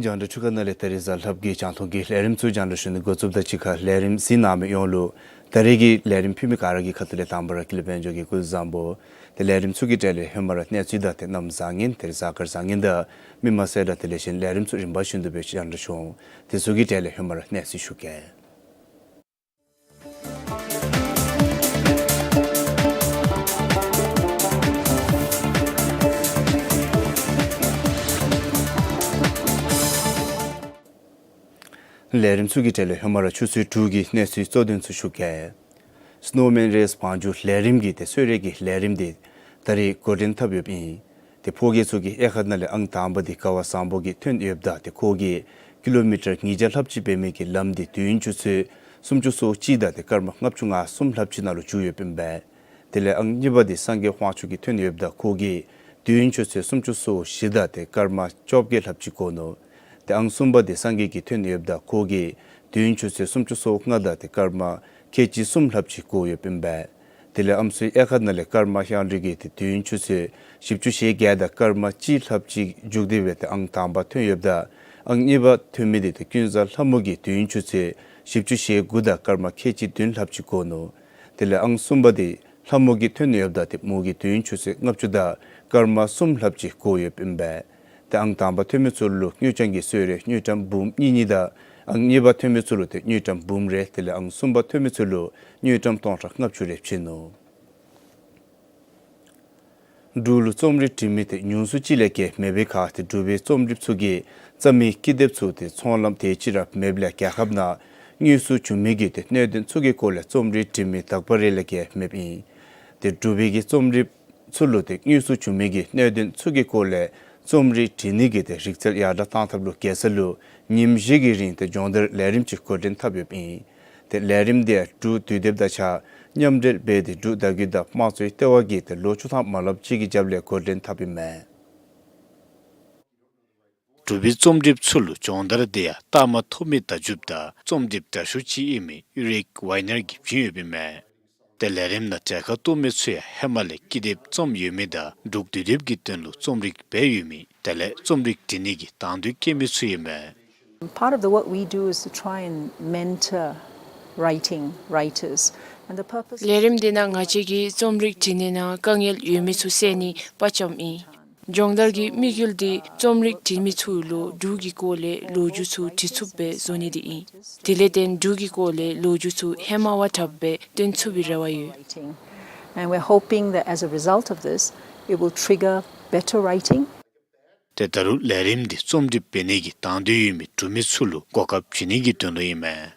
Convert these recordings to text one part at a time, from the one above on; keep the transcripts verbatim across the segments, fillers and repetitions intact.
རྒྱང་བསྒྲགས་ཆུ་ཁ་ནང་ལས་ད་རིས་གཟའ་ལྷགཔ་གི་རྒྱང་མཐོང་གི་ལས་རིམ་ཚུ་རྒྱང་བསྒྲགས་ཞུ་ནི་འགོ་བཙུགསཔ་དང་གཅིག་ཁར་ལས་རིམ་གཟིགས་གནང་མི་ཡོངས་ལུ་ད་རིས་ཀྱི་ལས་རིམ་ཕུལ་མི་ག་ར་གི་ཁ་ཐུག་ལས་དང་པ་ར་ཀུན་ལེགས་དཔལ་འབྱོར་གྱིས་སྐུ་གཟུགས་བཟང་པོ། ཏེ་ལས་རིམ་ཚུ་གི་གྲས་ལས་ཧེ་མ་ར་གནས་ཚུལ་དང་ཏེ་གནམ་བཟང་ངན་ཏེ་རེ་གཟའ་སྐར་བཟང་ངན་དང་མི་མང་གསལ་བསྒྲགས་དེ་ལས་གཞན་ལས་རིམ་ཚུ་རིམ་པ་བཞིན་དུ་སྦེ་རྒྱང་བསྒྲགས་ཞུ་འོང་། དེ་ཚུ་གི་གྲས་ལས་ཧེ་མ་ར་གནས་ཚུལ་ཞུ་གེ། ལས་རིམ་ཚུ་གི་གྲས་ལས་ཧེ་མ་ར་ཆུ་ཚོད་དྲུག་གི་གནས་ཚུལ་གཙོ་དོན་ཚུ་ཞུ་གེ། སི་ནོ་མེན་རེས་བང་རྒྱུག་ལས་རིམ་གྱི་ཏེ་གསོལ་རས་ཀྱི་ལས་རིམ་འདི་ད་རིས་འགོ་འདྲེན་འཐབ་ཡོདཔ་ཨིན། ཏེ་ཕོ་སྐྱེས་ཚུ་གི་དབྱེ་ཁག་ནང་ལས་ཨང་དང་པ་འདི་ག་བ་བཟང་པོ་གིས་ཐོན་ཡོདཔ་ད་ཏེ་ཁོ་གིས་ཀི་ལོ་མི་ཊར་ཉིས་བརྒྱ་ལྷགཔ་ཅིག་འབད་མི་གི་ལམ་འདི་དུས་ཡུན་ཆུ་ཚོད་སུམ་ཅུ་སོ་གཅིག་དང་ཏེ་སྐར་མ་ལྔ་བཅུ་ང་གསུམ་ལྷགཔ་ཅིག་ནང་ལུ་འགྱོ་ཡོདཔ་ཨིན་པས། དེ་ལས་ཨང་གཉིས་པ་འདི་སངས་རྒྱས་དབང་ཕྱུག་གིས་ཐོན་ཡོདཔ་ད་ཁོ་གིས་དུས་ཡུན་ཆུ་ཚོད་སུམ་ཅུ་སོ་བཞི་དང་ཏེ་སྐར་མ་བཅོ་བརྒྱད་ལྷགཔ་ཅིག་འགོར་ནུག། ཏེ་ཨང་གསུམ་པ་འདི་སངས་རྒྱས་ཀྱིས་ཐོན་ཡོདཔ་ད་ཁོ་གིས་དུས་ཡུན་ཆུ་ཚོད་སུམ་ཅུ་སོ་ལྔ་དང་ཏེ་སྐར་མ་ཁལ་གཅིག་གསུམ་ལྷགཔ་ཅིག་འགོར་ཡོདཔ་ཨིན་པས། དེ་ལས་ཨམ་སྲུའི་དབྱེ་ཁག་ནང་ལས་ཀརྨ་ཤང་རི་གིས་ཏེ་དུས་ཡུན་ཆུ་ཚོད་བཞི་བཅུ་ཞེ་བརྒྱད་དང་སྐར་མ་གཅིག་ལྷགཔ་ཅིག་མཇུག་བསྡུ་སྦེ་ཏེ་ཨང་དང་པ་ཐོན་ཡོདཔ་ད་ཨང་གཉིས་པ་ཐོན་མི་འདི་ཏེ་ཀུན་བཟང་ལྷ་མོ་གིས་དུས་ཡུན་ཆུ་ཚོད་བཞི་བཅུ་ཞེ་དགུ་དང་སྐར་མ་ཁལ་གཅིག་བདུན་ལྷགཔ་ཅིག་འགོར་ནུག། དེ་ལས་ཨང་གསུམ་པ་འདི་ལྷ་མོ་གིས་ཐོན་ཡོདཔ་ད་ཏེ་མོ་གིས་དུས་ཡུན་ཆུ་ཚོད་ལྔ་བཅུ་དང་སྐར་མ་གསུམ་ལྷགཔ་ཅིག་འགོར་ཡོདཔ་ཨིན་པས། ཏེ་ཨང་དང་པ་ཐོན་མི་ཚུ་ལུ་དངུལ་རྐྱང་གི་གསོལ་རས་དངུལ་ཀྲམ་འབུམ་གཉིས་གཉིས་དང་ཨང་གཉིས་པ་ཐོན་མི་ཚུ་ལུ་ཏེ་དངུལ་ཀྲམ་འབུམ་རེ་དེ་ལས་ཨང་གསུམ་པ་ཐོན་མི་ཚུ་ལུ་དངུལ་ཀྲམ་སྟོང་ཕྲག་ལྔ་བཅུ་རེ་བྱིན་ནུག། འབྲུག་ལུ་རྩོམ་རིག་འབྲི་མི་ཏེ་ཉུང་སུ་ཅིག་ལས་བརྒལ་མེད་པའི་ཁར་ཏེ་འབྲུག་པའི་རྩོམ་སྒྲིགཔ་ཚུ་གིས་རྩོམ་མི་ཀི་དེབ་ཚུ་ཏེ་ཚོང་ལམ་དེ་ཅིག་ར་མེདཔ་ལས་རྒྱལ་ཁབ་ནང་དངོས་སུ་བྱུང་མི་གི་ཏེ་གནད་དོན་ཚུ་གི་སྐོར་ལས་རྩོམ་རིག་འབྲི་མི་དག་པ་རེ་ལས་བརྒལ་མེདཔ་ཨིན། ཏེ་འབྲུག་པའི་གི་རྩོམ་སྒྲིགཔ་ཚུ་ལུ་ཏེ་དངོས་སུ་བྱུང་མི་གི་གནད་དོན་ཚུ་གི་སྐོར་ལས་རྩོམ་རིག་འབྲི་ནི་གི་ཏེ་རིག་རྩལ་ཡར་དྲག་གཏང་ཐབས་ལུ་རྒྱལ་ས་ལུ་ཉིནམ་བཞི་གི་རིང་ཏེ་སྦྱོང་བརྡར་ལས་རིམ་ཅིག་འགོ་འདྲེན་འཐབ་ཡོདཔ་ཨིན། ཏེ་ལས་རིམ་འདི་འབྲུག་དུས་དེབ་དང་གཅིག་ཁར་མཉམ་འབྲེལ་འབད་དེ་འབྲུག་བརྡ་བརྒྱུད་དང་དམངས་གཙོའི་ལྟེ་བ་གིས་ཏེ་ལོ་བཅུ་ཐམ་མ་ལངམ་ཅིག་གི་རྒྱབ་ལས་འགོ་འདྲེན་འཐབ་ཨིན་མས། འབྲུག་པའི་རྩོམ་སྒྲིགཔ་ཚུ་ལུ་སྦྱོང་བརྡར་འདི་ཡང་རྟགས་མ་ཐོབ་མི་བརྡ་བརྒྱུདཔ་དང་རྩོམ་སྒྲིགཔ་དྲག་ཤོས་ཅིག་ཨིན་མི་ཨུ་རིག་ཝའི་ནར་གྱིས་བྱིན་ཡོདཔ་ཨིན་མས། ཏེ་ལས་རིམ་ནང་གྲལ་ཁར་གཏོགས་མི་ཚུ་ཡང་ཧེ་མ་ལས་ཀི་དེབ་རྩོམ་ཡོད་མི་དང་འབྲུག་དུས་དེབ་ཀྱི་དོན་ལུ་རྩོམ་རིག་འབད་ཡོད་མི་དེ་ལས་རྩོམ་རིག་འབྲི་ནི་གི་དང་འདོད་བསྐྱེད་མི་ཚུ་ཨིན་མས། Part of the work we do is to try and mentor writing writers. And the purpose ལས་རིམ་འདི་ནང་ང་བཅས་ཀྱིས་རྩོམ་རིག་འབྲི་ནི་ནང་དཀའ་ངལ་ཡོད་མི་ཚུ་བསལ་ནིའི་དཔའ་བཅམ་ཨིན། སྦྱོང་བརྡར་གྱི་དམིགས་ཡུལ་འདི་རྩོམ་རིག་འབྲི་མི་ཚུ་ལུ་འབྲུག་གི་སྐོར་ལས་ལོ་རྒྱུས་ཚུ་འབྲི་ཚུགསཔ་སྦེ་བཟོ་ནི་འདི་ཨིན། དེ་ལས་བརྟེན་འབྲུག་གི་སྐོར་ལས་ལོ་རྒྱུས་ཚུ་ཧེ་མ་བ་དྲགཔ་སྦེ་སྟོན་ཚུགས་པའི་རེ་བ་ཡོད། And we're hoping that as a result of this, it will trigger better writing. ཏེ་ད་རུང་ལས་རིམ་འདི་རྩོམ་སྒྲིག་འབད་ནི་གི་དང་འདོད་ཡོད་མི་འབྲུག་མི་ཚུ་ལུ་གོ་སྐབས་བྱིན་ནི་གི་དོན་ལུ་ཨིན་མས།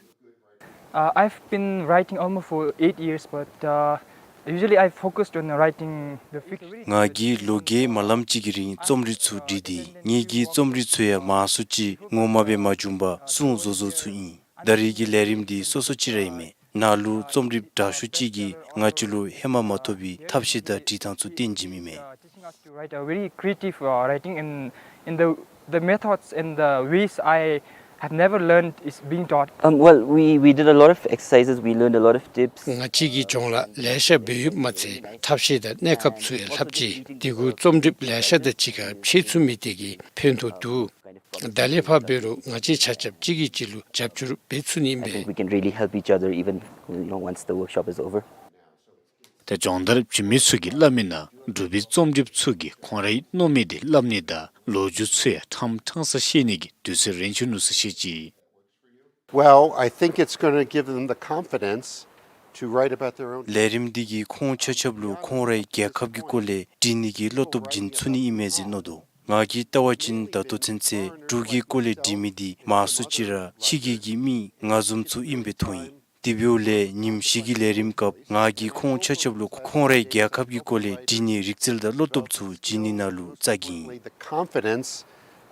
Uh, I've been writing almost for eight years, but, uh, usually I focused on writing the fiction. ང་གིས་ལོ་བརྒྱད་མ་ལངམ་ཅིག་གི་རིང་རྩོམ་རིག་ཚུ་བྲིས་ཏེ་ངེ་གི་རྩོམ་རིག་ཚུ་ཡང་མང་སུ་ཅིག་ངོ་མ་སྦེ་མ་བྱུང་པར་སྲུང་བཟོ་བཟོཝ་ཚུ་ཨིན། ད་རིས་ཀྱི་ལས་རིམ་འདི་སོ་སོ་ཅིག་ར་ཨིན་མས། ནང་ལུ་རྩོམ་སྒྲིགཔ་དྲག་ཤོས་ཅིག་གིས་ང་བཅས་ལུ་ཧེ་མ་མ་ཐོབ་པའི་ཐབས་ཤེས་དང་སྒྲིག་ཐངས་ཚུ་སྟོན་བྱིནམ་ཨིན་མས། To write a very creative, uh, writing in, in the, the methods and the ways I have never learned is being taught. Um, well, we, we did a lot of exercises, we learned a lot of tips. ང་བཅས་ཀྱིས་སྦྱོང་བརྡར་ལེ་ཤ་འབད་ཡོདཔ་མ་ཚད་ཐབས་ཤེས་དང་གནས་སྐབས་ཚུ་ཡང་ལྷབ་ཅི། དེ་གུ་རྩོམ་སྒྲིག་ལེ་ཤ་དང་གཅིག་ཁར་ཕྱེ་ཚུགས་མི་དེ་གིས་ཕན་ཐོགས་འདུག། ད་ལས་ཕར་འབད་རུང་ང་བཅས་ཆ་ཁྱབ་གཅིག་གིས་གཅིག་ལུ་རྒྱབ་སྐྱོར་འབད་ཚུགས་ནི་ཨིན་པས། I think we can really help each other even, you know, once the workshop is over. ད་སྦྱོང་བརྡར་བྱིན་མི་ཚུ་གིས་སླབ་མི་ནང་འབྲུག་པའི་རྩོམ་སྒྲིགཔ་ཚུ་གིས་ཁོང་རའི་མནོ་མི་དེ་སླབ་ནི་དང་ལོ་རྒྱུས་ཚུ་ཡང་ཕྲང་ཕྲང་ས་བཤད་ནི་གི་དུས་ཚོད་རན་ཅི་ནུག་ཟེར་བཤད་ཅི། Well, I think it's gonna give them the confidence to write about their own. ལས་རིམ་འདི་གིས་ཁོང་ཆ་ཁྱབ་ལུ་ཁོང་རའི་རྒྱལ་ཁབ་ཀྱི་སྐོར་ལས་འབྲི་ནི་གི་བློ་སྟོབས་བྱིན་ཚུགས་ནི་ཨིན་མས་ཟེར་མནོ་དོ། ང་གིས་བལྟ་བ་ཅིན་ད་ལྟོ་ཚུན་ཚོད་འབྲུག་གི་སྐོར་ལས་འབྲི་མི་འདི་མང་སུ་ཅིག་ར་ཕྱི་རྒྱལ་གྱི་མི་ང་བཟུམ་ཚུ་ཨིན་པའི་མཐོང་ཡི། དེ་འབདཝ་ལས་ཉིནམ་བཞི་གི་ལས་རིམ་སྐབས་ང་གིས་ཁོང་ཆ་ཁྱབ་ལུ་ཁོང་རའི་རྒྱལ་ཁབ་ཀྱི་སྐོར་ལས་འབྲི་ནིའི་རིག་རྩལ་དང་བློ་སྟོབས་ཚུ་བྱིན་ནི་ནང་ལུ་རྩ་འགེངས་ཡི། The confidence,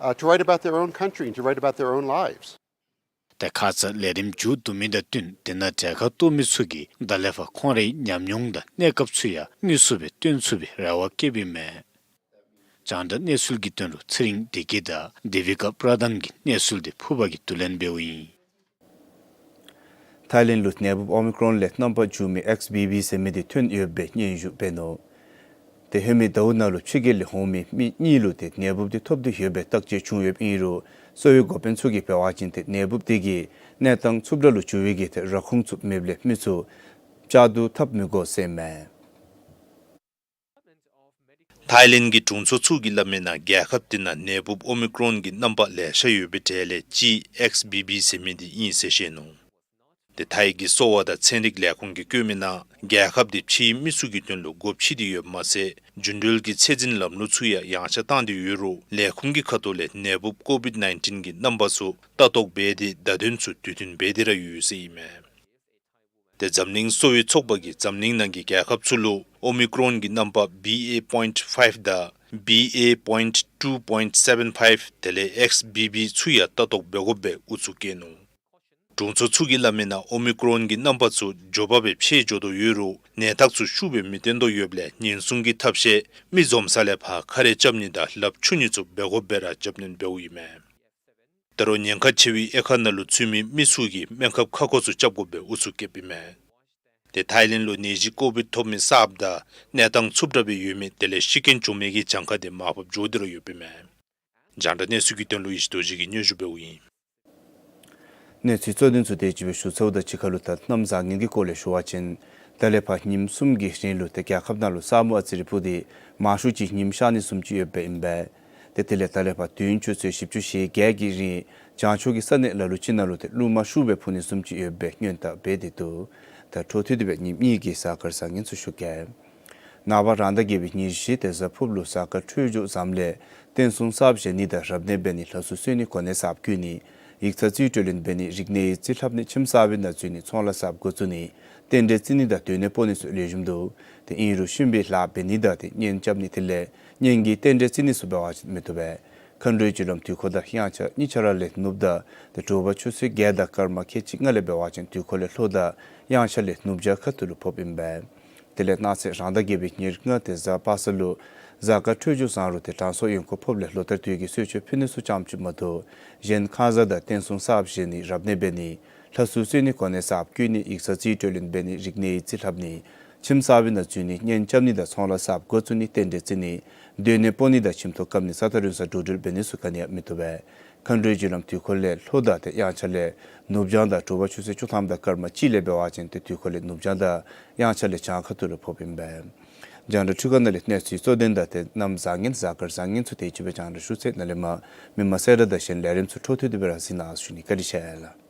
uh, to write about their own country and to write about their own lives. ད་ཁ་ཙ་ལས་རིམ་མཇུག་བསྡུ་མི་དང་བསྟུན་དེ་ནང་གྲལ་ཁར་གཏོགས་མི་ཚུ་གིས་ད་ལས་ཕར་ཁོང་རའི་ཉམས་མྱོང་དང་གནས་སྐབས་ཚུ་ཡང་དངོས་སུ་སྦེ་སྟོན་ཚུགས་པའི་རེ་བ་བསྐྱེདཔ་ཨིན་མས། རྒྱང་བསྒྲགས་གནས་ཚུལ་གྱི་དོན་ལུ་ཚེ་རིང་བདེ་སྐྱིད་དང་དེ་བི་ཀ་པྲ་དྷཱན་གྱི་གནས་ཚུལ་དེ་ཕུརཔ་གིས་བསྡུ་ལེན་འབདཝ་ཨིན། ཐའི་ལེནཌ་ལུ་ནད་འབུབ་ཨོ་མི་ཀྲོན་ལས་རྣམ་པ་འགྱུར་མི་ཨེགསི་བི་བི་ཟེར་མི་དེ་ཐོན་ཡོདཔ་སྦེ་སྙན་ཞུ་འབད་ནུག། ཏེ་ཧེ་མའི་ཟླཝ་ནང་ལུ་ཕྱི་རྒྱལ་ལས་འོང་མི་མི་གཉིས་ལུ་ཏེ་ནད་འབུབ་དེ་ཐོབ་སྟེ་ཡོདཔ་སྦེ་བརྟག་དཔྱད་བྱུང་ཡོདཔ་ཨིན་རུང་གསོ་བའི་འགོ་དཔོན་ཚུ་གིས་འབད་བ་ཅིན་ཏེ་ནད་འབུབ་དེ་གིས་གནས་སྟངས་འཚུབ་དྲགས་ལུ་འགྱུར་བའི་གི་ཏེ་ར་ཁུངས་ཚུ་མེདཔ་ལས་མི་ཚུ་བཅག་བསྡུ་འཐབ་མི་དགོ་ཟེར་ཨིན་མས། ཐའི་ལེནཌ་གི་དྲུང་འཚོ་ཚུ་གིས་སླབ་མི་ནང་རྒྱལ་ཁབ་དེ་ནང་ནད་འབུབ་ཨོ་མི་ཀྲོན་གྱི་རྣམ་པ་ལེ་ཤ་ཡོད་པའི་གྲས་ལས་གཅིག་ཨེགསི་བི་བི་ཟེར་མི་དེ་ཨིན་ཟེར་བཤད་ནུག། ཏེ་ཐའི་གི་གསོ་བ་དང་ཚན་རིག་ལས་ཁུངས་ཀྱིས་བཀོད་མི་ནང་རྒྱལ་ཁབ་དེ་ཕྱིའི་མི་ཚུ་གི་དོན་ལུ་སྒོ་ཕྱེ་སྟེ་ཡོདཔ་མ་ཚད་རྒྱུན་གྲོན་གྱི་ཚད་འཛིན་ལམ་ལུགས་ཚུ་ཡང་ཡངས་ཆག་བཏང་སྟེ་ཡོད་རུང་ལས་ཁུངས་ཀྱི་ཁ་ཐུག་ལས་ནད་འབུབ་ཀོ་བིཌ་ནའིན་ཊིན་གྱི་རྣམ་པ་ཚུ་ལྟ་རྟོག་འབད་དེ་བརྡ་དོན་ཚུ་དུས་མཐུན་འབད་དེ་ར་ཡོད་ཟེར་ཨིན་མས། ཏེ་འཛམ་གླིང་གསོ་བའི་ཚོགས་པ་གིས་འཛམ་གླིང་ནང་གི་རྒྱལ་ཁབ་ཚུ་ལུ་ཨོ་མི་ཀྲོན་གྱི་རྣམ་པ་བི་ཨེ་པོའིནཊ་ཕའིབ་དང་བི་ཨེ་པོའིནཊ་ཊུ་པོའིནཊ་སེ་བེན་ཕའིབ་དེ་ལས་ཨེགསི་བི་བི་ཚུ་ཡང་ལྟ་རྟོག་འབད་དགོཔ་སྦེ་ཨུ་ཚུགས་བཀོད་ནུག། དྲུང་འཚོ་ཚུ་གིས་སླབ་མི་ནང་ཨོ་མི་ཀྲོན་གྱི་རྣམ་པ་ཚུ་མགྱོགས་པ་སྦེ་འཕེལ་འགྱོ་དོ་ཡོད་རུང་ནད་རྟགས་ཚུ་ཤུགས་སྦེ་མི་སྟོན་དོ་ཡོདཔ་ལས་ཉེན་སྲུང་གི་ཐབས་ཤེས་མི་འཛོམས་ས་ལས་ཕར་ཁ་རས་རྐྱབ་ནི་དང་ལགཔ་འཁྱུ་ནི་ཚུ་འབད་དགོཔ་སྦེ་ར་རྒྱབ་སྣོན་འབདཝ་ཨིན་མས། ད་རུང་ཉེན་ཁ་ཆེ་བའི་དབྱེ་ཁག་ནང་ལུ་ཚུད་མི་མི་ཚུ་གིས་སྨན་ཁབ་ཁ་སྐོང་ཚུ་རྐྱབ་དགོཔ་སྦེ་ཨུ་ཚུགས་བཀོདཔ་ཨིན་མས། ཏེ་ཐའི་ལེནཌ་ལུ་ནད་གཞི་ཀོ་བིཌ་ཐོབ་མི་གསརཔ་དང་གནས་སྟངས་འཚུབ་དྲགས་སྦེ་ཡོད་མི་དེ་ལས་ཤི་རྐྱེན་བྱུང་མི་གི་གྱངས་ཁ་དེ་མར་ཕབ་འགྱོ་སྟེ་ར་ཡོདཔ་ཨིན་མས། རྒྱང་བསྒྲགས་གནས་ཚུལ་གྱི་དོན་ལུ་ཡེ་ཤེས་རྡོ་རྗེ་གིས་སྙན་ཞུ་འབདཝ་ཨིན། གནས་ཚུལ་གཙོ་དོན་ཚུ་དེ་ཅིག་སྦེ་ཞུ་ཚརཝ་ད་གཅིག་ཁར་ལུ་ད་གནམ་བཟང་ངན་གྱི་སྐོར་ལས་ཞུ་བ་ཅིན་ད་ལས་ཕར་ཉིནམ་གསུམ་གྱི་རིང་ལུ་ཏེ་རྒྱལ་ཁབ་ནང་ལུ་ས་སྨུག་ཨ་ཙི་རེ་ཕུབ་སྟེ་མང་ཤོས་ཅིག་ཉིམ་ཤར་ནི་བཟུམ་ཅིག་ཡོདཔ་ཨིན་པས། ཏེ་དེ་ལས་ད་ལས་ཕར་དུས་ཡུན་ཆུ་ཚོད་བཞི་བཅུ་ཞེ་བརྒྱད་ཀྱི་རིང་བྱང་ཕྱོགས་ཀྱི་ས་གནས་ལ་ལུ་ཅིག་ནང་ལུ་ཏེ་རླུང་མ་ཤུགས་སྦེ་འཕུ་ནི་བཟུམ་ཅིག་ཡོདཔ་སྦེ་སྔོན་བརྡ་འབད་དེ་འདུག། ད་འཕྲོ་མཐུད་དེ་སྦེ་ཉིནམ་གཉིས་ཀྱི་གཟའ་སྐར་བཟང་ངན་ཚུ་ཞུ་གེ། ནངས་པ་རང་ཟླ་བརྒྱད་པའི་ཉེར་བཞི་ཏེ་གཟའ་ཕུརཔ་ལུ་གཟའ་སྐར་འཕྲོད་སྦྱོར་བཟངམ་ལས་རྟེན་སྲུང་གསརཔ་བཞེངས་ནི་དང་རབ་གནས་འབད་ནི་ལྷ་གསོལ་གསོལ་ནི་གོ་གནས་གསརཔ་བསྐོ་ནི་ཡིག་ཚང་རྩིས་སྤྲོད་ལེན་འབད་ནི་རིག་གནས་ཡིག་རྩིས་ལྷབ་ནི་ཁྱིམ་གསར་པའི་ནང་འཛུལ་ནི་ཚོང་ལཱ་གསརཔ་འགོ་བཙུགས་ནི་རྟེན་འབྲེལ་བརྩི་ནི་དང་སྡོད་གནས་སྤོ་ནི་ཚུ་ལེགས་ཤོམ་འདུག། ཏེ་ཨིན་རུང་གཤིན་པོའི་ལཱ་འབད་ནི་དང་ཏེ་གཉེན་རྐྱབ་ནི་དེ་ལས་གཉེན་གྱི་རྟེན་འབྲེལ་བརྩི་ནི་ཚུ་འབད་བ་ཅིན་མི་བཏུབ་པས། མཁའ་འགྲོའི་རྒྱུ་ལམ་དུས་འཁོར་དང་དབྱངས་འཆར་གཉིས་ཆ་ར་ལས་ནུབ་ཟླ་ཏེ་དྲོ་པ་ཆུ་ཚོད་བརྒྱད་དང་སྐར་མ་ཁལ་གཅིག་ལྔ་ལས་འབད་བ་ཅིན་དུས་འཁོར་ལས་ལྷོ་ཟླ་དབྱངས་འཆར་ལས་ནུབ་བྱང་ཁ་ཐུག་ལུ་ཕོགཔ་ཨིན་པས། དེ་ལས་གནངས་ཚེ་རང་ཟླ་བརྒྱད་པའི་ཉེར་ལྔ་ཏེ་གཟའ་པ་སངས་ལུ་གཟའ་སྐར་འཕྲོད་སྦྱོར་བཟང་རུང་ཏེ་དྲང་སྲོང་གཡོན་སྐོར་ཕོགཔ་ལས་ལོ་ལྟར་དུས་ཀྱི་གསོལ་མཆོད་ཕུལ་ནི་ཚུ་ཙམ་ཅིག་མ་གཏོགས་གཞན་ཁང་བཟང་དང་རྟེན་སྲུང་གསརཔ་བཞེངས་ནི་རབ་གནས་འབད་ནི་ལྷ་གསོལ་གསོལ་ནི་གོ་གནས་གསརཔ་བསྐོ་ནི་ཡིག་ཚང་རྩིས་སྤྲོད་ལེན་འབད་ནི་རིག་གནས་ཡིག་རྩིས་ལྷབ་ནི་ཁྱིམ་གསར་པའི་ནང་འཛུལ་ནི་གཉེན་རྐྱབ་ནི་དང་ཚོང་ལཱ་གསརཔ་འགོ་བཙུགས་ནི་རྟེན་འབྲེལ་བརྩི་ནི་སྡོད་གནས་སྤོ་ནི་དང་ཁྱིམ་ཐོག་བཀབ་ནི་ས་ཐག་རིང་སར་འགྲོ་འགྲུལ་འབད་ནི་ཚུ་ག་ནི་ཡང་མི་བཏུབ་པས། མཁའ་འགྲོའི་རྒྱུ་ལམ་དུས་འཁོར་ལས་ལྷོ་ཟླ་ཏེ་དབྱངས་འཆར་ལས་ནུབ་བྱང་དང་དྲོ་པ་ཆུ་ཚོད་བཅུ་ཐམ་དང་སྐར་མ་གཅིག་ལས་འབད་བ་ཅིན་ཏེ་དུས་འཁོར་ལས་ནུབ་བྱང་དང་དབྱངས་འཆར་ལས་བྱང་ཁ་ཐུག་ལུ་ཕོགཔ་ཨིན་པས། རྒྱང་བསྒྲགས་འཕྲུལ་ཁང་ནང་ལས་གནས་ཚུལ་གཙོ་དོན་དང་ཏེ་གནམ་བཟང་ངན་གཟའ་སྐར་བཟང་ངན་ཚུ་དེ་ཅིག་སྦེ་རྒྱང་བསྒྲགས་ཞུ་ཚར་ནི་ལས་མར་མི་མང་གསལ་བསྒྲགས་དང་གཞན་ལས་རིམ་ཚུ་འཕྲོ་མཐུད་དེ་སྦེ་ར་གཟིགས་གནང་ཞུ་ནི། བཀའ་དྲིན་ཆེ་ལགས།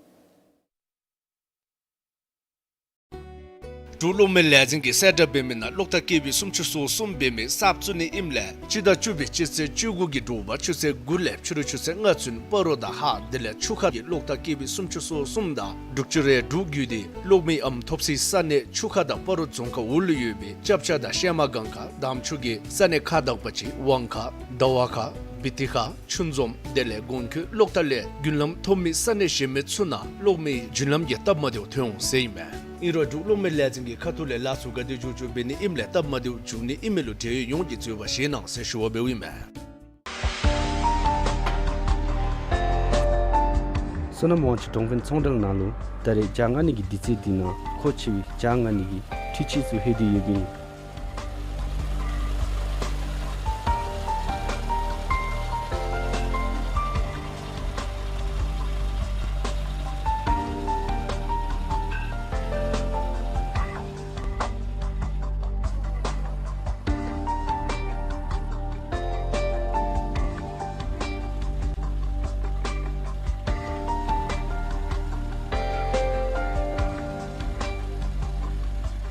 འབྲུག་གློག་མེ་ལས་འཛིན་གྱིས་གསལ་བསྒྲགས་འབད་མི་ནང་གློག་ཐག་ཀེ་བི་སུམ་ཅུ་སོ་གསུམ་འབད་མི་གསརཔ་བཙུགས་ནི་ཨིནམ་ལས་སྤྱི་ཟླ་བཅུ་པའི་སྤྱི་ཚེས་བཅུ་དགུ་གི་དྲོ་པ་ཆུ་ཚོད་དགུ་ལས་ཕྱི་རུ་ཆུ་ཚོད་ལྔ་ཚུན་སྤ་རོ་དང་ཧཱ་དེ་ལས་ཆུ་ཁ་གི་གློག་ཐག་ཀེ་བི་སུམ་ཅུ་སོ་གསུམ་དང་འབྲུག་ཆུ་རེ་འབྲུག་བརྒྱུད་དེ་གློག་མེ་ཨམ་ཐོབ་སའི་ས་གནས་ཆུ་ཁ་དང་སྤ་རོ་རྫོང་ཁག་འོག་ལུ་ཡོད་པའི་ལྕབ་ཆ་དང་ཤེ་མ་སྒང་ཁ་དམ་ཆུ་གི་ས་གནས་ཁག་དག་པ་ཅིག་ཝང་ཁ་ཟླ་བ་ཁ་བི་ཏི་ཁ་ཆུ་འཛོམས་དེ་ལས་གོང་ཁུལ་གློག་ཐག་ལས་རྒྱུན་ལམ་ཐོབ་མི་ས་གནས་གཞན་མི་ཚུ་ནང་གློག་མེའི་རྒྱུན་ལམ་གྱི་སྟབས་མ་བདེཝ་ཐོན་འོང་ཟེར་ཨིན་མས། ཨིན་རུང་འབྲུག་གློག་མེ་ལས་འཛིན་གྱི་ཁ་ཐུག་ལས་ལཱ་ཚུ་ག་དེ་མཇུག་བསྡུ་འབད་ནི་ཨིནམ་ལས་སྟབས་མ་བདེཝ་བྱུང་ནི་ཨིན་མི་ལུ་འབྲེལ་ཡོད་ཡོངས་ཀྱིས་འཚོལ་བར་བཞེས་གནང་ཟེར་ཞུ་བ་འབདཝ་ཨིན་མས། བསོད་ནམས་དབང་ཕྱུག་གྲོང་དཔོན་ཚོང་འབྲེལ་ནང་ལུ་ད་རེས་བྱ་ལྔ་ནི་གི་དུས་ཚོད་འདི་ནང་མཁོ་ཆེ་བའི་བྱ་ལྔ་ནི་གི་འཕྲུལ་ཆས་ཚུ་ལྷོད་དེ་ཡོདཔ་ཨིན།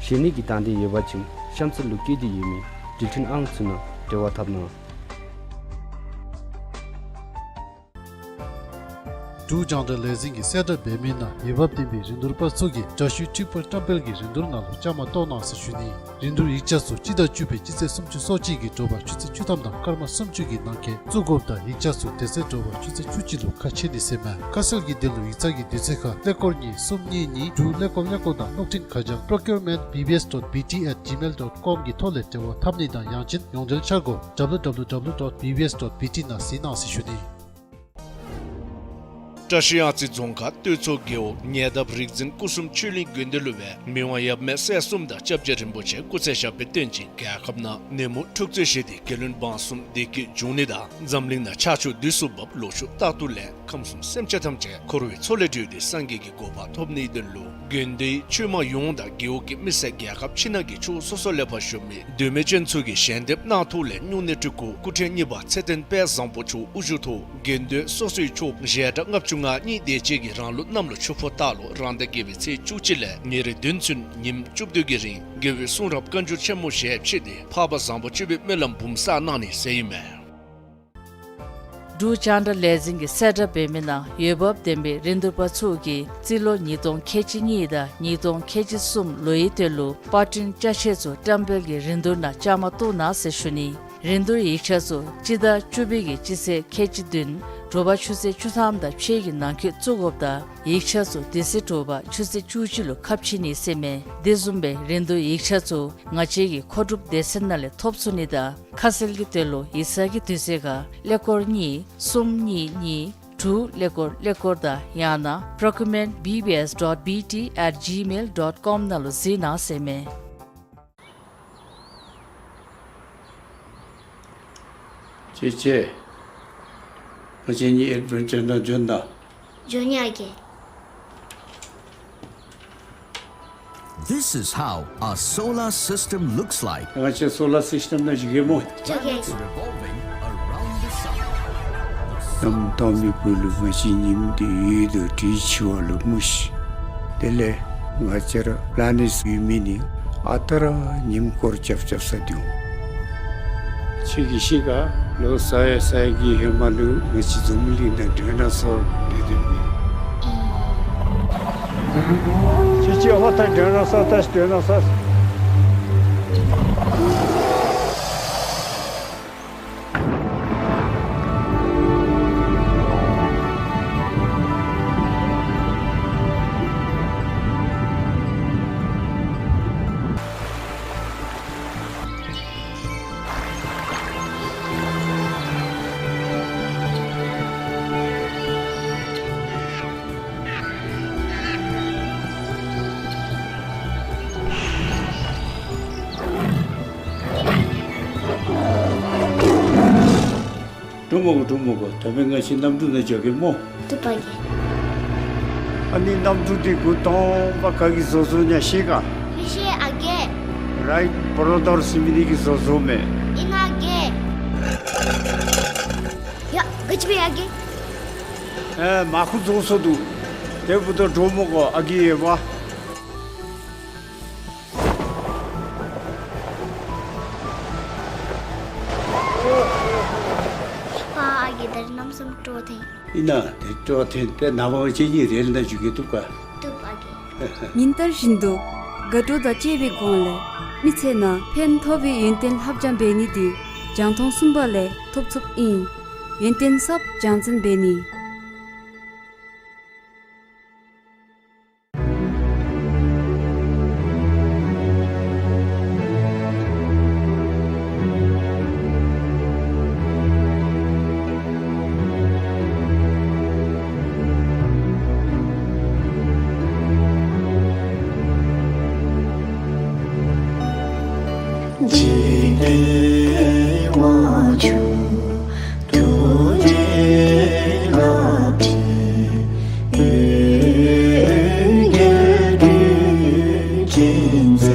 གཞན་ནི་གི་དང་འདོད་ཡོད་པ་ཅིན་གཤམ་ཚུ་ལུ་བཀོད་དེ་ཡོད་མི་འགྲུལ་འཕྲིན་ཨང་ཚུ་ནང་འབྲེལ་བ་འཐབ་གནང་། འབྲུག་རྒྱང་བསྒྲགས་ལས་འཛིན་གྱིས་གསལ་བསྒྲགས་འབད་མི་ནང་འོས་འབབ་ལྡན་པའི་རིན་བསྡུར་པ་ཚུ་གིས་དྲ་ཤུལ་འཁྲིག་པ་བཀྲམ་སྤེལ་གྱི་རིན་བསྡུར་ནང་ལུ་བཅའ་མར་གཏོགས་གནང་ཟེར་ཞུ་ནི། རིན་བསྡུར་ཡིག་ཆ་ཚུ་སྤྱི་ཟླ་བཅུ་པའི་སྤྱི་ཚེས་སུམ་ཅུ་སོ་གཅིག་གི་དྲོ་པ་ཆུ་ཚོད་བཅུ་ཐམ་དང་སྐར་མ་སུམ་ཅུ་གི་ནང་འཁོད་བཙུགས་དགོཔ་དང་ཡིག་ཆ་ཚུ་དེ་ཚེ་དྲོ་པ་ཆུ་ཚོད་བཅུ་གཅིག་ལུ་ཁ་ཕྱེ་ནི་ཟེར་མས། ཁ་གསལ་གྱི་དོན་ལུ་ཡིག་ཚང་གི་དུས་ཚོད་ཁར་ཀླད་ཀོར་གཉིས་གསུམ་གཉིས་གཉིས་དྲུག་ཀླད་ཀོར་ཀླད་ཀོར་དང་གློག་འཕྲིན་ཁ་བྱང་procurement B B S dot B T at gmail dot com གི་ཐོག་ལས་འབྲེལ་བ་འཐབ་ནི་དང་ཡང་ཅིན་ཡོངས་འབྲེལ་འཆར་སྒོ་W W W dot B B S dot B T ནང་གཟིགས་གནང་ཟེར་ཞུ་ནི། བཀྲ་ཤིས་གཡང་རྩེ་རྫོང་ཁག་སྟོད་མཚོ་རྒེད་འོག་ཉེ་འདབས་རིག་འཛིན་སྐུ་གསུམ་ཆོས་གླིང་དགོན་སྡེ་ལུ་སྦེ་མི་དབང་ཡབ་མེས་སྲས་གསུམ་དང་སྐྱབས་རྗེ་རིན་པོ་ཆེ་སྐུ་ཚེ་ཞབས་པད་བརྟན་ཅིང་རྒྱལ་ཁབ་ནང་ནད་མུག་འཁྲུག་རྩོད་ཞི་སྟེ་རྒྱལ་བློན་འབངས་གསུམ་བདེ་སྐྱིད་འབྱུང་ནི་དང་འཛམ་གླིང་ནང་ཕྱག་ཕྱིད་བསྡུས་སུ་འབབ་ལོ་ཕྱུགས་རྟག་ཏུ་ལེགས། ཁམས་གསུམ་སེམས་ཅན་ཐམས་ཅད་འཁོར་བའི་མཚོ་ལས་གྲོལ་ཏེ་སངས་རྒྱས་ཀྱི་གོ་འཕང་ཐོབ་ནིའི་དོན་ལུ་དགོན་སྡེའི་ཆོས་མང་ཡོངས་དང་རྒེད་འོག་གི་མི་སེར་རྒྱལ་ཁབ་ཕྱི་ནང་གི་ཕྱོགས་སོ་སོ་ལས་ཕར་བཞུགས་མི་མདོ་སྨད་ཅན་ཚུ་གིས་ཞལ་འདེབས་གནང་ཐོག་ལས་སྨྱུང་གནས་སྤྲུལ་སྐུ་སྐུ་ཕྲེང་གཉིས་པ་ཚེ་བརྟན་དཔལ་བཟང་པོ་མཆོག་དབུ་བཞུགས་ཐོག་དགེ་འདུན་སོ་སོའི་ཆོསཔ་ཞལ་གྲངས་ལྔ་བཅུ་ང་གཉིས་དེ་ཅིག་གིས་རང་ལུགས་གནམ་ལོ་ཆུ་ཕོ་སྟག་ལོ་རང་ཟླ་བརྒྱད་པའི་ཚེས་བཅུ་གཅིག་ལས་ཉེར་བདུན་ཚུན་ཉིནམ་བཅུ་བདུན་གྱི་རིང་རྒྱལ་བའི་གསུང་རབ་བཀའ་འགྱུར་ཆེན་མོ་ཞལ་ཕྱེ་སྟེ་འཕགས་པ་བཟང་པོ་སྤྱོད་པའི་སྨོན་ལམ་འབུམ་བསགས་གནང་ནི་ཟེར་ཨིན་མས། འབྲུག་རྒྱང་བསྒྲགས་ལས་འཛིན་གྱིས་གསལ་བསྒྲགས་འབད་མི་ནང་འོས་འབབ་ལྡན་པའི་རིན་བསྡུར་པ་ཚུ་གིས་རྩིས་ལོ་ཉིས་སྟོང་ཁལ་གཅིག་གཉིས་དང་ཉིས་སྟོང་ཁལ་གཅིག་གསུམ་ལོའི་དོན་ལུ་པར་སྐྲུན་ཅ་ཆས་ཚུ་བཀྲམ་སྤེལ་གྱི་རིན་བསྡུར་ནང་བཅའ་མར་གཏོགས་གནང་ཟེར་ཞུ་ནི། རིན་བསྡུར་ཡིག་ཆ་ཚུ་སྤྱི་ཟླ་བཅུ་པའི་གི་སྤྱི་ཚེས་ཁལ་གཅིག་བདུན་དྲོ་པ་ཆུ་ཚོད་བཅུ་ཐམ་དང་ཕྱེད་ཀྱི་ནང་འཁོད་བཙུགས་དགོཔ་དང་ཡིག་ཆ་ཚུ་དེ་ཚེ་དྲོ་པ་ཆུ་ཚོད་བཅུ་གཅིག་ལུ་ཁ་ཕྱེ་ནི་ཟེར་མས། དེ་བཟུམ་སྦེ་རིན་བསྡུར་ཡིག་ཆ་ཚུ་ང་བཅས་ཀྱི་མཁོ་སྒྲུབ་སྡེ་ཚན་ནང་ལས་ཐོབ་ཚུགས་ནི་དང་ཁ་གསལ་གྱི་དོན་ལུ་ཡིག་ཚང་གི་དུས་ཚོད་ཁར་ཀླད་ཀོར་གཉིས་གསུམ་གཉིས་གཉིས་དྲུག་ཀླད་ཀོར་ཀླད་ཀོར་དང་ཡང་ན་procurement B B S dot B T at gmail dot com ནང་ལུ་གཟིགས་གནང་ཟེར་མས། ཅེ་ཅེ། ང་བཅས་གཉིས་ཨེཌ་བེན་ཅར་ནང་འབྱོན་ད། འབྱོན་ཡི་ཨ་རྒས། This is how a solar system looks like. ང་བཅས་སོ་ལར་སིསི་ཊེམ་ནང་འགྱོ་གེ་སྨོ། འགྱོ་གེ། Revolving around the sun. གནམ་དྭངས་མའི་སྦུག་ལུ་ང་བཅས་ཉིམ་འདི་ཡོད་དོ་དྲིས་འཆི་བ་ལུ་སྨོ་ཤིག། དེ་ལས་ང་བཅས་ར་པི་ལེ་ནེཊསི་ཡོད་མི་ནི་ཨ་རྟག་ར་ཉིམ་སྐོར་རྐྱབ་རྐྱབ་ས་འདུག། ཁྱོད་ཀྱིས་ཤེས་ག། ལོ་ས་ཡ་ས་ཡ་གི་ཧེ་མ་ལུ་ང་བཅས་འཛམ་གླིང་ནང་ཌའི་ནོ་སོར་སྡོད་དོ་མས། ཁྱོད་ཀྱིས་ཧོ་ད་ཌའི་ནོ་སོར་ད་ཌའི་ནོ་སོར། འགྲོ་མ་དགོ། འགྲོ་མ་དགོ། ད་འབདན་ང་བཅས་གནམ་གྲུ་ནང་འགྱོ་གེ་སྨོ། བཏུབ་པ་རྒས། ཨ་ནི་གནམ་གྲུ་འདི་འགོ་དང་པ་ག་གིས་བཟོ་བཟོཝ་ཨིན་ན་ཤེས་ག། མི་ཤེས་ཨ་རྒས། རའིཊ་བོརོ་དར་ཟེར་མི་འདི་གིས་བཟོ་བཟོཝ་མས། ཨིན་ན་ཨ་རྒས། ཡ་ག་ཅི་སྦེ་ཨ་རྒས། ཨེ་མར་ཁུ་རྫོགས་སོ་འདུག། དེ་འབདཝ་ད་འགྲོ་མ་དགོ་ཨ་རྒས་ཡོདཔ། ཕ་ཨ་རྒས་ད་རིས་གནམ་མེད་ས་མེད་སྤྲོ་ཐོན། ཨིན་ན་དེ་སྤྲོ་ཐོན་ཏེ་ནངས་པ་ང་བཅས་གཉིས་རེལ་ནང་འགྱོ་གེ། བཏུབ་ག། བཏུབ་ཨ་རྒས། ཉིན་ལྟར་བཞིན་དུ་དགའ་སྤྲོ་དང་བཅས་པའི་སྒོ་ལས་མི་ཚེ་ནང་ཕན་ཐོགས་པའི་ཡོན་ཏན་ལྷབ་སྦྱང་འབད་ནི་འདི་རྒྱང་མཐོང་གསུམ་པ་ལས་ཐོབ་ཚུགསཔ་ཨིན། ཡོན་ཏན་ཟབ་སྦྱང་ཚན་འབད་ནི། བདེ་བ་ཆོས་ཐུགས་རྗེ་རླབས་ཆེན་འོད་གསལ་རྒྱུད་ཆེན་མཛད་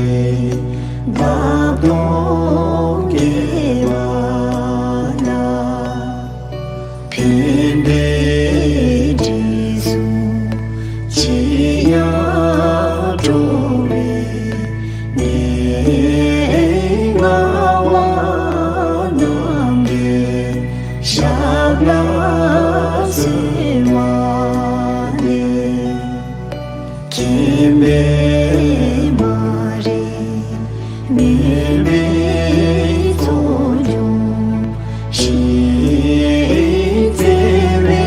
འདབ་སྟོང་རྒྱས་པ་ལ། ཕན་བདེའི་དྲི་བསུང་ཅི་ཡང་སྤྲོ་བའི་གནས་ལྔ་པ་རྣམས་ཀྱི་ཞབས་ལ་གསོལ་བ་འདེབས། མཁྱེན་པས་མ་རིག་མུན་པའི་ཚོགས་འཇོམས་ཤིང་། བརྩེ་བའི་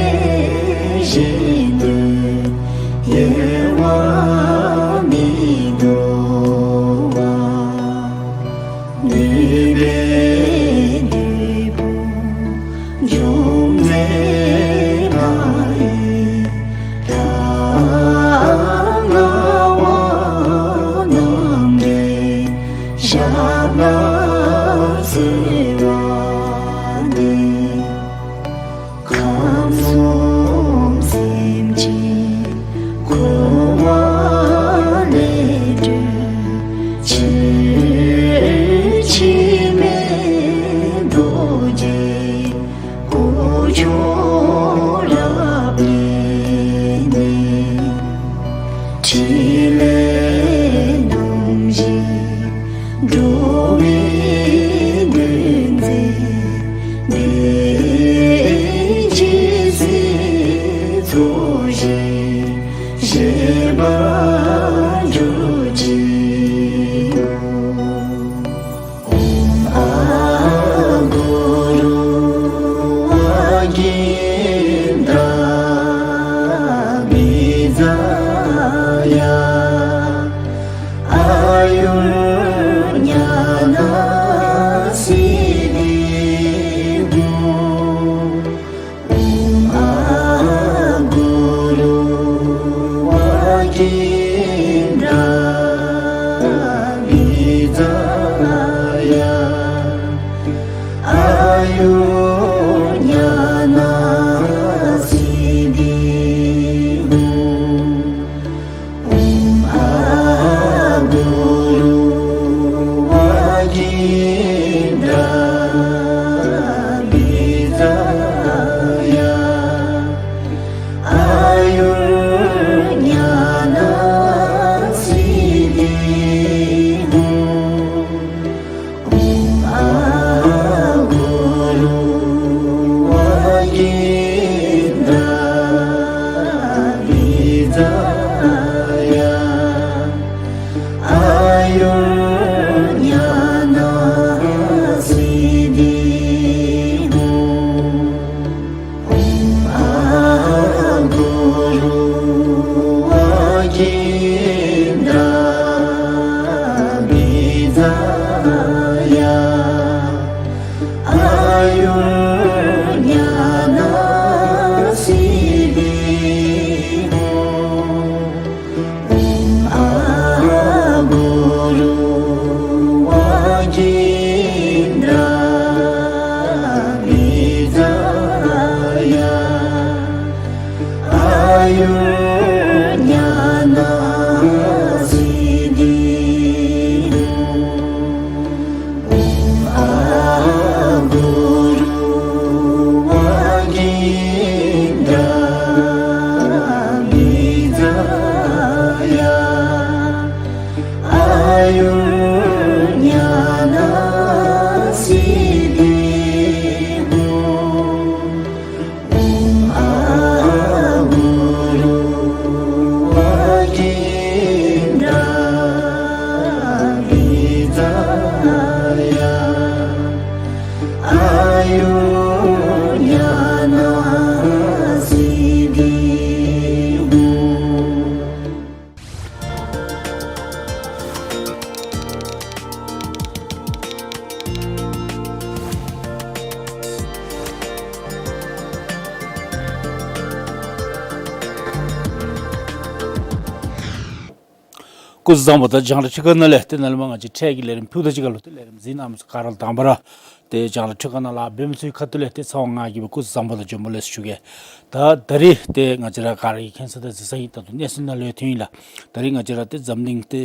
ཞལ་ནས་གཡེལ་བར་མི་འགྲོ་བ། ནུས་པའི་བདུད་དཔུང་འཇོམས་མཛད་ལྷ་ཡི་ལྷ་ལྔ་པ་རྣམས་ཀྱི་ཞབས་ལ་གསོལ་བ་འདེབས། ཁམས་གསུམ་སེམས་ཅན་འཁོར་བ་ལས་སྒྲོལ་ཕྱིར། འཆི་མེད་རྡོ་རྗེ་སྐུ་མཆོག་རབ་བརྙེས་ནས། ཕྲིན་ལས་རྣམ་བཞི་འགྲོ་བའི་དོན་མཛད་པའི་རྒྱལ་སྲས་ཚོགས་ཞིང་བཞེས་པར་གྱུར་ཅིག། ཨོཾ་ཨཱཿུ་རུ་ཝཱ་ཀིནྡ་བི་ཛ་ཡ། ཨཱ་ཡུར་ཉ་ན་སིདྡྷི་ཧཱུྃ། ཨོཾ་ཨཱཿུ་རུ་ཝཱ་ཀིནྡ་བི་ཛ་ཡ། ཨཱ་ཡུར་ཉ་ན་སིདྡྷི་ཧཱུྃ། ཨོཾ་ཨཱཿུ་རུ་ཝཱ་ཀིནྡ་བི་ཛ་ཡ། ཨཱ་ཡུར་ཉ་ན་སིདྡྷི་ཧཱུྃ། ཨོཾ་ཨཱཿུ་རུ་ཝཱ་ཀིནྡ་བི་ཛ་ཡ། ཨཱ་ཡུར་ཉ་ན་སིདྡྷི་ཧཱུྃ། ཨོཾ་ཨཱཿུ་རུ་ཝཱ་ཀིནྡ་བི་ཛ་ཡ། ཨཱ་ཡུར་ཉ་ན་སིདྡྷི་ཧཱུྃ། ཨོཾ་ཨཱཿུ་རུ་ཝཱ་ཀིནྡ་བི་ཛ་ཡ། ཨཱ་ཡུར་ཉ་ན་སིདྡྷི་ཧཱུྃ། ཨོཾ་ཨཱཿུ་རུ་ཝཱ་ཀིནྡ་བི་ཛ་ཡ། ཨཱ་ཡུར་ཉ་ན་སིདྡྷི་ཧཱུྃ། ཨོཾ་ཨཱཿུ་རུ་ཝཱ་ཀིནྡ་བི་ཛ་ཡ། ཨཱ་ཡུར་ཉ་ན་སིདྡྷི་ཧཱུྃ། སྐུ་གཟུགས་བཟང་པོ། ད་རྒྱང་བསྒྲགས་ཁྲི་ཀ་ནང་ལས་ཏེ་ནཱ་ལས་མར་ང་བཅས་འཕྲལ་གྱི་ལས་རིམ་ཕུལཝ་ད་གཅིག་ཁར་ལུ་ཏེ་ལས་རིམ་གཟིགས་གནང་མི་ཚུ་ག་ར་ལུ་དང་པ་ར་ཏེ་རྒྱང་བསྒྲགས་ཁྲི་ཀ་ནང་ལཱ་འབད་མི་ཚུ་གི་ཁ་ཐུག་ལས་ཏེ་ཚེ་དབང་ང་གིས་སྦེ་སྐུ་གཟུགས་བཟང་པོ་དང་བྱོན་པ་ལེགས་སོ་ཞུ་གེ། ད་ད་རིས་ཏེ་ང་བཅས་ར་ག་ར་གིས་མཁྱེན་ས་དང་གཟིགས་ས་ཨིན། ད་ལྟོ་གནས་ཚུལ་ནང་ལུ་ཡང་ཐོན་ཡི་ལགས། ད་རིས་ང་བཅས་ར་ཏེ་འཛམ་གླིང་ཏེ་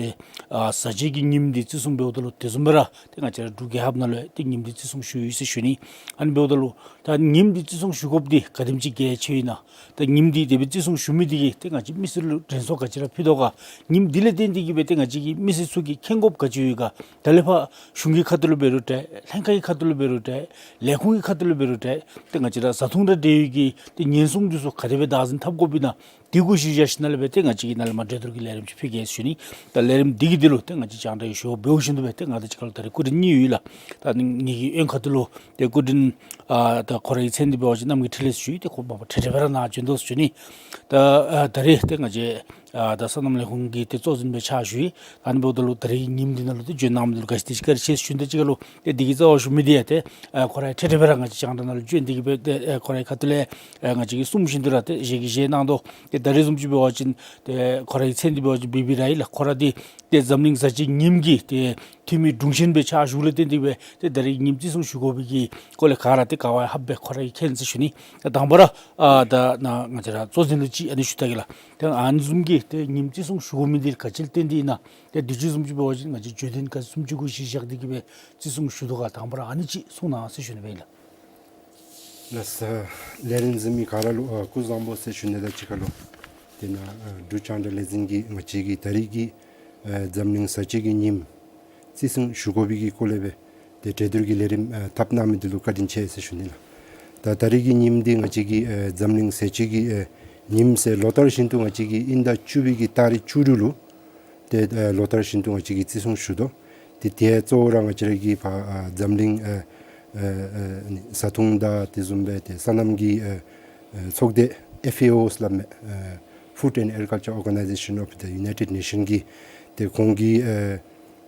ཨ་བཟའ་བཅའ་གི་ཉིནམ་འདི་བརྩི་སྲུང་འབདཝ་ད་ལུ་དེ་བཟུམ་སྦེ་ར་ཏེ་ང་བཅས་ར་འབྲུག་རྒྱལ་ཁབ་ནང་ལུ་ཡང་ཏེ་ཉིནམ་འདི་བརྩི་སྲུང་ཞུ་ཡི་ཟེར་ཞུ་ནི། ཨ་ནི་འབདཝ་ད་ལུ་ད་ཉིནམ་འདི་བརྩི་སྲུང་ཞུ་དགོཔ་འདི་ག་དེམ་ཅིག་གལ་ཆེཝ་ཨིན་ན། ད་ཉིནམ་འདི་དེ་སྦེ་བརྩི་སྲུང་ཞུ་མི་འདི་གིས་ཏེ་ང་བཅས་མི་སེར་ལུ་དྲན་གསོ་ག་ཅི་ར་ཕུལ་དོ་ག། ཉིནམ་འདི་ལས་བརྟེན་ཏེ་གིས་སྦེ་ཏེ་ང་བཅས་ཀྱི་མི་སེར་ཚུ་གིས་མཁྱེན་དགོཔ་ག་ཅི་ཡོད་ག། ད་ལས་ཕར་གཞུང་གི་ཁ་ཐུག་ལུ་འབད་རུང་འདྲ། ལྷན་ཁག་གི་ཁ་ཐུག་ལུ་འབད་རུང་འདྲ། ལས་ཁུངས་ཀྱི་ཁ་ཐུག་ལུ་འབད་རུང་འདྲ། ཏེ་ང་བཅས་ར་བཟའ་འཐུང་དང་འབྲེལ་ཡོད་ཀྱི་ཏེ་ཉེན་སྲུང་འདི་ཚུ་ག་དེ་སྦེ་བདག་འཛིན་འཐབ་དགོཔ་ཨིན་ན། དེ་གུ་གཞི་བཞག་ཞིནམ་ལས་སྦེ་ཏེ་ང་བཅས་ཀྱིས་ནཱ་ལས་མར་གྲོས་བསྡུར་གྱི་ལས་རིམ་ཅིག་ཕུལ་གེ་ཟེར་ཞུ་ནི། ད་ལས་རིམ་འདི་གི་དོན་ལུ་ཏེ་ང་བཅས་རྒྱང་བསྒྲགས་ཞུ་བ་འབདཝ་བཞིན་དུ་སྦེ་ཏེ་ང་དང་གཅིག་ཁར་ལུ་ད་རིས་སྐུ་མགྲོན་གཉིས་ཡོད་ལགས། ད་ངེ་གི་གཡོན་ཁ་ཐུག་ལུ་ཏེ་སྐུ་མགྲོན་ཨ་ད་ཁོ་རའི་མཚན་འདི་འབད་བ་ཅིན་རྣམ་རྒྱལ་འཕྲིན་ལས་ཟེར་ཞུ་ཡི། ཏེ་ཁོ་མ་པ་འཕྲལ་འཕྲལ་སྦེ་ར་ནཱ་བྱོན་དོ་ཟེར་ཞུ་ནི། ད་ཨ་ད་རིས་ཏེ་ང་བཅས་ཨ་ད་སོ་ནམ་ལས་ཁུངས་ཀྱི་ཏེ་གཙོ་འཛིན་སྦེ་ཕྱག་ཞུ་ཡི། ཨ་ནི་འབདཝ་ད་ལུ་ད་རིས་ཉིནམ་འདི་ནང་ལུ་ཏེ་བྱོན་གནང་མི་འདི་ལུ་ག་ཅི་དེ་ཅིག་བཀའ་དྲིན་ཆེ་ཟེར་ཞུ་ནི། དེ་ཅིག་ཁར་ལུ་ཏེ་འདི་གི་རྩ་བ་ཞུ་མི་འདི་ཡང་ཏེ་ཨ་ཁོ་ར་ཡང་འཕྲལ་འཕྲལ་སྦེ་ར་ང་བཅས་རྒྱང་བསྒྲགས་ནང་ལུ་བྱོན་ཏེ་གིས་སྦེ་ཏེ་ཨ་ཁོ་རའི་ཁ་ཐུག་ལས་ཨ་ང་བཅས་ཀྱིས་གསུང་བཞིན་དུ་ར་ཏེ་བཞེས་ཀྱི་བཞེས་གནང་དོ། ཏེ་ད་རིས་བཟུམ་ཅིག་འབད་བ་ཅིན་ཏེ་ཁོ་རའི་མཚན་འདི་འབད་བ་ཅིན་བི་བི་ར་ཨིན་ལགས། ཁོ་ར་འདི་ཏེ་འཛམ་གླིང་བཟའ་བཅའ་ཉིནམ་གྱི་ཏེ་འཐུས་མི་དྲུང་ཆེན་སྦེ་ཕྱག་ཞུཝ་ལས་བརྟེན་ཏེ་སྦེ་ཏེ་ད་རིས་ཉིནམ་བརྩི་སྲུང་ཞུ་དགོ་པའི་གི་སྐོར་ལས་ག་ར་ཏེ་ག་བ་ཡང་ཧ་སྦེ་ཁོ་ར་གིས་མཁྱེན་ཟེར་ཞུ་ནི། ད་དང་པ་ར་ཨ་ད་ནཱ་ང་བཅས་ར་གཙོ་འཛིན་ལུ་ཅིག་ཨ་ནི་ཞུ་ད་གེ་ལགས། ཏེ་ཨ་ནི་བཟུམ་གྱི་ཏེ་ཉིནམ་བརྩི་སྲུང་ཞུ་དགོ་མི་འདི་ག་ཅི་ལུ་བརྟེན་ཏེ་ཨིན་ན། ཏེ་དུས་ཅི་བཟུམ་ཅིག་འབད་བ་ཅིན་ང་བཅས་བརྗོད་དོན་ག་བཟུམ་ཅིག་གུ་གཞི་བཞག་སྟེ་གིས་སྦེ་བརྩི་སྲུང་ཞུ་དོ་ག། དང་པ་ར་ཨ་ནི་ཅིག་གསུང་གནང་ཟེར་ཞུ་ནི་སྦེ་ཨིན་ལགས། ལགས་སོ། ལས་རིམ་གཟིགས་མི་ག་ར་ལུ་ཨ་སྐུ་གཟུགས་བཟང་པོ་ཟེར་ཞུ་ནི་དང་གཅིག་ཁར་ལུ་ཏེ་ནཱ་ཨ་འབྲུག་རྒྱང་བསྒྲགས་ལས་འཛིན་གྱིས་ང་བཅས་ཀྱི་ད་རིས་ཀྱི་ཨ་འཛམ་གླིང་བཟའ་བཅའ་གི་ཉིནམ་བརྩི་སྲུང་ཞུ་དགོ་པའི་གི་སྐོར་ལས་སྦེ་ཏེ་གྲོས་བསྡུར་གྱི་ལས་རིམ་ཨ་འཐབ་གནང་མི་འདི་ལུ་བཀའ་དྲིན་ཆེ་ཟེར་ཞུ་ནི་ལགས། ད་ད་རིས་ཀྱི་ཉིནམ་འདི་ང་བཅས་ཀྱི་ཨ་འཛམ་གླིང་བཟའ་བཅའ་གི་ཨ་ཉིནམ་ཟེར་ལོ་ལྟར་བཞིན་དུ་ང་བཅས་ཀྱིས་དབྱིན་ཟླ་བཅུ་པའི་གི་ཏ་རིག་བཅུ་དྲུག་ལུ་ཏེ་ཨ་ལོ་ལྟར་བཞིན་དུ་ང་བཅས་ཀྱིས་བརྩི་སྲུང་ཞུ་དོ། ཏེ་དེ་གཙོ་བོ་ར་ང་བཅས་ར་གི་ཕར་ཨ་འཛམ་གླིང་ཨ་ཨ་ཨ་ནི་བཟའ་འཐུང་དང་དེ་བཟུམ་སྦེ་ཏེ་སོ་ནམ་གྱི་ཨ་ཨ་ཚོགས་སྡེ་ཨེཕ་ཨེ་ཨོ་སླབ་མི་ཨ་Food and Agriculture Organization of the United Nation གིས་ཏེ་ཁོང་གིས་ཨ་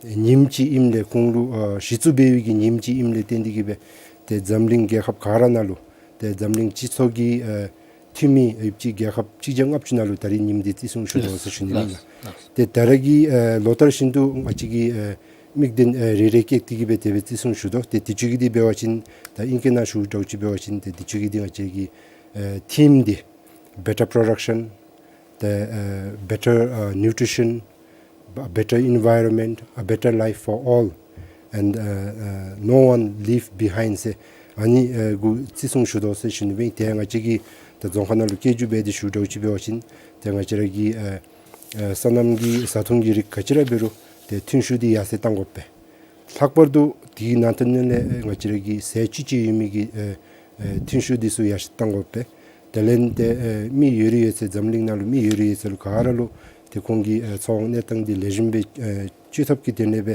ཉིནམ་ཅིག་ཨིནམ་ལས་ཁོང་ལུ་ཨ་གཞི་བཙུགས་འབད་བའི་གི་ཉིནམ་ཅིག་ཨིནམ་ལས་བརྟེན་ཏེ་གིས་སྦེ་ཏེ་འཛམ་གླིང་རྒྱལ་ཁབ་ག་ར་ནང་ལུ་ཏེ་འཛམ་གླིང་སྤྱི་ཚོགས་ཀྱི་ཨ་འཐུས་མི་ཡོད་པ་ཅིན་རྒྱལ་ཁབ་གཅིག་བརྒྱ་ལྔ་བཅུ་ནང་ལུ་ད་རིས་ཉིནམ་འདི་བརྩི་སྲུང་ཞུ་དོ་ཟེར་ཞུ་ནི་ཨིན་ལགས། ལགས། ཏེ་ད་རིས་ཀྱི་ཨ་ལོ་ལྟར་བཞིན་དུ་ང་བཅས་ཀྱིས་ཨ་དམིགས་དོན་ཨ་རེ་རེ་བསྐྱེད་དེ་གིས་སྦེ་དེ་སྦེ་བརྩི་སྲུང་ཞུ་དོ། ཏེ་དུས་ཅི་གི་འདི་འབད་བ་ཅིན་ད་ཨིང་སྐད་ནང་ཞུཝ་འདྲཝ་ཅིག་འབད་བ་ཅིན་ཏེ་དུས་ཅི་གི་འདི་ང་བཅས་ཀྱི་ཨ་ཐིམ་འདི་Better Production, the uh, better uh, nutrition, a better environment, a better life for all, and uh, uh, no one leave behind ཟེར་ཨ་ནི་ཨ་གུ་བརྩི་སྲུང་ཞུ་དོ་ཟེར་ཞུ་ནི་སྦེ། ཏེ་ང་བཅས་ཀྱིས་ད་རྫོང་ཁ་ནང་ལུ་སྐད་སྒྱུར་འབད་དེ་ཞུཝ་འདྲཝ་ཅིག་འབད་བ་ཅིན་ཏེ་ང་བཅས་ར་གི་ཨ་ཨ་སོ་ནམ་གྱི་བཟའ་འཐུང་གི་རིགས་ག་ཅི་ར་འབད་རུང་ཏེ་ཐོན་ཤུགས་འདི་ཡར་སེང་གཏང་དགོ་པས། ལྷག་པར་དུ་དེའི་ནང་དོན་ལས་ང་བཅས་ར་གི་ཟས་བཅུད་ཅིག་ཡོད་མི་གི་ཨ་ཨ་ཐོན་ཤུགས་འདི་ཚུ་ཡར་སེང་གཏང་དགོ་པས། དེ་ལས་ཏེ་ཨ་མི་ཡོད་རིགས་ཡོད་ཚད་འཛམ་གླིང་ནང་ལུ་མི་ཡོད་རིགས་ཡོད་ཚད་ལུ་ག་ར་ལུ་ཏེ་ཁོང་གི་ཨ་འཚོ་བ་གནས་སྟངས་འདི་ལེགས་ཤོམ་སྦེ་ཨ་སྤྱོད་ཐབས་ཀྱི་དོན་ལས་སྦེ་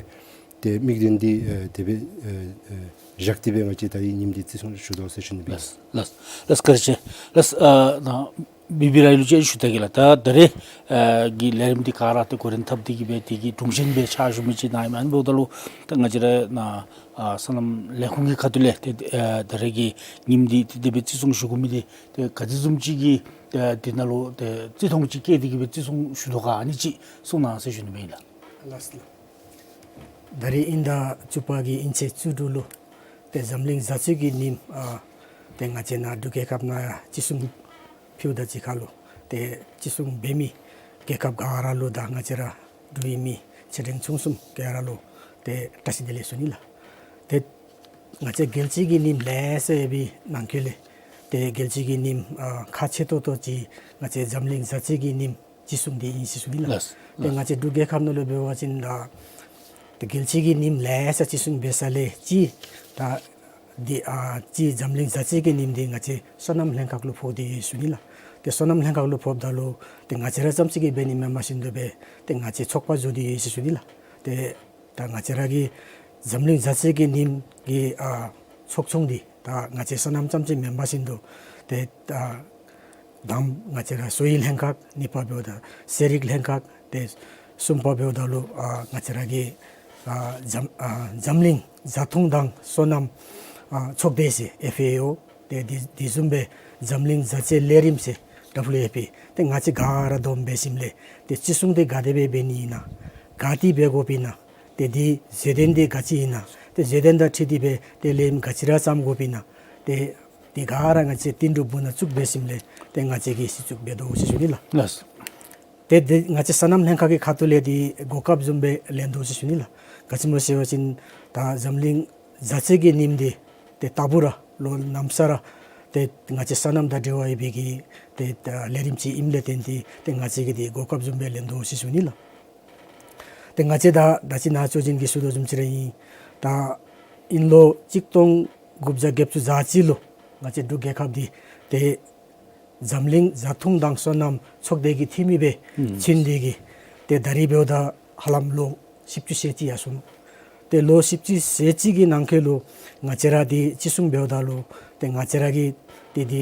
ཏེ་དམིགས་དོན་འདི་ཨ་དེ་སྦེ་ཨ་ཨ་བཞག་སྟེ་སྦེ་ང་བཅས་ད་རིས་ཉིནམ་འདི་བརྩི་སྲུང་ཞུ་དོ་ཟེར་ཞུ་ནི་སྦེ། ལགས་ལགས་ལགས་བཀའ་དྲིན་ཆེ། ལགས་ཨ་ནཱ་བི་བི་ར་ལུ་ཅིག་ཞུ་ད་གེ་ལགས། ད་ད་རིས་ཨ་གི་ལས་རིམ་འདི་ག་ར་ཏེ་འགོ་འདྲེན་འཐབ་སྟེ་གིས་སྦེ་དེ་གི་དྲུང་ཆེན་སྦེ་ཕྱག་ཞུ་མི་ཅིག་ནཱ་ཨིན་མས། ཨ་ནི་འབདཝ་ད་ལུ་ད་ང་བཅས་ར་ནཱ་ཨ་སོ་ནམ་ལས་ཁུངས་ཀྱི་ཁ་ཐུག་ལས་ཏེ་ཨ་ད་རིས་ཀྱི་ཉིནམ་འདི་ཏེ་དེ་སྦེ་བརྩི་སྲུང་ཞུ་དགོ་མི་འདི་ཏེ་ག་དེ་བཟུམ་ཅིག་གི་ཨ་དེ་ནང་ལུ་ཏེ་བརྩི་མཐོང་ཅིག་བསྐྱེད་དེ་གིས་སྦེ་བརྩི་སྲུང་ཞུ་དོ་ག་ཨ་ནི་ཅིག་གསུང་གནང་ཟེར་ཞུ་ནི་སྦེ་ཨིན་ལགས། ལགས་སོ། ད་རིས་དབྱིན་ཟླ་བཅུ་པ་གི་དབྱིན་ཚེས་བཅུ་དྲུག་ལུ་ཏེ་འཛམ་གླིང་བཟའ་བཅའ་གི་ཉིནམ་ཨ་ཏེ་ང་བཅས་ནཱ་འབྲུག་རྒྱལ་ཁབ་ནང་ཡང་བརྩི་སྲུང་ཕུལཝ་ད་གཅིག་ཁར་ལུ་ཏེ་བརྩི་སྲུང་འབད་མི་རྒྱལ་ཁབ་ག་ར་ལུ་དང་ང་བཅས་ར་འབྲུག་ཡུལ་མི་ཆེ་འབྲིང་ཆུང་གསུམ་ག་ར་ལུ་ཏེ་བཀྲ་ཤིས་བདེ་ལེགས་ཞུ་ནི་ལགས། ཏེ་ང་བཅས་རྒྱལ་སྤྱི་གི་ཉིནམ་ལེ་ཤ་ཡོད་པའི་ནང་འཁོད་ལས་ཏེ་རྒྱལ་སྤྱི་གི་ཉིནམ་ཨ་ཁག་ཆེ་ཏོག་ཏོ་ཅིག་ང་བཅས་འཛམ་གླིང་བཟའ་བཅའ་གི་ཉིནམ་བརྩི་སྲུང་འདི་ཨིན་ཟེར་ཞུ་ནི་ལགས། ལགས། ཏེ་ང་བཅས་འབྲུག་རྒྱལ་ཁབ་ནང་ལུ་འབད་བ་ཅིན་ད་ཏེ་རྒྱལ་སྤྱི་གི་ཉིནམ་ལེ་ཤ་བརྩི་སྲུང་འབད་ས་ལས་ཅིག་ད་འདི་ཨ་ཅིག་འཛམ་གླིང་བཟའ་བཅའ་གི་ཉིནམ་འདི་ང་བཅས་སོ་ནམ་ལྷན་ཁག་ལུ་ཕོག་སྟེ་ཡོད་ཞུ་ནི་ལགས། ཏེ་སོ་ནམ་ལྷན་ཁག་ལུ་ཕོགཔ་ད་ལུ་ཏེ་ང་བཅས་ར་ཙམ་ཅིག་གིས་འབད་ནི་མེན་པར་ཞིནམ་ལས་སྦེ་ཏེ་ང་བཅས་ཚོགས་པ་བཟོ་སྟེ་ཡོད་ཟེར་ཞུ་ནི་ལགས། ཏེ་ད་ང་བཅས་ར་གི་འཛམ་གླིང་བཟའ་བཅའ་གི་ཉིནམ་གྱི་ཨ་ཚོགས་ཆུང་འདི་ད་ང་བཅས་སོ་ནམ་ཙམ་ཅིག་མེན་པར་ཞིནམ་ལས་ཏེ་ད་དང་པ་ང་བཅས་ར་སོ་ཡི་ལྷན་ཁག་གཉིས་པ་འབདཝ་ད་ཤེས་རིག་ལྷན་ཁག་ཏེ་གསུམ་པ་འབདཝ་ད་ལུ་ཨ་ང་བཅས་ར་གི་ཨ་འཛམ་ཨ་འཛམ་གླིང་བཟའ་འཐུང་དང་སོ་ནམ་ཨ་ཚོགས་སྡེ་ཟེར་ཨེཕ་ཨེ་ཨོ་ཏེ་དེ་དེ་བཟུམ་སྦེ་འཛམ་གླིང་བཟའ་བཅའ་ལས་རིམ་ཟེར་ཌབ་ལུ་ཨེ་ཕི་ཏེ་ང་བཅས་ག་ར་བསྡོམས་འབད་ཞིནམ་ལས་ཏེ་བརྩི་སྲུང་འདི་ག་དེ་སྦེ་འབད་ནི་ཨིན་ན་ ག་ཏེ་འབད་དགོཔ་ཨིན་ན། ཏེ་དེ་བཟོ་དོན་དེ་ག་ཅི་ཨིན་ན། ཏེ་བཟོ་དོན་དང་འཁྲིལ་ཏེ་སྦེ་ཏེ་ལས་རིམ་ག་ཅི་ར་བརྩམ་དགོཔ་ཨིན་ན། ཏེ་དེ་ག་ར་ང་བཅས་བསྟུན་གྲོས་འབུ་ནང་བཙུགས་འབད་ཞིནམ་ལས་ཏེ་ང་བཅས་ཀྱིས་གཞི་བཙུགས་འབད་དོ་ཟེར་ཞུ་ནི་ལགས། ལགས། ཏེ་དེ་ང་བཅས་སོ་ནམ་ལྷན་ཁག་གི་ཁ་ཐུག་ལས་དེ་གོ་སྐབས་བཟུམ་སྦེ་ལེན་དོ་ཟེར་ཞུ་ནི་ལགས། ག་ཅི་སྨོ་ཟེར་བ་ཅིན་ད་འཛམ་གླིང་བཟའ་ཚང་གི་ཉིནམ་དེ་ཏེ་ལྟ་བུ་ར་ལོ་ནམ་ས་ར་ཏེ་ང་བཅས་སོ་ནམ་དང་འབྲེལ་བ་ཡོད་པའི་གི་ཏེ་ད་ལས་རིམ་ཅིག་ཨིནམ་ལས་བརྟེན་ཏེ་ཏེ་ང་བཅས་ཀྱིས་དེ་གོ་སྐབས་བཟུམ་སྦེ་ལེན་དོ་ཟེར་ཞུ་ནི་ལགས། ཏེ་ང་བཅས་ད་ད་ཅི་ནཱ་ཆོས་རྒྱན་གྱིས་ཞུ་དོ་བཟུམ་ཅིག་ར་ཨིན། ད་ཨིན་ལོ་གཅིག་སྟོང་དགུ་བརྒྱ་བརྒྱད་ཅུ་གྱ་གཅིག་ལུ་ང་བཅས་འབྲུག་རྒྱལ་ཁབ་འདི་ཏེ་འཛམ་གླིང་བཟའ་འཐུང་དང་སོ་ནམ་ཚོགས་སྡེ་གི་འཐུས་མི་སྦེ་ཨུམ་བྱོན་ཏེ་གིས་ཏེ་ད་རིས་འབདཝ་ད་ཧ་ལམ་ལོ་བཞི་བཅུ་ཞེ་གཅིག་ཡར་སོ་ནུག། ཏེ་ལོ་བཞི་བཅུ་ཞེ་གཅིག་གི་ནང་འཁོད་ལུ་ང་བཅས་ར་འདི་ཅི་གསུང་འབདཝ་ད་ལུ་ཏེ་ང་བཅས་ར་གིས་ཏེ་འདི་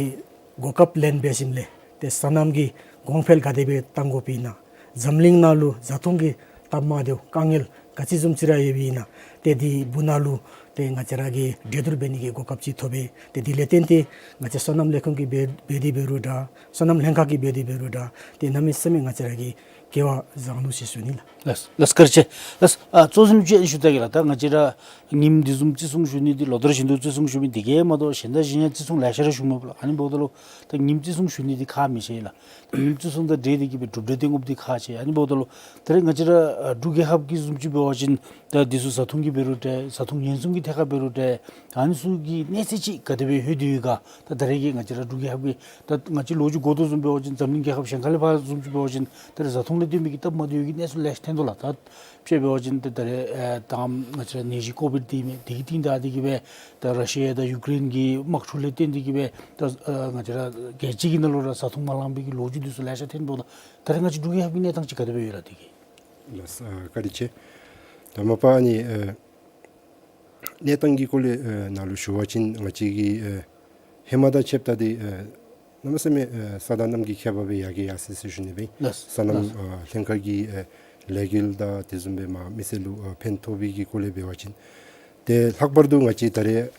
གོ་སྐབས་ལེན་འབད་ཞིནམ་ལས་ཏེ་སོ་ནམ་གྱི་གོང་འཕེལ་ག་དེ་སྦེ་གཏང་དགོཔ་ཨིན་ན། འཛམ་གླིང་ནང་ལུ་བཟའ་འཐུང་གི་སྟབས་མ་བདེཝ་དཀའ་ངལ་ག་ཅི་བཟུམ་ཅིག་ར་ཡོདཔ་ཨིན་ན། ཏེ་འདི་འབུ་ནང་ལུ་ཏེ་ང་བཅས་ར་གིས་གྲོས་བསྡུར་འབད་ནི་གི་གོ་སྐབས་ཅིག་ཐོབ་པས། ཏེ་དེ་ལས་བརྟེན་ཏེ་ང་བཅས་སོ་ནམ་ལས་ཁུངས་ཀྱིས་འབད་འབད་དེ་འབད་རུང་འདྲ། སོ་ནམ་ལྷན་ཁག་གིས་འབད་དེ་འབད་རུང་འདྲ། ཏེ་གནམ་མེད་ས་མེད་ང་བཅས་ར་གིས་སྐལ་བ་བཟང་ནུག་ཟེར་ཞུ་ནི་ལགས། ལགས་ལགས། བཀའ་དྲིན་ཆེ་ལགས། ཨ་གཙོ་བཟུམ་ཅིག་ཞུ་ད་གེ་ལགས། ད་ང་བཅས་ར་ཉིནམ་འདི་བཟུམ་ཅིག་གསུང་ཞུ་ནི་འདི་ལོ་ལྟར་བཞིན་དུ་ཅིག་གསུང་ཞུ་མི་འདི་གིས་མ་གཏོགས་གཞན་དང་གཞན་ཡང་ཅིག་གསུང་ལེ་ཤ་ར་ཞུ་མས་པ་ལགས། ཨ་ནི་འབདཝ་ད་ལུ་ད་ཉིནམ་ཅིག་གསུང་ཞུ་ནི་འདི་ཁག་མི་ཆེ་ལགས། ད་ཉིནམ་ཅིག་གསུང་དང་འབྲེལ་ཏེ་གིས་སྦེ་གྲུབ་འབྲས་ཐོན་དགོཔ་འདི་ཁག་ཆེ། ཨ་ནི་འབདཝ་ད་ལུ་ད་རེས་ང་བཅས་ར་ཨ་འབྲུག་རྒྱལ་ཁབ་ཀྱི་བཟུམ་ཅིག་འབད་བ་ཅིན་ད་འདི་ཚུ་བཟའ་འཐུང་གི་འབད་རུང་འདྲ། བཟའ་འཐུང་ཉེན་སྲུང་གི་ཐད་ཁར་འབད་རུང་འདྲ། ཨ་ནི་ཚུ་གི་གནས་ཚད་ཅིག་ག་དེ་སྦེ་ལྷོད་དེ་ཡོད་ག། ད་ད་རེས་ཀྱི་ང་བཅས་ར་འབྲུག་རྒྱལ་ཁབ་ཀྱི་ད་ང་བཅས་ལོ་རྒྱུས་གོ་དོ་བཟུམ་འབད་བ་ཅིན་འཛམ་གླིང་རྒྱལ་ཁབ་གཞན་ཁ་ལས་ཕར་བཟུམ་ཅིག་འབད་བ་ཅིན་ད་རེས་བཟའ་འཐུང་ལས་བརྟེན་པའི་གི་སྟབས་མ་བདེ་བའི་གི་གནས་ཚུལ་ལེ་ཤ་ཐོན་དོ་ལགས། ད་དཔྱེ་འབད་བ་ཅིན་ད་ད་རེས་ཨེ་ད་ང་བཅས་ར་ནད་གཞི་ཀོ་བིཌ་འདི་མས། དེ་གི་རྟིང་བདའ་སྟེ་གིས་སྦེ་ད་ར་ཤི་ཡ་དང་ཡུ་ཀེ་རེན་གྱི་དམག་འཁྲུག་ལས་བརྟེན་ཏེ་གིས་སྦེ་ད་ཨ་ང་བཅས་ར་རྒྱལ་སྤྱི་གི་ནང་ལུ་ར་བཟའ་འཐུང་མ་ལང་པའི་གི་ལོ་རྒྱུས་འདི་ཚུ་ལེ་ཤ་ཐོན་དོ་ལགས། ད་རེས་ང་བཅས་འབྲུག་རྒྱལ་ཁབ་ཀྱི་གནས་སྟངས་ཅིག་ག་དེ་སྦེ་ཡོད་ལགས་དེ་གི། ལགས་སོ། ཨ་བཀའ་དྲིན་ཆེ། ད་མ་པ་ཨ་ནི་ཨེ་གནས་སྟངས་ཀྱི་སྐོར་ལས་ཨེ་ནང་ལུ་ཞུ་བ་ཅིན་ང་བཅས་ཀྱི་ཨེ་ཧེ་མ་དང་ཕྱདཔ་ད་འདི་ཨེ་གནམ་མེད་ས་མེད་ཨེ་ས་དང་གནམ་གྱི་ཁྱད་པར་སྦེ་ཡར་རྒྱས་ཡར་སོ་ཡི་ཟེར་ཞུ་ནི་སྦེ། ལགས་སོ་སོ་ནམ་ལགས་སོ། ཨ་ལྷན་ཁག་གི་ཨེ་ལས་འགུལ་དང་དེ་བཟུམ་སྦེ་མ་མི་སེར་ལུ་ཨེ་ཕན་ཐོགས་པའི་གི་སྐོར་ལས་འབད་བ་ཅིན་ཏེ་ལྷག་པར་དུ་ང་བཅས་ད་རེས་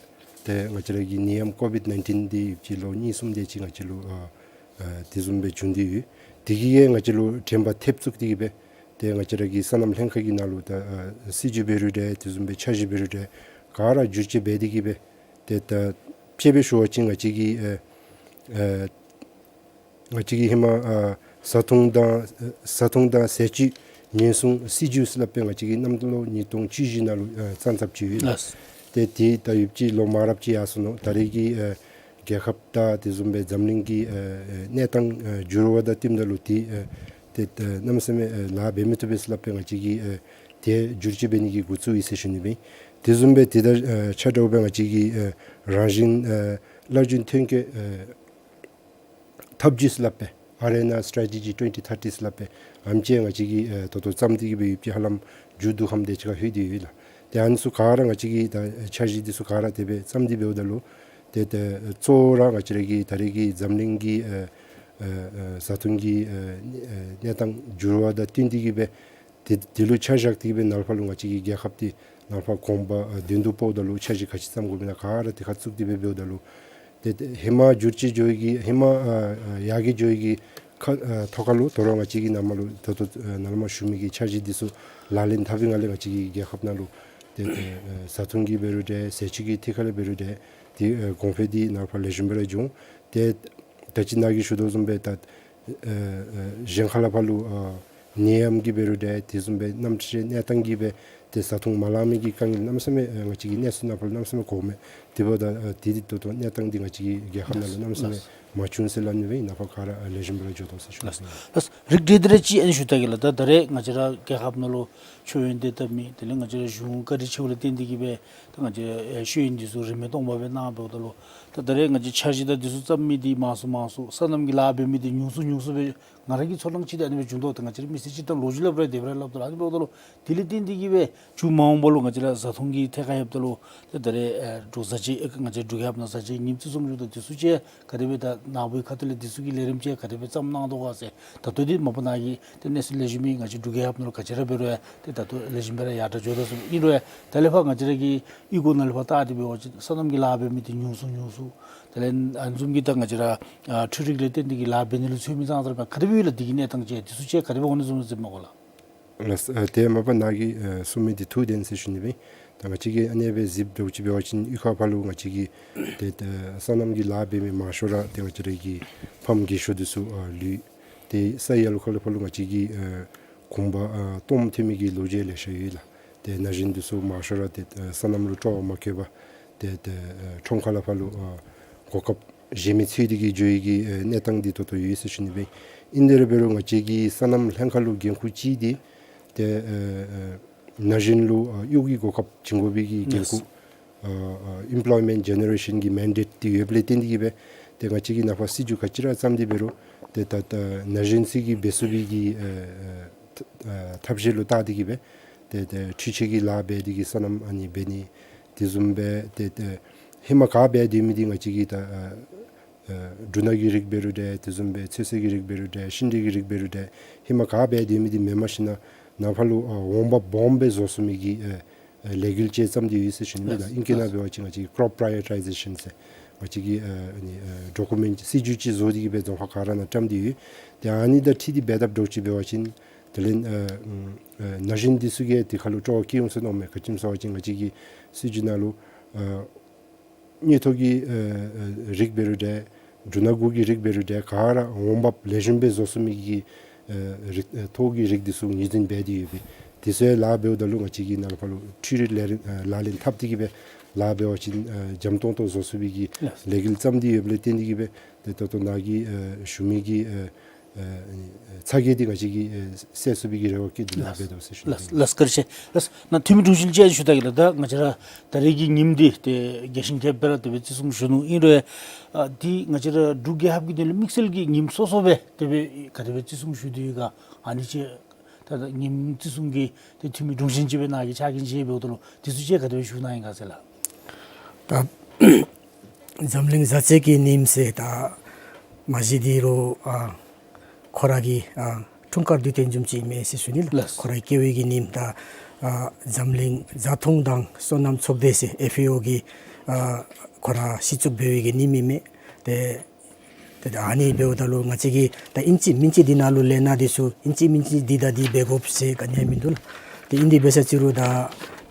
ཏེ་ང་བཅས་ར་གི་ནད་ཡམས་ཀོ་བིཌ་ནའིན་ཊིན་འདི་ཡོདཔ་ཅིག་ལོ་གཉིས་གསུམ་དེ་ཅིག་ང་བཅས་ལུ་ཨ་ཨ་དེ་བཟུམ་སྦེ་བྱུང་སྟེ་ཡོད། དེ་གིས་ང་བཅས་ལུ་དྲན་པ་ཐེབས་བཙུགས་ཏེ་གིས་སྦེ་ཏེ་ང་བཅས་ར་གི་སོ་ནམ་ལྷན་ཁག་གི་ནང་ལུ་ད་ཨ་སྲིད་བྱུས་འབད་རུང་འདྲ། དེ་བཟུམ་སྦེ་འཆར་གཞི་འབད་རུང་འདྲ། ག་ར་བསྒྱུར་བཅོས་འབད་དེ་གིས་སྦེ་ཏེ་ད་དཔྱེ་སྦེ་ཞུ་བ་ཅིན་ང་བཅས་ཀྱི་ཨ་ཨ་ང་བཅས་ཀྱི་ཧེ་མ་ཨ་བཟའ་འཐུང་དང་ཨ་བཟའ་འཐུང་དང་ཟས་བཅུད་ཉེན་སྲུང་སྲིད་བྱུས་ཟེར་སླབ་སྦེ་ང་བཅས་ཀྱིས་གནམ་ལོ་ཉིས་སྟོང་བཅུ་བཞི་ནང་ལུ་ཨ་བརྩམས་བརྩམསཔ་ཅིག་ཡོད་ལགས། ལགས་སོ། ཏེ་དེ་ད་ཡོདཔ་ཅིག་ལོ་མང་རབས་ཅིག་ཡར་སོ་ནུག། ད་རེས་ཀྱི་ཨ་རྒྱལ་ཁབ་དང་དེ་བཟུམ་སྦེ་འཛམ་གླིང་གི་ཨ་ཨ་གནས་སྟངས་ཨ་འགྱུར་བ་དང་བསྟུནམ་ད་ལུ་ཏེ་ཨ་ཏེ་ཨ་གནམ་མེད་ས་མེད་ཨ་ལཱ་འབད་མི་བཏུབ་པས་ཟེར་སླབ་སྦེ་ང་བཅས་ཀྱིས་ཨ་ཏེ་བསྒྱུར་བཅོས་འབད་ནི་གི་འགོ་བཙུགས་ཡི་ཟེར་ཞུ་ནི་སྦེ། དེ་བཟུམ་སྦེ་ཏེ་ད་ཨ་ཆ་འདྲཝ་སྦེ་ང་བཅས་ཀྱི་ཨ་རང་བཞིན་ཨ་སླར་འབྱུང་ཐོན་སྐྱེད་ཨ་འཐབ་ཇུས་ཟེར་སླབ་སྦེ་ཨར་ཨེན་ཨར་སི་ཊེ་རེ་ཊི་ཇི་ཊུ་ཝེན་ཊི་ཐར་ཊི་ཟེར་སླབ་སྦེ་ཨེམ་ཅིག་ང་བཅས་ཀྱིས་ཨེ་ད་ལྟོ་བརྩམས་ཏེ་གི་སྦེ་ཡོདཔ་ཅིག་ཧ་ལམ་མཇུག་བསྡུ་ཁམས་དེ་ཅིག་ཁར་ལྷོད་དེ་ཡོད་ལགས། ཏེ་ཨ་ནི་ཚུ་ག་ར་ང་བཅས་ཀྱིས་ད་འཆར་གཞི་འདི་ཚུ་ག་ར་དེ་སྦེ་བརྩམས་ཏེ་འབདཝ་ད་ལུ་ཏེ་ཏེ་གཙོ་བོ་ར་ང་བཅས་ར་གི་ད་རེས་ཀྱི་འཛམ་གླིང་གི་ཨེ་ཨེ་ཨེ་བཟའ་འཐུང་གི་ཨེ་ཨེ་གནས་སྟངས་འགྱུར་བ་དང་བསྟུན་ཏེ་གི་སྦེ་ཏེ་དེ་ལུ་ཆ་བཞག་སྟེ་གི་སྦེ་ནཱ་ལས་ཕར་ལུ་ང་བཅས་ཀྱི་རྒྱལ་ཁབ་འདི་ནཱ་ལས་ཕར་གོང་འཕེལ་ཨེ་དོན་དུ་འབདཝ་ད་ལུ་འཆར་གཞི་ག་ཅི་བརྩམ་དགོཔ་ཨིན་ན་ག་ར་དེ་ཁར་བཙུགས་ཏེ་སྦེ་འབདཝ་ད་ལུ་ཏེ་ཏེ་ཧེ་མ་བསྒྱུར་བཅོས་འགྱོ་ཡི་གི་ཧེ་མ་ཨ་ཨ་ཡར་རྒྱས་འགྱོ་ཡི་གི་ཁ་ཨ་ཐོག་ཁ་ལུ་དོ་རུང་ང་བཅས་ཀྱིས་ནཱ་མར་ལུ་ད་ལྟོ་ཨ་ནཱ་ལས་མར་ཞུ་མི་གི་འཆར་གཞི་འདི་ཚུ་ལག་ལེན་འཐབ་པའི་ངང་ལས་ང་བཅས་ཀྱི་རྒྱལ་ཁབ་ནང་ལུ་ཏེ་ཏེ་ཨ་བཟའ་འཐུང་གི་འབད་རུང་འདྲ། ཟས་བཅུད་ཀྱི་ཐད་ཁར་ལས་འབད་རུང་འདྲ། ཏེ་ཨ་གོང་འཕེལ་འདི་ནཱ་ལས་ཕར་ལེགས་ཤོམ་སྦེ་ར་འབྱུང་། ཏེ་ད་ཅི་ནཱ་གིས་ཞུ་དོ་བཟུམ་སྦེ་ད་ཨ་ཨ་གཞན་ཁ་ལས་ཕར་ལུ་ཨ་ནད་ཡམས་ཀྱི་འབད་རུང་འདྲ། དེ་བཟུམ་སྦེ་གནམ་གཤིས་གནས་སྟངས་ཀྱི་སྦེ་ཏེ་བཟའ་འཐུང་མ་ལང་མི་གི་དཀའ་ངལ་གནམ་མེད་ས་མེད་ཨ་ང་བཅས་ཀྱི་གནས་ཚུལ་ནང་ཕར་ལུ་གནམ་མེད་ས་མེད་གོཝ་མས། དེ་འབདཝ་ད་ཨ་དེ་དེ་ད་ལྟོ་གནས་སྟངས་འདི་ང་བཅས་ཀྱི་རྒྱལ་ཁབ་ནང་ལུ་གནམ་མེད་ས་མེད་མ་བྱུང་ཟེར་སླབ་ནི་སྦེ་ཨིན། ནཱ་ཕར་ག་ར་ཨ་ལེགས་ཤོམ་སྦེ་ར་འགྱོ་དོ་ཟེར་ཞུ་ནི། ལགས་སོ་ལགས་སོ། རིགས་འགྲེ་དེ་ར་ཅིག་ཨ་ནི་ཞུ་ད་གེ་ལགས། ད་ད་རེས་ང་བཅས་ར་རྒྱལ་ཁབ་ནང་ལུ་མཆོད་ཡོན་དེ་བཏབ་མི་དེ་ལས་ང་བཅས་ར་གཞུང་བཀའ་དྲིན་ཆེཝ་ལས་བརྟེན་ཏེ་གི་སྦེ་ད་ང་བཅས་ར་ཨེ་མཆོད་ཡོན་འདི་ཚུ་རིན་མེད་སྟོང་པ་སྦེ་གནང་འབདཝ་ད་ལུ་ད་ད་རེས་ང་བཅས་འཆར་གཞི་དང་འདི་ཚུ་བརྩམ་མི་འདི་མང་སུ་མང་སུ་སོ་ནམ་གྱི་ལཱ་འབད་མི་འདི་ཉུང་སུ་ཉུང་སུ་སྦེ་ང་ར་གི་ཚོར་སྣང་ཅིག་ད་ཨ་ནི་སྦེ་བྱུང་དོ། ད་ང་བཅས་ར་མི་སེར་སྤྱིར་བཏང་ལོ་རྒྱུས་སླབ་རུང་དེ་སྦེ་ར་སླབ་དོ་ལགས། ཨ་ནི་འབདཝ་ད་ལུ་དེ་ལས་བརྟེན་ཏེ་གི་སྦེ་མཇུག་མ་འོངས་པ་ལུ་ང་བཅས་ར་བཟའ་འཐུང་གི་ཐད་ཁར་ལྷོདཔ་ད་ལུ་ད་ད་རེས་ཨེ་འབྲུག་བཟའ་སྤྱོད་ཨེ་ང་བཅས་འབྲུག་རྒྱལ་ཁབ་ནང་བཟའ་སྤྱོད་ཉིནམ་བཙུགས་བཙུགསཔ་ད་དེ་ཚུ་ཅིག་ག་དེ་སྦེ་ད་ནཱ་བུའི་ཁ་ཐུག་ལས་དེ་ཚུ་གི་ལས་རིམ་ཅིག་ག་དེ་སྦེ་བརྩམས་གནང་དོ་ག་ཟེར། ད་ལྟོ་འདི་མ་པ་ནཱ་གིས་ཏེ་གནས་ཚུལ་ལེགས་ཤོམ་སྦེ་ང་བཅས་འབྲུག་རྒྱལ་ཁབ་ནང་ལུ་ག་ཅི་ར་འབད་རུང་ཡང་ཏེ་ད་ལྟོ་ལེགས་ཤོམ་སྦེ་ར་ཡར་དྲག་འགྱོ་དོ་ཟེར་ཨིན་རུང་ཡང་ད་ལས་ཕར་ང་བཅས་ར་གི་གཡུས་སྒོ་ནང་ལས་ཕར་བལྟ་སྟེ་འབད་བ་ཅིན་སོ་ནམ་གྱི་ལཱ་འབད་མི་འདི་ཉུང་སུ་ཉུང་སུ། དེ་ལས་ཨ་ནི་བཟུམ་གྱི་ད་ང་བཅས་ར་ཨ་འཕྲུལ་རིག་ལས་བརྟེན་ཏེ་གི་ལཱ་འབད་ནི་ལུ་འཚོལ་མི་ཙང་ཙ་ར་ག་དེ་སྦེ་ཡོད་ལགས། འདི་གི་གནས་སྟངས་ཅིག་འདི་ཚུ་ཅིག་ག་དེ་སྦེ་འོང་ནི་བཟུམ་ཅིག་མས་གོ་ལགས། ལགས། ཨ་ཏེ་མ་པ་ནཱ་གིས་ཨ་གསུང་མི་འདི་ཐུགས་བདེན་ཟེར་ཞུ་ནི་སྦེ། ད་ང་བཅས་ཀྱིས་ཨ་ནེ་སྦེ་གཟིགས་འདྲཝ་ཅིག་འབད་བ་ཅིན་གཡུས་ཁ་ཕར་ལུ་ང་བཅས་ཀྱི་ཏེ་ཏེ་སོ་ནམ་གྱི་ལཱ་འབད་མི་མང་ཤོས་ར་ཏེ་ང་བཅས་ར་གི་ཕམ་རྒས་ཤོས་འདི་ཚུ་ཨ་ལུས། ཏེ་ས་ཡ་ལུ་ཁ་ལུ་ཕར་ལུ་ང་བཅས་ཀྱི་ཨ་གུང་པ་ཨ་སྟོངམ་ཐོན་མི་གི་ལོ་རྒྱུས་ལེ་ཤ་ཡོད་ལགས། ཏེ་ན་གཞོན་འདི་ཚུ་མང་ཤོས་ར་ཏེ་ཨ་སོ་ནམ་ལུ་སྤྲོ་བ་མ་བསྐྱེད་པར་ཏེ་ཏེ་ཨ་ཁྲོམ་ཁ་ལས་ཕར་ལུ་ཨ་གོ་སྐབས་གཞན་མི་འཚོལ་ཏེ་གིས་འགྱོ་ནི་གི་ཨ་གནས་སྟངས་འདི་ད་ལྟོ་ཡོད་ཟེར་ཞུ་ནི་སྦེ། ཨིན་དེ་ར་འབད་རུང་ང་བཅས་ཀྱི་སོ་ནམ་ལྷན་ཁག་ལུ་འགན་ཁུར་ཅིག་འདི་ཏེ་ཨ་ཨ་ན་གཞོན་ལུ་ཨ་གཡོག་གི་གོ་སྐབས་བྱིན་དགོ་པའི་གི་འགན་ཁུར་ཨ་ཨ་employment generation གི་mandate འདི་ཡོདཔ་ལས་བརྟེན་ཏེ་གིས་སྦེ་ཏེ་ང་བཅས་ཀྱི་ནང་ཕར་སྲིད་བྱུས་ག་ཅི་ར་བརྩམས་ཏེ་འབད་རུང་ཏེ་ད་ད་ན་གཞོན་ཚུ་གིས་འབད་ཚུགས་པའི་གི་ཨ་ཨ་ཐབས་ཤེས་ལུ་བལྟ་སྟེ་གིས་སྦེ་ཏེ་ཏེ་འཕྲུལ་ཆས་ཀྱི་ལཱ་འབད་དེ་གིས་སོ་ནམ་ཨ་ནི་འབད་ནི། དེ་བཟུམ་སྦེ་ཏེ་ཏེ་ཧེ་མ་ག་འབད་སྡོད་མི་འདི་ང་བཅས་ཀྱི་ད་ཨ་ཨ་འབྲུ་སྣ་གི་རིགས་འབད་རུང་འདྲ། དེ་བཟུམ་སྦེ་ཚོད་བསྲེ་གི་རིགས་འབད་རུང་འདྲ། ཤིང་འབྲས་ཀྱི་རིགས་འབད་རུང་འདྲ། ཧེ་མ་ག་འབད་སྡོད་མི་འདི་མེནམ་ཞིནམ་ནཱ་ཕར་ལུ་ཨ་འོང་འབབ་སྦོམ་སྦེ་བཟོ་ཚུགས་མི་གི་ཨ་ཨ་ལས་འགུལ་ཅིག་བརྩམས་ཏེ་ཡོད་ཟེར་ཞུ་ནི་ལགས། ཨིང་སྐད་ནང་འབད་བ་ཅིན་ང་བཅས་ཀྱི་crop prioritization ཟེར་ང་བཅས་ཀྱི་ཨ་ཨ་ནི་ཨ་ཌོ་ཀུ་མེནཊ་སྲིད་བྱུས་ཅིག་བཟོ་སྟེ་གིས་སྦེ་རྫོང་ཁག་ག་ར་ནང་བཀྲམ་སྟེ་ཡོད། ཏེ་ཨ་ནི་དང་འཁྲིལ་ཏེ་འབད་འཐབ་འདྲཝ་ཅིག་འབད་བ་ཅིན་དེ་ལས་ཨ་ཨ་ན་གཞོན་འདི་ཚུ་གིས་དེ་ཁ་ལུ་སྤྲོ་བ་བསྐྱེད་འོང་ཟེར་མནོཝ་མས། ག་ཅི་སྨོ་ཟེར་བ་ཅིན་ང་བཅས་ཀྱི་སྲིད་བྱུས་ནང་ལུ་ཨ་དངུལ་ཐོག་གི་ཨ་ཨ་རིགས་འབད་རུང་འདྲ། འབྲུ་སྣ་གུ་གི་རིགས་འབད་རུང་འདྲ། ག་ར་འོང་འབབ་ལེགས་ཤོམ་སྦེ་བཟོ་ཚུགས་མི་གི་ཨ་རིགས་ཨ་ཐོག་གི་རིགས་འདི་ཚུ་ངོས་འཛིན་འབད་དེ་ཡོད་པས། དེ་ཚུ་ལཱ་འབདཝ་ད་ལུ་ང་བཅས་ཀྱིས་ནཱ་ལས་ཕར་ལུ་འཕྲུལ་རིག་ལས་རིགས་ཨ་ལག་ལེན་འཐབ་སྟེ་གིས་སྦེ་ལཱ་འབད་བ་ཅིན་ཨ་འཇམ་ཏོང་ཏོ་བཟོ་ཚུགས་པའི་གི་ལས་འགུལ་བརྩམས་ཏེ་ཡོདཔ་ལས་བརྟེན་ཏེ་གིས་སྦེ་ཏེ་ད་ལྟོ་ནཱ་གིས་ཨ་ཞུ་མི་གི་ཨ་ཨ་ཚ་གྱང་འདི་ང་བཅས་ཀྱིས་ཨ་སེལ་ཚུགས་པའི་གི་རེ་བ་བསྐྱེད་དེ་ལཱ་འབད་དོ་ཟེར་ཞུ་ནི། ལགས་ལགས། བཀའ་དྲིན་ཆེ་ལགས། ནཱ་འཐུས་མི་དྲུང་ཆེན་ཅིག་ཞུ་ད་གེ་ལགས། ད་ང་བཅས་ར་ད་རེས་ཀྱི་ཉིནམ་འདི་ཏེ་རྒྱས་ཤིང་རྒྱསཔ་སྦེ་ར་དེ་སྦེ་བརྩི་སྲུང་ཞུ་ནུག། ཨིན་རུང་ཨ་འདི་ང་བཅས་ར་འབྲུག་རྒྱལ་ཁབ་ཀྱི་དོན་ལས་དམིགས་བསལ་གྱི་ཉིནམ་སོ་སོ་སྦེ་དེ་སྦེ་ག་དེ་སྦེ་བརྩི་སྲུང་ཞུ་དོ་ཡོད་ག། ཨ་ནི་ཅིག་ད་ད་ཉིནམ་བརྩི་སྲུང་གི་ཏེ་འཐུས་མི་དྲུང་ཆེན་ཅིག་སྦེ་ནཱ་གི་ཕྱག་འགན་ཅིག་འབདཝ་ད་ལུ་དེ་ཚུ་ཅིག་ག་དེ་སྦེ་ཞུ་གནང་ཡི་ག་ཟེར་ལགས། ད་འཛམ་གླིང་བཟའ་ཚེས་ཀྱི་ཉིནམ་ཟེར་ད་མ་གཞི་འདི་རུང་ཨ་ཁོ་ར་གི་ཨ་འཁྲུངས་སྐར་དུས་སྟོན་བཟུམ་ཅིག་ཨིན་མས་ཟེར་ཞུ་ནི་ལགས། ལགས། ཁོ་རའི་སྐྱེ་བའི་གི་ཉིནམ་ད་ཨ་འཛམ་གླིང་བཟའ་འཐུང་དང་སོ་ནམ་ཚོགས་སྡེ་ཟེར་ཨེཕ་ཨེ་ཨོ་གིས་ཨ་ཁོ་ར་གཞི་བཙུགས་འབད་བའི་གི་ཉིནམ་ཨིན་མས། ཏེ་ཏེ་ད་ཨ་ནི་འབདཝ་ད་ལུ་ང་བཅས་ཀྱིས་ད་ཨིན་ཅི་མིན་ཅི་འདི་ནང་ལུ་ལས་སྣ་འདི་ཚུ་ཨིན་ཅི་མིན་ཅི་འདི་དང་འདི་འབད་དགོཔ་ཟེར་ག་ནི་ཡང་མིན་འདུག་ལགས། ཏེ་ཨིན་དེ་འབད་ས་ཅིག་རུང་ད་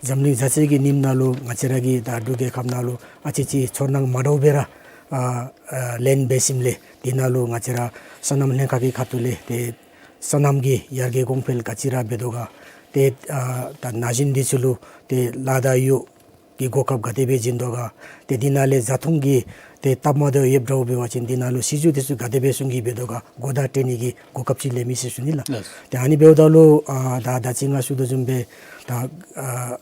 འཛམ་གླིང་བཟའ་ཚེས་ཀྱི་ཉིནམ་ནང་ལུ་ང་བཅས་ར་གི་ད་འབྲུག་རྒྱལ་ཁབ་ནང་ལུ་ཨ་ཙི་ཅིག་ཚོར་སྣང་མ་འདྲཝ་སྦེ་ར་ཨ་ཨ་ལེན་འབད་ཞིནམ་ལས་འདི་ནང་ལུ་ང་བཅས་ར་སོ་ནམ་ལྷན་ཁག་གི་ཁ་ཐུག་ལས་ཏེ་སོ་ནམ་གྱི་ཡར་རྒྱས་གོང་འཕེལ་ག་ཅི་ར་འབད་དོ་ག། ཏེ་ཨ་ད་ན་གཞོན་འདི་ཚུ་ལུ་ཏེ་ལཱ་དང་གཡོག་གི་གོ་སྐབས་ག་དེ་སྦེ་བྱིན་དོ་ག། ཏེ་འདི་ནང་ལས་བཟའ་འཐུང་གི་ཏེ་སྟབས་མ་བདེཝ་ཡོདཔ་འདྲཝ་འབད་བ་ཅིན་འདི་ནང་ལུ་སྲིད་བྱུས་འདི་ཚུ་ག་དེ་སྦེ་སྲུང་གི་འབད་དོ་ག་གོ་བརྡ་སྤྲོད་ནི་གི་གོ་སྐབས་ཅིག་ལེན་མི་ཟེར་ཞུ་ནི་ལགས། ལགས། ཏེ་ཨ་ནི་འབདཝ་ད་ལུ་ཨ་ད་ད་ཅི་ང་ཞུ་དོ་བཟུམ་སྦེ་ད་ཨ་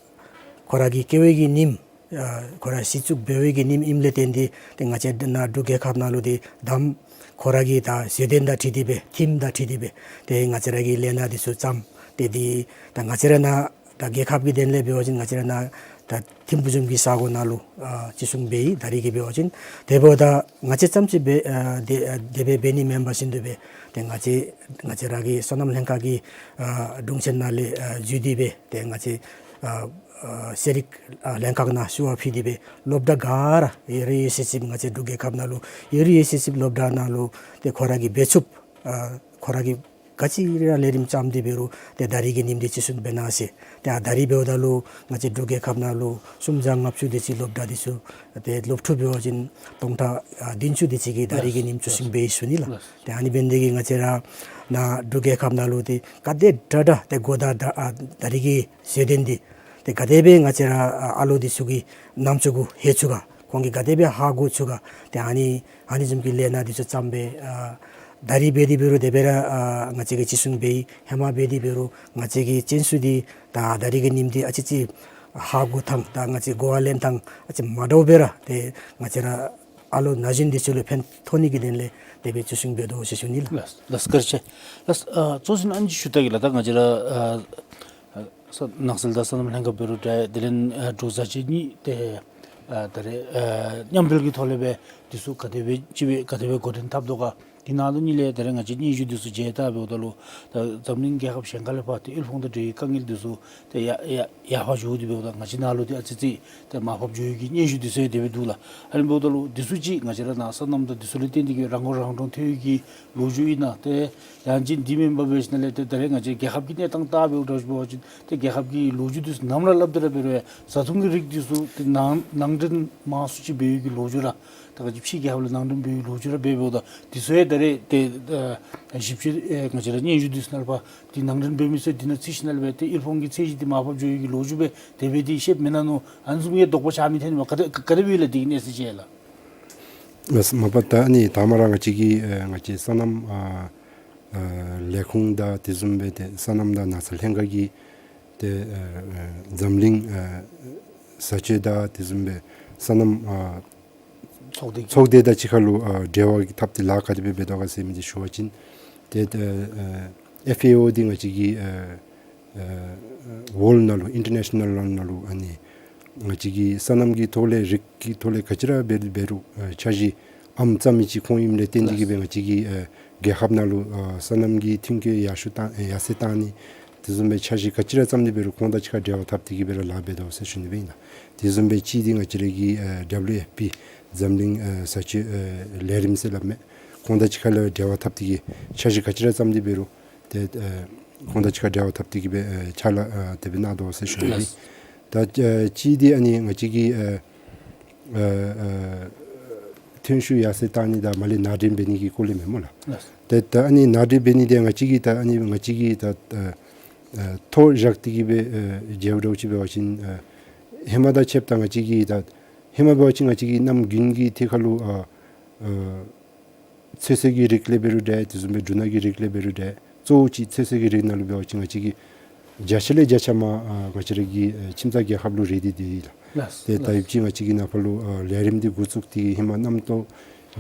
ཁོ་ར་གི་སྐྱེ་བའི་གི་ཉིནམ་ཨ་ཁོ་ར་གཞི་བཙུགས་འབད་བའི་གི་ཉིནམ་ཨིནམ་ལས་བརྟེན་ཏེ་ཏེ་ང་བཅས་ནཱ་འབྲུག་རྒྱལ་ཁབ་ནང་ལུ་ཏེ་ད་ཁོ་ར་གི་ད་བཟོ་དོན་དང་འཁྲིལ་ཏེ་སྦེ་ཐིམ་དང་འཁྲིལ་ཏེ་སྦེ་ཏེ་ང་བཅས་ར་གིས་ལས་སྣ་འདི་ཚུ་བརྩམས། ཏེ་འདི་ད་ང་བཅས་ར་ནཱ་ད་རྒྱལ་ཁབ་ཀྱི་དོན་ལས་འབད་བ་ཅིན་ང་བཅས་ར་ནཱ་ད་ཐིམ་ཕུག་བཟུམ་གྱི་ས་གོ་ནང་ལུ་ཨ་བརྩི་སྲུང་འབད་ཡི། ད་རེས་ཀྱི་འབད་བ་ཅིན་དེ་འབདཝ་ད་ང་བཅས་རྐྱངམ་ཅིག་སྦེ་ཨ་དེ་ཨ་དེ་སྦེ་འབད་ནི་མེན་པར་ཞིནམ་དུ་སྦེ་ཏེ་ང་བཅས་ང་བཅས་ར་གི་སོ་ནམ་ལྷན་ཁག་གི་ཨ་དྲུང་ཆེན་ནང་ལས་ཨ་འཛུལ་ཏེ་སྦེ་ཏེ་ང་བཅས་ཨ་ཨ་ཤེས་རིག་ཨ་ལྷན་ཁག་ནང་ཞུ་བ་ཕུལ་ཏེ་སྦེ་སློབ་གྲྭ་ག་ར་ཡོད་རིགས་ཡོད་ཚད་ཅིག་ང་བཅས་འབྲུག་རྒྱལ་ཁབ་ནང་ལུ་ཡོད་རིགས་ཡོད་ཚད་ཅིག་སློབ་གྲྭ་ནང་ལུ་ཏེ་ཁོ་ར་གིས་འབད་ཚུགསཔ་ཨ་ཁོ་ར་གིས་ག་ཅི་ར་ལས་རིམ་བརྩམས་ཏེ་འབད་རུང་ཏེ་ད་རེས་ཀྱི་ཉིནམ་འདི་བརྩི་སྲུང་འབད་གནང་ཟེར། ཏེ་ཨ་ད་རེས་འབདཝ་ད་ལུ་ང་བཅས་འབྲུག་རྒྱལ་ཁབ་ནང་ལུ་སུམ་བརྒྱ་ལྔ་བཅུ་དེ་ཅིག་སློབ་གྲྭ་འདི་ཚུ་ཏེ་སློབ་ཕྲུག་འབད་བ་ཅིན་སྟོང་ཕྲག་ཨ་བདུན་ཅུ་དེ་ཅིག་གིས་ད་རེས་ཀྱི་ཉིནམ་བརྩི་སྲུང་འབད་ཡི་ཟེར་ཞུ་ནི་ལགས། ཏེ་ཨ་ནི་འབད་ནི་དེ་གིས་ང་བཅས་ར་ནཱ་འབྲུག་རྒྱལ་ཁབ་ནང་ལུ་ཏེ་ག་དེ་དྲག་དྲག་ཏེ་གོ་བརྡ་ཨ་ད་རེས་ཀྱི་བཟོ་དོན་འདི་ཏེ་ག་དེ་སྦེ་ང་བཅས་ར་ཨ་ཨ་ལོ་འདི་ཚུ་གི་རྣམ་ཅོ་གུ་ལྷོད་ཚུགས་ག། ཁོང་གིས་ག་དེ་སྦེ་ཧ་གོ་ཚུགས་ག། ཏེ་ཨ་ནི་ཨ་ནི་བཟུམ་གྱི་ལས་སྣ་འདི་ཚུ་བརྩམས་སྦེ་ཨ་ད་རེས་འབད་དེ་འབད་རུང་དེ་སྦེ་ར་ཨ་ང་བཅས་ཀྱིས་བརྩི་སྲུང་འབད་ཡི། ཧེ་མ་འབད་དེ་འབད་རུང་ང་བཅས་ཀྱི་བཙན་ཤུགས་འདི་ད་ད་རེས་ཀྱི་ཉིནམ་འདི་ཨ་ཙི་ཅིག་ཧ་གོ་ཐངས་དང་ང་བཅས་གོ་བ་ལེན་ཐངས་ཨ་ཙི་མ་འདྲཝ་སྦེ་ར་ཏེ་ང་བཅས་ར་ཨ་ལོ་ན་གཞོན་འདི་ཚུ་ལུ་ཕན་ཐོགས་ནི་གི་དོན་ལས་དེ་སྦེ་བརྩི་སྲུང་འབད་དོ་ཟེར་ཞུ་ནི་ལགས། ལགས་ལགས་བཀའ་དྲིན་ཆེ། ལགས་ཨ་གཙོ་ཆེན་ཨ་ནི་ཅིག་ཞུ་ད་གེ་ལགས། ད་ང་བཅས་ར་ཨ་ཨ་ནགས་ཚལ་དང་སོ་ནམ་ལྷན་ཁག་འབད་རུང་འདྲ་དེ་ལས་ཨ་འབྲུག་བཟའ་ཚེས་གཉིས་ཏེ་ཨ་ད་རེས་ཨ་མཉམ་འབྲེལ་གྱི་ཐོག་ལས་སྦེ་འདི་ཚུ་ག་དེ་སྦེ་ཅིག་སྦེ་ག་དེ་སྦེ་འགོ་འདྲེན་འཐབ་དོ་ག། ཨིན་ནང་ལུ་ནི་ལས་ད་རེས་ང་བཅས་སྙན་ཞུ་འདི་ཚུ་མཇལ་བལྟཝ་ད་ལུ་ད་འཛམ་གླིང་རྒྱལ་ཁབ་གཞན་ཁ་ལས་ཕར་ཏེ་དབུལ་ཕོངས་དང་འབྲེལ་བའི་དཀའ་ངལ་འདི་ཚུ་ཏེ་ཡར་ཡར་ཡར་འཕར་འགྱོ་སྟེ་འབདཝ་ད་ང་བཅས་ནང་ལུ་ཏེ་ཨ་ཙི་ཙི་ཏེ་མར་ཕབ་འགྱོ་ཡོད་པའི་སྙན་ཞུ་འདི་ཚུ་ཡང་དེ་སྦེ་འདུག་ལགས། ཨ་ནི་འབདཝ་ད་ལུ་འདི་ཚུ་ཅིག་ང་བཅས་ར་ནཱ་སོ་ནམ་དང་འདི་ཚུ་ལས་བརྟེན་ཏེ་གིས་རང་མགོ་རང་འདྲོངས་ཐོན་ཡོད་པའི་ལོ་རྒྱུས་ཨིན་ན། ཏེ་ཡང་ཅིན་འདི་མེན་པར་འབད་ཞིནམ་ལས་ཏེ་ད་རེས་ང་བཅས་རྒྱལ་ཁབ་ཀྱི་གནས་སྟངས་ལྟ་བའི་འདྲཝ་ཅིག་འབད་བ་ཅིན་ཏེ་རྒྱལ་ཁབ་ཀྱི་ལོ་རྒྱུས་འདི་ཚུ་ནམ་ར་སླབ་སྟེ་ར་འབད་རུང་ཡང་བཟའ་འཐུང་གི་རིགས་འདི་ཚུ་ཏེ་ནང་ནང་འདྲེན་མང་སུ་ཅིག་འབད་ཡོད་པའི་ལོ་རྒྱུས་ར་ད་ང་བཅས་ཕྱི་རྒྱལ་ཁབ་ལས་ནང་འདྲེན་འབད་བའི་ལོ་རྒྱུས་ར་འབད་འབདཝ་ད་འདི་ཚུ་ཡང་ད་རེས་ཏེ་ཨ་ཞིབ་དཔྱད་ཨེ་ང་བཅས་ར་སྙན་ཞུ་འདི་ཚུ་ནང་ལས་ཕར་ཏེ་ནང་འདྲེན་འབད་མི་ཚུ་འདི་ནང་ཚུད་ཞིནམ་ལས་སྦེ་ཏེ་དབུལ་ཕོངས་ཀྱི་ཚད་གཞི་འདི་མར་ཕབ་འགྱོ་ཡོད་པའི་ལོ་རྒྱུས་སྦེ་དེ་སྦེ་ཏེ་ཤེསཔ་མེན་ན་མནོ། ཨ་ནི་བཟུམ་གྱི་དོགས་པ་ཆགས་མི་ཐོན་པས། ག་དེ་ག་དེ་སྦེ་ལགས་འདི་གི་གནས་ཚུལ་ཅིག་ལགས། ལགས་སོ། མ་པ་ད་ཨ་ནི་དང་པ་ར་ང་བཅས་ཀྱི་ཨེ་ང་བཅས་སོ་ནམ་ཨ་ཨ་ལས་ཁུངས་དང་དེ་བཟུམ་སྦེ་ཏེ་སོ་ནམ་དང་ནགས་ཚལ་ལྷན་ཁག་གིས་ཏེ་ཨ་ཨ་འཛམ་གླིང་ཨ་བཟའ་སྤྱོད་དང་དེ་བཟུམ་སྦེ་སོ་ནམ་ཨ་ཚོགས་སྡེ་ཚོགས་སྡེ་དང་གཅིག་ཁར་ལུ་ཨ་འབྲེལ་བ་འཐབ་སྟེ་ལཱ་ག་དེ་སྦེ་འབད་དོ་ག་ཟེར་མི་འདི་ཞུ་བ་ཅིན་ཏེ་ཨ་ཨ་ཨེཕ་ཨེ་ཨོ་འདི་ང་བཅས་ཀྱི་ཨ་ཨ་ཝརལཌ་ནང་ལུ་ཨིན་ཊར་ནེ་ཤ་ནཱལ་ནང་ལུ་ཨ་ནི་ང་བཅས་ཀྱི་སོ་ནམ་གྱི་ཐོག་ལས་རིགས་ཀྱི་ཐོག་ལས་ག་ཅི་ར་འབད་འབད་རུང་ཨ་འཆར་གཞི་ཨམ་རྩ་མི་ཅིག་ཁོང་ཨིནམ་ལས་བརྟེན་ཏེ་གིས་སྦེ་ང་བཅས་ཀྱི་ཨ་རྒྱལ་ཁབ་ནང་ལུ་ཨ་སོ་ནམ་གྱི་ཐོན་སྐྱེད་ཡར་ཤུགས་བཏང་ཡར་སེང་བཏང་ནི་དེ་བཟུམ་སྦེ་འཆར་གཞི་ག་ཅི་ར་བརྩམས་ཏེ་འབད་རུང་ཁོང་དང་གཅིག་ཁར་འབྲེལ་བ་འཐབ་སྟེ་གིས་སྦེ་ར་ལཱ་འབད་དོ་ཟེར་ཞུ་ནི་སྦེ་ཨིན་ལགས། དེ་བཟུམ་སྦེ་གཅིག་འདི་ང་བཅས་ར་གི་ཨ་ཌབ་ལིའུ་ཨེཕ་པི་འཛམ་གླིང་ཨ་བཟའ་སྤྱོད་ཨ་ལས་རིམ་ཟེར་སླབ་མས། ཁོང་དང་གཅིག་ཁར་ལུ་འབྲེལ་བ་འཐབ་སྟེ་གིས་འཆར་གཞི་ག་ཅི་ར་བརྩམས་ཏེ་འབད་རུང་ཏེ་ཨ་ཁོང་དང་གཅིག་ཁར་འབྲེལ་བ་འཐབ་སྟེ་གིས་སྦེ་ཨ་ཕྱག་ལཱ་ཨ་དེ་སྦེ་གནང་དོ་ཟེར་ཞུ་ནི་སྦེ་ཨིན། ལགས། ད་ཨ་གཅིག་འདི་ཨ་ནི་ང་བཅས་ཀྱི་ཨ་ཨ་ཨ་ཐོན་ཤུགས་ཡར་སེང་བཏང་ནི་དང་མར་ལས་ནང་འདྲེན་འབད་ནི་གི་སྐོར་ལས་མེན་སྨོ་ལགས། ལགས། ཏེ་ད་ཨ་ནི་ནང་འདྲེན་འབད་ནི་འདི་ང་བཅས་ཀྱི་ད་ཨ་ནི་ང་བཅས་ཀྱི་ད་ཨ་ཨ་ཐོ་བཞག་སྟེ་གིས་སྦེ་ཨ་མཇལཝ་འདྲཝ་ཅིག་འབད་བ་ཅིན་ཨ་ཧེ་མ་དང་ཕྱདཔ་ད་ང་བཅས་ཀྱི་ད་ཧེ་མ་འབད་བ་ཅིན་ང་བཅས་ཀྱི་གནམ་དགུན་གྱི་ཐད་ཁར་ལུ་ཨ་ཨ་ཚོད་བསྲེ་གི་རིགས་ལས་འབད་རུང་འདྲ་དེ་བཟུམ་སྦེ་འབྲུ་སྣ་གི་རིགས་ལས་འབད་རུང་འདྲ་གཙོ་བོ་ཅིག་ཚོད་བསྲེ་གི་རིགས་ནང་ལུ་འབད་བ་ཅིན་ང་བཅས་ཀྱི་བརྒྱ་ཆ་ལས་བརྒྱ་ཆ་མར་ཨ་ང་བཅས་ར་གི་ཨ་ཁྱིམ་ཚང་རྒྱལ་ཁབ་ལུ་རེ་སྟེ་སྡོད་ཡི་ལགས། ལགས། ཏེ་ད་ལགས། ཡུདཔ་ཅིག་ང་བཅས་ཀྱི་ནང་ཕར་ལུ་ཨ་ལས་རིམ་འདི་འགོ་བཙུགས་ཏེ་ཧེ་མ་གནམ་ལོ་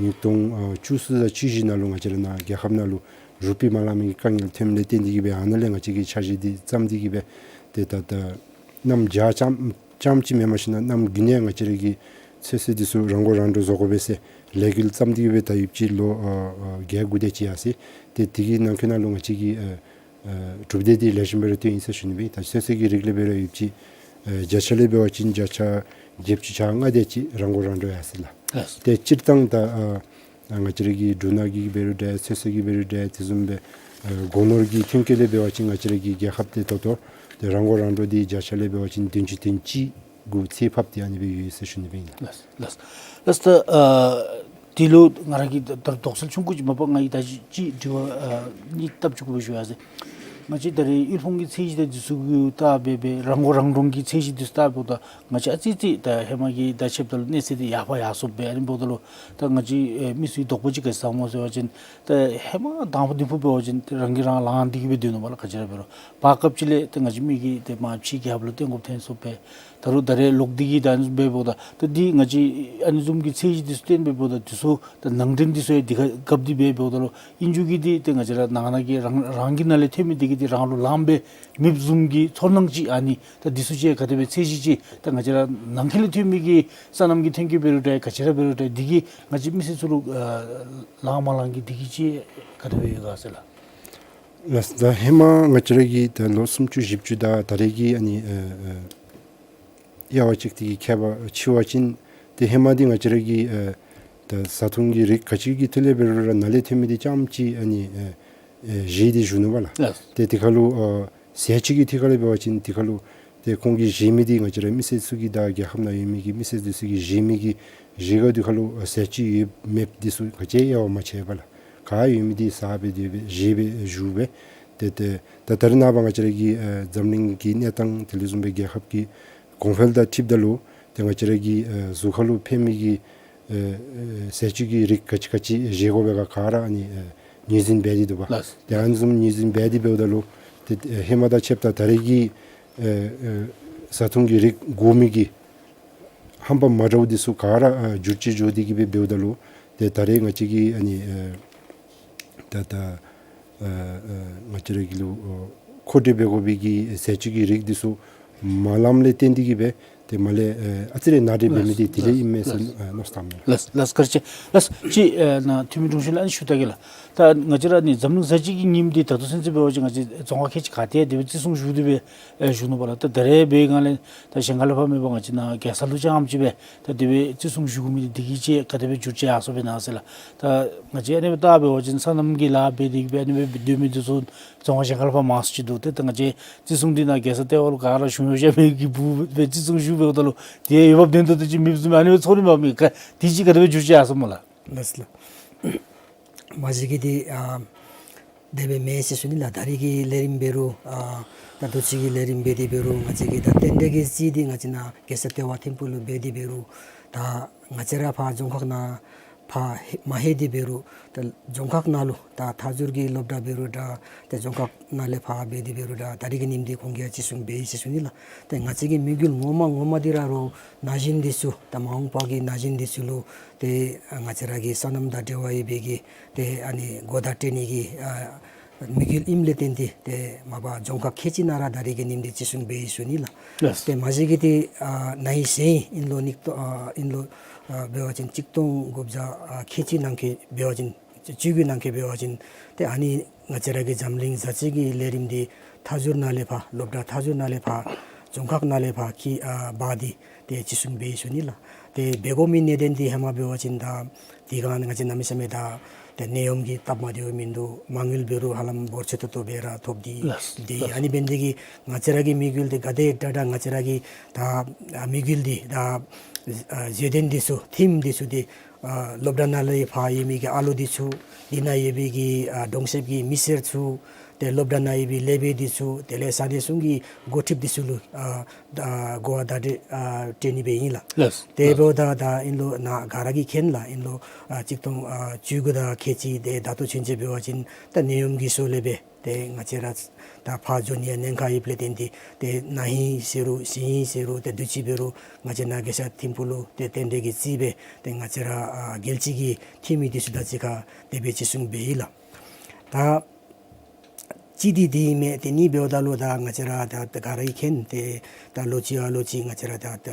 ཉིས་སྟོང་ཨ་བཅུ་གསུམ་དང་བཅུ་བཞི་ནང་ལུ་ང་བཅས་ར་ནཱ་རྒྱལ་ཁབ་ནང་ལུ་རུ་པི་མ་ལང་མི་གི་དཀའ་ངལ་ཐོནམ་ལས་བརྟེན་ཏེ་གིས་སྦེ་ཨ་ནཱ་ལས་ང་བཅས་ཀྱིས་འཆར་གཞི་འདི་བརྩམས་ཏེ་གིས་སྦེ་ཏེ་ད་ད་གནམ་བྱཱར་རྐྱངམ་རྐྱངམ་ཅིག་མེན་པར་ཞིན་ན་གནམ་དགུན་ཡང་ང་བཅས་ར་གིས་ཚོད་བསྲེ་འདི་ཚུ་རང་མགོ་རང་འདྲོངས་བཟོ་དགོ་པས་ཟེར་ལས་འགུལ་བརྩམས་ཏེ་གིས་སྦེ་ད་ཡུདཔ་ཅིག་ལོ་ཨ་ཨ་བརྒྱད་དགུ་དེ་ཅིག་ཡར་སོ་ཡི། ཏེ་དེ་གི་ནང་འཁོད་ནང་ལུ་ང་བཅས་ཀྱིས་ཨ་ཨ་གྲུབ་འབྲས་འདི་ལེགས་ཤོམ་སྦེ་ར་ཐོན་ཡི་ཟེར་ཞུ་ནི་སྦེ་ཨིན། ད་ཚོད་བསྲེ་གི་རིགས་ལས་འབད་རུང་ཡུདཔ་ཅིག་ཨ་བརྒྱ་ཆ་ལས་འབད་བ་ཅིན་བརྒྱ་ཆ་བརྒྱད་ཅུ་གྱ་ལྔ་དེ་ཅིག་རང་མགོ་རང་འདྲོངས་ཡར་སོ་ཡི་ལགས། ལགས། ཏེ་སྤྱིར་བཏང་ད་ཨ་ང་བཅས་ར་གི་འབྲུ་སྣ་གི་འབད་རུང་འདྲ་ཚོད་བསྲེ་གི་འབད་རུང་འདྲ་དེ་བཟུམ་སྦེ་ཨ་སྒོ་ནོར་གྱི་ཐོན་སྐྱེད་ལས་འབད་བ་ཅིན་ང་བཅས་ར་གི་རྒྱལ་ཁབ་འདི་ད་ལྟོ་ཏེ་རང་མགོ་རང་འདྲོངས་འདི་བརྒྱ་ཆ་ལས་འབད་བ་ཅིན་བདུན་ཅུ་དོན་གཅིག་གུ་ཚད་ཕབ་སྟེ་ཨ་ནི་སྦེ་ཡོད་ཟེར་ཞུ་ནི་སྦེ་ཨིན་ལགས། ལགས་ལགས་ལགས། ད་ཨ་འདི་ལུ་ང་ར་གི་ད་ད་དོགས་སེལ་ཆུང་ཀུ་ཅིག་མ་པ་ང་གིས་ད་ཅི་ཅིག་དྲི་བ་ཨ་གཉིས་བཏབ་བཅུག་དགོ་པས་ཞུ་ཡར་སོ་ཡི། ང་བཅས་ད་རེས་དབུལ་ཕོངས་ཀྱི་ཚད་གཞི་དང་འདི་ཚུ་གུ་བལྟ་སྦེ་སྦེ་རང་མགོ་རང་འདྲོངས་ཀྱི་ཚད་གཞི་འདི་ཚུ་བལྟཝ་ད་ང་བཅས་ཨ་ཙི་ཙི་ད་ཧེ་མ་གི་ད་ཕྱདཔ་ད་ལུ་གནས་ཚད་འདི་ཡར་ཕར་ཡར་སོངམ་སྦེ། ཨ་ནི་འབདཝ་ད་ལུ་ད་ང་བཅས་ཨེ་མི་ཚུ་གི་དོགས་པ་ཅིག་ག་ཅི་ཟེར་སྨོ་ཟེར་བ་ཅིན་ད་ཧེ་མ་དང་པ་འདི་ཕུ་འབད་བ་ཅིན་ཏེ་རང་གིས་རང་ལངས་ཏེ་གིས་སྦེ་སྡོད་ནུག་པ་ལགས། ག་ཅི་ར་འབད་རུང་བར་སྐབས་ཅིག་ལས་ཏེ་ང་བཅས་མི་གིས་ཏེ་མར་ཕྱི་རྒྱལ་ཁབ་ལུ་བཏོན་དགོཔ་ཐོན་སོངམ་སྦེ། ད་རུང་ད་རེས་ལོག་སྟེ་གིས་ད་ཨ་ནི་བཟུམ་སྦེ་འབདཝ་ད་ད་འདི་ང་བཅས་ཨ་ནི་བཟུམ་གྱི་ཚད་གཞི་འདི་ཚུ་བཏོན་སྦེ་འབདཝ་ད་འདི་ཚུ་ད་ནང་འདྲེན་འདི་ཚུ་ཡང་འདི་ཁར་བཀབ་སྟེ་སྦེ་འབདཝ་ད་ལུ་ཨིན་རྒྱུ་གི་འདི་ཏེ་ང་བཅས་ར་ནང་ན་གི་རང་རང་གི་ནང་ལས་ཐོན་མི་འདི་གིས་འདི་རང་ལུ་ལངམ་སྦེ་མེདཔ་བཟུམ་གྱི་ཚོར་སྣང་ཅིག་ཨ་ནི་ད་འདི་ཚུ་ཅིག་ག་དེ་སྦེ་ཚད་གཞི་ཅིག་ད་ང་བཅས་ར་ནང་འཁོད་ལས་ཐོན་མི་གི་སོ་ནམ་གྱི་ཐོན་སྐྱེད་འབད་རུང་འདྲ་ག་ཅི་ར་འབད་རུང་འདྲ་འདི་གིས་ང་བཅས་མི་སེར་ཚུ་ལུ་ཨ་ལང་མ་ལང་གི་འདི་གིས་ཅིག་ག་དེ་སྦེ་ཡོད་ག་ཟེར་ལགས། ལགས། ད་ཧེ་མ་ང་བཅས་ར་གིས་ད་ལོ་སུམ་ཅུ་བཞི་བཅུ་དང་ད་རེས་ཀྱི་ཨ་ནི་ཨ་ཨ་དབྱེ་བ་ཕྱེ་སྟེ་གིས་ཁྱད་པར་ཕྱེ་བ་ཅིན་ཏེ་ཧེ་མ་འདི་ང་བཅས་ར་གི་ཨ་ད་བཟའ་འཐུང་གི་རིགས་ག་ཅི་གི་ཐོག་ལས་འབད་རུང་ར་ནཱ་ལས་ཐོན་མི་འདི་རྐྱངམ་ཅིག་ཨ་ནི་ཨ་ཨ་བཞེས་ཏེ་བཞུགས་ནུག་པ་ལགས། ལགས། ཏེ་དེ་ཁར་ལུ་ཨ་ཟས་བཅུད་ཀྱི་ཐད་ཁར་ལས་འབད་བ་ཅིན་དེ་ཁར་ལུ་ཏེ་ཁོང་གིས་བཞེས་མི་འདི་ང་བཅས་ར་མི་སེར་ཚུ་གིས་ད་རྒྱལ་ཁབ་ནང་ཡོད་མི་གི་མི་སེར་འདི་ཚུ་གིས་བཞེས་མི་གི་བཞེས་སྒོ་འདི་ཁར་ལུ་ཨ་ཟས་བཅུད་ཡོད་མེད་འདི་ཚུ་ག་ཅི་ཡང་དབྱེ་བ་མ་ཕྱེ་བས་ལགས། ག་ཡོད་མི་འདི་ཟ་སྦེ་སྡོད་སྦེ་བཞེས་སྦེ་བཞུགས་སྦེ། ཏེ་ཏེ་ད་ད་རེས་ནངས་པ་ང་བཅས་ར་གི་ཨ་འཛམ་གླིང་གི་གནས་སྟངས་དེ་ལས་བཟུང་སྦེ་རྒྱལ་ཁབ་ཀྱི་གོང་འཕེལ་དང་འཁྲིལཝ་ད་ལུ་ཏེ་ང་བཅས་ར་གི་ཨ་གཟུགས་ཁར་ལུ་ཕན་མི་གི་ཨ་ཨ་ཟས་བཅུད་ཀྱི་རིགས་ག་ཅི་ག་ཅི་བཞེས་དགོ་པས་ག་ག་ར་ཨ་ནི་ཨ་ངོས་འཛིན་འབད་དེ་འདུག་པ། ལགས། ཏེ་ཨ་ནི་བཟུམ་ངོས་འཛིན་འབད་དེ་འབདཝ་ད་ལུ་ཏེ་ཨ་ཧེ་མ་དང་ཕྱདཔ་ད་ད་རེས་ཀྱི་ཨ་ཨ་བཟའ་འཐུང་གི་རིགས་དགོ་མི་གི་རྣམ་པ་མ་འདྲཝ་འདི་ཚུ་ག་ར་ཨ་འགྱུར་བཅོས་འགྱོ་སྟེ་གིས་སྦེ་འབདཝ་ད་ལུ་ཏེ་ད་རེས་ང་བཅས་ཀྱི་ཨ་ནི་ཨ་ད་ད་ཨ་ཨ་ང་བཅས་ར་གི་ལུ་ཨ་མཁོ་སྤྲོད་འབད་དགོ་པའི་གི་ཟས་བཅུད་ཀྱི་རིགས་འདི་ཚུ་མ་ལངམ་ལས་བརྟེན་ཏེ་གིས་སྦེ་ ཏེ་མར་ལས་ཨ་ཨ་ཙི་རེ་ནཱ་འདྲེ་འབད་མི་འདི་དེ་ལས་ཨིན་མས་ཟེར་ལགས། ཨ་མནོ་བསམ་བཏངམ་མས། ལགས་ལགས། བཀའ་དྲིན་ཆེ། ལགས་ཅིག་ཨ་ནཱ་འཐུས་མི་དྲུང་ཆེན་ལུ་ཨ་ནི་ཞུ་ད་གེ་ལགས། ད་ང་བཅས་ར་ཨ་ནི་འཛམ་གླིང་བཟའ་བཅའ་གི་ཉིནམ་འདི་ད་ལྟོ་ཚུན་ཚོད་འབད་བ་ཅིན་ང་བཅས་རྫོང་ཁག་ཁལ་གཅིག་ག་ཏེ་དེ་སྦེ་བརྩི་སྲུང་ཞུ་སྟེ་སྦེ་ཨེ་བཞུགས་ནུག་པ་ལགས། ད་ད་རེས་འབད་བའི་སྒང་ལས་ད་གཞན་ཁ་ལས་ཕར་མེད་པར་ང་བཅས་ནཱ་རྒྱལ་ས་ལུ་རྐྱངམ་ཅིག་སྦེ་ད་དེ་སྦེ་བརྩི་སྲུང་ཞུ་དགོ་མི་འདི་དེ་གིས་ཅིག་ག་དེ་སྦེ་འགྱུར་བཅོས་ཡར་སོང་པས་ན་ཟེར་ལགས། ད་ང་བཅས་ཨ་ནི་སྦེ་བལྟ་འབད་བ་ཅིན་སོ་ནམ་གྱི་ལཱ་འབད་དེ་གི་སྦེ་ཨ་ནི་སྦེ་སྡོད་མི་འདི་ཚུ་རྫོང་ཁག་གཞན་ཁ་ལས་ཕར་མང་སུ་ཅིག་འདུག། ཏེ་ད་ང་བཅས་བརྩི་སྲུང་འདི་ནཱ་རྒྱལ་ས་ལྟེ་བ་ལུ་ག་ར་བཞུགས་ཡོད་ཟེར་མི་གི་སྦུག་སྦེ་བརྩི་སྲུང་ཞུ་འབདཝ་ད་ལུ་དེ་འོས་འབབ་ལྡན་ཏོག་ཏོ་ཅིག་མེདཔ་བཟུམ་ཨ་ནི་སྦེ་ཚོར་རེ་མས་མི་ག་དེ་ཅིག་ག་དེ་སྦེ་འགྱུར་བཅོས་ཡར་སོངམ་སྨོ་ལགས། ལགས་ལགས། མ་གཞི་གིས་འདི་ཨ་དེ་སྦེ་མེན་ཟེར་ཞུ་ནི་ལགས། ད་རེས་ཀྱི་ལས་རིམ་འབད་རུང་ཨ་ད་ལོ་གཅིག་གི་ལས་རིམ་འབད་དེ་འབད་རུང་ང་བཅས་ཀྱིས་ད་རྟེན་འབྲེལ་གྱི་རྩིས་འདི་ང་བཅས་ནཱ་རྒྱལ་ས་ལྟེ་བ་ཐིམ་ཕུག་ལུ་འབད་དེ་འབད་རུང་ད་ང་བཅས་ར་ཕར་རྫོང་ཁག་ནང་ཕར་ཧེ་མ་ལྷོད་དེ་འབད་རུང་ད་རྫོང་ཁག་ནང་ལུ་ད་མཐའ་ཟུར་གྱི་སློབ་གྲྭ་འབད་རུང་ད་ཏེ་རྫོང་ཁག་ནང་ལས་ཕར་འབད་དེ་འབད་རུང་ད་ད་རེས་ཀྱི་ཉིནམ་འདི་ཁོང་གིས་ཡང་བརྩི་སྲུང་འབད་ཡི་ཟེར་ཞུ་ནི་ལགས། ཏེ་ང་བཅས་ཀྱི་དམིགས་ཡུལ་ངོ་མ་ངོ་མ་འདི་ར་རོགས་ན་གཞོན་འདི་ཚུ་ད་མ་འོངས་པ་གི་ན་གཞོན་འདི་ཚུ་ལུ་ཏེ་ང་བཅས་ར་གི་སོ་ནམ་དང་འབྲེལ་བ་ཡོད་པའི་གི་ཏེ་ཨ་ནི་གོ་བརྡ་སྤྲོད་ནི་གི་ཨ་དམིགས་ཡུལ་ཨིནམ་ལས་བརྟེན་ཏེ་ཏེ་མ་པ་རྫོང་ཁག་ཁལ་གཅིག་ནང་ར་ད་རེས་ཀྱི་ཉིནམ་འདི་བརྩི་སྲུང་འབད་ཡི་ཟེར་ཞུ་ནི་ལགས། ལགས། ཏེ་མ་གཞི་གིས་ཏེ་ཨ་ན་ཧིང་གཞེས་ཧིང་ཨིན་ལོ་ཉིས་སྟོང་ཨ་ཨིན་ལོ་ཨ་འབད་བ་ཅིན་གཅིག་སྟོང་དགུ་བརྒྱ་ཨ་ཁལ་གཅིག་ནང་འཁོད་འབད་བ་ཅིན་བཅུ་དགུ་ནང་འཁོད་འབད་བ་ཅིན་ཏེ་ཨ་ནི་ང་བཅས་ར་གི་འཛམ་གླིང་བཟའ་བཅའ་གི་ལས་རིམ་འདི་མཐའ་ཟུར་ནང་ལས་ཕར་སློབ་གྲྭ་མཐའ་ཟུར་ནང་ལས་ཕར་རྫོང་ཁག་ནང་ལས་ཕར་ཁྱིད་ཨ་འབག་སྟེ་ཏེ་བརྩི་སྲུང་འབད་ཡི་ཟེར་ཞུ་ནི་ལགས། ཏེ་འབད་དགོ་མི་གནད་དོན་འདི་ཧེ་མ་འབད་བ་ཅིན་ད་དེ་སྒང་ང་བཅས་གནམ་མེད་ས་མེད་ད་ཏེ་ནད་ཡམས་ཀྱི་སྟབས་མ་བདེཝ་མིན་འདུག། མ་དངུལ་འབད་རུང་ཧ་ལམ་འབོར་ཆེ་ཏོག་ཏོ་སྦེ་ར་ཐོབ་སྟེ་ལགས་ཏེ་ལགས། ཨ་ནི་འབད་ནི་དེ་གིས་ང་བཅས་ར་གི་དམིགས་ཡུལ་འདི་ག་དེ་དྲག་དྲག་ང་བཅས་ར་གི་ད་ཨ་དམིགས་ཡུལ་འདི་ད་ཨ་བཟོ་དོན་འདི་ཚུ་ཐིམ་འདི་ཚུ་འདི་ཨ་སློབ་གྲྭ་ནང་ལས་ཕར་ཡོད་མི་གི་ཨ་ལོ་འདི་ཚུ་འདི་ནང་ཡོད་པའི་གི་ཨ་གྲོང་གསེབ་ཀྱི་མི་སེར་ཚུ་ཏེ་སློབ་གྲྭ་ནང་ཡོད་པའི་ལས་བྱེདཔ་འདི་ཚུ་དེ་ལས་ས་གནས་གཞུང་གི་འགོ་ཁྲིདཔ་འདི་ཚུ་ལུ་ཨ་ད་གོ་བ་བརྡ་སྤྲོད་ཨ་སྤྲོད་ནི་སྦེ་ཨིན་ལགས། ལགས། ཏེ་འབདཝ་ད་ད་ཨིན་ལོ་ནཱ་ག་ར་གིས་མཁྱེན་ལགས། ཨིན་ལོ་ཨ་གཅིག་སྟོང་ཨ་བཅུ་དགུ་དང་ཁལ་གཅིག་ཏེ་ད་ལྟོ་ཚུན་ཚོད་འབད་བ་ཅིན་ད་ནད་ཡམས་ཀྱི་སྲོག་ལས་སྦེ་ཏེ་ང་བཅས་ར་ད་ཕར་འགྱོ་ནི་ཡང་ཉེན་ཁ་ཡོདཔ་ལས་བརྟེན་ཏེ་ཏེ་ན་ཧིང་ཟེར་རུང་གཞེས་ཧིང་ཟེར་རུང་ཏེ་དུས་ཅི་འབད་རུང་ང་བཅས་ནཱ་རྒྱལ་ས་ཐིམ་ཕུག་ལུ་ཏེ་རྟེན་འབྲེལ་གྱི་རྩིས་སྦེ་ཏེ་ང་བཅས་ར་ཨ་རྒྱལ་སྤྱི་གི་འཐུས་མི་འདི་ཚུ་དང་གཅིག་ཁར་དེ་སྦེ་བརྩི་སྲུང་འབད་ཡི་ལགས། ད་གཅིག་འདི་འདི་ཨིན་མས། ཏེ་གཉིས་འབདཝ་ད་ལུ་ད་ང་བཅས་ར་ད་ད་ག་ར་གིས་མཁྱེན། ཏེ་ད་ལོ་གཅིག་ཨ་ལོ་གཅིག་ང་བཅས་ར་ད་ད་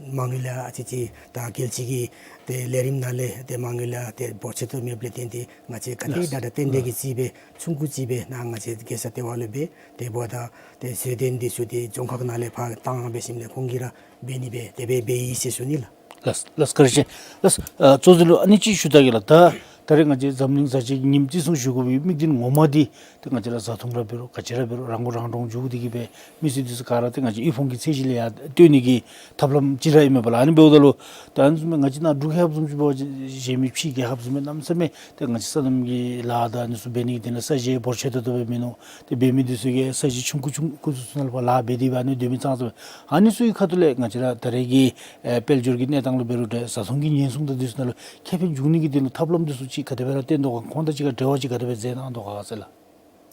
མ་དངུལ་ཡང་ཨ་ཙི་ཅིག་ད་རྒྱལ་སྤྱི་གི་ཏེ་ལས་རིམ་ནང་ལས་ཏེ་མ་དངུལ་ཡང་ཏེ་འབོར་ཆེ་ཏོག་མེདཔ་ལས་བརྟེན་ཏེ་ང་བཅས་ག་དེ་ད་ད་རྟེན་འབྲེལ་གྱི་རྩིས་སྦེ་ཆུང་ཀུ་ཅིག་སྦེ་ནཱ་ང་བཅས་རྒྱལ་ས་ལྟེ་བ་ལུ་འབད། དེ་འབདཝ་ད་ཏེ་བཟོ་དོན་འདི་ཚུ་ཏེ་རྫོང་ཁག་ནང་ལས་ཕར་བཏང་འབད་ཞིནམ་ལས་ཁོང་གིས་ར་འབད་ནི་སྦེ་དེ་སྦེ་འབད་ཡི་ཟེར་ཞུ་ནི་ལགས། ལགས་ལགས། བཀའ་དྲིན་ཆེ་ལགས། ཨ་གཙོ་འཛིན་ལུ་ཨ་ནི་ཅིག་ཞུ་ད་གེ་ལགས། ད་ད་རེས་ང་བཅས་འཛམ་གླིང་བཟའ་བཅའ་གི་ཉིནམ་བརྩི་སྲུང་ཞུ་དགོ་པའི་དམིགས་དོན་ངོ་མ་འདི་ཏེ་ང་བཅས་ར་བཟའ་འཐུང་ར་འབད་རུང་ག་ཅི་ར་འབད་རུང་རང་མགོ་རང་འདྲོངས་འགྱོ་སྟེ་གི་སྦེ་མི་སེར་འདི་ཚུ་ག་ར་ཏེ་ང་བཅས་དབུལ་ཕོངས་ཀྱི་ཚད་གཞི་ལས་ཡར་བཏོན་ནི་གི་ཐབས་ལམ་ཅིག་ར་ཨིན་མས་པ་ལགས། ཨ་ནི་འབདཝ་ད་ལུ་ད་ཨ་ནི་བཟུམ་སྦེ་ང་བཅས་ནཱ་འབྲུག་རྒྱལ་ཁབ་བཟུམ་ཅིག་འབད་བ་ཅིན་གཞན་མི་ཕྱི་རྒྱལ་ཁབ་བཟུམ་སྦེ་གནམ་མེད་ས་མེད་ཏེ་ང་བཅས་སོ་ནམ་གྱི་ལཱ་དང་ཨ་ནི་ཚུ་འབད་ནི་གི་དོན་ལུ་ས་གཞི་འབོར་ཆེ་ཏོག་ཏོ་སྦེ་མིན་ནུག། ཏེ་འབད་མི་འདི་ཚུ་གིས་ས་གཞི་ཆུང་ཀུ་ཆུང་ཀུ་ཚུ་ནང་ལུ་ཕར་ལཱ་འབད་དེ་སྦེ་ཨ་ནི་སྡོད་མི་ཙང་ཙ་སྦེ་ཨ་ནི་ཚུ་གི་ཁ་ཐུག་ལས་ང་བཅས་ར་ད་རེས་ཀྱི་ཨེ་དཔལ་འབྱོར་གྱི་གནས་སྟངས་ལུ་འབད་རུང་ཏེ་བཟའ་འཐུང་གི་ཉེན་སྲུང་དང་འདི་ཚུ་ནང་ལུ་ཁེ་ཕན་འབྱུང་ནི་གི་དོན་ལུ་ཐབས་ལམ་འདི་ཚུ་ཅིག་ག་དེ་སྦེ་ར་བཏོན་དོ་ག། ཁོང་དང་གཅིག་ཁར་འབྲེལ་བ་ཅིག་ག་དེ་སྦེ་མཛད་གནང་དོ་ག་ཟེར་ལགས།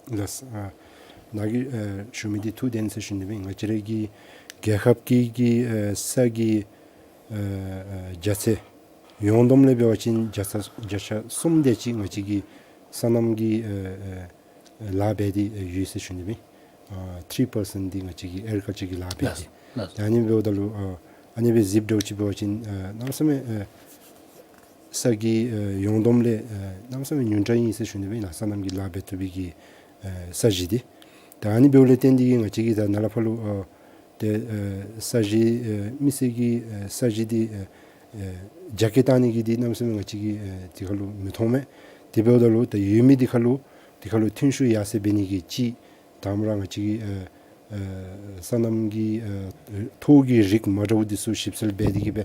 ལགས། ཨ་ནཱ་གིས་ཨེ་ཞུ་མི་འདི་ཐུགས་བདེན་ཟེར་ཞུ་ནི་སྦེ་ང་བཅས་ར་གི་རྒྱལ་ཁབ་ཀྱི་གི་ཨེ་ས་གི་ཨེ་ཨེ་རྒྱ་ཚད་ཡོངས་བསྡོམས་ལས་འབད་བ་ཅིན་བརྒྱ་ཆ་བརྒྱ་ཆ་གསུམ་དེ་ཅིག་ང་བཅས་ཀྱི་སོ་ནམ་གྱི་ཨེ་ཨེ་ལཱ་འབད་དེ་ཡོད་ཟེར་ཞུ་ནི་སྦེ། ཨ་ཐི་རི་པར་སེནཊ་འདི་ང་བཅས་ཀྱི་ཨེག་རི་ཀལ་ཅར་གྱི་ལཱ་འབད་དེ། ལགས་ལགས། ད་ཨ་ནི་འབདཝ་ད་ལུ་ཨ་ཨ་ནི་སྦེ་གཟིགསཔ་འདྲཝ་ཅིག་འབད་བ་ཅིན་ཨ་གནམ་མེད་ས་མེད་ཨ་ས་གི་ཨ་ཡོངས་བསྡོམས་ལས་ཨ་གནམ་མེད་ས་མེད་ཉུང་དྲགས་ཨིན་ཟེར་ཞུ་ནི་སྦེ་ནཱ་སོ་ནམ་གྱི་ལཱ་འབད་བཏུབ་པའི་གི་ཨ་ས་གཞི་འདི། ད་ཨ་ནི་འབདཝ་ལས་བརྟེན་ཏེ་གིས་ང་བཅས་ཀྱིས་ད་ནཱ་ལས་ཕར་ལུ་ཨ་ཏེ་ཨ་ས་གཞི་ཨ་མི་སེར་གྱི་ཨ་ས་གཞི་འདི་ཨ་ཨ་རྒྱ་སྐྱེད་བཏང་ནི་གི་འདི་གནམ་མེད་ས་མེད་ང་བཅས་ཀྱིས་ཨ་དེ་ཁར་ལུ་མི་མཐོང་མས། དེ་འབདཝ་ད་ལུ་ད་ཡོད་མི་འདི་ཁར་ལུ་དེ་ཁར་ལུ་ཐོན་ཤུགས་ཡར་སེང་འབད་ནི་གི་གཅིག་དང་པ་ར་ང་བཅས་ཀྱི་ཨ་ཨ་སོ་ནམ་གྱི་ཨ་ཐོག་གི་རིགས་མ་འདྲཝ་འདི་ཚུ་ཞིབ་འཚོལ་འབད་དེ་གིས་སྦེ་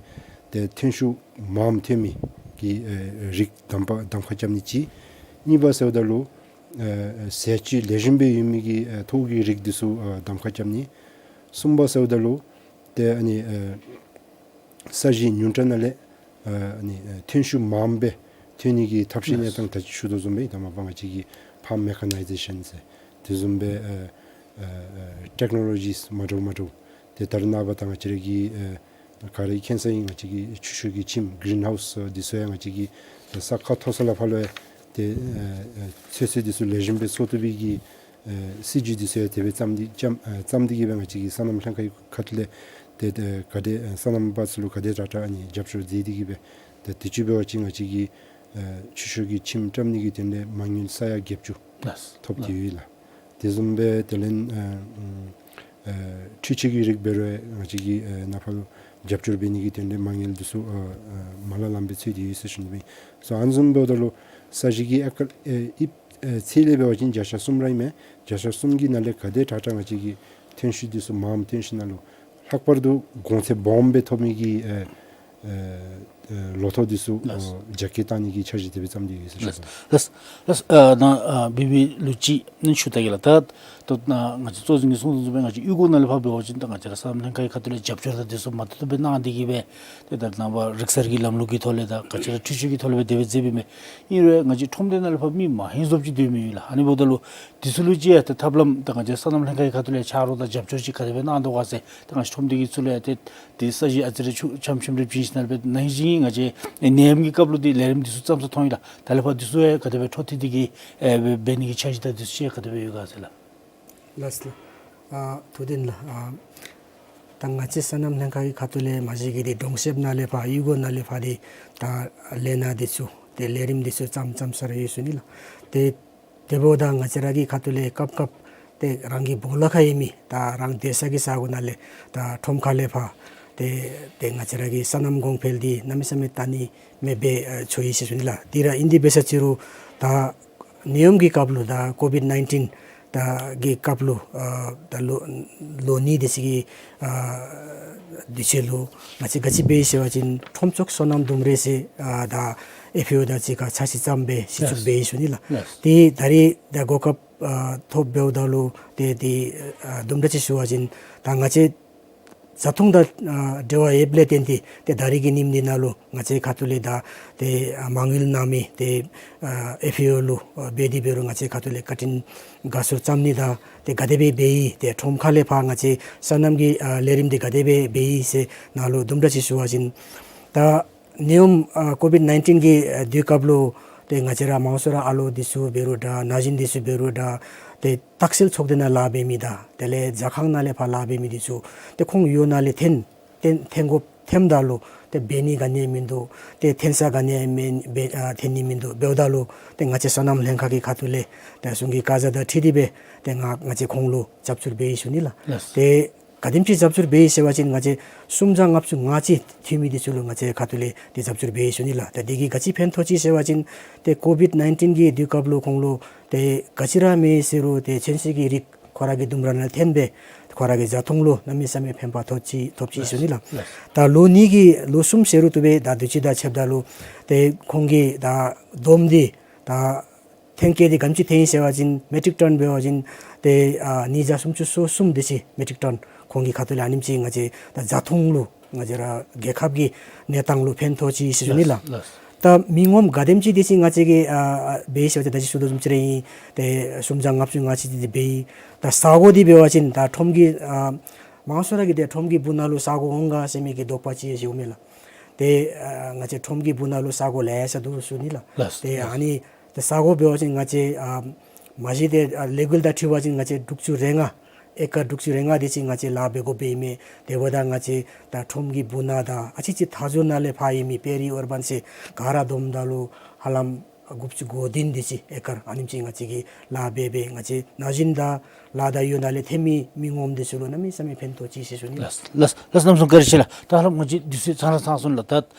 ཏེ་ཐོན་ཤུགས་མངམ་ཐོན་མི་གི་ཨ་རིགས་གདམ་པ་གདམ་ཁ་རྐྱབ་ནི་གཅིག། གཉིས་པ་ཟེརཝ་ད་ལུ་ཨ་ཟས་བཅུད་ལེགས་ཤོམ་སྦེ་ཡོད་མི་གི་ཨ་ཐོག་གི་རིགས་འདི་ཚུ་ཨ་གདམ་ཁ་རྐྱབ་ནི། གསུམ་པ་ཟེརཝ་ད་ལུ་ཏེ་ཨ་ནི་ཨ་ས་གཞི་ཉུང་དྲགས་ནང་ལས་ཨ་ནི་ཨ་ཐོན་ཤུགས་མངམ་སྦེ་ཐོན་ནི་གི་ཐབས་ཤེས་གནས་སྟངས་ད་ཅི་ཞུ་དོ་བཟུམ་སྦེ་ད་མ་པ་ང་བཅས་ཀྱི་ཕརམ་མེ་ཁ་ནའི་ཛེ་ཤཱན་ཟེར་དེ་བཟུམ་སྦེ་ཨ་ཨ་ཨ་ཊེཀ་ནོ་ལོ་ཇིས་མ་འདྲཝ་མ་འདྲཝ་ཏེ་ད་རེས་ནངས་པ་ད་ང་བཅས་ར་གི་ཨ་ག་ར་མཁྱེན་ས་ཨིན། ང་བཅས་ཀྱི་ཆུ་ཤུགས་ཀྱི་ཁྱིམ་གི་རིན་ཧའུསི་འདི་ཚུ་ཡང་ང་བཅས་ཀྱིས་ད་ས་ཁ་མཐོ་ས་ལས་ཕར་ལུ་ཡང་ཏེ་ཨ་ཨ་ཚོད་བསྲེ་འདི་ཚུ་ལེགས་ཤོམ་སྦེ་བཙོ་བཏུབ་པའི་གི་ཨ་སྲིད་བྱུས་འདི་ཚུ་ཡང་དེ་སྦེ་བརྩམས་ཏེ་བརྩམས་ཨ་བརྩམས་ཏེ་གིས་སྦེ་ང་བཅས་ཀྱི་སོ་ནམ་ལྷན་ཁག་གི་ཁ་ཐུག་ལས་ ཏེ་ཏེ་ག་དེ་ཨེ་སོ་ནམ་པ་ཚུ་ལུ་ག་དེ་དྲག་དྲག་ཨ་ནི་རྒྱབ་སྐྱོར་མཛད་དེ་གིས་སྦེ་ཏེ་དུས་ཅི་འབད་བ་ཅིན་ང་བཅས་ཀྱིས་ཨེ་ཆུ་ཤོག་གི་ཁྱིམ་བཀྲམ་ནི་གི་དོན་ལས་མ་དངུལ་ས་ཡ་བརྒྱད་ཅུ་ལགས། ཐོབ་ལགས། སྟེ་ཡོད་ལགས། དེ་བཟུམ་སྦེ་དེ་ལས་ཨེ་ཨེ་འཕྲུལ་ཆས་ཀྱི་རིགས་འབད་རུང་ང་བཅས་ཀྱིས་ཨེ་ནཱ་ཕར་ལུ་རྒྱབ་སྐྱོར་འབད་ནི་གི་དོན་ལས་མ་དངུལ་འདི་ཚུ་ཨེ་ཨེ་མ་ལ་ལམ་སྦེ་འཚོལ་ཏེ་ཡོད་ཟེར་ཞུ་ནི་སྦེ། སོ་ཨ་ནི་བཟུམ་འབདཝ་ད་ལུ་ས་གཞི་གི་ཨེ་ཀར་ཨེ་དབྱིབས་ཨེ་ཚད་ལས་འབད་བ་ཅིན་བརྒྱ་ཆ་གསུམ་ར་ཨིན་མས། བརྒྱ་ཆ་གསུམ་གྱི་ནང་ལས་ག་དེ་དྲག་དྲག་ང་བཅས་ཀྱིས་ཐོན་ཤུགས་འདི་ཚུ་མངམ་ཐོན་ཤུགས་ནང་ལུ་ལྷག་པར་དུ་གོང་ཚད་སྦོམ་སྦེ་ཐོབ་ནི་གི་ཨེ་ཨེ་ཨེ་ལོ་ཐོག་འདི་ཚུ་ལགས། ཨོ་རྒྱ་སྐྱེད་བཏང་ནི་གི་འཆར་གཞི་དེ་སྦེ་བརྩམས་ཏེ་ཡོད་ཟེར་ཞུ་ལགས། ལགས། ལགས། ཨ་ནཱ་ཨ་བི་བི་ལུ་ཅིག་ཨ་ནི་ཞུ་ད་གེ་ལགས། ད་ད་ནཱ་ང་བཅས་གཙོ་འཛིན་གྱིས་གསུངས་དོ་བཟུམ་སྦེ་ང་བཅས་གཡུས་སྒོ་ནང་ལས་ཕར་འབད་བ་ཅིན་ད་ང་བཅས་ར་སོ་ནམ་ལྷན་ཁག་གི་ཁ་ཐུག་ལས་རྒྱབ་སྐྱོར་དང་འདི་ཚུ་མ་ཏོག་ཏོ་སྦེ་གནང་སྟེ་གིས་སྦེ་ཏེ་ད་ནངས་པ་རིག་གསར་གྱི་ལམ་ལུགས་ཀྱི་ཐོག་ལས་དང་ག་ཅི་ར་འཕྲུལ་ཆས་ཀྱི་ཐོག་ལས་སྦེ་དེ་སྦེ་མཛད་པའི་མས། ཨིན་རུང་ང་བཅས་ཁྲོམ་སྡེ་ནང་ལས་ཕར་མི་མ་ཧིང་བཟོཝ་ཅིག་སྡོད་མི་ཡོད་ལགས། ཨ་ནི་འབདཝ་ད་ལུ་འདི་ཚུ་ལུ་ཅིག་ཡང་ཏེ་ཐབས་ལམ་ད་ང་བཅས་སོ་ནམ་ལྷན་ཁག་གི་ཁ་ཐུག་ལས་ཆ་རོགས་དང་རྒྱབ་སྐྱོར་ཅིག་ག་དེ་སྦེ་གནང་དོ་ག་ཟེར་ད་ང་བཅས་ཁྲོམ་སྡེ་གི་ཚུ་ལུ་ཡང་ཏེ་ཏེ་ས་གཞི་ཨ་ཙི་རེ་ཆུང་ཆུང་ཆུང་རེ་བྱིན་ཞིནམ་ལས་སྦེ་ནང་བཞིན་ང་བཅས་ནད་ཡམས་ཀྱི་སྐབས་ལུ་ཏེ་ལས་རིམ་འདི་ཚུ་བརྩམས་ས་མཐོང་ཡི་ལགས། ད་ལས་ཕར་འདི་ཚུ་ཡང་ག་དེ་སྦེ་འཕྲོ་མཐུད་དེ་གིས་ཨེ་འབད་འབད་ནི་གི་འཆར་གཞི་དང་འདི་ཚུ་ཅིག་ག་དེ་སྦེ་ཡོད་ག་ཟེར་ལགས། ལགས་ལགས། ཨ་ཐུགས་བདེན་ལགས། ཨ་ད་ང་བཅས་སོ་ནམ་ལྷན་ཁག་གི་ཁ་ཐུག་ལས་མ་གཞི་གི་འདི་གྲོང་གསེབ་ནང་ལས་ཕར་གཡུས་སྒོ་ནང་ལས་ཕར་འདི་ད་ལས་སྣ་འདི་ཚུ་ཏེ་ལས་རིམ་འདི་ཚུ་བརྩམས་བརྩམས་ས་ར་ཡོད་ཟེར་ཞུ་ནི་ལགས། ཏེ་དེ་འབདཝ་ད་ང་བཅས་ར་གི་ཁ་ཐུག་ལས་སྐབས་སྐབས་ཏེ་རང་གི་སྦོ་ལོགས་ཁར་ཡོད་མི་ད་རང་སྡོད་ས་གི་ས་གོ་ནང་ལས་ད་ཁྲོམ་ཁ་ལས་ཕར་ཏེ་ཏེ་ང་བཅས་ར་གི་སོ་ནམ་གོང་འཕེལ་འདི་གནམ་མེད་ས་མེད་ད་ནི་མེད་པའི་ཨ་ཚོར་ཡི་ཟེར་ཞུ་ནི་ལགས། འདི་ར་ཨིན། དེ་འབད་ས་ཅི་རུང་ད་ནད་ཡམས་ཀྱི་སྐབས་ལུ་ད་ཀོ་བིཌ་ནའིན་ཊིན་ད་གི་སྐབས་ལུ་ཨ་ད་ལོ་ལོ་གཉིས་དེ་ཅིག་གི་ཨ་དུས་ཚོད་ལུ་ང་བཅས་ག་ཅི་འབད་ཡི་ཟེར་བ་ཅིན་ཁྲོམ་ཚོགས་སོ་ནམ་ལྡུམ་ར་ཟེར་ཨ་ད་ཨེཕ་ཨེ་ཨོ་དང་གཅིག་ཁར་འཆར་གཞི་བརྩམས་སྦེ་གཞི་བཙུགས་ལགས། འབད་ཡི་ཟེར་ཞུ་ནི་ལགས། ལགས། ཏེ་ད་རིས་ད་གོ་སྐབས་ཨ་ཐོབ་འབདཝ་ད་ལུ་ཏེ་ཏེ་ཨ་དུམ་གྲ་ཅིག་ཞུ་བ་ཅིན་ད་ང་བཅས་བཟའ་འཐུང་དང་ཨ་འབྲེལ་བ་ཡོདཔ་ལས་བརྟེན་ཏེ་ཏེ་ད་རིས་ཀྱི་ཉིནམ་འདི་ནང་ལུ་ང་བཅས་ཁ་ཐུག་ལས་ད་ཏེ་ཨ་མ་དངུལ་གནང་མི་ཏེ་ཨ་ཨེཕ་ཨེ་ཨོ་ལུ་ཨ་འབད་དེ་འབད་རུང་ང་བཅས་ཁ་ཐུག་ལས་བཀའ་དྲིན་དགའ་ཚོར་བརྩམ་ནི་དང་ཏེ་ག་དེ་སྦེ་འབད་ཡི་ཏེ་ཁྲོམ་ཁ་ལས་ཕར་ང་བཅས་སོ་ནམ་གྱི་ཨ་ལས་རིམ་འདི་ག་དེ་སྦེ་འབད་ཡི་ཟེར་ནང་ལུ་དུམ་གྲ་ཅིག་ཞུ་བ་ཅིན་ད་ནད་ཡམས་ཨ་ཀོ་བིཌ་ནའིན་ཊིན་གྱི་ཨ་དུས་སྐབས་ལུ་ཏེ་ང་བཅས་ར་མང་ཤོས་ར་ཨ་ལོ་འདི་ཚུ་འབད་རུང་འདྲ་ན་གཞོན་འདི་ཚུ་འབད་རུང་འདྲ་ཏེ་ཏག་སེལ་ཚོགས་སྡེ་ནང་ལཱ་འབད་མི་དང་དེ་ལས་ཟ་ཁང་ནང་ལས་ཕར་ལཱ་འབད་མི་འདི་ཚུ་ཏེ་ཁོང་ཡུལ་ནང་ལས་འཐོན་འཐོན་འཐོན་དགོཔ་ཐོནམ་ད་ལུ་ཏེ་འབད་ནི་ག་ནི་ཡང་མིན་འདུག། ཏེ་འཐོན་ས་ག་ནི་ཡང་མེད་འབད་ཨ་འཐོན་ནི་མིན་འདུག། འབདཝ་ད་ལུ་ཏེ་ང་བཅས་སོ་ནམ་ལྷན་ཁག་གི་ཁ་ཐུག་ལས་ཏེ་གཞུང་གི་བཀའ་རྒྱ་དང་འཁྲིལ་ཏེ་སྦེ་ཏེ་ང་ང་བཅས་ཁོང་ལུ་རྒྱབ་སྐྱོར་འབད་ཡི་ཞུ་ནི་ལགས། ལགས། ཏེ་ག་དེམ་ཅིག་རྒྱབ་སྐྱོར་འབད་ཡི་ཟེར་བ་ཅིན་ང་བཅས་སུམ་བརྒྱ་ལྔ་བཅུ་ང་གཅིག་འཐུས་མི་འདི་ཚུ་ལུ་ང་བཅས་ཁ་ཐུག་ལས་ཏེ་རྒྱབ་སྐྱོར་འབད་ཡི་ཞུ་ནི་ལགས། ཏེ་འདི་གིས་ག་ཅི་ཕན་ཐོགས་ཅི་ཟེར་བ་ཅིན་ཏེ་ཀོ་བིཌ་ནའིན་ཊིན་གྱི་དུས་སྐབས་ལུ་ཁོང་ལུ་ཏེ་ག་ཅི་ར་མེད་ཟེར་རུང་ཏེ་གཅིན་སྙི་གི་རིགས་ཁོ་ར་གི་ལྡུམ་ར་ནང་འཐོན་སྦེ་ཁོ་ར་གི་བཟའ་འཐུང་ལུ་གནམ་མེད་ས་མེད་ཕན་པ་ཐོགས་ཅི་ཐོབ་ཅི་ཞུ་ནི་ལགས། ལགས། ད་ལོ་གཉིས་ཀྱི་ལོ་གསུམ་ཟེར་རུང་བཏུབ་པས། ད་དུས་ཅི་དང་ཕྱདཔ་ད་ལུ་ཏེ་ཁོང་གི་ད་བསྡོམས་འདི་ད་ཐོན་སྐྱེད་འདི་ག་དེམ་ཅིག་ཐོན་ཡི་ཟེར་བ་ཅིན་མེ་ཊིག་ཊོན་འབད་བ་ཅིན་ཏེ་ཨ་ཉིས་བརྒྱ་སུམ་ཅུ་སོ་གསུམ་དེ་ཅིག་མེ་ཊིག་ཊོན་ཁོང་གི་ཁ་ཐུག་ལས་ཨ་ནེམ་ཅིག་ང་བཅས་ད་བཟའ་འཐུང་ལུ་ང་བཅས་ར་རྒྱལ་ཁབ་ཀྱི་གནས་སྟངས་ལུ་ཕན་ཐོགས་ཅི་ཟེར་ཞུ་ནི་ལགས། ལགས། ད་མི་ངོམ་ག་དེམ་ཅིག་དེ་ཅིག་ང་བཅས་ཀྱིས་ཨ་ཨ་འབད་ཡི་ཟེར་བ་ཅིན་ད་ཅི་ཞུ་དོ་བཟུམ་ཅིག་ར་ཨིན། ཏེ་སུམ་བརྒྱ་ལྔ་བཅུ་ང་གཅིག་དེ་འབད་ཡི། ད་ས་གོ་འདི་འབད་བ་ཅིན་ད་ཁྲོམ་གྱི་ཨ་མང་ཤོས་ར་གིས་ཏེ་ཁྲོམ་གྱི་སྦུག་ན་ལུ་ས་གོ་འོང་ག་ཟེར་མི་གི་དོགས་པ་ཅིག་ཡང་ཡོད་མས་ལགས། ཏེ་ཨ་ང་བཅས་ཁྲོམ་གྱི་སྦུག་ན་ལུ་ས་གོ་ལེ་ཤ་འདུག་ཞུ་ནི་ལགས། ལགས། ཏེ་ལགས། ཨ་ནི་ཏེ་ས་གོ་འབད་བ་ཅིན་ང་བཅས་ཨ་མ་གཞི་ཏེ་ཨ་ལས་འགུལ་དང་འཁྲིལ་བ་ཅིན་ང་བཅས་དྲུག་ཅུ་རེ་ལྔ་ཨེ་ཀར་དྲུག་ཅུ་རེ་ལྔ་དེ་ཅིག་ང་བཅས་ལཱ་འབད་དགོཔ་ཨིན་མས། དེ་འབདཝ་ད་ང་བཅས་ད་ཁྲོམ་གྱི་སྦུག་ན་དང་ཨ་ཙི་ཅིག་མཐའ་མཇུག་ནང་ལས་ཕར་ཡོད་མི་པེ་རི་ཨར་བཱན་ཟེར་ག་ར་བསྡོམས་ད་ལུ་ཧ་ལམ་དགུ་བཅུ་གོ་བདུན་དེ་ཅིག་ཨེ་ཀར་ཨ་ནེམ་ཅིག་ང་བཅས་ཀྱིས་ལཱ་འབད་འབད་ང་བཅས་ན་གཞོན་དང་ལཱ་དང་གཡོག་ནང་ལས་འཐོན་མི་མི་ངོམ་དེ་ཚུ་ལུ་གནམ་མེད་ས་མེད་ཕན་ཐོགས་ཅི་ཟེར་ཞུ་ནི་ལགས། ལགས་ལགས། གནམ་མེད་ས་མེད་བཀའ་དྲིན་ཆེ་ལགས། ད་ཧ་ལམ་ང་བཅས་དུས་ཚོད་ཚང་ར་ཚང་སོང་ལགས། ད་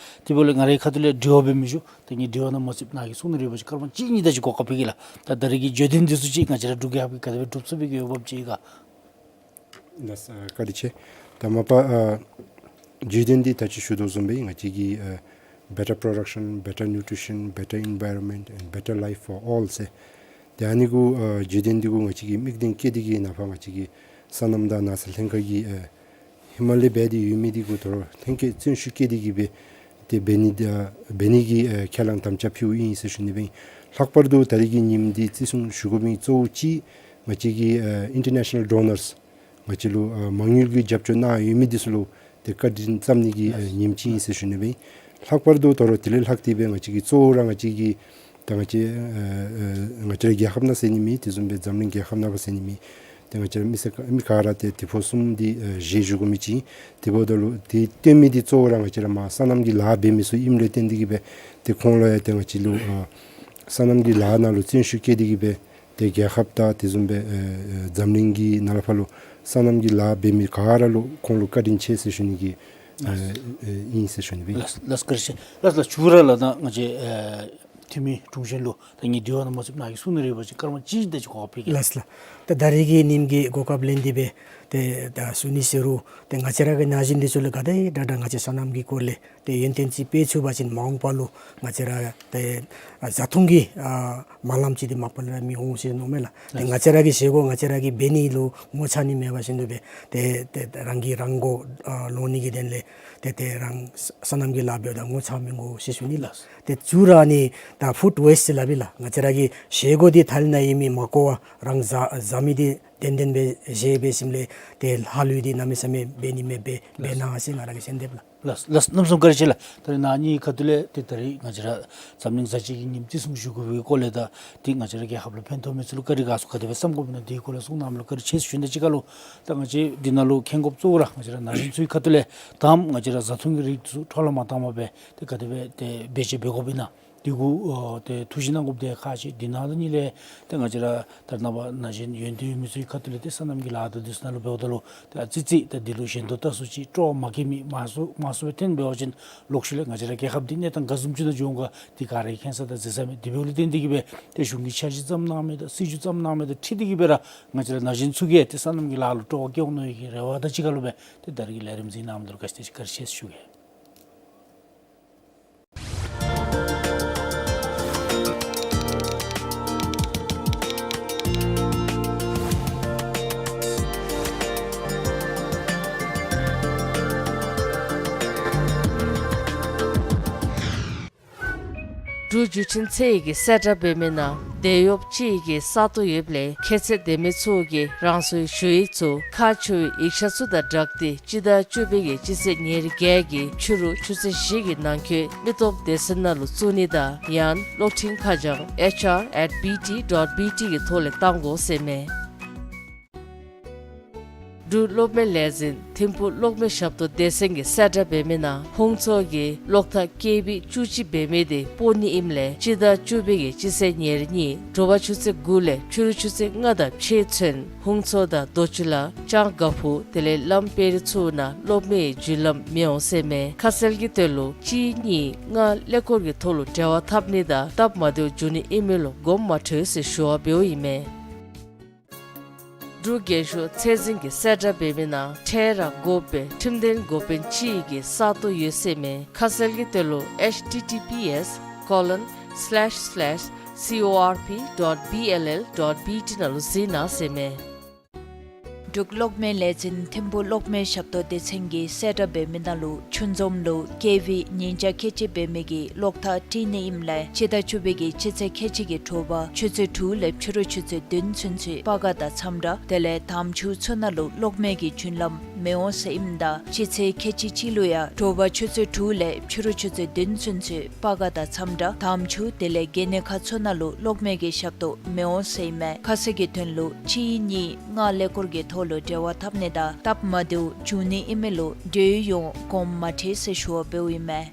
དེ་འབདཝ་ལས་ང་རའི་ཁ་ཐུག་ལས་དྲི་བ་འབད་མི་ཞུ། ད་ངེའི་དྲི་བ་ནང་མ་ཚུདཔ་ནཱ་གིས་གསུང་ནི་རེ་བ་ཅིན་སྐར་མ་གཅིག་གཉིས་དེ་ཅིག་གོ་སྐབས་ཕུལ་གེ་ལགས། ད་ད་རིས་ཀྱི་བརྗོད་དོན་འདི་ཚུ་ཅིག་ང་བཅས་ར་འབྲུག་རྒྱལ་ཁབ་ཀྱིས་ག་དེ་སྦེ་སྒྲུབ་ཚུགས་པའི་གི་འོས་འབབ་ཅིག་ཡོད་ག། ལགས། ཨ་བཀའ་དྲིན་ཆེ། ད་མ་པ་ཨ་བརྗོད་དོན་འདི་ད་ཅི་ཞུ་དོ་བཟུམ་སྦེ་ང་བཅས་ཀྱིས་ཨ་better production, better nutrition, better environment and better life for all ཟེར། ཏེ་ཨ་ནི་གུ་ཨ་བརྗོད་དོན་འདི་གུ་ང་བཅས་ཀྱིས་དམིགས་དོན་བསྐྱེད་དེ་གིས་ནཱ་ཕར་ང་བཅས་ཀྱི་སོ་ནམ་དང་ནགས་ཚལ་ལྷན་ཁག་གིས་ཨ་ཧེ་མ་ལས་འབད་དེ་ཡོད་མི་འདི་གུ་དོ་རུང་ལྷན་སྐྱེས་བརྩོན་ཤུགས་བསྐྱེད་དེ་གིས་སྦེ་ཏེ་འབད་ནི་ད་འབད་ནི་གི་ཨེ་ཁས་བླངས་དམ་བཅའ་ཕུལཝ་ཨིན་ཟེར་ཞུ་ནི་སྦེ་ཨིན། ལྷག་པར་དུ་ད་རིས་ཀྱི་ཉིནམ་འདི་བརྩི་སྲུང་ཞུ་དགོ་མི་གཙོ་བོ་ཅིག་ང་བཅས་ཀྱི་ཨེ་ཨིན་ཊར་ནེ་ཤ་ནཱལ་ཌོ་ནརས་ང་བཅས་ལུ་ཨེ་མ་དངུལ་གྱི་རྒྱབ་སྐྱོར་གནང་ཡོད་མི་འདི་ཚུ་ལུ་ཏེ་བཀའ་དྲིན་བསམ་ནི་གི་ཨེ་ཉིནམ་ཅིག་ཨིན་ཟེར་ཞུ་ནི་སྦེ་ཨིན། ལྷག་པར་དུ་དོ་རུང་དེ་ལས་ལྷག་སྟེ་སྦེ་ང་བཅས་ཀྱི་གཙོ་བོ་ར་ང་བཅས་ཀྱི་ད་ང་བཅས་ཨེ་ཨེ་ང་བཅས་ར་རྒྱལ་ཁབ་ནང་ཟེར་ནི་མེད། དེ་བཟུམ་སྦེ་འཛམ་གླིང་རྒྱལ་ཁབ་ནང་ཕར་ཟེར་ནི་མེད། ཏེ་ ང་བཅས་ར་མི་སེར་མི་ག་ར་ཏེ་དེ་ཕོག་གསུམ་འདི་ཨེ་བཞེས་བཞུགས་དགོ་མི་ཅིག། དེ་འབདཝ་ད་ལུ་དེ་སྟོན་མི་འདི་གཙོ་བོ་ར་ང་བཅས་ར་མར་སོ་ནམ་གྱི་ལཱ་འབད་མི་ཚུ་ཨིནམ་ལས་བརྟེན་ཏེ་གིས་སྦེ་ཏེ་ཁོང་ལུ་ཡང་ཏེ་ང་བཅས་ལུ་ཨ་སོ་ནམ་གྱི་ལཱ་ནང་ལུ་བརྩོན་ཤུགས་བསྐྱེད་དེ་གིས་སྦེ་ཏེ་རྒྱལ་ཁབ་དང་དེ་བཟུམ་སྦེ་ཨེ་ཨེ་འཛམ་གླིང་གི་ནང་ལས་ཕར་ལུ་སོ་ནམ་གྱི་ལཱ་འབད་མི་ག་ར་ལུ་ཁོང་ལུ་བཀའ་དྲིན་ཆེ་ཟེར་ཞུ་ནི་གི་ཨེ་ཨེ་ཨིན་ཟེར་ཞུ་ནི་སྦེ། ལགས་ལགས། བཀའ་དྲིན་ཆེ། ལགས་ལགས། མཇུག་ར་ལགས་ད་ང་བཅས་ཨེ་འཐུས་མི་དྲུང་ཆེན་ལུ་ད་ངེའི་དྲི་བ་ནང་མ་ཚུད་ནཱ་གིས་གསུང་ནི་རེ་བ་ཅིན་སྐར་མ་གཅིག་དེ་ཅིག་གོ་སྐབས་ཕུལ་གེ། ལགས་ལགས། ད་ད་རེས་ཀྱི་ཉིནམ་གྱི་གོ་སྐབས་ལེན་ཏེ་སྦེ་ཏེ་ད་གསུང་ནི་ཟེར་རུང་ཏེ་ང་བཅས་ར་གི་ན་གཞོན་འདི་ཚུ་ལུ་ག་དེ་དྲག་དྲག་ང་བཅས་སོ་ནམ་གྱི་སྐོར་ལས་ཏེ་ཡོན་ཏན་ཅིག་སྤེལ་ཚུགས་པ་ཅིན་མ་འོངས་པ་ལུ་ང་བཅས་ར་ཏེ་ཨ་བཟའ་འཐུང་གི་ཨ་སྨོན་ལམ་ཅིག་འདི་མ་པ་ལས་ར་མི་འོང་ཟེར་མནོཝ་མས་ལགས། ཏེ་ང་བཅས་ར་གིས་བཞེས་སྒོ་ང་བཅས་ར་གིས་འབད་ནི་ལུ་ངོ་ཚ་ནི་མེད་པ་བཞིན་དུ་སྦེ་ཏེ་ཏེ་རང་གིས་རང་མགོ་ཨ་ལོན་ནི་གི་དོན་ལས་ཏེ་ཏེ་རང་སོ་ནམ་གྱི་ལཱ་འབདཝ་ད་ངོ་ཚ་མི་དགོ་ཟེར་ཞུ་ནི་ལགས། ཏེ་མཇུག་ར་ནི་ད་ཕུཌ་ཝེསཊ་ཟེར་སླབ་ཨིན་ལགས། ང་བཅས་ར་གི་བཞེས་སྒོ་འདི་ཐ་ལི་ནང་ཡོད་མི་མ་གོ་བར་རང་བཟའ་བཟའ་མི་འདི་བདེན་བདེན་སྦེ་བཞེས་སྦེ་ཞིནམ་ལས་ཏེ་ལྷག་ལུས་འདི་གནམ་མེད་ས་མེད་འབད་ནི་མེདཔ་སྦེ་འབད་གནང་ཟེར་ང་ར་གིས་གསོལ་འདེབས་ལགས། ལགས་ལགས། གནམ་མེད་ས་མེད་བཀའ་དྲིན་ཆེ་ལགས། ད་རེས་ནཱ་ངེའི་ཁ་ཐུག་ལས་ཏེ་ད་རེས་ང་བཅས་ར་འཛམ་གླིང་བཟའ་སྤྱོད་ཀྱི་ཉིནམ་བརྩི་སྲུང་ཞུ་དགོ་པའི་སྐོར་ལས་དང་ཏེ་ང་བཅས་ར་རྒྱལ་ཁབ་ལུ་ཕན་ཐོགས་མི་ཚུ་ལུ་ག་དེ་དྲག་ཚུ་ག་དེ་སྦེ་བསམ་དགོཔ་ཨིན་ན་དེའི་སྐོར་ལས་གསུང་གནངམ་ལུ་བཀའ་དྲིན་ཆེ་ཟེར་ཞུ་ནི་དང་གཅིག་ཁར་ལུ་ད་ང་བཅས་འདི་ནང་ལུ་མཁྱེན་དགོཔ་གཙོ་བོ་ར་ང་བཅས་ར་ན་གཞོན་ཚུའི་ཁ་ཐུག་ལས་དང་ང་བཅས་ར་བཟའ་འཐུང་གི་རིགས་ཚུ་འཕྲོ་བརླག་མ་བཏང་པར་སྦེ་ཏེ་ག་དེ་སྦེ་ཏེ་བེད་སྤྱོད་འབད་དགོཔ་ཨིན་ན་དེ་གུ་ཨ་ཏེ་ཐུགས་བཞེད་གནང་དགོཔ་འདི་ཁག་ཆེ། དེ་ནང་དང་གཉིས་ལས་ཏེ་ང་བཅས་ར་ད་རེས་ནངས་པ་ན་གཞོན་ཡོན་ཏན་ཡོད་མི་ཚུའི་ཁ་ཐུག་ལས་ཏེ་སོ་ནམ་གྱི་ལཱ་དང་འདི་ཚུ་ནང་ལུ་འབདཝ་ད་ལུ་ཏེ་ཨ་ཙི་ཅིག་ཏེ་འདི་ལུ་ཞན་དོག་ལྟ་སུ་ཅིག་སྤྲོ་བ་མ་སྐྱེ་མི་མང་སུ་མང་སུ་སྦེ་ཐོན་འབད་བ་ཅིན་ལོག་ཤུལ་ལས་ང་བཅས་ར་རྒྱལ་ཁབ་འདི་གནས་སྟངས་ག་བཟུམ་ཅིག་ནང་འགྱོ་འོང་ག་འདི་ག་ར་གིས་མཁྱེན་ས་དང་གཟིགས་ས་མས། དེ་འབདཝ་ལས་བརྟེན་ཏེ་གིས་སྦེ་ཏེ་གཞུང་གིས་འཆར་གཞི་བརྩམ་གནང་མི་དང་སྲིད་བྱུས་བརྩམ་གནང་མི་དང་འཁྲིལ་ཏེ་གིས་སྦེ་ར་ང་བཅས་ར་ན་གཞོན་ཚུ་གིས་ཏེ་སོ་ནམ་གྱི་ལཱ་ལུ་སྤྲོ་བ་སྐྱེ་འོང་མནོ་བའི་གི་རེ་བ་དང་གཅིག་ཁར་ལུ་སྦེ་ཏེ་ད་རེས་ཀྱི་ལས་རིམ་གཟིགས་གནང་མི་འདི་ལུ་བཀའ་དྲིན་ཆེ་བཀའ་དྲིན་ཆེ་ཟེར་ཞུ་གེ། འབྲུག་བརྒྱུད་འཕྲིན་ཚད་ཡོད་ཀྱི་གསལ་བསྒྲགས་འབད་མི་ནང་འབྲེལ་ཡོད་ཅིག་གི་ས་སྟོང་ཡོདཔ་ལས་ཁྱད་ཚད་ལྡན་མི་ཚུ་གིས་རང་སོའི་ཞུ་ཡིག་ཚུ་ཁག་ཆེ་བའི་ཡིག་ཆ་ཚུ་དང་སྦྲགས་ཏེ་སྤྱི་ཟླ་བཅུ་པའི་གི་སྤྱི་ཚེས་ཉེར་བརྒྱད་ཀྱི་ཕྱི་རུ་ཆུ་ཚོད་བཞི་གི་ནང་འཁོད་མི་སྟོབས་སྡེ་ཚན་ནང་ལུ་བཙུགས་ནི་དང་ཡང་གློག་འཕྲིན་ཁ་བྱང་ཨེཆ་ཨར་ཨེཊ་བི་ཊི་ཌོཊ་བི་ཊི་གི་ཐོག་ལས་བཏང་དགོ་ཟེར་མས། འབྲུག་གློག་མེ་ལས་འཛིན་ཐིམ་ཕུག་གློག་མེ་ཞབས་ཏོག་སྡེ་ཚན་གྱི་གསལ་བསྒྲགས་འབད་མི་ནང་ཧུང་ཚོ་གིས་གློག་ཐག་ཀེ་བི་བཅུ་གཅིག་འབད་མི་དེ་སྤོ་ནི་ཨིནམ་ལས་སྤྱི་ཟླ་བཅུ་པའི་གི་སྤྱི་ཚེས་ཉེར་གཉིས་དྲོ་པ་ཆུ་ཚོད་དགུ་ལས་ཕྱི་རུ་ཆུ་ཚོད་ལྔ་དང་ཕྱེད་ཚུན་ཧུང་ཚོ་དང་རྡོ་ཆུ་ལ་ལྕང་དགའ་ཕུག་དེ་ལས་ལམ་དཔལ་རི་ཚུ་ནང་གློག་མེའི་རྒྱུ་ལམ་མི་འོང་ཟེར་མས། ཁ་གསལ་གྱི་དོན་ལུ་གཅིག་གཉིས་ལྔ་ཀླད་ཀོར་གྱི་ཐོག་ལུ་འབྲེལ་བ་འཐབ་ནི་དང་སྟབས་མ་བདེཝ་འབྱུང་ནི་ཨིན་མི་ལུ་དགོངསམ་མ་ཁྲེལ་ཟེར་ཞུ་བ་འབདཝ་ཨིན་མས། འབྲུག་རྒྱན་ཤོག་ཚད་འཛིན་གྱི་གསལ་བསྒྲགས་འབད་མི་ནང་འཕྲལ་ར་དགོ་པའི་ཁྲིམས་དོན་འགོ་དཔོན་ཅིག་གི་ས་སྟོང་ཡོད་ཟེར་མས། ཁ་གསལ་གྱི་དོན་ལུ་ཨེཆ་ཊི་ཊི་པི་ཨེསི་ཀོ་ལོན་སི་ལེཤ་སི་ལེཤ་སི་ཨོ་ཨར་པི་ཌོཊ་བི་ཨེལ་ཨེལ་ཌོཊ་བི་ཊི་ནང་ལུ་གཟིགས་གནང་ཟེར་མས། འབྲུག་གློག་མེ་ལས་འཛིན་ཐིམ་ཕུག་གློག་མེ་ཞབས་ཏོག་སྡེ་ཚན་གྱི་གསལ་བསྒྲགས་འབད་མི་ནང་ལུ་ཆུ་འཛོམས་ལུ་ཀེ་བི་ཉིས་བརྒྱ་ཁལ་གཅིག་འབད་མི་གི་གློག་ཐག་དཀྲིས་ནི་ཨིནམ་ལས་སྤྱི་ཟླ་བཅུ་པའི་གི་སྤྱི་ཚེས་ཁལ་གཅིག་གི་དྲོ་པ་ཆུ་ཚོད་དྲུག་ལས་ཕྱི་རུ་ཆུ་ཚོད་བདུན་ཚུན་ཚོད་སྤ་སྒར་དང་མཚམས་བྲག་དེ་ལས་དམ་ཆུ་ཚུ་ནང་ལུ་གློག་མེ་གི་རྒྱུ་ལམ་མི་འོང་ཟེར་ཨིནམ་ད་སྤྱི་ཚེས་ཁལ་གཅིག་གཅིག་ལུ་ཡང་དྲོ་པ་ཆུ་ཚོད་དྲུག་ལས་ཕྱི་རུ་ཆུ་ཚོད་བདུན་ཚུན་ཚོད་སྤ་སྒར་དང་མཚམས་བྲག་དམ་ཆུ་དེ་ལས་གན་ནི་ཁ་ཚུ་ནང་ལུ་གློག་མེ་གི་ཞབས་ཏོག་མི་འོང་ཟེར་ཨིན་མས། ཁ་གསལ་གྱི་དོན་ལུ་གཅིག་གཉིས་ལྔ་ཀླད་ཀོར་གྱི་ཐོག་ལུ་འབྲེལ་བ་འཐབ་ནི་དང་སྟབས་མ་བདེཝ་འབྱུང་ནི་ཨིན་མི་ལུ་འབྲེལ་ཡོད་ཡོངས་དགོངསམ་མ་ཁྲེལ་ཟེར་ཞུ་བ་འབདཝ་ཨིན་མས།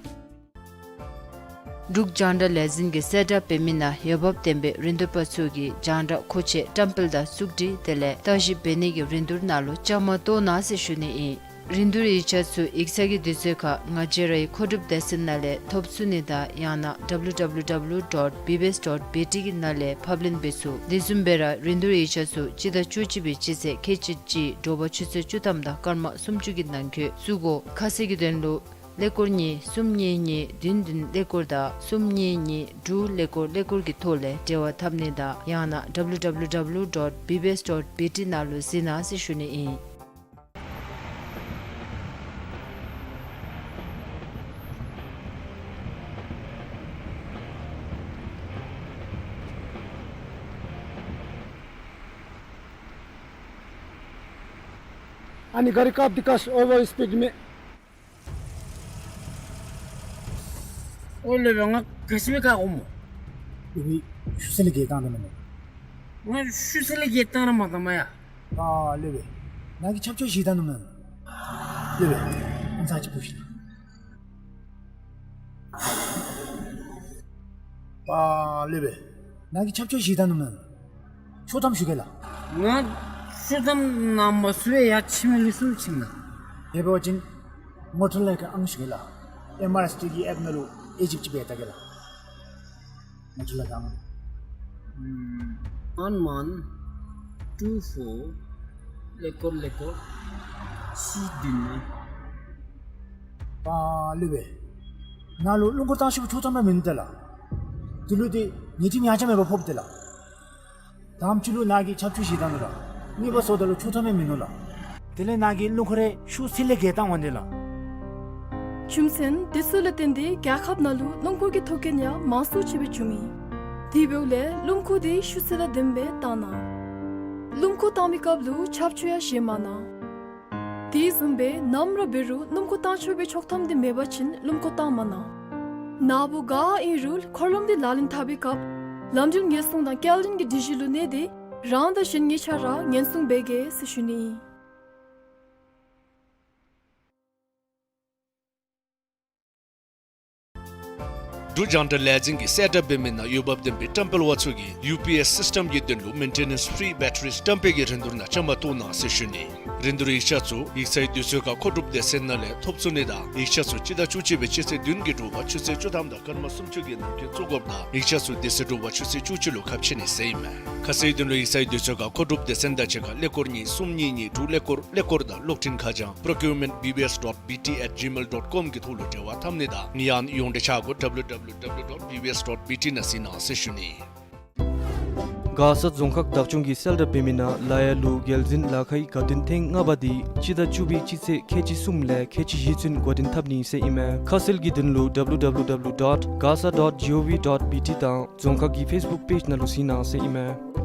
འབྲུག་རྒྱང་བསྒྲགས་ལས་འཛིན་གྱི་གསལ་བསྒྲགས་འབད་མི་ནང་འོས་འབབ་ལྡན་པའི་རིན་བསྡུར་པ་ཚུ་གིས་རྒྱང་བསྒྲགས་མཁོ་ཆས་བཀྲམ་སྤེལ་དང་བཙུགས་སྒྲིག་དེ་ལས་བརྟག་ཞིབ་འབད་ནི་གི་རིན་བསྡུར་ནང་ལུ་བཅའ་མར་གཏོགས་གནང་ཟེར་ཞུ་ནི་ཨིན། རིན་བསྡུར་ཡིག་ཆ་ཚུ་ཡིག་ཚང་གི་དུས་ཚོད་ཁར་ང་བཅས་རའི་མཁོ་སྒྲུབ་སྡེ་ཚན་ནང་ལས་ཐོབ་ཚུགས་ནི་དང་ཡང་ན་ཌབ་ལུ་ཌབ་ལུ་ཌབ་ལུ་ཌོཊ་བི་བི་ཨེསི་ཌོཊ་བི་ཊི་གི་ནང་ལས་ཕབ་ལེན་འབད་ཚུགས། དེ་བཟུམ་སྦེ་ར་རིན་བསྡུར་ཡིག་ཆ་ཚུ་སྤྱི་ཟླ་བཅུ་གཅིག་པའི་སྤྱི་ཚེས་ཁལ་གཅིག་གཅིག་དྲོ་པ་ཆུ་ཚོད་བཅུ་ཐམ་དང་སྐར་མ་སུམ་ཅུ་གི་ནང་འཁོད་བཙུགས་དགོ། ཁ་གསལ་གྱི་དོན་ལུ་ཀླད་ཀོར་གཉིས་གསུམ་གཉིས་གཉིས་བདུན་བདུན་ཀླད་ཀོར་དང་གསུམ་གཉིས་གཉིས་དྲུག་ཀླད་ཀོར་ཀླད་ཀོར་གྱི་ཐོག་ལས་འབྲེལ་བ་འཐབ་ནི་དང་ཡང་ན་ཌབ་ལུ་ཌབ་ལུ་ཌབ་ལུ་ཌོཊ་བི་བི་ཨེསི་ཌོཊ་བི་ཊི་ནང་ལུ་གཟིགས་གནང་ཟེར་ཞུ་ནི་ཨིན། ཨ་ནི་ག་རི་ཀབ་དི་ཀ་ཤ་ཨོ་ཝར་སི་པིཌ་མེ། ཨོ་ལེ་བ་ང་ག་ཤི་མི་ཁ་གོ་མོ། ཨི་བི་ཤུ་སི་ལི་གེ་ཏང་ར་མ་ནོ། ང་ཤུ་སི་ལི་གེ་ཏང་ར་མ་ཏང་མ་ཡ། པ་ལེ་བེ། ནཱ་གིས་ཆབ་ཆོས་བཞེས་ད་ནུག་མེན། ལེ་བེ། ཨམ་ཚ་ཅིག་ཕུ་ཤིག་ལགས། པ་ལེ་བེ། ནཱ་གིས་ཆབ་ཆོས་བཞེས་ད་ནུག་མེན། ཆོག་ཐམ་ཞུ་གེ་ལགས། ང་ཆོག་ཐམ་ནང་མ་ཚུད་པར་ཡར་ཕྱི་མི་ལུ་ཚུར་ཕྱིན་ལགས། དེ་འབད་བ་ཅིན་མོ་ཊ་ལས་ཀྱི་ཨང་ཞུ་གེ་ལགས། ཨེམ་ཨར་ཨེསི་ཊི་གི་ཨེཔ་ནང་ལུ་ཨེ་ཇིབ་ཅིག་འབད་ད་གེ་ལགས། མོ་ཊ་ལས་ཀྱི་ཨང་། ཨུམ། one one two four ཀླད་ཀོར་ཀླད་ཀོར་གཅིག་བདུན་ལྔ། པ་ལེ་བེ། ནཱ་ལུ་སྣུམ་འཁོར་བཏང་ཤོག་པའི་ཆོག་ཐམ་ར་མིན་འདུག་ལགས། དེ་ལུ་ཏེ་ཉེས་རྡུང་ཡང་ཆ་མེད་པར་ཕོགཔ་འདུག་ལགས། དང་པ་ཅིག་ལུ་ནཱ་གིས་ཆབ་ཆོས་བཞེས་ད་ནུག་ལགས། གཉིས་པ་སོངམ་ད་ལུ་ཆོག་ཐམ་ཡང་མིན་ནུག་ལགས། དེ་ལས་ནཱ་གིས་སྣུམ་འཁོར་རའི་ཤུགས་ཚད་ལས་བརྒལ་བཏང་འོང་ནི་ལགས། རྒྱུ་མཚན་དེ་ཚུ་ལས་བརྟེན་ཏེ་རྒྱལ་ཁབ་ནང་ལུ་སྣུམ་འཁོར་གྱི་ཐོག་རྐྱེན་ཡང་མང་སུ་ཅིག་སྦེ་བྱུང་ཡི། དེ་འབདཝ་ལས་སྣུམ་འཁོར་དེ་ཤུགས་ཚད་དང་ལྡནམ་སྦེ་བཏང་གནང་། སྣུམ་འཁོར་བཏང་བའི་སྐབས་ལུ་ཆབ་ཆོས་ཡང་བཞེས་མ་གནང་། དེ་བཟུམ་སྦེ་ནམ་ར་འབད་རུང་སྣུམ་འཁོར་བཏང་ཆོག་པའི་ཆོག་ཐམ་དེ་མེད་པ་ཅིན་སྣུམ་འཁོར་བཏང་མ་གནང་། ནཱ་བུ་ག་ཨིན་རུང་འཁོར་ལམ་དེ་ལག་ལེན་འཐབ་པའི་སྐབས་ལམ་འགྲུལ་ཉེན་སྲུང་དང་སྐྱེལ་འདྲེན་གྱི་སྒྲིག་གཞི་ལུ་གནས་ཏེ་རང་དང་གཞན་གཉིས་ཆ་ར་ཉེན་སྲུང་འབད་གེ་ཟེར་ཞུ་ནི་ཨིན། འབྲུག་རྒྱང་བསྒྲགས་ལས་འཛིན་གྱིས་གསལ་བསྒྲགས་འབད་མི་ནང་འོས་འབབ་ལྡན་པའི་བཀྲམ་སྤེལ་པ་ཚུ་གིས་ཡུ་པི་ཨེསི་སིསི་ཊེམ་གྱི་དོན་ལུ་མེན་ཊེ་ནེནསི་ཕི་རི་བེ་ཊ་རི་བཀྲམ་སྤེལ་གྱི་རིན་བསྡུར་ནང་བཅའ་མར་གཏོགས་གནང་ཟེར་ཞུ་ནི། རིན་བསྡུར་ཡིག་ཆ་ཚུ་ཡིག་ཚང་གི་དུས་ཚོད་ཁར་མཁོ་སྒྲུབ་སྡེ་ཚན་ནང་ལས་ཐོབ་ཚུགས་ནི་དང་ཡིག་ཆ་ཚུ་སྤྱི་ཟླ་བཅུ་གཅིག་པའི་སྤྱི་ཚེས་བདུན་གྱི་དྲོ་པ་ཆུ་ཚོད་བཅུ་ཐམ་དང་སྐར་མ་སུམ་ཅུ་གི་ནང་འཁོད་བཙུགས་དགོཔ་དང་ཡིག་ཆ་ཚུ་དེ་ཚེ་དྲོ་པ་ཆུ་ཚོད་བཅུ་གཅིག་ལུ་ཁ་ཕྱེ་ནི་ཟེར་ཨིན་མས། ཁ་གསལ་དོན་ལུ་ཡིག་ཚང་གི་དུས་ཚོད་ཁར་མཁོ་སྒྲུབ་སྡེ་ཚན་དང་གཅིག་ཁར་ཀླད་ཀོར་གཉིས་གསུམ་གཉིས་གཉིས་དྲུག་ཀླད་ཀོར་ཀླད་ཀོར་དང་གློག་འཕྲིན་ཁ་བྱང་procurement B B S dot B T at gmail dot com གི་ཐོག་ལུ་འབྲེལ་བ་འཐབ་ནི་དང་ངེས་ཡང་ཡོངས་འབྲེལ་ཆ་བགོས་W W W dot B B S dot B T ནང་གཟིགས་གནང་ཟེར་ཞུ་ནི། མགར་ས་རྫོང་ཁག་བདག་སྐྱོང་གིས་གསལ་བསྒྲགས་འབད་མི་ནང་ལ་ཡ་ལུ་རྒྱལ་འཛིན་ལ་ཁའི་དགའ་སྟོན་ཐེངས་ལྔ་པ་དེ་སྤྱི་ཟླ་བཅུ་པའི་སྤྱི་ཚེས་ཁལ་གཅིག་གསུམ་ལས་ཁལ་གཅིག་བཞི་ཚུན་འགོ་འདྲེན་འཐབ་ནི་ཟེར་ཨིན་མས། ཁ་གསལ་གྱི་དོན་ལུ W W W dot gasa dot gov dot B T དང་རྫོང་ཁག་གི་ཕེསི་བུཀ་པེཇ་ནང་ལུ་གཟིགས་གནང་ཟེར་ཨིན་མས།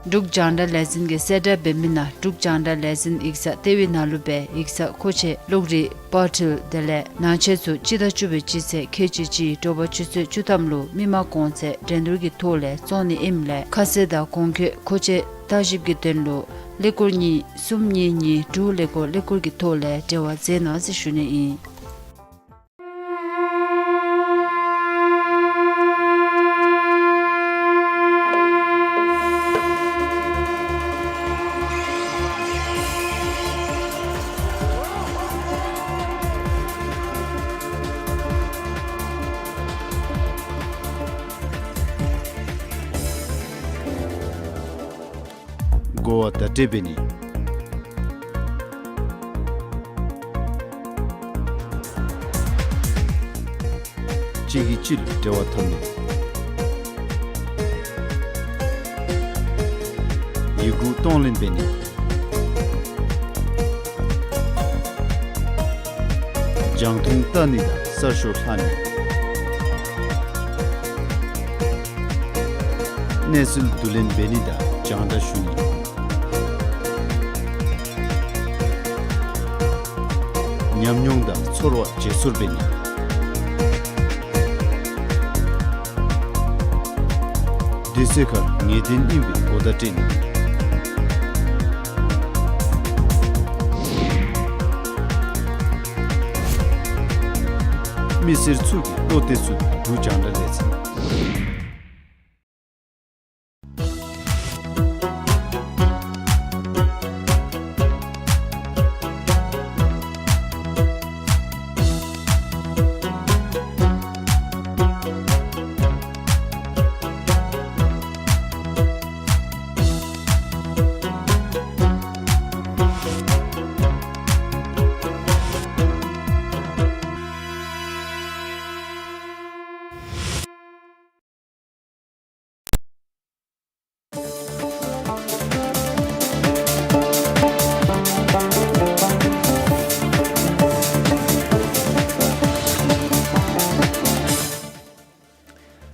འབྲུག་རྒྱང་བསྒྲགས་ལས་འཛིན་གྱིས་གསལ་བསྒྲགས་འབད་མི་ནང་འབྲུག་རྒྱང་བསྒྲགས་ལས་འཛིན་ཡིག་ཚང་ལྟེ་བའི་ནང་ལུ་སྦེ་ཡིག་ཚང་མཁོ་ཆས་གློག་རིག་པར་འཕྲུལ་དེ་ལས་ནང་ཆས་ཚུ་སྤྱི་ཟླ་བཅུ་པའི་སྤྱི་ཚེས་ཁལ་གཅིག་གཅིག་དྲོ་པ་ཆུ་ཚོད་བཅུ་ཐམ་ལུ་མི་མང་གོང་ཚད་འགྲན་བསྡུར་གྱི་ཐོག་ལས་བཙོང་ནི་ཨིནམ་ལས་ཁ་གསལ་དང་གོང་འཁོད་མཁོ་ཆས་བརྟག་ཞིབ་ཀྱི་དོན་ལུ་ཀླད་ཀོར་གཉིས་གསུམ་གཉིས་གཉིས་དྲུག་ཀླད་ཀོར་ཀླད་ཀོར་གྱི་ཐོག་ལས་འབྲེལ་བ་མཛད་གནང་ཟེར་ཞུ་ནི་ཨིན། གོ་བ་བརྡ་སྤྲོད་འབད་ནི། གཅིག་གིས་གཅིག་ལུ་འབྲེལ་བ་འཐབ་ནི། ཡི་གུ་གཏོང་ལེན་འབད་ནི། རྒྱང་མཐོང་བལྟ་ནི་དང་གསར་ཤོག་ལྷག་ནི། གནས་ཚུལ་བསྡུ་ལེན་འབད་ནི་དང་རྒྱང་བསྒྲགས་ཞུ་ནི། ཉམས་མྱོང་དང་ཚོར་བ་བརྗེ་སོར་འབད་ནི། དུས་ཚོད་ཁར་ངེས་གཏན་ཨིན་པའི་གོ་བརྡ་སྤྲོད་ནི། མི་སེར་ཚུ་གི་བློ་གཏད་ཚུལ་འབྲུག་རྒྱང་བསྒྲགས་ལས་འཛིན།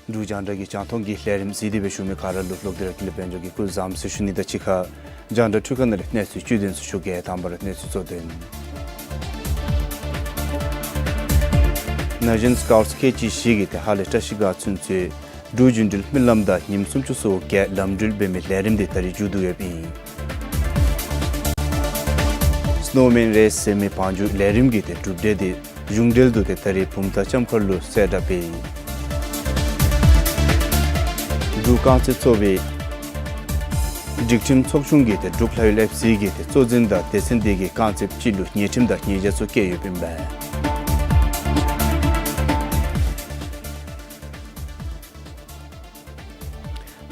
འབྲུག་རྒྱང་བསྒྲགས་ཀྱི་རྒྱང་མཐོང་གི་ལས་རིམ་གཟིགས་ཏེ་སྦེ་བཞུགས་མི་ག་ར་ལུ་ལོག་སྟེ་ར་ཀུན་ལེགས་དཔལ་འབྱོར་གྱིས་སྐུ་གཟུགས་བཟང་པོ་ཟེར་ཞུ་ནི་དང་གཅིག་ཁར་རྒྱང་བསྒྲགས་འཕྲུལ་ཁང་ནང་ལས་གནས་ཚུལ་བཅུད་དོན་ཚུ་ཞུ་གེ། དང་པ་ར་གནས་ཚུལ་གཙོ་དོན། ན་གཞོན་སི་ཀའུཊ་ཁལ་གཅིག་བཞི་གིས་ཏེ་ཧཱ་ལས་བཀྲ་ཤིས་སྒང་ཚུན་ཚོད་ འབྲུག་རྒྱུན་འགྲུལ་སྨོན་ལམ་དང་ཉིནམ་སུམ་ཅུ་སོ་བརྒྱད་ལམ་འགྲུལ་འབད་མི་ལས་རིམ་དེ་ད་རིས་མཇུག་བསྡུ་ཡོདཔ་ཨིན། སི་ནོ་མེན་རེསི་ཟེར་མི་བང་རྒྱུག་ལས་རིམ་གྱི་དེ་གྲུབ་འབྲས་དེ་གཞུང་འབྲེལ་དུ་དེ་ད་རིས་བུམ་ཐང་ལྕམ་མཁར་ལུ་གསལ་བསྒྲགས་འབད་ཡི། འབྲུག་རྐང་རྩེད་ཚོགས་པའི་སྒྲིག་ཁྲིམས་ཚོགས་ཆུང་གིས་དེ་འབྲུག་ལྷ་ཡུལ་ཨེཕ་སི་གི་དེ་གཙོ་འཛིན་དང་སྡེ་ཚན་དེ་གི་རྐང་རྩེདཔ་ཅིག་ལུ་ཉེས་ཁྲིམས་དང་ཉེས་བྱ་ཚུ་བཀལ་ཡོདཔ་ཨིན་པས།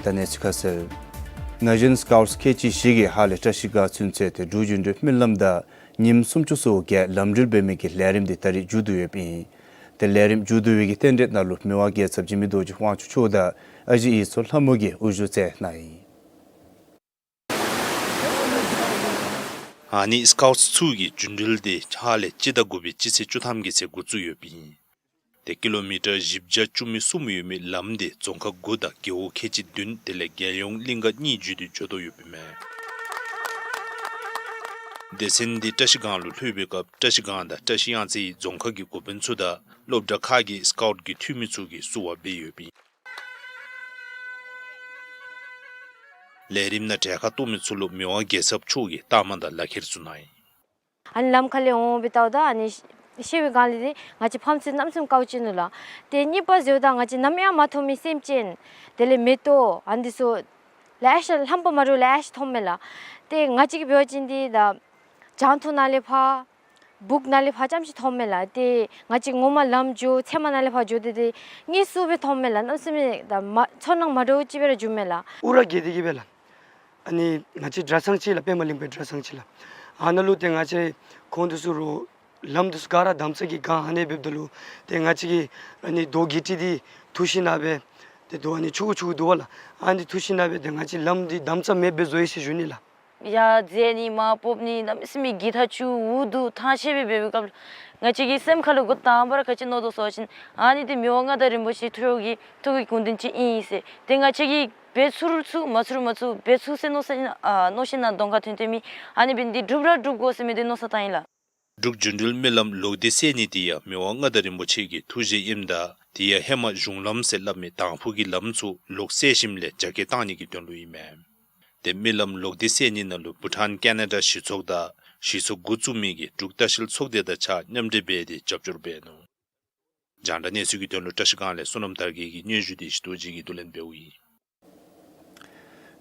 ད་གནས་ཚུལ་ཁ་གསལ། ན་གཞོན་སི་ཀའུཊ་ཁལ་གཅིག་བཞི་གིས་ཧཱ་ལས་བཀྲ་ཤིས་སྒང་ཚུན་ཚོད་དེ་འབྲུག་རྒྱུན་འགྲུལ་སྨོན་ལམ་དང་ཉིནམ་སུམ་ཅུ་སོ་བརྒྱད་ལམ་འགྲུལ་འབད་མི་གི་ལས་རིམ་དེ་ད་རིས་མཇུག་བསྡུ་ཡོདཔ་ཨིན། དེ་ལས་རིམ་མཇུག་བསྡུ་བའི་གི་རྟེན་འབྲེལ་ནང་ལུ་མི་དབང་རྒྱལ་ཚབ་འཇིགས་མེད་རྡོ་རྗེ་དབང་ཕྱུག་མཆོག་དང་ཨ་ཞེ་ཡིད་མཚོ་ལྷ་མོ་གིས་དབུ་བཞུགས་མཛད་གནང་ཡི། ཨ་ནི་སི་ཀའུཊ་ཚུ་གི་རྒྱུན་འགྲུལ་དེ་ཧཱ་ལས་སྤྱི་ཟླ་དགུ་པའི་སྤྱི་ཚེས་བཅུ་ཐམ་གྱི་ཚེ་འགོ་བཙུགས་ཡོདཔ་ཨིན། དེ་ཀི་ལོ་མི་ཊར་བཞི་བརྒྱ་བཅུ་མེད་གསུམ་ཡོད་མི་ལམ་དེ་རྫོང་ཁག་དགུ་དང་རྒེད་འོག་ཁལ་གཅིག་བདུན་དེ་ལས་རྒྱལ་ཡོངས་གླིང་ག་གཉིས་བརྒྱུད་དེ་འགྱོ་དོ་ཡོདཔ་ཨིན་མས། སྡེ་ཚན་དེ་བཀྲ་ཤིས་སྒང་ལུ་ལྷོད་པའི་སྐབས་བཀྲ་ཤིས་སྒང་དང་བཀྲ་ཤིས་གཡང་རྩེའི་རྫོང་ཁག་གི་འགོ་དཔོན་ཚུ་དང་སློབ་གྲྭ་ཁག་གི་སི་ཀའུཊ་གི་འཐུས་མི་ཚུ་གིས་བསུ་བ་འབད་ཡོདཔ་ཨིན། ལས་རིམ་ནང་གྲལ་ཁར་གཏོགས་མི་ཚུ་ལུ་མི་དབང་རྒྱལ་ཚབ་མཆོག་གིས་རྟགས་མ་དང་ལག་ཁྱེར་ཚུ་གནང་ཡི། ཨ་ནི་ལམ་ཁ་ལས་འོང་སྦེ་བལྟཝ་ད་ཨ་ནི་ཤི་ཤི་བའི་སྒང་ལས་ཏེ་ང་བཅས་ཕམ་ཚུ་གནམ་མེད་ས་མེད་དཀའཝ་སྤྱད་ནུག་ལགས། ཏེ་གཉིས་པ་འཛོལཝ་ད་ང་བཅས་ནམ་ཡང་མ་མཐོང་མི་སེམས་ཅན་དེ་ལས་མེ་ཏོག་ཨ་ནི་ཚུ་ལེ་ཤ་རླངས་པ་མ་འདྲཝ་ལེ་ཤ་མཐོངམ་མས་ལགས། ཏེ་ང་བཅས་ཀྱིས་འབད་བ་ཅིན་འདི་ད་གྱང་ཐུང་ནང་ལས་ཕར་སྦུག་ནང་ལས་ཕར་ཙམ་ཅིག་མཐོངམ་མས་ལགས། ཏེ་ང་བཅས་ངོ་མ་ལམ་འགྱོ་ཚལ་མ་ནང་ལས་ཕར་འགྱོ་སྟེ་ཏེ་དངོས་སུ་སྦེ་མཐོངམ་མས་ལགས། གནམ་མེད་ས་མེད་ད་མ་ཚོར་སྣང་མ་འདྲཝ་ཅིག་སྦེ་ར་བྱུངམ་མས་ལགས། ཨུ་ར་གེ་དེ་གི་སྦེ་ལགས། ཨ་ནི་ང་བཅས་གྲྭ་ཚང་ཅིག་ལགས། པདྨ་གླིང་པའི་གྲྭ་ཚང་ཅིག་ལགས། ཨ་ནཱ་ལུ་ཏེ་ང་བཅས་ཁོང་དེ་ཚུ་རུང་ལམ་དེ་ཚུ་ག་ར་དམ་ཚགས་ཀྱི་སྒང་ཨ་ནི་འབདཝ་ད་ལུ་ཏེ་ང་བཅས་ཀྱིས་ཨ་ནི་རྡོ་གི་ཊི་དེ་འཐུ་ཞིནམ་ལས་ཏེ་རྡོ་ཨ་ནི་ཆུང་ཀུ་ཆུང་ཀུ་འདུག་པ་ལགས། ཨ་ནི་འཐུ་ཞིནམ་ལས་ཏེ་ང་བཅས་ལམ་དེ་དམ་ཚགས་མེདཔ་སྦེ་བཟོ་ཡི་ཟེར་ཞུ་ནི་ལགས། ཡར་འཛེག་ནི་མར་སྤོབ་ནི་གནམ་མེད་ས་མེད་གི་ཐག་ཆོད་འུ་སྡུག་ཐང་ཆད་སྦེ་འབད་བའི་སྐབས་ལུ་ང་བཅས་ཀྱི་སེམས་ཁ་ལུ་འགོ་དང་པ་ར་ག་ཅི་མནོ་དོ་ཟེར་བ་ཅིན་ཨ་ནི་འདི་མི་དབང་མངའ་བདག་རིན་པོ་ཆེ་མཆོག་གི་ཐུགས་ཀྱི་དགོངས་དོན་ཅིག་ཨིན་ཟེར། ཏེ་ང་བཅས་ཀྱིས་འབད་ཚུགས་རུང་ཚུགས་མ་ཚུགས་རུང་མ་ཚུགས་འབད་ཚུགས་ཟེར་མནོ་ས་ཨིན་ཨ་མནོ་ཞིནམ་ལས་གདོང་ཁར་ཐོན་ཐོན་མི་ཨ་ནི་འབད་ནི་འདི་འགྲུབ་ར་འགྲུབ་དགོ་ཟེར་མི་འདི་མནོ་ས་བཏང་ཡི་ལགས། འབྲུག་རྒྱུན་འགྲུལ་སྨོན་ལམ་ལོག་སྟེ་བསལ་ནི་དེ་ཡང་མི་དབང་མངའ་བདག་རིན་པོ་ཆེ་གི་ཐུགས་བཞེད་ཨིནམ་ད་དེ་ཡང་ཧེ་མ་གཞུང་ལམ་ཟེར་སླབ་མི་དང་ཕུ་གི་ལམ་ཚུ་ལོག་བསལ་ཞིནམ་ལས་རྒྱ་སྐྱེད་བཏང་ནི་གི་དོན་ལུ་ཨིན་མས། ཏེ་སྨོན་ལམ་ལོག་སྟེ་བསལ་ནི་ནང་ལུ་བྷུ་ཊཱན་ཀེ་ན་ཌ་གཞི་ཚོགས་དང་གཞི་ཚོགས་འགོ་བཙུགས་མི་གི་འབྲུག་ལྟ་བཤལ་ཚོགས་སྡེ་དང་གཅིག་ཁར་མཉམ་འབྲེལ་འབད་དེ་རྒྱབ་སྐྱོར་འབད་ནུག། རྒྱང་བསྒྲགས་གནས་ཚུལ་གྱི་དོན་ལུ་བཀྲ་ཤིས་སྒང་ལས་བསོད་ནམས་དར་རྒྱས་ཀྱི་སྙན་ཞུ་དེ་ཞི་རྡོ་རྗེ་གིས་བསྡུ་ལེན་འབདཝ་ཨིན།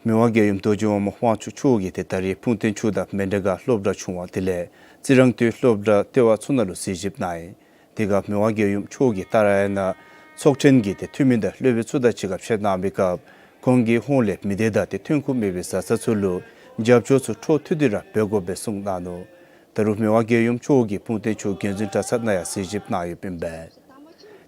མི་དབང་རྒྱལ་ཡུམ་རྡོ་རྗེ་དབང་མོ་དབང་ཕྱུག་མཆོག་གིས་ཏེ་ད་རིས་སྤུངས་ཐང་ཆུ་བདག་མཎྜལ་སྒར་སློབ་གྲྭ་ཆུང་བ་དེ་ལས་རྩི་རང་སྟོད་སློབ་གྲྭ་ལྟེ་བ་ཚུ་ནང་ལུ་གཟིགས་ཞིབ་གནང་ཡི། དེ་སྒང་མི་དབང་རྒྱལ་ཡུམ་མཆོག་གིས་ཏཱ་ར་ཡ་ན་ཚོགས་ཐེངས་ཀྱི་ཏེ་འཐུས་མི་དང་སློབ་དཔོན་ཚུ་དང་གཅིག་ཁར་ཕྱད་གནང་བའི་སྐབས་ཁོང་གི་ཧོངས་ལས་མི་སྡེ་དང་ཏེ་ཐོན་ཁུངས་མེད་པའི་བཟའ་ཚང་ཚུ་ལུ་རྒྱབ་སྐྱོར་ཚུ་འཕྲོ་མཐུད་དེ་ར་འབད་དགོ་པའི་གསུངས་གནང་ནུག། ད་རུང་མི་དབང་རྒྱལ་ཡུམ་མཆོག་གིས་སྤུངས་ཐང་ཆུ་རྒྱུན་འཛིན་གྲྭ་ཚང་ནང་ཡང་གཟིགས་ཞིབ་གནང་ཡོདཔ་ཨིན་པས།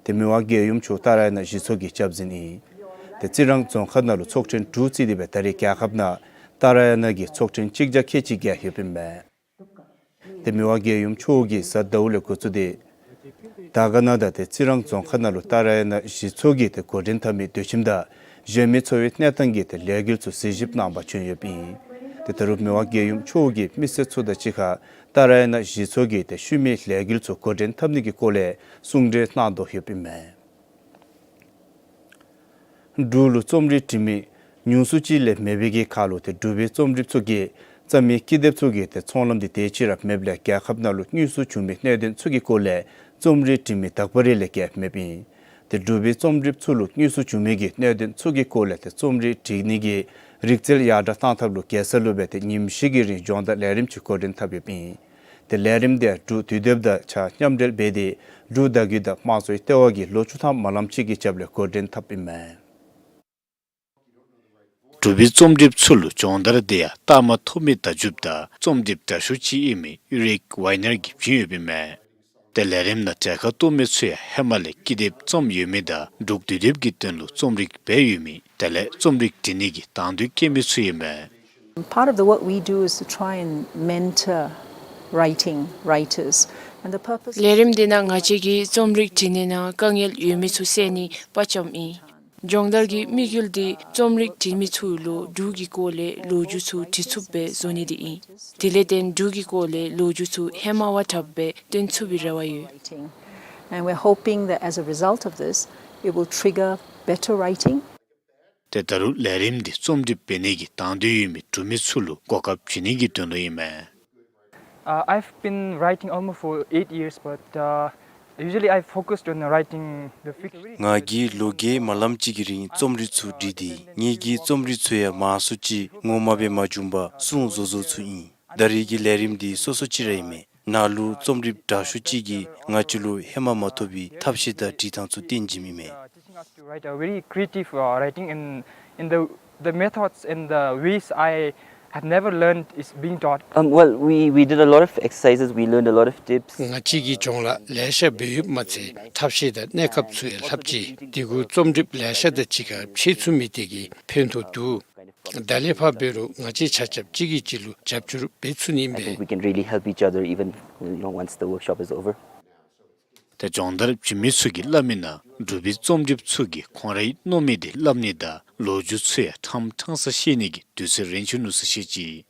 ཏེ་མི་དབང་རྒྱལ་ཡུམ་མཆོག་ཏཱ་ར་ཡ་ན་གཞི་ཚོགས་ཀྱི་སྐྱབས་འཛིན་ཨིན། ཏེ་རྩི་རང་རྫོང་ཁག་ནང་ལུ་ཚོགས་ཐེངས་དྲུག་བརྩིས་ཏེ་སྦེ་ད་རིས་རྒྱལ་ཁབ་ནང་ཏཱ་ར་ཡ་ན་གི་ཚོགས་ཐེངས་གཅིག་བརྒྱ་ཁལ་གཅིག་བརྒལ་ཡོདཔ་ཨིན་པས། ཏེ་མི་དབང་རྒྱལ་ཡུམ་མཆོག་གིས་གཟའ་ཟླཝ་ལས་འགོ་བཙུགས་ཏེ་དར་དཀར་ན་དང་ཏེ་རྩི་རང་རྫོང་ཁག་ནང་ལུ་ཏཱ་ར་ཡ་ན་གཞི་ཚོགས་ཀྱིས་ཏེ་འགོ་འདྲེན་འཐབ་མི་སྡོད་ཁྱིམ་དང་གཞན་མི་འཚོ་བའི་གནས་སྟངས་ཀྱི་ཏེ་ལས་འགུལ་ཚུ་གཟིགས་ཞིབ་གནང་པར་བྱོན་ཡོདཔ་ཨིན། ཏེ་ད་རུང་མི་དབང་རྒྱལ་ཡུམ་མཆོག་གིས་མི་སེར་ཚུ་དང་གཅིག་ཁར་ཏཱ་ར་ཡ་ན་གཞི་ཚོགས་ཀྱི་ཏེ་ཤུལ་མའི་ལས་འགུལ་ཚུ་འགོ་འདྲེན་འཐབ་ནི་གི་སྐོར་ལས་གསུང་གྲོས་གནང་དོ་ཡོདཔ་ཨིན་མས། འབྲུག་ལུ་རྩོམ་རིག་འབྲི་མི་ཉུང་སུ་ཅིག་ལས་མེད་པའི་གི་ཁར་ལུ་ཏེ་འབྲུག་པའི་རྩོམ་འབྲིཔ་ཚུ་གིས་རྩོམ་མི་ཀི་དེབ་ཚུ་གི་ཏེ་ཚོང་ལམ་དེ་དེ་ཅིག་ར་མེདཔ་ལས་རྒྱལ་ཁབ་ནང་ལུ་དངོས་སུ་བྱུང་མི་གནད་དོན་ཚུ་གི་སྐོར་ལས་རྩོམ་རིག་འབྲི་མི་དག་པ་རེ་ལས་བརྒལ་མེདཔ་ཨིན། ཏེ་འབྲུག་པའི་རྩོམ་འབྲིཔ་ཚུ་ལུ་དངོས་སུ་བྱུང་མི་གི་གནད་དོན་ཚུ་གི་སྐོར་ལས་ཏེ་རྩོམ་རིག་འབྲི་ནི་གི་རིག་རྩལ་ཡར་དྲག་གཏང་ཐབས་ལུ་རྒྱལ་ས་ལུ་སྦེ་ཏེ་ཉིནམ་བཞི་གི་རིང་སྦྱོང་བརྡར་ལས་རིམ་ཅིག་འགོ་འདྲེན་འཐབ་ཡོདཔ་ཨིན། ཏེ་ལས་རིམ་དེ་འབྲུག་དུས་དེབ་དང་གཅིག་ཁར་མཉམ་འབྲེལ་འབད་དེ་འབྲུག་བརྡ་བརྒྱུད་དང་དམངས་གཙོའི་ལྟེ་བ་གིས་ལོ་བཅུ་ཐམ་མ་ལངམ་ཅིག་གི་རྒྱབ་ལས་འགོ་འདྲེན་འཐབ་ཨིན་མས། འབྲུག་པའི་རྩོམ་འབྲིཔ་ཚུ་ལུ་སྦྱོང་བརྡར་དེ་ཡང་རྟགས་མ་ཐོབ་མི་བརྡ་བརྒྱུདཔ་དང་རྩོམ་དེབ་དྲག་ཤོས་ཅིག་ཨིན་མི་ཨུ་རིག་ཝའི་ནར་གྱིས་བྱིན་ཡོདཔ་ཨིན་མས། ཏེ་ལས་རིམ་ནང་གྲལ་ཁར་གཏོགས་མི་ཚུ་ཡང་ཧེ་མ་ལས་ཀི་དེབ་རྩོམ་ཡོད་མི་དང་འབྲུག་དུས་དེབ་ཀྱི་དོན་ལུ་རྩོམ་རིག་འབད་ཡོད་མི་དེ་ལས་རྩོམ་རིག་འབྲི་ནི་གི་དང་འདོད་བསྐྱེད་མི་ཚུ་ཨིན་མས། Part of the work we do is to try and mentor writing writers. And the purpose ལས་རིམ་འདི་ནང་ང་བཅས་ཀྱིས་རྩོམ་རིག་འབྲི་ནི་ནང་དཀའ་ངལ་ཡོད་མི་ཚུ་བསལ་ནི་དཔའ་བཅམ་ཨིན། སྦྱོང་བརྡར་གྱི་དམིགས་ཡུལ་འདི་རྩོམ་རིག་འབྲི་མི་ཚུ་ལུ་འབྲུག་གི་སྐོར་ལས་ལོ་རྒྱུས་ཚུ་འབྲི་ཚུགསཔ་སྦེ་བཟོ་ནི་འདི་ཨིན། དེ་ལས་བརྟེན་འབྲུག་གི་སྐོར་ལས་ལོ་རྒྱུས་ཚུ་ཧེ་མ་བ་དྲགཔ་སྦེ་སྟོན་ཚུགས་པའི་རེ་བ་ཡོད། And we're hoping that as a result of this, it will trigger better writing. ཏེ་ད་རུང་ལས་རིམ་འདི་རྩོམ་སྒྲིག་འབད་ནི་གི་དང་འདོད་ཡོད་མི་འབྲུག་མི་ཚུ་ལུ་གོ་སྐབས་བྱིན་ནི་གི་དོན་ལུ་ཨིན་མས། Uh, I've been writing almost for eight years, but uh, usually I focused on writing the fiction. ང་གིས་ལོ་བརྒྱད་མ་ལངམ་ཅིག་གི་རིང་རྩོམ་རིག་ཚུ་བྲིས་ཏེ་ངེ་གི་རྩོམ་རིག་ཚུ་ཡང་མང་སུ་ཅིག་ངོ་མ་སྦེ་མ་བྱུང་པར་སྲུང་བཟོ་བཟོཝ་ཚུ་ཨིན། ད་རེས་ཀྱི་ལས་རིམ་འདི་སོ་སོ་ཅིག་ར་ཨིན་མས། ནཱ་ལུ་རྩོམ་སྒྲིགཔ་དྲག་ཤོས་ཅིག་གིས་ང་བཅས་ལུ་ཧེ་མ་མ་ཐོབ་པའི་ཐབས་ཤེས་དང་སྒྲིག་ཐངས་ཚུ་སྟོན་བྱིནམ་ཨིན་མས། Uh, teaching us to write a very creative uh, writing in in the the methods and the ways I have never learned is being taught. Um, well, we, we did a lot of exercises, we learned a lot of tips. ང་བཅས་ཀྱིས་སྦྱོང་ལཱ་ལེ་ཤ་འབད་ཡོདཔ་མ་ཚད་ཐབས་ཤེས་དང་གནས་སྐབས་ཚུ་ཡང་ལྷགཔ་ཅིག་དེ་གུ་རྩོམ་སྒྲིགཔ་ལེ་ཤ་དང་གཅིག་ཁར་ཕྱད་ཚུགས་མི་དེ་གིས་ཕན་ཐོགས་འདུག། ད་ལས་ཕར་འབད་རུང་ང་བཅས་ཆ་ཁྱབ་གཅིག་གིས་གཅིག་ལུ་རྒྱབ་སྐྱོར་འབད་ཚུགས་ནི་ཨིན་པས། I think we can really help each other even, you know, once the workshop is over. ཏེ་སྦྱོང་བརྡར་བྱིན་མི་ཚུ་གིས་སླབ་མིའི་ནང་འབྲུག་པའི་རྩོམ་སྒྲིགཔ་ཚུ་གིས་ཁོང་རའི་མནོ་མི་དེ་སླབ་ནི་དང་ལོ་རྒྱུས་ཚུ་ཡང་ཕྲང་ཕྲང་ས་བཤད་ནི་གི་དུས་ཚོད་རན་ཚུགས་ནུག་ཟེར་བཤད་ཅི།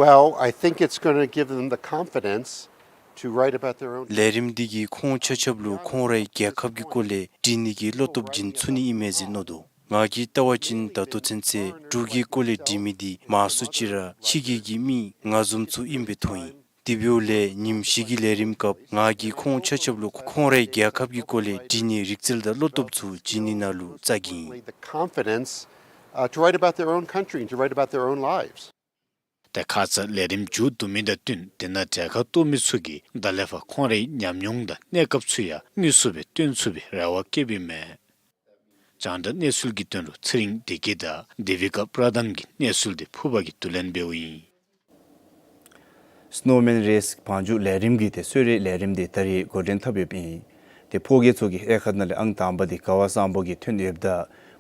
Well, I think it's gonna give them the confidence to write about their own. ལས་རིམ་འདི་གིས་ཁོང་ཆ་ཁྱབ་ལུ་ཁོང་རའི་རྒྱལ་ཁབ་ཀྱི་སྐོར་ལས་འབྲི་ནི་གི་བློ་སྟོབས་བྱིན་ཚུགས་ནི་ཨིན་མས་ཟེར་མནོ་དོ། ང་གིས་བལྟ་བ་ཅིན་ད་ལྟོ་ཚུན་ཚོད་འབྲུག་གི་སྐོར་ལས་འབྲི་མི་འདི་མང་སུ་ཅིག་ར་ཕྱི་རྒྱལ་གྱི་མི་ང་བཟུམ་ཚུ་ཨིནམ་སྦེ་མཐོང་ཡི། དེ་འབདཝ་ལས་ཉིནམ་བཞི་གི་ལས་རིམ་སྐབས་ང་གིས་ཁོང་ཆ་ཁྱབ་ལུ་ཁོང་རའི་རྒྱལ་ཁབ་ཀྱི་སྐོར་ལས་འབྲི་ནིའི་རིག་རྩལ་དང་བློ་སྟོབས་ཚུ་བྱིན་ནི་ནང་ལུ་བཙག་གི་ཨིན། The confidence uh, to write about their own country and to write about their own lives. ཏེ་ཁ་ཙ་ལས་རིམ་མཇུག་བསྡུ་མི་དང་བསྟུན་དེ་ནང་གྲལ་ཁར་གཏོགས་མི་ཚུ་གིས་ད་ལས་ཕར་ཁོང་རའི་ཉམས་མྱོང་དང་གནས་སྐབས་ཚུ་ཡང་དངོས་སུ་སྦེ་སྟོན་ཚུགས་པའི་རེ་བ་བསྐྱེདཔ་ཨིན་མས། རྒྱང་བསྒྲགས་གནས་ཚུལ་གྱི་དོན་ལུ་ཚེ་རིང་བདེ་སྐྱིད་དང་དེ་བི་ཀ་པྲ་དྷན་གྱི་གནས་ཚུལ་འདི་ཕུརཔ་གིས་བསྡུ་ལེན་འབདཝ་ཨིན། སྣོ་མེན་རེས་བང་རྒྱུགས་ལས་རིམ་གྱི་ཏེ་གསོལ་རས་ལས་རིམ་འདི་ད་རིས་འགོ་འདྲེན་འཐབ་ཡོདཔ་ཨིན། ཏེ་ཕོ་རྒྱས་ཚུ་གིས་དབྱེ་ཁག་ནང་ལས་ཨང་དང་པ་འདི་ག་བ་བཟང་པོ་གིས་ཐོན་ཡོདཔ་ད་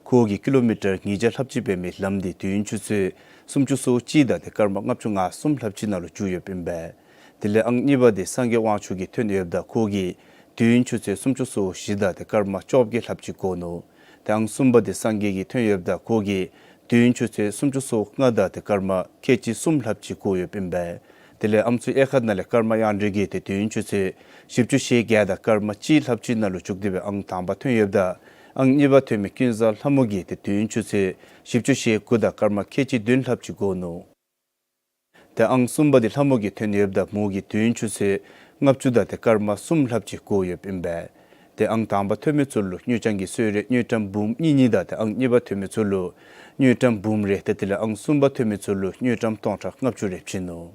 ཁོ་གིས་ཀི་ལོ་མི་ཊར་ཉིས་བརྒྱ་ལྷགཔ་ཅིག་འབད་མི་ལམ་འདི་དུས་ཡུན་ཆུ་ཚོད་སུམ་ཅུ་སོ་གཅིག་དང་ཏེ་སྐར་མ་ལྔ་བཅུ་ང་གསུམ་ལྷགཔ་ཅིག་ནང་ལུ་རྒྱུག་ཡོདཔ་ཨིན་པས། དེ་ལས་ཨང་གཉིས་པ་འདི་སངས་རྒྱས་དབང་ཕྱུག་གིས་ཐོན་ཡོདཔ་ད་ཁོ་གིས་དུས་ཡུན་ཆུ་ཚོད་སུམ་ཅུ་སོ་བཞི་དང་ཏེ་སྐར་མ་བཅོ་བརྒྱད་ལྷགཔ་ཅིག་འགོར་ནུག། ཏེ་ཨང་གསུམ་པ་འདི་སངས་རྒྱས་ཀྱིས་ཐོན་ཡོདཔ་ད་ཁོ་གིས་དུས་ཡུན་ཆུ་ཚོད་སུམ་ཅུ་སོ་ལྔ་དང་ཏེ་སྐར་མ་ཁལ་གཅིག་གསུམ་ལྷགཔ་ཅིག་འགོར་ཡོདཔ་ཨིན་པས། དེ་ལས་ཨམ་སྲུ་དབྱེ་ཁག་ནང་ལས་ཀརྨ་དབྱངས་སྒྲོན་གྱིས་ཏེ་དུས་ཡུན་ཆུ་ཚོད་བཞི་བཅུ་ཞེ་བརྒྱད་དང་སྐར་མ་གཅིག་ལྷགཔ་ཅིག་ནང་ལུ་རྒྱུག་སྟེ་སྦེ་ཨང་དང་པ་ཐོན་ཡོདཔ་ད་ཨང་གཉིས་པ་ཐོན་མི་ཀུན་བཟང་ལྷ་མོ་གིས་ཏེ་དུས་ཡུན་ཆུ་ཚོད་བཞི་བཅུ་ཞེ་དགུ་དང་སྐར་མ་ཁལ་གཅིག་བདུན་ལྷགཔ་ཅིག་འགོར་ནུག། ཏེ་ཨང་གསུམ་པ་འདི་ལྷ་མོ་གིས་ཐོན་ཡོདཔ་ད་མོ་གིས་དུས་ཡུན་ཆུ་ཚོད་ལྔ་བཅུ་དང་ཏེ་སྐར་མ་གསུམ་ལྷགཔ་ཅིག་འགོར་ཡོདཔ་ཨིན་པས། ཏེ་ཨང་དང་པ་ཐོན་མི་ཚུ་ལུ་དངུལ་རྐྱང་གི་གསོལ་རས་དངུལ་ཀྲམ་འབུམ་གཉིས་གཉིས་དང་ཏེ་ཨང་གཉིས་པ་ཐོན་མི་ཚུ་ལུ་དངུལ་ཀྲམ་འབུམ་རེ་ཏེ་དེ་ལས་ཨང་གསུམ་པ་ཐོན་མི་ཚུ་ལུ་དངུལ་ཀྲམ་སྟོང་ཕྲག་ལྔ་བཅུ་རེ་བྱིན་ནུག།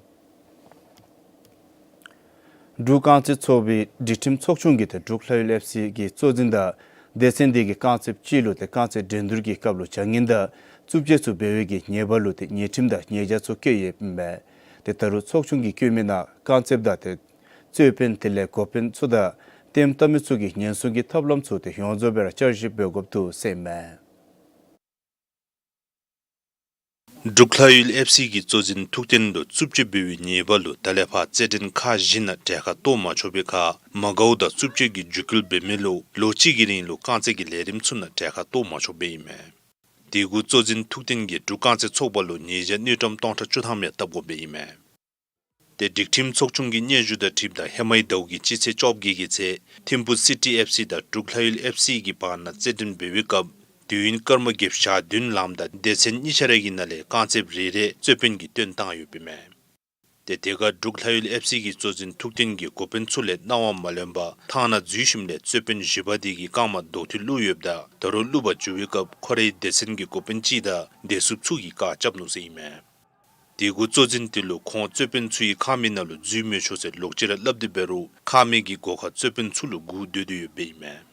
འབྲུག་རྐང་རྩེད་ཚོགས་པའི་སྒྲིག་ཁྲིམས་ཚོགས་ཆུང་གིས་ཏེ་འབྲུག་ལྷ་ཡུལ་ཨེཕ་སི་གི་གཙོ་འཛིན་དང་སྡེ་ཚན་དེ་གི་རྐང་རྩེདཔ་གཅིག་ལུ་ཏེ་རྐང་རྩེད་འགྲན་བསྡུར་གྱི་སྐབས་ལུ་བྱ་ངན་དང་རྩུབ་སྤྱོད་ཚུ་འབད་བའི་གི་ཉེས་པ་ལུ་ཏེ་ཉེས་ཁྲིམས་དང་ཉེས་བྱ་ཚུ་བཀལ་ཡོདཔ་ཨིན་པས། ཏེ་ད་རུང་ཚོགས་ཆུང་གིས་བཀོད་མི་ནང་རྐང་རྩེདཔ་དང་ཏེ་རྩོད་དཔོན་དེ་ལས་འགོ་དཔོན་ཚུ་དང་ལྟདམོ་བལྟ་མི་ཚུ་གིས་ཉེན་སྲུང་གི་ཐབས་ལམ་ཚུ་ཏེ་ཡོངས་རྫོགས་སྦེ་ར་བསྐྱར་ཞིབ་འབད་དགོཔ་འདུག་ཟེར་ཨིན་མས། འབྲུག་ལྷ་ཡུལ་ཨེཕ་སི་གི་གཙོ་འཛིན་ཐུགས་རྟེན་ལུ་རྩུབ་སྤྱོད་འབད་བའི་ཉེས་པ་ལུ་ད་ལས་ཕར་རྩེད་འགྲན་ཁག་བཞི་ནང་གྲལ་ཁར་གཏོགས་མ་ཆོག་པའི་ཁར་མ་དགའཝ་དང་རྩུབ་སྤྱོད་ཀྱི་འཇིགས་སྐུལ་འབད་མི་ལུ་ལོ་གཅིག་གི་རིང་ལུ་རྐང་རྩེད་ཀྱི་ལས་རིམ་ཚུ་ནང་གྲལ་ཁར་གཏོགས་མ་ཆོགཔ་སྦེ་ཨིན་མས། དེ་གུ་གཙོ་འཛིན་ཐུགས་རྟེན་གྱིས་འབྲུག་རྐང་རྩེད་ཚོགས་པ་ལུ་ཉེས་བྱ་དངུལ་ཀྲམ་སྟོང་ཕྲག་བཅུ་ཐམ་ཡང་བཏབ་དགོཔ་སྦེ་ཨིན་མས། ཏེ་སྒྲིག་ཁྲིམས་ཚོགས་ཆུང་གི་སྙན་ཞུ་དང་འཁྲིལཝ་ད་ཧེ་མའི་ཟླཝ་གི་སྤྱི་ཚེས་བཅོ་བརྒྱད་ཀྱི་ཚེ་ཐིམ་ཕུ་སི་ཊི་ཨེཕ་སི་དང་འབྲུག་ལྷ་ཡུལ་ཨེཕ་སི་གི་བར་ན་རྩེད་འགྲན་འབད་བའི་སྐབས་དུས་ཡུན་སྐར་མ་བརྒྱད་ཞག་བདུན་ལངམ་ད་སྡེ་ཚན་གཉིས་ཆ་ར་གི་ནང་ལས་རྐང་རྩེདཔ་རེ་རེ་རྩོད་དཔོན་གྱི་བཏོན་བཏང་ཡོདཔ་ཨིན་མས། ཏེ་དེ་ཁར་འབྲུག་ལྷ་ཡུལ་ཨེཕ་སི་གི་གཙོ་འཛིན་ཐུགས་རྟེན་གྱིས་འགོ་དཔོན་ཚུ་ལས་གནང་བ་མ་ལེན་པར་ཐང་ནང་འཛུལ་ཞིནམ་ལས་རྩོད་དཔོན་བཞི་པ་དེ་གི་རྐངམ་རྡོག་ཐིག་བླུགས་ཡོདཔ་ད་ད་རུང་བླུག་པར་འགྱོ་བའི་སྐབས་ཁོ་རའི་སྡེ་ཚན་གྱི་འགོ་དཔོན་གཅིག་དང་སྡེ་སྲིདཔ་ཚུ་གིས་བཀག་རྐྱབ་ནུག་ཟེར་ཨིན་མས། དེ་གུ་གཙོ་འཛིན་དེ་ལུ་ཁོང་རྩོད་དཔོན་ཚུ་གི་ཁང་མིག་ནང་ལུ་འཛུལ་མི་ཆོག་ཟེར་ལོག་ཅི་ར་སླབ་སྟེ་འབད་རུང་ཁང་མིག་གི་སྒོ་ཁར་རྩོད་དཔོན་ཚུ་ལུ་སྒུག་སྡོད་དེ་ཡོདཔ་ཨིན་མས།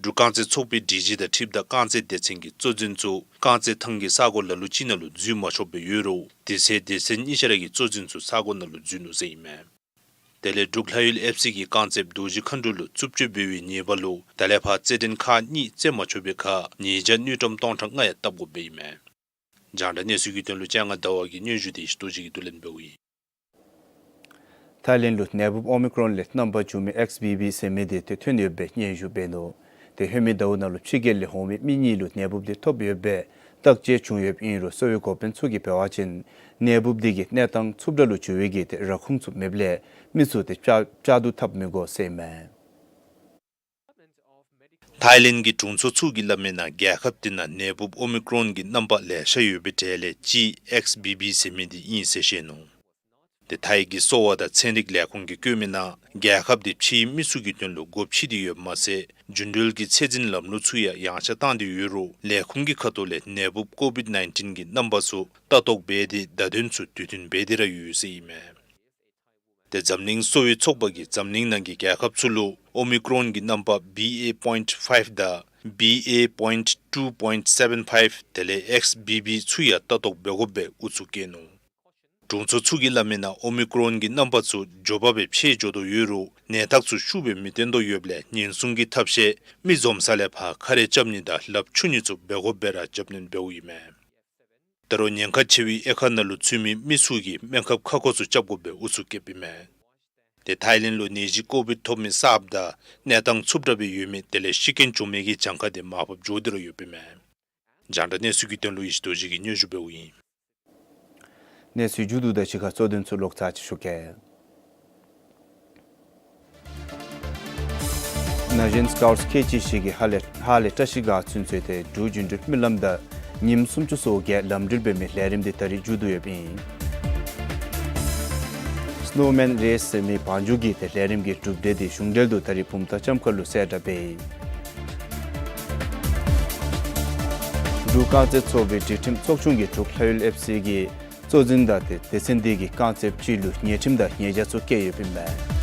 འབྲུག་རྐང་རྩེད་ཚོགས་པའི་སྒྲིག་གཞི་དང་འཁྲིལཝ་ད་རྐང་རྩེད་སྡེ་ཚན་གྱི་གཙོ་འཛིན་ཚུ་རྐང་རྩེད་ཐང་གི་ས་གོ་ལ་ལུ་ཅིག་ནང་ལུ་འཛུལ་མ་ཆོགཔ་སྦེ་ཡོད་རུང་དེ་ཚེ་སྡེ་ཚན་གཉིས་ཆ་ར་གི་གཙོ་འཛིན་ཚུ་ས་གོ་ནང་ལུ་འཛུལ་ནུག་ཟེར་ཨིན་མས། དེ་ལས་འབྲུག་ལྷ་ཡུལ་ཨེཕ་སི་གི་རྐང་རྩེདཔ་རྡོ་རྗེ་མཁའ་འགྲོ་ལུ་རྩུབ་སྤྱོད་འབད་བའི་ཉེས་པ་ལུ་ད་ལས་ཕར་རྩེད་འགྲན་ཁག་གཉིས་རྩེད་མ་ཆོག་པའི་ཁར་ཉེས་བྱ་དངུལ་ཀྲམ་སྟོང་ཕྲག་ལྔ་ཡང་བཏབ་དགོཔ་སྦེ་ཨིན་མས། རྒྱང་བསྒྲགས་གནས་ཚུལ་གྱི་དོན་ལུ་ལྕང་ང་ཟླ་བ་གིས་སྙན་ཞུ་དེ་ཡེ་ཤེས་རྡོ་རྗེ་གིས་བསྡུ་ལེན་འབདཝ་ཨིན། ཐའི་ལེནཌ་ལུ་ནད་འབུཔ་ཨོ་མི་ཀྲོན་ལས་རྣམ་པ་འབྱུང་མི་ཨེགསི་བྷི་བྷི་ཟེར་མི་དེ་ཏེ་ཐོན་ཡོདཔ་སྦེ་སྙན་ཞུ་འབད་ནུག། ཏེ་ལྷོད་མི་ཟླཝ་ནང་ལུ་ཕྱི་རྒྱལ་ལས་འོང་མི་མི་གཉིས་ལུ་ནད་འབུཔ་དེ་ཐོབ་ཡོདཔ་སྦེ་བརྟག་དཔྱད་བྱུང་ཡོདཔ་ཨིན་རུང་གསོ་བའི་འགོ་དཔོན་ཚུ་གིས་འབད་བ་ཅིན་ནད་འབུཔ་དེ་གི་གནས་སྟངས་འཚུབ་དྲགས་ལུ་འགྱུར་བའི་གི་ཏེ་ར་ཁུངས་ཚུ་མེདཔ་ལས་མི་ཚུ་ཏེ་བཅའ་བཅའ་བསྡུ་འཐབ་མི་དགོ་ཟེར་ཨིན་མས། ཐའི་ལེནཌ་གི་དྲུང་འཚོ་ཚུ་གིས་སླབ་མི་ནང་རྒྱལ་ཁབ་དེ་ནང་ནད་འབུཔ་ཨོ་མི་ཀྲོན་གྱི་རྣམ་པ་ལེ་ཤ་ཡོད་པའི་གྲས་ལས་གཅིག་ཨེགསི་བི་བི་ཟེར་མི་དེ་ཨིན་ཟེར་བཤད་ནུག། དེ་ཐའི་གི་གསོ་བ་དང་ཚན་རིག་ལས་ཁུངས་ཀྱིས་བཀོད་མི་ནང་རྒྱལ་ཁབ་དེ་ཕྱིའི་མི་ཚུ་གི་དོན་ལུ་སྒོ་ཕྱེ་སྟེ་ཡོདཔ་མ་ཚད་རྒྱུན་གྲོན་གྱི་ཚད་འཛིན་ལམ་ལུགས་ཚུ་ཡང་ཡངས་ཆག་བཏང་སྟེ་ཡོད་རུང་ལས་ཁུངས་ཀྱི་ཁ་ཐུག་ལས་ནད་འབུཔ་ཀོ་བིཌ་ནའིན་ཊིན་གྱི་རྣམ་པ་ཚུ་ལྟ་རྟོག་འབད་དེ་བརྡ་དོན་ཚུ་དུས་མཐུན་འབད་དེ་ར་ཡོད་ཟེར་ཨིན་མས། དེ་འཛམ་གླིང་གསོ་བའི་ཚོགས་པ་གིས་འཛམ་གླིང་ནང་གི་རྒྱལ་ཁབ་ཚུ་ལུ་ཨོ་མི་ཀྲོན་གྱི་རྣམ་པ་བི་ཨེ་པོའིནཊ་ཕའིབ་དང་བི་ཨེ་པོའིནཊ་ཊུ་པོའིནཊ་སེ་བེན་ཕའིབ་དེ་ལས་ཨེགསི་བི་བི་ཚུ་ཡང་ལྟ་རྟོག་འབད་དགོཔ་སྦེ་ཨུ་ཚུགས་བཀལ་ནུག། དྲུང་འཚོ་ཚུ་གིས་སླབ་མི་ནང་ཨོ་མི་ཀྲོན་གྱི་རྣམ་པ་ཚུ་མགྱོགས་པ་སྦེ་འཕེལ་འགྱོ་དོ་ཡོད་རུང་ནད་རྟགས་ཚུ་ཤུགས་སྦེ་མི་སྟོན་དོ་ཡོདཔ་ལས་ཉེན་སྲུང་གི་ཐབས་ཤེས་མི་འཛོམས་ས་ལས་ཕར་ཁ་རས་རྐྱབ་ནི་དང་ལགཔ་འཁྱུ་ནི་ཚུ་འབད་དགོཔ་སྦེ་ར་རྒྱབ་སྣོན་འབདཝ་ཨིན་མས། ད་རུང་ཉེན་ཁ་ཆེ་བའི་དབྱེ་ཁག་ནང་ལུ་ཚུད་མི་མི་ཚུ་གིས་སྨན་ཁབ་ཁ་སྐོང་ཚུ་རྐྱབ་དགོཔ་སྦེ་ཨུ་ཚུགས་བཀལཝ་ཨིན་མས། དེ་ཐའི་ལེནཌ་ལུ་ནད་གཞི་ཀོ་བིཌ་ཐོབ་མི་གསརཔ་དང་གནས་སྟངས་ཚུབ་དྲགས་སྦེ་ཡོད་མི་དེ་ལས་ཤི་རྐྱེན་བྱུང་མི་གི་གྱངས་ཁ་དེ་མར་ཕབ་འགྱོ་སྟེ་ར་ཡོདཔ་ཨིན་མས། རྒྱང་བསྒྲགས་གནས་ཚུལ་གྱི་དོན་ལུ་ཡེ་ཤེས་རྡོ་རྗེ་གིས་སྙན་ཞུ་འབདཝ་ཨིན། གནས་ཚུལ་མཇུག་བསྡུཝ་ད་གཞིས་ཁ་གཙོ་དོན་ཚུ་ལོག་ཚར་ཅིག་ཞུ་གེ། ན་གཞོན་སི་ཀའུཊ་ཁལ་གཅིག་ཞིག་གིས་ཧ་ལས་ཧ་ལས་བཀྲ་ཤིས་སྒང་ཚུན་ཚོད་དེ་འབྲུག་རྒྱུན་འགྲུལ་སྨོན་ལམ་དང་ཉིནམ་སུམ་ཅུ་སོ་བརྒྱད་ལམ་འགྲུལ་འབད་མི་ལས་རིམ་དེ་ད་རིས་མཇུག་བསྡུ་ཡོདཔ་ཨིན། སི་ནོ་མེན་རེསི་ཟེར་མི་བང་རྒྱུག་གི་དེ་ལས་རིམ་གྱི་གྲུབ་འབྲས་དེ་གཞུང་འབྲེལ་དུ་ད་རིས་བུམ་ཐང་ལྕམ་མཁར་ལུ་གསལ་བསྒྲགས་འབད་ཡི། འབྲུག་རྐང་རྩེད་ཚོགས་པའི་སྒྲིག་ཁྲིམས་ཚོགས་ཆུང་གིས་འབྲུག་ལྷ་ཡུལ་ཨེཕ་སི་གི་གཙོ་འཛིན་དང་དེ་སྡེ་ཚན་དེ་གི་རྐང་རྩེདཔ་ཅིག་ལུ་ཉེས་ཁྲིམས་དང་ཉེས་བྱ་ཚུ་བཀལ་ཡོདཔ་ཨིན་པས།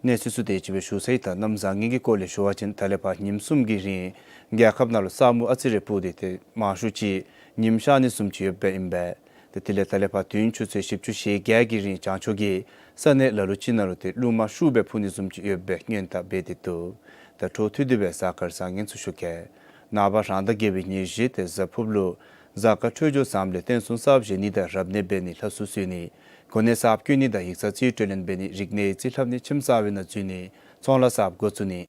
གནས་ཚུལ་ཚུ་དེ་ཅིག་སྦེ་ཞུ་ཚར་ཡི། ད་གནམ་བཟང་ངན་གྱི་སྐོར་ལས་ཞུ་བ་ཅིན་ད་ལས་ཕར་ཉིནམ་གསུམ་གྱི་རིང་རྒྱལ་ཁབ་ནང་ལུ་ས་སྨུག་ཨ་ཙི་རེ་སྤུབས་ཏེ་དེ་མང་ཤོས་ཅིག་ཉིམ་ཤར་ནི་བཟུམ་ཅིག་ཡོདཔ་ཨིན་པས། དེ་དེ་ལས་ད་ལས་ཕར་དུས་ཡུན་ཆུ་ཚོད་བཞི་བཅུ་ཞེ་བརྒྱད་ཀྱི་རིང་བྱང་ཕྱོགས་ཀྱི་ས་གནས་ལ་ལུ་ཅིག་ནང་ལུ་དེ་རླུང་མ་ཤུགས་སྦེ་འཕུ་ནི་བཟུམ་ཅིག་ཡོདཔ་སྦེ་སྔོན་བརྡ་འབད་དེ་འདུག། ད་འཕྲོ་མཐུད་དེ་སྦེ་གཟའ་སྐར་བཟང་ངན་ཚུ་ཞུ་གེ། ནངས་པ་རང་ཟླ་བརྒྱད་པའི་ཉེར་བཞི་དེ་གཟའ་ཕུརཔ་ལུ་གཟའ་སྐར་འཕྲོད་སྦྱོར་བཟངམ་ལས་རྟེན་གསུམ་གསརཔ་བཞེངས་ནི་དང་རབ་གནས་འབད་ནི་ལྷ་སྲུང་གསོལ་ནི་གོ་གནས་གསརཔ་བསྐོ་ནི་དང་ཡིག་ཚང་རྩིས་སྤྲོད་ལེན་འབད་ནི་རིག་གནས་ཡིག་རྩིས་ལྷབ་ནི་ཁྱིམ་གསར་པའི་ནང་འཛུལ་ནི་ཚོང་ལཱ་གསརཔ་འགོ་བཙུགས་ནི་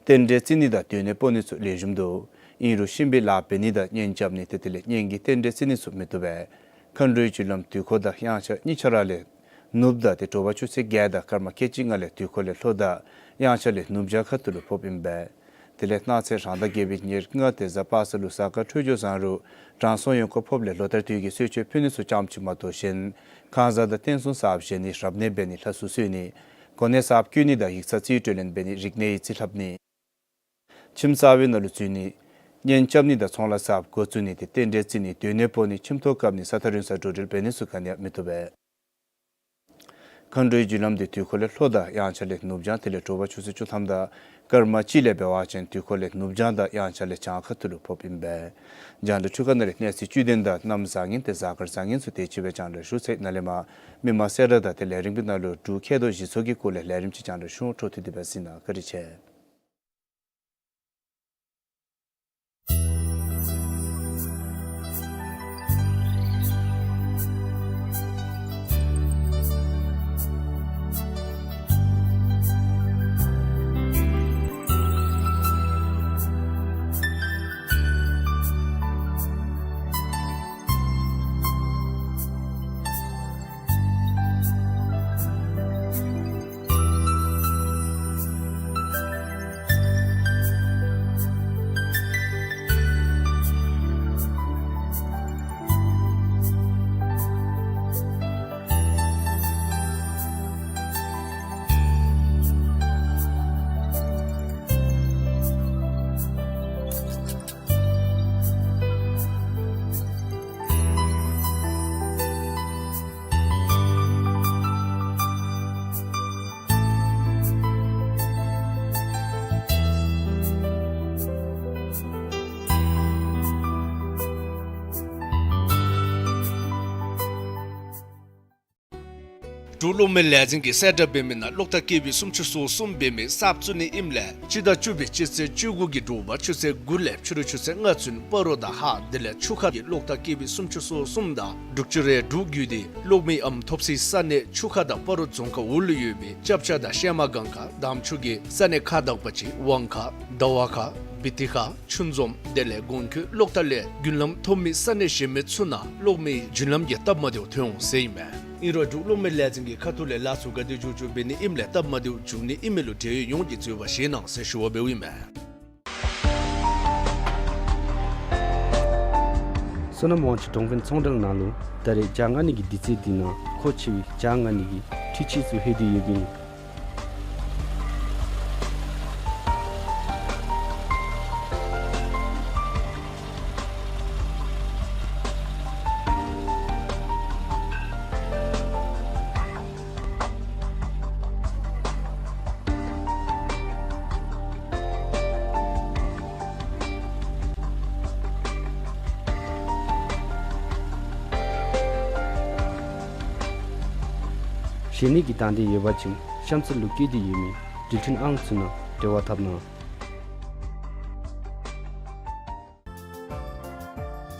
རྟེན་འབྲེལ་བརྩི་ནི་དང་སྡོད་གནས་སྤོ་ནི་ཚུ་ལེགས་ཤོམ་འདུག། ཨིན་རུང་གཤིན་པོའི་ལཱ་འབད་ནི་དང་གཉེན་རྐྱབ་ནི་དེ་དེ་ལས་གཉེན་གྱི་རྟེན་འབྲེལ་བརྩི་ནི་ཚུ་མི་བཏུབ་པས། མཁའ་འགྲོའི་རྒྱུ་ལམ་དུས་འཁོར་དང་དབྱངས་འཆར་གཉིས་ཆ་ར་ལས་ནུབ་ཟླ་དེ་དྲོ་པ་ཆུ་ཚོད་བརྒྱད་དང་སྐར་མ་ཁལ་གཅིག་ལྔ་ལས་དུས་འཁོར་ལས་ལྷོ་དང་དབྱངས་འཆར་ལས་ནུབ་བྱང་ཁ་ཐུག་ལུ་ཕོགཔ་ཨིན་པས། དེ་ལས་གནངས་ཚེ་རང་ཟླ་བརྒྱད་པའི་ཉེར་ལྔ་དེ་གཟའ་པ་སངས་ལུ་གཟའ་སྐར་འཕྲོད་སྦྱོར་བཟང་རུང་དྲང་སྲོང་ཡོངས་འཁོར་ཕོགཔ་ལས་ལོ་ལྟར་དུས་ཀྱི་གསོལ་མཆོད་ཕུལ་ནི་ཚུ་ཙམ་ཅིག་མ་གཏོགས་གཞན་གང་ཟག་དང་རྟེན་གསུམ་གསརཔ་བཞེངས་ནི་རབ་གནས་འབད་ནི་ལྷ་སྲུང་གསོལ་ནི་གོ་གནས་གསརཔ་བསྐོ་ནི་དང་ཡིག་ཚང་རྩིས་སྤྲོད་ལེན་འབད་ནི་རིག་གནས་ཡིག་རྩིས་ལྷབ་ནི་ཁྱིམ་གསར་པའི་ནང་ལུ་འཛུལ་ནི་གཉེན་རྐྱབ་ནི་དང་ཚོང་ལཱ་གསརཔ་འགོ་བཙུགས་ནི་དེ་རྟེན་འབྲེལ་བརྩི་ནི་སྡོད་གནས་སྤོ་ནི་ཁྱིམ་ཐོག་བཀབ་ནི་ས་ཐག་རིང་སར་འགྲོ་འགྲུལ་འབད་ནི་ཚུ་ག་ནི་ཡང་མི་བཏུབ་པས། མཁའ་འགྲོའི་རྒྱུ་ལམ་དེ་དུས་འཁོར་ལས་ལྷོ་དང་དབྱངས་འཆར་ལས་ནུབ་བྱང་དེ་ལས་དྲོ་པ་ཆུ་ཚོད་བཅུ་ཐམ་དང་སྐར་མ་གཅིག་ལས་འབད་བ་ཅིན་དུས་འཁོར་ལས་ནུབ་བྱང་དང་དབྱངས་འཆར་ལས་བྱང་ཁ་ཐུག་ལུ་ཕོགཔ་ཨིན་པས། རྒྱང་བསྒྲགས་འཕྲུལ་ཁང་ནང་ལས་གནས་ཚུལ་བཅུད་ལྡན་དང་གནམ་བཟང་ངན་དེ་གཟའ་སྐར་བཟང་ངན་ཚུ་དེ་ཅིག་སྦེ་རྒྱང་བསྒྲགས་ཞུ་ཚར་ཡི། ནཱ་ལས་མར་མི་མང་གསལ་བསྒྲགས་དང་དེ་ལས་རིམ་གྱི་ནང་ལུ་འབྲུག་མཁལ་རྡོག་གཞི་ཚོགས་ཀྱི་སྐོར་ལས་ལས་རིམ་ཅིག་རྒྱང་བསྒྲགས་ཞུ་འོང་། འཕྲོ་མཐུད་དེ་སྦེ་གཟིགས་གནང་། བཀའ་དྲིན་ཆེ། འབྲུག་གློག་མེ་ལས་འཛིན་གྱིས་གསལ་བསྒྲགས་འབད་མི་ནང་གློག་ཐག་ཀེ་བི་སུམ་ཅུ་སོ་གསུམ་འབད་མི་གསརཔ་བཙུགས་ནི་ཨིནམ་ལས་སྤྱི་ཟླ་བཅུ་པའི་སྤྱི་ཚེས་བཅུ་དགུ་གི་དྲོ་པ་ཆུ་ཚོད་དགུ་ལས་ཕྱི་རུ་ཆུ་ཚོད་ལྔ་ཚུན་སྤ་རོ་དང་ཧཱ་དེ་ལས་ཆུ་ཁ་གི་གློག་ཐག་ཀེ་བི་སུམ་ཅུ་སོ་གསུམ་དང་འབྲུག་ཅུ་རེ་དྲུག་བརྒྱུད་དེ་གློག་མེ་ཨམ་ཐོབ་སའི་ས་གནས་ཆུ་ཁ་དང་སྤ་རོ་རྫོང་ཁག་འོག་ལུ་ཡོད་པའི་ལྕབ་ཆ་དང་ཤལ་མ་སྒང་ཁ་དམ་ཆུ་གི་ས་གནས་ཁག་དག་པ་ཅིག་ཝང་ཁ་ཟླ་བ་ཁ་བི་ཏི་ཁ་ཆུ་འཛོམས་དེ་ལས་གོང་ཁུལ་གློག་ཐག་ལས་རྒྱུན་ལམ་ཐོབ་མི་ས་གནས་གཞན་མི་ཚུ་ནང་གློག་མེའི་རྒྱུན་ལམ་གྱི་སྟབས་མ་བདེཝ་ཐོན་འོང་ཟེར་ཨིན་མས། ཨིན་རུང་འབྲུག་གློག་མེ་ལས་འཛིན་གྱིས་ཁ་ཐུག་ལས་ལཱ་ཚུ་ག་དེ་མཇུག་བསྡུ་འབད་ནི་ཨིནམ་ལས་སྟབས་མ་བདེཝ་བྱུང་ནི་ཨིན་མས་ལུ་འབྲེལ་ཡོད་ཡོངས་ཀྱིས་འཚོལ་བར་བཞེས་གནང་ཟེར་ཞུ་བ་འབདཝ་ཨིན་མས། བསོད་ནམས་དབང་ཕྱུག་གྲོང་དཔོན་ཚོང་འབྲེལ་ནང་ལུ་ད་རེས་བྱ་ལྔ་ནི་གི་དུས་ཚོད་འདི་ནང་མཁོ་ཆེ་བའི་བྱ་ལྔ་ནི་གི་འཕྲུལ་ཆས་ཚུ་ལྷོད་དེ་ཡོདཔ་ཨིན། ཞེ་ནི་གི་དང་འདོད་ཡོད་པ་ཅིན་གཤམ་ཚུ་ལུ་བཀོད་དེ་ཡོད་མི་འབྲེལ་མཐུད་ཨང་ཚུ་ནང་འབྲེལ་བ་འཐབ་གནང་།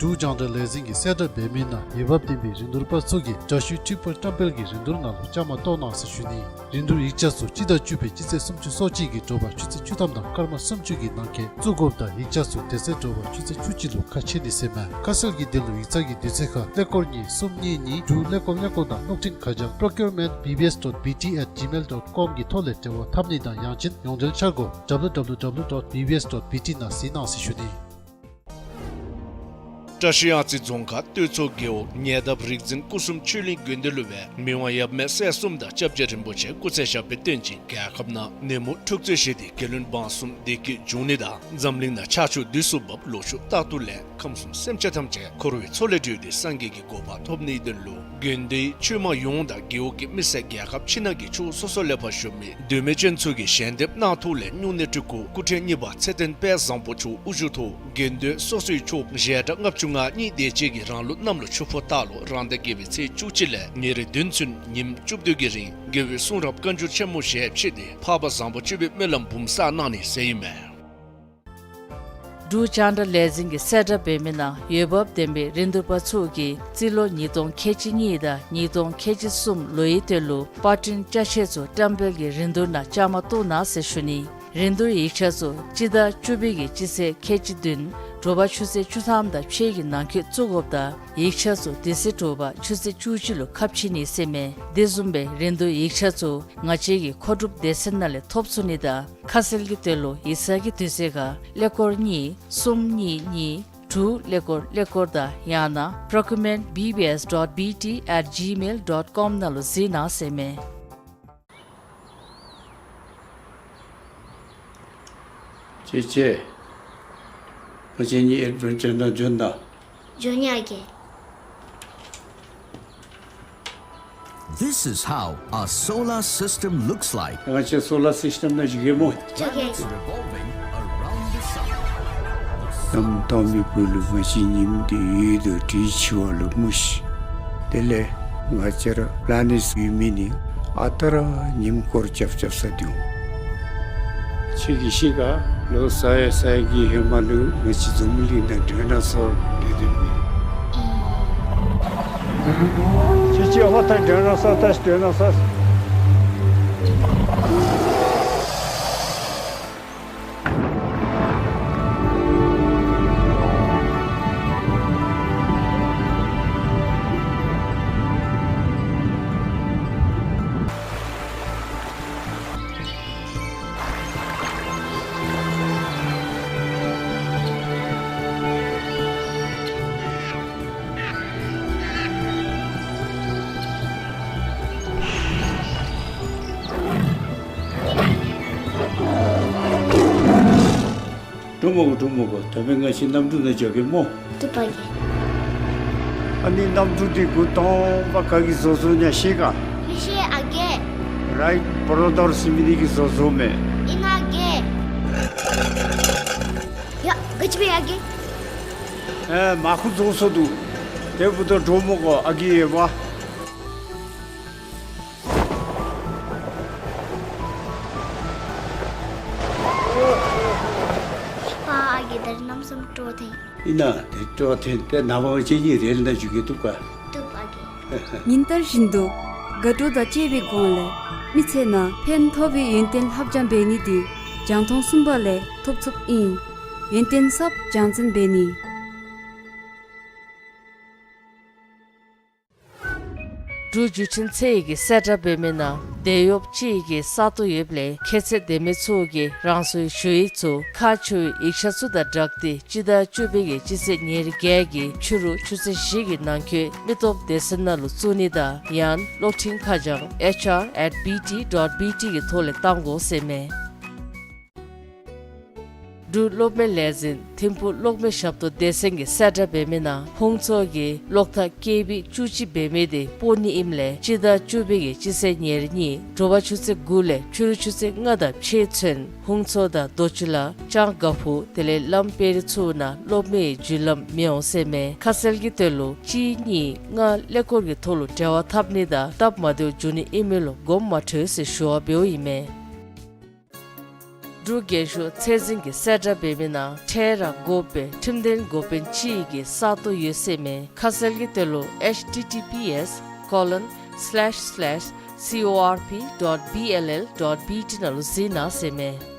འབྲུག་རྒྱང་བསྒྲགས་ལས་འཛིན་གྱིས་གསལ་བསྒྲགས་འབད་མི་ནང་འོས་འབབ་ལྡན་པའི་རིན་བསྡུར་པ་ཚུ་གིས་དྲ་ཤུལ་ཊིག་པར་བཀྲམ་སྤེལ་གྱི་རིན་བསྡུར་ནང་ལུ་བཅའ་མར་གཏོགས་གནང་ཟེར་ཞུ་ནི། རིན་བསྡུར་ཡིག་ཆ་ཚུ་སྤྱི་ཟླ་བཅུ་པའི་སྤྱི་ཚེས་སུམ་ཅུ་སོ་གཅིག་གི་དྲོ་པ་ཆུ་ཚོད་བཅུ་ཐམ་དང་སྐར་མ་སུམ་ཅུ་གི་ནང་འཁོད་བཙུགས་དགོཔ་དང་ཡིག་ཆ་ཚུ་དེ་ཚེ་དྲོ་པ་ཆུ་ཚོད་བཅུ་གཅིག་ལུ་ཁ་ཕྱེ་ནི་ཟེར་མས། ཁ་གསལ་གྱི་དོན་ལུ་ཡིག་ཚང་གི་དུས་ཚོད་ཁར་ཀླད་ཀོར་གཉིས་གསུམ་གཉིས་གཉིས་དྲུག་ཀླད་ཀོར་ཀླད་ཀོར་དང་གློག་འཕྲིན་ཁ་བྱང་procurement B B S dot B T at gmail dot com གི་ཐོག་ལས་འབྲེལ་བ་འཐབ་ནི་དང་ཡང་ཅིན་ཡོངས་འབྲེལ་འཆར་སྒོ W W W dot B B S dot B T ནང་གཟིགས་གནང་ཟེར་ཞུ་ནི། བཀྲ་ཤིས་གཡང་རྩེ་རྫོང་ཁག་སྟོད་མཚོ་རྒེད་འོག་ཉེ་འདབས་རིག་འཛིན་སྐུ་གསུམ་ཆོས་གླིང་དགོན་སྡེ་ལུ་སྦེ་མི་དབང་ཡབ་མེས་སྲས་གསུམ་དང་སྐྱབས་རྗེ་རིན་པོ་ཆེ་སྐུ་ཚེ་ཞབས་པད་བརྟན་ཅིང་རྒྱལ་ཁབ་ནང་ནད་མུག་འཁྲུག་རྩོད་ཞི་སྟེ་རྒྱལ་བློན་འབངས་གསུམ་བདེ་སྐྱིད་འབྱུང་ནི་དང་འཛམ་གླིང་ནང་ཆར་ཆུ་དུས་སུ་འབབ་ལོ་ཕྱུགས་རྟག་ཏུ་ལེགས། ཁམས་གསུམ་སེམས་ཅན་ཐམས་ཅད་འཁོར་བའི་མཚོ་ལས་གྲོལ་ཏེ་སངས་རྒྱས་ཀྱི་གོ་འཕང་ཐོབ་ནིའི་དོན་ལུ་དགོན་སྡེའི་ཆོས་མང་ཡོངས་དང་རྒེད་འོག་གི་མི་སེར་རྒྱལ་ཁབ་ཕྱི་ནང་གི་ཕྱོགས་སོ་སོ་ལས་ཕར་བཞུགས་མི་མདོ་སྨད་ཅན་ཚུ་གིས་ཞལ་འདེབས་གནང་ཐོག་ལས་སྨྱུང་གནས་སྤྲུལ་སྐུ་སྐུ་ཕྲེང་གཉིས་པ་ཚེ་བརྟན་དཔལ་བཟང་པོ་མཆོག་དབུ་བཞུགས་ཐོག་དགོན་སྡེ་སོ་སོའི་ཆོསཔ་ཞལ་གྲངས་ལྔ་བཅུ་ང་གཉིས་དེ་ཅིག་གིས་རང་ལུགས་གནམ་ལོ་ཆུ་ཕོ་སྟག་ལོ་རང་ཟླ་བརྒྱད་པའི་ཚེས་བཅུ་གཅིག་ལས་ཉེར་བདུན་ཚུན་ཉིནམ་བཅུ་བདུན་གྱི་རིང་རྒྱལ་བའི་གསུང་རབ་བཀའ་འགྱུར་ཆེན་མོ་ཞལ་ཕྱེ་སྟེ་འཕགས་པ་བཟང་པོ་སྤྱོད་པའི་སྨོན་ལམ་འབུམ་བསགས་གནང་ནི་ཟེར་ཨིན་མས། འབྲུག་རྒྱང་བསྒྲགས་ལས་འཛིན་གྱིས་གསལ་བསྒྲགས་འབད་མི་ནང་འོས་འབབ་ལྡན་པའི་རིན་བསྡུར་པ་ཚུ་གིས་རྩིས་ལོ་ཉིས་སྟོང་ཁལ་གཅིག་གཉིས་དང་ཉིས་སྟོང་ཁལ་གཅིག་གསུམ་ལོའི་དོན་ལུ་པར་སྐྲུན་ཅ་ཆས་ཚུ་བཀྲམ་སྤེལ་གྱི་རིན་བསྡུར་ནང་བཅའ་མར་གཏོགས་གནང་ཟེར་ཞུ་ནི། རིན་བསྡུར་ཡིག་ཆ་ཚུ་སྤྱི་ཟླ་བཅུ་པའི་གི་སྤྱི་ཚེས་ཁལ་གཅིག་བདུན་དྲོ་པ་ཆུ་ཚོད་བཅུ་ཐམ་དང་ཕྱེད་ཀྱི་ནང་འཁོད་བཙུགས་དགོཔ་དང་ཡིག་ཆ་ཚུ་དེ་ཚེ་དྲོ་པ་ཆུ་ཚོད་བཅུ་གཅིག་ལུ་ཁ་ཕྱེ་ནི་ཟེར་མས། དེ་བཟུམ་སྦེ་རིན་བསྡུར་ཡིག་ཆ་ཚུ་ང་བཅས་ཀྱི་མཁོ་སྒྲུབ་སྡེ་ཚན་ནང་ལས་ཐོབ་ཚུགས་ནི་དང་ཁ་གསལ་གྱི་དོན་ལུ་ཡིག་ཚང་གི་དུས་ཚོད་ཁར་ཀླད་ཀོར་གཉིས་གསུམ་གཉིས་གཉིས་དྲུག་ཀླད་ཀོར་ཀླད་ཀོར་དང་ཡང་ན་procurement B B S dot B T at gmail dot com ནང་ལུ་གཟིགས་གནང་ཟེར་མས། ཅེ་ཅེ། ང་བཅས་གཉིས་ཨེཌ་ཝེན་ཅར་ནང་འབྱོན་ད། འབྱོན་ཡི་ཨ་རྒས། This is how a solar system looks like. ང་བཅས་སོ་ལར་སིསི་ཊེམ་ནང་བཞུགས་གེ་སྨོ། བཅའ་གེ། Revolving around the sun. གནམ་སྟོང་མི་བུ་ལུ་ང་བཅས་ཉིམ་འདི་འོད་དང་དྲོད་འཆི་བ་ལུ་མུ་ཤི། དེ་ལས་ང་བཅས་ར་པི་ལེ་ནེཊསི་འོད་མི་ནི་ཨ་རྟག་ར་ཉིམ་སྐོར་རྐྱབ་རྐྱབ་ས་འདུག། ཁྱོད་ཀྱིས་ཤེས་ག། ལོ་ས་ཡ་ས་ཡ་གི་ཧེ་མ་ལུ་ང་བཅས་འཛམ་གླིང་ནང་ཌའི་ནོ་སོར་སྡོད་སྡོདཔ་ཨིན། ཁྱོད་ཀྱིས་ཨ་ཕར་ལྟ་ཌའི་ནོ་སོར་ལྟ་ཤིག། ཌའི་ནོ་སོར། འགྲོ་མ་དགོ། འགྲོ་མ་དགོ། ད་འབདན་ང་བཅས་གནམ་གྲུ་ནང་འགྱོ་གེ་སྨོ། བཏུབ་པ་རྒས། ཨ་ནི་གནམ་གྲུ་འདི་འགོ་དང་པ་ག་གིས་བཟོ་བཟོཝ་ཨིན་ན་ཤེས་ག། མི་ཤེས་ཨ་རྒས། རའིཊ་བོརོ་དར་ཟེར་མི་འདི་གིས་བཟོ་བཟོཝ་མས། ཨིན་ན་རྒས། ཡ་ག་ཅི་འབད་ཡི་ཨ་རྒས། ཨེ་མར་ཁུ་རྫོགས་སོ་འདུག། དེ་འབདཝ་ད་འགྲོ་མ་དགོ། ཨ་རྒས་ཡོད་པ། པ་ཨ་རྒས་ད་རིས་གནམ་མེད་ས་མེད་སྤྲོ་ཐོན། ཨིན་ན་དེ་སྤྲོ་ཐོན་ཏེ་ནངས་པ་ང་བཅས་གཉིས་རེལ་ནང་འཛུལ་གེ། བཏུབ་ག། བཏུབ་ཨ་རྒས། ཉིན་ལྟར་བཞིན་དུ་དགའ་སྤྲོ་དང་བཅས་པའི་སྒོ་ལས་མི་ཚེ་ནང་ཕན་ཐོགས་པའི་ཡོན་ཏན་ལྷབ་སྦྱང་འབད་ནི་འདི་རྒྱང་མཐོང་གསུམ་པ་ལས་ཐོབ་ཚུགསཔ་ཨིན། ཡོན་ཏན་ཟབ་སྦྱང་ཚན་འབད་ནི། འབྲུག་བརྒྱུད་འཕྲིན་ཚད་ཡོད་ཀྱིས་གསལ་བསྒྲགས་འབད་མི་ནང་འདས་ཡོདཔ་ཅིག་གི་ས་སྟོང་ཡོདཔ་ལས་ཁྱད་ཚད་ལྡན་མི་ཚུ་གིས་རང་སོའི་ཞུ་ཡིག་ཚུ་ཁག་ཆེ་བའི་ཡིག་ཆ་ཚུ་དང་སྦྲགས་ཏེ་སྤྱི་ཟླ་བཅུ་པའི་གི་སྤྱི་ཚེས་ཉེར་བརྒྱད་ཀྱི་ཕྱི་རུ་ཆུ་ཚོད་བཞི་གི་ནང་འཁོད་མི་སྟོབས་སྡེ་ཚན་ནང་ལུ་བཙུགས་ནི་དང་ཡང་གློག་འཕྲིན་ཁ་བྱང་ཨེཆ་ཨར་ཨེཊ་བི་ཊི་ཌོཊ་བི་ཊི་གི་ཐོག་ལས་བཏང་དགོ་ཟེར་མས། འབྲུག་གློག་མེ་ལས་འཛིན་ཐིམ་ཕུག་གློག་མེ་ཞབས་ཏོག་སྡེ་ཚན་གྱིས་གསལ་བསྒྲགས་འབད་མི་ནང་ཧུང་ཚོ་གིས་གློག་ཐག་ཀེ་བི་བཅུ་གཅིག་འབད་མི་དེ་སྤོ་ནི་ཨིནམ་ལས་སྤྱི་ཟླ་བཅུ་པའི་གི་སྤྱི་ཚེས་ཉེར་གཉིས་དྲོ་པ་ཆུ་ཚོད་དགུ་ལས་ཕྱི་རུ་ཆུ་ཚོད་ལྔ་དང་ཕྱེད་ཚུན་ཧུང་ཚོ་དང་རྡོ་ཆུ་ལ་ལྕང་དགའ་ཕུག་དེ་ལས་ལམ་དཔལ་རི་ཚུ་ནང་གློག་མེའི་རྒྱུན་ལམ་མི་འོང་ཟེར་མས། ཁ་གསལ་གྱི་དོན་ལུ་གཅིག་གཉིས་ལྔ་ཀླད་ཀོར་གྱི་ཐོག་ལུ་འབྲེལ་བ་འཐབ་ནི་དང་སྟབས་མ་བདེཝ་འབྱུང་ནི་ཨིན་མི་ལུ་དགོངསམ་མ་ཁྲེལ་ཟེར་ཞུ་བ་འབདཝ་ཨིན་མས། འབྲུག་རྒྱན་ཤོག་ཚད་འཛིན་གྱིས་གསལ་བསྒྲགས་འབད་མི་ནང་འཕྲལ་ར་དགོ་པའི་ཁྲིམས་དོན་འགོ་དཔོན་ཅིག་གི་ས་སྟོང་ཡོད་ཟེར་མས། ཁ་གསལ་གྱི་དོན་ལུ་ཨེཆ་ཊི་ཊི་པི་ཨེསི་ཀོ་ལོན་སི་ལེཤ་སི་ལེཤ་སི་ཨོ་ཨར་པི་ཌོཊ་བི་ཨེལ་ཨེལ་ཌོཊ་བི་ཊི་ནང་ལུ་གཟིགས་གནང་ཟེར་མས།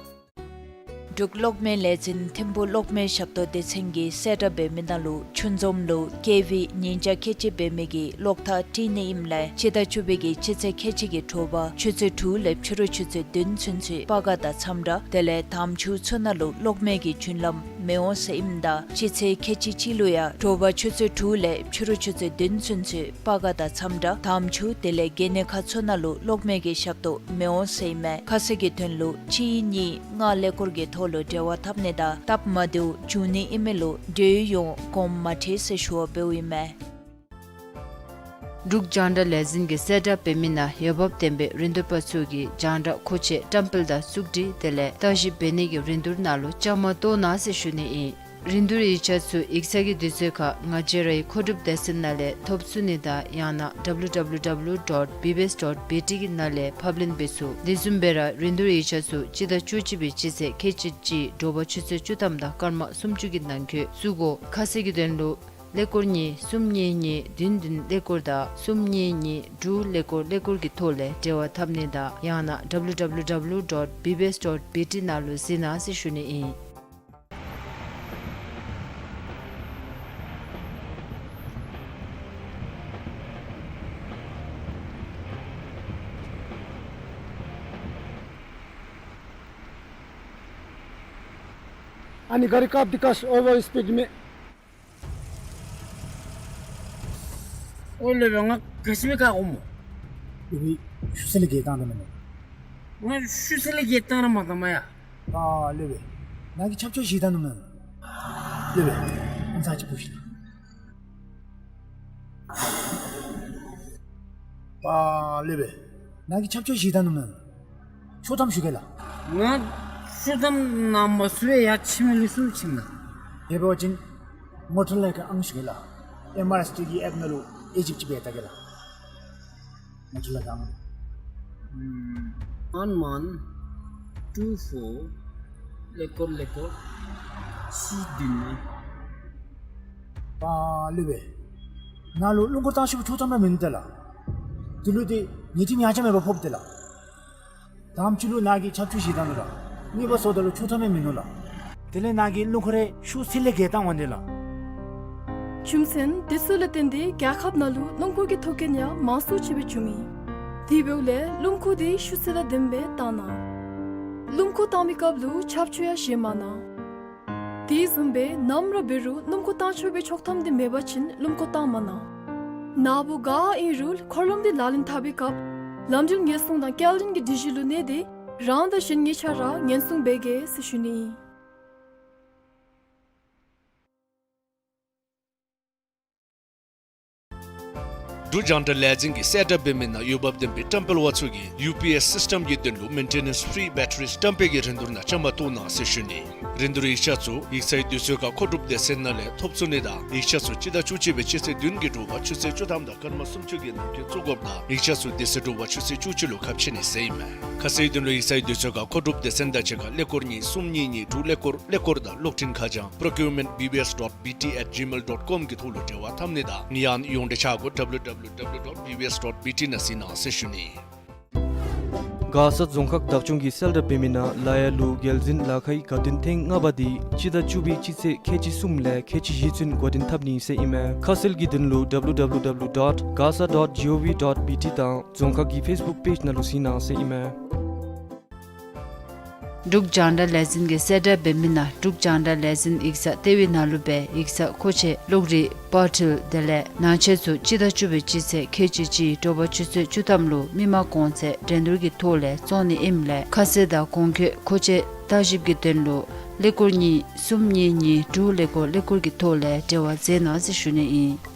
འབྲུག་གློག་མེ་ལས་འཛིན་ཐིམ་ཕུག་གློག་མེ་ཞབས་ཏོག་སྡེ་ཚན་གྱིས་གསལ་བསྒྲགས་འབད་མི་ནང་ལུ་ཆུ་འཛོམས་ལུ་ཀེ་བི་ཉིས་བརྒྱ་ཁལ་གཅིག་འབད་མི་གི་གློག་ཐག་དྲི་ནི་ཨིནམ་ལས་སྤྱི་ཟླ་བཅུ་པའི་གི་སྤྱི་ཚེས་ཁལ་གཅིག་གི་དྲོ་པ་ཆུ་ཚོད་དྲུག་ལས་ཕྱི་རུ་ཆུ་ཚོད་བདུན་ཚུན་ཚོད་སྤར་ཁ་དང་མཚམས་བསྒྲགས་དེ་ལས་དམ་ཆུ་ཚུ་ནང་ལུ་གློག་མེ་གི་རྒྱུན་ལམ་མི་འོང་ཟེར་ཨིནམ་ད་སྤྱི་ཚེས་ཁལ་གཅིག་གཅིག་ལུ་ཡང་དྲོ་པ་ཆུ་ཚོད་དྲུག་ལས་ཕྱི་རུ་ཆུ་ཚོད་བདུན་ཚུན་ཚོད་སྤར་ཁ་དང་མཚམས་བསྒྲགས་དམ་ཆུ་དེ་ལས་གན་ནི་ཁ་ཚུ་ནང་ལུ་གློག་མེ་གི་ཞབས་ཏོག་མི་འོང་ཟེར་ཨིན་མས། ཁ་གསལ་གྱི་དོན་ལུ་གཅིག་གཉིས་ལྔ་ཀླད་ཀོར་གྱི་ཐོག་ལུ་འབྲེལ་བ་འཐབ་ནི་དང་སྟབས་མ་བདེཝ་འབྱུང་ནི་ཨིན་མི་ལུ་འབྲེལ་ཡོད་ཡོངས་དགོངསམ་མ་ཁྲེལ་ཟེར་ཞུ་བ་འབདཝ་ཨིན་མས། འབྲུག་རྒྱང་བསྒྲགས་ལས་འཛིན་གྱིས་གསལ་བསྒྲགས་འབད་མི་ནང་འོས་འབབ་ལྡན་པའི་རིན་བསྡུར་པ་ཚུ་གིས་རྒྱང་བསྒྲགས་མཁོ་ཆས་བཀྲམ་སྤེལ་དང་བཙུགས་སྒྲིག་དེ་ལས་བརྟག་ཞིབ་འབད་ནི་གི་རིན་བསྡུར་ནང་ལུ་བཅའ་མར་གཏོགས་གནང་ཟེར་ཞུ་ནི་ཨིན། རིན་བསྡུར་ཡིག་ཆ་ཚུ་ཡིག་ཚང་གི་དུས་ཚོད་ཁར་ང་བཅས་རའི་མཁོ་སྒྲུབ་སྡེ་ཚན་ནང་ལས་ཐོབ་ཚུགས་ནི་དང་ཡང་ན་ཌབ་ལུ་ཌབ་ལུ་ཌབ་ལུ་ཌོཊ་བི་བི་ཨེསི་ཌོཊ་བི་ཊི་གི་ནང་ལས་ཕབ་ལེན་འབད་ཚུགས། དེ་བཟུམ་སྦེ་ར་རིན་བསྡུར་ཡིག་ཆ་ཚུ་སྤྱི་ཟླ་བཅུ་གཅིག་པའི་སྤྱི་ཚེས་ཁལ་གཅིག་གཅིག་དྲོ་པ་ཆུ་ཚོད་བཅུ་ཐམ་དང་སྐར་མ་སུམ་ཅུ་གི་ནང་འཁོད་བཙུགས་དགོ། ཁ་གསལ་གྱི་དོན་ལུ་ཀླད་ཀོར་གཉིས་གསུམ་གཉིས་གཉིས་བདུན་བདུན་ཀླད་ཀོར་དང་གསུམ་གཉིས་གཉིས་དྲུག་ཀླད་ཀོར་ཀླད་ཀོར་གྱི་ཐོག་ལས་འབྲེལ་བ་འཐབ་ནི་དང་ཡང་ན་ཌབ་ལུ་ཌབ་ལུ་ཌབ་ལུ་ཌོཊ་བི་བི་ཨེསི་ཌོཊ་བི་ཊི་ནང་ལུ་གཟིགས་གནང་ཟེར་ཞུ་ནི་ཨིན། ཨ་ནི་ག་རི་བཀག་སྟེ་བཀག་ཤིག། ཨོ་ཝར་སི་པིཌ་མས། ཨོ་ལེ་བེ་ང་ག་ཅི་སྦེ་བཀག་འོང་སྨོ། ལེ་བེ་ཤུལ་ས་ལས་བརྒལ་བཏང་ད་མེན་ན། ང་ཤུལ་ས་ལས་བརྒལ་བཏང་ར་མ་བཏང་མ་ཡ། ཨ་ལེ་བེ་ནཱ་གིས་ཆབ་ཆོས་བཞེས་ད་ནུག་མེན་ན། ལེ་བེ་ཨ་ཙི་ཅིག་སྤོ་ཤིག། ཨ་ལེ་བེ་ནཱ་གིས་ཆབ་ཆོས་བཞེས་ད་ནུག་མེན་ན། ཤོག་ཐམ་ཞུ་གེ་ལགས། ང་ཤོག་ཐམ་ནང་མ་ཚུད་པས་ཡར་ཕྱིན་མི་ལུས་སུ་ཕྱིན་ན། དེ་འབད་བ་ཅིན་མོ་ཊ་ལས་ཀྱི་ཨང་ཞུ་གེ་ལགས། ཨེམ་ཨར་ཨེསི་ཊི་གི་ཨེཔ་ནང་ལུ་ཨེ་ཇིབ་ཅིག་འབད་ད་གེ་ལགས། མོ་ཊ་ལས་ཀྱི་ཨང་། ཨུམ་ཝན་ཝན་ཊུ་ཕོར་ཀླད་ཀོར་ཀླད་ཀོར་གཅིག་བདུན་ལྔ། ཨ་ལེ་བེ་ནཱ་ལུ་རླུང་འཁོར་བཏང་ཤོག་པའི་ཤོག་ཐམ་ར་མིན་འདུག་ལགས། དེ་ལུ་ཏེ་ཉེས་ཁྲིམས་ཡང་ཆ་མེད་པར་ཕོགཔ་འདུག་ལགས། དང་པ་ཅིག་ལུ་ནཱ་གིས་ཆབ་ཆོས་བཞེས་ད་ནུག་ལགས། གཉིས་པ་སོངམ་ད་ལུ་ཤོག་ཐམ་ཡང་མིན་ནུག་ལགས། དེ་ལས་ནཱ་གིས་རླུང་འཁོར་རེ་ཤུལ་ས་ལས་བརྒལ་བཏང་འོང་དེ་ལགས། རྒྱུ་མཚན་དེ་ཚུ་ལས་བརྟེན་ཏེ་རྒྱལ་ཁབ་ནང་ལུ་རླུང་འཁོར་གྱི་ཐོག་རྐྱེན་ཡང་མང་སུ་ཅིག་སྦེ་བྱུང་མི། དེ་འབདཝ་ལས་རླུང་འཁོར་དེ་ཤུལ་ས་དང་ལྡནམ་སྦེ་བཏང་གནང་། རླུང་འཁོར་བཏང་མི་སྐབས་ལུ་ཆབ་ཆོས་ཡང་བཞེས་མ་གནང་། དེ་བཟུམ་སྦེ་ནམ་ར་འབད་རུང་རླུང་འཁོར་བཏང་ཆོག་པའི་ཤོག་ཐམ་དེ་མེད་པ་ཅིན་རླུང་འཁོར་བཏང་མ་གནང་། ནཱ་བུ་ག་ཨིན་རུང་འཁོར་ལམ་དེ་ལག་ལེན་འཐབ་པའི་སྐབས་ལམ་འགྲུལ་ཉེན་སྲུང་དང་སྐྱེལ་འདྲེན་གྱི་སྒྲིག་གཞི་ལུ་གནས་ཏེ་རང་དང་གཞན་གཉིས་ཆ་ར་ཉེན་སྲུང་འབད་གེ་ཟེར་ཞུ་ནི་ཨིན། འབྲུག་རྒྱང་བསྒྲགས་ལས་འཛིན་གྱིས་གསལ་བསྒྲགས་འབད་མི་ནང་འོས་འབབ་ལྡན་པའི་བཀྲམ་སྤེལ་བ་ཚུ་གིས་ཡུ་པི་ཨེསི་སིསི་ཊམ་གྱི་དོན་ལུ་མེན་ཊེ་ནེནསི་ཕི་རི་བེ་ཊ་རི་བཀྲམ་སྤེལ་གྱི་རིན་བསྡུར་ནང་བཅའ་མར་གཏོགས་གནང་ཟེར་ཞུ་ནི། རིན་བསྡུར་ཡིག་ཆ་ཚུ་ཡིག་ཚང་གི་དུས་ཚོད་ཁར་མཁོ་སྒྲུབ་སྡེ་ཚན་ནང་ལས་ཐོབ་ཚུགས་ནི་དང་ཡིག་ཆ་ཚུ་སྤྱི་ཟླ་བཅུ་གཅིག་པའི་སྤྱི་ཚེས་བདུན་གྱི་དྲོ་པ་ཆུ་ཚོད་བཅུ་ཐམ་དང་སྐར་མ་སུམ་ཅུ་གི་ནང་འཁོད་བཙུགས་དགོཔ་དང་ཡིག་ཆ་ཚུ་དེ་ཚེ་དྲོ་པ་ཆུ་ཚོད་བཅུ་གཅིག་ལུ་ཁ་ཕྱེ་ནི་ཟེར་ཨིན་མས། ཁ་གསལ་དོན་ལུ་ཡིག་ཚང་གི་དུས་ཚོད་ཁར་མཁོ་སྒྲུབ་སྡེ་ཚན་དང་གཅིག་ཁར་ཀླད་ཀོར་གཉིས་གསུམ་གཉིས་གཉིས་དྲུག་ཀླད་ཀོར་ཀླད་ཀོར་དང་གློག་འཕྲིན་ཁ་བྱང་པྲོ་ཀིའུར་མེནཊ་བི་བི་ཨེསི་ཌོཊ་བི་ཊི་ཨེཊ་ཇི་མེལ་ཌོཊ་ཀོམ་གི་ཐོག་ལུ་འབྲེལ་བ་འཐབ་ནི་དང་ཡང་ཡོངས་འབྲེལ་ཆ་བགོས་ཌབ་ལུ་ཌབ་ལུ་ཌབ་ལུ་ཌོཊ་བི་བི་ཨེསི་ཌོཊ་བི་ཊི་ནང་གཟིགས་གནང་ཟེར་ཞུ་ནི། མགར་ས་རྫོང་ཁག་བདག་སྐྱོང་གིས་གསལ་བསྒྲགས་འབད་མི་ནང་ལ་ཡ་ལུ་རྒྱལ་འཛིན་ལ་ཁའི་དགའ་སྟོན་ཐེངས་ལྔ་པ་འདི་སྤྱི་ཟླ་བཅུ་པའི་སྤྱི་ཚེས་ཁལ་གཅིག་གསུམ་ལས་ཁལ་གཅིག་བཞི་ཚུན་འགོ་འདྲེན་འཐབ་ནི་ཟེར་ཨིན་མས། ཁ་གསལ་གྱི་དོན་ལུ་W W W dot gasa dot gov dot B T དང་རྫོང་ཁག་གི་ཕེསི་བུཀ་པེཇ་ནང་ལུ་གཟིགས་གནང་ཟེར་ཨིན་མས། འབྲུག་རྒྱང་བསྒྲགས་ལས་འཛིན་གྱིས་གསལ་བསྒྲགས་འབད་མི་ནང་འབྲུག་རྒྱང་བསྒྲགས་ལས་འཛིན་ཡིག་ཚང་ལྟེ་བའི་ནང་ལུ་སྦེ་ཡིག་ཚང་མཁོ་ཆས་གློག་རིག་པར་འཕྲུལ་དེ་ལས་ནང་ཆས་ཚུ་སྤྱི་ཟླ་བཅུ་པའི་སྤྱི་ཚེས་ཁལ་གཅིག་གཅིག་དྲོ་པ་ཆུ་ཚོད་བཅུ་ཐམ་ལུ་མི་མང་གོང་ཚད་འགྲན་བསྡུར་གྱི་ཐོག་ལས་བཙོང་ནི་ཨིནམ་ལས་ཁ་གསལ་དང་གོང་འཁོད་མཁོ་ཆས་བརྟག་ཞིབ་ཀྱི་དོན་ལུ་ཀླད་ཀོར་གཉིས་གསུམ་གཉིས་གཉིས་དྲུག་ཀླད་ཀོར་ཀླད་ཀོར་གྱི་ཐོག་ལས་འབྲེལ་བ་མཛད་གནང་ཟེར་ཞུ་ནི་ཨིན།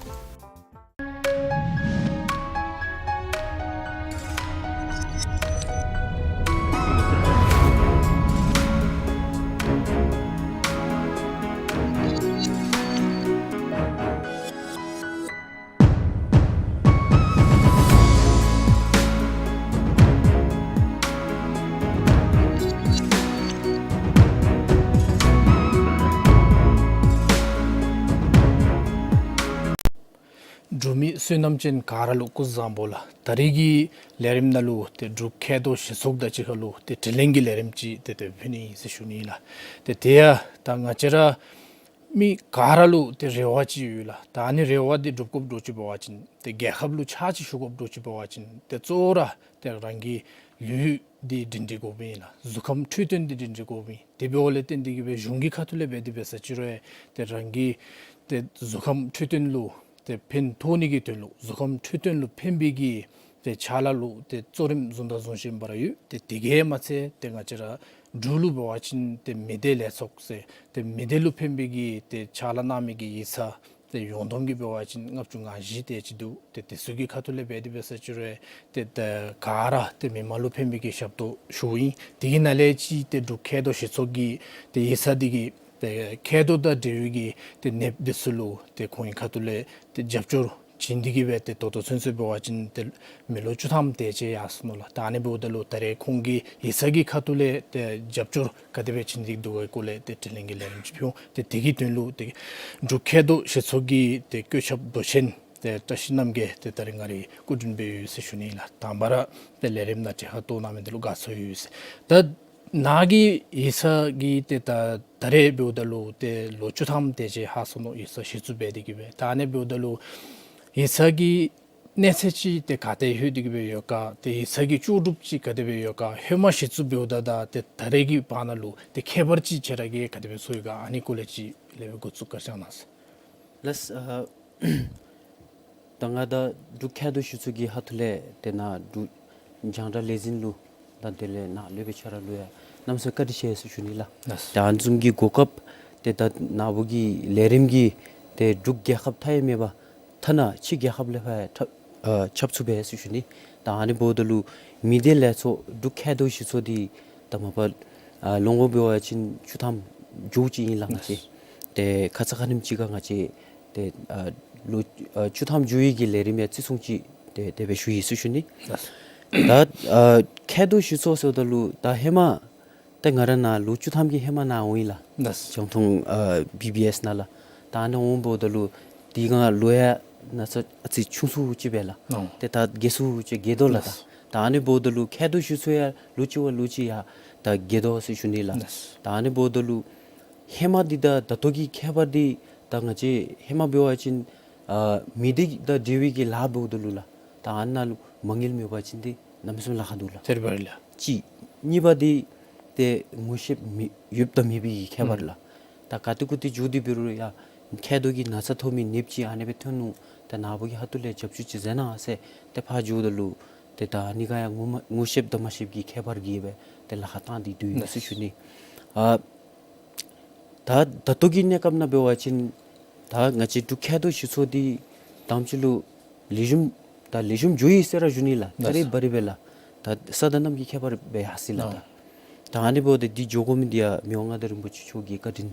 འབྲུག་མི་བསོད་ནམས་ཅན་ག་ར་ལུ་སྐུ་གཟུགས་བཟང་པོ་ལགས། ད་རེས་ཀྱི་ལས་རིམ་ནང་ལུ་ཏེ་འབྲུག་མཁལ་རྡོག་གཞི་ཚོགས་དང་གཅིག་ཁར་ལུ་ཏེ་དྲི་ལན་གྱི་ལས་རིམ་ཅིག་ཏེ་ཏེ་ཕུལ་ནི་ཨིན་ཟེར་ཞུ་ནི་ལགས། ཏེ་དེ་ཡང་ད་ང་བཅས་ར་མི་ག་ར་ལུ་ཏེ་རེ་བ་ཅིག་ཡོད་ལགས། ད་ཨ་ནི་རེ་བ་འདི་འགྲུབ་དགོཔ་འདྲཝ་ཅིག་འབད་བ་ཅིན་ཏེ་རྒྱལ་ཁབ་ལུ་ཕྱག་ཅིག་ཞུ་དགོཔ་འདྲཝ་ཅིག་འབད་བ་ཅིན་ཏེ་གཙོ་བོ་ར་ཏེ་རང་གི་ལུས་འདི་སྒྲིང་སྒྲི་དགོཔ་ཨིན་ལགས། གཟུགས་ཁམས་འཕྲོད་བསྟེན་འདི་སྒྲིང་སྒྲི་དགོཔ་ཨིན། དེ་འབདཝ་ལས་བརྟེན་ཏེ་གིས་སྦེ་གཞུང་གི་ཁ་ཐུག་ལས་འབད་དེ་འབད་ས་ཅིག་རུང་ཡང་ཏེ་རང་གི་ཏེ་གཟུགས་ཁམས་འཕྲོད་བསྟེན་ལུ་ཏེ་ཕན་ཐོགས་ནི་གི་དོན་ལུ་གཟུགས་ཁམས་འཕྲོད་བསྟེན་ལུ་ཕན་པའི་གི་ཏེ་ཕྱག་ལཱ་ལུ་ཏེ་གཙོ་རིམ་བཟུང་དང་བཟུང་བཞིན་པ་ར་ཡོད། ཏེ་དེ་གིས་མ་ཚད་ཏེ་ང་བཅས་ར་འབྲུག་ལུ་འབད་བ་ཅིན་ཏེ་མི་སྡེ་ལས་ཚོགས་ཟེར་ཏེ་མི་སྡེ་ལུ་ཕན་པའི་གི་ཏེ་ཕྱག་ལཱ་གནང་མི་གི་ཡིག་ཚང་ཏེ་ཡོངས་བསྡོམས་ཀྱིས་འབད་བ་ཅིན་ལྔ་བཅུ་ང་བཞི་དེ་ཅིག་འདུག། ཏེ་དེ་ཚུ་གི་ཁ་ཐུག་ལས་འབད་དེ་འབད་ས་ཅིག་རུང་ཡང་ཏེ་ད་ག་ར་ཏེ་མི་མང་ལུ་ཕན་པའི་གི་ཞབས་ཏོག་ཞུཝ་ཨིན། དེ་གི་ནང་ལས་ཅིག་ཏེ་འབྲུག་མཁལ་རྡོག་གཞི་ཚོགས་ཀྱི་ཏེ་ཡིག་ཚང་འདི་གིས་ཏེ་མཁལ་རྡོག་དང་འབྲེལ་བའི་གི་ཏེ་ནདཔ་འདི་ཚུ་ལུ་ཏེ་ཁོང་གི་ཁ་ཐུག་ལས་ཏེ་རྒྱབ་སྐྱོར་བྱིན་ཏེ་གིས་སྦེ་ཏེ་ད་ལྟོ་ཚུན་ཚོད་འབད་བ་ཅིན་ཏེ་མི་ལོ་བཅུ་ཐམ་དེ་ཅིག་ཡར་སོ་ནུག་ལགས། ད་ཨ་ནི་འབདཝ་ད་ལུ་ད་རེས་ཁོང་གི་ཡིག་ཚང་གི་ཁ་ཐུག་ལས་ཏེ་རྒྱབ་སྐྱོར་ག་དེ་སྦེ་བྱིན་ཏེ་འདུག་ག་སྐོར་ལས་ཏེ་དྲི་ལན་གྱི་ལས་རིམ་ཅིག་ཕུལ་འོང་། ཏེ་དེ་གི་དོན་ལུ་ཏེ་འབྲུག་མཁལ་རྡོག་གཞི་ཚོགས་ཀྱི་ཏེ་བཀོད་ཁྱབ་མདོ་ཆེན་ཏེ་བཀྲ་ཤིས་རྣམ་རྒྱལ་ཏེ་ད་རེས་ང་རའི་སྐུ་མདུན་སྦེ་ཡོད་ཟེར་ཞུ་ནི་ལགས། དང་པ་ར་ཏེ་ལས་རིམ་ནང་གྲལ་ཁར་གཏོགས་གནང་མི་འདི་ལུ་དགའ་ཚོར་ཡོད་ཟེར། ད་ནཱ་གི་ཡིག་ཚང་གི་ཏེ་ད་ད་རེས་འབདཝ་ད་ལུ་ཏེ་ལོ་བཅུ་ཐམ་དེ་ཅིག་ལྷག་སོ་ནུག། ཡིག་ཚང་གཞི་བཙུགས་འབད་དེ་གིས་སྦེ། ད་ཨ་ནི་འབདཝ་ད་ལུ་ཡིག་ཚང་གི་གནས་ཚད་ཅིག་ཏེ་ག་ཏེ་ལྷོད་དེ་གིས་སྦེ་ཡོད་ག། ཏེ་ཡིག་ཚང་གི་ལྕོགས་གྲུབ་ཅིག་ག་དེ་སྦེ་ཡོད་ག། ཧེ་མ་གཞི་བཙུགས་འབདཝ་ད་དང་ཏེ་ད་རེས་ཀྱི་བར་ན་ལུ་ཏེ་ཁྱད་པར་ཅིག་ཁྱེད་ར་གིས་ག་དེ་སྦེ་ཚོར་ཡོད་ག། ཨ་ནི་སྐོར་ལས་ཅིག་ལེགས་སྦེ་འགོ་བཙུགས་བཀའ་དྲིན་བསྐྱང་གནང་ཟེར། ལགས། ཨ་ད་ང་ད་འབྲུག་མཁལ་རྡོག་གཞི་ཚོགས་ཀྱི་ཁ་ཐུག་ལས་ཏེ་ནཱ་འབྲུག་རྒྱང་བསྒྲགས་ལས་འཛིན་ལུ་ད་དེ་ལས་ནཱ་ལུ་སྦེ་ཁྱེད་ར་ལུ་ཡང་གནམ་མེད་ས་མེད་བཀའ་དྲིན་ཆེ་ཟེར་ཞུ་ནི་ལགས། ལགས། ད་ཨ་ནི་བཟུམ་གྱི་གོ་སྐབས་ཏེ་ད་ནཱ་བུ་གི་ལས་རིམ་གྱིས་ཏེ་འབྲུག་རྒྱལ་ཁབ་མཐའ་ཡས་མེད་པར་ཐ་ན་ཕྱི་རྒྱལ་ཁབ་ལས་ཕར་ཁྱབ་ཨ་ཁྱབ་ཚུགས་པས་ཟེར་ཞུ་ནི། ད་ཨ་ནི་འབདཝ་ད་ལུ་མི་སྡེ་ལས་ཚོགས་འབྲུག་མཁལ་རྡོག་གཞི་ཚོགས་འདི་ད་མ་པ་ཨ་ལོ་ངོ་འབད་བ་ཅིན་བཅུ་ཐམ་འགྱོ་ཅི་ཨིན་ལགས། ང་བཅས་ཏེ་ཁ་ཙ་ཁ་ཉིནམ་ཅིག་ཁར་ང་བཅས་ཏེ་ཨ་ལོ་ཨ་བཅུ་ཐམ་འགྱོ་ནི་གི་ལས་རིམ་ཡང་བརྩི་སྲུང་ཅིག་ཏེ་དེ་སྦེ་ཞུ་ཡི་ཟེར་ཞུ་ནི། ད་ཨ་མཁལ་རྡོག་གཞི་ཚོགས་ཟེརཝ་ད་ལུ་ད་ཧེ་མ་ཏེ་ང་ར་ནཱ་ལོ་བཅུ་ཐམ་གྱི་ཧེ་མ་ནཱ་འོང་ཡི་ལགས། ལགས། རྒྱང་མཐོང་ཨ་བི་བི་ཨེསི་ནང་ལགས། ད་ཨ་ནི་འོང་འབདཝ་ད་ལུ་དེ་སྒང་ལུ་ཡང་ན་ཚ་ཨ་ཙི་ཆུང་སུ་ཅིག་སྦེ་ལགས། ཨོ། ཏེ་ད་རྒས་སུ་ཅིག་རྒས་དོ་ལགས། ད་ལགས། ད་ཨ་ནི་འབདཝ་ད་ལུ་མཁལ་རྡོག་གཞི་ཚོགས་ཡང་ལོ་གཅིག་བ་ལོ་གཅིག་ཡར་ད་རྒས་དོ་ཟེར་ཞུ་ནི་ལགས། ལགས། ད་ཨ་ནི་འབདཝ་ད་ལུ་ཧེ་མ་འདི་དང་ད་ལྟོ་གི་ཁྱད་པར་འདི་ད་ང་བཅས་ཧེ་མ་འབད་བ་ཅིན་ཨ་མི་སྡེ་དང་འབྲེལ་བའི་གི་ལཱ་འབདཝ་ད་ལུ་ལགས། ད་ཨ་ནཱ་ལུ་མ་དངུལ་མེད་པ་ཅིན་འདི་གནམ་མེད་ས་མེད་ལཱ་ཁག་འདུག་ལགས། ཐེར་པ་རེད་ལགས། གཅིག། གཉིས་པ་འདི་ཏེ་ངོ་ཤེསཔ་མེད་ཡོདཔ་དང་མེད་པའི་ཁྱད་པར་ལགས། ད་ག་ཏེ་གུ་ཏེ་འགྱོ་སྟེ་འབད་རུང་ཡང་མཁལ་རྡོག་གི་ན་ཚ་ཐོབ་མི་ནདཔ་ཅིག་ཨ་ནི་སྦེ་ཐོན་ནུག། ད་ནཱ་བུ་གི་ཁ་ཐུག་ལས་རྒྱབ་སྐྱོར་ཅིག་མཛད་གནང་ཟེར་ཏེ་ཕར་འགྱོཝ་ད་ལུ་ཏེ་ད་ཨ་ནི་ག་ཡང་ངོ་མ་ངོ་ཤེསཔ་དང་མ་ཤེསཔ་ཀྱི་ཁྱད་པར་གྱིས་སྦེ་ཏེ་ལཱ་ཁག་བཏང་སྟེ་འདུག་ཡོད་ཟེར་ཞུ་ནི། ཨ་ད་ད་ལྟོ་གི་གནས་སྐབས་ནང་འབད་བ་ཅིན་ད་ང་བཅས་འབྲུག་མཁལ་རྡོག་གཞི་ཚོགས་འདི་དང་པ་ཅིག་ལུ་ལེགས་ཤོམ་ད་ལེགས་ཤོམ་འགྱོ་ཡི་ཟེར་ར་ཞུ་ནི་ལགས། ད་རེས་འབད་རུང་སྦེ་ལགས། ད་ས་དང་གནམ་གྱི་ཁྱད་པར་སྦེ་ཡར་སོ་ཡི་ལགས། ད་ད་ཨ་ནི་འབདཝ་ད་འདི་འགྱོ་དགོ་མི་འདི་ཡང་མི་དབང་མངའ་བདག་རིན་པོ་ཆེ་མཆོག་གི་བཀའ་དྲིན།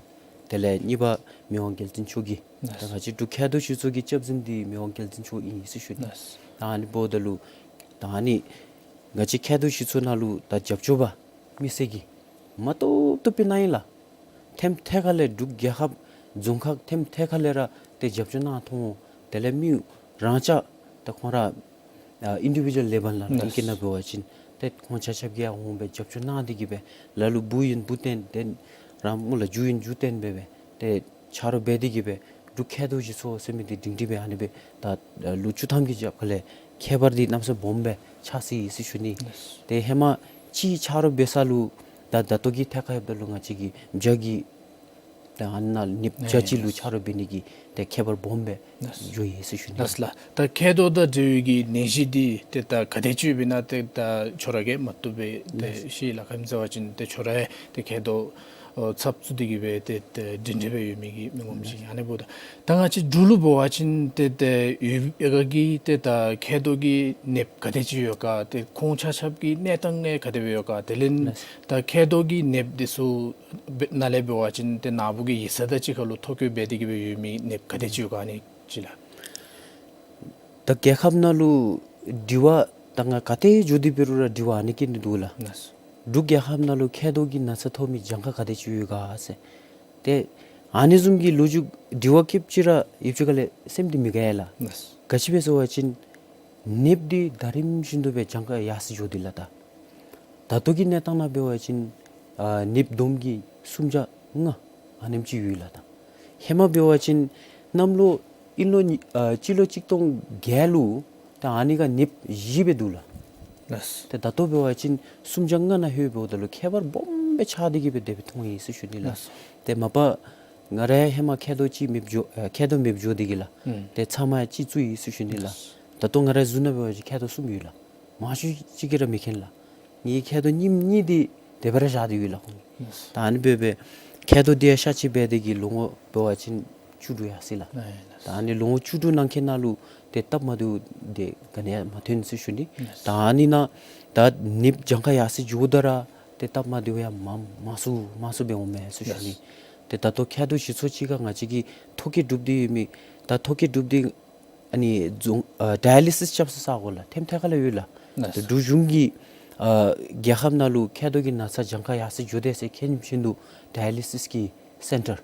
དེ་ལས་གཉིས་པ་མི་དབང་རྒྱལ་བཙུན་མཆོག་གིས། ད་ང་བཅས་འབྲུག་མཁལ་རྡོག་གཞི་ཚོགས་ཀྱི་སྐྱབས་འཛིན་འདི་མི་དབང་རྒྱལ་བཙུན་མཆོག་ཨིན་ཟེར་ཞུ་ནི། ད་ཨ་ནི་འབདཝ་ད་ལུ་ད་ཨ་ནི་ང་བཅས་མཁལ་རྡོག་གཞི་ཚོགས་ནང་ལུ་ད་རྒྱབ་སྐྱོར་པ་མི་སེར་གྱིས་མ་ཏོག་ཏོ་སྤུན་ནང་ཨིན་ལགས། ཐེམ་ཐད་ཁ་ལས་འབྲུག་རྒྱལ་ཁབ་རྫོང་ཁག་ཐེམ་ཐད་ཁ་ལས་ར་ཏེ་རྒྱབ་སྐྱོར་གནང་མཐོང་། དེ་ལས་མི་རང་ཅག་ད་ཁོང་ར་ཨ་ཨིན་ཌི་བི་ཌུ་ཨལ་ལེ་བཱལ་ནང་ལུ་ཨིང་སྐད་ནང་འབད་བ་ཅིན་ ཏེ་ཁོང་ཆ་ཁྱབ་ཀྱིས་ཡང་འོང་སྦེ་རྒྱབ་སྐྱོར་གནང་སྟེ་གི་སྦེ་ལ་ལུ་འབུ་ཨིན་འབུ་སྟོན་ཏེ་རང་མོ་ལ་རྒྱུ་ཨིན་རྒྱུ་སྟོན་སྦེ་སྦེ་ཏེ་ཆ་རོགས་འབད་དེ་གི་སྦེ་འབྲུག་མཁལ་རྡོག་བཞེས་ཚོགས་ཟེར་མི་འདི་སྒྲིང་སྒྲིང་སྦེ་ཨ་ནི་སྦེ་ད་ལོ་བཅུ་ཐམ་གྱི་རྒྱབ་ཁ་ལས་ཁྱད་པར་འདི་གནམ་ས་སྦོམ་སྦེ་ཆགས་སོ་ཡི་ཟེར་ཞུ་ནི། ཏེ་ཧེ་མ་ཅིག་ཆ་རོགས་འབད་ས་ལུ་ད་ད་ལྟོ་གི་ཐད་ཁར་ཡོདཔ་ད་ལུ་ང་བཅས་ཀྱི་བྱཱར་གྱི་ད་ཨ་ནཱ་ནདཔ་བྱཱར་ཅིག་ལུ་ཆ་རོགས་འབད་ནི་གི་ཏེ་ཁྱད་པར་སྦོམ་སྦེ་ལགས། འགྱོ་ཡི་ཟེར་ཞུ་ནི། ལགས་ལགས། ད་མཁལ་རྡོག་དང་འབྲེལ་བའི་གི་ནད་གཞི་འདི་ཏེ་ད་ག་དེ་ཅིག་ཡོདཔ་ཨིན་ན་ཏེ་ད་ཁྱོད་ར་གིས་མ་བཏུབ་སྦེ་ཏེ་ལགས། ཤེས་ལགས། ག་ཅི་སྨོ་ཟེར་བ་ཅིན་ཏེ་ཁྱོད་ར་ཏེ་མཁལ་རྡོག་ཨོ་ཚབ་བཙུགས་ཏེ་གི་སྦེ་ཏེ་ཏེ་སྒྲིང་སྒྲི་སྦེ་ཡོད་མི་གི་མི་ངོམ་ཅིག་ཨིན། ཨ་ནི་འབདཝ་ད་ད་ང་བཅས་འབྲུག་ལུ་འབད་བ་ཅིན་ཏེ་ཏེ་ཡུལ་ཡ་ག་གི་ཏེ་ད་མཁལ་རྡོག་གི་ནདཔ་ག་དེ་ཅིག་ཡོད་ག། ཏེ་ཁོང་ཆ་ཁྱབ་ཀྱི་གནས་སྟངས་ཡང་ག་དེ་སྦེ་ཡོད་ག། དེ་ལས་ལགས། ད་མཁལ་རྡོག་གི་ནདཔ་འདི་ཚུ་ནང་ལས་འབད་བ་ཅིན་ཏེ་ནཱ་བུ་གི་ཡིག་ཚང་དང་གཅིག་ཁར་ལུ་ཐོ་བཀོད་འབད་དེ་གི་སྦེ་ཡོད་མི་ནདཔ་ག་དེ་ཅིག་ཡོད་ག་ཨ་ནི་ཅིག་ལགས། ད་རྒྱལ་ཁབ་ནང་ལུ་དྲི་བ་ད་ང་ག་ཏེ་འགྱོ་སྟེ་འབད་རུང་ར་དྲི་བ་ཨ་ནི་བཀོད་ནི་འདུག་ལགས། ལགས། འབྲུག་རྒྱལ་ཁབ་ནང་ལུ་མཁལ་རྡོག་གི་ན་ཚ་ཐོབ་མི་གྱངས་ཁ་ག་དེ་ཅིག་ཡོད་ག་ཟེར། ཏེ་ཨ་ནི་བཟུམ་གྱི་ལོ་རྒྱུས་དྲི་བ་བཀོདཔ་ཅིག་ར་ཡུདཔ་ཅིག་ཁ་ལས་སེམས་འདི་མི་དགའ་ཡ་ལགས། ལགས། ག་ཅི་སྦེ་ཟེར་བ་ཅིན་ནདཔ་འདི་ད་རིམ་བཞིན་དུ་སྦེ་གྱངས་ཁ་ཡར་སོ་འགྱོ་སྟེ་ལགས། ད་ད་ལྟོ་གི་གནས་སྟངས་ནང་འབད་བ་ཅིན་ཨ་ནདཔ་བསྡོམས་ཀྱིས་སུམ་བརྒྱ་ལྔ་ཨ་ནེམ་ཅིག་ཡོད་ལགས། ད་ཧེ་མ་འབད་བ་ཅིན་གནམ་ལོ་དབྱིན་ལོ་ཉི་ཨ་སྤྱི་ལོ་གཅིག་སྟོང་བརྒྱད་ལུ་ད་ཨ་ནི་ཁར་ནདཔ་བཞི་སྦེ་འདུག་ལགས། ལགས། ཏེ་ད་ལྟོ་འབད་བ་ཅིན་སུམ་བརྒྱ་ལྔ་ནང་ལྷོད་འབདཝ་ད་ལུ་ཁྱད་པར་སྦོམ་སྦེ་ཆགས་ཏེ་གི་སྦེ་དེ་སྦེ་མཐོང་ཡི་ཟེར་ཞུ་ནི་ལགས། ལགས། ཏེ་མ་པ་ང་ར་ཡང་ཧེ་མ་མཁལ་རྡོག་ཅིག་མེདཔ་འགྱོ་ཨ་མཁལ་རྡོག་མེདཔ་འགྱོ་སྟེ་གི་ལགས། ཨུམ། ཏེ་ཚབ་མ་ཅིག་བཙུགས་ཡི་ཟེར་ཞུ་ནི་ལགས། ལགས། ད་ལྟོ་ང་རའི་གཟུགས་ནང་འབད་བ་ཅིན་མཁལ་རྡོག་གསུམ་ཡོད་ལགས། མང་ཤོས་ཅིག་གིས་ར་མི་མཁྱེན་ལགས། ངེའི་མཁལ་རྡོག་གཉིས་གཉིས་འདི་དེ་སྦེ་ར་བཞག་སྟེ་ཡོད་ལགས་ཁོང་གིས། ལགས། ད་ཨ་ནི་འབད་སྦེ་མཁལ་རྡོག་འདི་ཡང་གཤག་བཅོས་འབད་དེ་གི་ལོ་ངོ་འབད་བ་ཅིན་བཅུ་དྲུག་ཡར་སོ་ཡི་ལགས། ཨེ་ལགས། ད་ཨ་ནི་ལོ་ངོ་བཅུ་དྲུག་ནང་འཁོད་ནང་ལུ་ཏེ་སྟབས་མ་བདེཝ་འདི་ག་ནི་ཡང་མ་ཐོན་ཟེར་ཞུ་ནི། ལགས། ད་ཨ་ནི་ནང་ད་ནདཔ་གྱངས་ཁ་ཡར་སོ་འགྱོཝ་ད་ར་ཏེ་སྟབས་མ་བདེཝ་ཡང་མང་མང་སུ་མང་སུ་སྦེ་འོངམ་མས་ཟེར་ཞུ་ནི། ལགས། ཏེ་ད་ལྟོ་མཁལ་རྡོག་བཞེས་ཚོགས་ཅིག་ཁར་ང་བཅས་ཀྱིས་ཐོ་བཀོད་གྲུབ་སྟེ་ཡོད་མི་ད་ཐོ་བཀོད་གྲུབ་སྟེ་ཨ་ནི་རྫོང་ཨ་ཌའི་ལི་སིས་རྐྱབ་ས་ས་གོ་ལགས་ཐེམ་ཐད་ཁ་ལུ་ཡོད་ལགས། ལགས། ད་འབྲུག་གཞུང་གིས་ཨ་རྒྱལ་ཁབ་ནང་ལུ་མཁལ་རྡོག་གི་ན་ཚ་གྱངས་ཁ་ཡར་སོ་འགྱོ་དེས་ཟེར་མཁྱེན་བཞིན་དུ་ཌའི་ལི་སིས་ཀྱི་སེན་ཊར་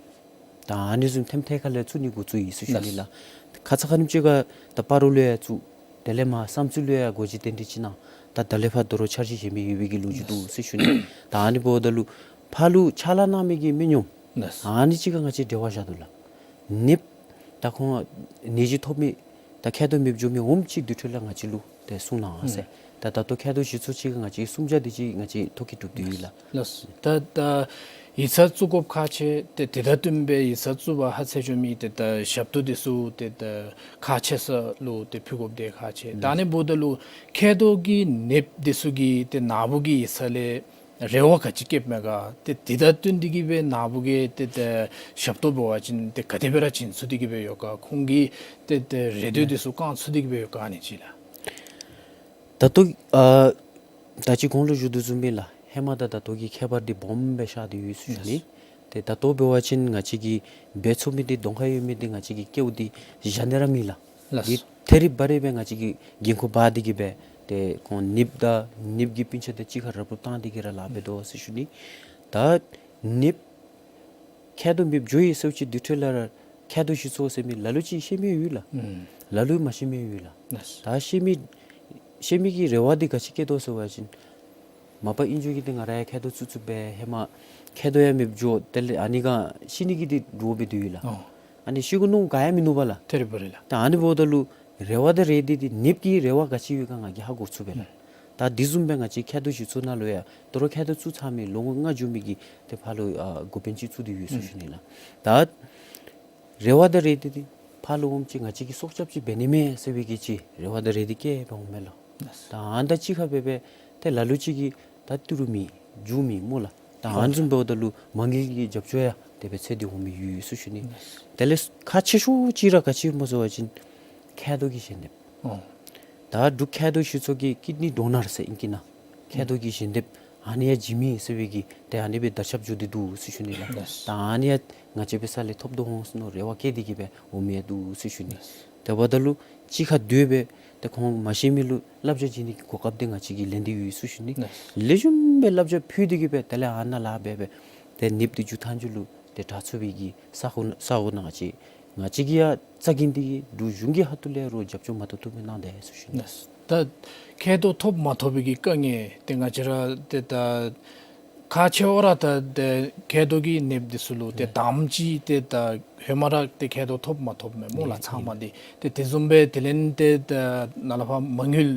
ད་ཨ་ནི་བཟུམ་ཐེམ་ཐད་ཁ་ལས་བཙུགས་ནི་འགོ་བཙུགས་ཡི་ཟེར་ཞུ་ནི་ལགས། ལགས། ཁ་ཙ་ཁ་ཉིནམ་ཅིག་ཁར་ད་སྤ་རོ་ལུ་ཡང་བཙུགས། དེ་ལས་མར་བསམ་རྩེ་ལུ་ཡང་སྒོ་འབྱེད་རྟེན་འབྲེལ་ཅིག་གནང་། ད་ད་ལས་ཕར་དོ་རུང་འཆར་གཞི་བཞེངས་མི་ཡོད་པའི་གི་ལོ་རྒྱུས་འདུག་ཟེར་ཞུ་ནི། ད་ཨ་ནི་འབདཝ་ད་ལུ་ཕར་ལུ་ཕྱག་ལཱ་གནང་མི་གི་མི་ཉམ་ལགས། ཨ་ནི་ཅིག་ཁར་ང་བཅས་འབྲེལ་བ་བཞག་དོ་ལགས། ནདཔ་ད་ཁོང་ནད་གཞི་ཐོབ་མི་ད་མཁལ་རྡོག་མེདཔ་འགྱོ་མི་འོངམ་ཅིག་དེ་འཕྲོ་ལས་ང་བཅས་ལུ་ཏེ་གསུང་གནང་ཟེར། ཨུམ། ད་ད་ལྟོ་མཁལ་རྡོག་བཞེས་ཚོགས་ཅིག་ཁར་ང་བཅས་སུམ་བརྒྱ་དེ་ཅིག་ང་བཅས་ཐོ་བཀོད་གྲུབ་སྟེ་ཡོད་ལགས། ལགས། ད་ད་ཡིག་ཚང་བཙུགས་དགོཔ་ཁག་ཆེ། ཏེ་དེ་དང་བསྟུན་སྦེ་ཡིག་ཚང་བཙུགས་པར་ཧ་ཚད་ཆོད་མི་ཏེ་ད་ཞབས་ཏོག་འདི་ཚུ་ཏེ་ད་ཁག་ཆེ་ས་ལུ་ཏེ་ཕུལ་དགོཔ་འདི་ཁག་ཆེ། ད་ཨ་ནི་འབདཝ་ད་ལུ་མཁལ་རྡོག་གི་ནདཔ་འདི་ཚུ་གིས་ཏེ་ནཱ་བུ་གི་ཡིག་ཚང་ལས་རེ་བ་ག་ཅི་བསྐྱེདཔ་མས་ག། ཏེ་དེ་དང་བསྟུན་ཏེ་གི་སྦེ་ནཱ་བུ་གིས་ཏེ་ད་ཞབས་ཏོག་འབད་བ་ཅིན་ཏེ་ག་དེ་སྦེ་ར་བྱིན་ཚུགས་ཏེ་གི་སྦེ་ཡོད་ག། ཁོང་གི་ཏེ་ད་རེ་འདོད་འདི་ཚུ་བསྐང་ཚུགས་ཏེ་གི་སྦེ་ཡོད་ག་ཨ་ནི་ཅིག་ལགས། ད་ལྟོ་ཨ་ད་ཅི་གོང་ལུ་ཞུ་དོ་བཟུམ་སྦེ་ལགས། ཧེ་མ་དང་ད་ལྟོ་གི་ཁྱད་པར་འདི་སྦོམ་སྦེ་ཤར་ཏེ་ཡོད་ཟེར་ཞུ་ནི། ལགས། ཏེ་ད་ལྟོ་འབད་བ་ཅིན་ང་བཅས་ཀྱིས་འབད་ཚུགས་མི་འདི་གདོང་ཁར་ཡོད་མི་འདི་ང་བཅས་ཀྱི་སྐལཝ་འདི་བཞག་ནི་ར་མེད་ལགས། ལགས། འདི་ཐད་རི་བ་རི་སྦེ་ང་བཅས་ཀྱིས་འགན་ཁུར་འབག་སྟེ་གི་སྦེ་ཏེ་ཁོང་ནདཔ་དང་ནདཔ་གི་སྤུན་ཆ་དང་གཅིག་ཁར་རུབ་རུབ་བཏང་སྟེ་གི་ར་ལཱ་འབད་དོ་ཟེར་ཞུ་ནི། ད་ནདཔ་མཁལ་རྡོག་མེདཔ་འགྱོ་ཡི་ཟེརཝ་ཅིག་དེ་འཕྲོ་ལས་ར་མཁལ་རྡོག་བཞེས་ཚོགས་ཟེར་མི་ལ་ལུ་ཅིག་ཤེས་མི་ཡོད་ལགས། ཨུམ། ལ་ལུ་མ་ཤེས་མི་ཡོད་ལགས། ལགས། ད་ཤེས་མི་ཤེས་མི་གི་རེ་བ་འདི་ག་ཅི་བསྐྱེད་དོ་ཟེར་བ་ཅིན་མ་པ་ཨིན་ཅི་གི་ཏེ་ང་ར་ཡང་མཁལ་རྡོག་བཙུགས་བཙུགསཔ་སྦེ་ཧེ་མ་མཁལ་རྡོག་ཡང་མེདཔ་འགྱོ། དེ་ལས་ཨ་ནི་ག་ཤི་ནི་གི་འདི་འདྲཝ་སྦེ་སྡོད་ཡི་ལགས། ཨོ། ཨ་ནི་ཤི་དགོ་མནོ་ག་ཡང་མིན་ནུག་པ་ལགས། ཐད་རི་བ་རི་ལགས། ད་ཨ་ནི་འབདཝ་ད་ལུ་རེ་བ་དང་རེ་འདོད་འདི་ནདཔ་གི་རེ་བ་ག་ཅི་ཡོད་ག་ང་གིས་ཧ་གོ་ཚུགས་པས་ལགས། ཨུམ། ད་དེ་བཟུམ་སྦེ་ང་བཅས་མཁལ་རྡོག་བཞེས་ཚོགས་ནང་ལུ་ཡང་དོ་རུང་མཁལ་རྡོག་བཙུགས་ཚར་མི་ལོ་ངོ་ལྔ་འགྱོ་མི་གི་ཏེ་ཕར་ལུ་ཨ་འགོ་དཔོན་ཅིག་བཙུགས་ཏེ་ཡོད་ཟེར་ཞུ་ནི་ལགས། ད་རེ་བ་དང་རེ་འདོད་འདི་ཕར་ལུ་འོངམ་ཅིག་ང་བཅས་ཀྱིས་སྲོག་སྐྱབས་ཅིག་འབད་ནི་མས་ཟེར་བའི་གི་ཅིག་རེ་བ་དང་རེ་འདོད་བསྐྱེད་སྦེ་འོངམ་མས་ལགས། ད་ཨ་ནི་དང་གཅིག་ཁར་འབད་སྦེ་ཏེ་ལ་ལུ་ཅིག་གིས་ད་ཏི་རུ་མེད་རྒྱུ་མེད་སྨོ་ལགས། ད་ཨ་ནི་བཟུམ་འབདཝ་ད་ལུ་མ་དངུལ་གྱི་རྒྱབ་སྐྱོར་ཡང་དེ་སྦེ་འཚོལ་ཏེ་འོང་མི་ཡོད་ཟེར་ཞུ་ནི། དེ་ལས་ཁག་ཆེ་ཤོས་ཅིག་ར་ག་ཅི་སྨོ་ཟེར་བ་ཅིན་མཁལ་རྡོག་གི་ཞལ་འདེབས། ཨོ། ད་འབྲུག་མཁལ་རྡོག་བཞེས་ཚོགས་ཀྱི་ཀིཌ་ནི་ཌོ་ནར་ཟེར་ཨིང་སྐད་ནང་མཁལ་རྡོག་གི་ཞལ་འདེབས་ཨ་ནི་ཡང་བྱིན་མི་ཟེར་བའི་གི་ཏེ་ཨ་ནི་སྦེ་དར་ཁྱབ་འགྱོ་སྟེ་འདུག་ཟེར་ཞུ་ནི་ལགས། ལགས། ད་ཨ་ནི་ཡང་ང་བཅས་འབད་ས་ལས་ཐོབ་དོ་འོང་ཟེར་མནོ་རེ་བ་བསྐྱེད་དེ་གི་སྦེ་འོང་མི་ཡང་འདུག་ཟེར་ཞུ་ནི། ལགས། དེ་འབདཝ་ད་ལུ་གཅིག་ཁར་སྡོད་སྦེ་ཏེ་ཁོང་མ་ཤེས་མི་ལུ་བསླབ་བྱ་བྱིན་ནི་གི་གོ་སྐབས་འདི་ང་བཅས་ཀྱིས་ལེན་ཏེ་ཡོད་ཟེར་ཞུ་ནི། ལགས། ལེགས་ཤོམ་སྦེ་བསླབ་བྱ་ཕུལ་ཏེ་གི་སྦེ་དེ་ལས་ཨ་ནཱ་ལཱ་འབད་སྦེ་ཏེ་ནདཔ་འདི་འགྱུར་ཐངས་ཅིག་ལུ་ཏེ་དྲག་ཚུགས་པའི་གི་ས་གོ་ས་གོ་ནང་ང་བཅས་ང་བཅས་ཀྱིས་ཡང་རྩ་འགེངས་ཏེ་གི་འབྲུག་གཞུང་གི་ཁ་ཐུག་ལས་ར་རྒྱབ་སྐྱོར་མ་ཐུབ་ཐུབ་སྦེ་གནང་དེས་ཟེར་ཞུ་ནི། ལགས། ད་མཁལ་རྡོག་ཐོབ་མ་ཐོབ་པའི་གི་དཀའ་ངལ་ཏེ་ང་བཅས་ར་ཏེ་ད་ཁག་ཆེ་བ་ར་ད་ཏེ་མཁལ་རྡོག་གི་ནདཔ་འདི་ཚུ་ལུ་ཏེ་དམ་ཅིག་ཏེ་ད་ཧེ་མ་ར་ཏེ་མཁལ་རྡོག་ཐོབ་མ་ཐོབ་མས་སྨོ་ལགས། ཚང་མ་འདི་ཏེ་དེ་བཟུམ་སྦེ་དེ་ལས་ཏེ་ད་ནཱ་ལས་ཕར་མ་དངུལ་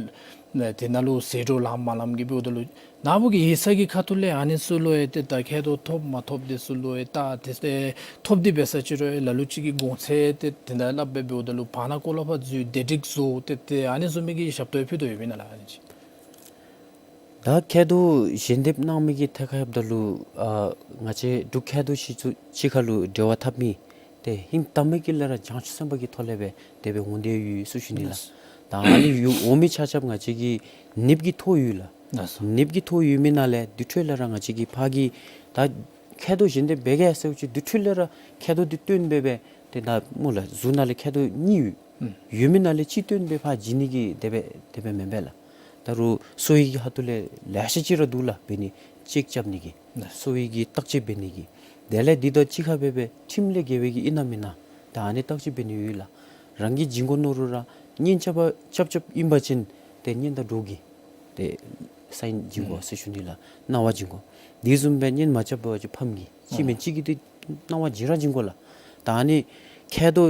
ཏེ་ནཱ་ལུ་ཟད་འགྲོ་ལངམ་མ་ལངམ་གི་འབདཝ་ད་ལུ་ནཱ་བུ་གི་ཡིག་ཚང་གི་ཁ་ཐུག་ལས་ཨ་ནི་ཚུ་ལུ་ཡང་ཏེ་ད་མཁལ་རྡོག་ཐོབ་མ་ཐོབ་འདི་ཚུ་ལུ་ཡང་ད་ཏེ་ཏེ་ཐོབ་སྟེ་འབད་ས་ཅིག་རུང་ལ་ལུ་ཅིག་གིས་གོང་ཚད་ཏེ་དེ་ནང་སླབ་སྦེ་འབདཝ་ད་ལུ་བར་ན་ཀོ་ལ་ཕར་འཛུལ་བདེ་སྒྲིག་བཟོ་ཏེ་ཏེ་ཨ་ནི་བཟུམ་མའི་གི་ཞབས་ཏོག་ཕུལ་དོ་ཡོདཔ་ཨིན་ན་ལགས། ཨ་ནི་ཅིག་ད་མཁལ་རྡོག་ཞལ་འདེབས་གནང་མི་གི་ཐད་ཁར་འབདཝ་ད་ལུ་ཨ་ང་བཅས་འབྲུག་མཁལ་རྡོག་གཞི་ཚོགས་གཅིག་ཁར་ལུ་འབྲེལ་བ་འཐབ་མི་ཏེ་ཧིང་དང་པའི་གི་ལས་ར་བྱང་ཆུབ་སེམས་དཔའ་གི་ཐོག་ལས་སྦེ་དེ་སྦེ་འོང་སྟེ་ཡོད་ཟེར་ཞུ་ནི་ལགས། ད་ཨ་ནི་ཡོད་འོང་མི་ཆ་ཁྱབ་ང་བཅས་ཀྱི་ནདཔ་གི་ཐོ་ཡོད་ལགས། ལགས་སོ། ནདཔ་གི་ཐོ་ཡོད་མི་ནང་ལས་དེ་འཕྲོ་ལས་ར་ང་བཅས་ཀྱིས་ཕར་གྱི་ད་མཁལ་རྡོག་ཞལ་འདེབས་འབད་གེ་ཟེར་བ་ཅིན་དེ་འཕྲོ་ལས་ར་མཁལ་རྡོག་འདི་བཏོན་སྦེ་སྦེ་ཏེ་ད་སྨོ་ལགས་གཟུགས་ནང་ལས་མཁལ་རྡོག་གཉིས་ཡོད། ཨུམ། ཡོད་མི་ནང་ལས་གཅིག་བཏོན་སྦེ་ཕར་བྱིན་ནི་གི་དེ་སྦེ་དེ་སྦེ་མེན་པས་ལགས། ད་རུང་གསོ་བའི་གི་ཁ་ཐུག་ལས་ལེ་ཤ་ཅིག་ར་འདུག་ལགས། འབད་ནི་ཅེཀ་རྐྱབ་ནི་གི། ལགས། གསོ་བའི་གི་བརྟག་དཔྱད་འབད་ནི་གི། དེ་ལས་འདི་དང་གཅིག་ཁར་སྦེ་སྦེ་ཁྲིམས་ལས་འགལ་བའི་གི་ཨིན་ན་མེན་ན་ད་ཨ་ནི་བརྟག་དཔྱད་འབད་ནི་ཡོད་ལགས། རང་གིས་བྱིན་དགོ་མནོ་རུང་ར་གཉེན་རྐྱབ་པ་རྐྱབ་རྐྱབ་ཨིན་པ་ཅིན་ཏེ་གཉེན་དང་འགྲོགས་ཀྱི་ཏེ་སའིན་བྱིན་དགོ་ཨུམ་ཟེར་ཞུ་ནི་ལགས། གནང་བ་བྱིན་དགོ། དེ་བཟུམ་སྦེ་གཉེན་མ་རྐྱབ་པ་ཅིན་ཕམ་གྱི། གཅིག་མེན་ཨུམ་གཅིག་གིས་ཏེ་གནང་བ་བྱིན་ར་བྱིན་དགོ་ལགས། ད་ཨ་ནི་མཁལ་རྡོག་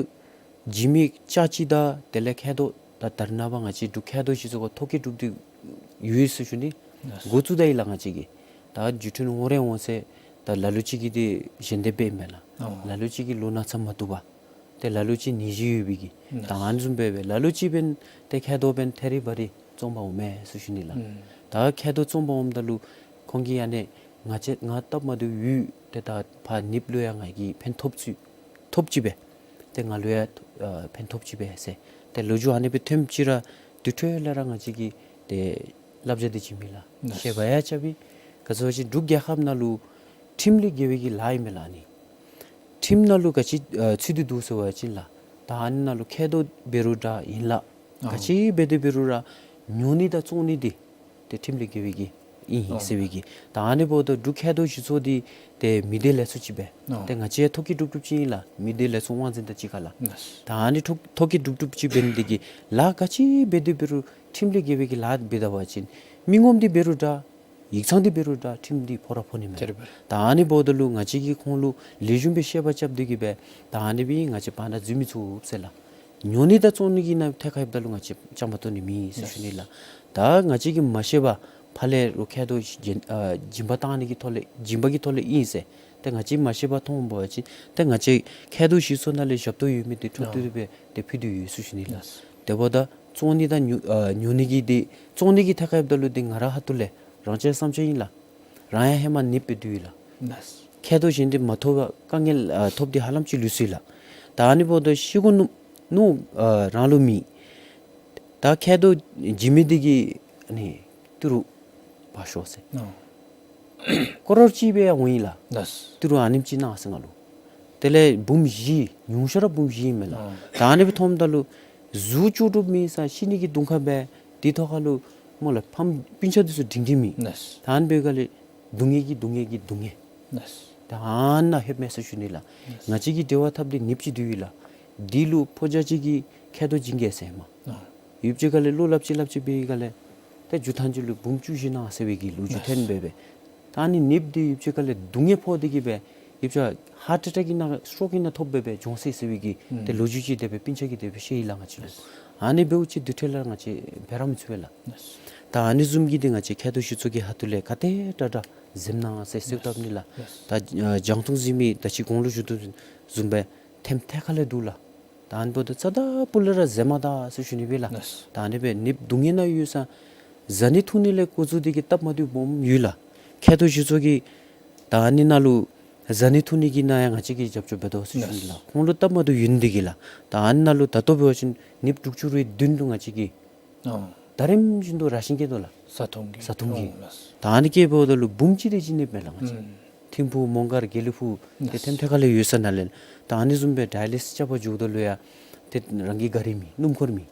བྱིན་མི་ཅ་ཅིག་དང་དེ་ལས་མཁལ་རྡོག་ད་ད་རེས་ནངས་པ་ང་བཅས་འབྲུག་མཁལ་རྡོག་གཞི་ཚོགས་ཁར་ཐོ་བཀོད་གྲུབ་སྟེ་ཡོད་ཟེར་ཞུ་ནི། ལགས། འགོ་བཙུགས་ད་ཡི་ལགས་ང་བཅས་ཀྱིས། ད་བརྒྱུད་འཕྲིན་འོང་རན་འོང་ཟེར་ད་ལ་ལུ་ཅིག་གིས་ཏེ་ཞལ་འདེབས་འབདཝ་མས་ལགས། ཨོ། ལ་ལུ་ཅིག་གིས་ལོ་ན་ཚ་མ་བཏུབ་པ། ཏེ་ལ་ལུ་ཅིག་ནད་གཞི་ཡོད་པའི་གི། ལགས། ད་ཨ་ནི་བཟུམ་སྦེ་སྦེ་ལ་ལུ་ཅིག་འབདན་ཏེ་མཁལ་རྡོག་འབདན་ཐད་རི་བ་རི་བཙོང་པར་འོང་མས་ཟེར་ཞུ་ནི་ལགས། ཨུམ། ད་མཁལ་རྡོག་བཙོང་པར་འོངམ་ད་ལུ་ཁོང་གིས་ཨ་ནི་ང་བཅས་ང་སྟབས་མ་བདེཝ་ཡོད། ཏེ་ད་ཕར་ནདཔ་ལུ་ཡང་ང་གིས་ཕན་ཐོགས་ཅིག་ཐོགས་ཅིག་སྦེ། ཏེ་ང་ལུ་ཡང་ཨ་ཕན་ཐོགས་ཅིག་སྦེ་ཟེར། ཏེ་ལོ་རྒྱུས་ཨ་ནི་སྦེ་ཐོནམ་ཅིག་ར་དེ་འཕྲོ་ལས་ར་ང་བཅས་ཀྱིས་ཏེ་བསླབ་བྱ་འདི་བྱིན་མི་ལགས། ལགས། བཤད་པ་ཡང་རྐྱབ་པས། ག་ཅི་ཟེར་བ་ཅིན་འབྲུག་རྒྱལ་ཁབ་ནང་ལུ་ཁྲིམས་ལས་འགལ་བའི་གི་ལཱ་ཨིན་མས་ལགས་ཨ་ནི། ཁྲིམས་ནང་ལུ་ག་ཅི་ཨ་ཚུད་དེ་འདུག་ཟེར་བ་ཅིན་ལགས། ད་ཨ་ནི་ནང་ལུ་མཁལ་རྡོག་འབད་རུང་འདྲ་ཡན་ལག་ཨོ། ག་ཅི་འབད་དེ་འབད་རུང་ར་ཉོ་ནི་དང་བཙོང་ནི་འདི་ཏེ་ཁྲིམས་ལས་འགལ་བའི་གི་ཨིན་ཨོ། ཟེར་བའི་གི། ད་ཨ་ནི་འབདཝ་ད་འབྲུག་མཁལ་རྡོག་གཞི་ཚོགས་འདི་ཏེ་མི་སྡེ་ལས་ཚོགས་ཅིག་སྦེ། ཨོ། ཏེ་ང་བཅས་ཐོ་བཀོད་གྲུབ་གྲུབ་ཅིག་ཨིན་ལགས། མི་སྡེ་ལས་ཚོགས་དབང་འཛིན་དང་གཅིག་ཁར་ལགས། ལགས། ད་ཨ་ནི་ཐོ་ཐོ་བཀོད་གྲུབ་གྲུབ་ཅིག་འབད་ནི་འདི་གིས་ལཱ་ག་ཅི་འབད་དེ་འབད་རུང་ཁྲིམས་ལས་འགལ་བའི་གི་ལཱ་འབད་ད་པ་ཅིན་མི་ངོམ་འདི་འབད་རུང་འདྲ་ཡིག་ཚང་འདི་འབད་རུང་འདྲ་ཁྲིམས་འདི་ཕོག་ར་ཕོག་ནི་མས། ཏེ་རེ་བ། ད་ཨ་ནི་འབདཝ་ད་ལུ་ང་བཅས་ཀྱིས་ཁོང་ལུ་ལེགས་ཤོམ་སྦེ་བཤད་པ་རྐྱབ་སྟེ་གི་སྦེ་ད་ཨ་ནི་སྦེ་ང་བཅས་བར་ན་འཛུལ་མི་ཚུགས་ཟེར་ལགས། ཉོ་ནི་དང་བཙོང་ནི་གི་ནང་ཐད་ཁར་འབདཝ་ད་ལུ་ང་བཅས་བཅའ་མར་གཏོགས་ནི་མེད་ཟེར་ཞུ་ནི་ལགས། ད་ང་བཅས་ཀྱིས་མ་ཤེས་པར་ཕར་ལས་རོགས་མཁལ་རྡོག་སྦྱིན་ཨ་སྦྱིན་པ་བཏང་ནི་གི་ཐོག་ལས་སྦྱིན་པ་གི་ཐོག་ལས་ཨིན་ཟེར་ཏེ་ང་བཅས་མ་ཤེས་པར་མཐོང་འབད་བ་ཅིན་ཏེ་ང་བཅས་མཁལ་རྡོག་གཞི་ཚོགས་ནང་ལས་ཞབས་ཏོག་ཡོད་མི་འདི་འཕྲོ་མཐུད་དེ་སྦེ་ཏེ་ཕུལ་དོ་ཡོད་ཟེར་ཞུ་ནི་ལགས། དེ་འབདཝ་ད་བཙོང་ནི་དང་ཉོ་ཨ་ཉོ་ནི་གི་འདི་བཙོང་ནི་གི་ཐད་ཁར་འབདཝ་ད་ལུ་འདི་ང་ར་ཁ་ཐུག་ལས་རང་ཆ་བསམ་ཆ་ཨིན་ལགས། རང་ཡང་ཧེ་མ་ནདཔ་སྦེ་སྡོད་ཡི་ལགས། ལགས། མཁལ་རྡོག་གཞན་འདི་མ་ཐོབ་པར་དཀའ་ངལ་ཨ་ཐོབ་སྟེ་ཧ་ལམ་ཅིག་ལུས་སོ་ཡི་ལགས། ད་ཨ་ནི་འབདཝ་ད་ཤི་དགོ་མནོ་མནོ་ཨ་རང་ལུ་མེད། ད་མཁལ་རྡོག་བྱིན་མི་འདི་གིས་ཨ་ནི་ཏི་རུ་འབག་ཤོག་ཟེར། ཨོ། ཀོ་རོར་གཅིག་སྦེ་ཡང་འོང་ཡི་ལགས། ལགས། ཏི་རུ་ཨ་ནེམ་ཅིག་གནང་ཟེར་ང་ལུ། དེ་ལས་འབུམ་བཞི་ཉུང་ཤོས་ར་འབུམ་བཞི་ཨིན་མས་ལགས། ཨོ། ད་ཨ་ནི་སྦེ་མཐོངམ་ད་ལུ་གཟུགས་ལྕོགས་གྲུབ་མེད་ས་ཤི་ནི་གི་གདོང་ཁ་སྦེ་དེ་ཐོག་ཁ་ལུ་སྨོ་ལགས་ཕམ་སྤུན་ཆ་འདི་ཚུ་སྒྲིང་སྒྲིང་མེད། ལགས། ད་ཨ་ནི་འབད་སྒང་ལས་སྡུག་བསྔལ་གྱིས་སྡུག་བསྔལ་གྱིས་སྡུག་བསྔལ། ལགས། ད་ཨ་ནཱ་ལྷོདཔ་མས་ཟེར་ཞུ་ནི་ལགས། ལགས། ང་བཅས་ཀྱིས་འབྲེལ་བ་འཐབ་སྟེ་ནདཔ་ཅིག་འདུག་ཡི་ལགས། འདི་ལུ་ཕོ་རྒྱས་ཅིག་གིས་མཁལ་རྡོག་བྱིན་གེ་ཟེར་མས། ཨོ། ཡུདཔ་ཅིག་ཁ་ལས་བློ་སླབ་ཅི་སླབ་ཅི་འབད་བའི་སྒང་ལས་ད་མཇུག་མཐའ་མཇུག་ལུ་འབུམ་བཅུ་བཞི་གནང་ཟེར་བའི་གི་ལོ་རྒྱུས་ཐོན་སྦེ་སྦེ། ད་ཨ་ནི་ནདཔ་འདི་ཡུདཔ་ཅིག་ཁ་ལས་སྡུག་བསྔལ་ཕོག་སྟེ་གི་སྦེ་ཡུདཔ་ཅིག་ཧརཊ་ཨེ་ཊེཀ་གི་ནང་སི་ཊོག་གི་ནང་ཐོབ་སྦེ་སྦེ་བྱུང་སོ་ཡི་ཟེར་བའི་གི་ཨུམ་ཏེ་ལོ་རྒྱུས་ཅིག་དེ་སྦེ་སྤུན་ཆ་གིས་དེ་སྦེ་བཤད་ཡི་ལགས་ང་བཅས་ལུ། ཨ་ནི་འབདཝ་ཅིག་དེ་འཕྲོ་ལས་ང་བཅས་འབད་ར་མི་ཚུགས་པས་ལགས། ད་ཨ་ནི་བཟུམ་གྱི་འདི་ང་བཅས་མཁལ་རྡོག་གཞི་ཚོགས་ཀྱི་ཁ་ཐུག་ལས་ག་དེ་དྲག་དྲག་འཛེམ་གནང་ཟེར་གསོལཝ་བཏབ་ནི་ལགས། ད་ཨ་རྒྱང་མཐོང་གཟིགས་མི་ད་ཅི་གོང་ལུ་ཞུ་དོ་བཟུམ་སྦེ་ཐེམ་ཐད་ཁ་ལས་འདུག་ལགས། ད་ཨ་ནི་འབདཝ་ད་རྩ་དང་སྤུ་ལས་ར་འཛེམ་མ་ད་ཟེར་ཞུ་ནི་སྦེ་ལགས། ལགས། ད་ཨ་ནི་སྦེ་ནདཔ་སྡུག་བསྔལ་ནང་ཡོད་ས་བཟའ་ནི་འཐུང་ནི་ལས་འགོ་བཙུགས་ཏེ་གི་སྟབས་མ་བདེཝ་སྦོམ་ཡོད་ལགས། མཁལ་རྡོག་གཞི་ཚོགས་ཀྱི་ད་ཨ་ནི་ནང་ལུ་བཟའ་ནི་འཐུང་ནི་གི་ནང་ཡང་ང་བཅས་ཀྱིས་རྒྱབ་སྐྱོར་འབད་དོ་ཟེར་ཞུ་ནི་ལགས། ལགས། ཁོང་ལུ་སྟབས་མ་བདེཝ་ཡོད་ནི་འདི་གིས་ལགས། ད་ཨ་ནི་ནང་ལུ་ད་ལྟོ་འབད་བ་ཅིན་ནདཔ་དྲུག་ཅུ་རེ་བདུན་འདུག་ང་བཅས་ཀྱི། ཨོ། ད་རིམ་བཞིན་དུ་ར་ཤིང་སྐྱེ་དོ་ལགས། བཟའ་འཐུང་གི། བཟའ་འཐུང་གི། ཨོ་ལགས། ད་ཨ་ནི་སྐྱེ་འབདཝ་ད་ལུ་འབུམ་གཅིག་དེ་ཅིག་ནདཔ་མས་ལགས་ང་བཅས། ཨུམ། ཐིམ་ཕུག་མོང་སྒར་དགེ་ལེགས་ཕུག་ཏེ་ལགས། ཐེམ་ཐད་ཁ་ལས་ཡོད་ས་ནང་ལས། ད་ཨ་ནི་བཟུམ་སྦེ་ཌའི་ལི་སིས་རྐྱབ་པར་འགྱོཝ་ད་ལུ་ཡང་ཏེ་རང་གི་གཱ་རི་མེད་སྣུམ་འཁོར་མེད།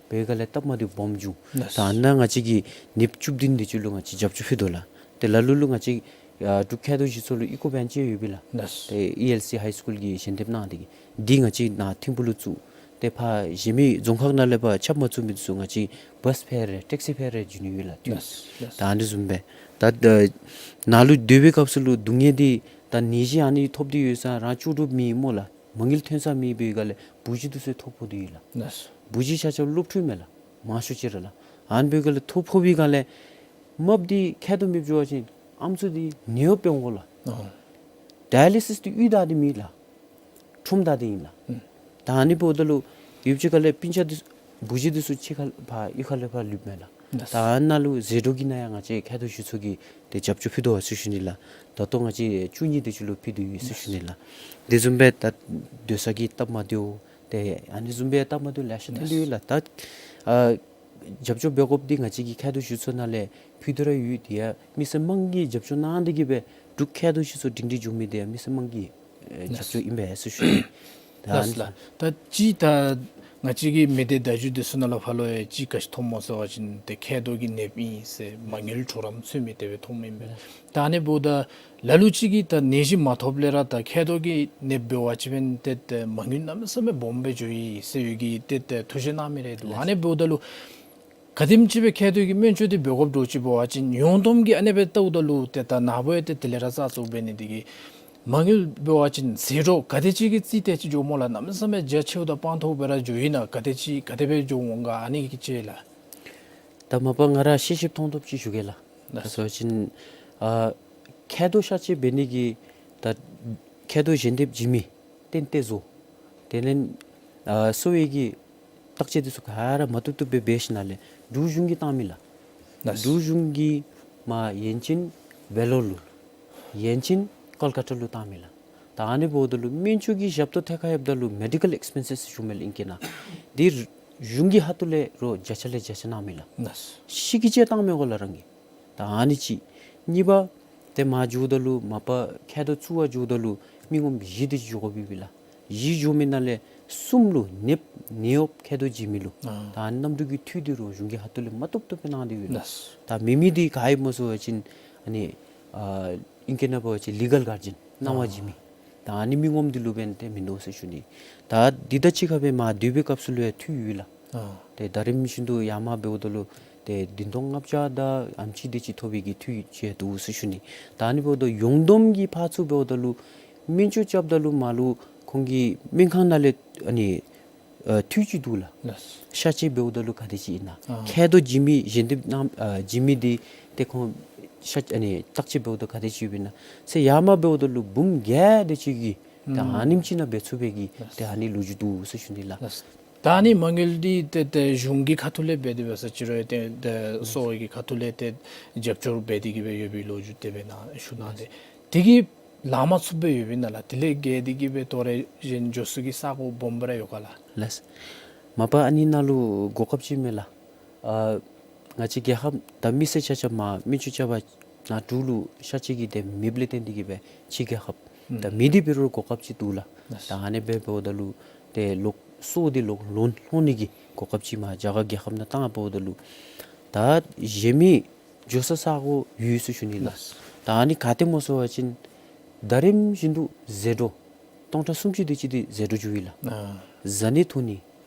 འབད་སྒང་ལས་སྟབས་མ་བདེཝ་སྦོམ་བྱུང་། ལགས། ད་ཨ་ནཱ་ང་བཅས་ཀྱིས་ནདཔ་བཅུ་བདུན་དེ་ཅིག་ལུ་ང་བཅས་རྒྱབ་སྐྱོར་ཕུལ་དོ་ལགས། ཏེ་ལ་ལུ་ལུ་ང་བཅས་ཨ་འབྲུག་མཁལ་རྡོག་གཞི་ཚོགས་ལུ་ཨི་ཀོ་བེན་ཅིག་ཡོད་པས་ལགས། ལགས། ཏེ་ཨི་ཨེལ་སི་ཧའི་སི་ཀུལ་གྱིས་ཞལ་འདེབས་གནང་སྟེ་གི་འདི་ང་བཅས་ནཱ་ཐིམ་ཕུག་ལུ་བཙུགས། ཏེ་ ཏེ་ཕར་གཞན་མི་རྫོང་ཁག་ནང་ལས་ཕར་ཁྱབ་མ་ཚུགས་མི་འདི་ཚུ་ང་བཅས་བཱསི་ཕར་རེ་ཊེག་སི་ཕར་རེ་བྱིན་ནི་ཡོད་ལགས། ལགས་ལགས། ད་ཨ་ནི་བཟུམ་སྦེ་ད་ནཱ་ལུ་སྡོད་པའི་སྐབས་སུ་ལུ་སྡུག་བསྔལ་འདི་ད་ནད་གཞི་ཨ་ནི་ཐོབ་སྟེ་ཡོད་ས་རང་ལྕོགས་གྲུབ་མེད་སྨོ་ལགས། མ་དངུལ་ཐོན་ས་མེད་པའི་སྒང་ལས་བུ་གཞི་འདི་ཚུ་ཐོ་ཕོག་སྟེ་ཡོད་ལགས། ལགས། བུ་གཞི་ཆ་ཁྱབ་སློབ་ཕྲུག་མས་ལགས། མང་ཤོས་ཅིག་ར་ལགས། ཨ་ནི་འབད་སྒང་ལས་ཐོ་ཕོག་པའི་སྒང་ལས་རྨགཔ་འདི་མཁལ་རྡོག་མེདཔ་འགྱོ་བ་ཅིན་ཨམ་སྲུ་འདི་ནད་གཡོག་འབད་འོང་གོ་ལགས། ཨོ། ཌའི་ལི་སིས་འདི་གཡུས་བདའ་སྟེ་མེད་ལགས། ཁྲོམ་བདའ་སྟེ་ཨིན་ལགས། ཨུམ། ད་ཨ་ནི་འབདཝ་ད་ལུ་ཡུདཔ་ཅིག་ཁ་ལས་སྤུན་ཆ་འདི་བུ་གཞི་འདི་ཚུ་ཕྱི་ཁ་ལས་ཕར་གཡུས་ཁ་ལས་ཕར་ལུསཔ་མས་ལགས། ད་ཨ་ནཱ་ལུ་ཟད་འགྲོ་གི་ནང་ཡང་ང་བཅས་མཁལ་རྡོག་ཞུ་ཚོགས་ཀྱིས་ཏེ་རྒྱབ་སྐྱོར་ཕུལ་དོ་ཟེར་ཞུ་ནི་ལགས། ད་ལྟོ་ང་བཅས་བཅུ་གཉིས་དེ་ཅིག་ལུ་ཕུལ་དོ་ཡོད་ཟེར་ཞུ་ནི་ལགས། དེ་བཟུམ་སྦེ་ད་སྡོད་ས་གི་སྟབས་མ་བདེཝ་ཏེ་ཨ་ནི་བཟུམ་སྦེ་སྟབས་མ་བདེཝ་ལེ་ཤ་ཐོན་དོ་ཡོད་ལགས། ད་ཨ་རྒྱབ་སྐྱོར་འབད་དགོཔ་འདི་ང་བཅས་ཀྱི་མཁལ་རྡོག་ཞུ་ཚོགས་ནང་ལས་ཕུལ་དོ་ར་ཡོད། དེ་ཡང་མི་སེར་དམངས་ཀྱིས་རྒྱབ་སྐྱོར་གནང་སྟེ་གིས་སྦེ་འབྲུག་མཁལ་རྡོག་ཞུ་ཚོགས་སྒྲིང་སྒྲིང་འགྱོ་མི་འདི་ཡང་མི་སེར་དམངས་ཀྱི་ཨེ་རྒྱབ་སྐྱོར་ཨིན་པས་ཟེར་ཞུ་ནི། ད་ལགས་ལགས། ད་ཅི་ད་ང་བཅས་ཀྱི་མི་སྡེ་བརྡ་བརྒྱུད་འདི་ཚུ་ནང་ལུ་ཕར་ལུ་ཡང་ཅིག་ག་ཅི་མཐོངམ་སྨོ་ཟེར་བ་ཅིན་ཏེ་མཁལ་རྡོག་གི་ནདཔ་ཨིན་ཟེར་མ་དངུལ་གྲོགས་རམ་ཚུད་མི་དེ་སྦེ་མཐོངམ་ཨིན་པས། ད་ཨ་ནི་འབདཝ་ད་ལ་ལུ་ཅིག་གིས་ད་ནད་གཞི་མ་ཐོབ་ལས་ར་ད་མཁལ་རྡོག་གི་ནདཔ་འབད་བ་ཅིན་ཏེ་ཏེ་མ་དངུལ་གནམ་མེད་ས་མེད་སྦོམ་སྦེ་འགྱོ་ཡི་ཟེར་ཡོད་གི་ཏེ་ཏེ་ཐུགས་བཞེད་གནང་མི་རེ་འདུག། ཨ་ནི་འབདཝ་ད་ལུ་ག་དེམ་ཅིག་སྦེ་མཁལ་རྡོག་གི་སྨན་བཅོས་འདི་འབད་དགོཔ་འདྲཝ་ཅིག་འབད་བ་ཅིན་ཡོངས་བསྡོམས་ཀྱིས་ཨ་ནི་སྦེ་བལྟཝ་ད་ལུ་ཏེ་ད་ནཱ་བུ་ཡང་ཏེ་དེ་ལས་ར་ཚགས་ཚུད་འབད་ནི་འདི་གིས་མ་དངུལ་འབད་བ་ཅིན་ཟད་འགྲོ་ག་དེ་ཅིག་གི་རྩིས་ཏེ་ཅིག་འགྱོཝ་སྨོ་ལགས། གནམ་མེད་ས་མེད་རྒྱ་ཆེཝ་དང་སྤང་ཐོག་སྦེ་ར་འགྱོ་ཡི་ན་ག་དེ་ཅིག་ག་དེ་སྦེ་འགྱོ་འོང་ག། ཨ་ནི་གི་ཅིག་ལགས། ད་མ་པ་ང་ར་ཤེས་ཤེསཔ་མཐོང་ཐོབ་ཅིག་ཞུ་གེ་ལགས། ལགས། ག་ཟེར་བ་ཅིན་ཨ་མཁལ་རྡོག་གཤག་བཅོས་འབད་ནི་གི་ད་མཁལ་རྡོག་ཞལ་འདེབས་བྱིན་མི་རྟེན་རྟེན་བཟོ། དེ་ལས་ཨ་གསོ་བའི་གི་བརྟག་དཔྱད་འདི་ཚུ་ག་ར་མ་བཏུབ་བཏུབ་སྦེ་འབད་ཞིནམ་ལས་འབྲུག་གཞུང་གིས་བཏང་མི་ལགས། ལགས། འབྲུག་གཞུང་གིས་མར་ཡན་ཅིན་བེ་ལོར་ལུ་ཡན་ཅིན་ཀོལ་ཀ་ཏ་ལུ་བཏང་མི་ལགས། ད་ཨ་ནི་འབདཝ་ད་ལུ་སྨན་བཅོས་ཀྱི་ཞབས་ཏོག་ཐད་ཁར་ཡོདཔ་ད་ལུ་མེ་ཌི་ཀཱལ་ཨེགསི་པེན་སེསི་ཞུ་མི་ལགས་ཨིང་སྐད་ནང་། འདི་གཞུང་གི་ཁ་ཐུག་ལས་རོགས་བརྒྱ་ཆ་ལས་བརྒྱ་ཆ་གནང་མི་ལགས། ལགས། ཤི་གི་ཅིག་བཏང་མི་གོ་ལགས་རང་གིས། ད་ཨ་ནི་གཅིག། གཉིས་པ་ཏེ་མར་འགྱོཝ་ད་ལུ་མ་པ་མཁལ་རྡོག་བཙུགས་པར་འགྱོཝ་ད་ལུ་མི་ངོམ་བཞི་དེ་ཅིག་འགྱོ་དགོཔ་ཨིན་པས་ལགས། བཞི་འགྱོ་མི་ནང་ལས་གསུམ་ལུ་ནདཔ་ནད་གཡོགཔ་མཁལ་རྡོག་བྱིན་མི་ལུ། ཨ་ད་ཨ་ནི་གནམ་གྲུ་གི་འཐུས་འདི་རོགས་གཞུང་གི་ཁ་ཐུག་ལས་མ་བཏུབ་བཏུབ་སྦེ་གནང་སྟེ་ཡོད་ལགས། ལགས། ད་མེད་མི་འདི་ག་ཨིནམ་སྨོ་ཟེར་བ་ཅིན་ཨ་ནི་ཨ་ཨིང་སྐད་ནང་འབད་བ་ཅིན་ལི་གཱལ་གཱར་ཌི་ཡཱན་གནང་བ་ཨ་བྱིན་མི། ད་ཨ་ནི་མི་ངོམ་འདི་ལུ་འབདན་ཏེ་མིན་འདུག་ཟེར་ཞུ་ནི། ད་འདི་དང་གཅིག་ཁར་སྦེ་མར་སྡོད་པའི་སྐབས་སུ་ལུ་ཡང་འཐུས་ཡོད་ལགས། ཨ་ཏེ་ཟླ་རིམ་བཞིན་དུ་ཡར་མར་འབདཝ་ད་ལུ་ཏེ་བདུན་སྟོང་ལྔ་བརྒྱ་དང་ཨ་ནེམ་ཅིག་དེ་ཅིག་ཐོབ་པའི་གི་འཐུས་ཅིག་འདུག་ཟེར་ཞུ་ནི། ད་ཨ་ནི་འབདཝ་ད་ཡོངས་བསྡོམས་ཀྱི་ཕར་ཚུར་འབདཝ་ད་ལུ་སྨན་བཅོས་རྐྱབ་ད་ལུ་མར་ལུ་ཁོང་གི་སྨན་ཁང་ནང་ལས་ཨ་ནི་ཨ་འཐུས་ཅིག་འདུག་ལགས། ལགས། གཤག་བཅོས་འབདཝ་ད་ལུ་ག་དེ་ཅིག་ཨིན་ན། ཨ་མཁལ་རྡོག་བྱིན་མི་ཞལ་འདེབས་གནང་ཨ་བྱིན་མི་འདི་ཏེ་ཁོང་གཤག་ཨ་ནི་བརྟག་དཔྱད་འབདཝ་ད་ག་དེ་ཅིག་ཡོདཔ་ཨིན་ན་ཟེར་ཡར་མར་འབདཝ་ད་ལུ་འབུམ་བརྒྱད་དེ་ཅིག་གི་ད་ཨ་ཨུམ་ཨ་ནེམ་ཅིག་ནང་འབད་ཚུགས་པའི་གི་ལགས། ཏེ་ཨ་ནི་ལོ་རྒྱུས་འདུག་ཟེར་ཞུ་ནི་ལགས། ལགས། ད་ཨ་ནི་མ་དངུལ་འདི་ཏེ་ཏེ་གཞུང་གི་ཁ་ཐུག་ལས་འབད་དེ་འབད་ས་ཅིག་རུང་ཏེ་ཏེ་གསོ་བའི་གི་ཁ་ཐུག་ལས་ཏེ་རྒྱབ་སྐྱོར་འབད་དེ་གིས་སྦེ་ཡོད་པའི་ལོ་རྒྱུས་དེ་སྦེ་ནཱ་ཞུ་གནང་སྟེ། དེ་གིས་ལཱ་མ་ཚུགསཔ་སྦེ་ཡོདཔ་ཨིན་ན་ལགས། དེ་ལས་བརྒལ་ཏེ་གིས་སྦེ་དོ་རུང་གཞན་འགྱོ་ས་གི་ས་གོ་སྦོམ་སྦེ་ར་ཡོད་ག་ལགས། ལགས། མ་པ་ཨ་ནི་ནང་ལུ་གོ་སྐབས་ཅིག་མས་ལགས། ཨ་ང་བཅས་རྒྱལ་ཁབ་ད་མི་སེར་ཆ་ཁྱབ་མར་སྨན་བཅོས་རྐྱབ་པར་ནཱ་འབྲུག་ལུ་གཤག་བཅོས་ཀྱི་ཏེ་མེདཔ་ལས་བརྟེན་ཏེ་གིས་སྦེ་ཕྱི་རྒྱལ་ཁབ་ཨུམ་ད་མི་འདི་འབད་རུང་གོ་སྐབས་ཅིག་འདུག་ལགས། ལགས། ད་ཨ་ནི་སྦེ་འབདཝ་ད་ལུ་ཏེ་ལོག་གསོ་འདི་ལོག་ལོན་ལྷོད་ནི་གི་གོ་སྐབས་ཅིག་མར་རྒྱ་གར་རྒྱལ་ཁབ་ནང་བཏང་འབདཝ་ད་ལུ་ད་གཞན་མི་འགྱོ་ས་ས་གོ་ཡོད་ཟེར་ཞུ་ནི་ལགས། ལགས། ད་ཨ་ནི་ག་ཏེ་སྨོ་ཟེར་བ་ཅིན་ཟླ་རིམ་བཞིན་དུ་ཟད་འགྲོ་སྟོང་ཕྲག་སུམ་ཅུ་དེ་ཅིག་འདི་ཟད་འགྲོ་འགྱོ་ཡི་ལགས། ཨ་བཟའ་ནི་འཐུང་ནི་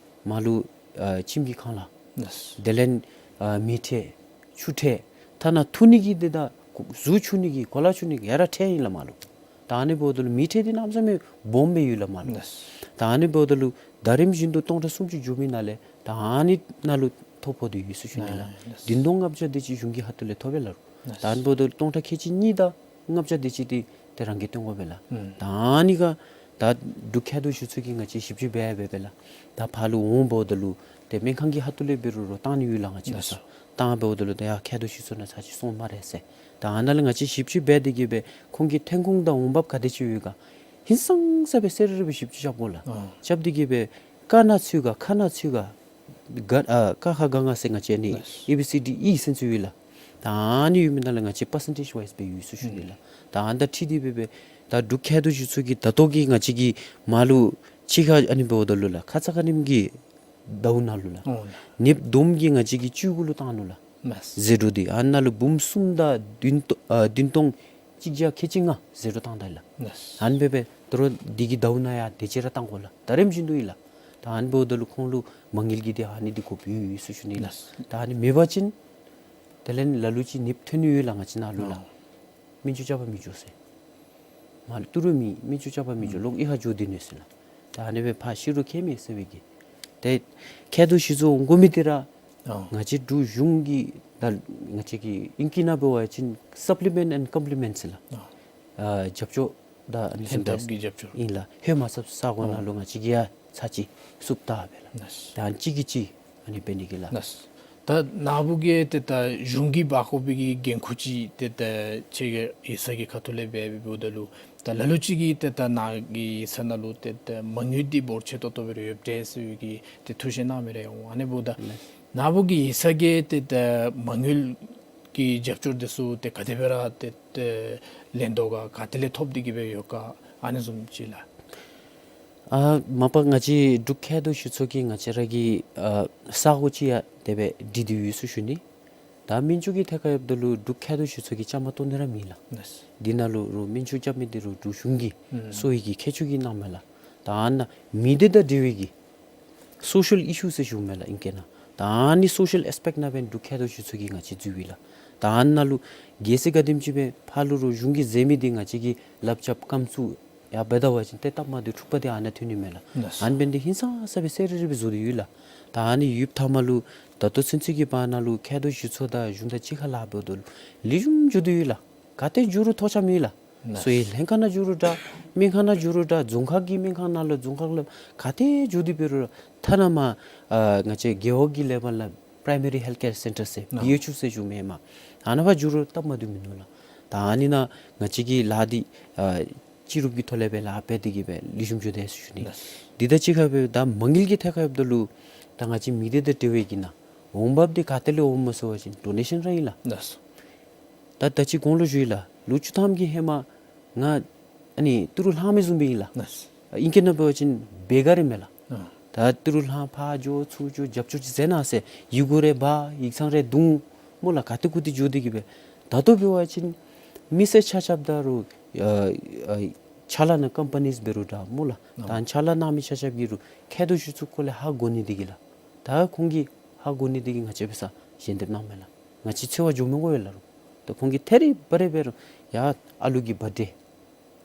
མར་ལུ་ཨ་ཁྱིམ་གྱི་ཁང་གླ། ལགས། དེ་ལས་ཨ་མེ་ཁྲལ་ཆུ་ཁྲལ་ཐ་ན་འཐུང་ནི་གི་འདི་དང་གཟུགས་འཁྱུ་ནི་གི་གོ་ལ་འཁྱུ་ནི་གི་ཡ་ར་ཁྲལ་ཨིན་ལགས་མར་ལུ། ད་ཨ་ནི་འབདཝ་ད་ལུ་མེ་ཁྲལ་འདི་གནམ་མེད་ས་མེད་སྦོམ་སྦེ་ཡོད་ལགས་མར་ལུ། ལགས། ད་ཨ་ནི་འབདཝ་ད་ལུ་ཟླ་རིམ་བཞིན་དུ་སྟོང་ཕྲག་སུམ་ཅུ་འགྱོ་མི་ནང་ལས་ད་ཨ་ནི་ནང་ལུ་ཐོ་ཕོག་སྟེ་ཡོད་ཟེར་ཞུ་ནི་ལགས། ཨ་ལགས། བདུན་སྟོང་ལྔ་བརྒྱ་དེ་ཅིག་གཞུང་གི་ཁ་ཐུག་ལས་ཐོབ་པས་ལགས། ལགས། ད་ཨ་ནི་འབདཝ་ད་ལུ་སྟོང་ཕྲག་ཁལ་གཅིག་གཉིས་དང་ལྔ་བརྒྱ་དེ་ཅིག་འདི་ཏེ་རང་གིས་བཏོན་དགོ་པས་ལགས། ཨུམ་ད་ཨ་ནི་ག་ད་འབྲུག་མཁལ་རྡོག་ཞུ་ཚོགས་ཀྱིས་ང་བཅས་ཞིབ་དཔྱད་འབད་འབདཝ་ལས་ད་ཕར་ལུ་འོང་འབདཝ་ད་ལུ་ཏེ་སྨན་ཁང་གི་ཁ་ཐུག་ལས་འབད་རུང་རོགས་བཏང་ནི་ཡོད་ལགས་ང་བཅས་ལགས་སོ། བཏང་འབདཝ་ད་ལུ་ད་ཡར་མཁལ་རྡོག་ཞུ་ཚོགས་ནང་ཚར་ཅིག་སོང་སྨ་རེ་ཟེར། ད་ཨ་ནཱ་ལས་ང་བཅས་ཞིབ་དཔྱད་འབད་དེ་གིས་སྦེ་ཁོང་གི་ཐོན་ཁུངས་དང་འོང་འབབ་ག་དེ་ཅིག་ཡོད་ག་ཧིང་སངས་ས་སྦེ་གསལ་རི་རི་སྦེ་ཞིབ་དཔྱད་རྐྱབ་དགོ་ལགས། ཨ་རྐྱབ་སྟེ་གིས་སྦེ་ཀ་ན་ཚུད་ག་ཁ་ན་ཚུད་ག་ག་ཨ་ཀ་ཁ་ག་ང་ཟེར་ང་བཅས་ཨ་ནི་ལགས། ཨེ་བི་སི་ཌི་ཨི་ཟེར་ཚུ་ཡོད་ལགས། ད་ཨ་ནི་ཡོད་མི་ནང་ལས་ང་བཅས་པར་སེན་ཊེཇ་ཝའིས་སྦེ་ཡོད་ཟེར་ཞུ་ནི་ལགས། ཨུམ་ད་ཨ་ནི་དང་འཁྲིལ་ཏེ་སྦེ་སྦེ་ད་འབྲུག་མཁལ་རྡོག་ཞུ་ཚོགས་ཀྱིས་ད་ལྟོ་གི་ང་བཅས་ཀྱི་མར་ལུ་ཕྱི་ཁར་ཨ་ནི་འབདཝ་ད་ལུ་ལགས་ཁ་ཙ་ཁ་ཉིནམ་གྱི་ཟླཝ་ནང་ལུ་ལགས། ཨོ་ལགས། ནདཔ་བསྡོམས་ཀྱིས་ང་བཅས་ཀྱི་བཅུ་དགུ་ལུ་བཏང་ནུག་ལགས། ལགས། ཟད་འགྲོ་འདི་ཨ་ནཱ་ལུ་འབུམ་གསུམ་དང་བདུན་སྟོང་ཨ་བདུན་སྟོང་གཅིག་བརྒྱ་ཁལ་གཅིག་ལྔ་ཟད་འགྲོ་བཏང་ད་ལགས། ལགས། ཨ་ནི་སྦེ་སྦེ་དོ་རུང་འདི་གི་ཟླཝ་ནང་ཡང་དེ་ཅིག་ར་བཏང་དགོ་ལགས། ཟླ་རིམ་བཞིན་དུ་ཨིན་ལགས། ད་ཨ་ནི་འབདཝ་ད་ལུ་ཁོང་ལུ་མ་དངུལ་གྱི་འདི་ཨ་ནི་འདི་དགོཔ་ཡོད་ཡོད་ཟེར་ཞུ་ནི་ལགས། ལགས། ད་ཨ་ནི་མེད་པ་ཅིན་དེ་ལས་ལ་ལུ་ཅིག་ནདཔ་ཐོན་ནི་ཡོད་ལགས། ང་བཅས་ནཱ་ལུ་ལགས། ཨ་སྨན་བཅོས་རྐྱབ་པར་མི་འགྱོ་ཟེར། མ་ལུ་ཏི་རུ་མེད། སྨན་བཅོས་རྐྱབ་པར་མི་འགྱོ། ཨུམ། ལོག་ཨི་ཁར་འགྱོ་སྡོད་ནི་ཟེར་ལགས། ད་ཨ་ནི་སྦེ་ཕར་ཤི་རུང་ཁྱད་མེད་ཟེར་བའི་གི། ཏེ་མཁལ་རྡོག་གཞི་བཙོག་འོང་དགོ་མི་འདི་ར་ཨ་ང་བཅས་འབྲུག་གཞུང་གི་ད་ང་བཅས་ཀྱི་ཨིང་སྐད་ནང་འབད་བ་ཅིན་supplement and complement ཟེར་ལགས། ཨ་ཨ་རྒྱབ་སྐྱོར་དང་ཨ་ནི་ལྷན་ཐབས་ཀྱི་རྒྱབ་སྐྱོར་ཨིན་ལགས། ཧེ་མ་ཚབ་ས་གོ་ནང་ལུ་ཨ་ང་བཅས་ཀྱིས་ཡང་ཚར་གཅིག་བསུབ་བཏང་སྦེ་ལགས། ལགས། ད་ཨ་ནི་གཅིག་གིས་གཅིག་ཨ་ནི་འབད་ནི་གི་ལགས། ལགས། ད་ནཱ་བུ་གིས་ཏེ་ད་གཞུང་གིས་འབག་དགོ་པའི་གི་འགན་ཁུར་ཅིག་ཏེ་ད་ཁྱོད་ཀྱི་ཡིག་ཚང་གི་ཁ་ཐུག་ལས་འབད་འབདཝ་ད་ལུ་ད་ལ་ལུ་ཅིག་གིས་ཏེ་ད་ནཱ་གི་ཡིག་ཚང་ནང་ལུ་ཏེ་ད་མ་དངུལ་འདི་འབོར་ཆེ་ཏོག་ཏོ་སྦེ་ར་ཡོདཔ་འདྲས་ཟེར་བའི་གི་ཏེ་ཐུགས་བཞེད་གནང་མི་རེ་འོང་། ཨ་ནི་འབདཝ་ད་ལགས། ནཱ་བུ་གི་ཡིག་ཚང་གིས་ཏེ་ད་མ་དངུལ་གྱི་རྒྱབ་སྐྱོར་འདི་ཚུ་ཏེ་ག་དེ་སྦེ་ར་ཏེ་ཏེ་ལེན་དོ་ག་ག་ཏེ་ལས་ཐོབ་སྟེ་གི་སྦེ་ཡོད་ག་ཨ་ནི་བཟུམ་ཅིག་ལགས། ཨ་མ་པ་ང་བཅས་འབྲུག་མཁལ་རྡོག་གཞི་བཙོག་གི་ང་བཅས་ར་གི་ཨ་ས་གོ་ཅིག་ཡང་དེ་སྦེ་སྒྲིག་སྟེ་ཡོད་ཟེར་ཞུ་ནི། ད་སྨན་བཅོས་ཀྱི་ཐད་ཁར་འབདཝ་ད་ལུ་འབྲུག་མཁལ་རྡོག་གཞི་བཙོག་གི་བཅའ་མར་གཏོགས་ནི་ར་མེད་ལགས། ལགས། འདི་ནང་ལུ་རོགས་སྨན་བཅོས་རྐྱབ་མི་འདི་རོགས་འབྲུག་གཞུང་གིས་ཨུམ་གསོ་བའི་གི་ཁྱད་ཆོས་ཀྱིས་གནངམ་མས་ལགས། ད་ཨ་ནཱ་མི་སྡེ་དང་འབྲེལ་བའི་གི་social issue ཟེར་ཞུཝ་མས་ལགས་ཨིང་སྐད་ནང་། ད་ཨ་ནི་social aspect ནང་འབད་ན་འབྲུག་མཁལ་རྡོག་གཞི་བཙོག་གིས་ང་བཅས་འཛུལ་བས་ལགས། ད་ཨ་ནཱ་ལུ་གལ་སྲིད་ག་དེམ་ཅིག་སྦེ་ཕར་ལུ་རོགས་གཞུང་གིས་མཛད་མི་འདི་ང་བཅས་ཀྱིས་ལགཔ་རྐྱབ་རྐངམ་བཙུགས་ཡར་འབད་ད་པ་ཅིན་ཏེ་སྟབས་མ་བདེཝ་འཁྲུགཔ་འདི་ཨ་ནཱ་ཐོན་ནི་མས་ལགས། ལགས། ཨ་ནི་འབད་ནི་འདི་ཧིང་སངས་ས་སྦེ་གསལ་རི་རི་སྦེ་བཟོ་སྟེ་ཡོད་ལགས། ད་ཨ་ནི་ཡོདཔ་ཐ་མ་ལུ་ད་ལྟོ་ཚུན་ཚོད་ཀྱི་བར་ན་ལུ་མཁལ་རྡོག་གཞི་བཙོག་དང་གཞུང་དང་གཅིག་ཁར་ལཱ་འབདཝ་ད་ལུ་ལེགས་ཤོམ་འགྱོ་སྟེ་ཡོད་ལགས། ག་ཏེ་འགྱོ་རུང་ཐོགས་ཆགས་མེད་ལགས། ལགས། གསོ་བའི་ལྷན་ཁག་ནང་འགྱོ་རུང་འདྲ། སྨན་ཁང་ནང་འགྱོ་རུང་འདྲ། རྫོང་ཁག་གི་སྨན་ཁང་ནང་ལུ་རྫོང་ཁག་ལུ་ག་ཏེ་འགྱོ་སྟེ་འབད་རུང་ར་ཐ་ན་མར་ཨ་ང་བཅས་རྒེད་འོག་གི་ལེ་བལ་ལུ་Primary Health Care Centre ཟེར་ཨ་པི་ཨེཆ་ཡུ་ཟེར་ཞུཝ་མས་མར། ཨ་ནཱ་ཕར་འགྱོ་རུང་སྟབས་མ་བདེཝ་མིན་ནུག་ལགས། ད་ཨ་ནི་ནང་ང་བཅས་ཀྱིས་ལཱ་འདི་ཨ་སྤྱི་རུབ་ཀྱི་ཐོག་ལས་སྦེ་ལཱ་འབད་དེ་གི་སྦེ་ལེགས་ཤོམ་འགྱོ་དེས་ཟེར་ཞུ་ནི། ལགས། འདི་དང་གཅིག་ཁར་སྦེ་ད་མ་དངུལ་གྱི་ཐད་ཁར་འབདཝ་ད་ལུ་ད་ང་བཅས་མི་སྡེ་དང་འབྲེལ་བའི་གི་ནང་འོང་འབབ་འདི་ག་ཏེ་ལས་འོངམ་སྨོ་ཟེར་བ་ཅིན་ཌོ་ནེ་ཤཱན་ར་ཨིན་ལགས། ལགས། ད་ད་ཅི་གོང་ལུ་ཞུ་ཡི་ལགས། ལོ་བཅུ་ཐམ་གྱི་ཧེ་མ་ང་ཨ་ནི་ཏི་རུ་ལྷང་མི་བཟུམ་སྦེ་ཨིན་ལགས། ལགས། ཨིང་སྐད་ནང་འབད་བ་ཅིན་བེ་གར་ཨིན་མས་ལགས། ཨ་ད་ཏི་རུ་ལྷང་ཕར་འགྱོ་ཚུར་འགྱོ་རྒྱབ་སྐྱོར་ཅིག་མཛད་གནང་ཟེར་ཡི་གུ་རེ་འབག་ཡིག་ཚང་རེ་བརྡུང་སྨོ་ལགས། ག་ཏེ་གུ་ཏེ་འགྱོ་སྟེ་གི་སྦེ། ད་ལྟོ་འབད་བ་ཅིན་མི་སེར་ཆ་ཁྱབ་ད་རུང་ཨ་ཨ་ཕྱག་ལཱ་གནང་ཀམ་པ་ནིས་འབད་རུང་འདྲ་སྨོ་ལགས། ཨ་ད་ཕྱག་ལཱ་གནང་མི་ཆ་ཁྱབ་ཀྱིས་རུང་མཁལ་རྡོག་གཞི་བཙོག་སྐོར་ལས་ཧ་གོ་ནི་འདི་གིས་ལགས། ད་ཁོང་གིས་ཧ་གོ་ནི་འདི་གིས་ང་བཅས་འབད་སར་ཞལ་འདེབས་གནངམ་མས་ལགས། ང་བཅས་འཚོལ་བར་འགྱོ་མི་དགོ་པས་ལགས། རོགས་ད་ཁོང་གིས་ཐད་རི་བ་རི་འབད་རུང་ཡ་ཨ་ལུ་གི་བར་ཌེ་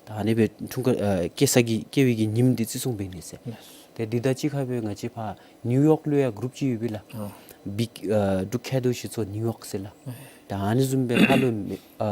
ད་ཨ་ནི་སྦེ་འཁྲུངས་སྐར་ཨ་སྐྱེས་ས་གི་སྐྱེས་པའི་གི་ཉིནམ་འདི་བརྩི་སྲུང་འབད་ནི་ཟེར། ལགས། ཏེ་འདི་དང་གཅིག་ཁར་སྦེ་ང་བཅས་ཕར་ནིའུ་ཡོག་ལུ་ཡང་གུ་རུབ་ཅིག་ཡོད་པས་ལགས། ཨ་བིག་ཨ་འབྲུག་མཁལ་རྡོག་གཞི་བཙོག་ནིའུ་ཡོག་ཟེར་ལགས། ཨེ་ད་ཨ་ནི་བཟུམ་སྦེ་ཕར་ལུ་ཨ་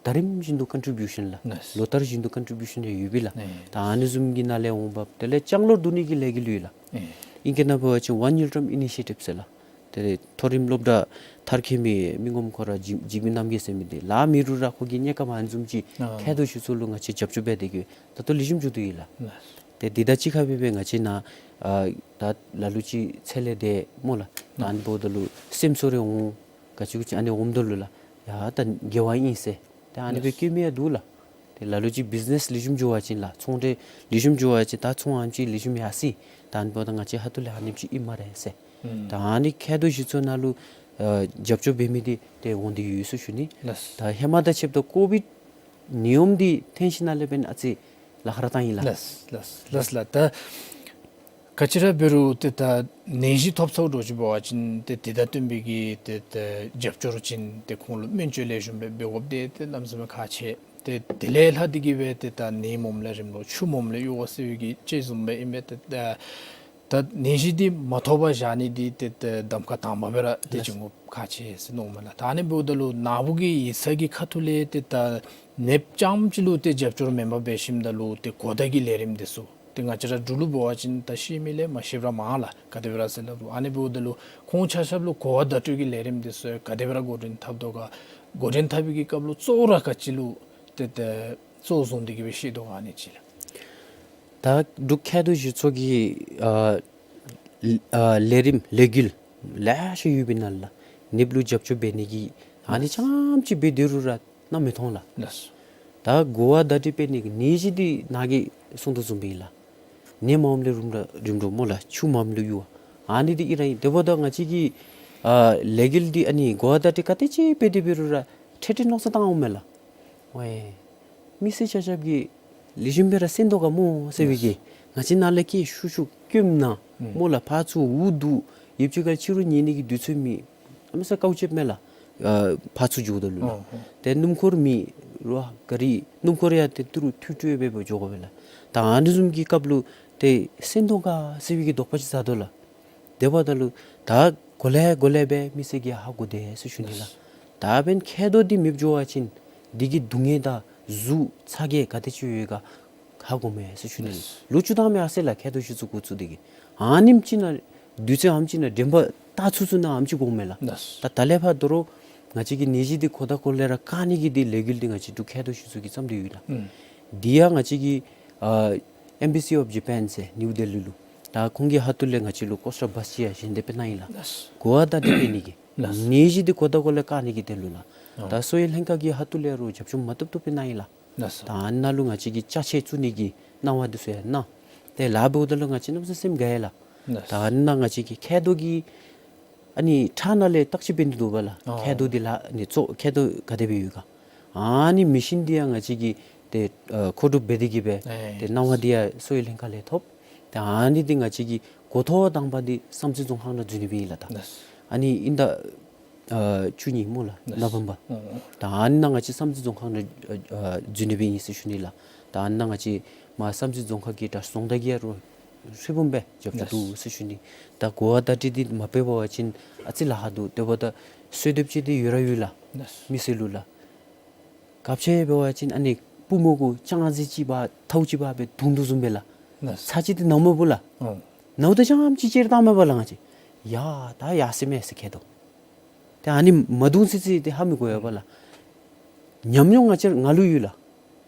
ད་རིམ་བཞིན་དུ་ཀོན་ཊི་བིའུ་ཤཱན་ལགས། ལགས། ལོ་ལྟར་བཞིན་དུ་ཀོན་ཊི་བིའུ་ཤཱན་ཡང་ཡོད་པས་ལགས། ཨེ་ད་ཨ་ནི་བཟུམ་གྱི་ནང་ལས་འོང་འབབ་དེ་ལས་ལྕང་ལོར་བསྡུ་ནི་གི་ལས་འགུལ་ཡོད་ལགས། ཨེ་ཨིང་སྐད་ནང་འབད་བ་ཅིན་One Yildirim Initiative ཟེར་ལགས། དེ་ལས་མཐོ་རིམ་སློབ་གྲྭ་མཐར་འཁྱོལ་མི་མི་ངོམ་ཁོ་ར་འཇིགས་འཇིགས་མེད་རྣམ་རྒྱལ་ཟེར་མི་འདི་ལཱ་མེད་རུང་ར་ཁོ་གིས་དམྱལ་ཁམས་ཨ་ནི་བཟུམ་ཅིག་ཨ་མཁལ་རྡོག་གཞི་བཙོག་ལུ་ང་བཅས་རྒྱབ་སྐྱོར་འབད་དེ་གི་ད་ལྟོ་ལེགས་ཤོམ་འགྱོ་དོ་ཡོད་ལགས། ལགས། ཏེ་འདི་དང་གཅིག་ཁར་སྦེ་སྦེ་ང་བཅས་ནཱ་ཨ་ད་ལ་ལུ་ཅིག་ཚེ་ལས་འདས་སྨོ་ལགས། ད་ཨ་ནི་འབདཝ་ད་ལུ་སེམས་གསོ་རེ་འོང་ག་ཅི་གུ་ཅི་ཨ་ནི་འོངམ་ད་ལུ་ལགས་ཡ་ད་དགེ་བ་ཨིན་ཟེར། ཏེ་ཨ་ནི་སྦེ་ལགས། བཀོད་མི་ཡང་འདུག་ལགས། ཏེ་ལ་ལུ་ཅིག་བིཛ་ནེས་ལེགས་ཤོམ་འགྱོ་བ་ཅིན་ལགས་ཚོང་འབྲེལ་ལེགས་ཤོམ་འགྱོ་བ་ཅིན་ད་ཚོང་ཨ་ནེམ་ཅིག་ལེགས་ཤོམ་ཡར་སོ་ཡི། ད་ཨ་ནི་འབདཝ་ད་ང་བཅས་ཧ་ཐུག་ལས་ཨ་ནེམ་ཅིག་ཨིན་སྨ་རེ་ཟེར། ཨུམ། ད་ཨ་ནི་མཁལ་རྡོག་གཞི་བཙོག་ནང་ལུ་ཨ་རྒྱབ་སྐྱོར་འབད་མི་འདི་ཏེ་འོང་སྟེ་ཡོད་ཟེར་ཞུ་ནི། ལགས། ད་ཧེ་མ་དང་ཕྱདཔ་ད་ཀོ་བིཌ་ནད་ཡམས་འདི་ཐོན་ཞིནམ་ལས་འབདན་ཨ་ཙི་ལཱ་ཁག་ར་བཏང་ཡི་ལགས། ལགས་ལགས་ལགས་ལགས། ད་ག་ཅི་ར་འབད་རུང་ཏེ་ད་ནད་གཞི་ཐོབ་ཚརཝ་འདྲཝ་ཅིག་འབད་བ་ཅིན་ཏེ་དེ་དང་བསྟུན་པའི་གི་ཏེ་ད་རྒྱབ་སྐྱོར་ཅིག་ཏེ་ཁོང་ལུ་སྨན་བཅོས་ལེགས་ཤོམ་སྦེ་འབད་དགོཔ་འདི་ཏེ་གནམ་མེད་ས་མེད་ཁག་ཆེ། ཏེ་དེ་ལས་ལྷག་སྟེ་གི་སྦེ་ཏེ་ད་ནད་མོམ་ལས་རིམ་གྲོ་ཆུ་མོམ་ལས་གཡུར་བ་ཟེར་བའི་གི་ཅིག་བཟུམ་སྦེ་ཨིན་པས། ཏེ་ད་ད་ནད་གཞི་འདི་མ་ཐོབ་པར་བཞག་ནི་འདི་ཏེ་ད་གདམ་ཁ་དང་པ་སྦེ་ར་ཏེ་ལགས། བྱིན་དགོཔ་ཁག་ཆེ་ཟེར་མནོཝ་མས་ལགས། ད་ཨ་ནི་འབདཝ་ད་ལུ་ནཱ་བུ་གི་ཡིག་ཚང་གི་ཁ་ཐུག་ལས་ཏེ་ད་ནདཔ་རྐྱངམ་ཅིག་ལུ་ཏེ་རྒྱབ་སྐྱོར་མེན་པར་འབད་ཞིནམ་ད་ལུ་ཏེ་གོ་བརྡ་གི་ལས་རིམ་འདི་ཚུ་ཏེ་ང་བཅས་ར་འབྲུག་ལུ་འབད་བ་ཅིན་ད་ཤེས་མི་ལས་མ་ཤེསཔ་ར་མང་ལགས། ག་དེ་སྦེ་ར་ཟེར་སླབ་རུང་ཨ་ནི་འབདཝ་ད་ལུ་ཁོང་ཆ་ཁྱབ་ལུ་གོ་བ་བརྡ་སྤྲོད་ཀྱི་ལས་རིམ་འདི་ཚུ་ག་དེ་སྦེ་ར་འགོ་འདྲེན་འཐབ་དོ་ག། འགོ་འདྲེན་འཐབ་པའི་གི་སྐབས་ལུ་གཙོ་བོ་ར་ག་ཅི་ལུ་ཏེ་ཏེ་གཙོ་བོ་བཟུང་སྟེ་གི་སྦེ་བཤད་དོ་ག་ཨ་ནི་ཅིག་ལགས། ད་འབྲུག་མཁལ་རྡོག་གཞི་བཙོག་གི་ཨ་ཨ་ལས་རིམ་ལས་འགུལ་ལེ་ཤ་ཡོད་པའི་ནང་ལས་ནདཔ་ལུ་རྒྱབ་སྐྱོར་འབད་ནི་གི་ཨ་ནི་རྐྱངམ་ཅིག་འབད་སྡོད་རུང་ར་གནམ་མེད་མཐོང་ལགས། ལགས། ད་གོ་བ་བརྡ་སྤྲོད་འབད་ནི་གི་ནད་གཞི་འདི་ནཱ་གིས་གསུངས་དོ་བཟུམ་སྦེ་ཨིན་ལགས། ནད་མོམ་ལས་རིམ་གྲོ་རིམ་གྲོ་སྨོ་ལགས། ཆུ་མོམ་ལས་གཡུར་བ་ཨ་ནི་འདི་ཨིན་ར་ཨིན། དེ་འབདཝ་ད་ང་བཅས་ཀྱི་ཨ་ལས་འགུལ་འདི་ཨ་ནི་གོ་བ་བརྡ་སྤྲོད་ག་དེ་ཅིག་འབད་དེ་འབད་རུང་ར་ཁྲེལ་ཁྲེལ་མནོ་བསམ་བཏང་འོང་མས་ལགས། ཝའེ་མི་སེར་ཆ་ཁྱབ་ཀྱིས་ ལེགས་ཤོམ་སྦེ་ར་གསན་དོ་ག་སྨོ་ཟེར་བའི་གི། ང་བཅས་ནཱ་ལས་ཀྱི་ཤུལ་ཤུལ་བསྐྱོདཔ་ནང་སྨོ་ལགས། ཕར་ཚུར་འུ་སྡུག་ཡོདཔ་ཅིག་ཁར་ཕྱི་རུ་ཉལ་ནི་གི་དུས་ཚོད་མེད། ཨ་མི་ས་དཀའཝ་སྤྱད་མས་ལགས། ཨ་ཕར་ཚུར་འགྱོཝ་ད་ལུ་ལགས། ཨོ་ཧོ། ཏེ་སྣུམ་འཁོར་མེད་རུང་ག་རི་སྣུམ་འཁོར་ཡང་ཏེ་ཏི་རུ་ཐུལ་ཐུལ་སྦེ་འགྱོ་དགོ་པས་ལགས། ད་ཨ་ནི་བཟུམ་གྱི་སྐབས་ལུ་ཏེ་གསན་དོ་ག་ཟེར་བའི་གི་དོགས་པ་ཅིག་ཟ་དོ་ལགས། དེ་འབདཝ་ད་ལུ་ད་གོ་ལེ་གོ་ལེ་སྦེ་མི་སེར་གྱིས་ཧ་གོ་དེས་ཟེར་ཞུ་ནི་ལགས། ད་འབདན་མཁལ་རྡོག་འདི་མེདཔ་འགྱོ་བ་ཅིན་འདི་གི་སྡུག་བསྔལ་དང་ཟུག་ཚ་གྱང་ག་དེ་ཅིག་ཡོད་ག་ཧ་གོ་མས་ཟེར་ཞུ་ནི་ལགས། ལོ་བཅུ་ཐམ་ཡར་སོ་ཡི་ལགས། མཁལ་རྡོག་གཞི་བཙུགས་འགོ་བཙུགས་ཏེ་གི་ཨ་ནེམ་ཅིག་ནང་དུས་ཚོད་ཨ་ནེམ་ཅིག་ནང་དྲན་པ་བཏང་ཚུགས་ཚུགས་ནི་ཨ་ནེམ་ཅིག་འགོརཝ་མས་ལགས། ད་ད་ལས་ཕར་དོ་རུང་ང་བཅས་ཀྱི་ནད་གཞི་འདི་གོ་བརྡ་གོ་ལེ་ར་བཀག་ནི་གི་འདི་ལས་འགུལ་འདི་ང་བཅས་འབྲུག་མཁལ་རྡོག་གཞི་བཙུགས་ཀྱིས་བརྩམས་ཏེ་ཡོད་ལགས། ཨུམ། འདི་ཡང་ང་བཅས་ཀྱི་ཨ་Embassy of Japan ཟེར་ནིའུ་ལྡི་ལི་ལུ་ད་ཁོང་གི་ཁ་ཐུག་ལས་ང་བཅས་ལུ་ཀོསཊ་བཱས་ཅིག་ཡང་བཞེས་ཏེ་སྤྲོད་གནང་ཡི་ལགས། ལགས། གོ་བརྡ་འདི་སྤྲོད་ནི་གི། ལགས། ནད་གཞི་འདི་གོ་བརྡ་གོ་ལེ་བཀག་ནི་གི་དོན་ལུ་ལགས། ཨོ། ད་གསོ་བའི་ལྷན་ཁག་གི་ཁ་ཐུག་ལས་རུང་རྒྱབ་སྐྱོར་མ་བཏུབ་བཏུབ་སྤྲོད་གནང་ཡི་ལགས། ལགས་སོ། ད་ཨ་ནཱ་ལུ་ང་བཅས་ཀྱིས་ཅ་ཆས་བཙུགས་ནི་གི་གནང་བ་འདི་ཚུ་ཡང་གནང་། ཏེ་ལཱ་འབདཝ་ད་ལུ་ང་བཅས་གནམ་མེད་ས་མེད་སེམས་དགའ་ཡི་ལགས། ལགས། ད་ཨ་ནཱ་ང་བཅས་ཀྱི་མཁལ་རྡོག་གི་ཨ་ནི་ཁྲག་ནང་ལས་བརྟག་དཔྱད་འབད་ནི་འདུག་པ་ལགས། ཨོ། མཁལ་རྡོག་འདི་ལགས་ནི་གཙོ་མཁལ་རྡོག་ག་དེ་སྦེ་ཡོད་ག། ཨ་ནི་མེ་ཤིན་འདི་ཡང་ང་བཅས་ཀྱིས་ཏེ་ཨ་མཁོ་སྒྲུབ་འབད་དེ་གི་སྦེ་ཨེ་ཏེ་གནང་བ་འདི་ཡང་གསོ་བའི་ལྷན་ཁག་ལས་ཐོབ། ཏེ་ཨ་ནི་འདི་ང་བཅས་ཀྱིས་འགོ་ཐོག་དང་པ་འདི་བསམ་རྩེ་རྫོང་ཁག་ནང་འཛུལ་ནི་སྦེ་ཨིན་ལགས། ད་ལགས། ཨ་ནི་ཨིན་ད་ཨ་བཅུ་གཉིས་སྨོ་ལགས། ལགས། ནོ་བེམ་བར། ཨོ་ཨོ། ད་ཨ་ནི་ནང་ང་བཅས་བསམ་རྩེ་རྫོང་ཁག་ནང་ཨ་ཨ་འཛུལ་ནི་སྦེ་ཨིན་ཟེར་ཞུ་ནི་ལགས། ད་ཨ་ནི་ནང་ང་བཅས་མར་བསམ་རྩེ་རྫོང་ཁག་གི་ད་རྫོང་བདག་གིས་ཡང་རོགས་ཧྲིལ་བུམ་སྦེ་རྒྱབ་སྐྱོར་ལགས། འདུག་ཟེར་ཞུ་ནི། ད་གོ་བརྡ་འདི་འདི་མ་སྤྲོད་པ་ཅིན་ཨ་ཙི་ལཱ་ཁག་འདུག། དེ་འབདཝ་ད་གསོལ་འདེབས་ཅིག་འདི་ཡོད་ར་ཡོད་ལགས། ལགས། མི་སེར་ལུ་ལགས། ག་ཅི་འབད་བ་ཅིན་ཨ་ནི་པུས་མོ་གུ་ལྕང་གཟེར་ཅིག་འབག་ཐཝ་ཅིག་འབག་སྦེ་བརྡུང་དོ་བཟུམ་སྦེ་ལགས། ལགས། ཚར་གཅིག་འདི་ནཝ་མས་པ་ལགས། ཨོ། ནཝ་ད་ཙམ་ཅིག་ཅིག་བཏངམ་མས་པ་ལགས། ང་བཅས་ཡ་ད་ཡར་སོ་མས་ཟེར་མཁལ་རྡོག། ཏེ་ཨ་ནི་མ་བརྡུང་ཚུན་ཚོད་འདི་ཧ་མི་གོ་ཡོད་པ་ལགས། ཉམས་མྱོང་ང་བཅས་ང་ལུ་ཡོད་ལགས།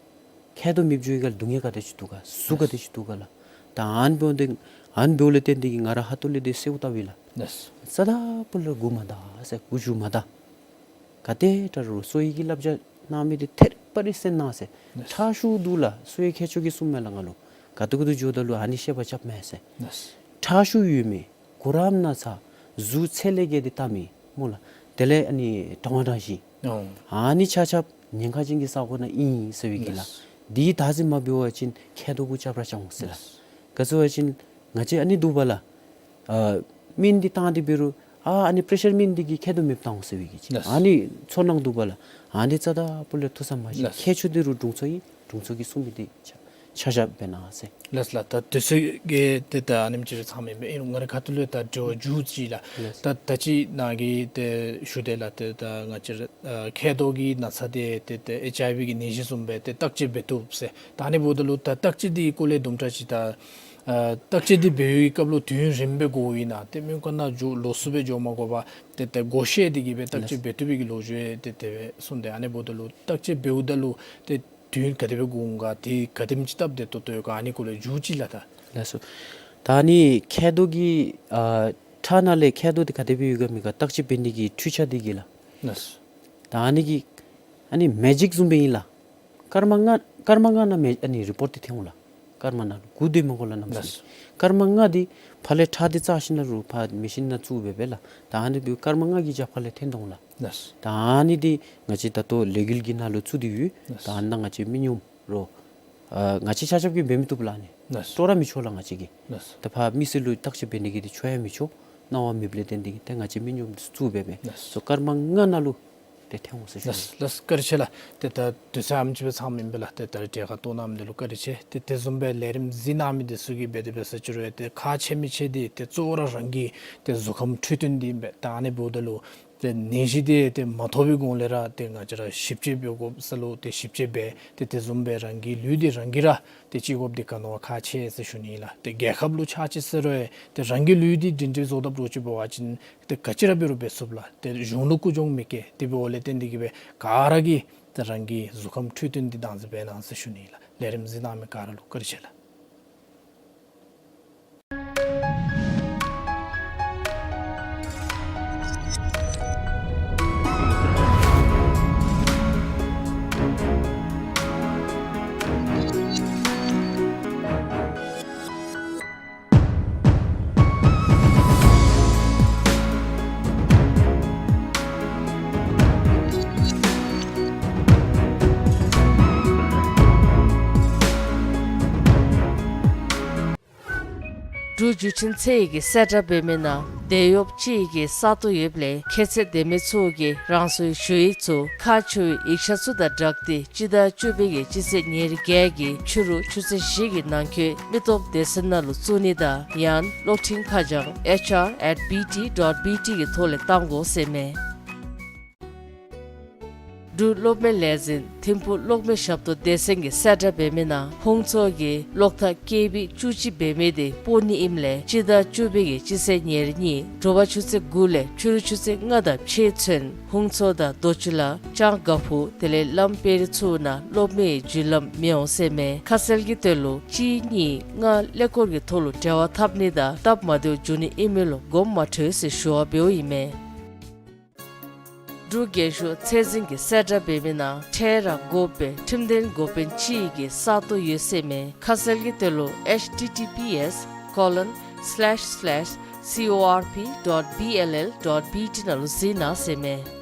མཁལ་རྡོག་མེདཔ་འགྱོ་བའི་སྒང་ལུ་སྡུག་བསྔལ་ག་དེ་ཅིག་འདུག་ག། ཟུག་ག་དེ་ཅིག་འདུག་ག་ལགས། ད་ཨ་ནི་འབདཝ་ད་ཨ་ནི་འབདཝ་ལས་བརྟེན་ཏེ་གིས་ང་ར་ཧ་ཏོ་ལས་འདི་གསོལཝ་བཏབ་ཡི་ལགས། ལགས། རྩ་དང་པོ་ལས་མགུ་མ་འདག་ཟེར། མགུ་མཇུག་མ་འདག། ག་དེ་དྲག་རུང་གསོ་བའི་གི་བསླབ་བྱ་གནང་མི་འདི་ཐད་རི་བ་རི་གསན་གནང་ཟེར། ལགས། ཁྲག་ཤུགས་འདུག་ལགས། གསོ་བའི་མཁས་མཆོག་གིས་གསུངམ་མས་ལགས་ང་ལུ། ག་ཏེ་ག་ཏེ་འགྱོཝ་ད་ལུ་ཨ་ནི་བཤད་པ་རྐྱབ་མས་ཟེར། ལགས། ཁྲག་ཤུགས་ཡོད་མི། གུ་རམ་ན་ཚ། གཟུགས་ཚད་ལས་བརྒལ་ཏེ་བཏང་མི་སྨོ་ལགས། དེ་ལས་ཨ་ནི་གྲང་བ་གྲང་ཞིང་། ཨོ། ཨ་ནི་ཆ་ཁྱབ་ཉེན་ཁ་ཅན་གྱི་ས་གོ་ནང་ཨིན་ཟེར་བའི་གི་ལགས། ལགས། འདི་བདག་འཛིན་མ་འབད་བ་ཅིན་མཁལ་རྡོག་གུ་རྐྱབ་ར་རྐྱབ་འོང་ཟེར་ལགས། ལགས། ག་ཅི་འབད་བ་ཅིན་ང་བཅས་ཨ་ནི་འདུག་པ་ལགས། ཨ་སྨན་འདི་བཏང་སྟེ་འབད་རུང་ཨ་ཨ་ནི་པེ་རེ་ཤར་སྨན་འདི་གིས་མཁལ་རྡོག་མེདཔ་བཏང་འོང་ཟེར་བའི་གི་ཅིག། ལགས། ཨ་ནི་ཚོར་སྣང་འདུག་པ་ལགས། ཨ་ནི་རྩ་དང་པོ་ལས་ཐུགས་བསམ་མ་བཞེས། ལགས། མཁས་མཆོག་འདི་རུང་དྲུང་འཚོ་ཨིན། དྲུང་འཚོ་གིས་གསུང་མི་འདི་ཆ་ཆ་བཞག་འབད་གནང་ཟེར། ལགས་ལགས། ད་དུས་ཚོད་ཀྱིས་ཏེ་ད་ཨ་ནེམ་ཅིག་རེ་ཚང་མི་མས། ཨིན་རུང་ང་རའི་ཁ་ཐུག་ལས་ད་དྲི་བ་མཇུག་ཅིག་ལགས། ལགས། ད་ད་ཅི་ནཱ་གིས་ཏེ་ཞུ་དེས་ལགས། ཏེ་ད་ང་བཅས་ར་ཨ་མཁལ་རྡོག་གི་ན་ཚ་འདི་ཏེ་ཏེ་ཨེཆ་ཨའི་ཝི་གི་ནད་གཞི་བཟུམ་སྦེ་ཏེ་བརྟག་དཔྱད་འབད་བཏུབ་ཟེར། ད་ཨ་ནི་འབདཝ་ད་ལུ་ད་བརྟག་དཔྱད་འདི་སྐོར་ལས་དུམ་གྲ་ཅིག་ད་ཨ་བརྟག་དཔྱད་འདི་འབད་བའི་སྐབས་ལུ་དུས་ཡུན་རིངམོ་སྦེ་འགོརཝ་ཨིན་ན། ཏེ་སྨན་ཁང་ནང་འགྱོ་ལོགས་སུ་སྦེ་འགྱོ་མ་དགོ་པར་ཏེ་ཏེ་སྒོ་ཕྱེ་སྟེ་གིས་སྦེ་བརྟག་དཔྱད་འབད་བཏུབ་པའི་གི་ལོ་རྒྱུས་ཏེ་དེ་སྦེ་གསུངས་ཏེ། ཨ་ནི་འབདཝ་ད་ལུ་བརྟག་དཔྱད་འབདཝ་ད་ལུ་ཏེ་དུས་ཡུན་ག་དེ་སྦེ་འགོར་འོང་ག། ཏེ་ག་དེམ་ཅིག་སྟབས་བདེ་ཏོག་ཏོ་ཡོད་ག། ཨ་ནི་སྐོར་ལས་མཇུག་ཅིག་ལགས། ད་ལགས་སོ། ད་ཨ་ནི་མཁལ་རྡོག་གི་ཨ་ཁྲག་ནང་ལས་མཁལ་རྡོག་འདི་ག་དེ་སྦེ་ཡོད་ག་མེད་ག་བརྟག་དཔྱད་འབད་ནི་གི་འཕྲུལ་ཆས་འདི་གིས་ལགས། ལགས་སོ། ད་ཨ་ནི་གི་ཨ་ནི་མེ་ཇིག་བཟུམ་སྦེ་ཨིན་ལགས། སྐར་མ་ལྔ་སྐར་མ་ལྔ་ནང་མེ་ཨ་ནི་རི་པོཊ་འདི་ཐོན་འོང་ལགས། སྐར་མ་ལྔ་དགུ་དེ་མ་གོ་ལགས་ནམ་ཟེར། ལགས་སོ། སྐར་མ་ལྔ་འདི་ཕར་ལས་ཁྲག་འདི་བཙགས་ཞིནམ་ལས་རུང་ཕར་མེ་ཤིན་ནང་བཙུགས་སྦེ་སྦེ་ལགས། ད་ཨ་ནི་འབདཝ་སྐར་མ་ལྔ་གི་རྒྱབ་ཁ་ལས་ཐོན་འོང་ལགས། ལགས་སོ། ད་ཨ་ནི་འདི་ང་བཅས་ད་ལྟོ་ལས་འགུལ་གྱི་ནང་ལུ་བཙུགས་ཏེ་ཡོད། ལགས་སོ། ད་ཨ་ནཱ་ང་བཅས་མི་ཉམས་རོགས་ཨ་ང་བཅས་ཆ་ཁྱབ་ཀྱིས་འབད་མི་བཏུབ་ལགས་ཨ་ནི། ལགས་སོ། སྤྲོ་ར་མི་ཆོག་ལགས་ང་བཅས་ཀྱིས། ལགས་སོ། ད་ཕར་མི་སེར་ལུ་བརྟག་དཔྱད་འབད་ནི་གི་འདི་ཆོག་ཡང་མི་ཆོག། གནང་བ་མེདཔ་ལས་བརྟེན་ཏེ་གིས་ད་ང་བཅས་མི་ཉམས་བཙུགས་སྦེ་སྦེ། ལགས་སོ། སོ་སྐར་མ་ལྔ་ནང་ལུ་ཏེ་ཐོན་འོང་ཟེར་ཞུ། ལགས་ལགས། བཀའ་དྲིན་ཆེ་ལགས། ཏེ་ད་དུས་ཚོད་ཨ་ནེམ་ཅིག་སྦེ་ཚང་མི་མས་ལགས། ཏེ་ད་རེས་གྲལ་ཁར་གཏོགས་གནང་མི་འདི་ལུ་བཀའ་དྲིན་ཆེ། ཏེ་དེ་བཟུམ་སྦེ་ལས་རིམ་གཟིགས་གནང་མི་འདི་ཚུ་གིས་འབད་དེ་འབད་ས་ཅི་རུང་ཏེ་ཁག་ཆེ་མི་ཆེ་འདི་ཏེ་གཙོ་བོ་ར་རང་གི་ཏེ་གཟུགས་ཁམས་འཕྲོད་བསྟེན་འདི་ཨིན་པས། ད་ཨ་ནི་འབདཝ་ད་ལུ་ཏེ་ནད་གཞི་འདི་ཏེ་མ་ཐོབ་པའི་གོང་ལས་ར་ཏེ་ང་བཅས་ར་ཞིབ་དཔྱད་འབད་དགོ་ས་ལུ་ཏེ་ཞིབ་དཔྱད་འབད། ཏེ་དེ་བཟུམ་སྦེ་རང་གི་ལུས་འདི་རང་གིས་ར་ཏེ་ཅིག་དགོཔ་འདི་ག་ནི་བ་ཁག་ཆེ་ཟེར་ཞུ་ནི་ལགས། ཏེ་རྒྱལ་ཁབ་ལུ་ཆ་བཞག་ས་རུང་ཏེ་རང་གི་ལུས་འདི་སྒྲིང་སྒྲིང་བཟོ་དཔ་འདྲཝ་ཅིག་འབད་བ་ཅིན་ཏེ་ག་ཅི་ར་འབད་རུང་འབད་ཚུགས་ལགས། ཏེ་གཞུང་ལུ་རྒུད་འབྱུང་མི་སྐྱེ། དེ་འབདཝ་ལས་བརྟེན་ཏེ་གིས་སྦེ་ག་ར་གིས་ཏེ་རང་གི་གཟུགས་ཁམས་འཕྲོད་བསྟེན་འདི་བདག་འཛིན་འབད་གནང་ཟེར་ཞུ་ནི་ལགས། ལས་རིམ་གཟིགས་གནང་མི་ག་ར་ལུ་བཀའ་དྲིན་ཆེ་ལགས། འབྲུག་བརྒྱུད་འཕྲིན་ཚད་ཡོད་ཀྱི་གསལ་བསྒྲགས་འབད་མི་ནང་འབྲེལ་ཡོད་ཅིག་གི་ས་སྟོང་ཡོདཔ་ལས་ཁྱད་ཚད་ལྡན་མི་ཚུ་གིས་རང་སོའི་ཞུ་ཡིག་ཚུ་ཁག་ཆེ་བའི་ཡིག་ཆ་ཚུ་དང་སྦྲགས་ཏེ་སྤྱི་ཟླ་བཅུ་པའི་གི་སྤྱི་ཚེས་ཉེར་བརྒྱད་ཀྱི་ཕྱི་རུ་ཆུ་ཚོད་བཞི་གི་ནང་འཁོད་མི་སྟོབས་སྡེ་ཚན་ནང་ལུ་བཙུགས་ནི་དང་ཡང་གློག་འཕྲིན་ཁ་བྱང་ཨེཆ་ཨར་ཨེཊ་བི་ཊི་ཌོཊ་བི་ཊི་གི་ཐོག་ལས་བཏང་དགོ་ཟེར་མས། འབྲུག་གློག་མེ་ལས་འཛིན་ཐིམ་ཕུག་གློག་མེ་ཞབས་ཏོག་སྡེ་ཚན་གྱི་གསལ་བསྒྲགས་འབད་མི་ནང་ཧུང་ཚོ་གིས་གློག་ཐག་ཀེ་བི་བཅུ་གཅིག་འབད་མི་དེ་སྤོ་ནི་ཨིནམ་ལས་སྤྱི་ཟླ་བཅུ་པའི་གི་སྤྱི་ཚེས་ཉེར་གཉིས་དྲོ་པ་ཆུ་ཚོད་དགུ་ལས་ཕྱི་རུ་ཆུ་ཚོད་ལྔ་དང་ཕྱེད་ཚུན་ཧུང་ཚོ་དང་རྡོ་ཆུ་ལ་ལྕང་དགའ་ཕུག་དེ་ལས་ལམ་དཔལ་རི་ཚུ་ནང་གློག་མེའི་རྒྱུན་ལམ་མི་འོང་ཟེར་མས། ཁ་གསལ་གྱི་དོན་ལུ་གཅིག་གཉིས་ལྔ་ཀླད་ཀོར་གྱི་ཐོག་ལུ་འབྲེལ་བ་འཐབ་ནི་དང་སྟབས་མ་བདེཝ་འབྱུང་ནི་ཨིན་མི་ལུ་དགོངསམ་མ་ཁྲེལ་ཟེར་ཞུ་བ་འབདཝ་ཨིན་མས། འབྲུག་རྒྱལ་གཞུང་ཚད་འཛིན་གྱི་གསལ་བསྒྲགས་འབད་མི་ནང་འཕྲལ་ར་དགོ་པའི་ཁྲིམས་དོན་འགོ་དཔོན་ཅིག་གི་ས་སྟོང་ཡོད་ཟེར་མས། ཁ་གསལ་གྱི་དོན་ལུ་ཨེཆ་ཊི་ཊི་པི་ཨེསི་ཀོ་ལོན་སི་ལེཤ་སི་ལེཤ་སི་ཨོ་ཨར་པི་ཌོཊ་བི་ཨེལ་ཨེལ་ཌོཊ་བི་ཊི་ནང་ལུ་གཟིགས་གནང་ཟེར་མས།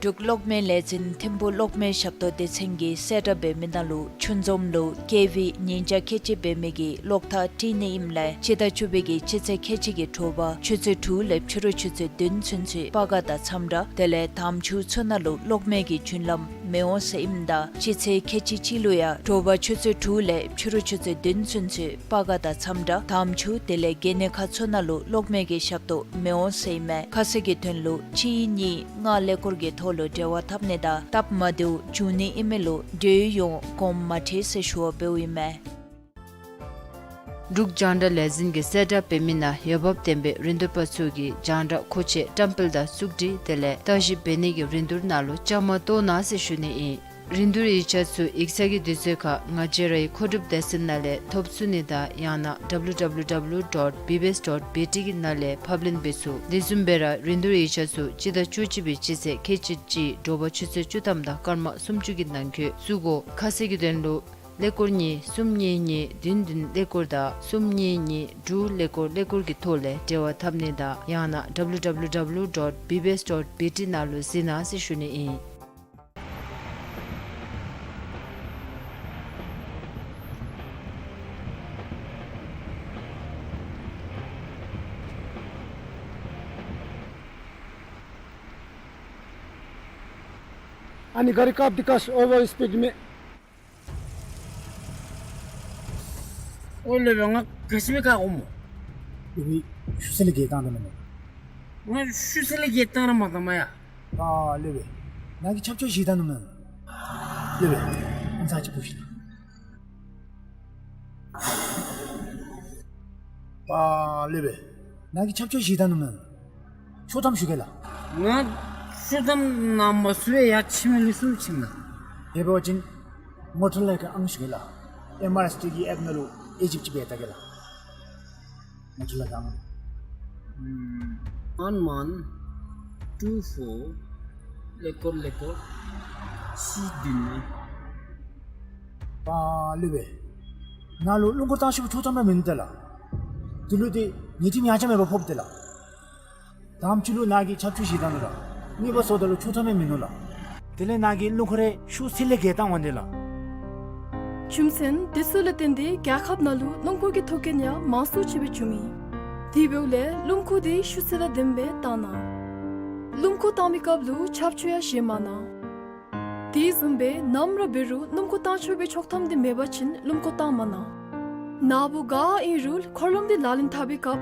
འབྲུག་གློག་མེ་ལས་འཛིན་ཐིམ་ཕུག་གློག་མེ་ཞབས་ཏོག་སྡེ་ཚན་གྱི་གསལ་བསྒྲགས་འབད་མི་ནང་ལུ་ཆུ་འཛོམས་ལུ་ཀེ་བི་ཉིས་བརྒྱ་ཁལ་གཅིག་འབད་མི་གི་གློག་ཐག་དྲི་ནི་ཨིནམ་ལས་སྤྱི་ཟླ་བཅུ་པའི་གི་སྤྱི་ཚེས་ཁལ་གཅིག་གི་དྲོ་པ་ཆུ་ཚོད་དྲུག་ལས་ཕྱི་རུ་ཆུ་ཚོད་བདུན་ཚུན་ཚོད་སྤ་སྒར་དང་མཚམས་བྲག་དེ་ལས་དམ་ཆུ་ཚུ་ནང་ལུ་གློག་མེ་གི་རྒྱུན་ལམ་མི་འོང་ཟེར་ཨིནམ་ད་སྤྱི་ཚེས་ཁལ་གཅིག་གཅིག་ལུ་ཡང་དྲོ་པ་ཆུ་ཚོད་དྲུག་ལས་ཕྱི་རུ་ཆུ་ཚོད་བདུན་ཚུན་ཚོད་སྤ་སྒར་དང་མཚམས་བྲག་དམ་ཆུ་དེ་ལས་གན་ནི་ཁ་ཚུ་ནང་ལུ་གློག་མེ་གི་ཞབས་ཏོག་མི་འོང་ཟེར་ཨིན་མས། ཁ་གསལ་གྱི་དོན་ལུ་གཅིག་གཉིས་ལྔ་ཀླད་ཀོར་གྱི་ཐོག་ལུ་འབྲེལ་བ་འཐབ་ནི་དང་སྟབས་མ་བདེཝ་འབྱུང་ནི་ཨིན་མི་ལུ་འབྲེལ་ཡོད་ཡོངས་དགོངསམ་མ་ཁྲེལ་ཟེར་ཞུ་བ་འབདཝ་ཨིན་མས། འབྲུག་རྒྱང་བསྒྲགས་ལས་འཛིན་གྱི་གསལ་བསྒྲགས་འབད་མི་ནང་འོས་འབབ་ལྡན་པའི་རིན་བསྡུར་པ་ཚུ་གིས་རྒྱང་བསྒྲགས་མཁོ་ཆས་བཀྲམ་སྤེལ་དང་བཙུགས་སྒྲིག་དེ་ལས་བརྟག་ཞིབ་འབད་ནི་གི་རིན་བསྡུར་ནང་ལུ་བཅའ་མར་གཏོགས་གནང་ཟེར་ཞུ་ནི་ཨིན། རིན་བསྡུར་ཡིག་ཆ་ཚུ་ཡིག་ཚང་གི་དུས་ཚོད་ཁར་ང་བཅས་རའི་མཁོ་སྒྲུབ་སྡེ་ཚན་ནང་ལས་ཐོབ་ཚུགས་ནི་དང་ཡང་ན་ཌབ་ལུ་ཌབ་ལུ་ཌབ་ལུ་ཌོཊ་བི་བི་ཨེསི་ཌོཊ་བི་ཊི་གི་ནང་ལས་ཕབ་ལེན་འབད་ཚུགས། དེ་བཟུམ་སྦེ་ར་རིན་བསྡུར་ཡིག་ཆ་ཚུ་སྤྱི་ཟླ་བཅུ་གཅིག་པའི་སྤྱི་ཚེས་ཁལ་གཅིག་གཅིག་དྲོ་པ་ཆུ་ཚོད་བཅུ་ཐམ་དང་སྐར་མ་སུམ་ཅུ་གི་ནང་འཁོད་བཙུགས་དགོ། ཁ་གསལ་གྱི་དོན་ལུ་ཀླད་ཀོར་གཉིས་གསུམ་གཉིས་གཉིས་བདུན་བདུན་ཀླད་ཀོར་དང་གསུམ་གཉིས་གཉིས་དྲུག་ཀླད་ཀོར་ཀླད་ཀོར་གྱི་ཐོག་ལས་འབྲེལ་བ་འཐབ་ནི་དང་ཡང་ན་ཌབ་ལུ་ཌབ་ལུ་ཌབ་ལུ་ཌོཊ་བི་བི་ཨེསི་ཌོཊ་བི་ཊི་ནང་ལུ་གཟིགས་གནང་ཟེར་ཞུ་ནི་ཨིན། ཨ་ནི་གཱ་རི་ཀབ་འདི་ཀ་ཨོ་ཝར་སི་པིཌ་མས། ཨོ་ལེ་བེ་ང་ག་ཅི་སྦེ་བཀག་འོང་སྨོ། ལེ་བེ་ཤུལ་ས་ལས་བརྒལ་བཏང་ད་མེན་ན། ང་ཤུལ་ས་ལས་བརྒལ་བཏང་ར་མ་བཏང་མ་ཡ། ཨ་ལེ་བེ་ནཱ་གིས་ཆབ་ཆོ་བཞེས་ད་ནུག་མེན་ན། ལེ་བེ་ཨ་ཙི་ཅིག་འབོ་ཤིག་ལགས། ཨ་ལེ་བེ་ནཱ་གིས་ཆབ་ཆོ་བཞེས་ད་ནུག་མེན་ན། ཤོ་ཐམ་ཞུ་གེ་ལགས། ང་ཤོ་ཐམ་ནང་མ་ཚུད་པས་ཡར་ཕྱི་མི་ལུ་ཚུར་ཕྱིན་ན། དེ་འབད་བ་ཅིན་ངོ་སྤྲོད་ལས་ཀྱི་ཨང་ཞུ་གེ་ལགས། ཨེམ་ཨར་ཨེསི་ཊི་གི་ཨེཔ་ནང་ལུ་ཨེ་ཇིབ་ཅིག་འབད་ད་གེ་ལགས། ངོ་སྤྲོད་ལས་ཀྱི་ཨང་། ཨུམ་ཝན་ཝན་ཊུ་ཕོར་ཀླད་ཀོར་ཀླད་ཀོར་གཅིག་བདུན་ལྔ། ཨ་ལེ་བེ་ནཱ་ལུ་རླུང་འཁོར་བཏང་ཤོག་ཤོ་ཐམ་ར་མིན་འདུག་ལགས། དེ་ལུ་དེ་ཉེས་ཁྲིམས་ཡང་ཆ་མེད་པར་ཕོགཔ་འདུག་ལགས། དང་པ་ལུ་ནཱ་གིས་ཆབ་ཆོ་བཞེས་ད་ནུག་ལགས། གཉིས་པ་སོངམ་ད་ལུ་ཤོ་ཐམ་ཡང་མིན་ནུག་ལགས། དེ་ལས་ནཱ་གིས་རླུང་འཁོར་རེ་ཤུལ་ས་ལས་བརྒལ་བཏང་འོང་དེ་ལགས། རྒྱུ་མཚན་དེ་ཚུ་ལས་བརྟེན་ཏེ་རྒྱལ་ཁབ་ནང་ལུ་རླུང་འཁོར་གྱི་ཐོག་རྐྱེན་ཡང་མང་སུ་ཅིག་སྦེ་བྱུང་ཡི། དེ་འབདཝ་ལས་རླུང་འཁོར་དེ་ཤུལ་ས་ལས་བདེན་པའི་བཏང་གནང་། རླུང་འཁོར་བཏང་མི་སྐབས་ལུ་ཆབ་ཆོ་ཡང་བཞེས་མ་གནང་། དེ་བཟུམ་སྦེ་ནམ་ར་འབད་རུང་རླུང་འཁོར་བཏང་ཆོག་པའི་ཆོག་ཐམ་དེ་མེད་པ་ཅིན་རླུང་འཁོར་བཏང་མ་གནང་། ནཱ་བུ་ག་ཨིན་རུང་འཁོར་ལམ་དེ་ལག་ལེན་འཐབ་པའི་སྐབས་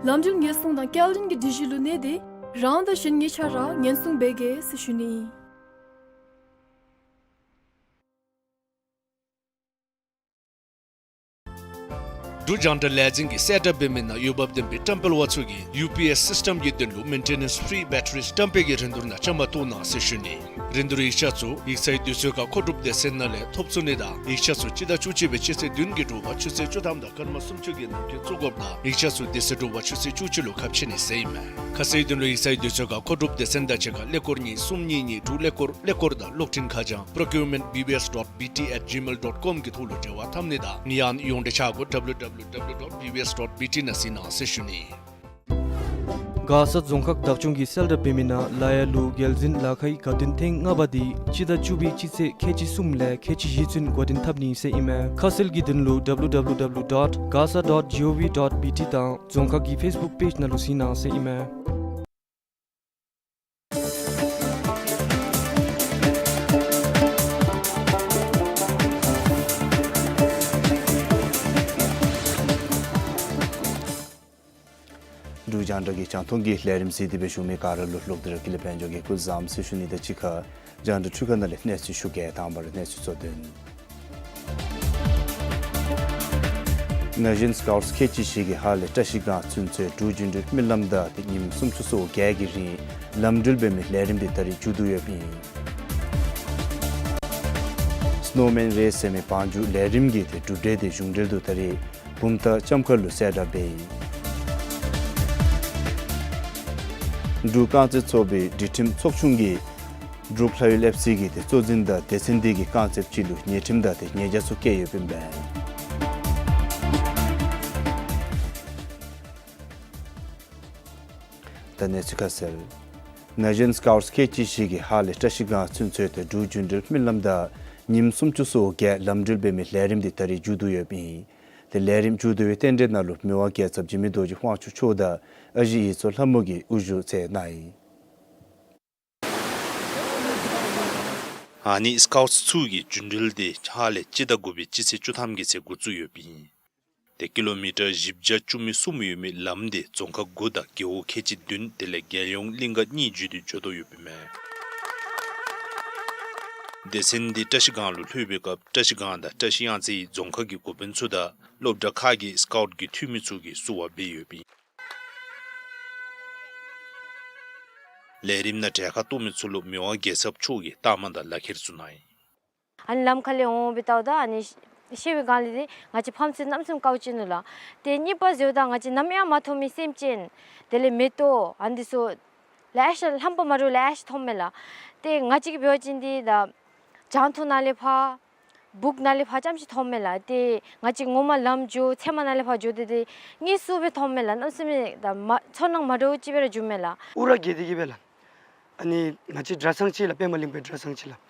ལམ་འགྲུལ་ཉེན་སྲུང་དང་སྐྱེལ་འདྲེན་གྱི་སྒྲིག་གཞི་ལུ་གནས་ཏེ་རང་དང་གཞན་གཉིས་ཆ་ར་ཉེན་སྲུང་འབད་གེ་ཟེར་ཞུ་ནི་ཨིན། འབྲུག་རྒྱང་བསྒྲགས་ལས་འཛིན་གྱི་གསལ་བསྒྲགས་འབད་མི་ནང་འོས་འབབ་ལྡན་པའི་བཀྲམ་སྤེལ་བ་ཚུ་གིས་ཡུ་པི་ཨེསི་སིསི་ཊམ་གྱི་དོན་ལུ་མེན་ཊེ་ནེནསི་ཕི་རི་བེ་ཊ་རི་བཀྲམ་སྤེལ་གྱི་རིན་བསྡུར་ནང་བཅའ་མར་གཏོགས་གནང་ཟེར་ཞུ་ནི། རིན་བསྡུར་ཡིག་ཆ་ཚུ་ཡིག་ཚང་གི་དུས་ཚོད་ཁར་མཁོ་སྒྲུབ་སྡེ་ཚན་ནང་ལས་ཐོབ་ཚུགས་ནི་དང་ཡིག་ཆ་ཚུ་སྤྱི་ཟླ་བཅུ་གཅིག་པའི་སྤྱི་ཚེས་བདུན་གྱི་དྲོ་པ་ཆུ་ཚོད་བཅུ་ཐམ་དང་སྐར་མ་སུམ་ཅུ་གི་ནང་འཁོད་བཙུགས་དགོཔ་དང་ཡིག་ཆ་ཚུ་དེ་ཚེ་དྲོ་པ་ཆུ་ཚོད་བཅུ་གཅིག་ལུ་ཁ་ཕྱེ་ནི་ཟེར་ཨིན་མས། ཁ་གསལ་དོན་ལུ་ཡིག་ཚང་གི་དུས་ཚོད་ཁར་མཁོ་སྒྲུབ་སྡེ་ཚན་དང་གཅིག་ཁར་ཀླད་ཀོར་གཉིས་གསུམ་གཉིས་གཉིས་དྲུག་ཀླད་ཀོར་ཀླད་ཀོར་དང་གློག་འཕྲིན་ཁ་བྱང་པྲོ་ཀིའུར་མེནཊ་བི་བི་ཨེསི་ཌོཊ་བི་ཊི་ཨེཊ་ཇི་མེལ་ཌོཊ་ཀོམ་གི་ཐོག་ལུ་འབྲེལ་བ་འཐབ་ནི་དང་ཡང་ན་ཡོངས་འབྲེལ་ཆ་བགོས་ཌབ་ལུ་ཌབ་ལུ་ཌབ་ལུ་ཌོཊ་བི་བི་ཨེསི་ཌོཊ་བི་ཊི་ནང་གཟིགས་གནང་ཟེར་ཞུ་ནི། མགར་ས་རྫོང་ཁག་བདག་སྐྱོང་གིས་གསལ་བསྒྲགས་འབད་མི་ནང་ལཱ་གཡོག་ལུ་རྒྱལ་འཛིན་ལཱ་ཁག་གི་དགའ་སྟོན་ཐེངས་ལྔ་པ་འདི་སྤྱི་ཟླ་བཅུ་པའི་སྤྱི་ཚེས་ཁལ་གཅིག་གསུམ་ལས་ཁལ་གཅིག་བཞི་ཚུན་འགོ་འདྲེན་འཐབ་ནི་ཟེར་ཨིན་མས། ཁ་གསལ་གྱི་དོན་ལུ་W W W dot gasa dot gov dot B T དང་རྫོང་ཁག་གི་ཕེསི་བུཀ་པེཇ་ནང་ལུ་གཟིགས་གནང་ཟེར་ཨིན་མས། འབྲུག་རྒྱང་བསྒྲགས་ཀྱི་རྒྱང་མཐོང་གི་ལས་རིམ་གཟིགས་ཏེ་སྦེ་བཞུགས་མི་ག་ར་ལུ་ལོག་སྟེ་ར་ཀུན་ལེགས་དཔལ་འབྱོར་གྱིས་སྐུ་བཟང་ཟེར་ཞུ་ནི་དང་གཅིག་ཁར་རྒྱང་བསྒྲགས་འཕྲུལ་ཁང་ནང་ལས་གནས་ཚུལ་ཞུ་གེ། དང་པ་ར་གནས་ཚུལ་གཙོ་དོན། ན་གཞོན་སི་ཀའུཊ་ཁལ་གཅིག་བཞི་གིས་ཧཱ་ལས་བཀྲ་ཤིས་སྒང་ཚུན་ཚོད་འབྲུག་འགྲུལ་སྨོན་ལམ་དང་ཏེ་ཉིནམ་སུམ་ཅུ་སོ་བརྒྱད་ཀྱི་རིང་ལམ་འགྲུལ་འབད་མི་ལས་རིམ་འདི་ད་རིས་མཇུག་བསྡུ་ཡོདཔ་ཨིན། སི་ནོ་མེན་རེས་ཟེར་མི་བང་རྒྱུག་ལས་རིམ་གྱི་ཏེ་གྲུབ་འབྲས་འདི་གཞུང་འབྲེལ་དུ་ད་རིས་བུམ་ཐང་ལྕམ་མཁར་ལུ་གསལ་བསྒྲགས་འབད་ཡི། འབྲུག་རྐང་རྩེད་ཚོགས་པའི་སྒྲིག་ཁྲིམས་ཚོགས་ཆུང་གིས་འབྲུག་ལྷ་ཡུལ་ཨེཕ་སི་གི་ཏེ་གཙོ་འཛིན་དང་སྡེ་ཚན་འདི་གི་རྐང་རྩེདཔ་ཅིག་ལུ་ཉེས་ཁྲིམས་དང་ཏེ་ཉེས་བྱ་ཚུ་བཀལ་ཡོདཔ་ཨིན་པས། ད་གནས་ཚུལ་ཁ་གསལ། ན་གཞོན་སི་ཀའུཊ་ཁལ་གཅིག་བཞི་གིས་ཧཱ་ལས་བཀྲ་ཤིས་སྒང་ཚུན་ཚོད་ཏེ་འབྲུག་འགྲུལ་སྨོན་ལམ་དང་ཉིནམ་སུམ་ཅུ་སོ་བརྒྱད་ལམ་འགྲུལ་འབད་མི་ལས་རིམ་འདི་ད་རིས་མཇུག་བསྡུ་ཡོདཔ་ཨིན། ཏེ་ལས་རིམ་མཇུག་བསྡུ་བའི་རྟེན་འབྲེལ་ནང་ལུ་མི་དབང་རྒྱལ་ཚབ་འཇིགས་མེད་རྡོ་རྗེ་དབང་ཕྱུག་མཆོག་དང་ཨ་ཞེ་ཡིག་ཚོགས་ལྷ་མོ་གིས་དབུ་བཞུགས་མཛད་གནང་ཡི། ཨ་ནི་སི་ཀའུཊ་ཚུ་གི་འགྲུལ་འདི་ཧཱ་ལས་སྤྱི་ཟླ་དགུ་པའི་སྤྱི་ཚེས་བཅུ་ཐམ་གྱི་ཚེ་འགོ་བཙུགས་ཡོདཔ་ཨིན། ཏེ་ཀི་ལོ་མི་ཊར་བཞི་བརྒྱ་བཅུ་མེད་གསུམ་ཡོད་མི་ལམ་འདི་རྫོང་ཁག་དགུ་དང་རྒེད་འོག་ཁལ་གཅིག་བདུན་དེ་ལས་རྒྱལ་ཡོངས་གླིང་ག་གཉིས་བརྒྱུད་དེ་འགྱོ་དོ་ཡོདཔ་ཨིན་མས། སྡེ་ཚན་འདི་བཀྲ་ཤིས་སྒང་ལུ་ལྷོད་པའི་སྐབས་བཀྲ་ཤིས་སྒང་དང་བཀྲ་ཤིས་གཡང་རྩེའི་རྫོང་ཁག་གི་འགོ་དཔོན་ཚུ་དང་སློབ་གྲྭ་ཁག་གི་སི་ཀའུཊ་གི་འཐུས་མི་ཚུ་གིས་བསུ་བ་འབད་ཡོདཔ་ཨིན། ལས་རིམ་ནང་གྲལ་ཁར་གཏོགས་མི་ཚུ་ལུ་མི་དབང་རྒྱལ་ཚབ་མཆོག་གིས་རྟགས་མ་དང་ལག་ཁྱེར་ཚུ་གནང་ཡི། ཨ་ནི་ལམ་ཁ་ལས་འོང་སྦེ་བལྟཝ་ད་ཨ་ནི་ཤི་ཤི་བའི་སྒང་ལས་འདི་ང་བཅས་ཕམ་ཚུ་གནམ་མེད་ས་མེད་དཀའཝ་སྤྱད་ནུག་ལགས། ཏེ་གཉིས་པ་ཟེརཝ་ད་ང་བཅས་ནམ་ཡང་མ་མཐོང་མི་སེམས་ཅན་དེ་ལས་མེ་ཏོག་ཨ་ནི་འདི་ཚུ་ལེ་ཤ་རྣམ་པ་མ་འདྲཝ་ལེ་ཤ་མཐོངམ་མས་ལགས། ཏེ་ང་བཅས་ཀྱིས་འབད་བ་ཅིན་འདི་ད་གྱང་ཐོག་ནང་ལས་ཕར་སྦུག་ནང་ལས་ཕར་ཙམ་ཅིག་མཐོངམ་མས་ལགས། ཏེ་ང་བཅས་ངོ་མ་ལམ་འགྱོ་ཚལ་མ་ནང་ལས་ཕར་འགྱོ་སྟེ་ཏེ་དངོས་སུ་སྦེ་མཐོངམ་མས་ལགས། གནམ་མེད་ས་མེད་ད་མ་ཚོར་སྣང་མ་འདྲཝ་ཅིག་སྦེ་ར་བྱུངམ་མས་ལགས། ཨུ་ར་གི་དེ་གིས་སྦེ་ལགས། ཨ་ནི་ང་བཅས་གྲྭ་ཚང་ཅིག་ལགས། པདྨ་གླིང་པའི་གྲྭ་ཚང་ཅིག་ལགས།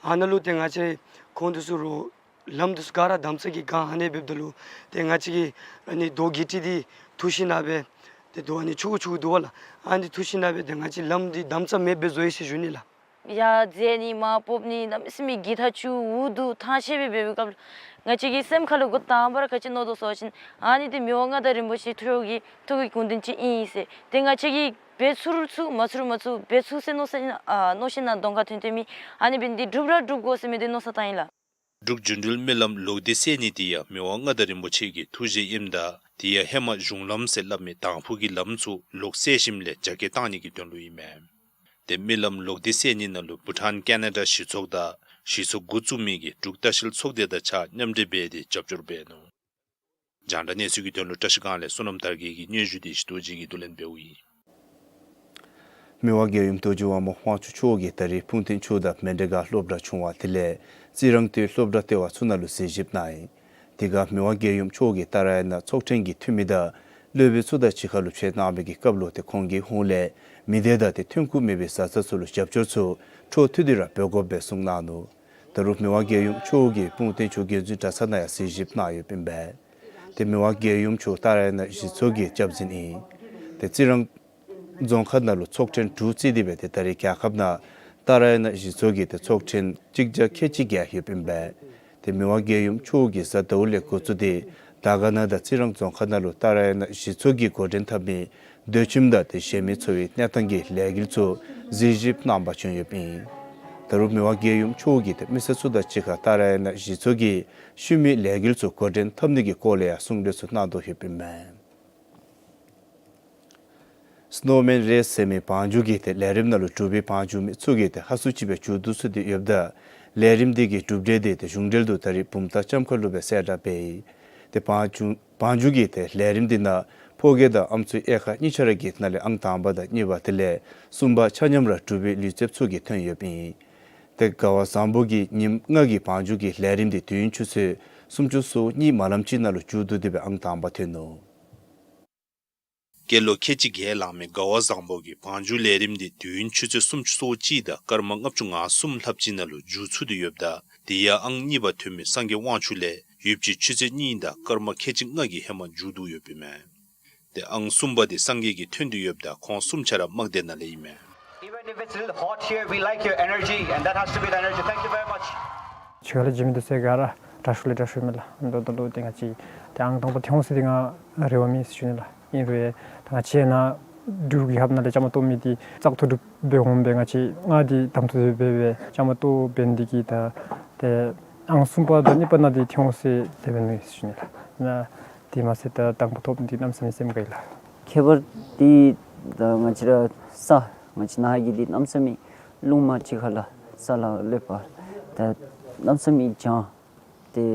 ཨ་ནཱ་ལུ་ཏེ་ང་བཅས་ཁོང་འདི་ཚུ་རུང་ལམ་འདི་ཚུ་ག་ར་དམ་ཚགས་ཀྱིས་ག་ཨ་ནི་འབདཝ་ད་ལུ་ཏེ་ང་བཅས་ཀྱིས་ཨ་ནི་རྡོ་གི་ཏི་འདི་འཐུ་ཞིནམ་ལས་སྦེ་ཏེ་རྡོ་ཨ་ནི་ཆུང་ཀུ་ཆུང་ཀུ་འདུག་པ་ལགས། ཨ་ནི་འདི་འཐུ་ཞིནམ་ལས་སྦེ་ཏེ་ང་བཅས་ལམ་འདི་དམ་ཚགས་མེདཔ་སྦེ་བཟོ་ཡི་ཟེར་ཞུ་ནི་ལགས། ཡར་འཛེགས་ནི་མར་ཕབ་ནི་གནམ་མེད་ས་མེད་གི་ཐག་ཆོད་འུ་སྡུག་ཐང་ཆད་སྦེ་འབད་བའི་སྐབས་ལུ་ང་བཅས་ཀྱི་སེམས་ཁ་ལུ་འགོ་དང་པ་ར་ག་ཅི་མནོ་དོ་ཟེར་བ་ཅིན་ཨ་ནི་འདི་མི་དབང་མངའ་བདག་རིན་པོ་ཆེ་མཆོག་གི་ཐུགས་ཀྱི་དགོངས་དོན་ཅིག་ཨིན་ཟེར། ཏེ་ང་བཅས་ཀྱིས་འབད་ཚུགས་རུང་ཚུགས་མ་ཚུགས་རུང་མ་ཚུགས་འབད་ཚུགས་ཟེར་མནོ་ས་ཨིན་ན་ཨ་མནོ་ཞིནམ་ལས་གདོང་ཁར་ཐོན་ཐོན་མི་ཨ་ནི་འབད་ནི་འདི་འགྲུབ་ར་འགྲུབ་དགོ་ཟེར་མི་འདི་མནོ་བསམ་བཏང་ཡི་ལགས། འབྲུག་འགྲོ་འགྲུལ་སྨོན་ལམ་ལོག་སྟེ་གསལ་ནི་འདི་ཡང་མི་དབང་མངའ་བདག་རིན་པོ་ཆེ་གི་ཐུགས་བཞེད་ཨིནམ་ད་དེ་ཡང་ཧེ་མ་གཞུང་ལམ་ཟེར་སླབ་མི་དང་ཕུ་གི་ལམ་ཚུ་ལོག་གསལ་ཞིནམ་ལས་རྒྱ་སྐྱེད་བཏང་ནི་གི་དོན་ལུ་ཨིན་མས། ཏེ་སྨོན་ལམ་ལོག་སྟེ་གསལ་ནི་ནང་ལུ་བྷུ་ཊཱན་ཀེ་ན་ཌ་གཞི་ཚོགས་དང་གཞི་ཚོགས་འགོ་བཙུགས་མི་གི་འབྲུག་ལྟ་བཤལ་ཚོགས་སྡེ་དང་གཅིག་ཁར་མཉམ་འབྲེལ་འབད་དེ་རྒྱབ་སྐྱོར་འབད་ནུག། རྒྱང་བསྒྲགས་གནས་ཚུལ་གྱི་དོན་ལུ་བཀྲ་ཤིས་སྒང་ལས་བསོད་ནམས་དར་རྒྱས་ཀྱི་སྙན་ཞུ་འདི་ཞི་ཏོ་ཅིག་གིས་བསྡུ་ལེན་འབདཝ་ཨིན། མི་དབང་རྒྱལ་ཡུམ་རྡོ་རྗེ་དབང་མོ་དབང་ཕྱུག་མཆོག་གིས་ད་རིས་སྤུངས་ཐང་ཆུ་བདག་མཎྜལ་སྒར་སློབ་གྲྭ་ཆུང་བ་དེ་ལས་རྩི་རང་སྟོད་སློབ་གྲྭ་ལྟེ་བ་ཚུ་ནང་ལུ་གཟིགས་ཞིབ་གནང་ཡི། དེ་ཁར་མི་དབང་རྒྱལ་ཡུམ་མཆོག་གིས་ཏཱ་ར་ཡ་ན་ཚོགས་ཐེངས་ཀྱི་འཐུས་མི་དང་སློབ་དཔོན་ཚུ་དང་གཅིག་ཁར་ལུ་ཕྱད་གནང་བའི་སྐབས་ལུ་ཏེ་ཁོང་གིས་ཧཱུྃ་ལས་མི་སྡེ་དང་ཏེ་ཐོན་ཁུངས་མེད་པའི་བཟའ་ཚང་ཚུ་ལུ་རྒྱབ་སྐྱོར་ཚུ་འཕྲོ་མཐུད་དེ་ར་འབད་དགོཔ་སྦེ་གསུངས་གནང་ནུག། ད་རུང་མི་དབང་རྒྱལ་ཡུམ་མཆོག་གིས་སྤུངས་ཐང་ཆུ་དགེ་འདུན་གྲྭ་ཚང་ནང་ཡང་གཟིགས་ཞིབ་གནང་ཡོདཔ་ཨིན་པས། ཏེ་མི་དབང་རྒྱལ་ཡུམ་མཆོག་ཏཱ་ར་ཡ་ན་གཞི་ཚོགས་ཀྱི་སྐྱབས་འཛིན་ཨིན། ཏེ་རྩི་རང་རྫོང་ཁག་ནང་ལུ་ཚོགས་ཐེངས་དྲུག་བརྩིས་ཏེ་སྦེ་ཏེ་ད་རིས་རྒྱལ་ཁབ་ནང་ཏཱ་ར་ཡ་ན་གཞི་ཚོགས་ཀྱི་ཏེ་ཚོགས་ཐེངས་གཅིག་བརྒྱ་ཁལ་གཅིག་བརྒལ་ཡོདཔ་ཨིན་པས། ཏེ་མི་དབང་རྒྱལ་ཡུམ་མཆོག་གིས་གཟའ་ཟླཝ་ལས་འགོ་བཙུགས་ཏེ་དར་དཀར་ན་དང་རྩི་རང་རྫོང་ཁག་ནང་ལུ་ཏཱ་ར་ཡ་ན་གཞི་ཚོགས་ཀྱིས་འགོ་འདྲེན་འཐབ་མི་སྡོད་ཁྱིམ་དང་ཏེ་གཞན་མི་འཚོ་བའི་གནས་སྟངས་ཀྱི་ལས་འགུལ་ཚུ་གཟིགས་ཞིབ་གནང་པར་བྱོན་ཡོདཔ་ཨིན། ད་རུང་མི་དབང་རྒྱལ་ཡུམ་མཆོག་གིས་ཏེ་མི་སེར་ཚུ་དང་གཅིག་ཁར་ཏཱ་ར་ཡ་ན་གཞི་ཚོགས་ཀྱིས་ཤུལ་མའི་ལས་འགུལ་ཚུ་འགོ་འདྲེན་འཐབ་ནི་གི་སྐོར་ལས་ཡང་གསུང་གྲོས་ཚུ་གནང་དོ་ཡོདཔ་ཨིན་མས། སི་ནོ་མེན་རེས་ཟེར་མི་བང་རྒྱུག་གི་ཏེ་ལས་རིམ་ནང་ལུ་འབྲུག་པའི་བང་རྒྱུག་མི་ཚུ་གིས་ཏེ་ཧ་སུ་ཅིག་སྦེ་མཇུག་བསྡུ་ཚུགས་ཏེ་ཡོདཔ་ད་ལས་རིམ་འདི་གི་གྲུབ་འབྲས་འདི་ཏེ་གཞུང་འབྲེལ་དུ་ད་རིས་བུམ་ཐང་ལྕམ་མཁར་ལུ་སྦེ་གསལ་བསྒྲགས་འབད་ཡི། ཏེ་བང་རྒྱུག་བང་རྒྱུག་གི་ཏེ་ལས་རིམ་འདི་ནང་ཕོ་སྐྱེས་དང་ཨམ་སྲུའི་དབྱེ་ཁག་གཉིས་ཆ་ར་གི་ནང་ལས་ཨང་དང་པ་དང་གཉིས་པ་དེ་ལས་གསུམ་པ་ཆ་མཉམ་ར་འབྲུག་པའི་ལུས་རྩལཔ་ཚུ་གིས་ཐོན་ཡོདཔ་ཨིན། ཏེ་དགའ་བ་བཟང་པོ་གིས་ཉིནམ་ལྔ་གི་བང་རྒྱུག་གི་ལས་རིམ་འདི་དུས་ཡུན་ཆུ་ཚོད་སུམ་ཅུ་སོ་གཉིས་མ་ལམ་ཅིག་ནང་ལུ་མཇུག་བསྡུ་སྟེ་སྦེ་ཨང་དང་པ་ཐོན་ནུག། སྐྱེས་ལོ་ཁལ་གཅིག་བརྒྱད་ལང་མི་དགའ་བ་བཟང་པོ་གིས་བང་རྒྱུག་ལས་རིམ་འདི་དུས་ཡུན་ཆུ་ཚོད་སུམ་ཅུ་སོ་གཅིག་དང་སྐར་མ་ལྔ་བཅུ་ང་གསུམ་ལྷགཔ་ཅིག་ནང་ལུ་མཇུག་ཚུགས་ཏེ་ཡོདཔ་ད་དེ་ཡང་ཨང་གཉིས་པ་ཐོན་མི་སངས་རྒྱས་དབང་ཕྱུག་ལས་ཡུདཔ་ཅིག་ཆུ་ཚོད་གཉིས་དང་སྐར་མ་ཁལ་གཅིག་ལྔ་གི་ཧེ་མ་མཇུག་བསྡུ་ཡོདཔ་ཨིན་མས། ཏེ་ཨང་གསུམ་པ་འདི་སངས་རྒྱས་ཀྱིས་ཐོན་ཏེ་ཡོདཔ་ད་ཁོང་གསུམ་ཆ་ར་དམག་སྡེ་ནང་ལས་ཨིན་མས། Even if it's a little hot here, we like your energy, and that has to be the energy. Thank you very much. ཕྱི་ཁ་ལས་འགྱོ་མི་འདི་ཚུ་ག་ར་དྲག་ཤོས་ལས་དྲག་ཤོས་མས་ལགས། མདོར་བསྡུ་ལུ་ཏེ་ང་བཅས་ཏེ་ཨང་དང་པ་ཐོན་འོང་ཟེར་ཏེ་ང་རེ་བ་མེད་ཟེར་ཞུ་ནི་ལགས། ཨིན་རུང་ད་ང་བཅས་ནཱ་འབྲུག་རྒྱལ་ཁབ་ནང་ལས་བཅའ་མར་གཏོགས་མི་འདི་བཙག་འཐུ་གྲུབ་སྦེ་འོང་སྦེ་ང་བཅས་ལྔ་འདི་གདམ་འཐུ་འབད་སྦེ་བཅའ་མར་གཏོགས་འབད་ནི་འདི་གིས་ད་ཏེ་ཨང་གསུམ་པ་དང་གཉིས་པ་ནང་འདི་ཐོན་འོང་ཟེར་དེ་སྦེ་མནོ་ཡི་ཟེར་ཞུ་ནི་ལགས། ནཱ་དེ་མ་ཚད་ད་དང་པ་ཐོབ་ནི་འདི་གནམ་མེད་ས་མེད་སེམས་དགའ་ཡི་ལགས། ཁྱད་པར་འདི་ད་ང་བཅས་ར་ས་ང་བཅས་ནཱ་གི་འདི་གནམ་མེད་ས་མེད་རླུང་མ་གཅིག་ཁར་ལགས་ས་ལ་སླེབས་པ་ད་གནམ་མེད་ས་མེད་གྱང་། ཏེ་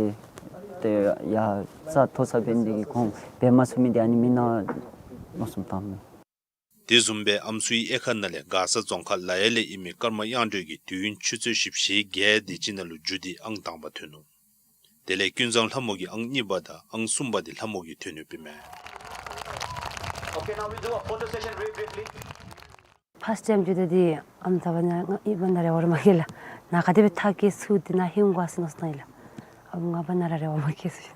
ཏེ་ཡར་ས་མཐོ་ས་འབད་ནི་འདི་གིས་ཁོང་འབད་མ་ཚུགས་མི་འདི་ཨ་ནི་མི་ནང་མནོ་བསམ་བཏངམ་མས། དེ་བཟུམ་སྦེ་ཨམ་སྲུའི་དབྱེ་ཁག་ནང་ལས་མགར་ས་རྫོང་ཁག་ལ་ཡ་ལས་ཨིན་མི་ཀརྨ་དབྱངས་སྒྲོན་གྱིས་དུས་ཡུན་ཆུ་ཚོད་བཞི་བཅུ་ཞེ་བརྒྱད་དེ་ཅིག་ནང་ལུ་མཇུག་སྟེ་ཨང་དང་པ་ཐོན་ནུག། དེ་ལས་ཀུན་བཟང་ལྷ་མོ་གིས་ཨང་གཉིས་པ་དང་ཨང་གསུམ་པ་འདི་ལྷ་མོ་གིས་ཐོན་ཡོདཔ་ཨིན་མས། Okay, now we'll do a photo session very briefly. ཕཱསཊ་ཊའིམ་འགྱོཝ་ད་འདི་ཨམ་ཚ་བ་ནཱ་ང་ཨིན་པ་ནཱ་རེ་བ་ར་མ་བསྐྱེད་ལགས། ནཱ་ག་དེ་སྦེ་ཐག་བཅད་ཚུགས་ཏེ་ནཱ་ཧིང་ག་སོང་ནུག་ཟེར་ལགས། ཨམ་ང་འབདན་ནཱ་ར་རེ་བ་མ་བསྐྱེད་ཟེར།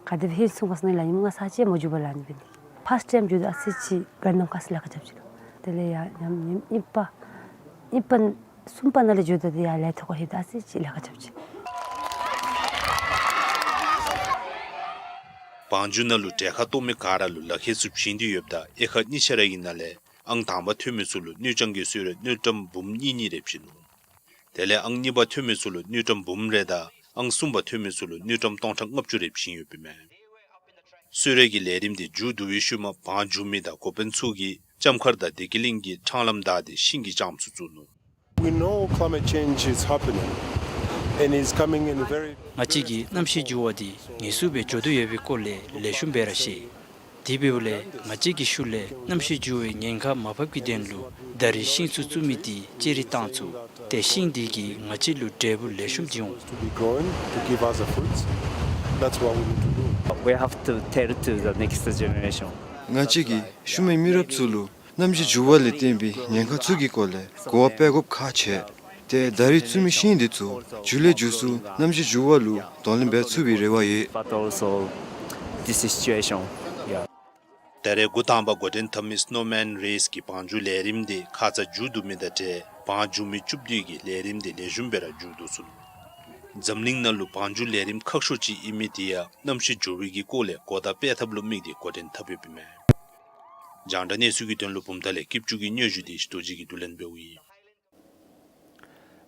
ག་དེ་སྦེ་ཧིང་སོང་ག་ཟེར་ལགས། ཨིནམ་ང་ས་ཅིག་མ་མཇུག་པར་ལང་ནི་འབད་ནི། ཕཱསཊ་ཊའིམ་འགྱོཝ་ད་ཨ་ཙི་ཅིག་ག་ནི་ནམ་མཁའ་ཟེར་ལཱ་ཁག་རྐྱབ་ཅི་ལོ། དེ་ལས་ཡར་ཉམས་ཉིནམ་གཉིས་པ་གཉིས་པ་གསུམ་པ་ནང་ལས་འགྱོཝ་ད་འདི་ཡར་ལས་ཐོག་ཁར་ལྷོདཔ་ད་ཨ་ཙི་ཅིག་ལཱ་ཁག་རྐྱབ་ཅི། བང་རྒྱུག་ནང་ལུ་གྲལ་ཁར་གཏོགས་མི་ག་ར་ལུ་ལག་ཁྱེར་ཚུ་བྱིན་ཏེ་ཡོདཔ་ད་དབྱེ་ཁག་གཉིས་ཆ་ར་གི་ནང་ལས་ཨང་དང་པ་ཐོན་མི་ཚུ་ལུ་དངུལ་ཀྲམ་གྱི་གསོལ་རས་དངུལ་ཀྲམ་འབུམ་གཉིས་གཉིས་རེ་བྱིན་ནུག། དེ་ལས་ཨང་གཉིས་པ་ཐོན་མི་ཚུ་ལུ་དངུལ་ཀྲམ་འབུམ་རེ་དང་ཨང་གསུམ་པ་ཐོན་མི་ཚུ་ལུ་དངུལ་ཀྲམ་སྟོང་ཕྲག་ལྔ་བཅུ་རེ་བྱིན་ཡོདཔ་ཨིན་མས། གསོལ་རས་ཀྱི་ལས་རིམ་འདི་མཇུག་བསྡུ་བའི་ཤུལ་མ་བང་རྒྱུག་མི་དང་འགོ་དཔོན་ཚུ་གིས་ལྕམ་མཁར་དང་བདེ་སྐྱིད་གླིང་གི་འཕྲང་ལམ་བདའ་སྟེ་ཤིང་གི་ལྕངམ་ཚུ་བཙུགས་ནུག། We know climate change is happening and is coming in a very ང་བཅས་ཀྱིས་གནམ་གཤིས་འགྱུར་བ་འདི་ངེས་སུ་སྦེ་འགྱོ་དོ་ཡོད་པའི་སྐོར་ལས་ལེགས་ཤོམ་སྦེ་ར་ཤེས། དེ་འབདཝ་ལས་ང་བཅས་ཀྱི་ཤུལ་ལས་གནམ་གཤིས་འགྱུར་བའི་ཉེན་ཁ་མར་ཕབ་ཀྱི་དོན་ལུ་ད་རིས་ཤིང་ཚུ་བཙུགས་མི་འདི་ཅི་རིགས་བཏང་ཚུགས། ཏེ་ཤིང་འདི་གིས་ང་བཅས་ལུ་འབྲས་བུ་ལེགས་ཤོམ་འབྱུང་། To be growing, to give us the fruits. That's what we need to do. We have to tell to the next generation. ང་བཅས་ཀྱིས་ཤུལ་མའི་མི་རབས་ཚུ་ལུ་གནམ་གཤིས་འགྱུར་བ་ལས་བརྟེན་པའི་ཉེན་ཁ་ཚུ་གི་སྐོར་ལས་གོ་བ་སྤེལ་དགོཔ་ཁག་ཆེ། ཏེ་ད་རིས་བཙུགས་མི་ཤིང་འདི་ཚུ་མཇུག་ལས་མཇུག་སུ་གནམ་གཤིས་འགྱུར་བ་ལུ་གདོང་ལེན་འབད་ཚུགས་པའི་རེ་བ་ཡོད། But also this situation. Yeah. ད་རེས་འགོ་དང་པ་འགོ་འདྲེན་འཐབ་མི་སི་ནོ་མཱན་རེས་ཀྱི་བང་རྒྱུག་ལས་རིམ་འདི་ཁ་ཙ་མཇུག་བསྡུ་མི་དང་འབྲེལ་བང་རྒྱུག་མི་བཅུ་བདུན་གྱིས་ལས་རིམ་འདི་ལེགས་ཤོམ་སྦེ་ར་མཇུག་བསྡུ་ཚུགས་ནུག། འཛམ་གླིང་ནང་ལུ་བང་རྒྱུག་ལས་རིམ་ཁག་ཤོས་ཅིག་ཨིན་མི་འདི་ཡང་གནམ་གཤིས་འགྱུར་བའི་གི་སྐོར་ལས་གོ་བརྡ་སྤེལ་ཐབས་ལུ་དམིགས་ཏེ་འགོ་འདྲེན་འཐབ་ཡོདཔ་ཨིན་མས། རྒྱང་བསྒྲགས་གནས་ཚུལ་གྱི་དོན་ལུ་བུམ་ཐང་ལས་སྐྱིད་ཆུ་གི་སྙན་ཞུ་འདི་ཞི་རྡོ་རྗེ་གིས་བསྡུ་ལེན་འབདཝ་ཨིན།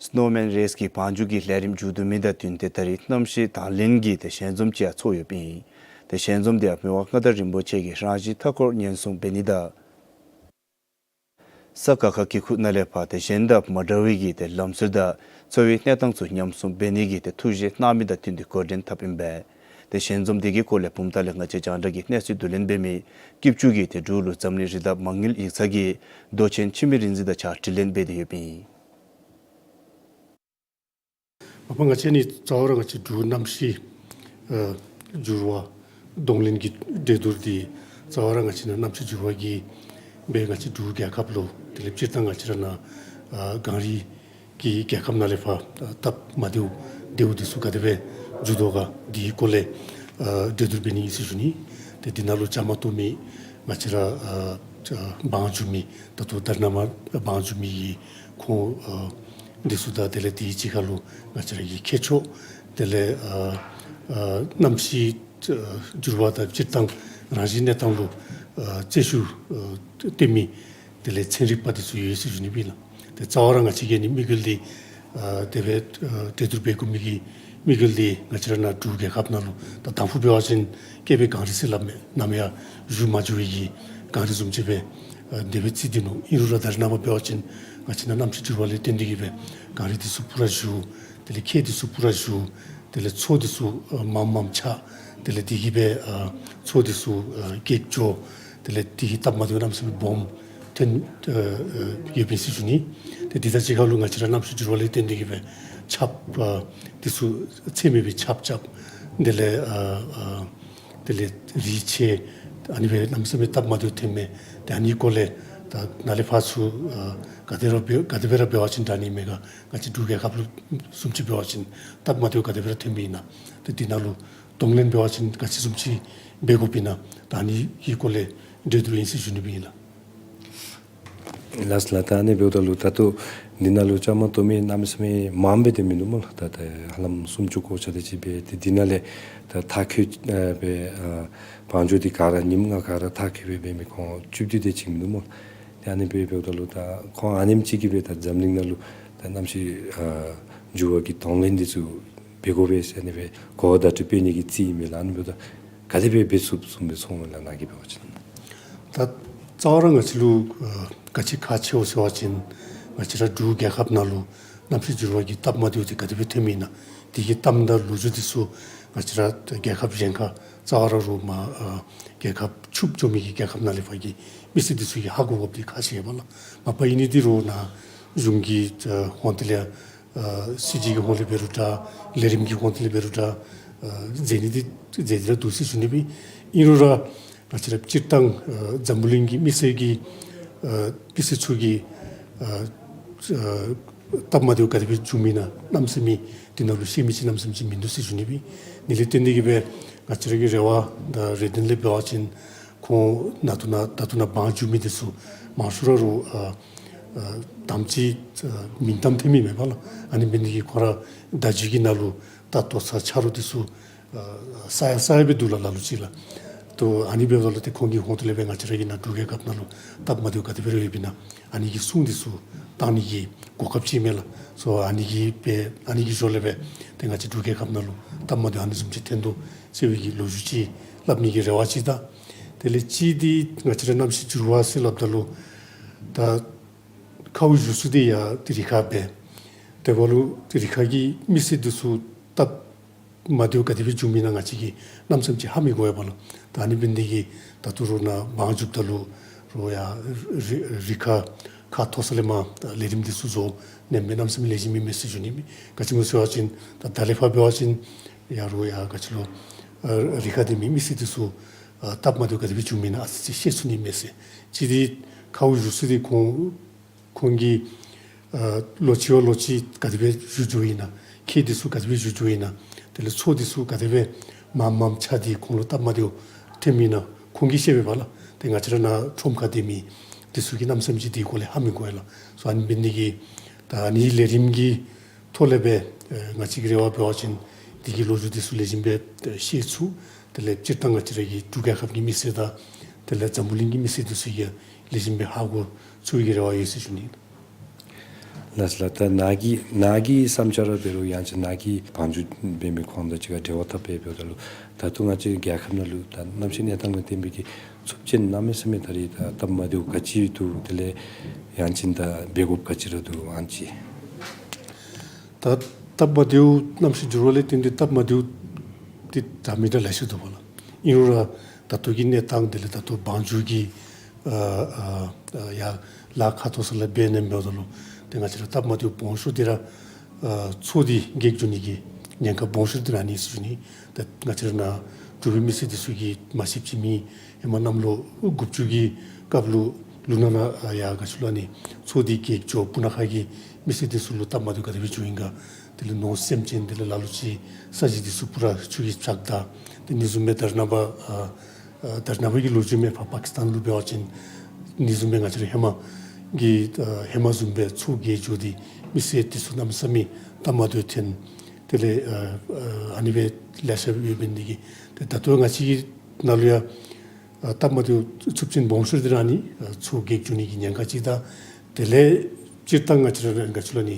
སི་ནོ་མཱན་རེས་ཀྱི་བང་རྒྱུག་གི་ལས་རིམ་མཇུག་བསྡུ་མི་དང་བསྟུན་ཏེ་ད་རིས་གནམ་གཤིས་དང་ལེན་གྱི་ཏེ་ཞལ་འཛོམས་ཅིག་ཡང་ཚོགས་ཡོདཔ་ཨིན། ཏེ་ཞལ་འཛོམས་འདི་ཡང་མི་དབང་མངའ་བདག་རིན་པོ་ཆེ་གིས་རང་བཞིན་མཐའ་འཁོར་ཉེན་སྲུང་འབད་ནི་དང་ས་ཀ་ཁ་གི་ཁུག་ནང་ལས་ཕར་ཏེ་གཞན་དང་མ་འདྲ་བའི་གི་ཏེ་ལམ་སྲོལ་དང་འཚོ་བའི་གནས་སྟངས་ཚུ་ཉམས་སྲུང་འབད་ནི་གི་ཏེ་ཐུགས་བཞེད་གནང་མི་དང་བསྟུན་ཏེ་འགོ་འདྲེན་འཐབ་ཨིན་པས། ཏེ་ཞལ་འཛོམས་འདི་གི་སྐོར་ལས་བུམ་ཐང་ལས་ང་བཅས་རྒྱང་བསྒྲགས་ཀྱིས་གནས་ཚུལ་བསྡུ་ལེན་འབད་མི་སྐྱིད་ཆུ་གི་ཏེ་འབྲུག་ལུ་འཛམ་གླིང་རི་དྭགས་མ་དངུལ་ཡིག་ཚང་གི་མདོ་ཆེན་འཆི་མེད་རིག་འཛིན་དང་གཅིག་ཁར་དྲི་ལན་འབད་དེ་ཡོདཔ་ཨིན། མ་པ་ང་བཅས་ནི་རྩ་བ་ར་ང་བཅས་འབྲུག་གནམ་གཤིས་ཨ་འགྱུར་བ་གདོང་ལེན་གྱི་གྲོས་བསྡུར་འདི་རྩ་བ་ར་ང་བཅས་ནང་གནམ་གཤིས་འགྱུར་བ་གིས་སྦེ་ང་བཅས་འབྲུག་རྒྱལ་ཁབ་ལུ་དེ་ལས་སྤྱིར་བཏང་ང་བཅས་ར་ནང་ཨ་གངས་རི་གི་རྒྱལ་ཁབ་ནང་ལས་ཕར་ཨ་སྟབས་མ་བདེཝ་བདེཝ་འདི་ཚུ་ག་དེ་སྦེ་འགྱོ་དོ་ག་འདི་གི་སྐོར་ལས་ཨ་གྲོས་བསྡུར་འབད་ནི་ཨིན་ཟེར་ཞུ་ནི། ཏེ་འདི་ནང་ལུ་བཅའ་མར་གཏོགས་མི་ང་བཅས་ར་ཨ་ཨ་བང་རྒྱུག་མི་ད་ལྟོ་ད་རེས་ནངས་པ་བང་རྒྱུག་མི་གི་ཁོང་ཨ་འདི་ཚུ་དང་དེ་ལས་དེའི་གཅིག་ཁར་ལུ་ང་བཅས་ར་གི་མཁས་མཆོག་དེ་ལས་ཨ་ཨ་གནམ་གཤིས་ཨ་འགྱུར་བ་དང་སྤྱིར་བཏང་རང་བཞིན་གནས་སྟངས་ལུ་ཨ་རྩོད་ཞུ་ཨ་སྟོན་མི་དེ་ལས་ཚན་རིག་པ་འདི་ཚུ་ཡོད་ཟེར་ཞུ་ནི་ཨིན་ལགས། ཏེ་རྩ་བ་ར་ང་བཅས་ཀྱིས་ནི་དམིགས་ཡུལ་འདི་ཨ་དེ་སྦེ་ཨ་གྲོས་བསྡུར་འབད་དགོ་མི་གི་དམིགས་ཡུལ་འདི་ང་བཅས་ར་ནཱ་འབྲུག་རྒྱལ་ཁབ་ནང་ལུ་ད་དང་ཕུ་འབད་བ་ཅིན་བསྐལ་པའི་གངས་རི་ཟེར་སླབ་མས། ནམ་ཡང་བཞུ་མ་བཅུག་པའི་གི་གངས་རི་བཟུམ་ཅིག་སྦེ་ཨ་དེ་སྦེ་བརྩི་སྡོད་ནུག། ཨིན་རུང་ར་ད་རེས་ནངས་པ་འབད་བ་ཅིན་ང་བཅས་ནཱ་གནམ་གཤིས་འགྱུར་བ་ལས་བརྟེན་ཏེ་གིས་སྦེ་གངས་རི་འདི་ཚུ་སྤུར་ར་བཞུ། དེ་ལས་ཁྱེགས་འདི་ཚུ་སྤུར་ར་བཞུ། དེ་ལས་མཚོ་འདི་ཚུ་ཨ་མངམ་མངམ་ཆགས། དེ་ལས་དེ་གིས་སྦེ་ཨ་མཚོ་འདི་ཚུ་ཨ་གེགས་འགྱོ། དེ་ལས་དེ་གིས་སྟབས་མ་བདེཝ་གནམ་མེད་ས་མེད་སྦོམ་ཐོན་ཨ་ཨ་ཡོདཔ་ཨིན་ཟེར་ཞུ་ནི། ཏེ་དེ་དང་གཅིག་ཁར་ལུ་ང་བཅས་ར་གནམ་གཤིས་འགྱུར་བ་ལས་བརྟེན་ཏེ་གིས་སྦེ་ཆརཔ་ཨ་འདི་ཚུ་ཚད་མེད་པའི་ཆརཔ་རྐྱབ། དེ་ལས་ཨ་ཨ་དེ་ལས་རི་ཆད་ ཨ་ནི་སྦེ་གནམ་མེད་ས་མེད་སྟབས་མ་བདེཝ་ཐོནམ་མས། ཏེ་ཨ་ནི་སྐོར་ལས་ད་ནཱ་ལས་ཕར་ཚུར་ཨ་ག་དེ་ར་འབད་ག་དེ་སྦེ་ར་འབད་བ་ཅིན་འདྲ་ནི་མས་ག། ང་བཅས་འབྲུག་རྒྱལ་ཁབ་ལུ་བཟུམ་ཅིག་འབད་བ་ཅིན་སྟབས་མ་བདེཝ་ག་དེ་སྦེ་ར་ཐོནམ་ཨིན་ན། ཏེ་འདི་ནང་ལུ་གདོང་ལེན་འབད་བ་ཅིན་ག་ཅི་བཟུམ་ཅིག་འབད་དགོཔ་ཨིན་ན། ད་ཨ་ནི་གི་སྐོར་ལས་འབྲེལ་བསྡུར་ཨིན་ཟེར་ཞུ་ནི་སྦེ་ཨིན་ལགས། ལགས་ལགས། ད་ཨ་ནི་འབདཝ་ད་ལུ་ད་ལྟོ་འདི་ནང་ལུ་བཅའ་མར་གཏོགས་མི་གནམ་མེད་ས་མེད་མངམ་སྦེ་ཏེ་མིན་འདུག་སྨོ་ལགས། ད་ད་ཧ་ལམ་སུམ་ཅུ་སྐོར་ཆ་དེ་ཅིག་སྦེ་ཏེ་འདི་ནང་ལས་ད་མཐར་འཁྱོལ་ཨ་སྦེ་ཨ་བང་མཛོད་འདི་ག་ར་ཉིནམ་ལྔ་ག་ར་མཐར་འཁྱོལ་སྦེ་འབད་མི་ཁོང་བཅུ་བདུན་དེ་ཅིག་མིན་འདུག་སྨོ་ལགས། ཏེ་ཨ་ནི་སྦེ་འབདཝ་ད་ལུ་ད་ཁོང་ཨ་ནེམ་ཅིག་གིས་སྦེ་ད་འཛམ་གླིང་ནང་ལུ་ད་གནམ་གཤིས་ཨ་འགྱུར་བ་གི་གདོང་ལེན་འདི་ཚུ་འབད་དགོ་པས་ཟེར་ཨ་ནི་སྦེ་གོ་བརྡ་སྤྲོད་འབད་ནི་གི་རྩིས་ཨིན་མས་ལགས། ཨ་ནི་འབདཝ་ད་ག་དེ་སྦེ་འབད་ཚུགས་ཚུགསཔ་སྦེ་ཚོརཝ་མས་ལགས་ནཱ་གིས་འབད་བ་ཅིན། ད་རྩ་བ་ར་ང་བཅས་ལུ་ཨ་ག་ཅི་ཁག་ཆེཝ་ཟེར་བ་ཅིན་ང་བཅས་ར་འབྲུག་རྒྱལ་ཁབ་ནང་ལུ་གནམ་གཤིས་འགྱུར་བ་གི་སྟབས་མ་བདེཝ་འདི་ག་དེ་སྦེ་ཐོནམ་ཨིན་ན། དེ་གི་གཏམ་དང་ལོ་རྒྱུས་འདི་ཚུ་ང་བཅས་ར་རྒྱལ་ཁབ་གཞན་ཁར་རྩ་བ་ར་རུང་མ་ཨ་རྒྱལ་ཁབ་ཕྱུགཔོ་འགྱོ་མི་གི་རྒྱལ་ཁབ་ནང་ལས་ཕར་གྱི་མི་སེར་འདི་ཚུ་གིས་ཧ་གོ་དགོཔ་འདི་ཁག་ཆེ་བས་ལགས། མ་པ་ཨིན་ནི་འདི་རུང་ནཱ་གཞུང་གི་ཨ་ཧོངས་ཏེ་ལས་ཨ་སྲིད་བྱུས་ཀྱི་ཧོངས་ལས་འབད་རུང་འདྲ། ལས་རིམ་གྱི་ཧོངས་ཏེ་ལས་འབད་རུང་འདྲ། ཨ་མཛད་ནི་འདི་མཛད་དེ་ར་འདུག་ཟེར་ཞུ་ནི་སྦེ། ཨིན་རུང་ར་ང་བཅས་ར་སྤྱིར་བཏང་ཨ་འཛམ་བུ་གླིང་གི་མི་སེར་གྱི་ཨ་མི་སེར་ཚུ་གིས་ཨ་ཨ་སྟབས་མ་བདེཝ་ག་དེ་སྦེ་འབྱུངམ་ཨིན་ན་གནམ་མེད་ས་མེད་འདི་ནང་ལུ་ཤེས་མི་ཅིག་གནམ་མེད་ས་མེད་ཅིག་མིན་འདུག་ཟེར་ཞུ་ནི་སྦེ། ཨ་ནི་ལས་བརྟེན་ཏེ་གིས་སྦེ་ང་བཅས་ར་གི་རེ་བ་དང་རེ་འདུན་ལས་འབད་བ་ཅིན་ཁོང་ད་ལྟོ་ནཱ་ད་ལྟོ་ནཱ་དབང་བསྒྱུར་མི་འདི་ཚུ་མང་ཤོས་ར་རུང་ཨ་ཨ་དམ་ཅིག་ཨ་མིང་གཏམ་ཐོན་མི་མས་པ་ལགས། ཨ་ནི་འབད་ནི་དེ་གིས་ཁོང་ར་བརྡ་བརྒྱུད་ཀྱི་ནང་ལུ་ད་ལྟོ་ས་ཆ་རོགས་འདི་ཚུ་ཨ་ས་ཡ་ས་ཡ་སྦེ་འདུག་ལགས་ལ་ལུ་ཅིག་ལགས། ཏེ་ཨ་ནི་འབདཝ་ད་ལུ་ཏེ་ཁོང་གི་ཧོངས་ཏེ་ལས་སྦེ་ང་བཅས་ར་གི་ནཱ་འབྲུག་རྒྱལ་ཁབ་ནང་ལུ་སྟབས་མ་བདེཝ་ག་དེ་སྦེ་ར་ཡོདཔ་ཨིན་ན་ཨ་ནི་གི་གསུང་འདི་ཚུ་བཏང་ནི་གི་གོ་སྐབས་ཅིག་མས་ལགས། སོ་ཨ་ནི་གི་སྦེ་ཨ་ནི་གི་ཞོར་ལས་སྦེ་ཏེ་ང་བཅས་འབྲུག་རྒྱལ་ཁབ་ནང་ལུ་སྟབས་མ་བདེཝ་ཨ་ནི་བཟུམ་ཅིག་ཐོན་དོ་ཟེར་བའི་གི་ལོ་རྒྱུས་ཅིག་སླབ་ནི་གི་རེ་བ་ཅིག་དང་། དེ་ལས་གཅིག་འདི་ང་བཅས་ར་གནམ་གཤིས་འགྱུར་བ་ཟེར་སླབ་ད་ལུ་ད་ཁཝ་བཞུགས་ས་འདི་ཡར་ཏེ་རི་ཁ་སྦེ། དེ་འབདཝ་ད་ལུ་ཏེ་རི་ཁ་གི་མི་སེར་འདི་ཚུ་སྟབས་མ་བདེཝ་ག་དེ་སྦེ་འབྱུངམ་ཨིན་ན་ང་བཅས་ཀྱིས་གནམ་མེད་ས་མེད་ཅིག་ཧ་མི་གོ་བས་པ་ལགས། ད་ཨ་ནི་འབད་ནི་དེ་གིས་ད་ལྟོ་རུང་ནཱ་དབང་བསྒྱུརཝ་ད་ལུ་རུང་ཡར་རི་རི་ཁ་ཁ་མཐོ་ས་ལས་མར་ད་ལས་རིམ་འདི་ཚུ་བཟོ་ནི་མས། གནམ་མེད་ས་མེད་ལེགས་ཤོམ་ཨིན་མས་ཟེར་ཞུ་ནི་མས། ག་ཅི་སྨོ་ཟེར་བ་ཅིན་ད་ད་ལས་ཕར་འབད་བ་ཅིན་ཡར་རུང་ཡར་ག་ཅི་ལོ་ཨ་རི་ཁ་སྡོད་མི་མི་སེར་འདི་ཚུ་ཨ་སྟབས་མ་བདེཝ་ག་དེ་སྦེ་འབྱུངམ་ཨིན་ན་ཨ་ཙི་ཅིག་ཤེས་ཚུགས་ནི་མས་ཟེར། གཅིག་འདི་ཁཝ་བཞུགས་ས་འདི་ཁོང་ཁོང་གིས་ཨ་ལོ་གཅིག་བ་ལོ་གཅིག་ག་དེ་སྦེ་བཞུ་བཞུཝ་ཨིན་ན། ཁྱེགས་འདི་ཚུ་ག་དེ་སྦེ་བཞུ་བཞུཝ་ཨིན་ན། དེ་ལས་མཚོ་འདི་ཚུ་ག་དེ་སྦེ་མངམ་མངམ་ཆགས་ཏེ་ཁོང་ལུ་སྟབས་མ་བདེཝ་ཐོནམ་ཨིན་ན་ཁོང་གིས་ཤེས་པས་པ་ལགས། ཏེ་ང་བཅས་ར་ནཱ་ཁྲོམ་ཁར་སྡོད་མི་འདི་ཚུ་གིས་གནམ་མེད་ས་མེད་ཅིག་དེའི་སྐོར་ལས་ཧ་མི་གོ་བས་ལགས། སོ་ཨ་ནི་འབད་ནི་དེ་གིས་ད་ཨ་ནི་ལས་རིམ་གྱི་ཐོག་ལས་སྦེ་ཨེ་ང་བཅས་ཀྱིས་རེ་བ་འབད་བ་ཅིན་དེ་གི་ལོ་རྒྱུས་འདི་ཚུ་ལེགས་ཤོམ་སྦེ་ཨེ་ཤེས་ཚུགས། དེ་ལས་སྤྱིར་བཏང་ང་བཅས་ར་གི་འབྲུག་རྒྱལ་ཁབ་ཀྱི་མི་སེར་དང་དེ་ལས་འཛམ་བུ་གླིང་གི་མི་སེར་འདི་ཚུ་གིས་ལེགས་ཤོམ་སྦེ་ཧ་གོ་ཚུགས་པའི་གི་རེ་བ་ཡོད་ཟེར་ཞུ་ནི། ལགས་ལགས། ད་ནཱ་གི་ནཱ་གི་བསམ་འཆར་ར་འབད་རུང་ཡང་ཅིན་ནཱ་གིས་བང་མཛོད་འབད་མི་ཁོང་དང་གཅིག་ཁར་འབྲེལ་བ་འཐབ་སྦེ་འབདཝ་ད་ལུ་ད་ལྟོ་ང་བཅས་རྒྱལ་ཁབ་ནང་ལུ་ད་གནམ་གཤིས་གནས་སྟངས་ལུ་བརྟེན་པའི་གི་ཚབས་ཆེན་གནམ་མེད་ས་མེད་ད་རེས་ད་སྟབས་མ་བདེཝ་ག་ཅི་འདུག། དེ་ལས་ཡང་ཅིན་ད་འབད་དགོཔ་ག་ཅི་ར་འདུག་ཨ་ནི་ཅིག། ད་སྟབས་མ་བདེཝ་གནམ་གཤིས་འགྱུར་བ་ལས་བརྟེན་ཏེ་སྟབས་མ་བདེཝ་འདི་འདྲ་མི་འདྲ་ལེ་ཤ་འདུག་པ་ལགས། ཨིན་རུང་ར་ད་ལྟོ་གི་གནས་སྟངས་དེ་ལས་ད་ལྟོ་བང་མཛོད་ཀྱི་ཨ་ཨ་ཨ་ཡར་ལ་ཁ་མཐོ་ས་ལས་འབད་ནི་འབདཝ་ད་ལུ་ཏེ་ང་བཅས་ར་སྟབས་མ་བདེཝ་སྦོམ་ཤོས་འདི་ར་ཨ་མཚོ་འདི་གེགས་འགྱོ་ནི་གི་ཉེན་ཁ་སྦོམ་ཤོས་འདི་ར་ཨ་ནི་ཟེར་ཞུ་ནི། ད་ང་བཅས་ར་ནཱ་འབྲུག་པའི་མི་སེར་འདི་ཚུ་གིས་མ་ཤེསཔ་ཅིག་མེད། ཧེ་མ་གནམ་ལོ་དགུ་བཅུ་གི་སྐབས་ལུ་ལུ་ནང་ལུ་ཨ་ཡར་ག་ཅི་ལོ་ཨ་ནི་མཚོ་འདི་གེགས་འགྱོ་སྤུ་ན་ཁ་གི་མི་སེར་འདི་ཚུ་ལུ་སྟབས་མ་བདེཝ་ག་དེ་སྦེ་འབྱུངམ་ཨིན་ག། དེ་ལས་ནོར་སེམས་ཅན་དེ་ལས་ལ་ལུ་ཅིག་ས་གཞི་འདི་ཚུ་སྤུ་ར་ཆུ་གིས་བཅག་ད། དེ་ཨ་ནི་བཟུམ་སྦེ་དར་ནང་པ་ཨ་ཨ་དར་ནང་པ་གི་ལོ་རྒྱུས་མས། ཕར་པ་ཀི་སི་ཐན་ལུ་འབད་བ་ཅིན་ཨ་ནི་བཟུམ་སྦེ་ང་བཅས་ར་ཧེ་མ་གི་ཨ་ཧེ་མ་བཟུམ་སྦེ་མཚོ་གེགས་འགྱོ་སྟེ་མི་སེར་འདི་ཚུ་གནམ་མེད་ས་མེད་སྟབས་མ་བདེཝ་ཐོན། དེ་ལས་ཨ་ཨ་ཨ་ནི་སྦེ་ལེ་ཤ་ཡོདཔ་འབད་ནི་དེ་གིས་ཏེ་ད་ལྟོ་ང་བཅས་ཀྱི་ནང་ལུ་ཡང་ཨ་སྟབས་མ་བདེཝ་ཚབས་ཆེན་སྦོམ་ཤོས་འདི་ར་ཨ་ནི་ཨ་མཚོ་གེགས་འགྱོ་ནི་གི་ཉེན་ཁ་ཅིག་དང་། དེ་ལས་སྤྱིར་བཏང་ང་བཅས་ར་ག་ཅི་ལོ་ཨ་ནི་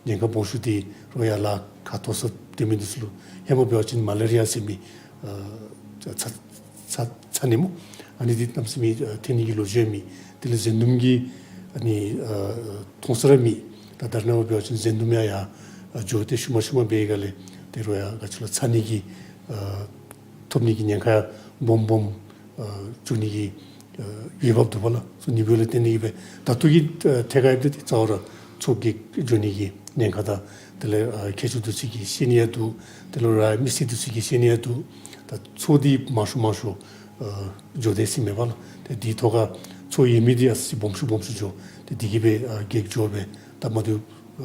ཉེན་ཁ་སྦོམ་ཤོས་འདི་རོགས་ཡར་ལ་ཁ་མཐོ་ས་སྡོད་མི་འདི་ཚུ་ལུ་ཧེ་མ་འབད་བ་ཅིན་མ་ལེ་རི་ཡ་ཟེར་མི་ཨ་ཚ་ཚ་ཚ་ནད་སྨོ། ཨ་ནི་འདི་གནམ་མེད་ས་མེད་ཨ་ཐོན་ནི་གི་ལོ་རྒྱུས་མེད། དེ་ལས་བཟའ་འཐུང་གི་ཨ་ནི་ཨ་མཐོང་ས་ར་མེད། ད་དར་ནང་པ་འབད་བ་ཅིན་བཟའ་འཐུང་ཡང་ཡར་ཨ་འགྱོ་སྟེ་ཤུལ་མ་ཤུལ་མ་འབད་བའི་སྒང་ལས་དེ་རོགས་ཡར་ག་ཅི་ལོ་ཚ་ནད་ཀྱི་ཨ་ཐོབ་ནི་གི་ཉེན་ཁ་ཡང་སྦོམ་སྦོམ་ཨ་བྱུང་ནི་གི་ཨ་འོས་འབབ་འདུག་པ་ལགས། སོ་ཨ་ནི་འབདཝ་ལས་བརྟེན་ཏེ་གིས་སྦེ་ད་ལྟོ་གི་ཨ་ཐད་ཁར་ཡོད་དེ་གཙོ་བོ་ར་མཚོ་གེགས་འགྱོ་ནི་གི་ཉེན་ཁ་དང་དེ་ལས་ཨ་མཁས་མཆོག་འདི་ཚུ་གིས་ཤེས་ནི་ཡང་འདུག། དེ་ལས་ར་མི་སེར་འདི་ཚུ་གིས་ཤེས་ནི་ཡང་འདུག། ད་མཚོ་འདི་མང་ཤོས་མང་ཤོས་ འགྱོ་དེས་ཟེར་མེན་པ་ལགས། ཏེ་འདི་ཐོག་ཁར་ཚོགས་ཡོད་མི་འདི་ཡང་སྦོམ་ཤོས་སྦོམ་ཤོས་འགྱོ། ཏེ་འདི་གིས་སྦེ་ཨ་གེགས་འགྱོ་སྦེ་ད་མ་བཏུབ་ཨ་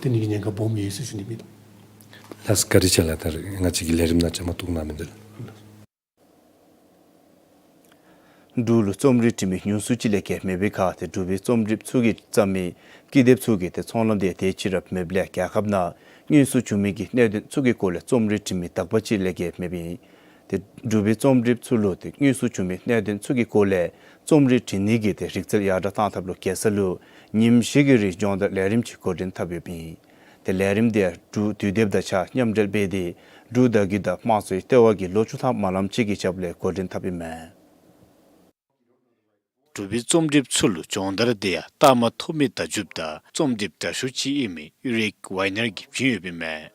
ཏེ་ནི་གི་ཉེན་ཁ་སྦོམ་ཡོད་ཟེར་ཞུ་ནི་ཨིན་ལགས། ལགས་བཀའ་དྲིན་ཆེ་ལགས། ད་རེས་ང་བཅས་ཀྱི་ལས་རིམ་ནང་བཅའ་མར་གཏོགས་གནང་མི་འདི་ལགས། འབྲུག་ལུ་རྩོམ་རིག་འབྲི་མི་ཉུང་སུ་ཅིག་ལས་བརྒལ་མེད་པའི་ཁར་ཏེ་འབྲུག་པའི་རྩོམ་སྒྲིགཔ་ཚུ་གིས་བརྩམས་མི་ཀི་དེབ་ཚུ་གི་ཏེ་ཚོང་ལམ་འདི་དེ་ཅིག་ར་མེདཔ་ལས་རྒྱལ་ཁབ་ནང་དངོས་སུ་བྱུང་མི་གི་གནད་དོན་ཚུ་གི་སྐོར་ལས་རྩོམ་རིག་འབྲི་མི་དག་པ་ཅིག་ལས་བརྒལ་མེདཔ་ཨིན། ཏེ་འབྲུག་པའི་རྩོམ་སྒྲིགཔ་ཚུ་ལུ་ཏེ་དངོས་སུ་བྱུང་མི་གནད་དོན་ཚུ་གི་སྐོར་ལས་རྩོམ་རིག་འབྲི་ནི་གི་ཏེ་རིག་རྩལ་ཡར་དྲག་གཏང་ཐབས་ལུ་རྒྱལ་ས་ལུ་ཉིནམ་བཞི་གི་རིང་སྦྱོང་བརྡར་ལས་རིམ་ཅིག་འགོ་འདྲེན་འཐབ་ཡོདཔ་ཨིན། ཏེ་ལས་རིམ་འདི་འབྲུག་དུས་དེབ་དང་གཅིག་ཁར་མཉམ་འབྲེལ་འབད་དེ་འབྲུག་བརྡ་བརྒྱུད་དང་དམངས་གཙོའི་ལྟེ་བ་གིས་ལོ་བཅུ་ཐམ་མ་ལངམ་ཅིག་གི་རྒྱབ་ལས་འགོ་འདྲེན་འཐབ་ཨིན་མས། འབྲུག་པའི་རྩོམ་སྒྲིགཔ་ཚུ་ལུ་སྦྱོང་བརྡར་འདི་ཡང་རྟགས་མ་ཐོབ་མི་བརྡ་བརྒྱུདཔ་དང་རྩོམ་སྒྲིགཔ་དྲག་ཤོས་ཅིག་ཨིན་མི་ཨུ་རིག་ཝའི་ནར་གྱིས་བྱིན་ཡོདཔ་ཨིན་མས།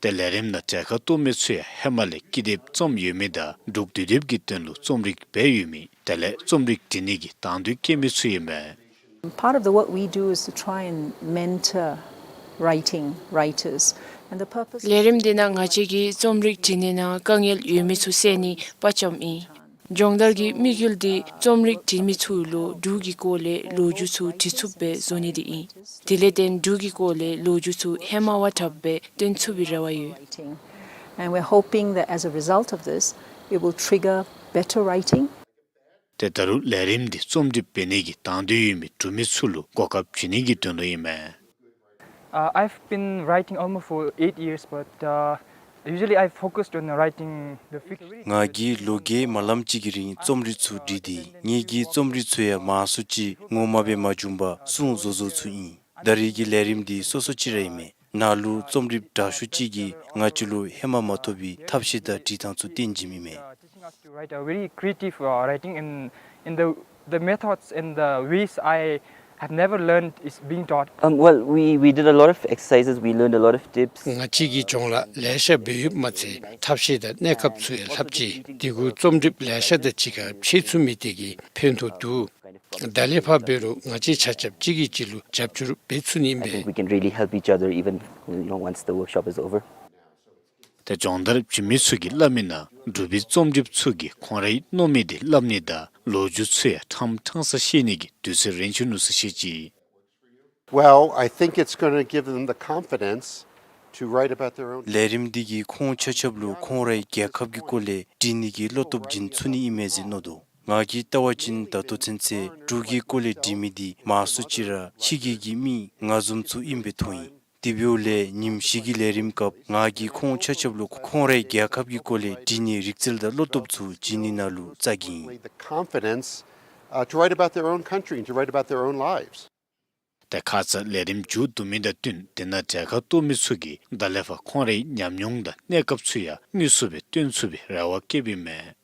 ཏེ་ལས་རིམ་ནང་གྲལ་ཁར་གཏོགས་མི་ཚུ་ཡང་ཧེ་མ་ལས་ཀི་དེབ་བརྩམས་ཡོད་མི་དང་འབྲུག་དུས་དེབ་ཀྱི་དོན་ལུ་རྩོམ་རིག་འབད་ཡོད་མི་དེ་ལས་རྩོམ་རིག་འབྲི་ནི་གི་དང་འདོད་བསྐྱེད་མི་ཚུ་ཨིན་མས། Part of the work we do is to try and mentor writing writers. And the purpose ལས་རིམ་འདི་ནང་ང་བཅས་ཀྱིས་རྩོམ་རིག་འབྲི་ནི་ནང་དཀའ་ངལ་ཡོད་མི་ཚུ་བསལ་ནི་དཔའ་བཅམ་ཨིན། སྦྱོང་བརྡར་གྱི་དམིགས་ཡུལ་འདི་རྩོམ་རིག་འབྲི་མི་ཚུ་ལུ་འབྲུག་གི་སྐོར་ལས་ལོ་རྒྱུས་ཚུ་འབྲི་ཚུགསཔ་སྦེ་བཟོ་ནི་འདི་ཨིན། དེ་ལས་བརྟེན་འབྲུག་གི་སྐོར་ལས་ལོ་རྒྱུས་ཚུ་ཧེ་མ་བ་དྲགཔ་སྦེ་སྟོན་ཚུགས་པའི་རེ་བ་ཡོད། Writing. And we're hoping that as a result of this, it will trigger better writing. ཏེ་ད་རུང་ལས་རིམ་འདི་རྩོམ་སྒྲིག་འབད་ནི་གི་དང་འདོད་ཡོད་མི་འབྲུག་མི་ཚུ་ལུ་གོ་སྐབས་བྱིན་ནི་གི་དོན་ལུ་ཨིན་མས། Uh, I've been writing almost for eight years, but uh, usually I focused on writing the fiction. ང་གིས་ལོ་བརྒྱད་མ་ལངམ་ཅིག་གི་རིང་རྩོམ་རིག་ཚུ་བྲིས་ཏེ་ངེ་གི་རྩོམ་རིག་ཚུ་ཡང་མང་སུ་ཅིག་ངོ་མ་སྦེ་མ་བྱུང་པར་སྲུང་བཟོ་བཟོཝ་ཚུ་ཨིན། ད་རེས་ཀྱི་ལས་རིམ་འདི་སོ་སོ་ཅིག་ར་ཨིན་མས། ནཱ་ལུ་རྩོམ་སྒྲིགཔ་དྲག་ཤོས་ཅིག་གིས་ང་བཅས་ལུ་ཧེ་མ་མ་ཐོབ་པའི་ཐབས་ཤེས་དང་འབྲི་ཐངས་ཚུ་སྟོན་བྱིནམ་ཨིན་མས། Uh, teaching us to write a very creative uh, writing in, in the, the methods and the ways I have never learned is being taught. Um, well, we, we did a lot of exercises, we learned a lot of tips. ང་བཅས་ཀྱིས་སྦྱོང་ལཱ་ལེ་ཤ་འབད་ཡོདཔ་མ་ཚད་ཐབས་ཤེས་དང་གནས་སྐབས་ཚུ་ཡང་ལྷགཔ་ཅིག་དེ་གུ་རྩོམ་སྒྲིགཔ་ལེ་ཤ་དང་གཅིག་ཁར་ཕྱད་ཚུགས་མི་དེ་གིས་ཕན་ཐོགས་འདུག། ད་ལས་ཕར་འབད་རུང་ང་བཅས་ཆ་ཁྱབ་གཅིག་གིས་གཅིག་ལུ་རྒྱབ་སྐྱོར་འབད་ཚུགས་ནི་ཨིན་པས། I think we can really help each other even, you know, once the workshop is over. ཏེ་སྦྱོང་བརྡར་བྱིན་མི་ཚུ་གིས་སླབ་མིའི་ནང་འབྲུག་པའི་རྩོམ་སྒྲིགཔ་ཚུ་གིས་ཁོང་རའི་མནོ་མི་དེ་སླབ་ནི་དང་ལོ་རྒྱུས་ཚུ་ཡང་ཕྲང་ཕྲང་ས་བཤད་ནི་གི་དུས་ཚོད་རན་ཅི་ནུག་ཟེར་བཤད་ཅི། Well, I think it's gonna give them the confidence to write about their own. ལས་རིམ་འདི་གིས་ཁོང་ཆ་ཁྱབ་ལུ་ཁོང་རའི་རྒྱལ་ཁབ་ཀྱི་སྐོར་ལས་འབྲི་ནི་གི་བློ་སྟོབས་བྱིན་ཚུགས་ནི་ཨིན་མས་ཟེར་མནོ་དོ། ང་གིས་བལྟ་བ་ཅིན་ད་ལྟོ་ཚུན་ཚོད་འབྲུག་གི་སྐོར་ལས་འབྲི་མི་འདི་མང་སུ་ཅིག་ར་ཕྱི་རྒྱལ་གྱི་མི་ང་བཟུམ་ཚུ་ཨིནམ་སྦེ་མཐོང་ཡི། དེ་འབདཝ་ལས་ཉིནམ་བཞི་གི་ལས་རིམ་སྐབས་ང་གིས་ཁོང་ཆ་ཁྱབ་ལུ་ཁོང་རའི་རྒྱལ་ཁབ་ཀྱི་སྐོར་ལས་འབྲི་ནིའི་རིག་རྩལ་དང་བློ་སྟོབས་ཚུ་བྱིན་ནི་ནང་ལུ་བཙག་གི་ཨིན། The confidence, uh, to write about their own country and to write about their own lives. ཏེ་ཁ་ཙ་ལས་རིམ་མཇུག་བསྡུ་མི་དང་བསྟུན་དེ་ནང་གྲལ་ཁར་གཏོགས་མི་ཚུ་གིས་ད་ལས་ཕར་ཁོང་རའི་ཉམས་མྱོང་དང་གནས་སྐབས་ཚུ་ཡང་དངོས་སུ་སྦེ་སྟོན་ཚུགས་པའི་རེ་བ་བསྐྱེདཔ་ཨིན་མས།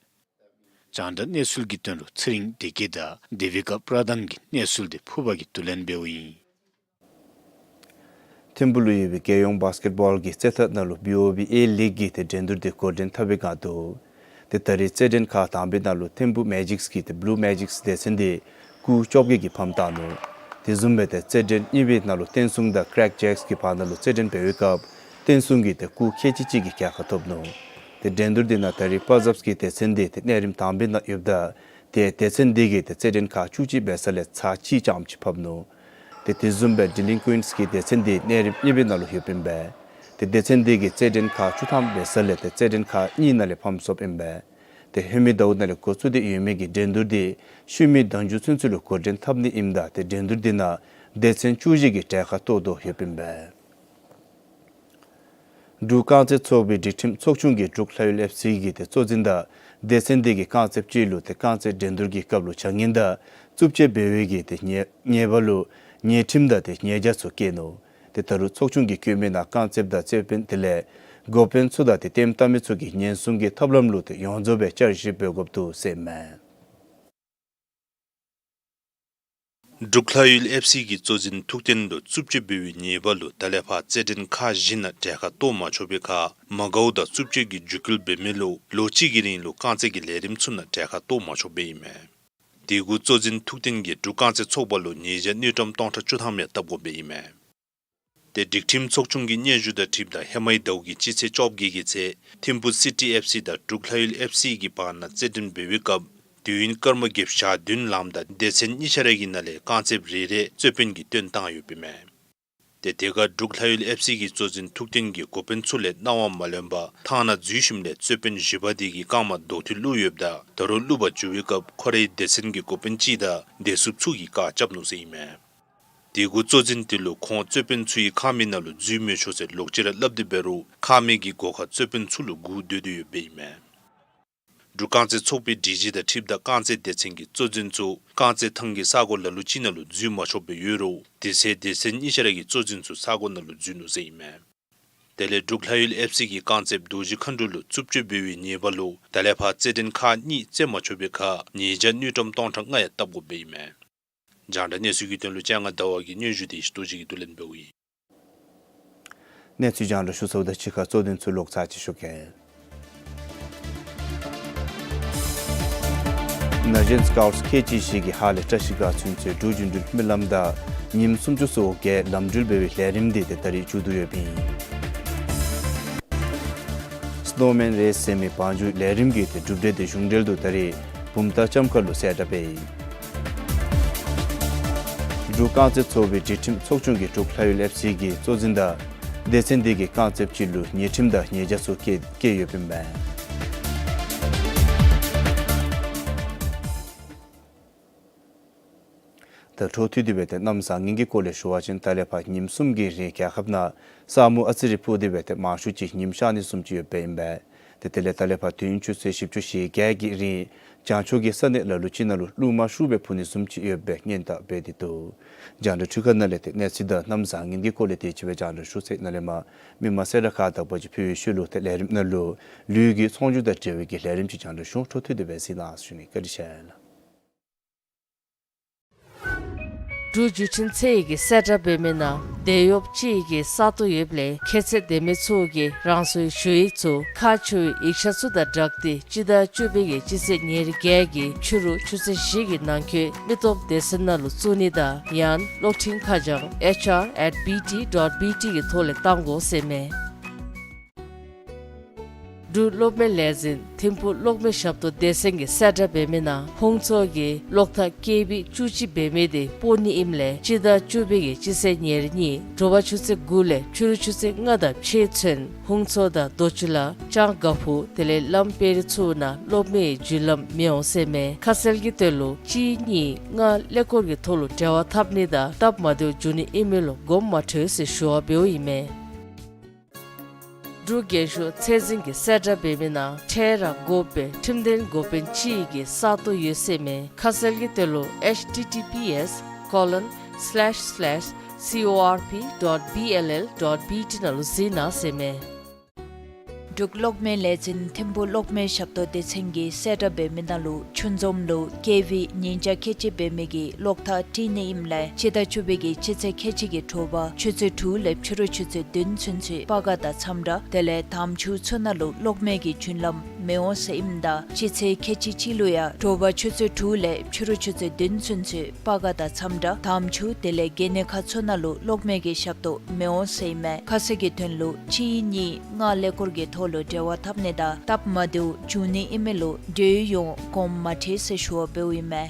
རྒྱང་བསྒྲགས་གནས་ཚུལ་གྱི་དོན་ལུ་ཚེ་རིང་བདེ་སྐྱིད་དང་དེ་བི་ཀ་པྲ་དྷཱན་གྱི་གནས་ཚུལ་འདི་ཕུར་པ་གིས་བསྡུ་ལེན་འབདཝ་ཨིན། ཐིམ་ཕུག་ལུ་ཡོད་པའི་རྒྱལ་ཡོངས་བཱསི་ཀེཊ་བཱོལ་གྱི་རྩེད་ཐང་ནང་ལུ་བི་ཨོ་བི་ཨེ་ལིག་གི་ཏེ་འགྲན་བསྡུར་འདི་འགོ་འདྲེན་འཐབ་པའི་བསྒང་འདུག། ཏེ་ད་རེས་རྩེད་འགྲན་ཁག་དང་པའི་ནང་ལུ་ཐིམ་ཕུག་མེ་ཇིགསི་གིས་ཏེ་བུ་ལུ་མེ་ཇིགསི་སྡེ་ཚན་འདི་སྐུགས་བཅོ་བརྒྱད་ཀྱིས་ཕམ་བཏང་ནུག། དེ་བཟུམ་སྦེ་ཏེ་རྩེད་འགྲན་གཉིས་པའི་ནང་ལུ་བསྟན་སྲུང་དང་ཀྲེག་ཇེགསི་གི་བར་ན་ལུ་རྩེད་འགྲན་འབད་བའི་སྐབས་བསྟན་སྲུང་གིས་ཏེ་སྐུགས་ཁལ་གཅིག་གཅིག་གི་རྒྱལ་ཁ་ཐོབ་ནུག། ཏེ་འགྲན་བསྡུར་འདི་ནང་ད་རེས་པ་ཟབས་ཀྱི་སྡེ་ཚན་འདི་ཏེ་གནས་རིམ་དང་པའི་ནང་ཡོདཔ་ད་ཏེ་སྡེ་ཚན་འདི་གིས་ཏེ་རྩེད་འགྲན་ཁག་བཅུ་གཅིག་འབད་ས་ལས་ཚར་གཅིག་རྐྱངམ་ཅིག་ཕབ་ནུག། ཏེ་དེ་བཟུམ་སྦེ་ཌི་ལིང་ཀུའིནསི་གི་སྡེ་ཚན་འདི་གནས་རིམ་གཉིས་པའི་ནང་ལུ་ཡོདཔ་ཨིན་པས། ཏེ་སྡེ་ཚན་འདི་གིས་རྩེད་འགྲན་ཁག་བཅུ་ཐམ་འབད་ས་ལས་ཏེ་རྩེད་འགྲན་ཁག་གཉིས་ནང་ལས་ཕམ་སོཔ་ཨིན་པས། ཏེ་ཧེ་མའི་ཟླཝ་ནང་ལས་འགོ་བཙུགས་ཏེ་ཡོད་མི་གི་འགྲན་བསྡུར་འདི་ཤུལ་མའི་ཟླཝ་མཇུག་ཚུན་ཚོད་ལུ་འགོ་འདྲེན་འཐབ་ནི་ཨིནམ་ད་ཏེ་འགྲན་བསྡུར་འདི་ནང་སྡེ་ཚན་བཅུ་བཞི་གིས་གྲལ་ཁར་གཏོགས་དོ་ཡོདཔ་ཨིན་པས། འབྲུག་རྐང་རྩེད་ཚོགས་པའི་སྒྲིག་ཁྲིམས་ཚོགས་ཆུང་གིས་འབྲུག་ལྷ་ཡུལ་ཨེཕ་སི་གི་ཏེ་གཙོ་འཛིན་དང་སྡེ་ཚན་འདི་གི་རྐང་རྩེདཔ་ཅིག་ལུ་ཏེ་རྐང་རྩེད་འགྲན་བསྡུར་གྱི་སྐབས་ལུ་བྱ་ངན་དང་རྩུབ་སྤྱོད་འབད་བའི་གི་ཏེ་ཉེས་ཉེས་པ་ལུ་ཉེས་ཁྲིམས་དང་ཏེ་ཉེས་བྱ་ཚུ་བཀལ་ནུག། ཏེ་ད་རུང་ཚོགས་ཆུང་གིས་བཀོད་མི་ནང་རྐང་རྩེདཔ་དང་རྩེད་དཔོན་དེ་ལས་འགོ་དཔོན་ཚུ་དང་ཏེ་ལྟདམོ་བལྟ་མི་ཚུ་གིས་ཉེན་སྲུང་གི་ཐབས་ལམ་ལུ་ཏེ་ཡོངས་རྫོགས་སྦེ་བསྐྱར་ཞིབ་འབད་དགོཔ་འདུག་ཟེར་ཨིན་མས། འབྲུག་ལྷ་ཡུལ་ཨེཕ་སི་གི་གཙོ་འཛིན་ཐུགས་བརྟན་ལུ་རྩུབ་སྤྱོད་འབད་བའི་ཉེས་པ་ལུ་ད་ལས་ཕར་རྩེད་འགྲན་ཁག་བཞི་ནང་གྲལ་ཁར་གཏོགས་མ་ཆོག་པའི་ཁར་མ་དགའཝ་དང་རྩུབ་སྤྱོད་ཀྱི་འཇིགས་སྐུལ་འབད་མི་ལུ་ལོ་གཅིག་གི་རིང་ལུ་རྐང་རྩེད་ཀྱི་ལས་རིམ་ཚུ་ནང་གྲལ་ཁར་གཏོགས་མ་ཆོགཔ་ཨིན་མས། དེ་གུ་གཙོ་འཛིན་ཐུགས་བརྟན་གྱིས་འབྲུག་རྐང་རྩེད་ཚོགས་པ་ལུ་ཉེས་བྱ་དངུལ་ཀྲམ་སྟོང་ཕྲག་བཅུ་ཐམ་ཡང་བཏབ་དགོཔ་ཨིན་མས། ཏེ་སྒྲིག་ཁྲིམས་ཚོགས་ཆུང་གི་སྙན་ཞུ་དང་འཁྲིལཝ་ད་ཧེ་མའི་ཟླཝ་གི་སྤྱི་ཚེས་བཅོ་བརྒྱད་ཀྱི་ཚེ་ཐིམ་ཕུ་སི་ཊི་ཨེཕ་སི་དང་འབྲུག་ལྷ་ཡུལ་ཨེཕ་སི་གི་བར་ན་རྩེད་འགྲན་འབད་བའི་སྐབས་དུས་ཡུན་སྐར་མ་བརྒྱད་ཅུ་གྱ་བདུན་ལངམ་ད་སྡེ་ཚན་གཉིས་ཆ་ར་གི་ནང་ལས་རྐང་རྩེདཔ་རེ་རེ་རྩོད་དཔོན་གྱིས་བཏོན་བཏང་ཡོདཔ་ཨིན་མས། ཏེ་དེ་ཁར་འབྲུག་ལྷ་ཡུལ་ཨེཕ་སི་གི་གཙོ་འཛིན་ཐུབ་བསྟན་གྱིས་འགོ་དཔོན་ཚུ་ལས་གནང་བ་མ་ལེན་པར་ཐང་ནང་འཛུལ་ཞིནམ་ལས་རྩོད་དཔོན་བཞི་པ་དེ་གི་རྐངམ་རྡོག་ཐུད་བླུགས་ཡོདཔ་ད་ད་རུང་བླུག་པར་འགྱོ་བའི་སྐབས་ཁོ་རའི་སྡེ་ཚན་གྱི་འགོ་དཔོན་ཅིག་དང་སྡེ་སྲིདཔ་ཚུ་གིས་བཀག་རྐྱབ་ནུག་ཟེར་ཨིན་མས། དེ་གུ་གཙོ་འཛིན་དེ་ལུ་ཁོང་རྩོད་དཔོན་ཚུ་གི་ཁང་མིག་ནང་ལུ་འཛུལ་མི་ཆོག་ཟེར་ལོག་ཅི་ར་སླབ་སྟེ་འབད་རུང་ཁང་མིག་གི་སྒོ་ཁར་རྩོད་དཔོན་ཚུ་ལུ་སྒུག་སྡོད་དེ་ཡོདཔ་ཨིན་མས། འབྲུག་རྐང་རྩེད་ཚོགས་པའི་སྒྲིག་གཞི་དང་འཁྲིལཝ་ད་རྐང་རྩེད་སྡེ་ཚན་གྱི་གཙོ་འཛིན་ཚུ་རྐང་རྩེད་ཐང་གི་ས་གོ་ལ་ལུ་ཅིག་ནང་ལུ་འཛུལ་མ་ཆོགཔ་སྦེ་ཡོད་རུང་དེ་ཚེ་སྡེ་ཚན་གཉིས་ཆ་ར་གི་གཙོ་འཛིན་ཚུ་ས་གོ་ནང་ལུ་འཛུལ་ནུག་ཟེར་ཨིན་མས། དེ་ལས་འབྲུག་ལྷ་ཡུལ་ཨེཕ་སི་གི་རྐང་རྩེདཔ་རྡོ་རྗེ་མཁའ་འགྲོ་ལུ་རྩུབ་སྤྱོད་འབད་བའི་ཉེས་པ་ལུ་ད་ལས་ཕར་རྩེད་འགྲན་ཁག་གཉིས་རྩེད་མ་ཆོག་པའི་ཁར་ཉེས་བྱ་དངུལ་ཀྲམ་སྟོང་ཕྲག་ལྔ་ཡང་བཏབ་དགོཔ་ཨིན་མས། རྒྱང་བསྒྲགས་གནས་ཚུལ་གྱི་དོན་ལུ་སྤྱན་སྔ་ཟླ་བ་གིས་སྙན་ཞུ་དེ་ཞི་ཏོ་ཅིག་གིས་བསྡུ་ལེན་འབདཝ་ཨིན། གནས་ཚུལ་རྒྱང་བསྒྲགས་ཞུ་ཚརཝ་དང་གཅིག་ཁར་གཙོ་དོན་ཚུ་ལོག་ཚར་གཅིག་ཞུ་གེ། ན་གཞོན་སི་ཀའུཊ་ཁལ་གཅིག་ཞིག་གིས་ཧཱ་ལས་བཀྲ་ཤིས་སྒར་ཚུན་ཚོད་འབྲུག་རྒྱུན་འགྲུལ་སྨོན་ལམ་དང་ཉིནམ་སུམ་ཅུ་སོ་བརྒྱད་ལམ་འགྲུལ་འབད་བའི་ལས་རིམ་དེ་ཏེ་ད་རིས་མཇུག་བསྡུ་ཡོདཔ་ཨིན། སི་ནོ་མེན་རེས་ཟེར་མི་བང་རྒྱུག་ལས་རིམ་གྱི་ཏེ་གྲུབ་འབྲས་དེ་གཞུང་འབྲེལ་དུ་ད་རིས་བུམ་ཐང་ལྕམ་མཁར་ལུ་གསལ་བསྒྲགས་འབད་ཡི། འབྲུག་རྐང་རྩེད་ཚོགས་པའི་སྒྲིག་ཁྲིམས་ཚོགས་ཆུང་གིས་འབྲུག་ལྷ་ཡུལ་ཨེཕ་སི་གི་གཙོ་འཛིན་དང་སྡེ་ཚན་དེ་གི་རྐང་རྩེདཔ་ཅིག་ལུ་ཉེས་ཁྲིམས་དང་ཉེས་བྱ་ཚུ་བཀལ་བཀལ་ཡོདཔ་ཨིན་པས། ད་འཕྲོ་མཐུད་དེ་སྦེ་ཏེ་གནམ་བཟང་ངན་གྱི་སྐོར་ལས་ཞུ་བ་ཅིན་ད་ལས་ཕར་ཉིནམ་གསུམ་གྱི་རིང་རྒྱལ་ཁབ་ནང་ས་སྨུག་ཨ་ཙི་རེ་ཕུབ་སྟེ་སྦེ་ཏེ་མང་ཤོས་ཅིག་ཉིམ་ཤར་ནི་བཟུམ་ཅིག་ཡོདཔ་ཨིན་པས། ཏེ་དེ་ལས་ད་ལས་ཕར་དུས་ཡུན་ཆུ་ཚོད་བཞི་བཅུ་ཞེ་བརྒྱད་ཀྱི་རིང་བྱང་ཕྱོགས་ཀྱི་ས་གནས་ལ་ལུ་ཅིག་ནང་ལུ་རླུང་མ་ཤུགས་སྦེ་འཕུ་ནི་བཟུམ་ཅིག་ཡོད་པའི་སྔོན་བརྡ་འབད་དེ་འདུག། རྒྱང་བསྒྲགས་འཕྲུལ་ཁང་ནང་ལས་ཏེ་གནས་ཚུལ་དང་གནམ་བཟང་ངན་གྱི་སྐོར་ལས་དེ་ཅིག་སྦེ་རྒྱང་བསྒྲགས་ཞུ་ཚར་ནཱ་ལས་མར་མི་མང་གསལ་བསྒྲགས་ཁག་དག་པ་ཅིག་ཕུལ་བའི་ཤུལ་ལུ་ཏེ་ལས་རིམ་ནང་ལུ་ལུས་ཀྱི་ཚོང་འགྱུར་དང་འབྲེལ་བའི་གི་ལས་རིམ་ཅིག་རྒྱང་བསྒྲགས་ཞུ། འཕྲོ་མཐུད་དེ་སྦེ་གཟིགས་གནང་ཟེར་ཞུ་ནི། བཀའ་དྲིན་ཆེ་ལགས། འབྲུག་བརྒྱུད་འཕྲིན་ཚད་ཡོད་ཀྱིས་གསལ་བསྒྲགས་འབད་མི་ནང་དེད་གཡོགཔ་ཅིག་གི་ས་སྟོང་ཡོདཔ་ལས་ཁྱད་ཚད་ལྡན་མི་ཚུ་གིས་རང་སོའི་ཞུ་ཡིག་ཚུ་ཁག་ཆེ་བའི་ཡིག་ཆ་ཚུ་དང་སྦྲགས་ཏེ་སྤྱི་ཟླ་བཅུ་པའི་གི་སྤྱི་ཚེས་ཉེར་བརྒྱད་ཀྱི་ཕྱི་རུ་ཆུ་ཚོད་བཞི་གི་ནང་འཁོད་མི་སྟོབས་སྡེ་ཚན་ནང་ལུ་བཙུགས་ནི་དང་ཡང་གློག་འཕྲིན་ཁ་བྱང་ཨེཆ་ཨར་ཨེཊ་བི་ཊི་ཌོཊ་བི་ཊི་གི་ཐོག་ལས་བཏང་དགོ་ཟེར་མས། འབྲུག་གློག་མེ་ལས་འཛིན་ཐིམ་ཕུག་གློག་མེ་ཞབས་ཏོག་སྡེ་ཚན་གྱིས་གསལ་བསྒྲགས་འབད་མི་ནང་ཧུང་ཚོ་གི་གློག་ཐག་ཀེ་བི་བཅུ་གཅིག་འབད་མི་དེ་སྤོ་ནི་ཨིནམ་ལས་སྤྱི་ཟླ་བཅུ་པའི་གི་སྤྱི་ཚེས་ཉེར་གཉིས་དྲོ་པ་ཆུ་ཚོད་དགུ་ལས་ཕྱི་རུ་ཆུ་ཚོད་ལྔ་དང་ཕྱེད་ཚུན་ཧུང་ཚོ་དང་རྡོ་ཆུ་ལ་ལྕང་དགའ་ཕུག་དེ་ལས་ལམ་དཔལ་རི་ཚུ་ནང་གློག་མེའི་རྒྱུན་ལམ་མི་འོང་ཟེར་མས། ཁ་གསལ་གྱི་དོན་ལུ་གཅིག་གཉིས་ལྔ་ཀླད་ཀོར་གྱི་ཐོག་ལུ་འབྲེལ་བ་འཐབ་ནི་དང་སྟབས་མ་བདེཝ་འབྱུང་ནི་ཨིན་མི་ལུ་དགོངསམ་མ་ཁྲེལ་ཟེར་ཞུ་བ་འབདཝ་ཨིན་མས། འབྲུག་རྒྱལ་གཞུང་ཚད་འཛིན་གྱིས་གསལ་བསྒྲགས་འབད་མི་ནང་ཁྲལ་ར་དགོ་པའི་ཁྲིམས་དོན་འགོ་དཔོན་ཅིག་གི་ས་སྟོང་ཡོད་ཟེར་མས། ཁ་གསལ་གྱི་དོན་ལུ་ཨེཆ་ཊི་ཊི་པི་ཨེཆ་ཀོ་ལོན་སི་ལེཤ་སི་ལེཤ་སི་ཨོ་ཨར་པི་ཌོཊ་བི་ཨེལ་ཨེལ་ཌོཊ་བི་ཊི་ནང་ལུ་གཟིགས་གནང་ཟེར་མས། འབྲུག་གློག་མེ་ལས་འཛིན་ཐིམ་ཕུག་གློག་མེ་ཞབས་ཏོག་སྡེ་ཚན་གྱིས་གསལ་བསྒྲགས་འབད་མི་ནང་ལུ་ཆུ་འཛོམས་ལུ་ཀེ་བི་ཉིས་བརྒྱ་ཁལ་གཅིག་འབད་མི་གི་གློག་ཐག་དྲི་ནི་ཨིནམ་ལས་སྤྱི་ཟླ་བཅུ་པའི་གི་སྤྱི་ཚེས་ཁལ་གཅིག་གི་དྲོ་པ་ཆུ་ཚོད་དྲུག་ལས་ཕྱི་རུ་ཆུ་ཚོད་བདུན་ཚུན་ཚོད་སྤ་སྒར་དང་ཚམ་བྲག་དེ་ལས་དམ་ཆུ་ཚུ་ནང་ལུ་གློག་མེ་གི་རྒྱུན་ལམ་མི་འོང་ཟེར་ཨིནམ་ད་སྤྱི་ཚེས་ཁལ་གཅིག་གཅིག་ལུ་ཡང་དྲོ་པ་ཆུ་ཚོད་དྲུག་ལས་ཕྱི་རུ་ཆུ་ཚོད་བདུན་ཚུན་ཚོད་སྤ་སྒར་དང་ཚམ་བྲག་དམ་ཆུ་དེ་ལས་གྱེན་ནི་ཁ་ཚུ་ནང་ལུ་གློག་མེ་གི་ཞབས་ཏོག་མི་འོང་ཟེར་ཨིན་མས། ཁ་གསལ་གྱི་དོན་ལུ་གཅིག་གཉིས་ལྔ་ཀླད་ཀོར་གྱི་ཐོག་ལུ་འབྲེལ་བ་འཐབ་ནི་དང་སྟབས་མ་བདེཝ་འབྱུང་ནི་ཨིན་མི་ལུ་འབྲེལ་ཡོད་ཡོངས་དགོངསམ་མ་ཁྲེལ་ཟེར་ཞུ་བ་འབདཝ་ཨིན་མས།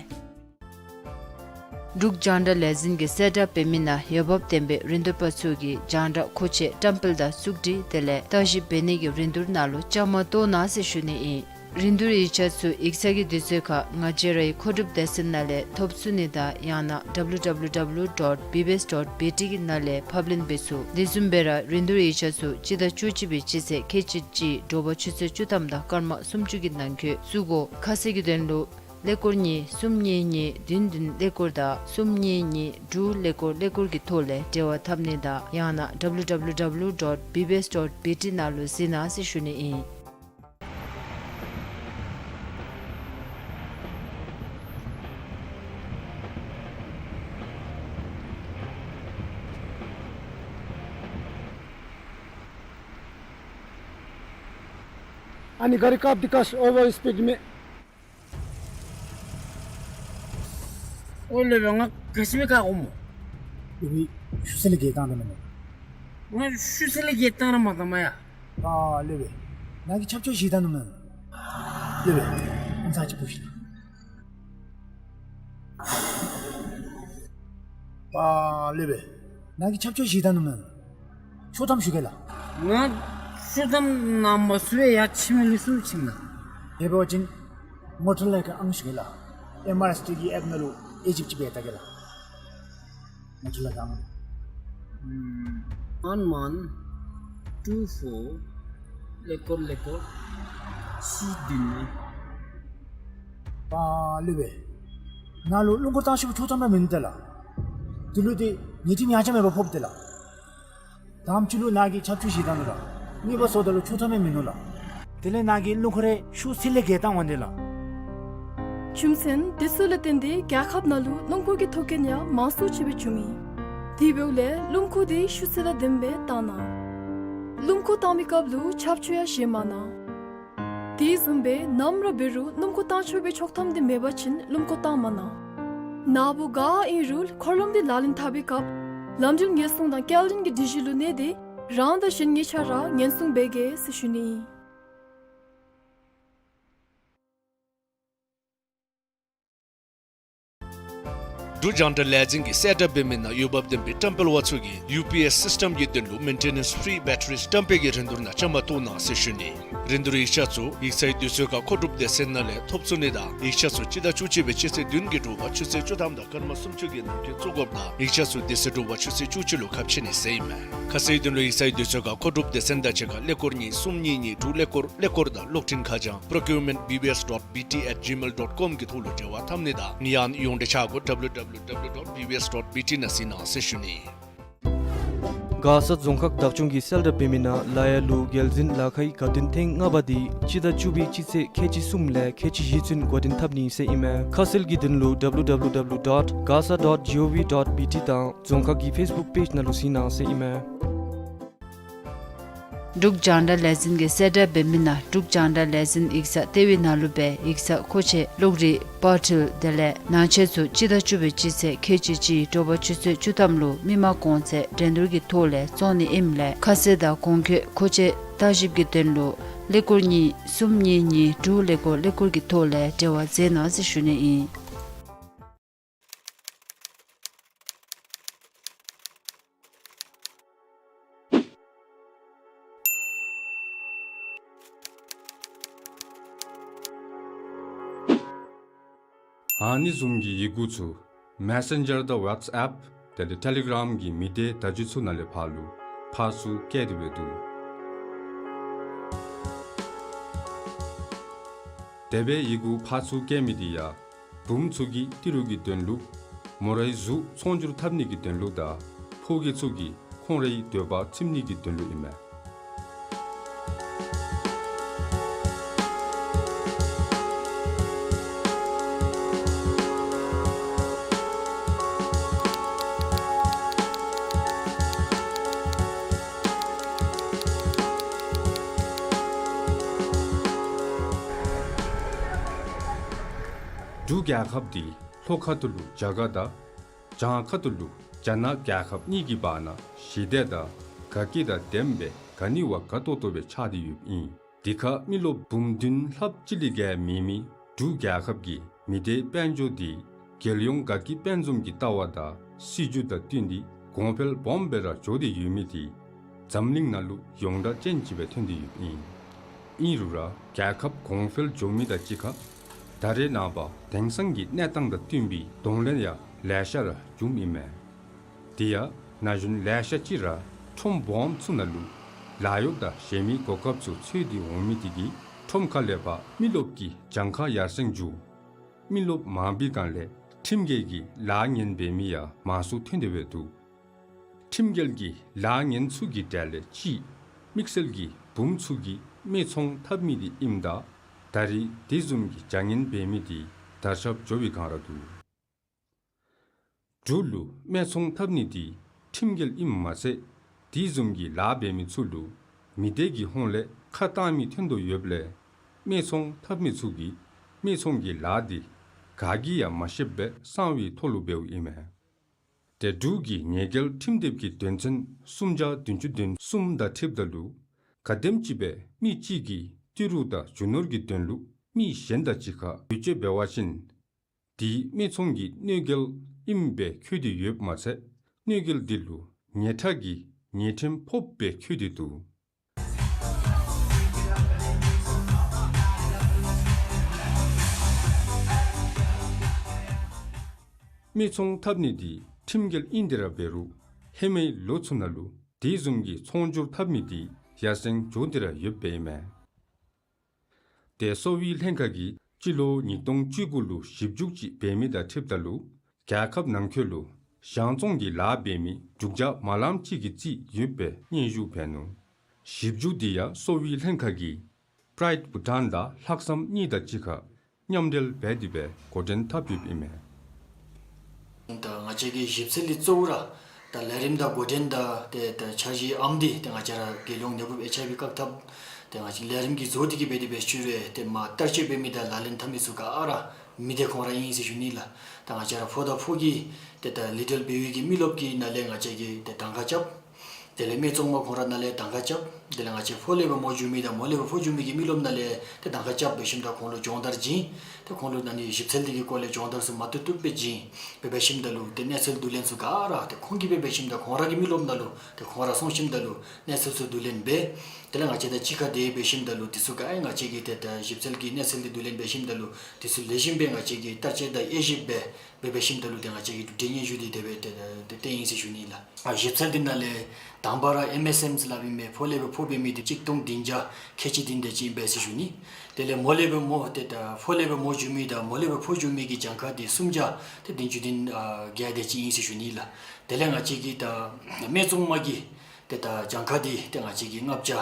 འབྲུག་རྒྱང་བསྒྲགས་ལས་འཛིན་གྱིས་གསལ་བསྒྲགས་འབད་མི་ནང་འོས་འབབ་ལྡན་པའི་རིན་བསྡུར་པ་ཚུ་གིས་རྒྱང་བསྒྲགས་མཁོ་ཆས་བཀྲམ་སྤེལ་དང་བཙུགས་སྒྲིག་དེ་ལས་བརྟག་ཞིབ་འབད་ནི་གི་རིན་བསྡུར་ནང་ལུ་བཅའ་མར་གཏོགས་གནང་ཟེར་ཞུ་ནི་ཨིན། རིན་བསྡུར་ཡིག་ཆ་ཚུ་ཡིག་ཚང་གི་དུས་ཚོད་ཁར་ང་བཅས་རའི་མཁོ་སྒྲུབ་སྡེ་ཚན་ནང་ལས་ཐོབ་ཚུགས་ནི་དང་ཡང་ན་ཌབ་ལུ་ཌབ་ལུ་ཌབ་ལུ་ཌོཊ་བི་བི་ཨེསི་ཌོཊ་བི་ཊི་གི་ནང་ལས་ཕབ་ལེན་འབད་ཚུགས། དེ་བཟུམ་སྦེ་ར་རིན་བསྡུར་ཡིག་ཆ་ཚུ་སྤྱི་ཟླ་བཅུ་གཅིག་པའི་སྤྱི་ཚེས་ཁལ་གཅིག་གཅིག་དྲོ་པ་ཆུ་ཚོད་བཅུ་ཐམ་དང་སྐར་མ་སུམ་ཅུ་གི་ནང་འཁོད་བཙུགས་དགོ། ཁ་གསལ་གྱི་དོན་ལུ་ཀླད་ཀོར་གཉིས་གསུམ་གཉིས་གཉིས་བདུན་བདུན་ཀླད་ཀོར་དང་གསུམ་གཉིས་གཉིས་དྲུག་ཀླད་ཀོར་ཀླད་ཀོར་གྱི་ཐོག་ལས་འབྲེལ་བ་འཐབ་ནི་དང་ཡང་ན་ཌབ་ལུ་ཌབ་ལུ་ཌབ་ལུ་ཌོཊ་བི་བི་ཨེསི་ཌོཊ་བི་ཊི་ནང་ལུ་གཟིགས་གནང་ཟེར་ཞུ་ནི་ཨིན། ཨ་ནི་ག་རི་བཀག་སྟེ་བཀག་ཤིག་ཨོ་ཝར་སི་པིཌ་མས། ཨོ་ལེ་བ་ང་ག་ཅི་སྦེ་བཀག་འོང་སྨོ། ཨི་བི་ཤུ་སེ་ལི་གེ་བཀག་ད་མེན་ན། ང་ཤུགས་ཚད་ལས་བརྒལ་བཏང་ར་མ་བཏང་མ་ཡ། ཨ་ལེ་བེ། ནཱ་གིས་ཆབ་ཆོས་བཞེས་ད་ནུག་མེན། ལེ་བེ། ཨ་ཙི་ཅིག་འབུ་ཤིག། ཨ་ལེ་བེ། ནཱ་གིས་ཆབ་ཆོས་བཞེས་ད་ནུག་མེན། ཤོ་ཐམ་ཞུ་གེ་ལགས། ང་ཤོ་ཐམ་ནང་མ་ཚུད་པས་ཡར་ཕྱི་མི་ལུ་སུ་ཕྱིན་ན། དེ་འབད་བ་ཅིན་ངོ་སྤྲོད་ལས་ཀྱི་ཨང་ཞུ་གེ་ལགས། ཨེམ་ཨར་ཨེསི་ཊི་གི་ཨེཔ་ནང་ལུ་ཨེ་ཇིབ་ཅིག་འབད་ད་གེ་ལགས། ངོ་སྤྲོད་ལས་ཀྱི་ཨང་། ཨ་ཝན་ཝན་ཊུ་ཕོར་ཀླད་ཀོར་ཀླད་ཀོར་གཅིག་བདུན་ལྔ། ཨ་ལེ་བེ། ནཱ་ལུ་རླུང་འཁོར་བཏང་ཤོག་གི་ཆོག་ཐམ་ར་མིན་འདུག་ལགས། དེ་ལུ་ཏེ་ཉེས་ཁྲིམས་ཡང་ཆ་མེད་པར་ཕོགཔ་འདུག་ལགས། དང་པ་ཅིག་ལུ་ནཱ་གིས་ཆབ་ཆོས་བཞེས་ད་ནུག་ལགས། གཉིས་པ་སོངམ་ད་ལུ་ཆོག་ཐམ་ཡང་མིན་ནུག་ལགས། དེ་ལས་ནཱ་གིས་རླུང་འཁོར་རེ་ཤུགས་ཚད་ལས་བརྒལ་བཏང་འོང་དེ་ལགས། རྒྱུ་མཚན་དེ་ཚུ་ལས་བརྟེན་ཏེ་རྒྱལ་ཁབ་ནང་ལུ་རླུང་འཁོར་གྱི་ཐོག་རྐྱེན་ཡང་མང་སུ་ཅིག་སྦེ་བྱུང་ཡི། དེ་འབདཝ་ལས་རླུང་འཁོར་དེ་ཤུགས་ཚད་དང་ལྡནམ་སྦེ་བཏང་གནང་། རླུང་འཁོར་བཏང་མི་སྐབས་ལུ་ཆབ་ཆོས་ཡང་བཞེས་མ་གནང་། དེ་བཟུམ་སྦེ་ནམ་ར་འབད་རུང་རླུང་འཁོར་བཏང་ཆོག་པའི་ཆོག་ཐམ་དེ་མེད་པ་ཅིན་རླུང་འཁོར་བཏང་མ་གནང་། ནཱ་བུ་ག་ཨིན་རུང་འཁོར་ལམ་དེ་ལག་ལེན་འཐབ་པའི་སྐབས་ལམ་འགྲུལ་ཉེན་སྲུང་དང་སྐྱེལ་འདྲེན་གྱི་སྒྲིག་གཞི་ལུ་གནས་ཏེ་རང་དང་གཞན་གཉིས་ཆ་ར་ཉེན་སྲུང་འབད་གེ་ཟེར་ཞུ་ནི་ཨིན། འབྲུག་རྒྱང་བསྒྲགས་ལས་འཛིན་གྱིས་གསལ་བསྒྲགས་འབད་མི་ནང་འོས་འབབ་ལྡན་པའི་བཀྲམ་སྤེལ་བ་ཚུ་གིས་ཡུ་པི་ཨེསི་སིསི་ཊམ་གྱི་དོན་ལུ་མེན་ཊེ་ནེནསི་ཕི་རི་བེ་ཊ་རི་བཀྲམ་སྤེལ་གྱི་རིན་བསྡུར་ནང་བཅའ་མར་གཏོགས་གནང་ཟེར་ཞུ་ནི། རིན་བསྡུར་ཡིག་ཆ་ཚུ་ཡིག་ཚང་གི་དུས་ཚོད་ཁར་མཁོ་སྒྲུབ་སྡེ་ཚན་ནང་ལས་ཐོབ་ཚུགས་ནི་དང་ཡིག་ཆ་ཚུ་སྤྱི་ཟླ་བཅུ་གཅིག་པའི་སྤྱི་ཚེས་བདུན་གྱི་དྲོ་པ་ཆུ་ཚོད་བཅུ་ཐམ་དང་སྐར་མ་སུམ་ཅུ་གི་ནང་འཁོད་བཙུགས་དགོཔ་དང་ཡིག་ཆ་ཚུ་དེ་ཚེ་དྲོ་པ་ཆུ་ཚོད་བཅུ་གཅིག་ལུ་ཁ་ཕྱེ་ནི་ཟེར་ཨིན་མས། ཁ་གསལ་དོན་ལུ་ཡིག་ཚང་གི་དུས་ཚོད་ཁར་མཁོ་སྒྲུབ་སྡེ་ཚན་དང་གཅིག་ཁར་ཀླད་ཀོར་གཉིས་གསུམ་གཉིས་གཉིས་དྲུག་ཀླད་ཀོར་ཀླད་ཀོར་དང་གློག་འཕྲིན་ཁ་བྱང་procurement B B S dot B T at gmail dot com གི་ཐོག་ལུ་འབྲེལ་བ་འཐབ་ནི་དང་ཡང་ན་ཡོངས་འབྲེལ་ཆ་བགོས་W W W dot B B S dot B T ནང་གཟིགས་གནང་ཟེར་ཞུ་ནི། མགར་ས་རྫོང་ཁག་བདག་སྐྱོང་གིས་གསལ་བསྒྲགས་འབད་མི་ནང་ལ་ཡ་ལུ་རྒྱལ་འཛིན་ལ་ཁའི་དགའ་སྟོན་ཐེངས་ལྔ་པ་དེ་སྤྱི་ཟླ་བཅུ་པའི་སྤྱི་ཚེས་ཁལ་གཅིག་གསུམ་ལས་ཁལ་གཅིག་བཞི་ཚུན་འགོ་འདྲེན་འཐབ་ནི་ཟེར་ཨིན་མས། ཁ་གསལ་གྱི་དོན་ལུ W W W dot gasa dot gov dot B T དང་རྫོང་ཁག་གི་ཕེསི་བུཀ་པེཇ་ནང་ལུ་གཟིགས་གནང་ཟེར་ཨིན་མས། འབྲུག་རྒྱང་བསྒྲགས་ལས་འཛིན་གྱིས་གསལ་བསྒྲགས་འབད་མི་ནང་འབྲུག་རྒྱང་བསྒྲགས་ལས་འཛིན་ཡིག་ཚང་ལྟེ་བའི་ནང་ལུ་སྦེ་ཡིག་ཚང་མཁོ་ཆས་གློག་རིག་པར་འཕྲུལ་དེ་ལས་ནང་ཆས་ཚུ་སྤྱི་ཟླ་བཅུ་པའི་སྤྱི་ཚེས་ཁལ་གཅིག་གཅིག་དྲོ་པ་ཆུ་ཚོད་བཅུ་ཐམ་ལུ་མི་མང་གོང་ཚད་འགྲན་བསྡུར་གྱི་ཐོག་ལས་བཙོང་ནི་ཨིནམ་ལས་ཁ་གསལ་དང་གོང་འཁོད་མཁོ་ཆས་བརྟག་ཞིབ་ཀྱི་དོན་ལུ་ཀླད་ཀོར་གཉིས་གསུམ་གཉིས་གཉིས་དྲུག་ཀླད་ཀོར་ཀླད་ཀོར་གྱི་ཐོག་ལས་འབྲེལ་བ་མཛད་གནང་ཟེར་ཞུ་ནི་ཨིན། ཨ་ནི་བཟུམ་གྱི་ཡི་གུ་ཚུ་མེ་སེན་ཇར་དང་ཝཊས་ཨེཔ་དེ་ལས་ཊེ་ལི་གརམ་གྱི་མི་སྡེ་བརྡ་བརྒྱུད་ཚུ་ནང་ལས་ཕར་ལུ་ཕར་ཚུར་བསྐྱལ་ཏེ་འབད་འདུག། དེ་སྦེ་ཡི་གུ་ཕར་ཚུར་བསྐྱལ་མི་དེ་ཡང་བུམོ་ཚུ་གི་ཏི་རུ་གི་དོན་ལུ་མོ་རའི་གཟུགས་ཚོང་བསྒྱུར་འཐབ་ནི་གི་དོན་ལུ་དང་ཕོ་རྒྱས་ཚུ་གིས་ཁོང་རའི་འདོད་པ་ཚིམ་ནི་གི་དོན་ལུ་ཨིན་མས། འབྲུག་རྒྱལ་ཁབ་འདི་ལྷོ་ཁ་ཐུག་ལུ་རྒྱ་གར་དང་བྱང་ཁ་ཐུག་ལུ་རྒྱ་ནག་རྒྱལ་ཁབ་གཉིས་ཀྱི་བར་ན་ཞི་བདེ་དང་དགའ་སྐྱིད་དང་ལྡནམ་སྦེ་ག་ནི་བ་དགའ་ཏོག་ཏོ་སྦེ་ཆགས་ཏེ་ཡོདཔ་ཨིན། དེ་ཁར་མི་རློབས་འབུམ་བདུན་ལྷགཔ་ཅིག་ལས་བརྒལ་མེད་མི་འབྲུག་རྒྱལ་ཁབ་ཀྱི་མི་སྡེ་དཔལ་འབྱོར་འདི་རྒྱལ་ཡོངས་དགའ་སྐྱིད་དཔལ་འཛོམས་ཀྱི་ལྟ་བ་དང་སྲིད་བྱུས་དང་བསྟུན་ཏེ་གོང་འཕེལ་སྦོམ་སྦེ་ར་འགྱོ་སྟེ་ཡོད་མི་དེ་འཛམ་གླིང་ནང་ལུ་ཡོངས་གྲགས་ཅན་ཅིག་སྦེ་ཐོན་ཏེ་ཡོདཔ་ཨིན། ཨིན་རུང་ར་རྒྱལ་ཁབ་གོང་འཕེལ་འགྱོ་མི་དང་གཅིག་ཁར་ད་རེས་ནངས་པ་དེང་སང་གི་གནས་སྟངས་དང་བསྟུན་པའི་གདོང་ལེན་ཡང་ལེ་ཤ་ར་བྱུངམ་ཨིན་མས། དེ་ཡང་ན་གཞོན་ལེ་ཤ་ཅིག་ར་ཁྲོམ་སྦོམ་ཚུ་ནང་ལུ་ལཱ་གཡོག་དང་གཞན་མི་གོ་སྐབས་ཚུ་འཚོལ་ཏེ་འོང་མི་དེ་གིས་ཁྲོམ་ཁ་ལས་ཕར་མི་རློབས་ཀྱི་གྱངས་ཁ་ཡར་སེང་འགྱོ། མི་རློབས་མང་པའི་སྒང་ལས་ཁྲིམས་འགལ་གྱི་ལཱ་ངན་འབད་མི་ཡང་མང་སུ་ཐོན་ཏེ་འབད་འདུག། ཁྲིམས་འགལ་གྱི་ལཱ་ངན་ཚུ་གི་གྲས་ལས་གཅིག་དམིགས་བསལ་གྱིས་བུམོ་ཚུ་གིས་སྨད་འཚོང་འཐབ་མི་དེ་ཨིནམ་ད་ད་རེས་དེ་བཟུམ་གྱི་བྱ་ངན་འབད་མི་དེ་དར་ཁྱབ་འགྱོ་བའི་སྒང་ར་འདུག། འབྲུག་ལུ་སྨད་འཚོང་འཐབ་ནི་དེ་ཁྲིམས་འགལ་ཨིནམ་མ་ཚད་དེ་བཟུམ་གྱི་ལཱ་འབད་མི་ཚུ་ལུ་མི་སྡེ་གི་ཧོངས་ལས་ཁ་བཏང་མི་ཐོན་དོ་ཡོདཔ་ལས་སྨད་འཚོང་འཐབ་མི་ཚུ་གིས་སྨད་འཚོང་གི་ལཱ་དེ་ག་གིས་ཡང་མ་ཤེསཔ་སྦེ་གསང་བའི་ཐོག་ལུ་འབདཝ་ཨིན་མས། དེ་འབྲུག་གི་ཉེས་འགེལ་ཁྲིམས་དེབ་ཀྱི་དོན་ཚན་སུམ་བརྒྱ་བདུན་ཅུ་དོན་གསུམ་དང་འཁྲིལཝ་ད་ལུ་ག་དེམ་ཅིག་སྦེ་མི་གཅིག་གིས་ཏི་རུ་དང་རྒྱུ་ནོར་གྱི་དོན་ལུ་མི་གཞན་དང་གཅིག་ཁར་བེད་སྤྱོད་འབད་བ་ཅིན་དེ་སྨད་འཚོང་གི་གནོད་འགེལ་ཨིནམ་སྦེ་འཁོད་དེ་ཡོདཔ་མ་ཚད་གནོད་འགེལ་དེ་ལུ་ཉེས་ཁྲག་གི་ཉེས་ཁྲིམས་ཕོགཔ་སྦེ་འཁོད་དེ་འདུག། སྨད་འཚོང་འཐབ་ནི་དེ་ཁྲིམས་འགལ་ཨིན་དེ་ར་འབད་རུང་ཧེ་མའི་ལོ་ཚུ་ནང་ལུ་དེ་བཟུམ་གྱི་ཚོང་སྒྱུར་འཐབ་མི་དེ་ཡར་སེང་འགྱོ་སྟེ་ར་ཡོདཔ་ཨིན་མས། དེ་གསོ་བའི་ལྷན་ཁག་གིས་སྤྱི་ལོ་ཉིས་སྟོང་བཅུ་དགུ་ལུ་ཞིབ་འཇུག་ཅིག་འབད་མི་དང་འཁྲིལཝ་ད་ལུ་རྒྱལ་ཁབ་ནང་འཁོད་ལུ་གཞང་བཙོང་གི་ལཱ་འབད་མི་དྲུག་བརྒྱ་མ་ལངམ་ཅིག་གི་རྩིས་ཡོདཔ་སྦེ་སྙན་ཞུ་འབད་ནུག། ཞིབ་འཇུག་དེ་ཡང་གསོ་བའི་ལྷན་ཁག་གིས་པྲའིཌ་བྷུ་ཊཱན་དང་ལྷག་བསམ་གཉིས་དང་གཅིག་ཁར་མཉམ་འབྲེལ་འབད་དེ་སྦེ་འགོ་འདྲེན་འཐབ་ཡོདཔ་ཨིན་མས། ད་ང་བཅས་ཀྱི་ཞིབ་འཚོལ་འདི་གཙོ་བོ་ར་ད་ལས་རིམ་དང་འགོ་འདྲེན་དང་ཏེ་ད་འཆར་གཞི་ཨམ་འདི་ཏེ་ང་བཅས་ར་རྒྱལ་ཡོངས་ནད་འབུབ་ཨེཆ་ཨའི་ཝི་བཀག་ཐབས་ཏེ་ང་བཅས་ལས་རིམ་གྱི་བཟོ་འདི་གིས་འབད་དེ་སྦེ་ཞུ་རུང་ཏེ་མ་བསྟར་སྤྱོད་འབད་མི་དང་ལག་ལེན་འཐབ་མི་ཚུ་ག་ར་མི་སྡེ་ཁོང་ར་ཨིན་ཟེར་ཞུ་ནི་ལགས། ད་ང་བཅས་ར་ཕོ་དང་ཕོ་གི་ཏེ་ད་ལི་ཊལ་བེ་བི་གི་མི་རློབས་ཀྱི་ནང་ལས་ང་བཅས་ཀྱིས་ཏེ་གདམ་ཁ་རྐྱབ། དེ་ལས་སྨད་འཚོང་མ་ཁོང་ར་ནང་ལས་གདམ་ཁ་རྐྱབ། དེ་ལས་ང་བཅས་ཕོ་ལས་སྦེ་མོ་འགྱོ་མི་དང་མོ་ལས་སྦེ་ཕོ་འགྱོ་མི་གི་མི་རློབས་ནང་ལས་ཏེ་གདམ་ཁ་རྐྱབ་འབད་ཞིནམ་ད་ཁོང་ལུ་སྦྱོང་བརྡར་བྱིན། ཏེ་ཁོང་ལུ་ཨ་ནི་ཞིབ་འཚོལ་འདི་གི་སྐོར་ལས་སྦྱོང་བརྡར་ཚུ་མ་བཏུབ་བཏུབ་སྦེ་བྱིན། འབད་འབད་ཞིནམ་ད་ལུ་ཏེ་གནས་ཚུལ་བསྡུ་ལེན་ཚུ་ག་ར་ཏེ་ཁོང་གིས་འབད་འབད་ཞིནམ་ད་ཁོང་ར་གི་མི་རློབས་ནང་ལུ་ཏེ་ཁོང་ར་སོང་ཞིནམ་ད་ལུ་གནས་ཚུལ་ཚུ་བསྡུ་ལེན་འབད། དེ་ལས་ང་བཅས་དང་གཅིག་ཁར་ཏེ་འབད་ཞིནམ་ད་ལུ་འདི་ཚུ་ག་ཨེ་ང་བཅས་ཀྱིས་ཏེ་ད་ཞིབ་འཚོལ་གྱི་གནས་ཚུལ་འདི་བསྡུ་ལེན་འབད་ཞིནམ་ད་ལུ་འདི་ཚུ་ལེགས་ཤོམ་སྦེ་ང་བཅས་ཀྱིས་བསྟར་སྤྱོད་དང་དབྱེ་ཞིབ་འབད་འབད་འབད་ཞིནམ་ད་ལུ་ཏེ་ང་བཅས་ཀྱིས་གྲུབ་འབྲས་སྙན་ཞུ་འདི་དེ་སྦེ་ཏེ་ཏེ་ཏེ་ཨིན་ཟེར་ཞུ་ནི་ལགས། ཨ་ཞིབ་འཚོལ་འདི་ནང་ལས་དང་པ་ར་ཨེམ་ཨེས་ཨེམ་ཟེར་སླབ་ཨིན་མས། ཕོ་ལས་སྦེ་ཕོ་འབད་མི་འདི་གཅིག་སྟོང་བདུན་བརྒྱ་ཁལ་གཅིག་བདུན་དེ་ཅིག་ཨིན་པས་ཟེར་ཞུ་ནི། དེ་ལས་མོ་ལས་སྦེ་མོ་ཏེ་ད་ཕོ་ལས་སྦེ་མོ་འགྱོ་མི་དང་མོ་ལས་སྦེ་ཕོ་འགྱོ་མི་གི་གྱངས་ཁ་འདི་སུམ་བརྒྱ་ཏེ་བདུན་ཅུ་དོན་ཨ་བརྒྱད་དེ་ཅིག་ཨིན་ཟེར་ཞུ་ནི་ལགས། དེ་ལས་ང་བཅས་ཀྱི་ད་སྨད་འཚོང་མ་གི་ཏེ་ད་གྱངས་ཁ་འདི་ཏེ་ང་བཅས་ཀྱིས་ལྔ་བརྒྱ་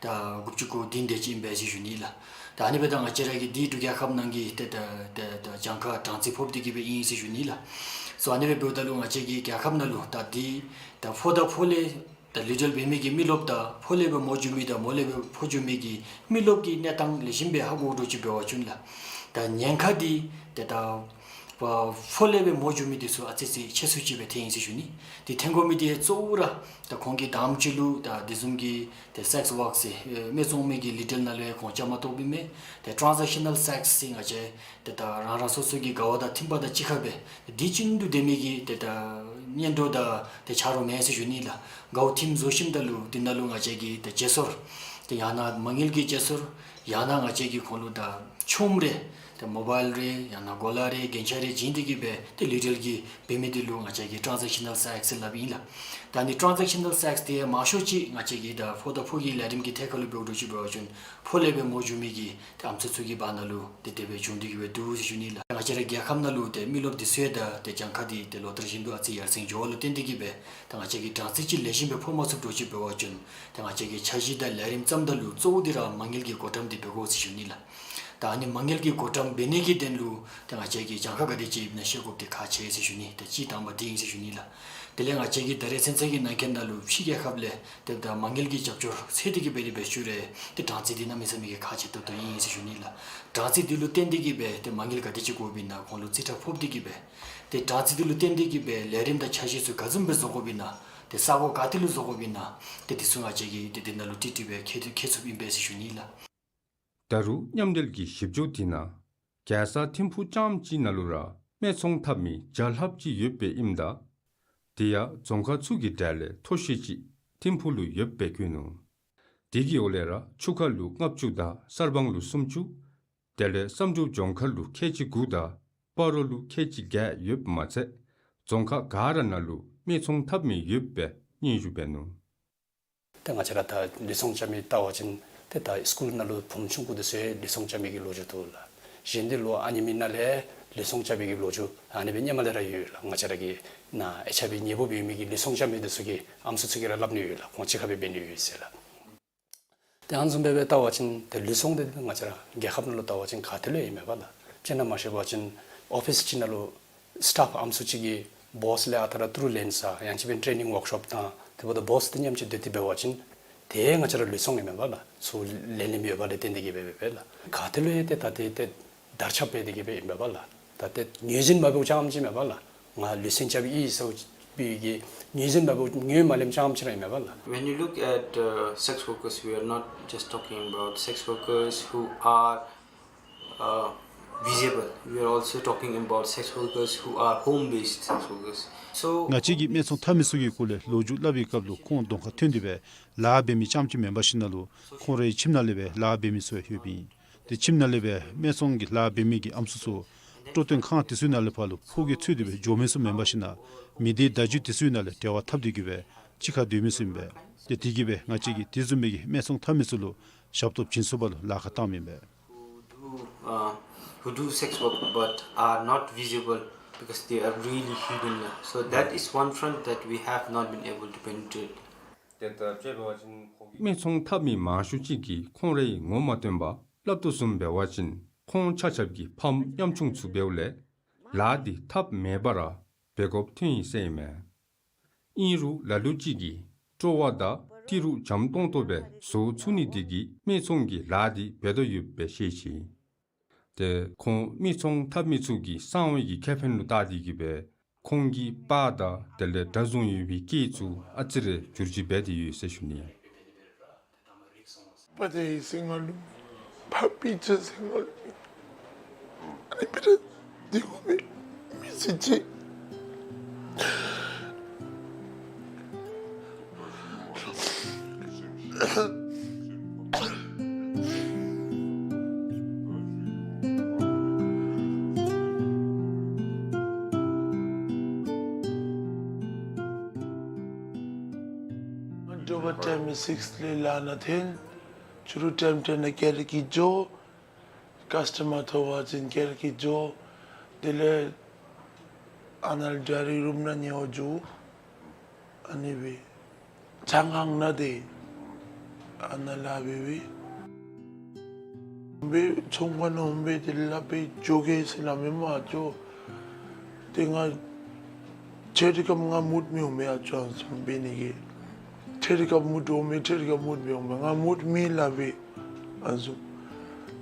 ད་དགུ་བཅུ་གོ་བདུན་དེ་ཅིག་ཨིན་པས་ཟེར་ཞུ་ནི་ལགས། ད་ཨ་ནི་སྦེ་ད་ང་བཅས་ར་གི་འདི་འབྲུག་རྒྱལ་ཁབ་ནང་གི་ཏེ་ད་ཏེ་ད་གྱངས་ཁ་གྲངས་རྩིས་ཕོགཔ་འདི་གིས་སྦེ་ཨིན་ཟེར་ཞུ་ནི་ལགས། སོ་ཨ་ནི་སྦེ་འབདཝ་ད་ལུ་ང་བཅས་ཀྱི་རྒྱལ་ཁབ་ནང་ལུ་ད་འདི་ད་ཕོ་དང་ཕོ་ལས་ད་ལི་ཊལ་བེ་བི་གི་མི་རློབས་དང་ཕོ་ལས་སྦེ་མོ་འགྱོ་མི་དང་མོ་ལས་སྦེ་ཕོ་འགྱོ་མི་གི་མི་རློབས་ཀྱི་གནས་སྟངས་ལེགས་ཤོམ་སྦེ་ཧ་གོ་དོ་ཅིག་འབད་བ་ཅིན་ལགས། ད་ཉེན་ཁ་འདི་ཏེ་ད་ཕོ་ལས་སྦེ་མོ་འགྱོ་མི་འདི་ཚུ་ཨ་ཙི་ཅིག་ཆེ་སུ་ཅིག་སྦེ་ཐོན་ཡི་ཟེར་ཞུ་ནི། འདི་ཐོན་དགོ་མི་འདི་གཙོ་བོ་ར་ད་ཁོང་གིས་དང་པ་ཅིག་ལུ་ད་འདི་བཟུམ་གྱི་ཏེ་སེགསི་ཝརཀ་ཟེར་ཨེ་སྨད་འཚོང་མའི་གི་ལི་ཊལ་ནང་ལུ་ཡང་ཁོང་བཅའ་མར་གཏོགསཔ་ཨིན་མས། ཏེ་ཊཱན་ཟེག་ཤ་ནཱལ་སེགསི་ཟེར་ང་བཅས་ཏེ་ད་རང་རང་སོ་སོ་གི་དགའ་བ་དང་མཐུནམ་དང་གཅིག་ཁར་སྦེ་འདི་བྱིན་དོ་དེ་མི་གི་ཏེ་ད་སྙན་ཐོ་དང་ཏེ་ཆ་རོགས་མེད་ཟེར་ཞུ་ནི་ལགས། དགའཝ་ཐིམ་བཟོ་ཞིནམ་ད་ལུ་འདི་ནང་ལུ་ང་བཅས་ཀྱིས་ཏེ་བརྗེ་སོར་ཏེ་ཡང་ན་མ་དངུལ་གྱི་བརྗེ་སོར་ཡང་ན་ང་བཅས་ཀྱིས་ཁོང་ལུ་ད་ཆོག་མི་རེ་ཏེ་མོ་བཱའིལ་རེ་ཡང་ན་གོ་ལ་རེ་རྒྱན་ཆ་རེ་བྱིན་ཏེ་གིས་སྦེ་ཏེ་ལི་ཊལ་གྱི་འབད་མི་འདི་ལུ་ང་བཅས་ཀྱིས་ཊཱན་ཟེག་ཤ་ནཱལ་སེགསི་ཟེར་སླབ་ཨིན་ལགས། ད་ནི་ཊཱན་ཟེག་ཤ་ནཱལ་སེགསི་དེ་མང་ཤོས་ཅིག་ང་བཅས་ཀྱི་ད་ཕོ་དང་ཕོ་གི་ལས་རིམ་གྱི་ཐད་ཁར་ལུ་འབདཝ་འདྲཝ་ཅིག་འབད་བ་ཅིན་ཕོ་ལས་སྦེ་མོ་འགྱོ་མི་གི་ཏེ་ཨམ་སྲུ་ཚུ་གི་བར་ན་ལུ་ཏེ་དེ་སྦེ་བྱུང་སྟེ་གིས་སྦེ་འདུག་ཟེར་ཞུ་ནི་ལགས། ང་བཅས་ར་རྒྱལ་ཁབ་ནང་ལུ་ཏེ་མི་རློབས་འདི་ཚུ་ཡང་ད་ཏེ་གྱངས་ཁ་འདི་ཏེ་ལོ་ལྟར་བཞིན་དུ་ཨ་ཙི་ཡར་སེང་འགྱོ་བ་ལུ་བརྟེན་ཏེ་གིས་སྦེ་ད་ང་བཅས་ཀྱིས་གྲངས་རྩིས་ཅིག་ལེགས་ཤོམ་སྦེ་ཕོག་མ་ཚུགསཔ་འདྲཝ་ཅིག་འབད་བ་ཅིན་ད་ང་བཅས་ཀྱི་འཆར་གཞི་དང་ལས་རིམ་བརྩམ་ད་ལུ་གཙོ་བོ་འདི་ར་མ་དངུལ་གྱི་བགོ་བཀྲམ་འདི་འབད་དགོ་ཟེར་ཞུ་ནི་ལགས། ད་ཨ་ནི་མ་དངུལ་གྱི་བགོ་བཀྲམ་འབད་ནི་གི་དོན་ལུ་ད་ང་བཅས་ཀྱིས་གྱངས་ཁ་ག་དེ་ཅིག་ཨིན་ན་ཤེས་དགོཔ་འདི་ཁག་ཆེ་ཟེར་ཞུ་ནི། ད་སྤྱིར་བཏང་པ་འདི་ཨིན་ཟེར་ཞུ་ནི་ལགས། དེ་ལས་ང་བཅས་ཀྱིས་ད་རེས་ཚུན་ཚོད་ཀྱི་ནང་འཁོད་ནང་ལུ་ཕྱི་རྒྱལ་ཁབ་ལས་ཏེ་ད་མ་དངུལ་གྱི་རྒྱབ་སྐྱོར་འཚོལ་ཏེ་གིས་སྦེ་ཏེ་འབད་ཞུ་རུང་ཏེ་གྲངས་རྩིས་འདི་གནམ་མེད་ས་མེད་ཀྱི་ཁག་ཆེ་ཏོག་ཏོ་ཨིན་ཟེར་ཞུ་ནི་ལགས། གྲངས་རྩིས་འདི་ལུ་བརྟེན་ཏེ་གིས་སྦེ་ཏེ་མ་དངུལ་ག་དེ་ཅིག་དགོཔ་ཨིན་ན་ཁོང་ལུ་རྩིས་ཁྲ་ཕོག་སྟེ་གིས་སྦེ་ཏེ་གྲངས་རྩིས་འདི་ལུ་བརྟེན་ཏེ་གིས་སྦེ་ལས་རིམ་དང་འཆར་གཞི་ཚུ་ག་བཟུམ་སྦེ་བཟོ་དགོཔ་ཨིན་ན་ཏེ་ས་གོ་ག་ཏེ་ལུ་བཟོ་དགོཔ་ཨིན་ན་ཏེ་འདི་ཚུ་ང་བཅས་ཀྱིས་ཏེ་འདི་ནང་ལུ་ཏིག་ཏིག་སྦེ་འཁྱེར་འཁྱེར་ཚུགསཔ་ཨིན་པས་ཟེར་ཞུ་ནི་ལགས། ད་རུང་མཉམ་འབྲེལ་གྱི་ཞིབ་འཇུག་དེ་ནང་རྒྱལ་ས་ཐིམ་ཕུག་རྐྱངམ་གཅིག་ནང་ལུ་ར་སྨད་འཚོང་འཐབ་མི་བརྒྱ་ལྷགཔ་ཅིག་ཡོདཔ་ཨིནམ་ད་དེ་ཡང་རྫོང་ཁག་ཚུ་གི་གྲས་ལས་མཐོ་ཤོས་ཅིག་ཐིམ་ཕུག་ལུ་ཡོདཔ་སྦེ་བཀོད་ནུག། དེ་གི་འོག་ལས་ར་ཆུ་ཁ་ལུ་ལྔ་བཅུ་དང་གསར་སྤང་ལུ་སུམ་ཅུ། དེ་ལས་བསམ་གྲུབ་ལྗོངས་མཁར་ལུ་ཁལ་གཅིག་དགུ་དང་སྤ་རོ་ལུ་ཁལ་གཅིག་བརྒྱད་ཡོདཔ་མ་ཚད་རྫོང་ཁག་ག་ར་ནང་ལུ་སྨད་འཚོང་འཐབ་མི་ཡོདཔ་སྦེ་སྙན་ཞུ་འབད་ནུག། ཏེ་ང་བཅས་ར་ད་ལུད་སྲུང་རྐྱབ་མི་བལྟ་བ་ཅིན་ཏེ་ད་སི་ཀུལ་ནང་ལུ་བུམོ་ཆུང་ཀུ་འདི་ཚུ་ཡང་ལུད་སྲུང་རྐྱབ་མི་གི་ལོ་རྒྱུས་འདུག་ལགས། གཞན་འདི་ལོ་ཨ་ནེམ་ཅིག་ནང་ལས་ལུད་སྲུང་རྐྱབ་པའི་གི་ལོ་རྒྱུས་ཨ་ནི་སྦེ་སྔོན་མ་ལས་ར་ཡོད་ལགས། ང་བཅས་ར་གི་ནཱ་ཨེཆ་ཨའི་ཝི་ནད་འབུབ་ཡོད་མི་གི་ལུད་སྲུང་རྐྱབ་མི་འདི་ཚུ་གི་ཨམ་སྲུ་ཚུ་གིས་ར་སླབ་ནི་ཡོད་ལགས། ཁོང་གཅིག་ཁར་སྦེ་འབད་ནི་ཡོད་ཟེར་ལགས། ཏེ་ཨ་ནི་བཟུམ་སྦེ་སྦེ་བལྟ་བ་ཅིན་ཏེ་ལུད་སྲུང་འདི་ང་བཅས་ར་རྒྱལ་ཁབ་ནང་ལུ་བལྟ་བ་ཅིན་ག་ཏེ་ལུ་ཡང་མེད་པ་ལགས། དཔེར་ན་མ་ཤེས་པ་ཅིན་ཨོ་ཕིས་ཅིག་ནང་ལུ་སི་ཊཱཕ་ཨམ་སྲུ་ཅིག་གིས་བོསི་ལས་ཨ་རྟག་ར་ཏི་རུ་ལེན་ས་ཡང་ཅིན་འབད་ཊེ་ནིང་ཝརཀ་ཤོབ་དང་དེ་འབདཝ་ད་བོསི་དང་མཉམ་གཅིག་སྡོད་དེ་འབད་བ་ཅིན་ཏེ་ང་བཅས་ར་ལུད་སྲུང་ཡང་མེད་པ་ལགས། ཚུར་ལེན་ལེནམ་ཡོདཔ་ལས་བརྟེན་ཏེ་གིས་སྦེ་འབད་འབད་ལགས། ག་ཏེ་ལུ་ཡང་ཏེ་ད་ཏེ་ཏེ་དར་ཁྱབ་འབད་དེ་གིས་སྦེ་ཨིན་པས་ལགས། ད་ཏེ་ངོས་འཛིན་མ་འབདཝ་ཅང་ཅིག་མེད་པ་ལགས། ང་ལུད་སྲུང་རྐྱབ་ཨིན་ཟེར་ པའི་གི་ངེས་ཅན་འདྲ་པོ་ངོས་མ་ལེན་ཙམ་ཅིག་ར་ཨིན་མས་པ་ལགས། When you look at, uh, sex workers, we are not just talking about sex workers who are, uh, visible. We are also talking about sex workers who are home-based sex workers. So ང་བཅས་ཀྱིས་སྨད་འཚོང་འཐབ་མི་ཚུ་གི་སྐོར་ལས་ལོ་རྒྱུས་སླབ་པའི་སྐབས་ལུ་ཁོང་གདོང་ཁར་ཐོན་ཏེ་སྦེ་ལཱ་འབད་མི་རྐྱངམ་ཅིག་མེན་པར་ཞིན་ན་ལུ་ཁོང་རའི་ཁྱིམ་ནང་ལས་སྦེ་ལཱ་འབད་མི་ཚུ་ཡང་ཡོདཔ་ཨིན། ཏེ་ཁྱིམ་ནང་ལས་སྦེ་སྨད་འཚོང་གི་ལཱ་འབད་མི་གི་ཨམ་སྲུ་ཚུ་སྤྲོ་སྟོན་ཁང་དེ་ཚུ་ནང་ལས་ཕར་ལུ་ཕོ་སྐྱེས་འཚོལ་ཏེ་སྦེ་འགྱོ་མི་ཚུ་མེན་པར་ཞིན་ན་མི་སྡེ་བརྡ་བརྒྱུད་དེ་ཚུ་ནང་ལས་འབྲེལ་བ་འཐབ་སྟེ་གི་སྦེ་གཅིག་ཁར་སྡོད་མི་ཚུ་ཨིན་པས། ཏེ་དེ་གིས་སྦེ་ང་བཅས་ཀྱིས་དེ་བཟུམ་མའི་གི་སྨད་འཚོང་འཐབ་མི་ཚུ་ལུ་ཞབས་ཏོག་བྱིན་ཚུགས་པ་ལུ་ལཱ་ཁག་བཏངམ་ཨིན་པས། Who do, uh, who do sex work but are not visible because they are really hidden. So that is one front that we have not been able to penetrate. སྨད་འཚོང་འཐབ་མི་མང་ཤོས་ཅིག་གིས་ཁོང་རའི་ངོ་མ་སྟོན་པར་སླབ་དོ་བཟུམ་འབད་བ་ཅིན་ཁོང་ཆ་ཁྱབ་ཀྱི་ཕམ་ཉམ་ཆུང་ཚུ་འབདཝ་ལས་ལཱ་འདི་འཐབ་མེད་པར་ར་འབད་དགོཔ་ཐོན་ཡི་ཟེར་ཨིན་མས། ཨིན་རུང་ལ་ལུ་ཅིག་གིས་སྤྲོ་བ་དང་ཏི་རུ་འཇམ་ཏོང་ཏོ་སྦེ་བཟོ་ཚུགས་ནི་དེ་གིས་སྨད་འཚོང་གི་ལཱ་འདི་འབད་དོ་ཡོདཔ་སྦེ་བཤད་ཅི། ཏེ་ཁོང་སྨད་འཚོང་འཐབ་མི་ཚུ་གི་གསང་བའི་གི་ཁེ་ཕན་ལུ་བལྟ་སྟེ་གི་སྦེ་ཁོང་གི་པར་དང་དེ་ལས་གྲྭ་བཟུང་ཡོད་པའི་སྐད་ཚུ་ཨ་ཙི་རེ་བསྒྱུར་བཅོས་འབད་དེ་ཡོད་ཟེར་ཞུ་ནི། པ་ཏེ་ཡི་སེང་ང་ལུ་མི་ཕ་པི་ཅ་སེང་ང་ལུ་མི། ཨ་ནི་སྦེ་ར་འདི་གོ་མི་མི་སི་ཅི། འགྱོ་བ་ཊེམ་སིགས་ལས་ལཱ་ནང་འཐོན། ཕྱི་རུ་ཊེམ་ཊེན་ནང་ཀེར་གི་འགྱོ། ཀཱསི་ཊ་མར་ཐོབ་པ་ཅིན་ཀེར་གི་འགྱོ། དེ་ལས་ཨ་ནཱ་ལས་ཌའི་རི་རུམ་ནང་ཉལ་བར་འགྱོ། ཨ་ནི་སྦེ་ཆང་ཁང་ནང་ཏེ་ཨ་ནཱ་ལཱ་འབད་འབད། འབད་ཚོང་ཁང་ནང་འོང་སྦེ་དེ་ལས་སླབ་སྦེ་འགྱོ་གེ་ཟེར་སླབ་མས་སྨོ་ཨ་ཅོ། ཏེ་ང་ཆེ་དྲི་སྐབས་ང་མུཌ་མི་འོང་མས་ཨ་ཅོ་ཨ་ནི་བཟུམ་འབད་ནི་གི། ཆེ་དྲི་སྐབས་མུཌ་འོང་མས། ཆེ་དྲི་སྐབས་མུཌ་མི་འོང་མས། ང་མུཌ་མེད་སླབ་སྦེ་ཨ་ནི་བཟུམ།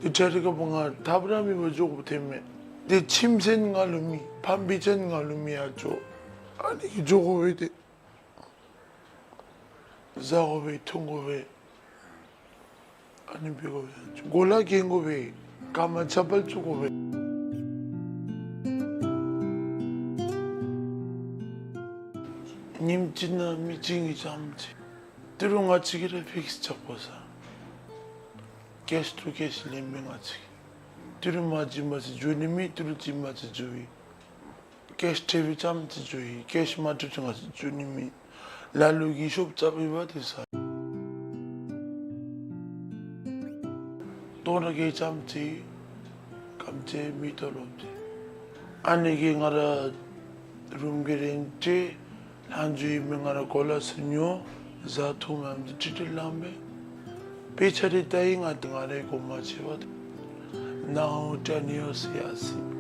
ཏེ་ཆེ་དྲི་སྐབས་ང་ཐབས་ར་མེད་པར་འགྱོ་དགོཔ་ཐོན་མས། ཏེ་ཁྱིམ་ཚན་ང་ལུ་མེད། ཕམ་སྤུན་ཆ་ང་ལུ་མེད་ཨ་ཅོ། ཨ་ནི་གིས་འགྱོ་དགོ་པས་ཏེ། བཟའ་དགོ་པས། འཐུང་དགོ་པས། ཨ་ནི་འབད་དགོ་པས། གོ་ལ་གྱོན་དགོ་པས། རྐངམ་ཆ་པལ་བཙུགས་དགོ་པས། ཉིནམ་གཅིག་ནང་མི་བྱིན་གྱི་ཙམ་ཅིག། ཏི་རུ་ང་བཅས་ཀྱིས་ར་ཕིགསི་རྐྱབ་དགོ་ས། ཀེཤ་ཊུ་ཀེཤ་ལེན་མི་ང་བཅས་ཀྱིས། ཏི་རུ་མ་བྱིན་པ་ཅིན་འགྱོ་ནི་མེད། ཏི་རུ་བྱིན་པ་ཅིན་འགྱོ་ཡི། ཀེཤ་འཕྲོད་པའི་ཙམ་ཅིག་འགྱོ་ཡི། ཀེཤ་མ་འཕྲོད་ཅིག་ང་བཅས་འགྱོ་ནི་མེད། ལ་ལུ་གིས་ཤོབ་རྐྱབ་ཡི་བ་དེ་ས། སྟོང་ཕྲག་བརྒྱད་ཙམ་ཅིག་གམ་ཅིག་མི་ཏོ་ལོབ་སྟེ། ཨ་ནི་གིས་ང་ར་རུམ་གྱི་རེནཊ་ལྷག་འགྱོ་ཡི་མི་ང་ར་གོ་ལ་ཚུ་ཉོ། བཟའ་འཐུང་མེདཔ་འདི་ཁྲིག་ཁྲི་ལངམ་སྦེ། དཔེ་ཆ་རེ་ལྟ་ཡི་ང་ང་རའི་གོ་མ་ཆོད་པར། ནའོ་ཊེན་ཡརསི་ཡརསི་ཨིན།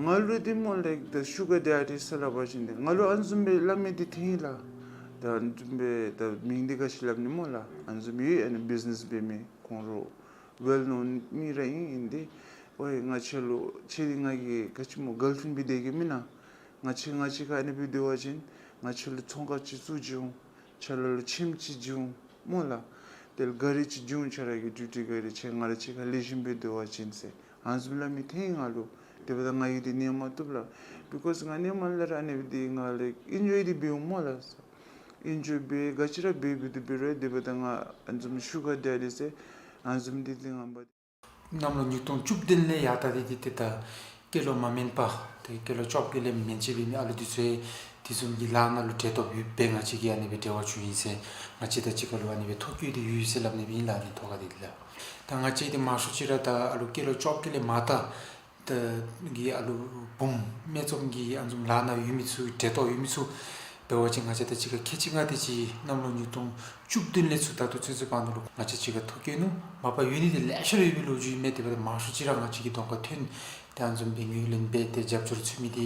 ང་ལུ་འདི་སྨོ་ལགས་ད་ཤུ་གར་ཌེ་ཌི་ཟེར་སླབ་པ་ཅིན་འདི་ང་ལུ་ཨ་ནི་བཟུམ་སྦེ་སླབ་མི་འདི་ཐོན་ཡི་ལགས། ད་ཨ་ནི་བཟུམ་སྦེ་ད་མིང་འདི་ག་ཅི་སླབ་ནི་སྨོ་ལགས། ཨ་ནི་བཟུམ་ཡོད། ཨ་ནི་བིཛ་ནེསི་འབད་མི་ཁོང་ར་ཝེལ་ནོན་མི་ར་ཨིན། ཨིན་ཏེ་ཝའི་ང་བཅས་ལུ་ཁྱེད་འདི་ང་གིས་ག་ཅི་སྨོ་གཱརལ་ཕྲེནཌ་སྦེ་སྡོད་གེ་མེན་ན། ང་བཅས་ང་བཅས་ཁར་ཨ་ནི་སྦེ་སྡོད་པ་ཅིན་ང་བཅས་ལུ་ཚོང་ཁང་ཅིག་བཙུགས་བྱིན་འོང་། ཁྱེད་ར་ལུ་ཁྱིམ་ཅིག་བྱིན་འོང་སྨོ་ལགས། དེ་ལས་ག་རི་ཅིག་བྱིན་འོང་། ཁྱེད་ར་གི་ཌིའུ་ཊི་ག་རི་ཁྱེད་ང་ར་གཅིག་ཁར་ལེགས་ཤོམ་སྦེ་སྡོད་པ་ཅིན་ཟེར་ཨ་ནི་བཟུམ་སླབ་མི་ཐོན་ཡི་ང་ལུ། དེ་འབདཝ་ད་ང་གིས་འདི་གནས་མ་བཏུབ་ལགས། བི་ཀོསི་ང་གནས་མ་ལས་ར་ཨ་ནི་སྦེ་འདི་ང་ལས་ཨིན་ཇོའི་འདི་འབད་འོང་སྨོ་ལགས། ཨིན་ཇོའི་འབད་ག་ཅི་ར་འབད་འབད་དེ་འབད་རུང་དེ་འབདཝ་ད་ང་ཨ་ནི་བཟུམ་ཤུ་གར་ཌེ་ཌི་ཟེར་ཨ་ནི་བཟུམ་འདི་འདི་ང་འབད་གནམ་ལོ་ཉིས་སྟོང་བཅུ་བདུན་ལས་ཡར་ད་འདི་འདི་ཏེ་ད་སྐྱེས་ལོ་མ་མེན་པར་ཏེ་སྐྱེས་ལོ་བཅོ་བརྒྱད་ལས་མན་ཆད་འབད་མི་ཨ་ལུ་འདི་ཚུ་ཡང་དེ་བཟུམ་གྱི་ལཱ་ནང་ལུ་འབྲེལ་གཏོགས་ཡོདཔ་སྦེ་ང་བཅས་ཀྱིས་ཨ་ནི་སྦེ་འབྲེལ་བ་བྱུང་ཡི་ཟེར་ང་བཅས་དང་གཅིག་ཁར་ལུ་ཨ་ནི་སྦེ་ཐོ་བཀོད་དེ་ཡོད་ཟེར་སླབ་ནི་སྦེ་ཨིན་ལགས། ཨ་ནི་ཐོག་ཁར་འདི་ལགས། ད་ང་བཅས་འདི་མང་ཤོས་ཅིག་ར་ད་ཨ་ལུ་སྐྱེས་ལོ་བཅོ་བརྒྱད་ལས་མར་ད་ད་གི་ཨ་ལུ་བུམོ་སྨད་འཚོང་གི་ཨ་ནི་བཟུམ་ལཱ་ནང་ཡོད་མི་ཚུ་འབྲེལ་གཏོགས་ཡོད་མི་ཚུ་འབད་བ་ཅིན་ང་བཅས་དང་གཅིག་ཁར་ཁལ་གཅིག་ལྔ་དེ་ཅིག་གནམ་ལོ་ཉིས་སྟོང་བཅུ་བདུན་ལས་ཚུར་ད་ལྟོ་ཚུན་ཚོད་བར་ན་ལུ་ང་བཅས་གཅིག་ཁར་ཐོ་བཀོད་ནུག། མ་པ་ཡོད་ནི་དེ་ལེ་ཤ་ར་ཡོད་པའི་ལོ་རྒྱུས་ཨིན་མས། དེ་འབདཝ་ད་མང་ཤོས་ཅིག་ར་ང་བཅས་ཀྱི་གདོང་ཁར་ཐོན་ཏེ་ཨ་ནི་བཟུམ་སྦེ་ངོས་ལེན་འབད་དེ་རྒྱབ་སྐྱོར་ཚུགས་མི་འདི་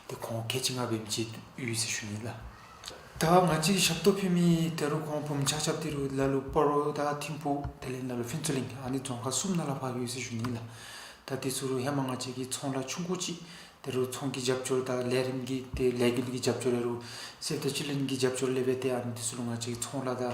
ཏེ་ཁོང་ཁལ་གཅིག་ལྔ་འབད་མི་ཅིག་ཡོད་ཟེར་ཞུ་ནི་ལགས། ད་ང་བཅས་ཀྱིས་ཞབས་ཏོག་ཕུལ་མི་དེ་རུ་ཁོང་བུམོ་ཆ་ཁྱབ་དེ་རུ་ལ་ལུ་སྤ་རོ་དང་ཐིམ་ཕུག་དེ་ལས་ལ་ལུ་ཕུན་ཚོགས་གླིང་ཨ་ནི་རྫོང་ཁག་གསུམ་ནང་ལས་ཕར་ཡོད་ཟེར་ཞུ་ནི་ལགས། ད་དེ་ཚུ་རུང་ཧེ་མ་ང་བཅས་ཀྱི་ཚོང་ལཱ་ཆུང་ཀུ་ཅིག་དེ་རུང་ཚོང་གི་རྒྱབ་སྐྱོར་དང་ལས་རིམ་གྱི་དེ་ལས་འགུལ་གྱི་རྒྱབ་སྐྱོར་རེ་རུང་སེར་སྐྱ་སྤྱི་བློན་གྱི་རྒྱབ་སྐྱོར་ལས་འབད་དེ་ཨ་ནི་དེ་ཚུ་ལུ་ང་བཅས་ཀྱི་ཚོང་ལཱ་དང་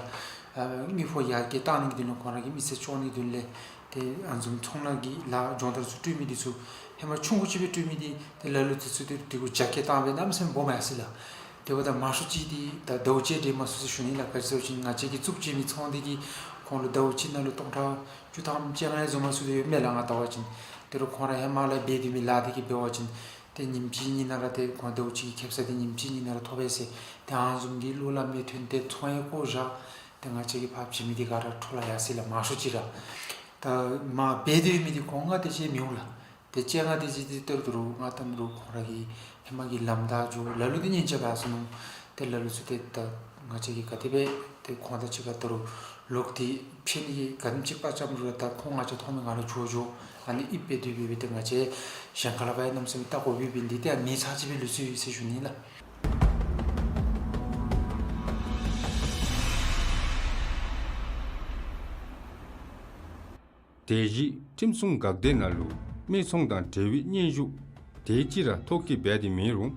ཨ་དངུལ་ཕོགས་ཡར་རྒྱས་བཏང་ནི་གི་དོན་ལུ་ཁོང་ར་གི་མི་ཚེ་སྐྱོང་ནི་གི་དོན་ལས་དེ་ཨ་ནི་བཟུམ་ཚོང་ལཱ་གི་ལཱ་སྦྱོང་བརྡར་ཚུ་སྤྲོད་མི་དེ་ཚུ་ཧེ་མ་ཆུང་ཀུ་ཅིག་སྦེ་སྤྲོད་མི་དེ་དེ་ལ་ལུ་དེ་ཚུ་དེ་དེ་གུ་རྒྱ་སྐྱེད་བཏང་སྦེ་གནམ་མེད་ས་མེད་སྦོམ་ཡར་སོ་ཡི་ལགས། དེ་འབདཝ་ད་མང་ཤོས་ཅིག་དེ་ད་ཟླཝ་གཅིག་འགྲིག་མ་ཚུགས་ཟེར་ཞུ་ནི་ལགས། ག་ཅི་ཟེར་བ་ཅིན་ང་བཅས་ཀྱི་རྩུབ་སྤྱོད་མི་ཚོང་དེ་གིས་ཁོང་ལུ་ཟླཝ་གཅིག་ནང་ལུ་སྟོང་ཕྲག་བཅུ་ཐམ་བཅོ་ལྔ་བཟོ་མ་ཚུགས་དེ་ཡོདཔ་མས་ལགས། ང་བལྟ་བ་ཅིན་དེ་རུང་ཁོང་ར་ཧེ་མ་ལས་འབད་སྡོད་མི་ལཱ་དེ་གིས་འབད་བ་ཅིན་ཏེ་ཉིནམ་གཅིག་གཉིས་ནང་ར་ཏེ་ཁོང་ཟླཝ་གཅིག་གི་ཁེ་སང་དེ་ཉིནམ་གཅིག་གཉིས་ནང་ར་ཐོབ་པས་ཟེར། ཏེ་ཨ་ནི་བཟུམ་གྱི་བློ་སླབ་མི་ཐོན་ཏེ་ཚོང་ཡང་བཀོ་བཞག། ཏེ་ང་བཅས་ཀྱིས་ཕར་བྱིན་མི་དེ་ག་ར་འཕྲོ་བརླག་ཡར་སོ་ཡི་ལགས། མང་ཤོས་ཅིག་ར། ད་མར་འབད་དེ་ཡོད་མི་དེ་ཁོང་ལྔ་དེ་ཅིག་མི་འོང་ལགས། ཏེ་བཅོ་ལྔ་དེ་ཅིག་དེ་ལྟོ་ར་ལྟོ་རུང་ང་བལྟ་རུང་ཁོང་ར་གི་ཧེ་མ་གི་ལམ་བདའ་འགྱོ་ལ་ལུ་དེ་ཉེན་ཆེ་བར་སོང་ནུག། ཏེ་ལ་ལུ་ཚུ་ཏེ་ད་ང་བཅས་ཀྱིས་ག་དེ་སྦེ་ཏེ་ཁོང་དང་གཅིག་ཁར་ལྟོ་རུང་ལོག་སྟེ་ཕྱད་ནི་གི་ག་དེམ་ཅིག་དཔའ་བཅམ་རུང་ར་ད་ཁོང་ང་བཅས་མཐོང་མི་ང་ར་འགྱོ་འགྱོ་ཨ་ནི་ཨིབ་སྦེ་སྡོད་སྦེ་སྦེ་ཏེ་ང་བཅས་གཞན་ཁ་ལས་ཕར་ཡང་གནམ་མེད་ས་མེད་བལྟ་དགོ་པའི་འབད་ནི་དེ་ཏེ་ཨ་ནི་ཚར་ཅིག་སྦེ་ལུས་སོ་ཡི་ཟེར་ཞུ་ནི་ལགས། དེ་བཞིན་ཁྲིམས་སྲུང་འགག་སྡེ་ནང་ལུ་སྨད་འཚོང་དང་འབྲེལ་བའི་སྙན་ཞུ་དེ་ཅིག་ར་ཐོ་བཀོད་འབད་དེ་མེད་རུང་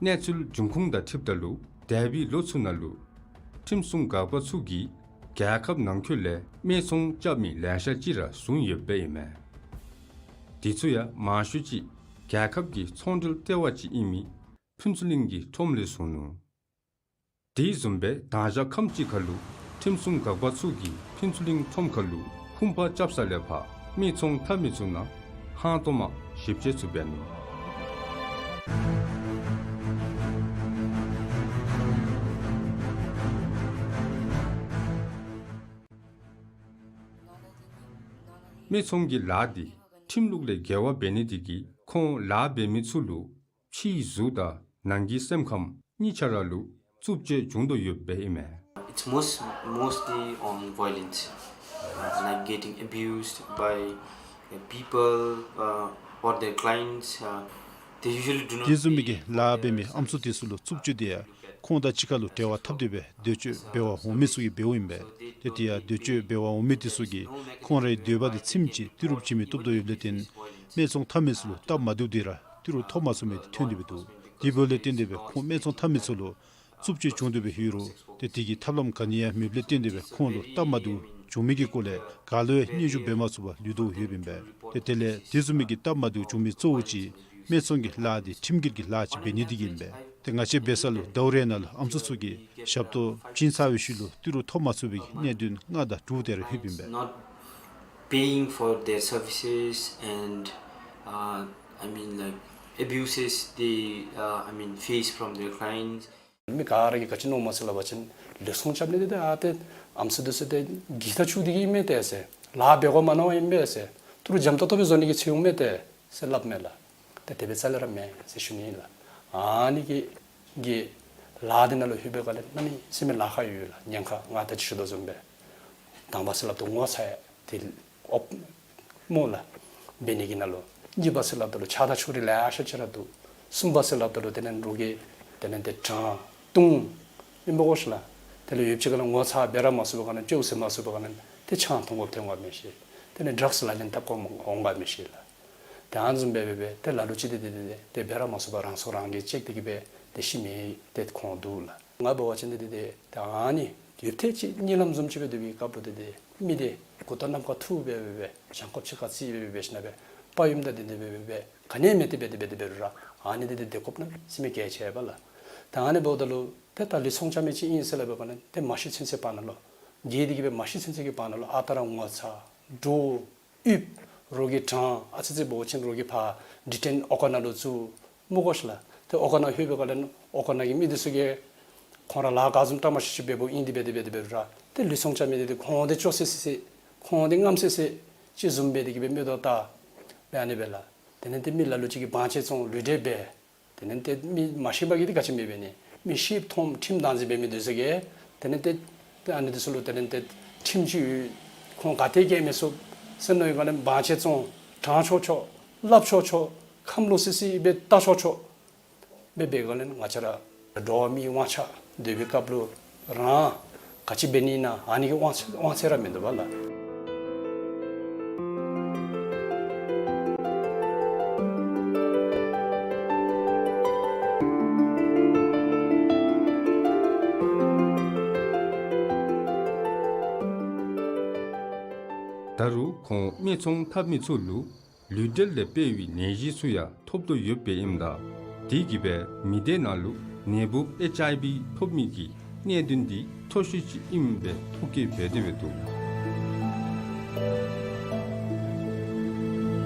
གནས་ཚུལ་འབྱུང་ཁུངས་དང་འཁྲིལཝ་ད་ལུ་འདས་པའི་ལོ་ཚུ་ནང་ལུ་ཁྲིམས་སྲུང་འགག་པ་ཚུ་གིས་རྒྱལ་ཁབ་ནང་འཁོད་ལས་སྨད་འཚོང་རྐྱབ་མི་ལེ་ཤ་ཅིག་ར་བཟུང་ཡོདཔ་ཨིན་མས། དེ་ཚུ་ཡང་མང་ཤོས་ཅིག་རྒྱལ་ཁབ་ཀྱི་ཚོང་འབྲེལ་ལྟེ་བ་ཅིག་ཨིན་མི་ཕུན་ཚོགས་གླིང་གི་ཁྲོམ་ལས་བཟུང་ནུག། དེ་བཟུམ་སྦེ་དྭངས་བཞག་ཁམས་སྤྱི་ཁ་ལུ་ཁྲིམས་སྲུང་འགག་པ་ཚུ་གིས་ཕུན་ཚོགས་གླིང་ཁྲོམ་ཁ་ལུ་ཁུངས་དཔར་རྐྱབ་ས་ལས་ཕར་སྨད་འཚོང་འཐབ་མི་ཚུ་ནང་ཧང་སྟོང་མ་ཞིབ་དཔྱད་ཚུ་འབད་ནུག། སྨད་འཚོང་གི་ལཱ་འདི་ཁྲིམས་ལུགས་ལས་འགལ་བ་འབད་ནི་དེ་གིས་ཁོང་ལཱ་འབད་མི་ཚུ་ལུ་ཕྱིའི་གཟུགས་དང་ནང་གི་སེམས་ཁམས་གཉིས་ཆ་ར་ལུ་རྩུབ་སྤྱོད་བྱུང་དོ་ཡོདཔ་ཨིན་མས། It's most, mostly on violence, uh, like getting abused by, uh, people, uh, or their clients. Uh, they usually do not. དེ་བཟུམ་མའི་གི་ལཱ་འབད་མི་ཨམ་སྲུ་དེ་ཚུ་ལུ་རྩུབ་སྤྱོད་དེ་ཡང་ཁོང་དང་གཅིག་ཁར་ལུ་འབྲེལ་བ་འཐབ་སྟེ་སྦེ་འདོད་སྤྱོད་འབད་བར་འོང་མི་ཚུ་གིས་འབདཝ་ཨིན་པས། ཏེ་དེ་ཡང་འདོད་སྤྱོད་འབད་བར་འོང་མི་དེ་ཚུ་གིས་ཁོང་རའི་འདོད་པ་དེ་ཚིམ་ཅིག་ཏི་རུ་བྱིན་མི་བཏུབ་དོ་ཡོདཔ་ལས་བརྟེན་སྨད་འཚོང་འཐབ་མི་ཚུ་ལུ་སྟབས་མ་བདེཝ་དེ་ར་ཏི་རུ་ཐོབ་མ་ཚུགས་མི་དེ་ཐོན་ཏེ་སྦེ་འདུག། དེ་འབདཝ་ལས་བརྟེན་ཏེ་སྦེ་ཁོང་སྨད་འཚོང་འཐབ་མི་ཚུ་ལུ་རྩུབ་སྤྱོད་བྱུང་སྟེ་སྦེ་ཡོད་རུང་ཏེ་དེ་གི་ཐབས་ལམ་ག་ནི་ཡང་མེདཔ་ལས་བརྟེན་ཏེ་སྦེ་ཁོང་ལུ་སྟབས་མ་བདེཝ་བྱུང་མི་གི་སྐོར་ལས་ག་ལུ་ཡང་སྙན་ཞུ་འབད་མ་ཚུགས་པར་ལུས་དོ་ཡོདཔ་ཨིན་པས། ཏེ་དེ་ལས་དེ་བཟུམ་མའི་གི་སྟབས་མ་བདེཝ་བྱུང་མི་གཙོ་བོ་ཅིག་སྨད་འཚོང་གི་ལཱ་འདི་ཁྲིམས་འགལ་གྱི་ལཱ་ཅིག་འབད་ནི་དེ་གིས་ཨིན་པས། ཏེ་ང་བཅས་འབད་ས་ལུ་ཟླཝ་རེ་ནང་ལུ་ཨམ་སྲུ་ཚུ་གིས་ཞབས་ཏོག་བྱིན་ཚར་བའི་ཤུལ་ལུ་ཏི་རུ་ཐོབ་མ་ཚུགས་པའི་གི་གནད་དོན་ལྔ་དང་དྲུག་དེ་ར་ལྷོདཔ་ཨིན་པས། Not paying for their services and, uh, I mean, like, abuses they, uh, I mean, face from their clients. མི་ག་ར་གིས་ག་ཅི་མནོཝ་མས་ཟེར་སླབ་པ་ཅིན་ལུས་ཚོང་རྐྱབ་ནི་འདི་ཏེ་ཨ་ཏེ་ཨམ་སྲུ་འདི་ཚུ་ཏེ་གི་ད་ཆུ་འདི་གིས་མེན་ཏེ་ཟེར་ལཱ་འབད་དགོ་མ་མནོ་བ་ཨིན་པས་ཟེར་ཏི་རུ་འཇམ་ཏོང་ཏོ་སྦེ་བཟོ་ནི་གི་ཚུལ་འོང་མས་ཏེ་ཟེར་སླབ་མས་ལགས། ཏེ་དེ་སྦེ་རྩ་ལས་ར་མེན་ཟེར་ཞུ་ནི་ལགས། ཨ་ནི་གི་གི་ལཱ་འདི་ནང་ལུ་ལྷོད་པའི་སྒང་ལས་གནམ་མེད་ས་མེད་ལཱ་ཁག་ཡོད་ལགས། ཉེན་ཁ་ང་ད་ཅི་ཞུ་དོ་བཟུམ་སྦེ་དང་པ་ཟེར་སླབ་དོ་ངོ་ཚ་ཡ་དེ་ཨོཔ་སྨོ་ལགས། འབད་ནི་གི་ནང་ལུ་གཉིས་པ་ཟེར་སླབ་ད་ལུ་ཆགས་སྡང་ཕྱོགས་རིས་ལེ་ཤ་ཅིག་ར་འདུག། གསུམ་པ་ཟེར་སླབ་ད་ལུ་དེ་ལས་རོགས་ཀྱིས་དེ་ལས་ཏེ་དྲང་བརྡུང་ཨིན་པ་གོ་ཤེས་ལགས། དེ་ལས་ཡུདཔ་ཅིག་ཁ་ལས་ངོ་ཚ་འབད་ར་མ་ཚུགས་པའི་སྒང་ལས་བཅོས་ཟེར་མ་ཚུགས་པའི་སྒང་ལས་ཏེ་ཆང་འཐུང་དགོཔ་ཐོན་འོང་ག་མི་ཤེས། དེ་ལས་ཌྲགསི་ལག་ལེན་འཐབ་དགོཔ་འོང་ག་མི་ཤེས་ལགས། ཏེ་ཨ་ནི་བཟུམ་སྦེ་སྦེ་སྦེ་ཏེ་ལ་ལུ་ཅིག་ཏེ་ཏེ་ཏེ་ཏེ་འབད་ར་མ་ཚུགས་པར་རང་སྲོག་རང་གིས་བཅད་དེ་གི་སྦེ་ཏེ་ཤི་མི་ཏེ་ཁོང་འདུག་ལགས། ང་འབད་བ་ཅིན་ཏེ་ཏེ་ཏེ་ཏེ་ཨ་ནི་ཡུདཔ་ཐེངས་ཅིག་གཉིད་ལམ་བཟུམ་ཅིག་སྦེ་སྡོད་པའི་སྐབས་ལུ་ཏེ་ཏེ་མི་འདི་མགུ་ཏོ་གནམ་ཁར་འཐུ་སྦེ་སྦེ་སྦེ་བྱང་ཁོག་ཕྱི་ཁར་བརྩིགས་སྦེ་སྦེ་སྦེ་ཞིནམ་སྦེ་དཔའ་ཡུམ་དང་ལྡན་ཏེ་སྦེ་སྦེ་སྦེ་ག་ནི་ཡང་མེད་དེ་སྦེ་ཏེ་སྦེ་ཏེ་འབད་རུང་ར་ཨ་ནི་ཏེ་ཏེ་སྡོད་དགོཔ་གནམ་མེད་ས་མེད་གལ་ཆེ་བས་ལགས། ཏེ་ཨ་ནི་འབདཝ་ད་ལུ་ཏེ་ད་ལུས་ཚོང་རྐྱབ་མི་ཅིག་ཨིན་ཟེར་སླབ་པའི་སྒང་ལས་ཏེ་མ་ཤི་ཚུན་ཚོད་བར་ན་ལུ་རྒས་ཏེ་གི་སྦེ་མ་ཤི་ཚུན་ཚོད་ཀྱི་བར་ན་ལུ་ཨ་རྟག་ར་ངོ་ཚ་འདྲོག་ཨིབ། རོགས་ཀྱིས་དྲང་ཨ་ཙི་ཙི་འབད་བ་ཅིན་རོགས་ཀྱིས་ཕར་ཌི་ཊེན་འོག་ཁང་ནང་ལུ་བཙུགས་སྨོ་གོ་ཤེས་ལགས། ཏེ་འོག་ཁང་ནང་ལྷོད་པའི་སྒང་ལས་འོག་ཁང་ནང་གི་མི་འདི་ཚུ་གིས་ཁོང་ར་ལཱ་ག་བཟུམ་བཀྲ་མ་ཤིས་ཤིས་འབདཝ་ཨིན་ཏེ་སྦེ་ཏེ་སྦེ་ཏེ་འབད་རུང་ར་ཏེ་ལུས་ཚོང་རྐྱབ་མི་འདི་ཏེ་ཁོང་འདི་སྐྱོ་སི་སི་སི་ཁོང་འདི་རྔམ་སི་སི་ཅིག་བཟུམ་སྦེ་ཏེ་གི་སྦེ་མིག་ཏོ་བལྟ་སྦེ་ཨ་ནི་སྦེ་ལགས། དེ་ལས་ཏེ་མི་ལ་ལུ་ཅིག་གིས་བང་ཆེན་བཙོང་ལུས་འབྲེལ་འབད། དེ་ལས་ཏེ་མི་མ་ཤེས་པ་གིས་འདི་ག་ཅི་མི་འབད་ནི། མི་ཤེསཔ་མཐོངམ་ཁྲིམས་བདག་འཛིན་འབད་མི་འདི་ཚུ་གིས་དེ་ལས་ཏེ་ཏེ་ཨ་ནི་འདི་ཚུ་ལུ་དེ་ལས་ཏེ་ཁྲིམས་ཅིག་ཡོད། ཁོང་ག་ཏེ་བཀལ་མི་ཚུགས་ཟེར་མནོ་བའི་སྒང་ལས་བང་ཆེན་བཙོང་དྲང་ཆོག་ཆོག་སླབ་ཆོག་ཆོག་ཁམས་ལོག་སི་སི་སྦེ་བལྟ་ཆོག་ཆོག་སྦེ་འབད་སྒང་ལས་ང་བཅས་ར་འགྲོ་བ་མིའི་དབང་ཆ་སྡོད་པའི་སྐབས་ལུ་རང་ག་ཅི་འབད་ནི་ཨིན་ན་ཨ་ནི་གི་དབང་ཚད་དབང་ཚད་ར་མིན་འདུག་པ་ལགས། ད་རུང་ཁོང་སྨད་འཚོང་འཐབ་མི་ཚུ་ལུ་ལུས་འབྲེལ་ལས་སྤེལ་བའི་ནད་གཞི་ཚུ་ཡང་ཐོབ་དོ་ཡོདཔ་ཨིནམ་ད་དེ་གིས་སྦེ་མི་སྡེ་ནང་ལུ་ནད་འབུཔ་ཨེཆ་ཨའི་བི་ཐོབ་མི་གི་གནད་དོན་འདི་མཐོ་ཤོས་ཅིག་ཨིནམ་སྦེ་ཐུགས་བསྐྱེད་འབད་དེ་སྦེ་འདུག།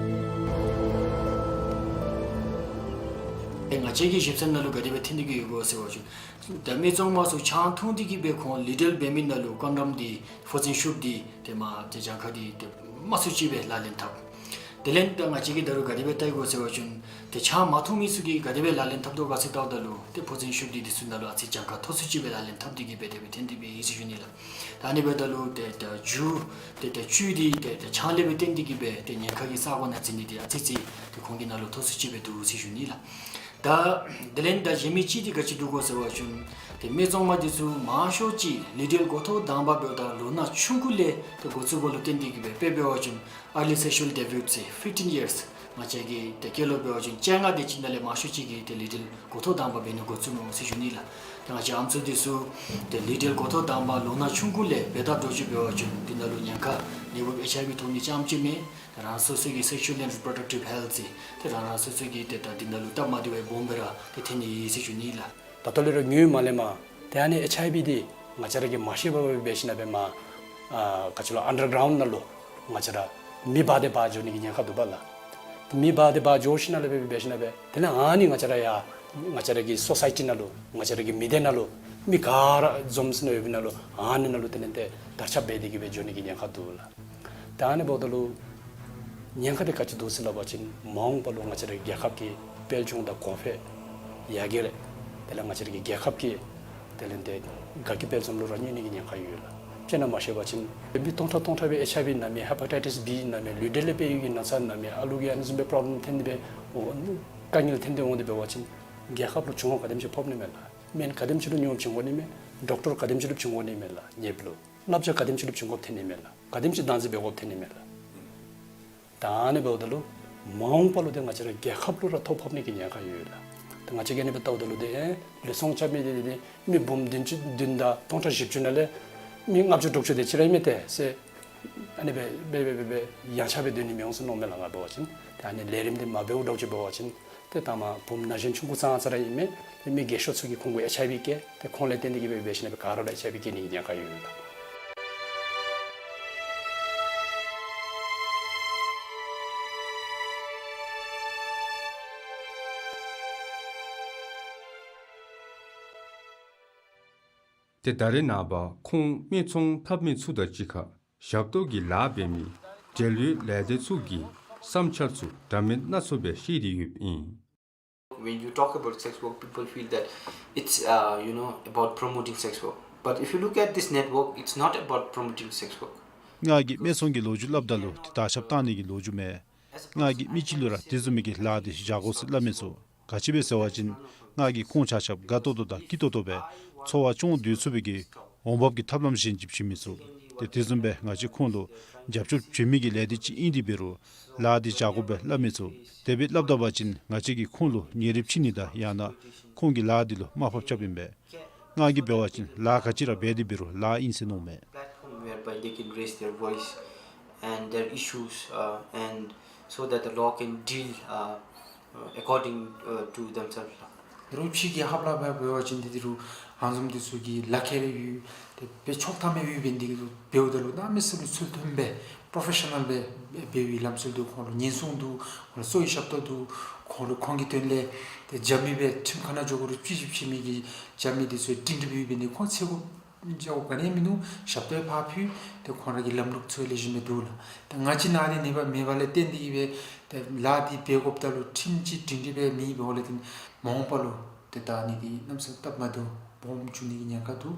ང་བཅས་ཀྱི་ཞིབ་འཚོལ་ནང་ལུ་ག་དེ་སྦེ་ཐོན་ཏེ་གི་ཡོད་གོ་ཟེར་བ་ཅིན་ཏེ་སྨད་འཚོང་མ་ཚུ་ཆང་འཐུང་སྟེ་གི་སྦེ་ཁོང་ལུས་འབྲེལ་འབད་མི་ནང་ལུ་ཀོན་ཌོམ་འདི་ཕོ་ཚན་ཤུབས་འདི་ཏེ་མ་ཏེ་གྱངས་ཁ་འདི་ཏེ་དམའ་སུ་ཅིག་སྦེ་ལག་ལེན་འཐབ། དེ་ལས་ད་ང་བཅས་ཀྱིས་ད་རུང་ག་དེ་སྦེ་བལྟ་ཡི་གོ་ཟེར་བ་ཅིན་ཏེ་ཆང་མ་འཐུང་མི་ཚུ་གིས་ག་དེ་སྦེ་ལག་ལེན་འཐབ་དོ་ག་ཟེར་བལྟཝ་ད་ལུ་ཏེ་ཕོ་ཚན་ཤུབས་འདི་འདི་ཚུ་ནང་ལུ་ཨ་ཙི་གྱངས་ཁ་མཐོ་སུ་ཅིག་སྦེ་ལག་ལེན་འཐབ་སྟེ་གི་སྦེ་དེ་སྦེ་ཐོན་ཏེ་སྦེ་ཨིན་ཟེར་ཞུ་ནི་ལགས། ད་ཨ་ནི་འབདཝ་ད་ལུ་ཏེ་ཏེ་རྒྱུ་ཏེ་ཏེ་བཅུད་འདི་ཏེ་ཏེ་ཆང་ལས་སྦེ་བརྟེན་ཏེ་གི་སྦེ་ཏེ་ཉེན་ཁ་གི་ས་གོ་ནང་འཛུལ་ནི་འདི་ཨ་ཙི་ཅིག་ཏེ་ཁོང་གི་ནང་ལུ་མཐོ་སུ་ཅིག་སྦེ་འདུག་ཟེར་ཞུ་ནི་ལགས། ད་དེ་ལས་ད་གཞན་མི་ཅིག་འདི་ག་ཅི་འདུག་གོ་ཟེར་བ་ཅིན་ཏེ་སྨད་འཚོང་མ་འདི་ཚུ་མང་ཤོས་ཅིག་ལུས་འབྲེལ་འགོ་ཐོག་དང་པ་འབདཝ་ད་ལོ་ན་ཆུང་ཀུ་ལས་ཏེ་འགོ་བཙུགས་པ་ལུ་བརྟེན་ཏེ་གི་སྦེ་དཔེ་འབད་བ་ཅིན་early sexual debut ཟེར་fifteen years ང་བཅས་ཀྱི་ཏེ་སྐྱེས་ལོ་འབད་བ་ཅིན་བཅོ་ལྔ་དེ་ཅིག་ནང་ལས་མང་ཤོས་ཅིག་གིས་ཏེ་ལུས་འབྲེལ་འགོ་ཐོག་དང་པ་འབད་ནི་འགོ་བཙུགས་ནུག་ཟེར་ཞུ་ནི་ལགས། ཏེ་ང་བཅས་ཨམ་སྲུ་འདི་ཚུ་ཏེ་ལུས་འབྲེལ་འགོ་ཐོག་དང་པ་ལོ་ན་ཆུང་ཀུ་ལས་འབད་དེ་འགྱོ་ཅི་འབད་བ་ཅིན་འདི་ནང་ལུ་ཉེན་ཁ་ནད་འབུཔ་ཨེཆ་ཨའི་བི་ཐོབ་ནི་རྐྱངམ་ཅིག་མེན། ཏེ་རང་སོ་སོ་གི་sexual and reproductive health ཟེར་ཏེ་རང་རང་སོ་སོ་གི་ཏེ་ད་འདི་ནང་ལུ་སྟབས་མ་བདེཝ་སྦོམ་སྦེ་ར་ཏེ་ཐོན་ནི་ཨིན་ཟེར་ཞུ་ནི་ལགས། ད་ལྟོ་ལས་ར་ཉུང་མ་ལས་མ་ཏེ་ཨ་ནི་ཨེཆ་ཨའི་བི་འདི་ང་བཅས་ར་གིས་མ་ཤེས་པར་སྦེ་འབད་ཞིནམ་སྦེ་མ་ཨ་ག་ཅི་ལོ་ཨན་ཌར་གརའུནཌ་ནང་ལུ་ང་བཅས་ར་མེ་འབར་ཏེ་འབར་འགྱོ་ནི་གི་ཉེན་ཁ་འདུག་པ་ལགས། མེ་འབར་ཏེ་འབར་འགྱོ་ཞིནམ་ལས་སྦེ་འབད་ཞིནམ་སྦེ་དེ་ལས་ཨ་ནི་ང་བཅས་ར་ཡང་ང་བཅས་ར་གི་སོ་སའི་ཊི་ནང་ལུ་ང་བཅས་ར་གི་མི་སྡེ་ནང་ལུ་མི་ག་ར་འཛོམས་ཏེ་ཡོད་པའི་ནང་ལུ་ཨ་ནི་ནང་ལུ་དེ་ལས་ཏེ་དར་ཁྱབ་འབད་དེ་གི་སྦེ་འགྱོ་ནི་གི་ཉེན་ཁ་འདུག་ལགས། ད་ཨ་ནི་འབདཝ་ད་ལུ་ཉེན་ཁ་འདི་ག་ཅི་འདུག་ཟེར་སླབ་པ་ཅིན་མ་འོངས་པ་ལུ་ང་བཅས་ར་རྒྱལ་ཁབ་ཀྱི་དཔལ་འབྱོར་དང་གོང་འཕེལ་ཡར་རྒྱས་ལས་དེ་ལས་ང་བཅས་ར་གི་རྒྱལ་ཁབ་ཀྱི་དེ་ལས་ཏེ་དགའ་སྐྱིད་དཔལ་འཛོམས་ལུ་ར་གནོད་ནི་གི་ཉེན་ཁ་ཡོད་ལགས། དཔེར་ན་མ་ཤེས་པ་ཅིན་མི་སྟོང་ཕྲག་སྟོང་ཕྲག་སྦེ་ཨེཆ་ཨའི་བི་ན་མི་ཧེ་པ་ཊའི་ཊིས་བི་ན་མི་ལུས་འབྲེལ་ལས་སྤེལ་ཡོད་ཀྱི་ན་ཚ་ན་མི་ཨ་ལུ་གི་ཨ་ནི་བཟུམ་སྦེ་པོརོབ་ལེམ་ཐོན་ཏེ་སྦེ་འོང་དཀའ་ངལ་ཐོན་ཏེ་འོང་སྟེ་འབད་བ་ཅིན་རྒྱལ་ཁབ་ལུ་བྱུང་བ་ག་དེམ་ཅིག་ཕོག་ནི་མས་ལགས། སྨན་ག་དེམ་ཅིག་ལུ་ཉོ་བྱིན་དགོ་ནི་མས། ཌོག་ཊར་ག་དེམ་ཅིག་ལུ་བྱིན་དགོ་ནི་མས་ལགས། ཉེ་བུ་ལུ་བསླབ་བྱ་ག་དེམ་ཅིག་ལུ་བྱིན་དགོཔ་ཐོན་ནི་མས་ལགས། ག་དེམ་ཅིག་བདག་འཛིན་འབད་དགོཔ་ཐོན་ནི་མས་ལགས། ད་ཨ་ནི་འབདཝ་ད་ལུ་མ་འོངས་པ་ལུ་ཏེ་ང་བཅས་ར་རྒྱལ་ཁབ་ལུ་ར་ཐོ་ཕོག་ནི་གི་ཉེན་ཁ་ཡོད་ལགས། ད་ང་བཅས་ཀྱིས་ཨ་ནི་སྦེ་བལྟཝ་ད་ལུ་ཏེ་ཨེ་ལུས་སྲུང་རྐྱབ་མི་འདི་ཏེ་མི་འབུམ་བདུན་ཅུ་བདུན་དང་སྟོང་ཕྲག་བཞི་བཅུ་ནང་ལས་མི་ལྔ་བཅུ་དྲུག་ཅུ་དེ་ཅིག་ར་ཨིན་མས་ཏེ་ཟེར་ཨ་ནི་སྦེ་སྦེ་སྦེ་སྦེ་ཡངས་ཆག་སྦེ་སྡོད་ནི་མི་འོང་ཟེར་མནོཝ་མས་ལགས། ང་འབད་བ་ཅིན་ཏེ་ཨ་ནི་ལས་རིམ་འདི་མ་འབདཝ་འདྲཝ་ཅིག་འབད་བ་ཅིན་ཏེ་ད་མ་བུམོ་ན་གཞོན་ཆུང་ཀུ་ཙང་ཙ་ར་ཨིན་མས། ཏེ་མི་རྒས་ཤོས་ཚུ་གིས་ཁོང་གུ་ཨེཆ་ཨའི་བི་བཀལ། ཏེ་ཁོང་ལས་བརྟེན་ཏེ་གི་སྦེ་འབད་ཞིནམ་སྦེ་ག་ར་ལུ་ཨེཆ་ཨའི་བི་བཀལ་ནི་གི་ཉེན་ཁ་ཡོད་ལགས། ཏེ་ད་རེས་ནངས་པ་ཁོང་སྨད་འཚོང་འཐབ་མི་ཚུ་དང་གཅིག་ཁར་ཞབས་ཏོག་གི་ལཱ་འབད་མི་འབྲེལ་ཡོད་ལས་སྡེ་ཚུ་གི་བསམ་འཆར་ཚུ་འདྲ་མིན་སྣ་ཚོགས་སྦེ་བཤད་དེ་ཡོདཔ་ཨིན། When you talk about sex work, people feel that it's, uh, you know, about promoting sex work. But if you look at this network, it's not about promoting sex work. ང་གིས་སྨད་འཚོང་གི་ལོ་རྒྱུས་སླབ་ད་ལུ་ཏེ་དར་ཁྱབ་བཏང་ནི་གི་ལོ་རྒྱུས་མེན། ང་གིས་མི་ཅིག་ལུ་ར་དེ་བཟུམ་མའི་གི་ལཱ་འདི་བཞག་དགོ་ཟེར་སླབ་མི་ཚུགས། ག་ཅི་སྦེ་ཟེར་བ་ཅིན་ང་གིས་ཁོང་ཆ་ཁྱབ་དགའ་ཏོག་ཏོ་དང་སྐྱིད་ཏོག་ཏོ་སྦེ་འཚོ་བ་སྐྱོང་སྡོད་ཚུགས་པའི་གི་འོང་འབབ་ཀྱི་ཐབས་ལམ་གཞན་ཅིག་བྱིན་མི་ཚུགས། ཏེ་དེ་བཟུམ་སྦེ་ང་བཅས་ཁོང་ལུ་རྒྱབ་སྐྱོར་བྱིན་མི་གི་ལས་སྡེ་ཅིག་ཨིན་ཏེ་འབད་རུང་ལཱ་འདི་བཞག་དགོ་པས་སླབ་མི་ཚུགས། དེ་སྦེ་སླབ་ད་པ་ཅིན་ང་བཅས་ཀྱིས་ཁོང་ལུ་ཉེ་རིང་ཕྱེ་ནི་དང་ཡང་ན་ཁོང་གི་ལཱ་འདི་ལུ་དམའ་ཕབ་རྐྱབ་ཨིན་པས། ང་གིས་འབད་བ་ཅིན་ལཱ་ག་ཅི་ར་འབད་དེ་འབད་རུང་ལཱ་ཨིན་ཟེར་མནོཝ་མས། Platform whereby they can raise their voice and their issues, uh, and so that the law can deal, uh, uh, according, uh, to themselves. དེ་རུང་ཕྱི་རྒྱལ་ཁབ་ལུ་འབད་བ་ཅིན་ཏེ་དེ་རུང་ཨ་ནི་བཟུམ་འདི་ཚུ་གི་ལག་ཁྱེར་ཡོད། ཏེ་དཔེ་ཆོག་ཐམ་ཡོད་པའི་འདི་གིས་འབདཝ་ད་ལུ་གནམ་མེད་ས་མེད་ཚུལ་མཐུན་སྦེ་པྲོ་ཕེ་ཤ་ནཱལ་སྦེ་འབད་བའི་ལམ་སྲོལ་འདུག། ཁོང་ལུ་ཉེན་སྲུང་འདུག། ཁོང་ལུ་གསོ་བའི་ཞབས་ཏོག་འདུག། ཁོང་ལུ་ཁོང་གི་དོན་ལས་ཏེ་རྒྱབ་མི་སྦེ་ཁྲིམས་ཁང་ནང་འགྱོ་དགོ་རུང་ཕྱི་ཕྱི་མི་གི་རྒྱབ་མི་འདི་ཚུ་སྒྲིང་སྒྲི་སྦེ་ཡོད་པའི་འདི་ཁོང་ཚེ་གོ་འཇའ་གོ་ག་ནི་མིན་འདུག། ཞབས་ཏོག་ཕར་ཕུལ། ཏེ་ཁོང་ར་གི་ལམ་ལུགས་ཚུ་ལེགས་ཤོམ་སྦེ་འདུག་ལགས། ཏེ་ང་བཅས་ནཱ་འདི་ནད་པ་མེད་པ་ལས་བརྟེན་ཏེ་གི་སྦེ་ཏེ་ལཱ་འདི་འབད་དགོཔ་ད་ལུ་ཁྲིམས་ཅིག་སྒྲིང་སྒྲི་སྦེ་མེད་པའི་འོག་ལས་ཏེ་མ་འོངས་པ་ལུ་ཏེ་ད་ཨ་ནི་འདི་གནམ་མེད་ས་མེད་སྟབས་མ་བདེཝ་སྦོམ་འབྱུང་ནི་གི་ཉེན་ཁ་འདུག།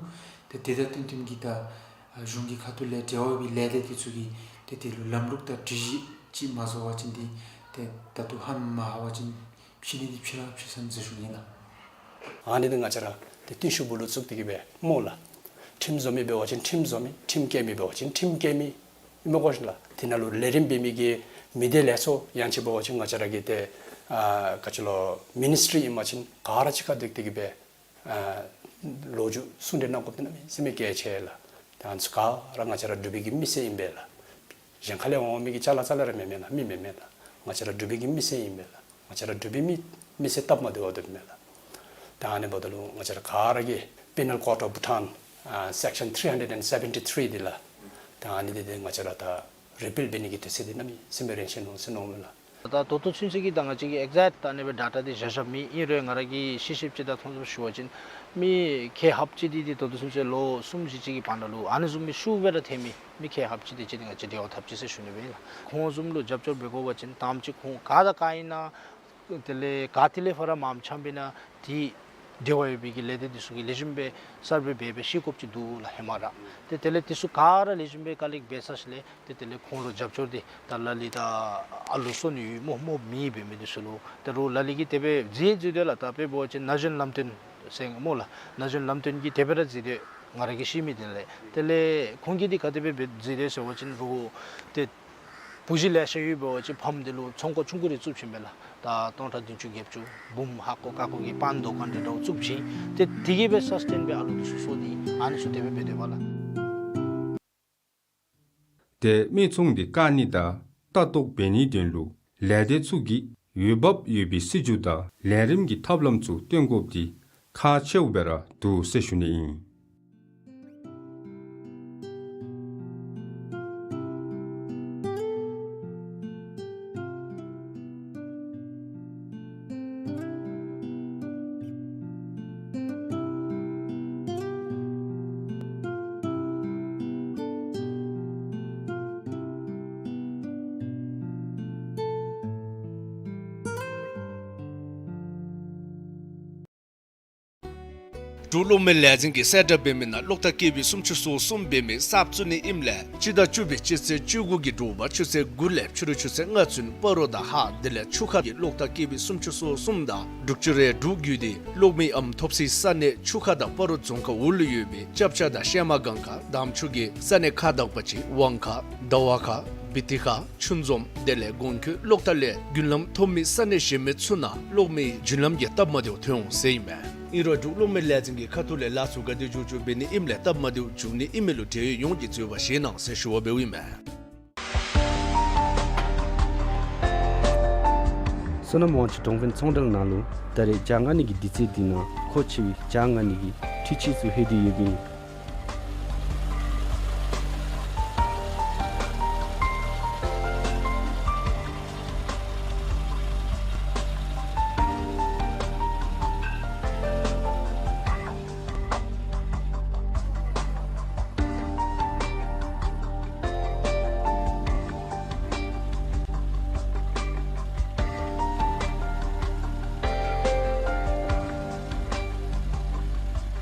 ཏེ་དེ་དང་བསྟུན་བསྟུན་གྱིས་ད་ཨ་གཞུང་གི་ཁ་ཐུག་ལས་འབྲེལ་བ་ཡོད་པའི་ལས་སྡེ་འདི་ཚུ་གིས་ཏེ་དེ་ལུ་ལམ་ལུགས་དང་སྒྲིག་གཞི་ཅིག་མ་བཟོ་བ་ཅིན་འདི་ཏེ་ད་ལྟོ་ཧ་མ་ཧ་བ་ཅིན་ཕྱི་ནི་འདི་ཕྱི་ར་ཕྱི་སོང་ཟེར་ཞུ་ནི་ལགས། ཨ་ནི་འདི་ང་བཅས་ར་ཏེ་བརྟུལ་ཞུགས་སྦུག་ལུ་བཙུགས་ཏེ་གི་སྦེ་སྨོ་ལགས། ཁྲིམས་བཟོ་མི་འབད་བ་ཅིན་ཁྲིམས་བཟོ་མི། ཁྲིམས་བཀལ་མི་འབད་བ་ཅིན་ཁྲིམས་བཀལ་མི། ཨིན་མས་གོ་ཤིག་ལགས། དེ་ནང་ལུ་ལས་རིམ་འབད་མི་གི་མི་སྡེ་ལས་ཚོགས་ཡང་ཅིན་འབད་བ་ཅིན་ང་བཅས་ར་གི་ཏེ་ཨ་ག་ཅི་ལོ་མི་ནིས་ཊི་རི་ཨིན་པ་ཅིན་ག་ར་གཅིག་ཁར་འདུས་ཏེ་གི་སྦེ་ཨ་ལོ་རྒྱུས་གསུང་གྲོས་གནང་དགོཔ་འདི་གནམ་མེད་ས་མེད་གལ་ཆེ་ལགས། ཏེ་ཨ་ནི་ཚུ་ག་ར་ང་བཅས་ར་འབྲུག་པའི་གི་མི་སེར་ཨིན་པས་ལགས། གཞན་ཁ་ལས་འོང་མི་གི་ཅ་ལ་ཅ་ལ་ར་མེན་མས་ལགས། མི་མེན་མས་ལགས། ང་བཅས་ར་འབྲུག་པའི་གི་མི་སེར་ཨིན་པས་ལགས། ང་བཅས་ར་འབྲུག་པའི་མི་མི་སེར་སྟབས་མ་བདེཝ་འདུག་མས་ལགས། ད་ཨ་ནི་འབདཝ་ད་ལུ་ང་བཅས་ར་ག་ར་གིས་Penal Code of Bhutan, ཨ་Section three hundred and seventy three འདི་ལགས། ད་ཨ་ནི་འདི་ཏེ་ང་བཅས་ར་ད་རི་པིལ་འབད་ནི་གི་དུས་ཚོད་འདི་གནམ་མེད་ས་མེད་རན་ཤོས་ནུག་ཟེར་མནོཝ་མས་ལགས། ད་ད་ལྟོ་ཚུན་ཚོད་ཀྱི་ད་ང་བཅས་ཀྱིས་ཨེག་ཛེཀཊ་ད་ཨ་ནི་སྦེ་ཌེ་ཊ་འདི་བཞག་བཞགཔ་མེད། ཨིན་རུང་ང་ར་གིས་ཤེས་ཤེསཔ་ཅིག་དང་མཐོང་ཚུལ་ཞུ་བ་ཅིན་མི་ཁལ་ལྷགཔ་ཅིག་འདི་ཏེ་ད་ལྟོ་ཚུན་ཚོད་ལོ་གསུམ་བཞི་ཅིག་གི་བར་ན་ལུ་ཨ་ནི་བཟུམ་མའི་ཤུགས་སྦེ་ར་ཐོན་མི་མི་ཁལ་ལྷགཔ་ཅིག་འདི་ཅིག་ཏེ་ང་བཅས་འབྲེལ་བ་འཐབ་ཅི་ཟེར་ཞུ་ནི་སྦེ་ཨིན་ལགས། ཁོང་བཟུམ་ལུ་རྒྱབ་སྐྱོར་འབད་དགོ་པ་ཅིན་དང་པ་ཅིག་ཁོང་ག་དང་ག་ཨིན་ན་དེ་ལས་ག་ཏེ་ལས་ཕར་མངམ་འཁྱམས་པས་ན་དེ་འབྲེལ་བ་ཡོད་པའི་གི་ལས་སྡེ་འདི་ཚུ་གིས་ལེགས་ཤོམ་སྦེ་སར་བེ་འབད་སྦེ་ཤེས་དགོཔ་ཅིག་འདུག་ལགས་ཧེ་མ་ར། ཏེ་དེ་ལས་དེ་ཚུ་ག་ར་ལེགས་ཤོམ་སྦེ་ཀ་ལེཀཊ་འབད་ཚར་ཞིནམ་ལས་ཏེ་དེ་ལས་ཁོང་ལུ་རྒྱབ་སྐྱོར་འདི་ད་ལ་ལུ་ད་ཨ་ལུ་གསོ་ནི་ཡོད་སྨོ་སྨོ་མེད་པའི་མི་འདི་ཚུ་ལུ་ད་རུང་ལ་ལུ་གིས་དེ་སྦེ་མཛད་མཛད་དེ་ལགས། ད་དཔེ་འབད་བ་ཅིན་ན་གཞོན་ལམ་སྟོན་ཟེར་སྨོ་ལགས། ན་གཞོན་ལམ་སྟོན་གྱིས་དེ་སྦེ་ར་མཛད་དེ་ང་ར་གིས་ཤེས་མི་དེ་ལས་དེ་ལས་ཁོང་གིས་འདི་ག་དེ་སྦེ་མཛད་དེ་ཟེར་བ་ཅིན་རུང་ཏེ་བུ་གཞི་ལེ་ཤ་ཡོད་པ་ཅིན་ཕམ་དེ་ལུ་ཚོང་ཁང་ཆུང་ཀུ་རེ་བཙུགས་ཞིནམ་ལས་ད་སྟོང་ཕྲག་བདུན་ཅུ་བརྒྱད་ཅུ་འབུམ་ཧ་གོ་ཀ་གོ་གི་པཱན་དུ་ཀཱན་དེ་འདྲཝ་བཙུགས་ཞིནམ་ཏེ་དེ་གིས་སྦེ་སཱས་ཊེན་སྦེ་ཨ་ལུ་འདི་ཚུ་གསོ་ནི་ཨ་ནི་ཚུ་དེ་སྦེ་འབད་དེ་བ་ལགས། ཏེ་མི་ཚང་འདི་བཀག་ནི་དང་ལྟ་རྟོག་འབད་ནིའི་དོན་ལུ་ལས་སྡེ་ཚུ་གིས་འོས་འབབ་ཡོད་པའི་སྲིད་བྱུས་དང་ལས་རིམ་གྱི་ཐབས་ལམ་ཚུ་སྟོན་དགོཔ་འདི་ཁག་ཆེཝ་སྦེ་ར་འདུག་ཟེར་ཞུ་ནི་ཨིན། འབྲུག་གློག་མེ་ལས་འཛིན་གྱིས་གསལ་བསྒྲགས་འབད་མི་ནང་གློག་ཐག་ཀེ་ཝི་སུམ་ཅུ་སོ་གསུམ་འབད་མི་གསརཔ་བཙུགས་ནི་ཨིནམ་ལས་སྤྱི་ཟླ་བཅུ་པའི་སྤྱི་ཚེས་བཅུ་དགུ་གི་དྲོ་པ་ཆུ་ཚོད་དགུ་ལས་ཕྱི་རུ་ཆུ་ཚོད་ལྔ་ཚུན་སྤ་རོ་དང་ཧཱ་དེ་ལས་ཆུ་ཁ་གི་གློག་ཐག་ཀེ་ཝི་སུམ་ཅུ་སོ་གསུམ་དང་འབྲུག་ཆུ་རེ་འབྲུག་རྒྱུད་དེ་གློག་མེ་ཨམ་ཐོབ་སའི་ས་གནས་ཆུ་ཁ་དང་སྤ་རོ་རྫོང་ཁག་འོག་ལུ་ཡོད་པའི་ལྕབ་ཆ་དང་ཤལ་མ་སྒང་ཁ་དམ་ཆུ་གི་ས་གནས་ཁག་དག་པ་ཅིན་ཝང་ཁ་ཟླ་བ་ཁ་བི་ཏི་ཁ་ཆུ་འཛོམས་དེ་ལས་གོང་ཁུལ་གློག་ཐག་ལས་རྒྱུན་ལམ་ཐོབ་མི་ས་གནས་གཞན་མི་ཚུ་ནང་གློག་མེའི་རྒྱུན་ལམ་གྱི་སྟབས་མ་བདེཝ་ཐོན་འོང་ཟེར་ཨིན་མས། ཨིན་རུང་འབྲུག་གློག་མེ་ལས་འཛིན་གྱི་ཁ་ཐུག་ལས་ལཱ་ཚུ་ག་དེ་མགྱོགས་མགྱོགས་འབད་ནི་ཨིནམ་ལས་སྟབས་མ་བདེཝ་འབྱུང་ནི་ཨིན་མི་ལུ་འབྲེལ་ཡོད་ཡོངས་ཀྱིས་འཚོལ་བར་བཞེས་གནང་ཟེར་ཞུ་བ་འབདཝ་ཨིན་མས། བསོད་ནམས་དབང་ཕྱུག་གྲོང་དཔོན་ཚོང་འབྲེལ་ནང་ལུ་ད་རེས་ཇ་མངགས་ནི་གི་དུས་ཚོད་འདི་ནང་མཁོ་ཆེ་བའི་ཇ་མངགས་ནི་གི་འཕྲུལ་ཆས་ཚུ་ལྷོད་དེ་ཡོདཔ་ཨིན།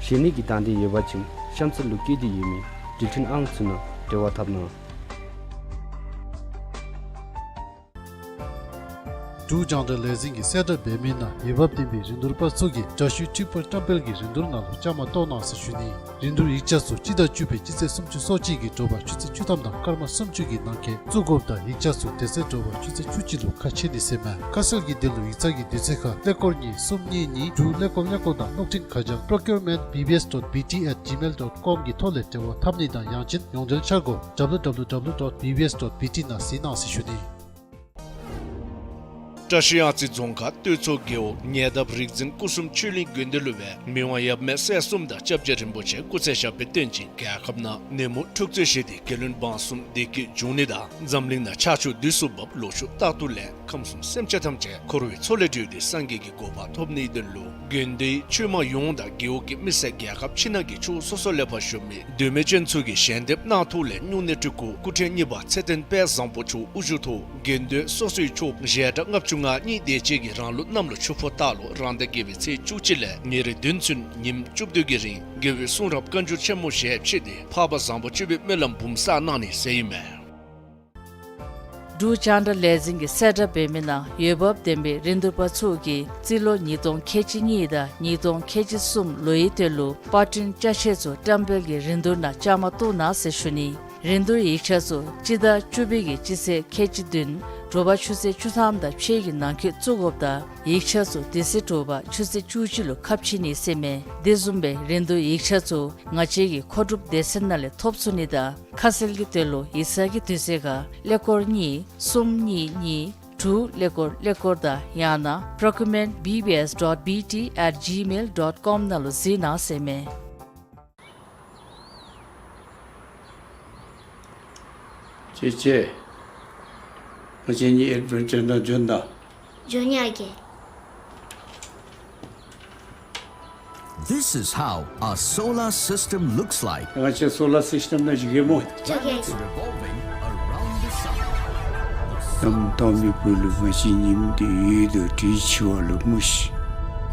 གཞན་ནི་གི་དང་འདོད་ཡོད་པ་ཅིན་གཤམ་ཚུ་ལུ་བཀོད་དེ་ཡོད་མི་འབྲེལ་མཐུད་ཨང་ཚུ་ནང་འབྲེལ་བ་འཐབ་གནང་། འབྲུག་རྒྱང་བསྒྲགས་ལས་འཛིན་གྱིས་གསལ་བསྒྲགས་འབད་མི་ནང་འོས་འབབ་ལྡན་པའི་རིན་བསྡུར་པ་ཚུ་གིས་དྲ་ཞུའི་འཕྲིན་ཕུར་བཀྲམ་སྤེལ་གྱི་རིན་བསྡུར་ནང་ལུ་བཅའ་མར་གཏོགས་གནང་ཟེར་ཞུ་ནི། རིན་བསྡུར་ཡིག་ཆ་ཚུ་སྤྱི་ཟླ་བཅུ་པའི་སྤྱི་ཚེས་སུམ་ཅུ་སོ་གཅིག་གི་དྲོ་པ་ཆུ་ཚོད་བཅུ་ཐམ་དང་སྐར་མ་སུམ་ཅུ་གི་ནང་འཁོད་བཙུགས་དགོཔ་དང་ཡིག་ཆ་ཚུ་དེ་ཚེ་དྲོ་པ་ཆུ་ཚོད་བཅུ་གཅིག་ལུ་ཁ་ཕྱེ་ནི་ཟེར་མས། ཁ་གསལ་གྱི་དོན་ལུ་ཡིག་ཚང་གི་དུས་ཚོད་ཁར་ཀླད་ཀོར་གཉིས་གསུམ་གཉིས་གཉིས་དྲུག་ཀླད་ཀོར་ཀླད་ཀོར་དང་གློག་འཕྲིན་ཁ་བྱང་procurement B B S dot B T at gmail dot com གི་ཐོག་ལས་འབྲེལ་བ་འཐབ་ནི་དང་ཡང་ཅིན་ཡོངས་འབྲེལ་འཆར་སྒོ་W W W dot B B S dot B T ནང་གཟིགས་གནང་ཟེར་ཞུ་ནི། བཀྲ་ཤིས་གཡང་རྩེ་རྫོང་ཁག་སྟོད་མཚོ་རྒེད་འོག་ཉེ་འདབས་རིག་འཛིན་སྐུ་གསུམ་ཆོས་གླིང་དགོན་སྡེ་ལུ་སྦེ་མི་དབང་ཡབ་མེས་སྲས་གསུམ་དང་སྐྱབས་རྗེ་རིན་པོ་ཆེ་སྐུ་ཚེ་ཞབས་པད་བརྟན་ཅིང་རྒྱལ་ཁབ་ནང་ནད་མུག་འཁྲུག་རྩོད་ཞི་བདེ་རྒྱལ་བློན་འབངས་གསུམ་བདེ་སྐྱིད་འབྱུང་ནི་དང་འཛམ་གླིང་ནང་ཆར་ཆུ་དུས་སུ་འབབ་ལོ་ཕྱུགས་རྟག་ཏུ་ལེགས། ཁམས་གསུམ་སེམས་ཅན་ཐམས་ཅད་འཁོར་བའི་མཚོ་ལས་གྲོལ་ཏེ་སངས་རྒྱས་ཀྱི་གོ་འཕང་ཐོབ་ནིའི་དོན་ལུ་དགོན་སྡེའི་ཆོས་དམངས་ཡོངས་དང་རྒེད་འོག་གི་མི་སེར་རྒྱལ་ཁབ་ཕྱི་ནང་གི་ཕྱོགས་སོ་སོ་ལས་ཕར་བཞུགས་མི་མདོ་སྨད་ཅན་ཚུ་གིས་ཞལ་འདེབས་གནང་ཐོག་ལས་སྨྱུང་གནས་སྤྲུལ་སྐུ་སྐུ་ཕྲེང་གཉིས་པ་ཚེ་བརྟན་དཔལ་བཟང་པོ་མཆོག་དབུ་བཞུགས་ཐོག་དགོན་སྡེ་སོ་སོའི་ཆོསཔ་ཞལ་གྲངས་ལྔ་བཅུ་ང་གཉིས་དེ་ཅིག་གིས་རང་ལུགས་གནམ་ལོ་ཆུ་ཕོ་སྟག་ལོ་རང་ཟླ་བརྒྱད་པའི་ཚེས་བཅུ་གཅིག་ལས་ཉེར་བདུན་ཚུན་ཉིནམ་བཅུ་བདུན་གྱི་རིང་དགེ་བའི་གསུང་རབ་བཀའ་འགྱུར་ཆེན་མོ་ཞལ་ཕྱེ་སྟེ་འཕགས་པ་བཟང་པོ་སྤྱོད་པའི་སྨོན་ལམ་འབུམ་བསགས་གནང་ནི་ཟེར་ཨིན་མས། འབྲུག་རྒྱང་བསྒྲགས་ལས་འཛིན་གྱིས་གསལ་བསྒྲགས་འབད་མི་ནང་འོས་འབབ་ལྡན་པའི་རིན་བསྡུར་པ་ཚུ་གིས་རྩིས་ལོ་ཉིས་སྟོང་ཁལ་གཅིག་གཉིས་དང་ཉིས་སྟོང་ཁལ་གཅིག་གསུམ་ལོའི་དོན་ལུ་པར་སྐྲུན་ཅ་ཆས་ཚུ་བཀྲམ་སྤེལ་གྱི་རིན་བསྡུར་ནང་བཅའ་མར་གཏོགས་གནང་ཟེར་ཞུ་ནི། རིན་བསྡུར་ཡིག་ཆ་ཚུ་སྤྱི་ཟླ་བཅུ་པའི་གི་སྤྱི་ཚེས་ཁལ་གཅིག་བདུན་ དྲོ་པ་ཆུ་ཚོད་བཅུ་ཐམ་དང་ཕྱེད་ཀྱི་ནང་འཁོད་བཙུགས་དགོཔ་དང་ཡིག་ཆ་ཚུ་དེ་ཚེ་དྲོ་པ་ཆུ་ཚོད་བཅུ་གཅིག་ལུ་ཁ་ཕྱེ་ནི་ཟེར་མས། དེ་བཟུམ་སྦེ་རིན་བསྡུར་ཡིག་ཆ་ཚུ་ང་བཅས་ཀྱི་མཁོ་སྒྲུབ་སྡེ་ཚན་ནང་ལས་ཐོབ་ཚུགས་ནི་དང་ཁ་གསལ་གྱི་དོན་ལུ་ཡིག་ཚང་གི་དུས་ཚོད་ཁར་ཀླད་ཀོར་གཉིས་གསུམ་གཉིས་གཉིས་དྲུག་ཀླད་ཀོར་ཀླད་ཀོར་དང་ཡང་ན་procurement B B S dot B T at gmail dot com ནང་ལུ་གཟིགས་གནང་ཟེར་མས། ཅེ་ཅེ། ང་བཅས་གཉིས་ཨེཌ་ཝེན་ཅར་ནང་འབྱོན་ད། འབྱོན་ཡ་གི། This is how a solar system looks like. ང་བཅས་སོ་ལར་སིསི་ཊེམ་ནང་འགྱོ་གེ་སྨོ། འགྱོ་གེ། Revolving around the sun. གནམ་སྟོང་མི་བུ་ལུ་ང་བཅས་ཉིམ་དེ་ཡོད་དོ་དྲི་ཆུ་བ་ལུ་མུ་ཤི།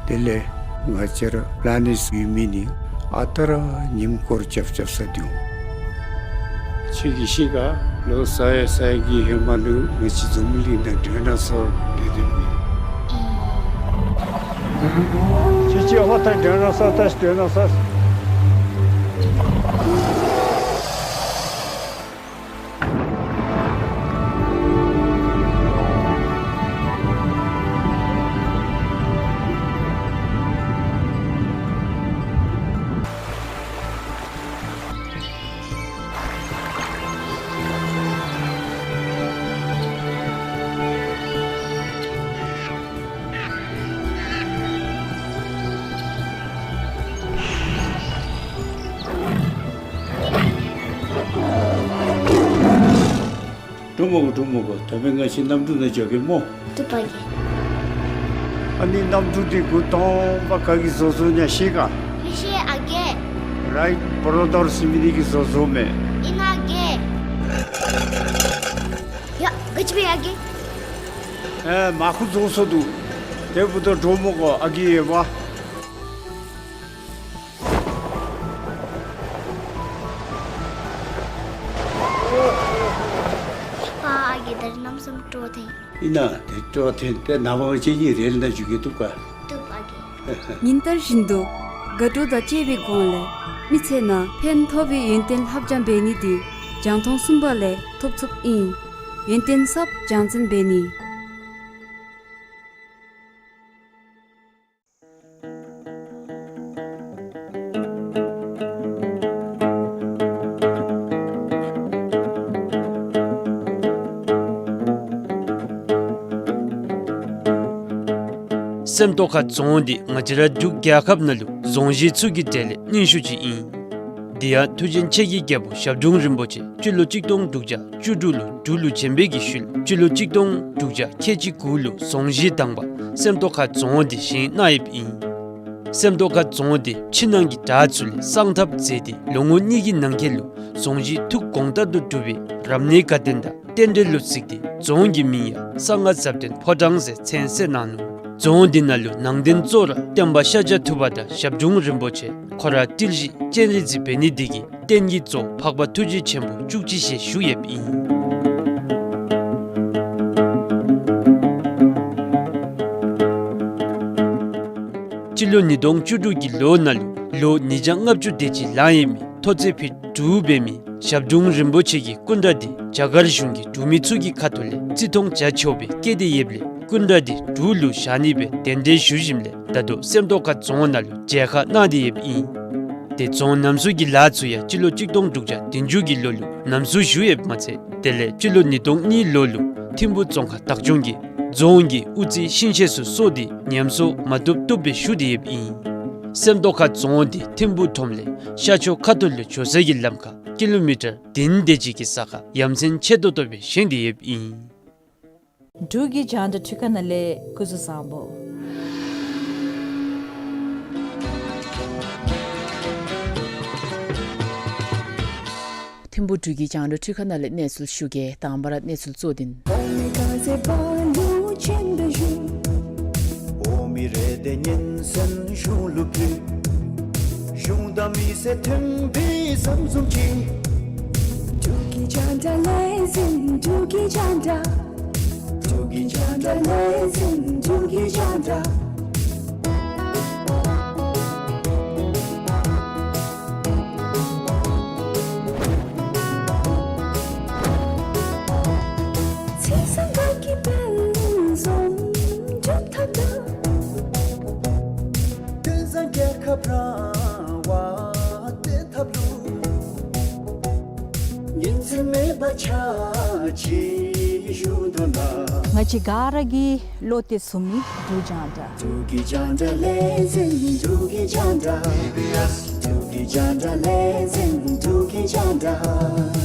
དེ་ལས་ང་བཅས་ར་པི་ལ་ནེཊ་ཡོད་མི་ནི་ཨ་རྟག་ར་ཉིམ་སྐོར་རྐྱབ་རྐྱབ་ས་འདུག། ཁྱོད་ཀྱིས་ཤེས་ག། ལོ་ས་ཡ་ས་ཡ་གི་ཧེ་མ་ལུ་ང་བཅས་འཛམ་གླིང་ནང་ཌའི་ནོ་སོར་སྡོད་སྡོདཔ་མས། ཁྱོད་ཀྱིས་ཨོ་ད་ཌའི་ནོ་སོར་ད་ཌའི་ནོ་སོར། འགྲོ་མི་དགོ། འགྲོ་མི་དགོ། ད་འབདན་ང་བཅས་གནམ་གྲུ་ནང་འགྱོ་གེ་སྨོ། བཏུབ་པ་གི། ཨ་ནི་གནམ་གྲུ་འདི་འགོ་དང་པ་ག་གིས་བཟོ་བཟོཝ་ཨིན་ན་ཤེས་ག། མི་ཤེས་ཨ་རྒས། རའིཊ་བོརོ་དར་ཟེར་མི་འདི་གིས་བཟོ་བཟོཝ་མས། ཨིན་ན་ཨ་རྒས། ཡ་ག་ཅི་སྦེ་ཨ་རྒས། ཨེ་མར་ཁུ་རྫོགས་སོ་འདུག། དེ་འབདཝ་ད་འགྲོ་མི་དགོ་ཨ་རྒས་ཡོདཔ། པ་ཨ་རྒས་ད་རིས་གནམ་མེད་ས་མེད་སྤྲོ་ཐོན། ཨིན་ན་དེ་སྤྲོ་ཐོན་ཏེ་ནངས་པ་ང་བཅས་གཉིས་རེལ་ནང་འགྱོ་གེ། བཏུབ་ག། བཏུབ་ཨ་རྒས། ཉིན་ལྟར་བཞིན་དུ་དགའ་སྤྲོ་དང་བཅས་པའི་སྒོ་ལས་མི་ཚེ་ནང་ཕན་ཐོགས་པའི་ཡོན་ཏན་ལྷབ་སྦྱང་འབད་ནི་འདི་རྒྱང་མཐོང་གསུམ་པ་ལས་ཐོབ་ཚུགསཔ་ཨིན། ཡོན་ཏན་ཟབ་སྦྱང་ཚན་འབད་ནི། སེམས་རྟོགས་ཁ་རྫོང་འདི་ང་བཅས་ར་འབྲུག་རྒྱལ་ཁབ་ནང་ལུ་རྫོང་གཞི་ཚུ་གི་གྲས་ལས་རྙིང་ཤོས་ཅིག་ཨིན། དེ་ཡང་མཐུ་ཆེན་ཆེ་གི་རྒྱལ་པོ་ཞབས་དྲུང་རིན་པོ་ཆེ་སྤྱི་ལོ་གཅིག་སྟོང་དྲུག་བརྒྱ་བཅུ་དྲུག་ལུ་འབྲུག་ལུ་བྱོན་པའི་གི་ཤུལ་སྤྱི་ལོ་གཅིག་སྟོང་དྲུག་བརྒྱ་ཁལ་གཅིག་དགུ་ལུ་རྫོང་གཞི་དང་པ་སེམས་རྟོགས་ཁ་རྫོང་འདི་བཞེངས་གནང་ཡོདཔ་ཨིན། སེམས་རྟོགས་ཁ་རྫོང་འདི་ཕྱི་ནང་གི་བྲག་ཚུ་ལས་གསང་ཐབས་མཛད་དེ་ལོ་ངོ་གཉིས་ཀྱི་ནང་འཁོད་ལུ་རྫོང་གཞི་ཐུགས་དགོངས་ལྟར་དུ་གྲུབ་པའི་རབ་གནས་དགའ་སྟོན་དང་རྟེན་འབྲེལ་ལུ་གཟིགས་ཏེ་རྫོང་གི་མིང་ཡང་གསང་སྔགས་ཟབ་དོན་ཕོ་བྲང་ཟེར་མཚན་གསོལ་གནང་ནུག། རྫོང་འདི་ནང་ལུ་ནང་རྟེན་གཙོ་བོ་ར་སྟོན་པ་ཤཱཀྱ་ཐུབ་པ་དང་ཞབས་དྲུང་རིན་པོ་ཆེ་ཁོ་ར་ཏིལ་བཞི་སྤྱན་རས་གཟིགས་འབད་ནི་འདི་གིས་རྟེན་གྱི་གཙོ་བོ་འཕགས་པ་ཐུགས་རྗེ་ཆེན་པོ་བཅུ་གཅིག་ཞལ་བཞུགས་ཡོདཔ་ཨིན། སྤྱི་ལོ་ཉིས་སྟོང་བཅུ་དྲུག་གི་ལོ་ནང་ལུ་ལོ་ཉིས་བརྒྱ་ལྔ་བཅུ་དེ་ཅིག་ལང་ཡོད་མི་མཐོ་ཚད་ཕིཊ་དྲུག་འབད་མི་ཞབས་དྲུང་རིན་པོ་ཆེ་གི་སྐུ་འདྲ་འདི་རྒྱ་གར་གཞུང་གི་འབྲུག་མི་ཚུ་གི་ཁ་ཐུག་ལས་བརྩི་མཐོང་བྱ་ཆོག་པའི་སྐད་དེ་ཡོདཔ་ལས་སྐུ་འདྲ་འདི་འབྲུག་ལུ་བཞག་ནི་སྦེ་གདན་འདྲེན་ཞུ་ཞིནམ་ལས་ད་ལྟོ་སེམས་རྟོགས་ཁ་རྫོང་ནང་ལུ་མཇལ་ཁ་གནང་སྟེ་ཡོདཔ་ཨིན། དེ་རྫོང་ནམ་གསུམ་གྱི་ལཱ་ཚུ་ཡང་སྤྱི་ལོ་གཅིག་སྟོང་དྲུག་བརྒྱ་བདུན་ཅུ་གི་ལོ་ལུ་ནམ་གསུམ་ཞུ་ཡོདཔ་མ་ཚད་དེ་ལས་སྤྱི་ལོ་ཉིས་སྟོང་གཉིས་ལོ་ལུ་ཐིམ་ཕུག་རྫོང་ཁག་བདག་སྐྱོང་གིས་རྫོང་གི་དབུ་རྩེ་ཤིང་ཤེད་ཚུ་སོར་ཏེ་ཉམས་གསོ་མ་བཏུབ་བཏུབ་སྦེ་ཞུ་སྟེ་ཡོདཔ་ཨིན། སེམས་རྟོགས་ཁ་རྫོང་འདི་ཐིམ་ཕུག་ཁྲོམ་ལས་ཤར་ཕྱོགས་ཁ་ཐུག་ལུ་འགྱོ་ས་གི་ལམ་ཁར་ཀི་ལོ་མི་ཊར་བདུན་དེ་ཅིག་གི་ས་ཁར་ཡ་མཚན་ཆེ་ཏོག་ཏོ་སྦེ་བཞེངས་ཏེ་ཡོདཔ་ཨིན། འབྲུག་གི་རྒྱང་བསྒྲགས་འཕྲུལ་ཁང་ནང་ལས་སྐུ་གཟུགས་བཟང་པོ། ཐིམ་ཕུག་འབྲུག་གི་རྒྱང་བསྒྲགས་འཕྲུལ་ཁང་ནང་ལས་གནས་ཚུལ་ཞུ་གེ། དང་པ་ར་གནས་ཚུལ་གཙོ་དོན། འབྲུག་གི་རྒྱང་བསྒྲགས། འབྲུག་གི་རྒྱང་བསྒྲགས། འབྲུག་གི་རྒྱང་བསྒྲགས། འབྲུག་གི་རྒྱང་བསྒྲགས། ཚེས་བཟང་དགའ་སྐྱིད་ ཉིན་མཚན་མེད་པར་ཕྱག་ཕྱི་ཞུ་དོ་ལགས། ང་བཅས་ག་ར་གི་བློ་གཏད་ཚུགས་མི་འབྲུག་རྒྱང་བསྒྲགས། འབྲུག་གི་རྒྱང་བསྒྲགས་ལེ་ཚན། འབྲུག་གི་རྒྱང་བསྒྲགས། བི་བི་ཨེསི། འབྲུག་གི་རྒྱང་བསྒྲགས་ལེ་ཚན། འབྲུག་གི་རྒྱང་བསྒྲགས།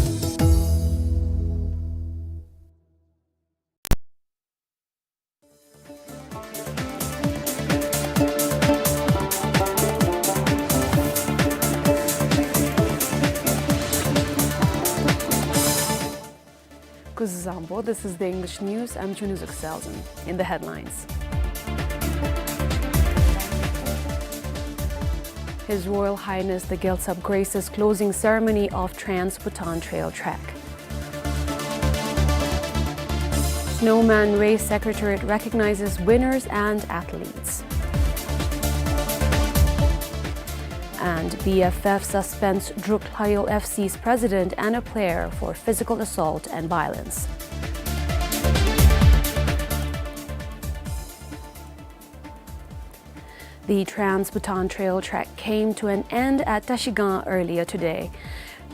སྐུ་གཟུགས་བཟང་པོ། This is the English news. I'm Chunuzuk Selden. In the headlines, His Royal Highness the Gyaltsab graces closing ceremony of Trans-Bhutan Trail Trek. Snowman Race Secretariat recognizes winners and athletes. And B F F suspends Druk Hlaiyol F C's president and a player for physical assault and violence. The Trans-Bhutan Trail Trek came to an end at Trashigang earlier today.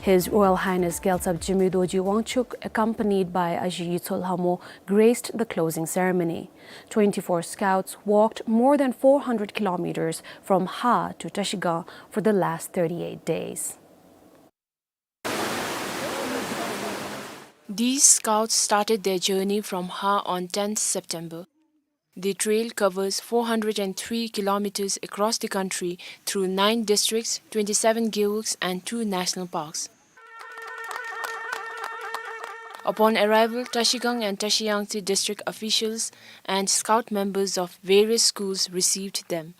His Royal Highness Gyaltsab Jigme Dorji Wangchuck, accompanied by Aji Yitso Lhamo, graced the closing ceremony. Twenty-four scouts walked more than four hundred kilometers from Ha to Trashigang for the last thirty-eight days. These scouts started their journey from Ha on tenth September. The trail covers four hundred and three kilometers across the country through nine districts, twenty-seven gewogs, and two national parks. Upon arrival, Trashigang and Trashiyangtse district officials and scout members of various schools received them.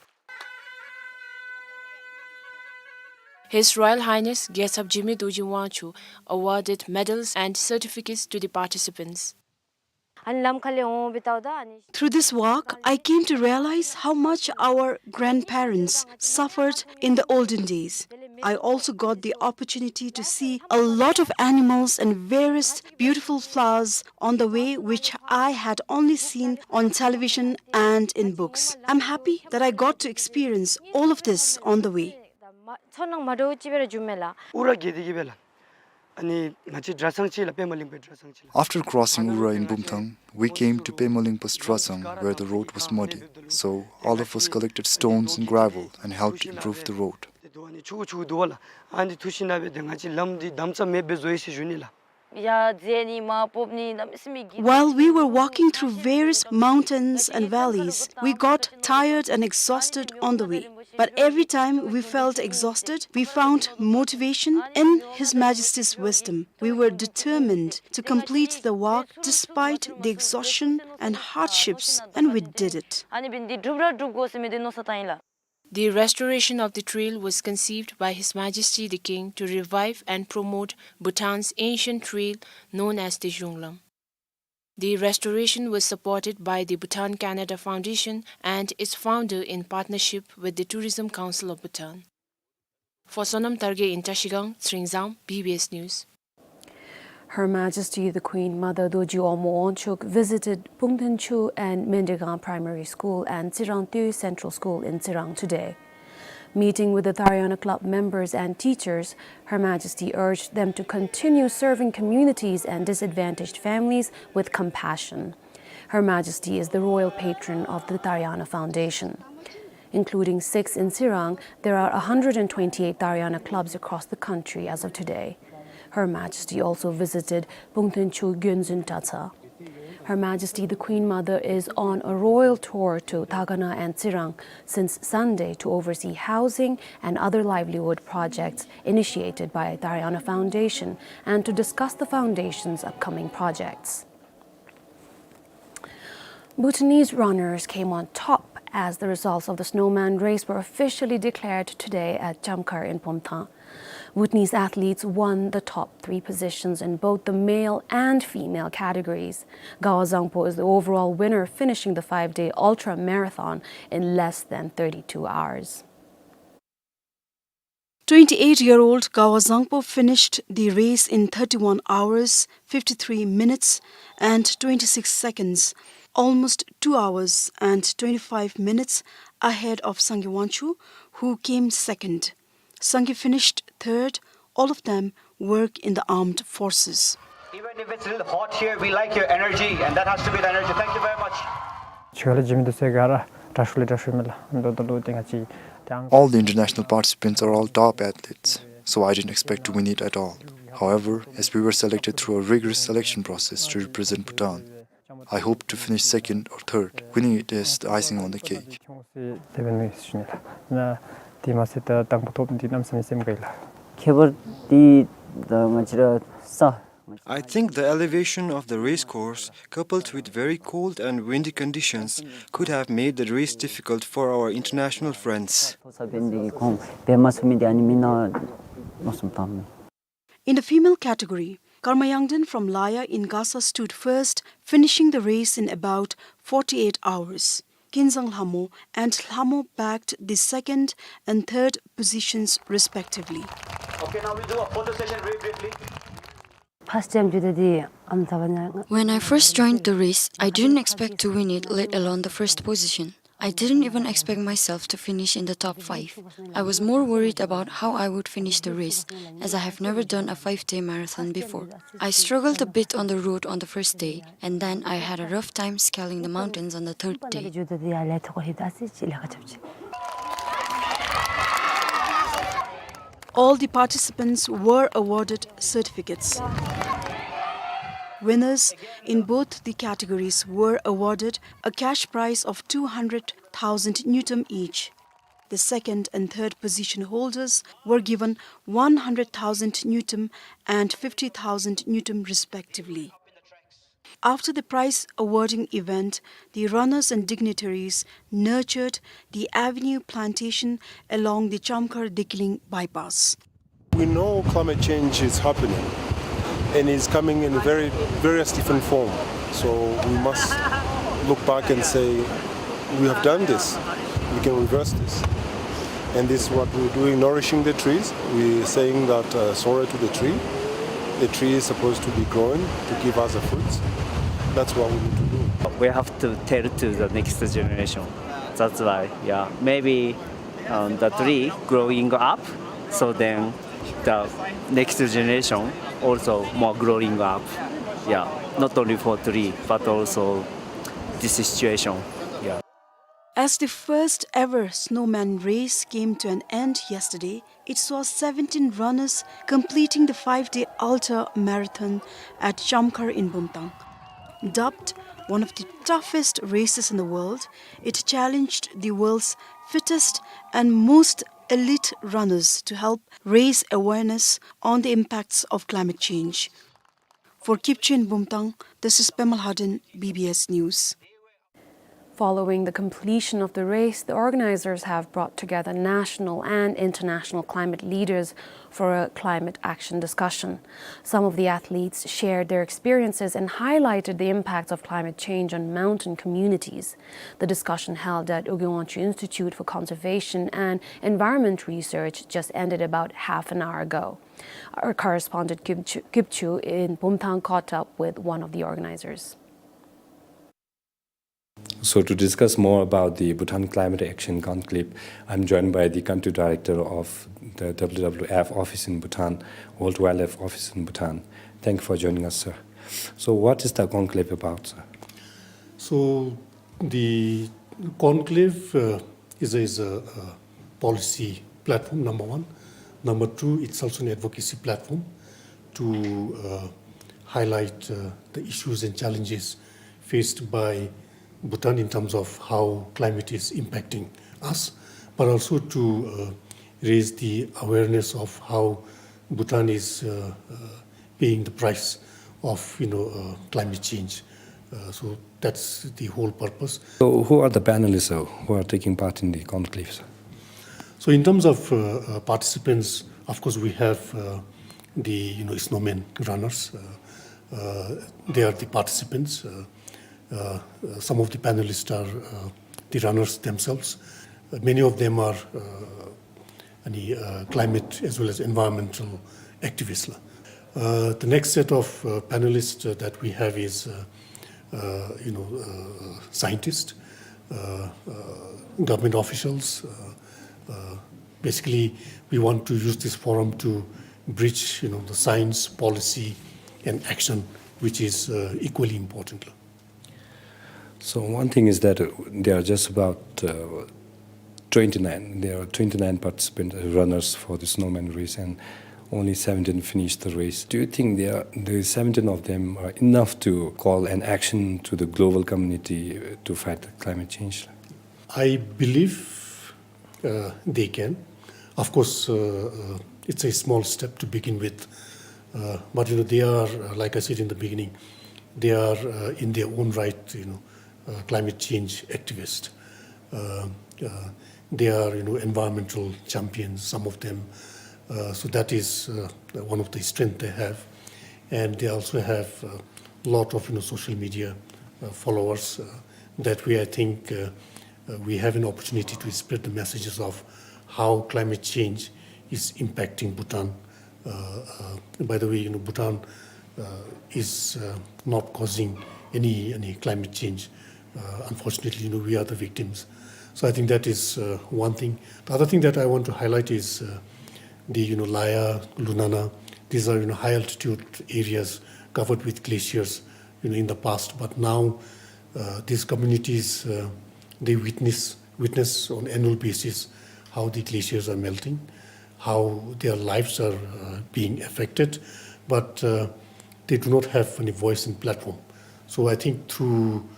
His Royal Highness Gyaltsab Jigme Dorji Wangchuck awarded medals and certificates to the participants. Through this walk, I came to realize how much our grandparents suffered in the olden days. I also got the opportunity to see a lot of animals and various beautiful flowers on the way, which I had only seen on television and in books. I'm happy that I got to experience all of this on the way. ཨུ་ར་གེ་དི་གི་བེ་ལ། ཨ་ནི་ང་བཅས་གྲྭ་ཚང་གཅིག་ལ་པདྨ་གླིང་པའི་གྲྭ་ཚང་གཅིག་ལ། After crossing Ura in Bumthang, we came to Pema Lingpa's Dratsang, where the road was muddy, so all of us collected stones and gravel and helped improve the road. དེ་དུ་ཨ་ནི་ཆུ་ཆུ་དུ་བ་ལ། ཨ་ནི་ཐུགས་ཤིན་ན་བེ་དེ་ང་བཅས་ལམ་འདི་དམ་ཚ་མེད་པའི་བཟོ་ཡི་ཟེར་ཞུ་ནི་ལ། While we were walking through various mountains and valleys, we got tired and exhausted on the way. But every time we felt exhausted, we found motivation in His Majesty's wisdom. We were determined to complete the walk despite the exhaustion and hardships, and we did it. The restoration of the trail was conceived by His Majesty the King to revive and promote Bhutan's ancient trail known as the Zhonglam. The restoration was supported by the Bhutan Canada Foundation and its founder in partnership with the Tourism Council of Bhutan. For Sonam Targay in Trashigang, Tsering Zam, B B S News. Her Majesty the Queen Mother Dorji Awgmo Wangchuck visited Pungten Chu and Mendegang Primary School and Tsirang Tew Central School in Tsirang today. Meeting with the Tariana Club members and teachers, Her Majesty urged them to continue serving communities and disadvantaged families with compassion. Her Majesty is the royal patron of the Tariana Foundation. Including six in Tsirang, there are a hundred and twenty-eight Tariana clubs across the country as of today. Her Majesty also visited Pungten Chu Gyonzun Tatsa. Her Majesty the Queen Mother is on a royal tour to Dagana and Tsirang since Sunday to oversee housing and other livelihood projects initiated by Tariana Foundation and to discuss the foundation's upcoming projects. Bhutanese runners came on top as the results of the snowman race were officially declared today at Chamkhar in Pumthang. Bhutanese athletes won the top three positions in both the male and female categories. Gawa Zangpo is the overall winner, finishing the five-day ultra marathon in less than thirty-two hours. Twenty-eight-year-old Gawa Zangpo finished the race in thirty-one hours, fifty-three minutes and twenty-six seconds, almost two hours and twenty-five minutes ahead of Sangay Wangchuck, who came second. Sangay finished third, all of them work in the armed forces. Even if it's a little hot here, we like your energy, and that has to be the energy. Thank you very much. ཁྱོད་ལ་ཇི་མི་འདུག་ཟེར་ག་ར་དྲག་ཤོས་ལས་དྲག་ཤོས་མས་ལགས། འདི་ད་ལུ་ཏེ་ང་བཅས་ཏེ་ཨང་། All the international participants are all top athletes, so I didn't expect to win it at all. However, as we were selected through a rigorous selection process to represent Bhutan, I hope to finish second or third. Winning it is the icing on the cake. ཁྱོད་ཚུ་དེ་སྦེ་ནི་ཞུ་ནི་ལགས། ན་དེ་མ་ཚད་ད་དང་པོ་ཐོབ་འདི་གནམ་མེད་ས་མེད་སེམས་དགའ་ཡི་ལགས། ཁྱད་པར་འདི་ད་ང་བཅས་ར་ས། I think the elevation of the race course, coupled with very cold and windy conditions, could have made the race difficult for our international friends. ས་འབད་ནི་འདི་གིས་ཁོང་འབད་མ་ཚུགས་མི་འདི་ཨ་ནི་མི་ནག་མ་གསུངམ་ད་མས། In the female category, Karma Yangden from Laya in Gasa stood first, finishing the race in about forty-eight hours. Kinzang Lhamo and Lhamo bagged the second and third positions respectively. Okay, now we'll do a photo session very briefly. First time འགྱོ་དེ་འདི་ཨམ་ད་བ་ན། When I first joined the race, I didn't expect to win it, let alone the first position. I didn't even expect myself to finish in the top five. I was more worried about how I would finish the race, as I have never done a five-day marathon before. I struggled a bit on the road on the first day, and then I had a rough time scaling the mountains on the third day. འགྱོ་དེ་འདི་ཡར་ལས་ཐོག་ཁར་ལྷོད་ད་ཅི་ཅི་ལས་ཀ་རྐྱབ་ཅི། All the participants were awarded certificates. Winners in both the categories were awarded a cash prize of two hundred thousand ngultrum each. The second and third position holders were given one hundred thousand ngultrum and fifty thousand ngultrum respectively. After the prize awarding event, the runners and dignitaries nurtured the avenue plantation along the Chamkhar-Dikiling bypass. We know climate change is happening and is coming in very various different form. So we must look back and say, "We have done this. We can reverse this." And this is what we're doing, nourishing the trees. We're saying that, uh, "Sore to the tree." The tree is supposed to be growing to give us the fruits. That's what we need to do. We have to tell to the next generation. That's why, yeah, maybe, um, the tree growing up, so then the next generation also more growing up. Yeah, not only for tree, but also this situation. Yeah. As the first ever snowman race came to an end yesterday, it saw seventeen runners completing the five-day ultra marathon at Chamkhar in Bumthang. Dubbed one of the toughest races in the world, it challenged the world's fittest and most elite runners to help raise awareness on the impacts of climate change. For Kipchun Bumthang, this is Pema Lhaden, B B S News. Following the completion of the race, the organizers have brought together national and international climate leaders for a climate action discussion. Some of the athletes shared their experiences and highlighted the impacts of climate change on mountain communities. The discussion held at Ughi Wangchuck Institute for Conservation and Environment Research just ended about half an hour ago. Our correspondent Kipchu, Kipchu in Bumthang caught up with one of the organizers. So to discuss more about the Bhutan Climate Action Conclave, I'm joined by the Country Director of the W W F office in Bhutan, World Wildlife Office in Bhutan. Thank you for joining us, sir. So what is the conclave about, sir? So the conclave, uh, is a, is a, uh, policy platform, number one. Number two, it's also an advocacy platform to, uh, highlight, uh, the issues and challenges faced by Bhutan in terms of how climate is impacting us, but also to, uh, raise the awareness of how Bhutan is, uh, uh, paying the price of, you know, uh, climate change. Uh, so that's the whole purpose. So who are the panelists, uh, who are taking part in the conclave, sir? So in terms of, uh, uh, participants, of course, we have, uh, the, you know, snowman runners. Uh, uh, they are the participants. Uh, uh, uh, some of the panelists are, uh, the runners themselves. Uh, many of them are, uh, any, uh, climate as well as environmental activists la. Uh, the next set of, uh, panelists, uh, that we have is, uh, uh, you know, uh, scientists, uh, uh, government officials. Uh, uh, basically, we want to use this forum to bridge, you know, the science, policy, and action, which is, uh, equally important. So one thing is that, uh, there are just about, uh, twenty-nine, there are twenty-nine participant, uh, runners for the snowman race, and only seventeen finished the race. Do you think they are, the seventeen of them are enough to call an action to the global community, uh, to fight the climate change? I believe, uh, they can. Of course, uh, uh, it's a small step to begin with, uh, but, you know, they are, uh, like I said in the beginning, they are, uh, in their own right, you know, uh, climate change activists. Uh, uh, they are, you know, environmental champions, some of them. Uh, so that is, uh, one of the strength they have. And they also have a lot of, you know, social media, uh, followers. Uh, that way, I think, uh, uh, we have an opportunity to spread the messages of how climate change is impacting Bhutan. Uh, uh, by the way, you know, Bhutan, uh, is, uh, not causing any, any climate change. Uh, unfortunately, you know, we are the victims. So I think that is, uh, one thing. The other thing that I want to highlight is, uh, the, you know, Laya, Lunana. These are, you know, high altitude areas covered with glaciers. You know, in the past, but now, uh, these communities, uh, they witness, witness on annual basis how the glaciers are melting, how their lives are, uh, being affected, but, uh, they do not have any voice and platform. So I think through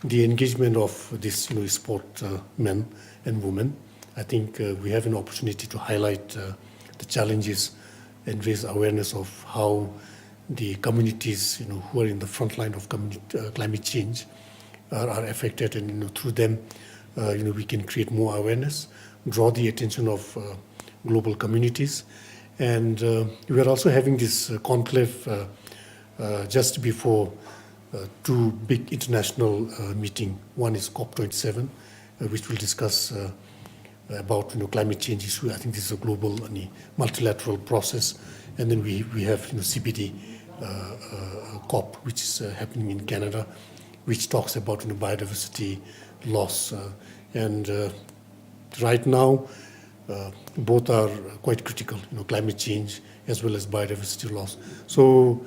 the engagement of this, you know, sport, uh, men and women, I think, uh, we have an opportunity to highlight, uh, the challenges and raise awareness of how the communities, you know, who are in the front line of communi-, uh, climate change are, are affected, and, you know, through them, uh, you know, we can create more awareness, draw the attention of, uh, global communities. And, uh, we are also having this, uh, conclave, uh, uh, just before, uh, two big international, uh, meeting. One is COP twenty-seven, uh, which will discuss, uh, about, you know, climate change issue. I think this is a global, uh, multilateral process. And then we, we have, you know, C B D, uh, uh, COP, which is, uh, happening in Canada, which talks about, you know, biodiversity loss. Uh, and, uh, right now, uh, both are quite critical, you know, climate change as well as biodiversity loss. So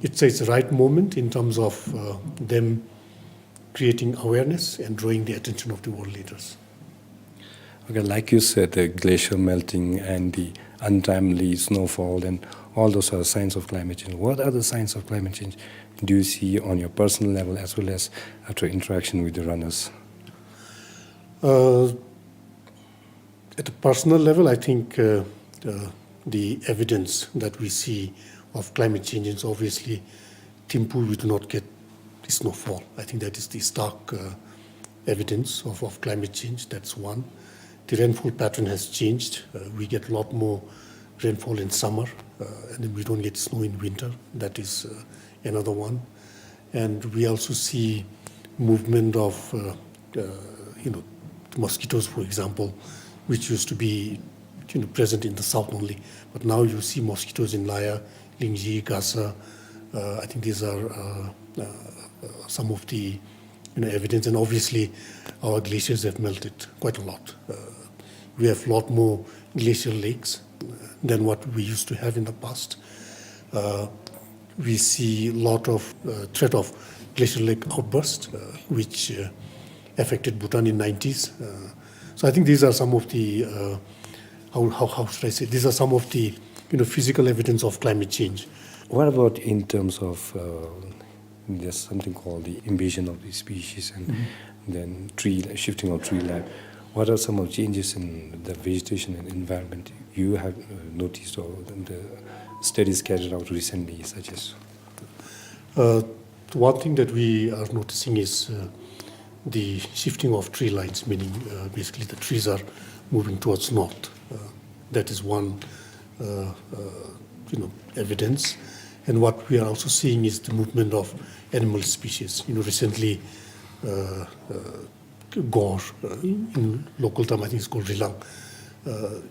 it's, it's the right moment in terms of, uh, them creating awareness and drawing the attention of the world leaders. Okay, like you said, the glacier melting and the untimely snowfall, and all those are signs of climate change. What are the signs of climate change do you see on your personal level as well as after interaction with the runners? Uh, at a personal level, I think, uh, uh, the evidence that we see of climate change is obviously Thimphu, we do not get snowfall. I think that is the stark, uh, evidence of, of climate change. That's one. The rainfall pattern has changed. Uh, we get a lot more rainfall in summer, uh, and then we don't get snow in winter. That is, uh, another one. And we also see movement of, uh, uh, you know, mosquitoes, for example, which used to be, you know, present in the south only. But now you see mosquitoes in Laya, Lingzhi, Gasa. Uh, I think these are, uh, uh, some of the, you know, evidence. And obviously, our glaciers have melted quite a lot. Uh, we have a lot more glacial lakes than what we used to have in the past. Uh, we see a lot of, uh, threat of glacial lake outburst, uh, which, uh, affected Bhutan in nineties. Uh, so I think these are some of the, uh, how, how, how should I say? These are some of the, you know, physical evidence of climate change. What about in terms of, uh, there's something called the invasion of the species and then tree, shifting of tree line. What are some of changes in the vegetation and environment you have, uh, noticed or the, the studies carried out recently suggest? Uh, one thing that we are noticing is, uh, the shifting of tree lines, meaning, uh, basically the trees are moving towards north. Uh, that is one, uh, uh, you know, evidence. And what we are also seeing is the movement of animal species. You know, recently, uh, uh, gaur, uh, in local term, I think it's called rilang, uh,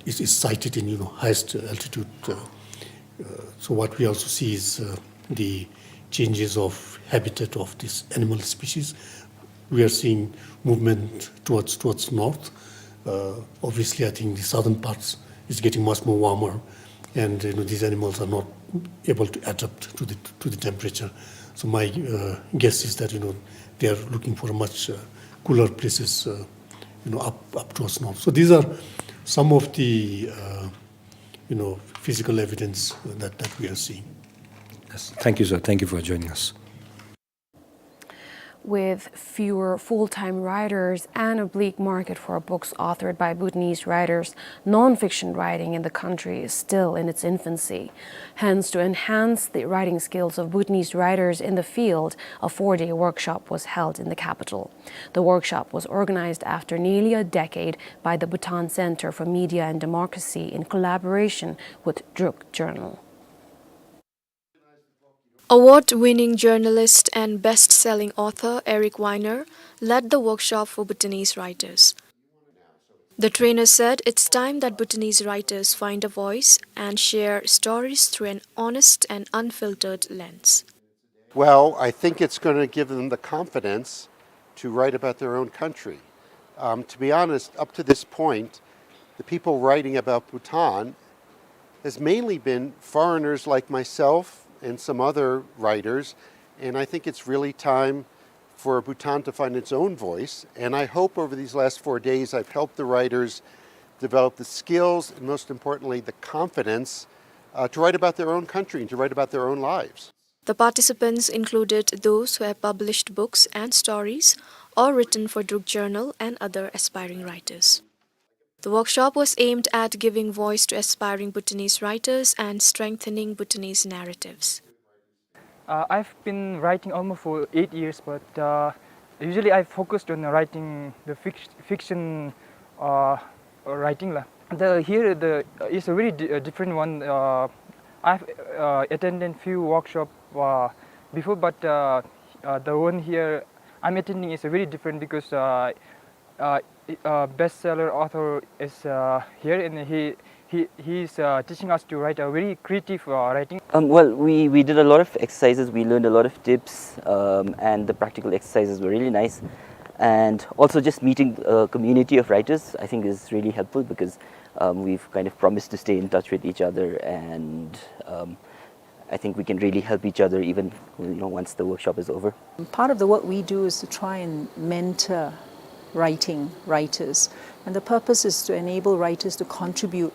is, is sighted in, you know, highest altitude. Uh, uh, so what we also see is, uh, the changes of habitat of these animal species. We are seeing movement towards, towards north. Uh, obviously, I think the southern parts is getting much more warmer. And, you know, these animals are not able to adapt to the, to the temperature. So my, uh, guess is that, you know, they are looking for much, uh, cooler places, uh, you know, up, up towards north. So these are some of the, uh, you know, physical evidence that, that we are seeing. Yes. Thank you, sir. Thank you for joining us. With fewer full-time writers and a bleak market for books authored by Bhutanese writers, non-fiction writing in the country is still in its infancy. Hence, to enhance the writing skills of Bhutanese writers in the field, a four-day workshop was held in the capital. The workshop was organized after nearly a decade by the Bhutan Center for Media and Democracy in collaboration with Druk Journal. Award-winning journalist and best-selling author Eric Weiner led the workshop for Bhutanese writers. The trainer said it's time that Bhutanese writers find a voice and share stories through an honest and unfiltered lens. Well, I think it's gonna give them the confidence to write about their own country. Um, to be honest, up to this point, the people writing about Bhutan has mainly been foreigners like myself and some other writers, and I think it's really time for Bhutan to find its own voice. And I hope over these last four days I've helped the writers develop the skills and, most importantly, the confidence, uh, to write about their own country and to write about their own lives. The participants included those who have published books and stories or written for Druk Journal and other aspiring writers. The workshop was aimed at giving voice to aspiring Bhutanese writers and strengthening Bhutanese narratives. Uh, I've been writing almost for eight years, but, uh, usually I focused on writing the fic-, fiction, uh, writing la. The, here the, uh, is a really di-, uh, different one. Uh, I've, uh, attended few workshop, uh, before, but, uh, uh, the one here I'm attending is very different because, uh, uh, uh, bestseller author is, uh, here, and he, he, he's, uh, teaching us to write a very creative, uh, writing. Um, well, we, we did a lot of exercises. We learned a lot of tips, um, and the practical exercises were really nice. And also just meeting a community of writers, I think, is really helpful because, um, we've kind of promised to stay in touch with each other, and, um, I think we can really help each other even, you know, once the workshop is over. Part of the work we do is to try and mentor writing writers. And the purpose is to enable writers to contribute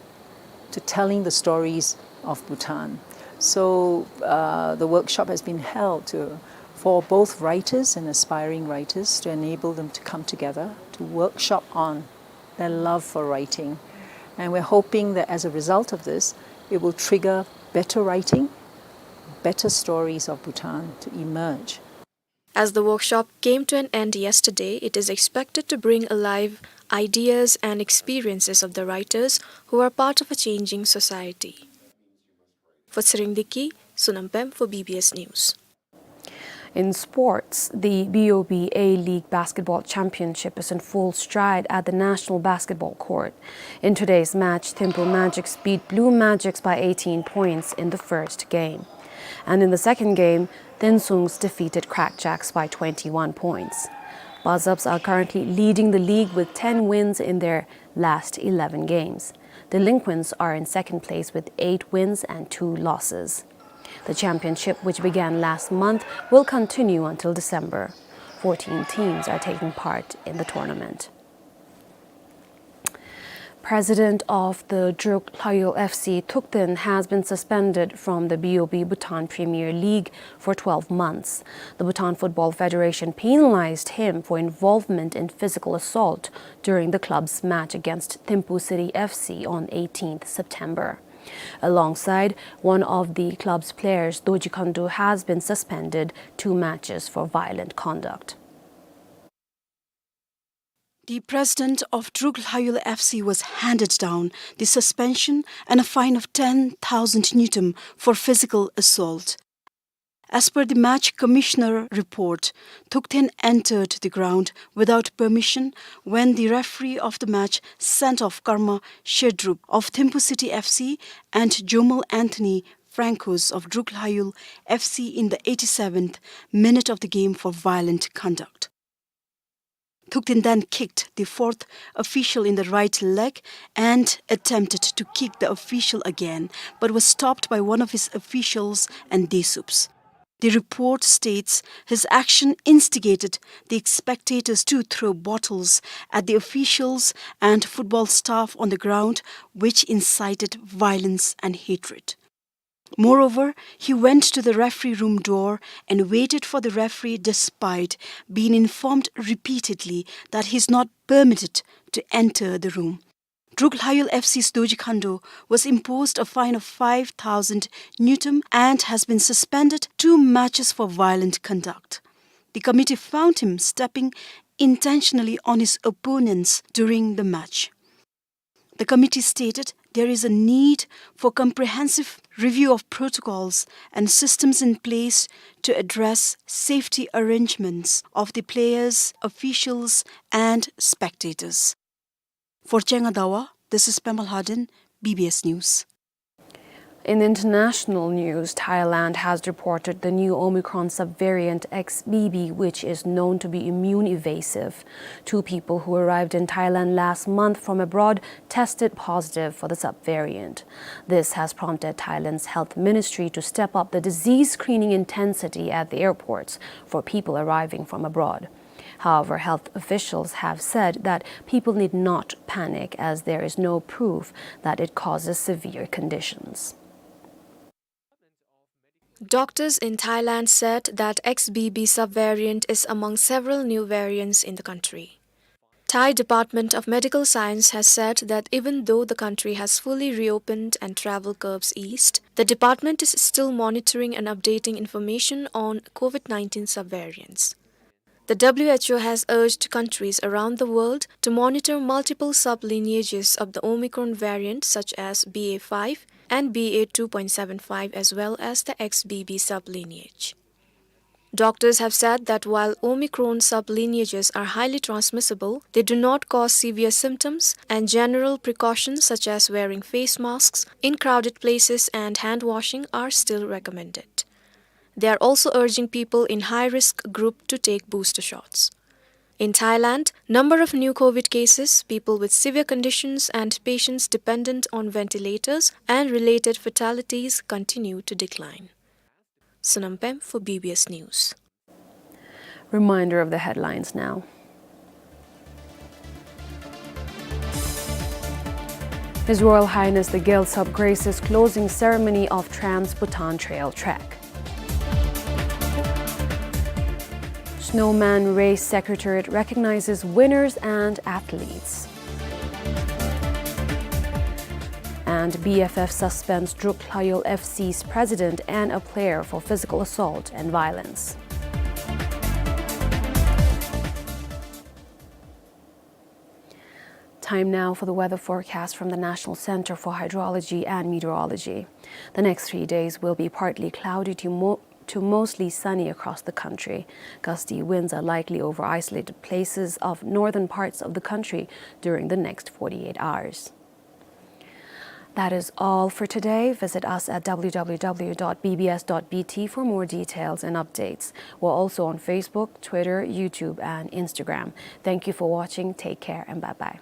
to telling the stories of Bhutan. So, uh, the workshop has been held to, for both writers and aspiring writers, to enable them to come together to workshop on their love for writing. And we're hoping that as a result of this, it will trigger better writing, better stories of Bhutan to emerge. As the workshop came to an end yesterday, it is expected to bring alive ideas and experiences of the writers who are part of a changing society. For Tshering Deki, Sonam Pem for B B S News. In sports, the B O B A-League Basketball Championship is in full stride at the National Basketball Court. In today's match, Thimphu Magics beat Blue Magics by eighteen points in the first game. And in the second game, Tensung's defeated Crackjacks by twenty-one points. Bazabs are currently leading the league with ten wins in their last eleven games. Delinquents are in second place with eight wins and two losses. The championship, which began last month, will continue until December. Fourteen teams are taking part in the tournament. President of the Druk Lhayul F C, Thuk Tin, has been suspended from the B O B Bhutan Premier League for twelve months. The Bhutan Football Federation penalized him for involvement in physical assault during the club's match against Thimphu City F C on eighteenth September. Alongside, one of the club's players, Dorji Khandu, has been suspended two matches for violent conduct. The president of Druk Lhayul F C was handed down the suspension and a fine of ten thousand ngultrum for physical assault. As per the match commissioner report, Thuk Tin entered the ground without permission when the referee of the match sent off Karma Sherdrup of Thimphu City F C and Jomal Anthony Francos of Druk Lhayul F C in the eighty-seventh minute of the game for violent conduct. Thukten then kicked the fourth official in the right leg and attempted to kick the official again, but was stopped by one of his officials and Desups. The report states his action instigated the spectators to throw bottles at the officials and football staff on the ground, which incited violence and hatred. Moreover, he went to the referee room door and waited for the referee despite being informed repeatedly that he is not permitted to enter the room. Druk Lhayul F C's Dorji Khandu was imposed a fine of five thousand ngultrum and has been suspended two matches for violent conduct. The committee found him stepping intentionally on his opponents during the match. The committee stated there is a need for comprehensive review of protocols and systems in place to address safety arrangements of the players, officials, and spectators. For Chenga Dawa, this is Pema Lhaden, B B S News. In international news, Thailand has reported the new Omicron subvariant X B B, which is known to be immune evasive. Two people who arrived in Thailand last month from abroad tested positive for the subvariant. This has prompted Thailand's health ministry to step up the disease screening intensity at the airports for people arriving from abroad. However, health officials have said that people need not panic as there is no proof that it causes severe conditions. Doctors in Thailand said that X B B subvariant is among several new variants in the country. Thai Department of Medical Science has said that even though the country has fully reopened and travel curbs eased, the department is still monitoring and updating information on COVID nineteen subvariants. The W H O has urged countries around the world to monitor multiple sublineages of the Omicron variant, such as B A five and B A two point seven five, as well as the X B B sublineage. Doctors have said that while Omicron sublineages are highly transmissible, they do not cause severe symptoms, and general precautions such as wearing face masks in crowded places and hand washing are still recommended. They are also urging people in high-risk group to take booster shots. In Thailand, number of new COVID cases, people with severe conditions, and patients dependent on ventilators and related fatalities continue to decline. Sonam Pem for B B S News. Reminder of the headlines now. His Royal Highness the Gyaltsab graces closing ceremony of Trans-Bhutan Trail Trek. Snowman Race Secretariat recognizes winners and athletes. And B F F suspends Druk Lhayul F C's president and a player for physical assault and violence. Time now for the weather forecast from the National Center for Hydrology and Meteorology. The next three days will be partly cloudy to mo-, to mostly sunny across the country. Gusty winds are likely over isolated places of northern parts of the country during the next forty-eight hours. That is all for today. Visit us at W W W dot B B S dot B T for more details and updates. We're also on Facebook, Twitter, YouTube, and Instagram. Thank you for watching. Take care and bye-bye.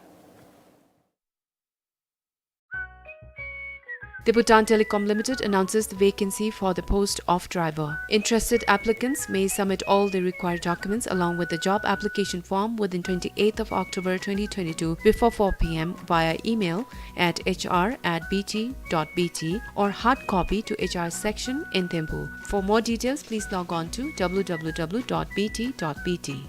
The Bhutan Telecom Limited announces the vacancy for the post of driver. Interested applicants may submit all the required documents along with the job application form within twenty-eighth of October twenty twenty-two before four P M via email at H R at B T dot B T or hard copy to H R section in Thimphu. For more details, please log on to W W W dot B T dot B T.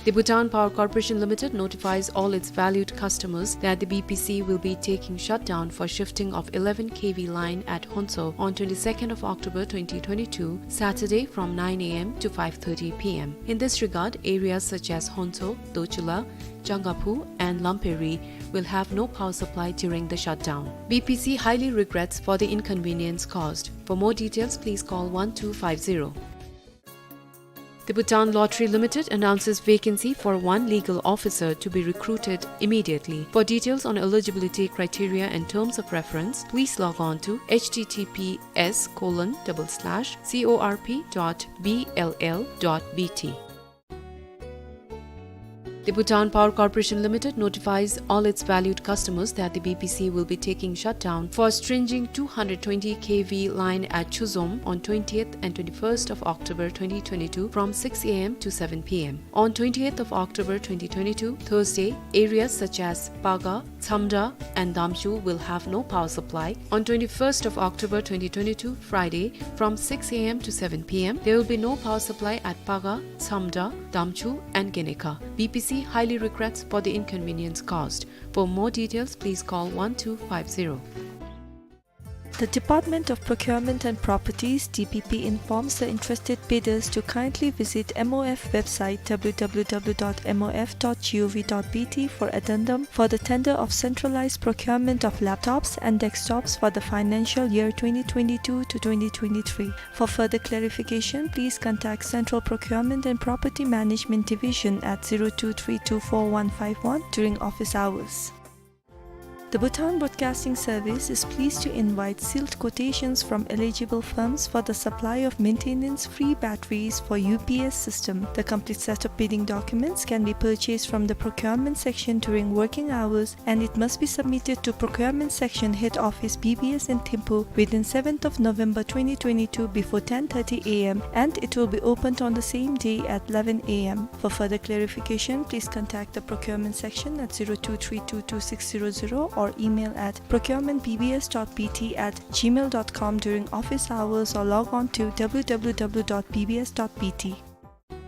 The Bhutan Power Corporation Limited notifies all its valued customers that the B P C will be taking shutdown for shifting of eleven K V line at Honso on twenty-second of October twenty twenty-two, Saturday, from nine A M to five thirty P M. In this regard, areas such as Honso, Dochula, Changaphu and Lamperi will have no power supply during the shutdown. B P C highly regrets for the inconvenience caused. For more details, please call one two five zero. The Bhutan Lottery Limited announces vacancy for one legal officer to be recruited immediately. For details on eligibility criteria and terms of reference, please log on to H T T P S colon double slash C O R P dot B L L dot B T. The Bhutan Power Corporation Limited notifies all its valued customers that the B P C will be taking shutdown for stringing two hundred twenty K V line at Chuzom on twentieth and twenty-first of October twenty twenty-two from six A M to seven P M. On twentieth of October twenty twenty-two, Thursday, areas such as Paga, Tsamda, and Damchu will have no power supply. On twenty-first of October twenty twenty-two, Friday, from six A M to seven P M, there will be no power supply at Paga, Tsamda, Damchu, and Genekha. B P C highly regrets for the inconvenience caused. For more details, please call one two five zero. The Department of Procurement and Properties, D P P, informs the interested bidders to kindly visit M O F website, W W W dot M O F dot gov dot B T, for addendum for the tender of centralized procurement of laptops and desktops for the financial year twenty twenty-two to twenty twenty-three. For further clarification, please contact Central Procurement and Property Management Division at zero two three two four one five one during office hours. The Bhutan Broadcasting Service is pleased to invite sealed quotations from eligible firms for the supply of maintenance-free batteries for U P S system. The complete set of bidding documents can be purchased from the procurement section during working hours, and it must be submitted to procurement section head office, B B S, in Thimphu within seventh of November twenty twenty-two before ten thirty A M, and it will be opened on the same day at eleven A M. For further clarification, please contact the procurement section at zero two three two two six zero zero or email at procurement B B S dot B T at gmail dot com during office hours or log on to W W W dot B B S dot B T.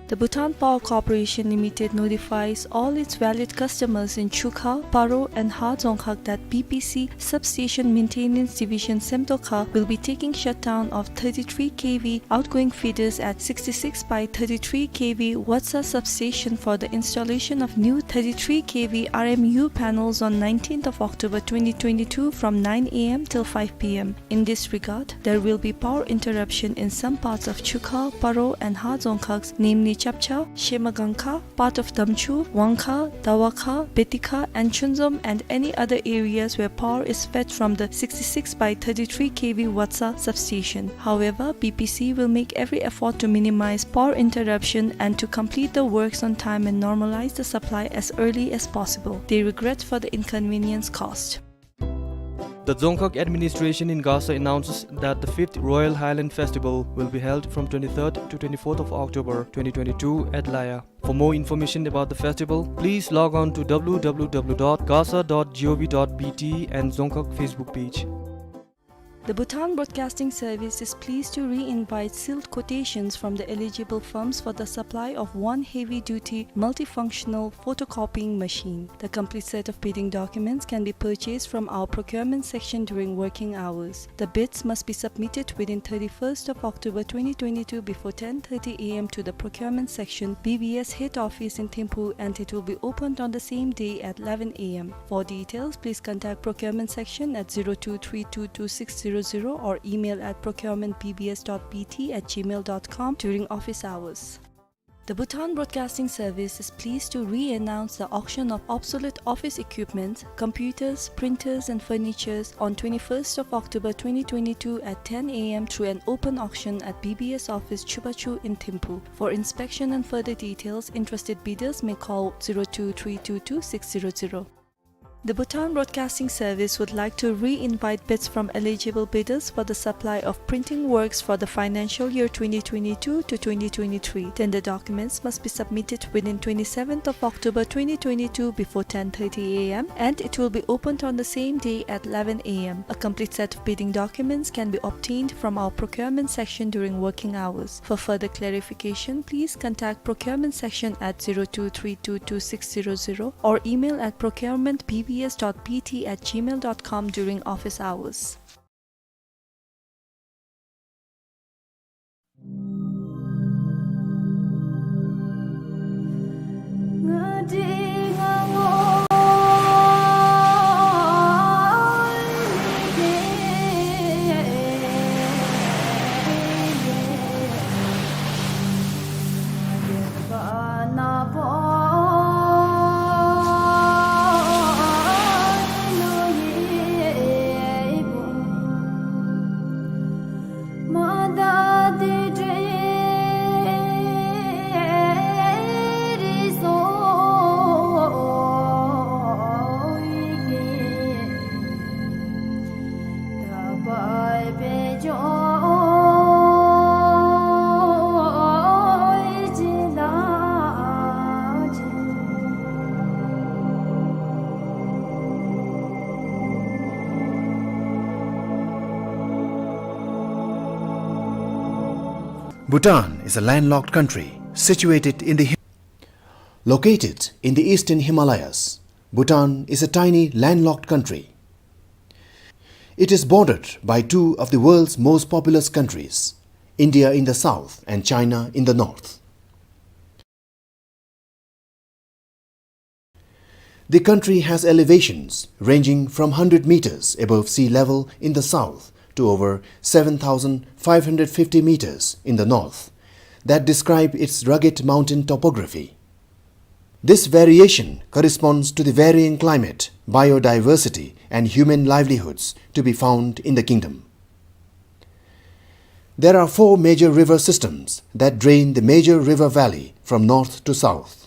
The Bhutan Power Corporation Limited notifies all its valued customers in Chukha, Paro, and Ha Dzongkhag that B P C Substation Maintenance Division Semtokha will be taking shutdown of thirty-three K V outgoing feeders at sixty-six by thirty-three K V Watsa substation for the installation of new thirty-three K V R M U panels on nineteenth of October twenty twenty-two from nine A M till five P M. In this regard, there will be power interruption in some parts of Chukha, Paro, and Ha Dzongkhags, namely Chapcha, Shemagangkha, part of Damchu, Wangkha, Dawakha, Betikha, and Chunzom, and any other areas where power is fed from the sixty-six by thirty-three K V Watsa substation. However, B P C will make every effort to minimize power interruption and to complete the works on time and normalize the supply as early as possible. They regret for the inconvenience caused. The Dzongkhag administration in Gasa announces that the fifth Royal Highland Festival will be held from twenty-third to twenty-fourth of October twenty twenty-two at Laya. For more information about the festival, please log on to W W W dot gasa dot gov dot B T and Dzongkhag Facebook page. The Bhutan Broadcasting Service is pleased to re-invite sealed quotations from the eligible firms for the supply of one heavy-duty multifunctional photocopying machine. The complete set of bidding documents can be purchased from our procurement section during working hours. The bids must be submitted within thirty-first of October twenty twenty-two before ten thirty A M to the procurement section, B B S head office in Thimphu, and it will be opened on the same day at eleven A M. For details, please contact procurement section at zero two three two two six zero zero or email at procurement B B S dot B T at gmail dot com during office hours. The Bhutan Broadcasting Service is pleased to re-announce the auction of obsolete office equipment, computers, printers, and furnitures on twenty-first of October twenty twenty-two at ten A M through an open auction at B B S office Chubachu in Thimphu. For inspection and further details, interested bidders may call zero two three two two six zero zero. The Bhutan Broadcasting Service would like to re-invite bids from eligible bidders for the supply of printing works for the financial year twenty twenty-two to twenty twenty-three. Tender documents must be submitted within twenty-seventh of October twenty twenty-two before ten thirty A M, and it will be opened on the same day at eleven A M. A complete set of bidding documents can be obtained from our procurement section during working hours. For further clarification, please contact procurement section at zero two three two two six zero zero or email at procurement B B S dot B T at gmail dot com during office hours. Bhutan is a landlocked country situated in the Hi-, located in the eastern Himalayas. Bhutan is a tiny landlocked country. It is bordered by two of the world's most populous countries, India in the south and China in the north. The country has elevations ranging from hundred meters above sea level in the south to over seven thousand five hundred fifty meters in the north that describe its rugged mountain topography. This variation corresponds to the varying climate, biodiversity, and human livelihoods to be found in the kingdom. There are four major river systems that drain the major river valley from north to south.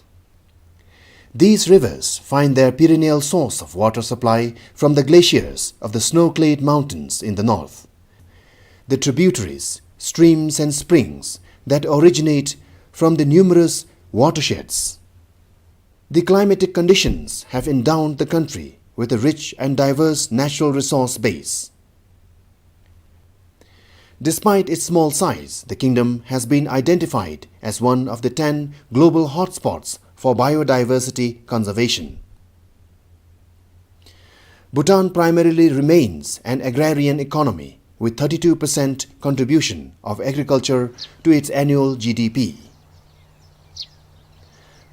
These rivers find their perennial source of water supply from the glaciers of the snow-clad mountains in the north, the tributaries, streams and springs that originate from the numerous watersheds. The climatic conditions have endowed the country with a rich and diverse natural resource base. Despite its small size, the kingdom has been identified as one of the ten global hotspots for biodiversity conservation. Bhutan primarily remains an agrarian economy, with thirty-two percent contribution of agriculture to its annual G D P.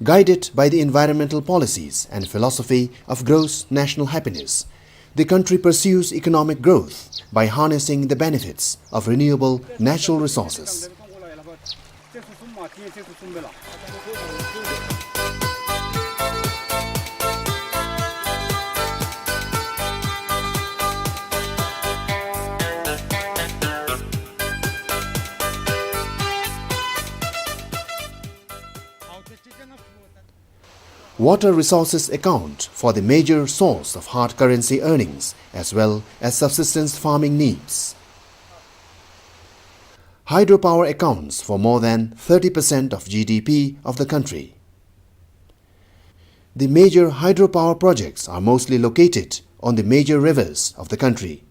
Guided by the environmental policies and philosophy of gross national happiness, the country pursues economic growth by harnessing the benefits of renewable natural resources. Water resources account for the major source of hard currency earnings as well as subsistence farming needs. Hydropower accounts for more than thirty percent of G D P of the country. The major hydropower projects are mostly located on the major rivers of the country.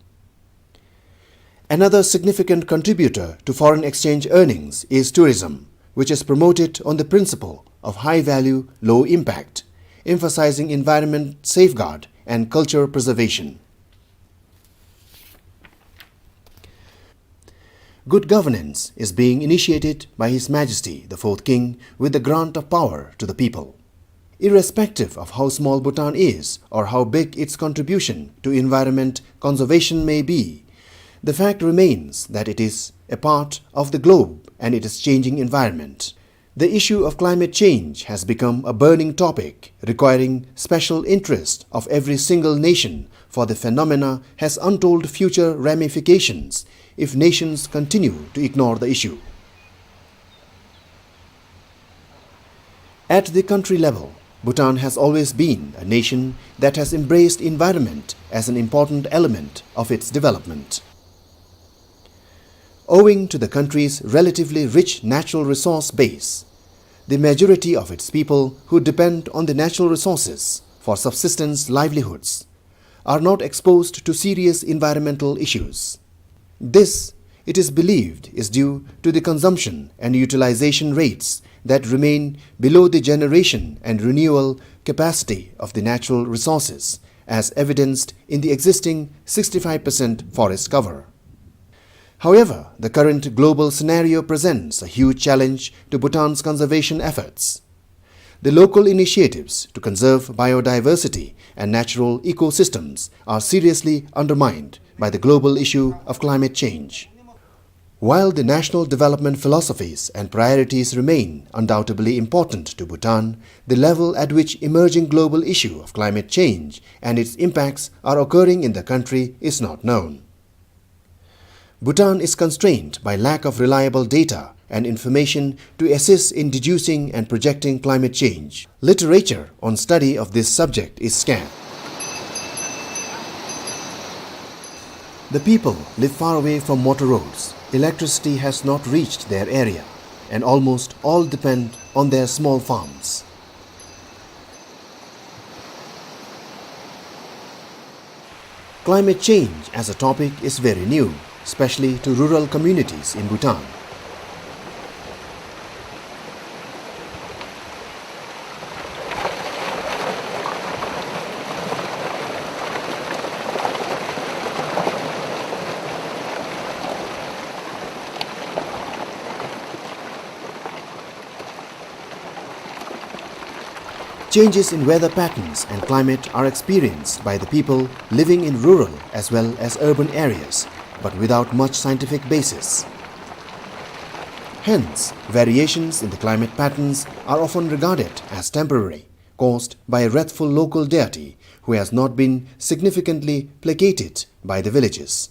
Another significant contributor to foreign exchange earnings is tourism, which is promoted on the principle of high value, low impact, emphasizing environment safeguard and culture preservation. Good governance is being initiated by His Majesty the Fourth King with the grant of power to the people. Irrespective of how small Bhutan is or how big its contribution to environment conservation may be, the fact remains that it is a part of the globe and its changing environment. The issue of climate change has become a burning topic requiring special interest of every single nation, for the phenomena has untold future ramifications if nations continue to ignore the issue. At the country level, Bhutan has always been a nation that has embraced environment as an important element of its development. Owing to the country's relatively rich natural resource base, the majority of its people who depend on the natural resources for subsistence livelihoods are not exposed to serious environmental issues. This, it is believed, is due to the consumption and utilization rates that remain below the generation and renewal capacity of the natural resources, as evidenced in the existing sixty-five percent forest cover. However, the current global scenario presents a huge challenge to Bhutan's conservation efforts. The local initiatives to conserve biodiversity and natural ecosystems are seriously undermined by the global issue of climate change. While the national development philosophies and priorities remain undoubtedly important to Bhutan, the level at which emerging global issue of climate change and its impacts are occurring in the country is not known. Bhutan is constrained by lack of reliable data and information to assist in deducing and projecting climate change. Literature on study of this subject is scant. The people live far away from motor roads. Electricity has not reached their area, and almost all depend on their small farms. Climate change as a topic is very new, especially to rural communities in Bhutan. Changes in weather patterns and climate are experienced by the people living in rural as well as urban areas, but without much scientific basis. Hence, variations in the climate patterns are often regarded as temporary, caused by a wrathful local deity who has not been significantly placated by the villagers.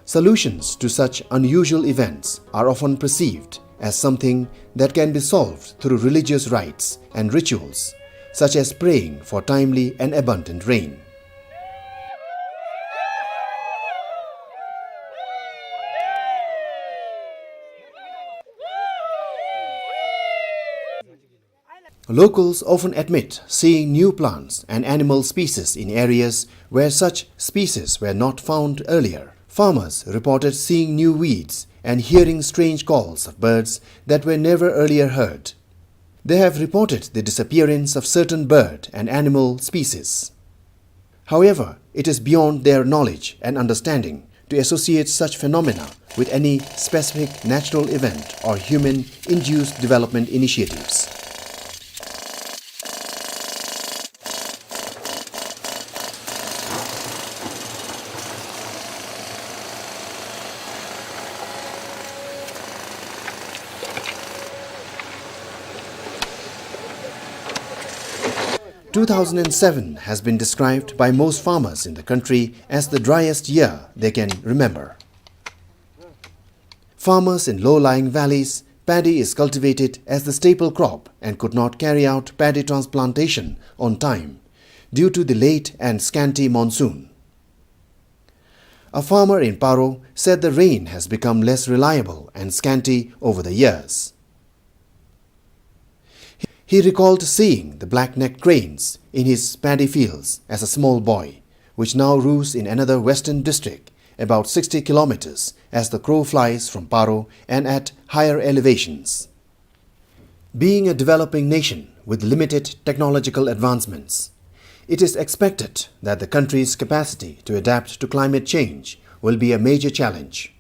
Solutions to such unusual events are often perceived as something that can be solved through religious rites and rituals, such as praying for timely and abundant rain. Locals often admit seeing new plants and animal species in areas where such species were not found earlier. Farmers reported seeing new weeds and hearing strange calls of birds that were never earlier heard. They have reported the disappearance of certain bird and animal species. However, it is beyond their knowledge and understanding to associate such phenomena with any specific natural event or human-induced development initiatives. Two thousand and seven has been described by most farmers in the country as the driest year they can remember. Farmers in low-lying valleys, paddy is cultivated as the staple crop and could not carry out paddy transplantation on time due to the late and scanty monsoon. A farmer in Paro said the rain has become less reliable and scanty over the years. He recalled seeing the black-necked cranes in his paddy fields as a small boy, which now roost in another western district, about sixty kilometers as the crow flies from Paro and at higher elevations. Being a developing nation with limited technological advancements, it is expected that the country's capacity to adapt to climate change will be a major challenge.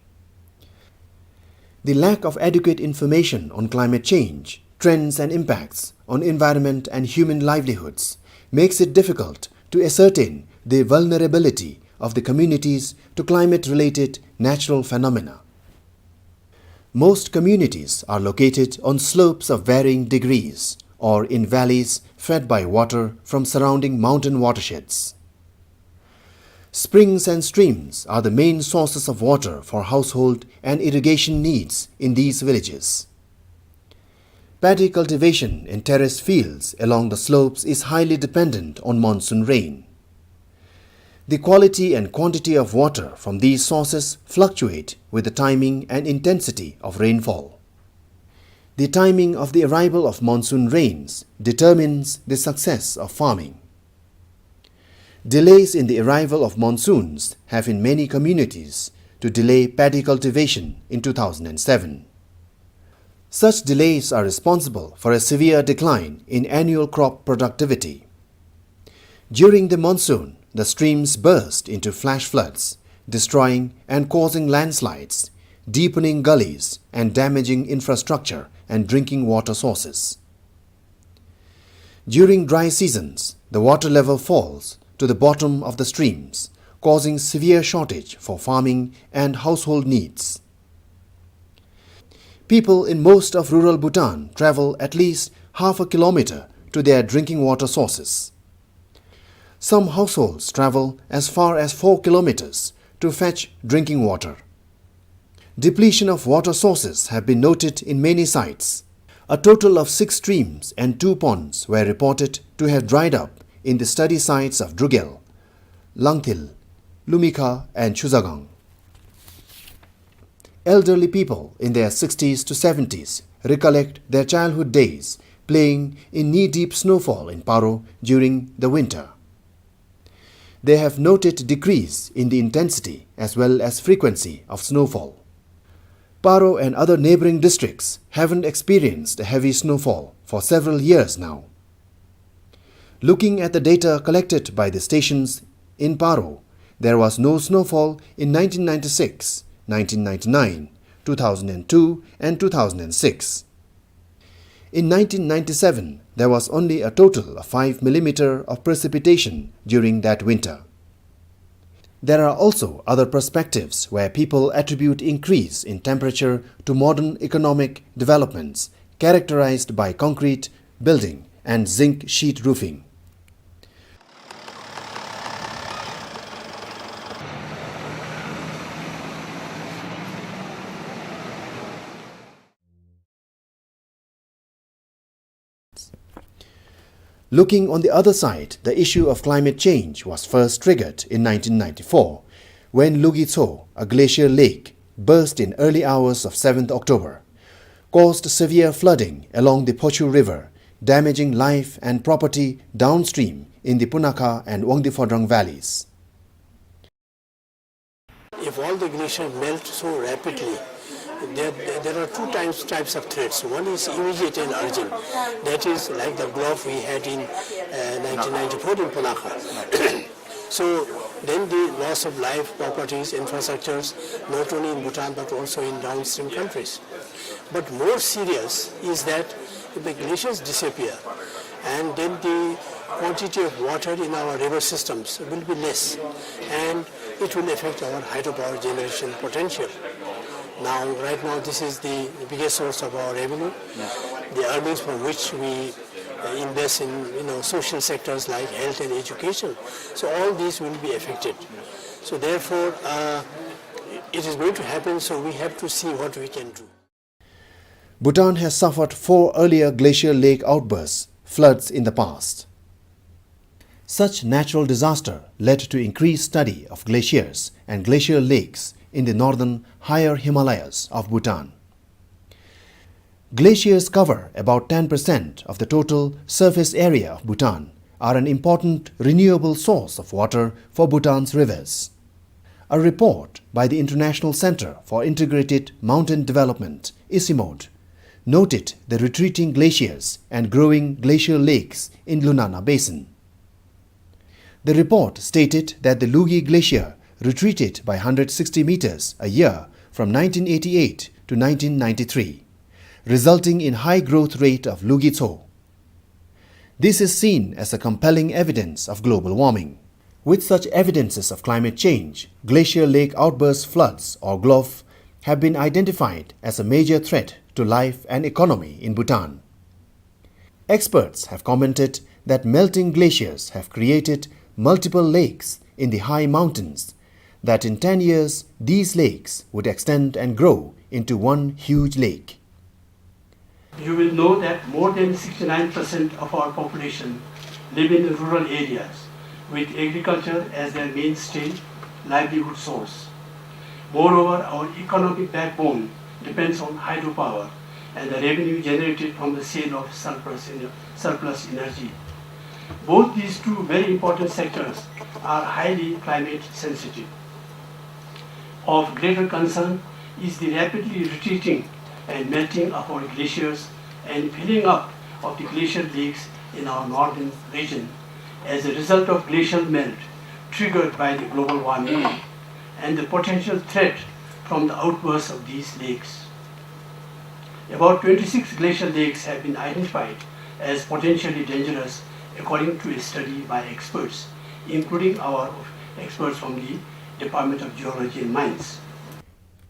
The lack of adequate information on climate change, trends and impacts on environment and human livelihoods makes it difficult to ascertain the vulnerability of the communities to climate-related natural phenomena. Most communities are located on slopes of varying degrees or in valleys fed by water from surrounding mountain watersheds. Springs and streams are the main sources of water for household and irrigation needs in these villages. Paddy cultivation in terraced fields along the slopes is highly dependent on monsoon rain. The quality and quantity of water from these sources fluctuate with the timing and intensity of rainfall. The timing of the arrival of monsoon rains determines the success of farming. Delays in the arrival of monsoons have in many communities to delay paddy cultivation in two thousand and seven. Such delays are responsible for a severe decline in annual crop productivity. During the monsoon, the streams burst into flash floods, destroying and causing landslides, deepening gullies, and damaging infrastructure and drinking water sources. During dry seasons, the water level falls to the bottom of the streams, causing severe shortage for farming and household needs. People in most of rural Bhutan travel at least half a kilometer to their drinking water sources. Some households travel as far as four kilometers to fetch drinking water. Depletion of water sources have been noted in many sites. A total of six streams and two ponds were reported to have dried up in the study sites of Drugel, Langthil, Lumikha and Chuzagang. Elderly people in their sixties to seventies recollect their childhood days playing in knee-deep snowfall in Paro during the winter. They have noted decrease in the intensity as well as frequency of snowfall. Paro and other neighboring districts haven't experienced a heavy snowfall for several years now. Looking at the data collected by the stations in Paro, there was no snowfall in nineteen ninety-six, nineteen ninety-nine, two thousand two, and two thousand six. In nineteen ninety-seven, there was only a total of five millimeter of precipitation during that winter. There are also other perspectives where people attribute increase in temperature to modern economic developments characterized by concrete building and zinc sheet roofing. Looking on the other side, the issue of climate change was first triggered in nineteen ninety-four, when Lugitso, a glacier lake, burst in early hours of seventh October, caused severe flooding along the Phochu River, damaging life and property downstream in the Punakha and Wangdue-Phodrang valleys. If all the glaciers melt so rapidly, there, there are two types, types of threats. One is immediate and urgent. That is like the Gulf we had in, uh, nineteen ninety-four in Punakha. So then the loss of life, properties, infrastructures, not only in Bhutan but also in downstream countries. But more serious is that if the glaciers disappear, and then the quantity of water in our river systems will be less, and it will affect our hydropower generation potential. Now, right now, this is the biggest source of our revenue, the earnings from which we, uh, invest in, you know, social sectors like health and education. So all these will be affected. So therefore, uh, it is going to happen, so we have to see what we can do. Bhutan has suffered four earlier glacial lake outbursts, floods, in the past. Such natural disaster led to increased study of glaciers and glacial lakes in the northern higher Himalayas of Bhutan. Glaciers cover about ten percent of the total surface area of Bhutan, are an important renewable source of water for Bhutan's rivers. A report by the International Centre for Integrated Mountain Development, ICIMOD, noted the retreating glaciers and growing glacial lakes in Lunana Basin. The report stated that the Lugi Glacier retreated by hundred sixty meters a year from nineteen eighty-eight to nineteen ninety-three, resulting in high growth rate of Lugi Tso. This is seen as a compelling evidence of global warming. With such evidences of climate change, glacial lake outburst floods, or GLOF, have been identified as a major threat to life and economy in Bhutan. Experts have commented that melting glaciers have created multiple lakes in the high mountains, that in ten years these lakes would extend and grow into one huge lake. You will know that more than sixty-nine percent of our population live in rural areas, with agriculture as their mainstay livelihood source. Moreover, our economic backbone depends on hydropower and the revenue generated from the sale of surplus ener-, surplus energy. Both these two very important sectors are highly climate sensitive. Of greater concern is the rapidly retreating and melting of our glaciers and filling up of the glacial lakes in our northern region as a result of glacial melt triggered by the global warming and the potential threat from the outburst of these lakes. About twenty-six glacial lakes have been identified as potentially dangerous, according to a study by experts, including our experts from the Department of Geology and Mines.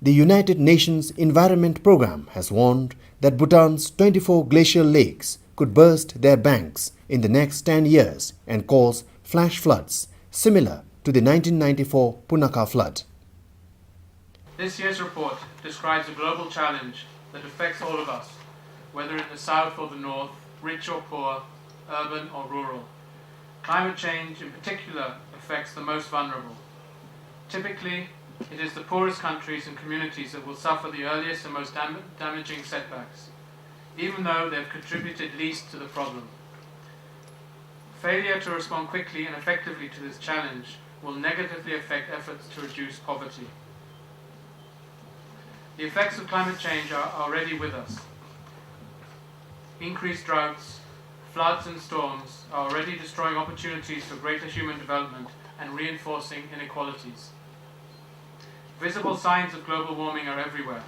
The United Nations Environment Programme has warned that Bhutan's twenty-four glacial lakes could burst their banks in the next ten years and cause flash floods similar to the nineteen ninety-four Punakha flood. This year's report describes a global challenge that affects all of us, whether in the south or the north, rich or poor, urban or rural. Climate change, in particular, affects the most vulnerable. Typically, it is the poorest countries and communities that will suffer the earliest and most dam-, damaging setbacks. even though they've contributed least to the problem. Failure to respond quickly and effectively to this challenge will negatively affect efforts to reduce poverty. The effects of climate change are already with us. Increased droughts, floods, and storms are already destroying opportunities for greater human development and reinforcing inequalities. Visible signs of global warming are everywhere,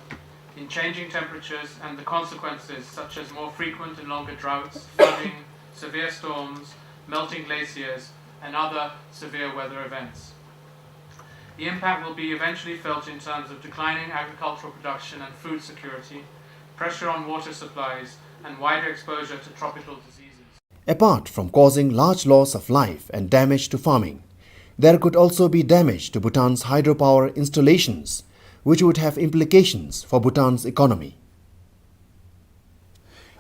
in changing temperatures and the consequences such as more frequent and longer droughts, flooding, severe storms, melting glaciers, and other severe weather events. The impact will be eventually felt in terms of declining agricultural production and food security, pressure on water supplies, and wider exposure to tropical diseases. Apart from causing large loss of life and damage to farming, there could also be damage to Bhutan's hydropower installations, which would have implications for Bhutan's economy.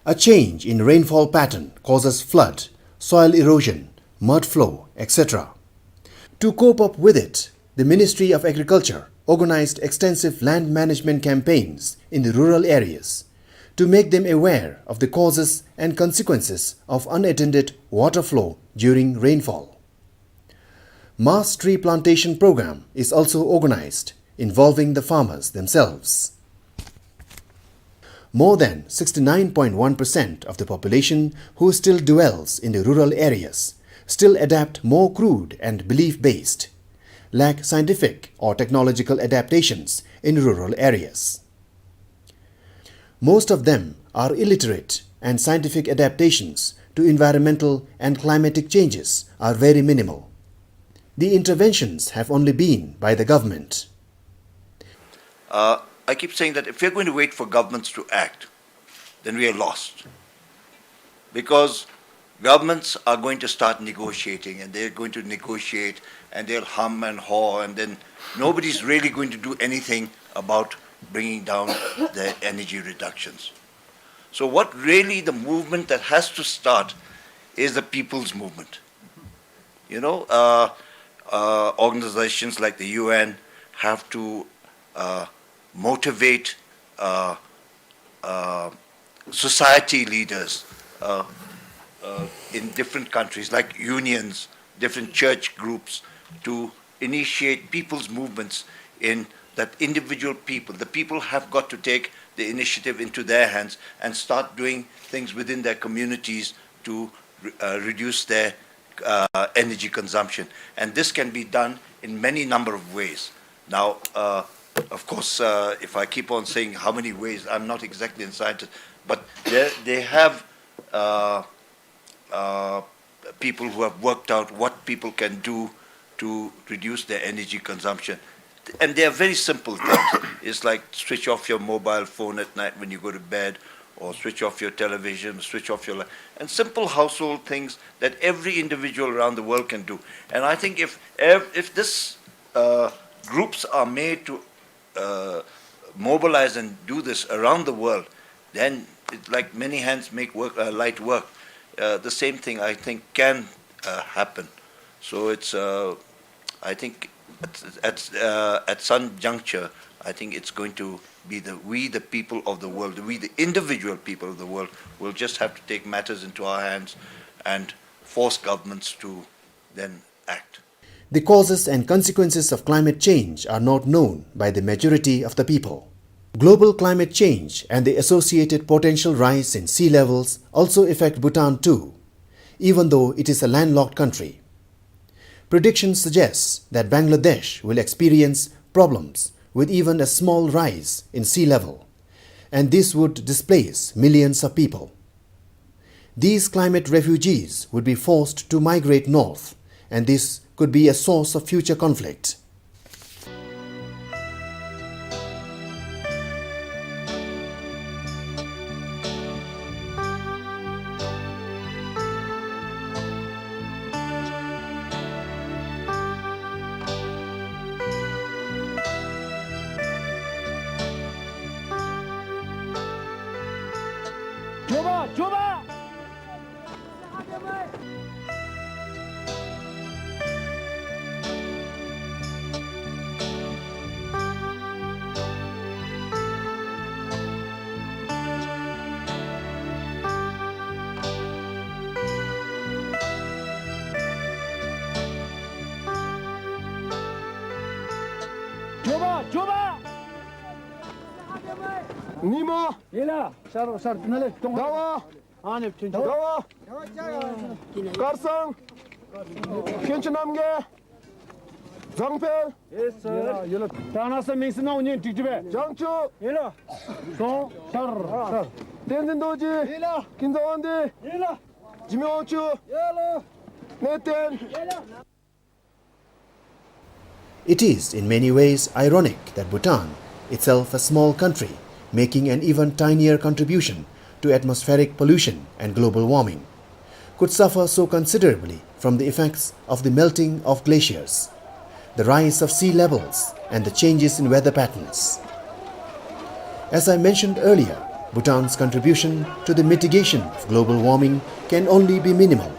A change in rainfall pattern causes flood, soil erosion, mud flow, et cetera. To cope up with it, the Ministry of Agriculture organized extensive land management campaigns in the rural areas to make them aware of the causes and consequences of unattended water flow during rainfall. Mass tree plantation program is also organized, involving the farmers themselves. More than sixty-nine point one percent of the population who still dwells in the rural areas still adapt more crude and belief-based, lack scientific or technological adaptations in rural areas. Most of them are illiterate, and scientific adaptations to environmental and climatic changes are very minimal. The interventions have only been by the government. Uh, I keep saying that if we're going to wait for governments to act, then we are lost. Because governments are going to start negotiating, and they're going to negotiate, and they'll hum and haw, and then nobody's really going to do anything about bringing down the energy reductions. So what really the movement that has to start is the people's movement. You know, uh, uh, organizations like the U N have to, uh, motivate, uh, uh, society leaders, uh, uh, in different countries, like unions, different church groups, to initiate people's movements, in that individual people, the people have got to take the initiative into their hands and start doing things within their communities to re-, uh, reduce their, uh, energy consumption. And this can be done in many number of ways. Now, uh, of course, uh, if I keep on saying how many ways, I'm not exactly a scientist, but they, they have, uh, uh, people who have worked out what people can do to reduce their energy consumption. And they are very simple things. It's like switch off your mobile phone at night when you go to bed, or switch off your television, switch off your light, and simple household things that every individual around the world can do. And I think if, if, if this, uh, groups are made to, uh, mobilize and do this around the world, then it's like many hands make work, uh, light work. Uh, the same thing, I think, can, uh, happen. So it's, uh, I think at, at, uh, at some juncture, I think it's going to be the, we, the people of the world, we, the individual people of the world, will just have to take matters into our hands and force governments to then act. The causes and consequences of climate change are not known by the majority of the people. Global climate change and the associated potential rise in sea levels also affect Bhutan too, even though it is a landlocked country. Predictions suggest that Bangladesh will experience problems with even a small rise in sea level, and this would displace millions of people. These climate refugees would be forced to migrate north, and this could be a source of future conflict. ཉི་མ། ཡིན་ལ། ཤར་ཤར་ན་ལེ་ཏོང་ཟླ་བ། ཨ་ནི་ཕྱིན་ཆད། ཟླ་བ། དཀར་གཙང་། དཀོན་མཆོག་རྣམ་རྒྱལ། བཟང་འཕེལ། ཡེས་སར། ཡིན་ལ། ད་ན་ས་མིང་སི་ན་འུ་ཉིན་ཀྲིག་ཀྲི་བེ། བྱང་ཆུབ། ཡིན་ལ། ཏོང་ཤར་ཤར། བསྟན་འཛིན་རྡོ་རྗེ། ཡིན་ལ། ཀུན་བཟང་དབང་འདུས། ཡིན་ལ། འཇིགས་མེད་དབང་ཕྱུག། ཡིན་ལ། གནས་བརྟན། ཡིན་ལ། It is in many ways ironic that Bhutan, itself a small country making an even tinier contribution to atmospheric pollution and global warming, could suffer so considerably from the effects of the melting of glaciers, the rise of sea levels, and the changes in weather patterns. As I mentioned earlier, Bhutan's contribution to the mitigation of global warming can only be minimal.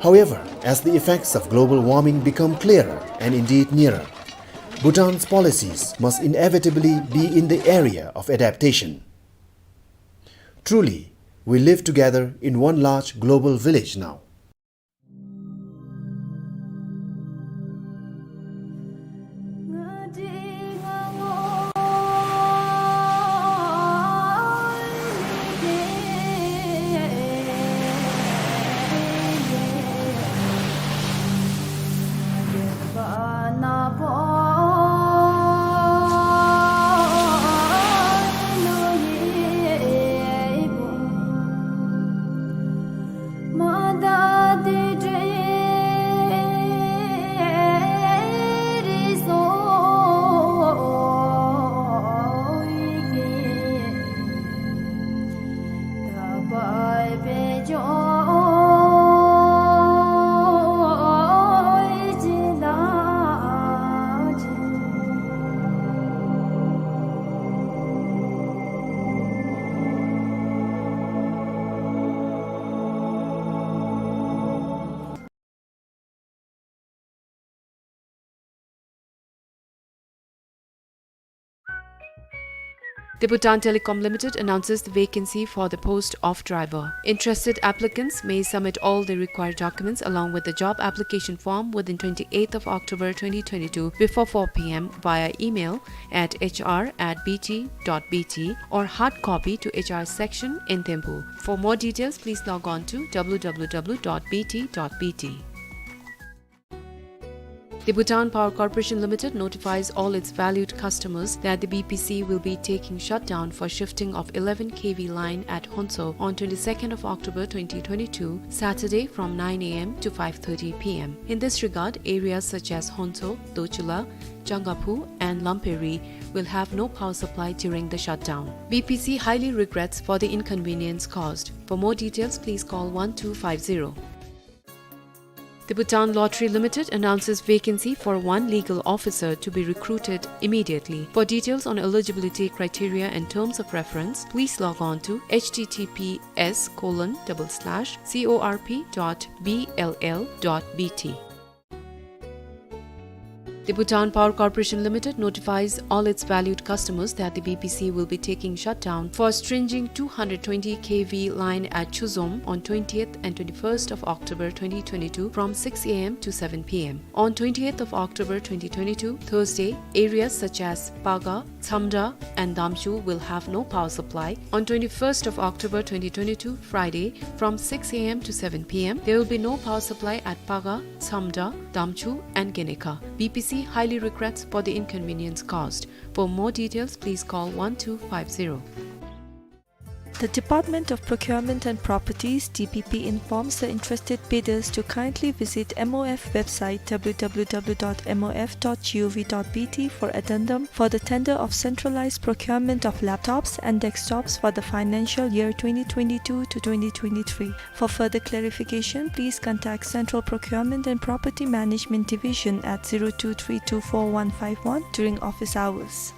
However, as the effects of global warming become clearer and indeed nearer, Bhutan's policies must inevitably be in the area of adaptation. Truly, we live together in one large global village now. The Bhutan Telecom Limited announces the vacancy for the post of driver. Interested applicants may submit all the required documents along with the job application form within twenty-eighth of October twenty twenty-two before four P M via email at H R at B T dot B T or hard copy to H R section in Thimphu. For more details, please log on to W W W dot B T dot B T. The Bhutan Power Corporation Limited notifies all its valued customers that the B P C will be taking shutdown for shifting of eleven K V line at Honso on twenty-second of October twenty twenty-two, Saturday, from nine A M to five thirty P M. In this regard, areas such as Honso, Dochula, Changaphu and Lamperi will have no power supply during the shutdown. B P C highly regrets for the inconvenience caused. For more details, please call one two five zero. The Bhutan Lottery Limited announces vacancy for one legal officer to be recruited immediately. For details on eligibility criteria and terms of reference, please log on to H T T P S colon double slash C O R P dot B L L dot B T. The Bhutan Power Corporation Limited notifies all its valued customers that the B P C will be taking shutdown for stringing two hundred twenty K V line at Chuzom on twentieth and twenty-first of October twenty twenty-two from six A M to seven P M. On twentieth of October twenty twenty-two, Thursday, areas such as Paga, Tsamda and Damchu will have no power supply. On twenty-first of October twenty twenty-two, Friday, from six A M to seven P M, there will be no power supply at Paga, Tsamda, Damchu and Genekha. B P C highly regrets for the inconvenience caused. For more details, please call one two five zero. The Department of Procurement and Properties, D P P, informs the interested bidders to kindly visit M O F website, W W W dot M O F dot gov dot B T, for addendum for the tender of centralized procurement of laptops and desktops for the financial year twenty twenty-two to twenty twenty-three. For further clarification, please contact Central Procurement and Property Management Division at zero two three two four one five one during office hours.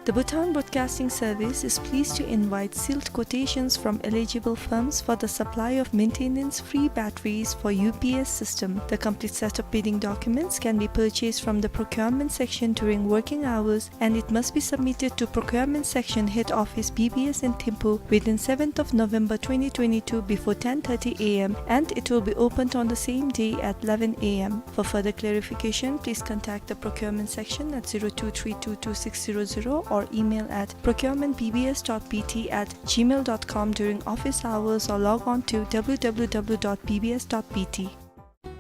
The Bhutan Broadcasting Service is pleased to invite sealed quotations from eligible firms for the supply of maintenance-free batteries for U P S system. The complete set of bidding documents can be purchased from the procurement section during working hours, and it must be submitted to procurement section head office, B B S, in Thimphu within seventh of November twenty twenty-two before ten thirty A M, and it will be opened on the same day at eleven A M. For further clarification, please contact the procurement section at zero two three two two six zero zero or email at procurement B B S dot B T at gmail dot com during office hours or log on to W W W dot B B S dot B T.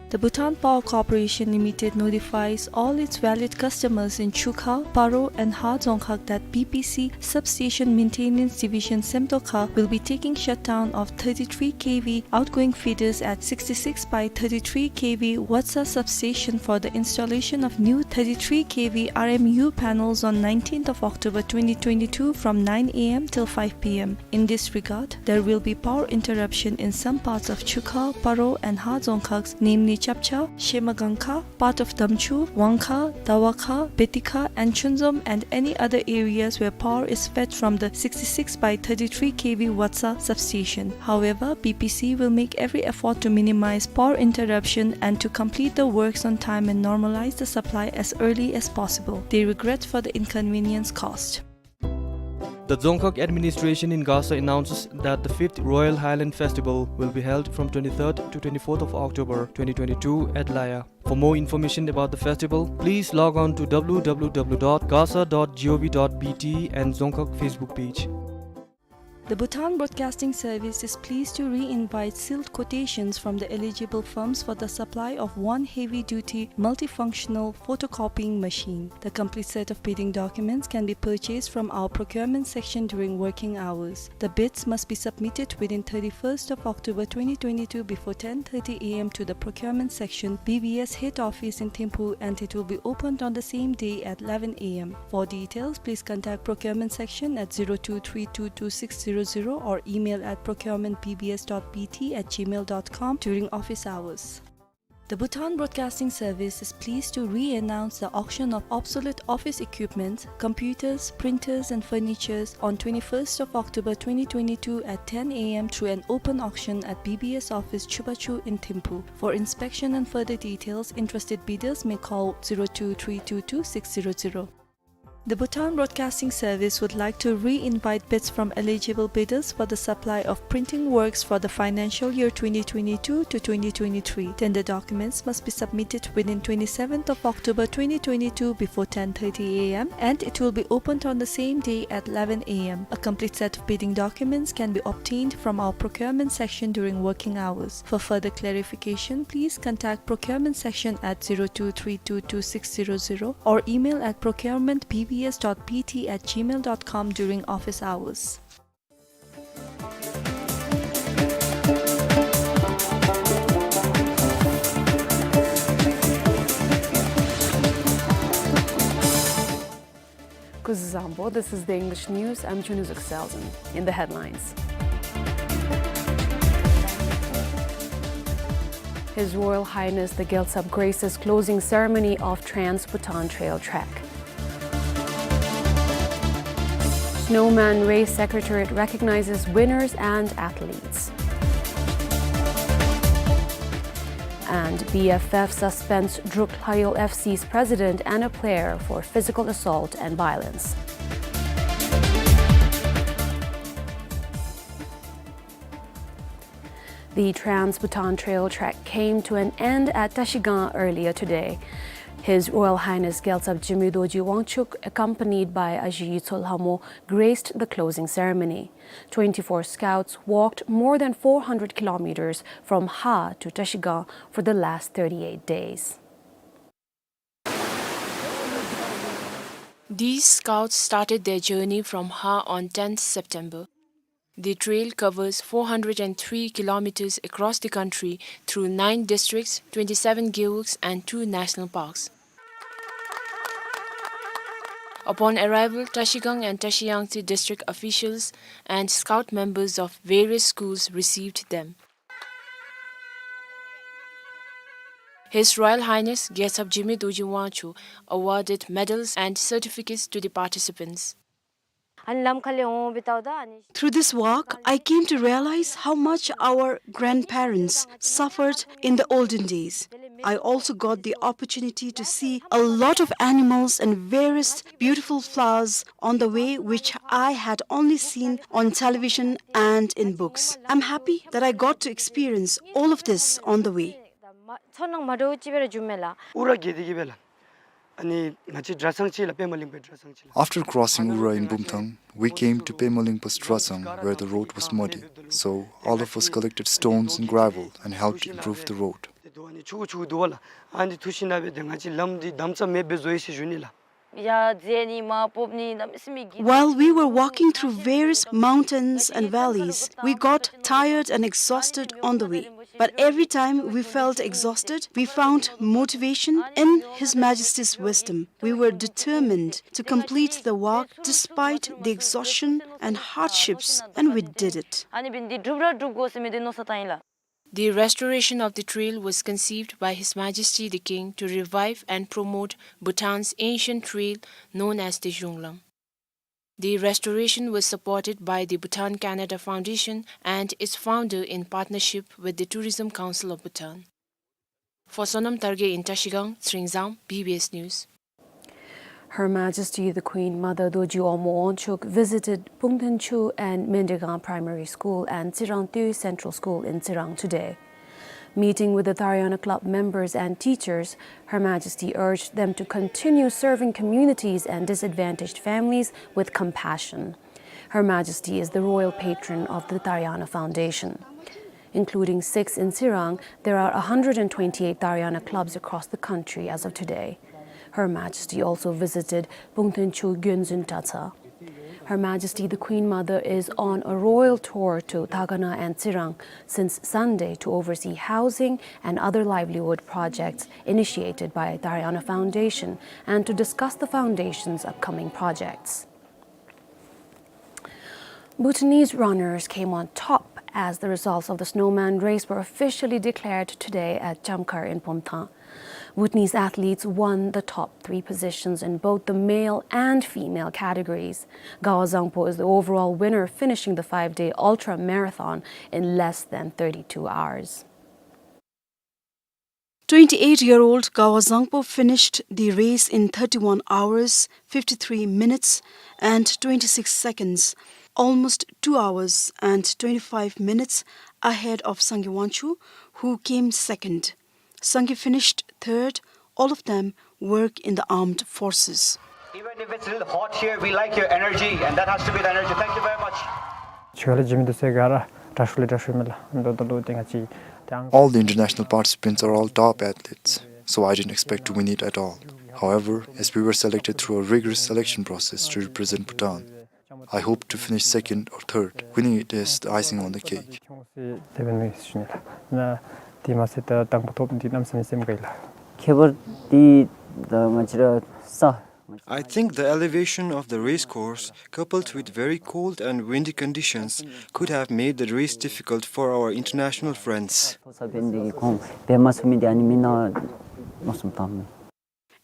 The Bhutan Power Corporation Limited notifies all its valued customers in Chukha, Paro and Ha Dzongkhag that B P C Substation Maintenance Division Semtokha will be taking shutdown of thirty-three K V outgoing feeders at sixty-six by thirty-three K V Watsa substation for the installation of new thirty-three K V R M U panels on nineteenth of October twenty twenty-two from nine A M till five P M. In this regard, there will be power interruption in some parts of Chukha, Paro and Ha Dzongkhags, namely Chapcha, Shemagangkha, part of Damchu, Wangkha, Dawakha, Betikha and Chunzom, and any other areas where power is fed from the sixty-six by thirty-three K V Watsa substation. However, B P C will make every effort to minimize power interruption and to complete the works on time and normalize the supply as early as possible. They regret for the inconvenience caused. The Dzongkhag administration in Gasa announces that the fifth Royal Highland Festival will be held from twenty-third to twenty-fourth of October twenty twenty-two at Laya. For more information about the festival, please log on to W W W dot gasa dot gov dot B T and Dzongkhag Facebook page. The Bhutan Broadcasting Service is pleased to re-invite sealed quotations from the eligible firms for the supply of one heavy-duty multifunctional photocopying machine. The complete set of bidding documents can be purchased from our procurement section during working hours. The bids must be submitted within thirty-first of October twenty twenty-two before ten thirty A M to the procurement section, B B S head office in Thimphu, and it will be opened on the same day at eleven A M. For details, please contact procurement section at zero two three two two six zero zero or email at procurement B B S dot B T at gmail dot com during office hours. The Bhutan Broadcasting Service is pleased to re-announce the auction of obsolete office equipments, computers, printers and furnitures on twenty-first of October twenty twenty-two at ten A M through an open auction at B B S office Chubachu in Thimphu. For inspection and further details, interested bidders may call zero two three two two six zero zero. The Bhutan Broadcasting Service would like to re-invite bids from eligible bidders for the supply of printing works for the financial year twenty twenty-two to twenty twenty-three. Tender documents must be submitted within twenty-seventh of October twenty twenty-two before ten thirty A M, and it will be opened on the same day at eleven A M. A complete set of bidding documents can be obtained from our procurement section during working hours. For further clarification, please contact procurement section at zero two three two two six zero zero or email at procurement B B S dot B T at gmail dot com during office hours. Kuzuzangpo, this is the English news. I'm Chunuzuk Selden. In the headlines. His Royal Highness the Gyaltsab graces closing ceremony of Trans-Bhutan Trail Trek. Snowman Race Secretariat recognizes winners and athletes. And B F F suspends Druk Hlaiyol F C's president and a player for physical assault and violence. The Trans-Bhutan Trail Trek came to an end at Trashigang earlier today. His Royal Highness Gyaltsab Jigme Dorji Wangchuck, accompanied by Aji Yitso Lhamo, graced the closing ceremony. Twenty-four scouts walked more than four hundred kilometers from Ha to Trashigang for the last thirty-eight days. These scouts started their journey from Ha on tenth September. The trail covers four hundred and three kilometers across the country through nine districts, twenty-seven gewogs, and two national parks. Upon arrival, Trashigang and Trashiyangtse district officials and scout members of various schools received them. His Royal Highness Gyaltsab Jigme Dorji Wangchuck awarded medals and certificates to the participants. Through this walk, I came to realize how much our grandparents suffered in the olden days. I also got the opportunity to see a lot of animals and various beautiful flowers on the way, which I had only seen on television and in books. I'm happy that I got to experience all of this on the way. ཨུ་ར་གི་དེ་གི་སྦེ་ལགས། ཨ་ནི་ང་བཅས་གྲྭ་ཚང་ཅིག་ལགས། པདྨ་གླིང་པའི་གྲྭ་ཚང་ཅིག་ལགས། After crossing Ura in Bumthang, we came to Pema Lingpa's Tratsang, where the road was muddy. So, all of us collected stones and gravel and helped improve the road. དེ་འདུག་ཨ་ནི་ཆུང་ཀུ་ཆུང་ཀུ་འདུག་པ་ལགས། ཨ་ནི་འཐུ་ཞིནམ་ལས་སྦེ་ཏེ་ང་བཅས་ལམ་འདི་དམ་རྫས་མེདཔ་སྦེ་བཟོ་ཡི་ཟེར་ཞུ་ནི་ལགས། While we were walking through various mountains and valleys, we got tired and exhausted on the way. But every time we felt exhausted, we found motivation in His Majesty's wisdom. We were determined to complete the walk despite the exhaustion and hardships, and we did it. ཨ་ནི་འབདན་འདི་འགྲུབ་ར་འགྲུབ་དགོ་ཟེར་མི་འདི་མནོ་བསམ་བཏང་ཡི་ལགས། The restoration of the trail was conceived by His Majesty the King to revive and promote Bhutan's ancient trail known as the Zhonglam. The restoration was supported by the Bhutan Kannada Foundation and its founder in partnership with the Tourism Council of Bhutan. For Sonam Targay in Trashigang, Tsering Zam, B B S News. Her Majesty the Queen Mother Dorji Omo Wangchuck visited Pungtenchu and Mendegang Primary School and Tsirang Tui Central School in Tsirang today. Meeting with the Tariana Club members and teachers, Her Majesty urged them to continue serving communities and disadvantaged families with compassion. Her Majesty is the royal patron of the Tariana Foundation. Including six in Tsirang, there are a hundred and twenty-eight Tariana clubs across the country as of today. Her Majesty also visited Pungtenchu Gyonzun Tatsa. Her Majesty the Queen Mother is on a royal tour to Takana and Tsirang since Sunday to oversee housing and other livelihood projects initiated by Tariana Foundation and to discuss the foundation's upcoming projects. Bhutanese runners came on top as the results of the snowman race were officially declared today at Jamkhar in Pumthang. Bhutanese athletes won the top three positions in both the male and female categories. Gawa Zangpo is the overall winner, finishing the five-day ultra marathon in less than thirty-two hours. Twenty-eight-year-old Gawa Zangpo finished the race in thirty-one hours, fifty-three minutes, and twenty-six seconds, almost two hours and twenty-five minutes ahead of Sangay Wangchuck, who came second. Sangay finished third. All of them work in the armed forces. Even if it's a little hot here, we like your energy, and that has to be the energy. Thank you very much. All the international participants are all top athletes, so I didn't expect to win it at all. However, as we were selected through a rigorous selection process to represent Bhutan, I hope to finish second or third. Winning it is the icing on the cake. ཁྱད་པར་འདི་ད་ང་བཅས་ར་ས་ I think the elevation of the race course, coupled with very cold and windy conditions, could have made the race difficult for our international friends.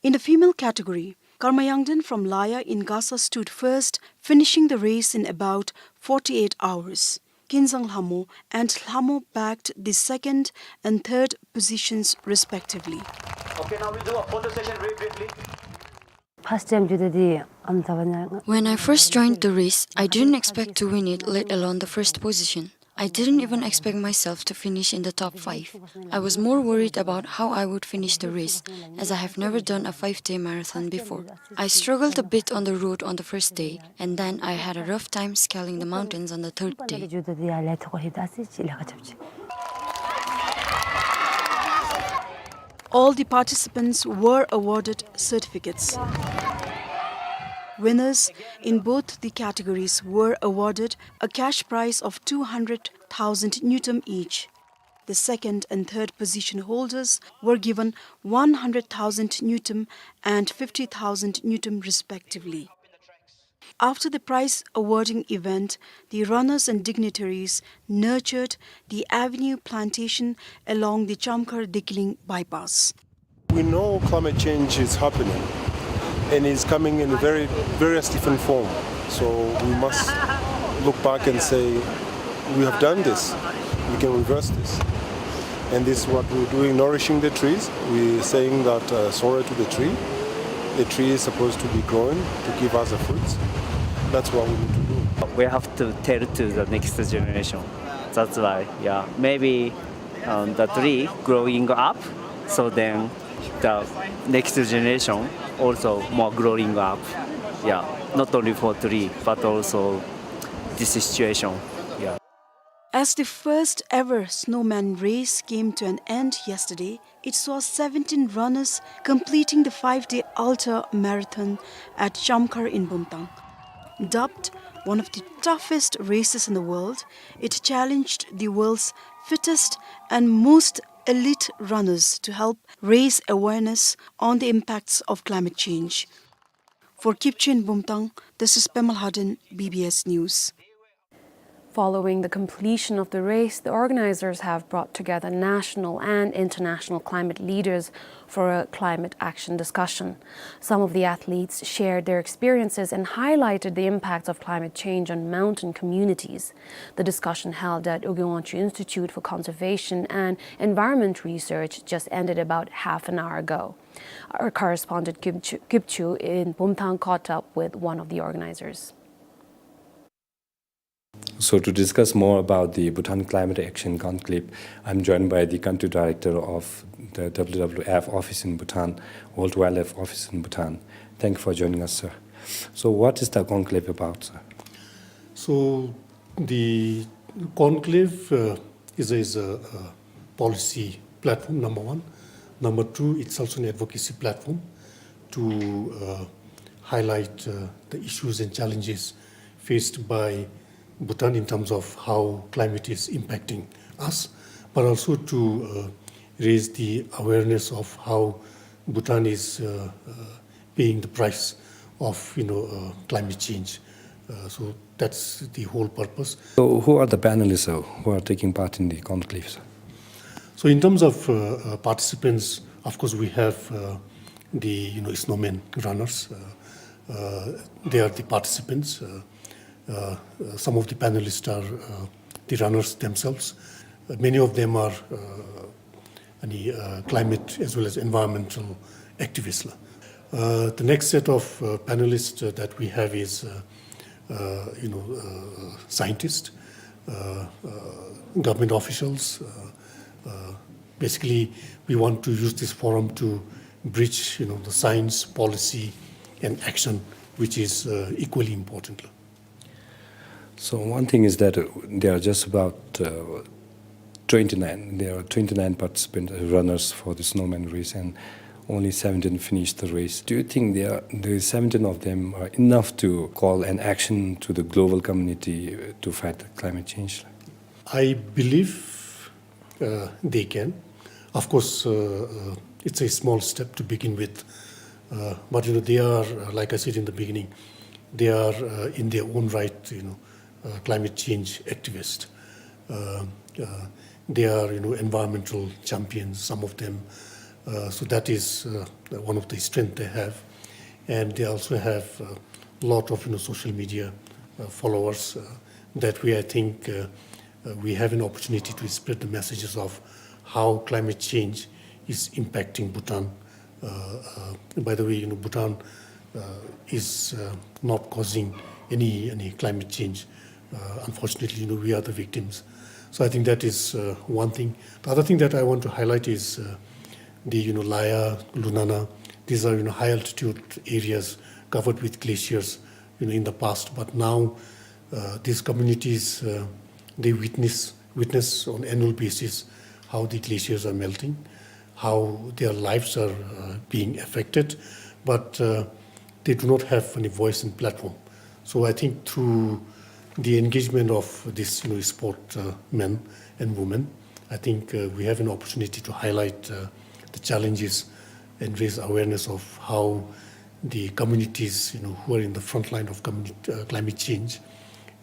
In the female category, Karma Yangden from Laya in Gasa stood first, finishing the race in about forty-eight hours. Kinzang Lhamo and Lhamo bagged the second and third positions respectively. Okay, now we'll do a photo session very briefly. First time འཇུ་དེ་འདི་ཨམ་ཐ་བ་ན། When I first joined the race, I didn't expect to win it, let alone the first position. I didn't even expect myself to finish in the top five. I was more worried about how I would finish the race, as I have never done a five-day marathon before. I struggled a bit on the road on the first day, and then I had a rough time scaling the mountains on the third day. འཇུ་དེ་འདི་ཡ་ལས་ཐོག་ཧི་ད་སི་ཅི་ལས་ཀ་ཆབ་ཅི། All the participants were awarded certificates. Winners in both the categories were awarded a cash prize of two hundred thousand ngultrum each. The second and third position holders were given one hundred thousand ngultrum and fifty thousand ngultrum respectively. After the prize awarding event, the runners and dignitaries nurtured the avenue plantation along the Chamkhar-Dikling bypass. We know climate change is happening and is coming in very various different form. So we must look back and say, "We have done this. We can reverse this." And this is what we're doing, nourishing the trees. We're saying that, uh, "Sorry to the tree." The tree is supposed to be growing to give us the fruits. That's what we need to do. We have to tell to the next generation. That's why, yeah, maybe, um, the tree growing up, so then the next generation also more growing up. Yeah, not only for tree, but also this situation. Yeah. As the first ever snowman race came to an end yesterday, it saw seventeen runners completing the five-day ultra marathon at Chamkhar in Bumthang. Dubbed one of the toughest races in the world, it challenged the world's fittest and most elite runners to help raise awareness on the impacts of climate change. For Kipchun Bumthang, this is Pema Lhaden, B B S News. Following the completion of the race, the organizers have brought together national and international climate leaders for a climate action discussion. Some of the athletes shared their experiences and highlighted the impacts of climate change on mountain communities. The discussion held at Ugye Wangchuck Institute for Conservation and Environment Research just ended about half an hour ago. Our correspondent Kip Chu, Kip Chu in Bumthang caught up with one of the organizers. So to discuss more about the Bhutan Climate Action Conclave, I'm joined by the Country Director of the W W F office in Bhutan, World Wildlife Office in Bhutan. Thank you for joining us, sir. So what is the conclave about, sir? So the conclave, uh, is a, is a, uh, policy platform, number one. Number two, it's also an advocacy platform to, uh, highlight, uh, the issues and challenges faced by Bhutan in terms of how climate is impacting us, but also to, uh, raise the awareness of how Bhutan is, uh, uh, paying the price of, you know, uh, climate change. Uh, so that's the whole purpose. So who are the panelists, uh, who are taking part in the conclave, sir? So in terms of, uh, uh, participants, of course, we have, uh, the, you know, snowman runners. Uh, uh, they are the participants. Uh, uh, uh, some of the panelists are, uh, the runners themselves. Uh, many of them are, uh, any, uh, climate as well as environmental activists la. Uh, the next set of, uh, panelists, uh, that we have is, uh, uh, you know, uh, scientists, uh, uh, government officials. Uh, uh, basically, we want to use this forum to bridge, you know, the science, policy, and action, which is, uh, equally important la. So one thing is that, uh, there are just about, uh, twenty-nine, there are twenty-nine participant, uh, runners for the snowman race, and only seventeen finished the race. Do you think they are, the seventeen of them are enough to call an action to the global community, uh, to fight climate change? I believe, uh, they can. Of course, uh, uh, it's a small step to begin with, Uh, but, you know, they are, uh, like I said in the beginning, they are, uh, in their own right, you know, uh, climate change activists. Uh, uh, they are, you know, environmental champions, some of them. Uh, so that is, uh, one of the strength they have. And they also have a lot of, you know, social media, uh, followers. Uh, that way, I think, uh, uh, we have an opportunity to spread the messages of how climate change is impacting Bhutan. Uh, uh, by the way, you know, Bhutan, uh, is, uh, not causing any, any climate change. Uh, unfortunately, you know, we are the victims. So I think that is, uh, one thing. The other thing that I want to highlight is, uh, the, you know, Laya, Lunana. These are, you know, high altitude areas covered with glaciers, you know, in the past. But now, uh, these communities, uh, they witness, witness on annual basis how the glaciers are melting, how their lives are, uh, being affected, but, uh, they do not have any voice and platform. So I think through the engagement of this, you know, sport, uh, men and women, I think, uh, we have an opportunity to highlight, uh, the challenges and raise awareness of how the communities, you know, who are in the front line of communi-, uh, climate change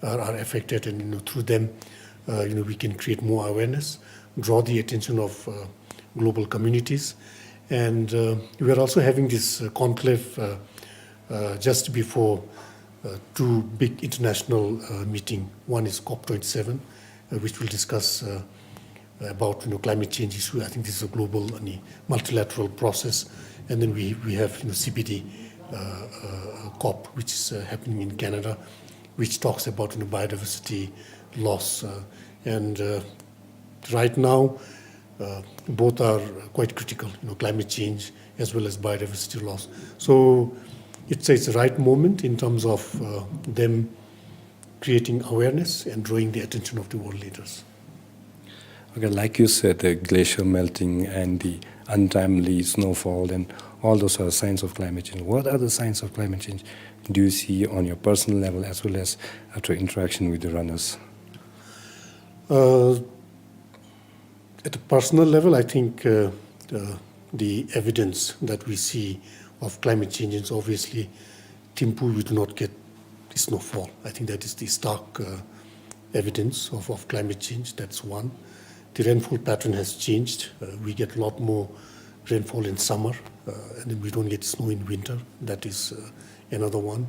are, are affected, and, you know, through them, uh, you know, we can create more awareness, draw the attention of, uh, global communities. And, uh, we are also having this, uh, conclave, uh, uh, just before, uh, two big international, uh, meeting. One is COP twenty-seven, uh, which will discuss, uh, about, you know, climate change issue. I think this is a global, uh, multilateral process. And then we, we have, you know, C B D, uh, uh, COP, which is, uh, happening in Canada, which talks about, you know, biodiversity loss. Uh, and, uh, right now, uh, both are quite critical, you know, climate change as well as biodiversity loss. So it's, it's the right moment in terms of, uh, them creating awareness and drawing the attention of the world leaders. Okay, like you said, the glacial melting and the untimely snowfall, and all those are signs of climate change. What are the signs of climate change do you see on your personal level as well as after interaction with the runners? Uh, at a personal level, I think, uh, uh, the evidence that we see of climate change is obviously Thimphu, we do not get snowfall. I think that is the stark, uh, evidence of, of climate change. That's one. The rainfall pattern has changed. Uh, we get a lot more rainfall in summer, uh, and then we don't get snow in winter. That is, uh, another one.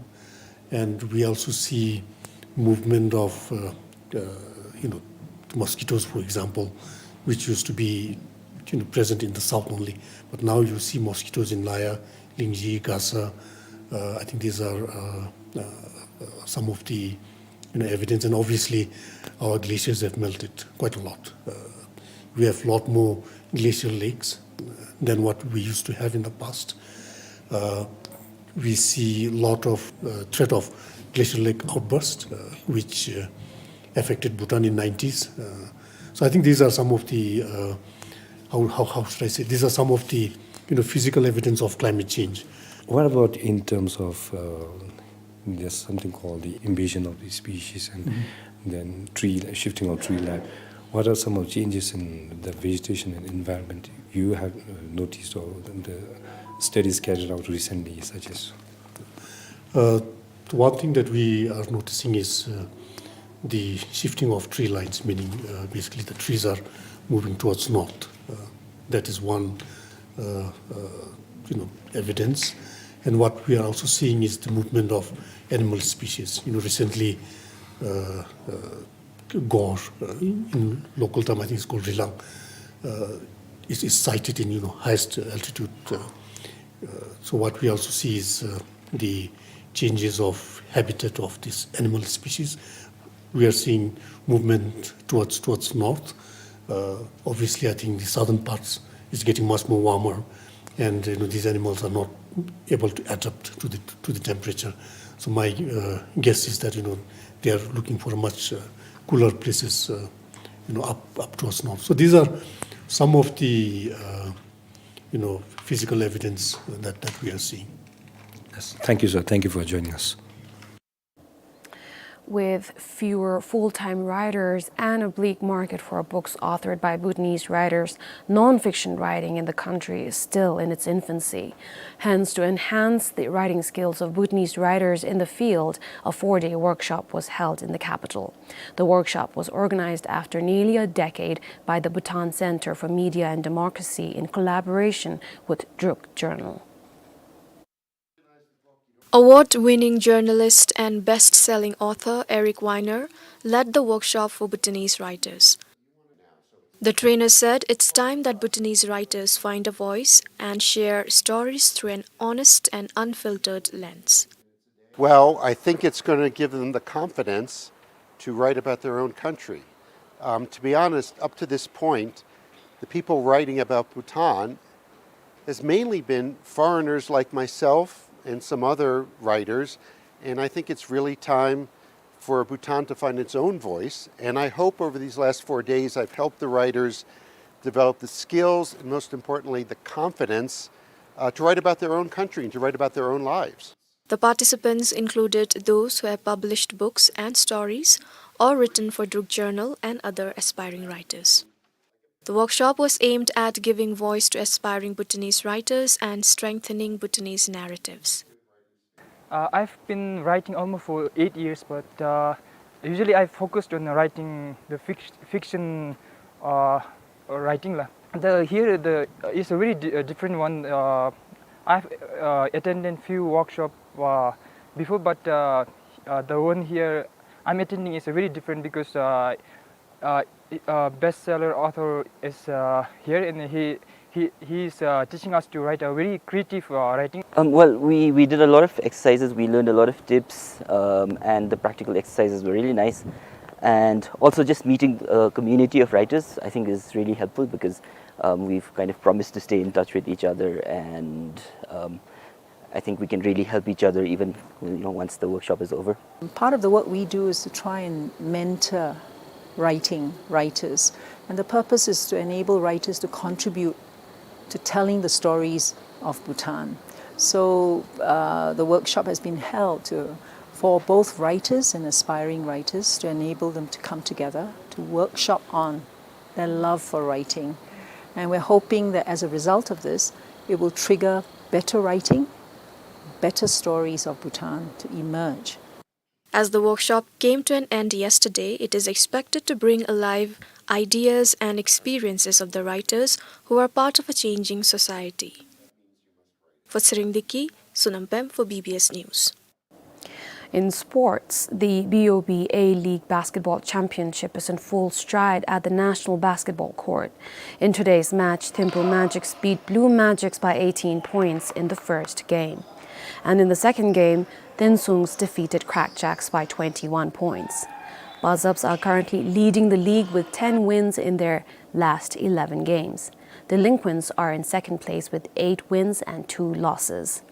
And we also see movement of, uh, uh, you know, mosquitoes, for example, which used to be, you know, present in the south only. But now you see mosquitoes in Laya, Lingji, Gasa. Uh, I think these are, uh, uh, some of the, you know, evidence. And obviously, our glaciers have melted quite a lot. Uh, we have a lot more glacial lakes, uh, than what we used to have in the past. Uh, we see a lot of, uh, threat of glacial lake outburst, uh, which, uh, affected Bhutan in nineties. Uh, so I think these are some of the, uh, how, how, how should I say? These are some of the, you know, physical evidence of climate change. What about in terms of, uh, there's something called the invasion of the species and then tree, shifting of tree line. What are some of changes in the vegetation and environment you have, uh, noticed, or the, the studies carried out recently suggest? Uh, one thing that we are noticing is, uh, the shifting of tree lines, meaning, uh, basically the trees are moving towards north. Uh, that is one, uh, uh, you know, evidence. And what we are also seeing is the movement of animal species. You know, recently, uh, uh, gaur, uh, in local term, I think it's called rilang, uh, is, is sighted in, you know, highest altitude. Uh, uh, so what we also see is, uh, the changes of habitat of these animal species. We are seeing movement towards, towards north. Uh, obviously, I think the southern parts is getting much more warmer, and, you know, these animals are not able to adapt to the, to the temperature. So my, uh, guess is that, you know, they are looking for much, uh, cooler places, uh, you know, up, up towards north. So these are some of the, uh, you know, physical evidence that, that we are seeing. Yes. Thank you, sir. Thank you for joining us. With fewer full-time writers and a bleak market for books authored by Bhutanese writers, non-fiction writing in the country is still in its infancy. Hence, to enhance the writing skills of Bhutanese writers in the field, a four-day workshop was held in the capital. The workshop was organized after nearly a decade by the Bhutan Center for Media and Democracy in collaboration with Druk Journal. Award-winning journalist and best-selling author Eric Weiner led the workshop for Bhutanese writers. The trainer said it's time that Bhutanese writers find a voice and share stories through an honest and unfiltered lens. Well, I think it's gonna give them the confidence to write about their own country. Um, to be honest, up to this point, the people writing about Bhutan has mainly been foreigners like myself and some other writers, and I think it's really time for Bhutan to find its own voice. And I hope over these last four days I've helped the writers develop the skills and, most importantly, the confidence, uh, to write about their own country and to write about their own lives. The participants included those who have published books and stories or written for Druk Journal and other aspiring writers. The workshop was aimed at giving voice to aspiring Bhutanese writers and strengthening Bhutanese narratives. Uh, I've been writing almost for eight years, but, uh, usually I focused on writing the fic-, fiction, uh, writing la. The, here the, uh, is a very di-, uh, different one. Uh, I've, uh, attended few workshop, uh, before, but, uh, uh, the one here I'm attending is very different because, uh, uh, uh, bestseller author is, uh, here, and he, he, he is, uh, teaching us to write a very creative, uh, writing. Um, well, we, we did a lot of exercises. We learned a lot of tips, um, and the practical exercises were really nice. And also just meeting a community of writers, I think, is really helpful because, um, we've kind of promised to stay in touch with each other, and, um, I think we can really help each other even, you know, once the workshop is over. Part of the work we do is to try and mentor writing writers, and the purpose is to enable writers to contribute to telling the stories of Bhutan. So, uh, the workshop has been held to, for both writers and aspiring writers, to enable them to come together to workshop on their love for writing. And we're hoping that as a result of this, it will trigger better writing, better stories of Bhutan to emerge. As the workshop came to an end yesterday, it is expected to bring alive ideas and experiences of the writers who are part of a changing society. For Tshering Deki, Sonam Pem for B B S News. In sports, the B O B A League Basketball Championship is in full stride at the National Basketball Court. In today's match, Thimphu Magics beat Blue Magics by eighteen points in the first game. And in the second game, Tensungs defeated Crackjacks by twenty-one points. Bazabs are currently leading the league with ten wins in their last eleven games. Delinquents are in second place with eight wins and two losses.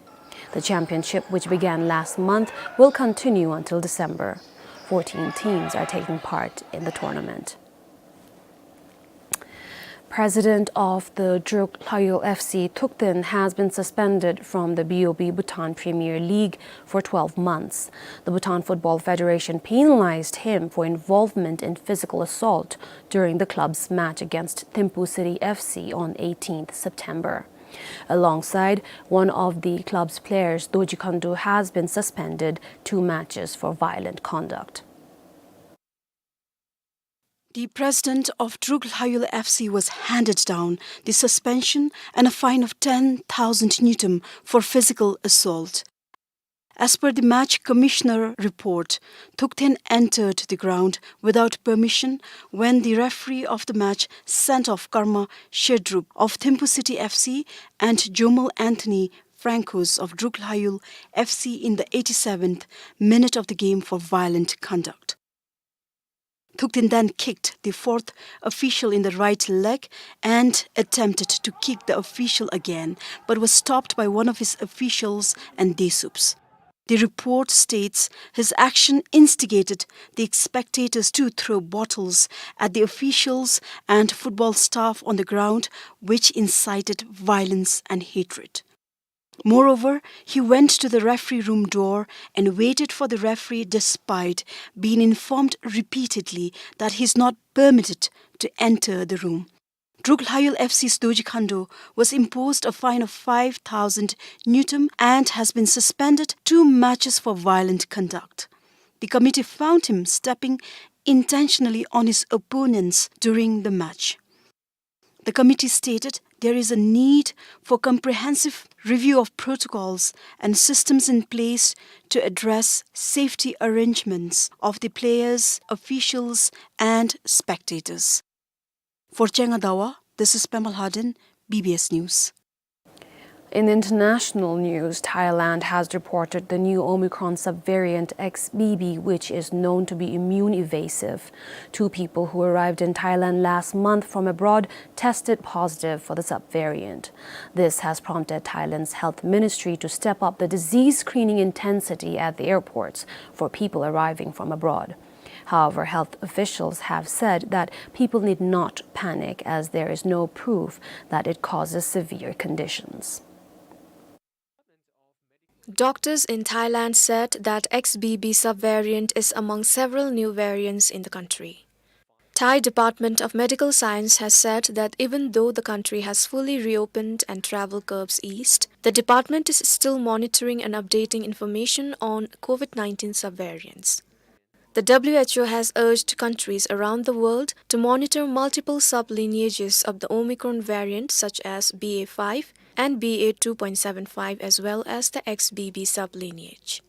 The championship, which began last month, will continue until December. Fourteen teams are taking part in the tournament. President of the Druk Lhayul F C, Thukten, has been suspended from the B O B Bhutan Premier League for twelve months. The Bhutan Football Federation penalized him for involvement in physical assault during the club's match against Thimphu City F C on eighteenth September. Alongside, one of the club's players, Dorji Khandu, has been suspended two matches for violent conduct. The president of Druk Lhayul F C was handed down the suspension and a fine of ten thousand ngultrum for physical assault. As per the match commissioner report, Thukten entered the ground without permission when the referee of the match sent off Karma Sherdrup of Thimphu City F C and Jomal Anthony Francos of Druk Lhayul F C in the eighty-seventh minute of the game for violent conduct. Thukten then kicked the fourth official in the right leg and attempted to kick the official again, but was stopped by one of his officials and Desups. The report states his action instigated the spectators to throw bottles at the officials and football staff on the ground, which incited violence and hatred. Moreover, he went to the referee room door and waited for the referee despite being informed repeatedly that he is not permitted to enter the room. Druk Lhayul F C's Dorji Khandu was imposed a fine of five thousand ngultrum and has been suspended two matches for violent conduct. The committee found him stepping intentionally on his opponents during the match. The committee stated there is a need for comprehensive review of protocols and systems in place to address safety arrangements of the players, officials, and spectators. For Chenga Dawa, this is Pema Lhaden, B B S News. In international news, Thailand has reported the new Omicron subvariant X B B, which is known to be immune evasive. Two people who arrived in Thailand last month from abroad tested positive for the subvariant. This has prompted Thailand's health ministry to step up the disease screening intensity at the airports for people arriving from abroad. However, health officials have said that people need not panic, as there is no proof that it causes severe conditions. Doctors in Thailand said that X B B subvariant is among several new variants in the country. Thai Department of Medical Science has said that even though the country has fully reopened and travel curbs eased, the department is still monitoring and updating information on COVID nineteen subvariants. The W H O has urged countries around the world to monitor multiple sublineages of the Omicron variant, such as B A five and B A two point seven five, as well as the X B B sublineage.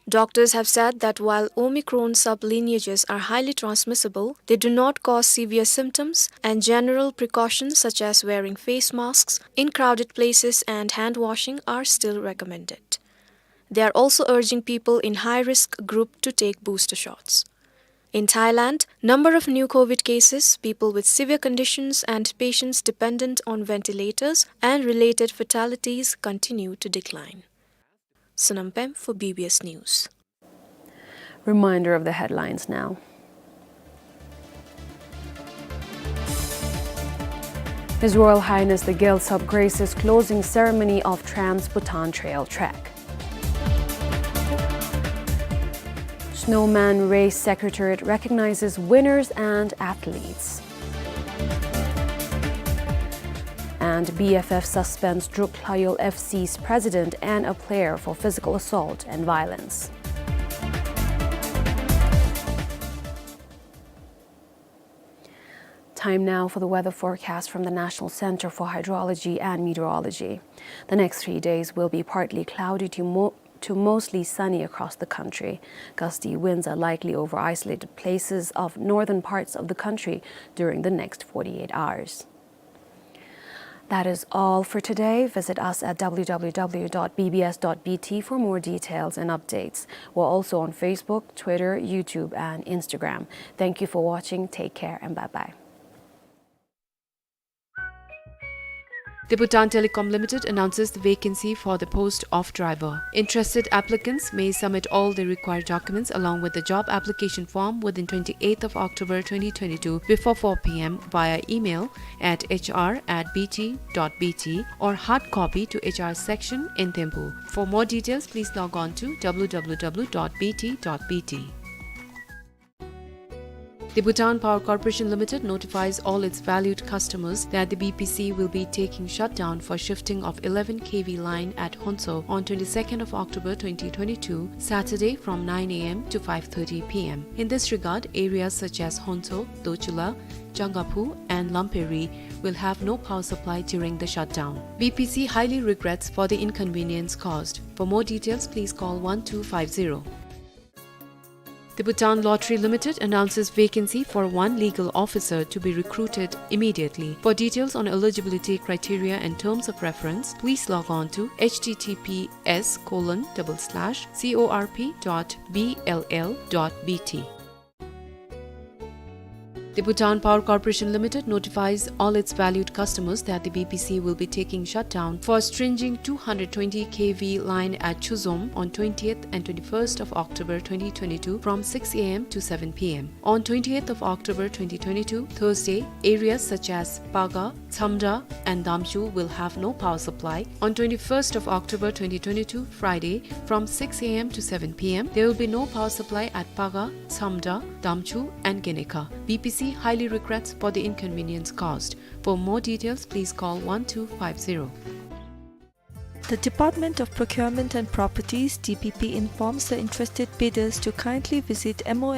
Doctors have said that while Omicron sublineages are highly transmissible, they do not cause severe symptoms, and general precautions such as wearing face masks in crowded places and hand washing are still recommended. They are also urging people in high-risk group to take booster shots. In Thailand, number of new COVID cases, people with severe conditions and patients dependent on ventilators and related fatalities continue to decline. Sonam Pem for B B S News. Reminder of the headlines now. His Royal Highness the Gyaltsab graces closing ceremony of Trans-Bhutan Trail Trek. Snowman Race Secretariat recognizes winners and athletes. And B F F suspends Druk Lhayul F C's president and a player for physical assault and violence. Time now for the weather forecast from the National Center for Hydrology and Meteorology. The next three days will be partly cloudy to mo-, to mostly sunny across the country. Gusty winds are likely over isolated places of northern parts of the country during the next forty-eight hours. That is all for today. Visit us at W W W dot B B S dot B T for more details and updates. We're also on Facebook, Twitter, YouTube, and Instagram. Thank you for watching. Take care and bye-bye. The Bhutan Telecom Limited announces the vacancy for the post of driver. Interested applicants may submit all the required documents along with the job application form within twenty-eighth of October twenty twenty-two before four P M via email at H R at B T dot B T or hard copy to H R section in Thimphu. For more details, please log on to W W W dot B T dot B T. The Bhutan Power Corporation Limited notifies all its valued customers that the B P C will be taking shutdown for shifting of eleven K V line at Honso on twenty-second of October twenty twenty-two, Saturday, from nine A M to five thirty P M. In this regard, areas such as Honso, Dochula, Changaphu and Lamperi will have no power supply during the shutdown. B P C highly regrets for the inconvenience caused. For more details, please call one two five zero. The Bhutan Lottery Limited announces vacancy for one legal officer to be recruited immediately. For details on eligibility criteria and terms of reference, please log on to H T T P S colon double slash C O R P dot B L L dot B T. The Bhutan Power Corporation Limited notifies all its valued customers that the B P C will be taking shutdown for stringing two hundred twenty K V line at Chuzom on twentieth and twenty-first of October twenty twenty-two from six A M to seven P M. On twentieth of October twenty twenty-two, Thursday, areas such as Paga, Tsamda, and Damchu will have no power supply. On twenty-first of October twenty twenty-two, Friday, from six A M to seven P M, there will be no power supply at Paga, Tsamda, Damchu, and Genekha. B P C highly regrets for the inconvenience caused. For more details, please call one two five zero. The Department of Procurement and Properties, D P P, informs the interested bidders to kindly visit M O